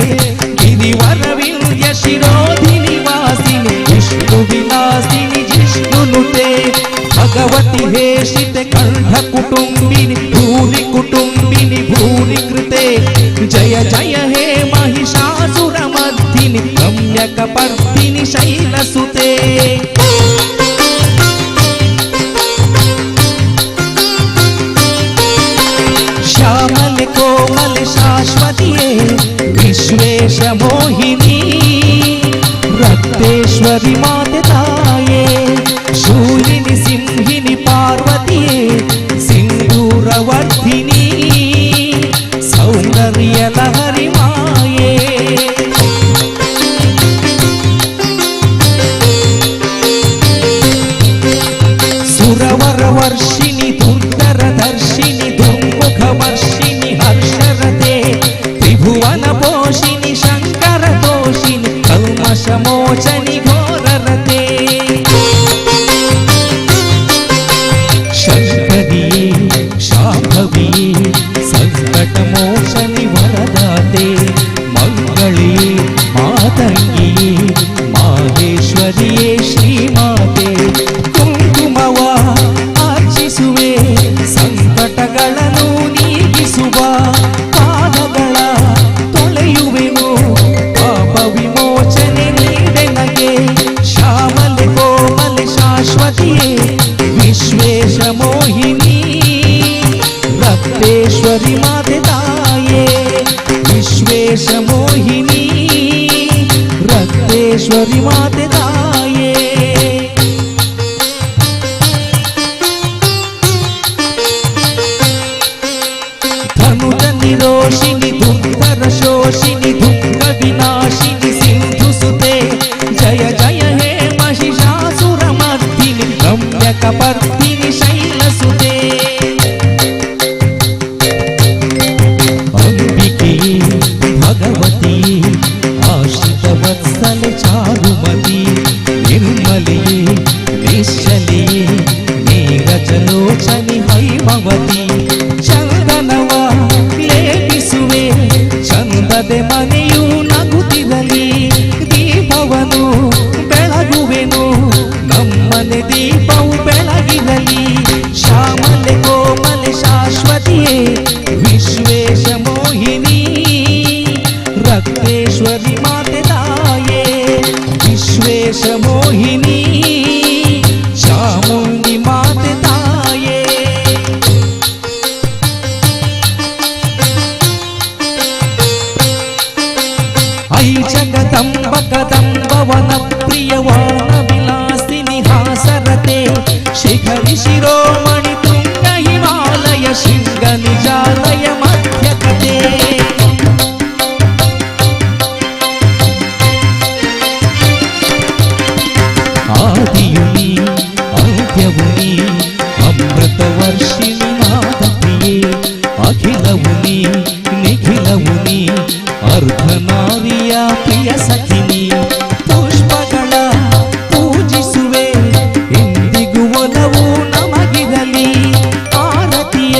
ಗಿರಿವರವಿಂಧ್ಯ ಶಿರೋಧಿನಿ ವಾಸಿನಿ ವಿಷ್ಣು ವಿಲಾಸಿನಿ ಜಿಷ್ಣುನುತೆ, ಭಗವತಿ ಹೇಷಿತೆ ಕಂಠ ಕುಟುಂಬಿನಿ ಭೂರಿ ಕುಟುಂಬಿನಿ ಭೂರಿ ಕೃತೆ, ಜಯ ಜಯ ಹೇ ಮಹಿಷಾಸುರಮರ್ದಿನಿ ರಮ್ಯಕಪರ್ದಿನಿ ಶೈಲಸುತೆ. ಶ್ಯಾಮಲೆ ಕೋಮಲೆ ಶಾಶ್ವತಿಯೇ ವಿಶ್ವೇಶ ಮೋಹಿನಿ ರಕ್ತೇಶ್ವರಿ ಮಾತೆ ತಾಯೇ, ಶೂಲಿನಿ ಸಿಂಹಿನಿ ಪಾರ್ವತಿಯೇ ಸಿಂಧೂರವರ್ಧಿನಿ, ಸೌಂದರ್ಯ ಲಹರಿ ಮಾಯೆ. ಸುರವರ ವರ್ಷಿಣಿ ದುರ್ಧರ ದರ್ಶಿನಿ ದುರ್ಮುಖ ವರ್ಷಿಣಿ ಹರ್ಷರತೆ ತ್ರಿಭುವನ ಪೋಷಿಣಿ ಶಂಕರ ದೋಷಿಣಿ ಕಲ್ಮಶ ಮೋಚನಿ ಘೋರರತೆ. ಶಂಕರಿಯೇ ಶಾಂಭವಿಯೇ ಸಂಕಟ ಮೋಚನಿ ವರದಾತೆ ಮಂಗಳಿಯೇ ಮಾತಂಗಿಯೇ ಮಾಹೇಶ್ವರಿಯೇ ಶ್ರೀಮಾತೆ. ಕುಂಕುಮವ ಅರ್ಚಿಸುವೆ ಸಂಕಟಗಳನ್ನು ನೀಗಿಸುವ ಪಾದಗಳ ತೊಳೆಯುವೆನು ಪಾಪ ವಿಮೋಚನೆ ನೀಡೆನಗೆ. ಶ್ಯಾಮಲೆ ಕೋಮಲೆ ಶಾಶ್ವತಿಯೇ ವಿಶ್ವೇಶ ಮೋಹಿನಿ ರಕ್ತೇಶ್ವರಿ ಮಾತೆ ತಾಯೇ. ವಿಶ್ವೇಶ ಮೋಹಿನಿ ರಕ್ತೇಶ್ವರಿ ಮಾತೆ ತಾಯೇ. ಧನುಜ ನಿರೋಷಿಣಿ ದುರ್ಧರ ಶೋಷಿಣಿ ದುಃಖ ವಿನಾಶಿನಿ ಸಿಂಧು ಸುತೆ ಜಯ ಜಯ ಹೇ ಮಹಿಷಾಸುರಮರ್ದಿನಿ ರಮ್ಯ ಕಪರ್ದಿನಿ ಶೈಲಸುತೆ. ಅಂಬಿಕೆ ಭಗವತಿ ಆಶ್ರಿತ ವತ್ಸಲೆ ಚಾರುಮತಿ ನಿರ್ಮಲೆಯೇ ನಿಶ್ಚಲೆಯೇ ನೀರಜಲೋಚನಿ ಹೈಮವತಿ. ಚಂದನವ ಲೇಪಿಸುವೆ ಚಂದದೆ ಮನೆಯು ನಗುತ್ತಿರಲಿ ದೀಪವನು ಬೆಳಗುವೆನು ನಮ್ಮನೆ ದೀಪವು ಬೆಳಗಿರಲಿ. ಶ್ಯಾಮಲೆ ಕೋಮಲೆ ಶಾಶ್ವತಿಯೇ ವಿಶ್ವೇಶ ಮೋಹಿನಿ ರಕ್ತೇಶ್ವರಿ ಮಾತೆ ತಾಯೇ. ವಿಶ್ವೇಶ ಮೋಹಿನಿ ಚಾಮುಂಡಿ ಮಾತೆ ತಾಯೇ. I Jagadamba ಕದಂಬವನ ಪ್ರಿಯವಾನ ವಿಲಾಸಿನಿ ಹಾಸರತೆ ಶಿಖರಿ ಶಿರೋಮಣಿ ತುಂಗ ಹಿಮಾಲಯ ಶೃಂಗ ನಿಜಾಲಯ ಮಧ್ಯಕತೆ. ಆದಿಯು ನೀ ಅಂತ್ಯವು ನೀ ಅಮೃತ ವರ್ಷಿಣಿ ನಾದಪ್ರಿಯೇ ಅಖಿಲವು ನೀ ನಿಖಿಲವು ನೀ ಅರ್ಧನಾರಿಯ ಪ್ರಿಯ ಸಖಿನಿ. ಪುಷ್ಪಗಳ ಪೂಜಿಸುವೆ ಎಂದಿಗೂ ಒಲವು ನಮಗಿರಲಿ ಆರತಿಯ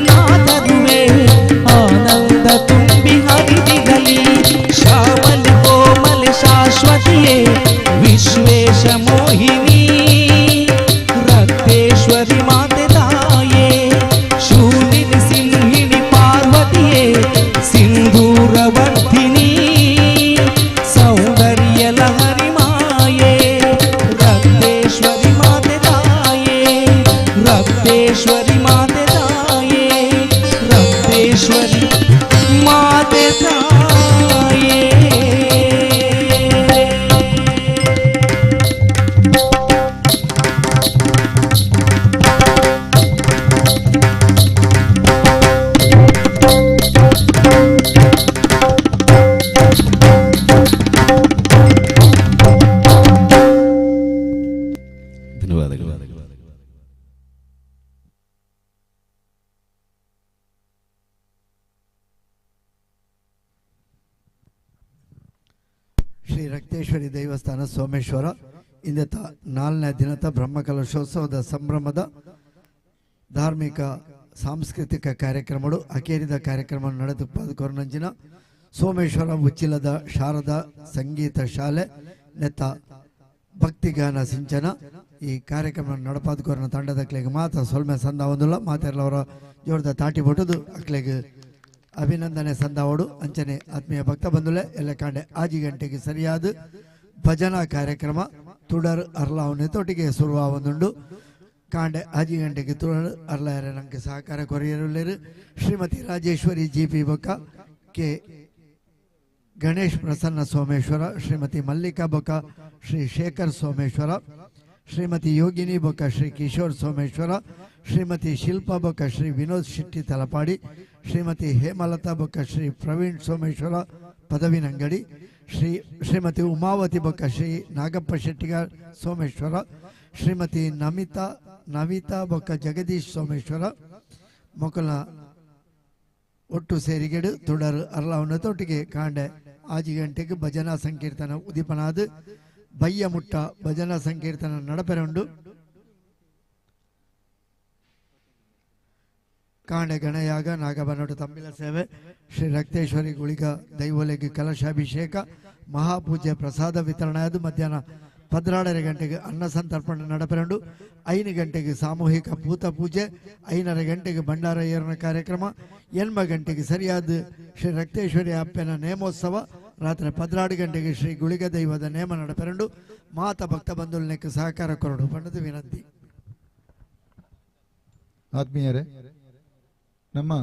ನಾದರುವೆ ಆನಂದ ತುಂಬಿ ಹರಿದಿರಲಿ. ಶ್ಯಾಮಲೆ ಕೋಮಲೆ ಶಾಶ್ವತಿಯೇ ವಿಶ್ವೇಶ ಮೋಹಿನಿ ರಕ್ತೇಶ್ವರಿ ಮಾತೆ ತಾಯೇ. ಶೂಲಿನಿ ಸಿಂಹಿಣಿ ಪಾರ್ವತಿಯೇ ಸಿಂಧೂರವರ್ಧಿನಿ ಸೌಂದರ್ಯ ಲಹರಿ ಮಾಯೇ. ರಕ್ತೇಶ್ವರಿ ಮಾತೆ ತಾಯೇ ರಕ್ತೇಶ್ವರಿ ಮಾತೆ ತಾಯೇ ರಕ್ತೇಶ್ವರಿ ಮಾತೆ ತಾಯೇ. ಧನ್ಯವಾದಗಳು. ಶ್ರೀ ರಕ್ತೇಶ್ವರಿ ದೇವಸ್ಥಾನ ಸೋಮೇಶ್ವರ ಇಂದತ ನಾಲ್ನೇ ದಿನದ ಬ್ರಹ್ಮಕಲಶೋತ್ಸವದ ಸಂಭ್ರಮದ ಧಾರ್ಮಿಕ ಸಾಂಸ್ಕೃತಿಕ ಕಾರ್ಯಕ್ರಮಗಳು ಅಕೇರಿದ ಕಾರ್ಯಕ್ರಮ ನಡೆದು ಕೊರನಂಜಿನ ಸೋಮೇಶ್ವರ ಉಚ್ಚಿಲದ ಶಾರದಾ ಸಂಗೀತ ಶಾಲೆ ನೆತ್ತ ಭಕ್ತಿಗಾನ ಸಿಂಚನ ಈ ಕಾರ್ಯಕ್ರಮ ನಡಪಾದಕೋರನ ತಂಡದ ಅಕ್ಲೆಗೆ ಮಾತ ಸೊಲ್ಮೆ ಸಂದ ಒಂದುಲ್ಲ ಮಾತೆಲ್ಲವರ ಜೋರದ ತಾಟಿ ಬೊಟ್ಟದು ಅಕ್ಲೆಗೆ ಅಭಿನಂದನೆ ಸಂದಾವಡು. ಅಂಚನೆ ಆತ್ಮೀಯ ಭಕ್ತ ಬಂಧುಲೆ ಎಲ್ಲ ಕಾಂಡೆ ಆಜಿ ಗಂಟೆಗೆ ಸರಿಯಾದ ಭಜನಾ ಕಾರ್ಯಕ್ರಮ ತುಡರ್ ಅರ್ಲಾವನೆ ತೊಟ್ಟಿಗೆ ಶುರುವಾವೊಂದುಂಡು. ಕಾಂಡೆ ಆಜಿ ಗಂಟೆಗೆ ತುಡರ್ ಅರ್ಲಾಯರೆ ನಮಗೆ ಸಹಕಾರ ಕೊರಿಯರುಳ್ಳೇರು ಶ್ರೀಮತಿ ರಾಜೇಶ್ವರಿ ಜಿ ಪಿ ಬೊಕ್ಕ ಕೆ ಗಣೇಶ್ ಪ್ರಸನ್ನ ಸೋಮೇಶ್ವರ, ಶ್ರೀಮತಿ ಮಲ್ಲಿಕಾ ಬೊಕ್ಕ ಶ್ರೀ ಶೇಖರ್ ಸೋಮೇಶ್ವರ, ಶ್ರೀಮತಿ ಯೋಗಿನಿ ಬೊಕ್ಕ ಶ್ರೀ ಕಿಶೋರ್ ಸೋಮೇಶ್ವರ, ಶ್ರೀಮತಿ ಶಿಲ್ಪಾ ಬೊಕ್ಕ ಶ್ರೀ ವಿನೋದ್ ಶೆಟ್ಟಿ ತಲಪಾಡಿ, ಶ್ರೀಮತಿ ಹೇಮಲತಾ ಬೊಕ್ಕ ಶ್ರೀ ಪ್ರವೀಣ್ ಸೋಮೇಶ್ವರ ಪದವಿನಂಗಡಿ, ಶ್ರೀ ಶ್ರೀಮತಿ ಉಮಾವತಿ ಬೊಕ್ಕ ಶ್ರೀ ನಾಗಪ್ಪ ಶೆಟ್ಟಿಗಾರ್ ಸೋಮೇಶ್ವರ, ಶ್ರೀಮತಿ ನಮಿತಾ ನವಿತಾ ಬೊಕ್ಕ ಜಗದೀಶ್ ಸೋಮೇಶ್ವರ ಮೊಕಲ ಒಟ್ಟು ಸೇರಿಗೆಡು ತುಡರು ಅರ್ಲಾವನ ತೊಟ್ಟಿಗೆ ಕಾಂಡೆ 5 ಗಂಟೆಗೆ ಭಜನಾ ಸಂಕೀರ್ತನ ಉದೀಪನಾದ ಬಯ್ಯ ಮುಟ್ಟ ಭಜನಾ ಸಂಕೀರ್ತನ ನಡಪೆರುಂಡು. ಕಾಂಡೆ ಗಣಯಾಗ ನಾಗಬನೋಟ ತಂಬಿಲ ಸೇವೆ, ಶ್ರೀ ರಕ್ತೇಶ್ವರಿ ಗುಳಿಗ ದೈವೋಲೆಗೆ ಕಲಶಾಭಿಷೇಕ, ಮಹಾಪೂಜೆ ಪ್ರಸಾದ ವಿತರಣೆ ಅದು ಮಧ್ಯಾಹ್ನ 12:30 ಗಂಟೆಗೆ ಅನ್ನ ಸಂತರ್ಪಣೆ ನಡಪೆರುಂಡು. 5 ಗಂಟೆಗೆ ಸಾಮೂಹಿಕ ಭೂತ ಪೂಜೆ, 5:30 ಗಂಟೆಗೆ ಭಂಡಾರ ಏರನ ಕಾರ್ಯಕ್ರಮ, 8 ಗಂಟೆಗೆ ಸರಿಯಾದ ಶ್ರೀ ರಕ್ತೇಶ್ವರಿ ಅಪ್ಪನ ನೇಮೋತ್ಸವ, ರಾತ್ರಿ 12 ಗಂಟೆಗೆ ಶ್ರೀ ಗುಳಿಗ ದೈವದ ನೇಮ ನಡಪೆರುಂಡು. ಮಾತ ಭಕ್ತ ಬಂಧುಲನೆಗೆ ಸಹಕಾರ ಕೊರಡು ಬಣ್ಣದ ವಿನಂತಿ. ಆತ್ಮೀಯರೇ, ನಮ್ಮ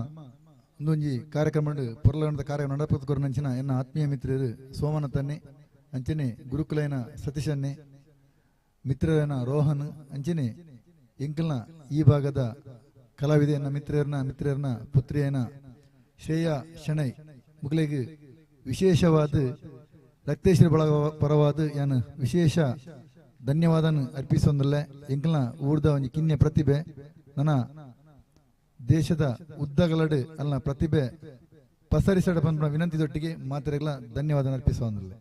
ಒಂದೊಂಜಿ ಕಾರ್ಯಕ್ರಮ ಪೊರ್ಲಗಣದ ಕಾರ್ಯಕ್ರಮ ನಡಪದ ಎನ್ನ ಆತ್ಮೀಯ ಮಿತ್ರರು ಸೋಮನ ತನ್ನೆ, ಅಂಚನೆ ಗುರುಕುಲೈನ ಸತೀಶನ್ನೆ, ಮಿತ್ರರನ ರೋಹನ್, ಅಂಚನೆ ಎಂಕಲ್ನ ಈ ಭಾಗದ ಕಲಾವಿದೆಯನ್ನ ಮಿತ್ರರನ್ನ ಪುತ್ರಿಯನ ಶ್ರೇಯಾ ಶೆಣೈ ಮುಗಲಿಗೆ ವಿಶೇಷವಾದ ರಕ್ತೇಶ್ವರ ಬಳಗ ಪರವಾದ ಯಾನು ವಿಶೇಷ ಧನ್ಯವಾದನ ಅರ್ಪಿಸೊಂದಲ್ಲ. ಎಂಕಲ್ನ ಊರ್ದ ಒಂಜಿ ಕಿನ್ಯ ಪ್ರತಿಭೆ ನನ್ನ ದೇಶದ ಉದ್ದಗಲಡು ಅಲ್ಲ ಪ್ರತಿಭೆ ಪಸರಿಸಡ ಬಂದ ವಿನಂತಿದೊಟ್ಟಿಗೆ ಮಾತ್ರೆಗಳ ಧನ್ಯವಾದ ಅರ್ಪಿಸುವಂದಿಲ್ಲ.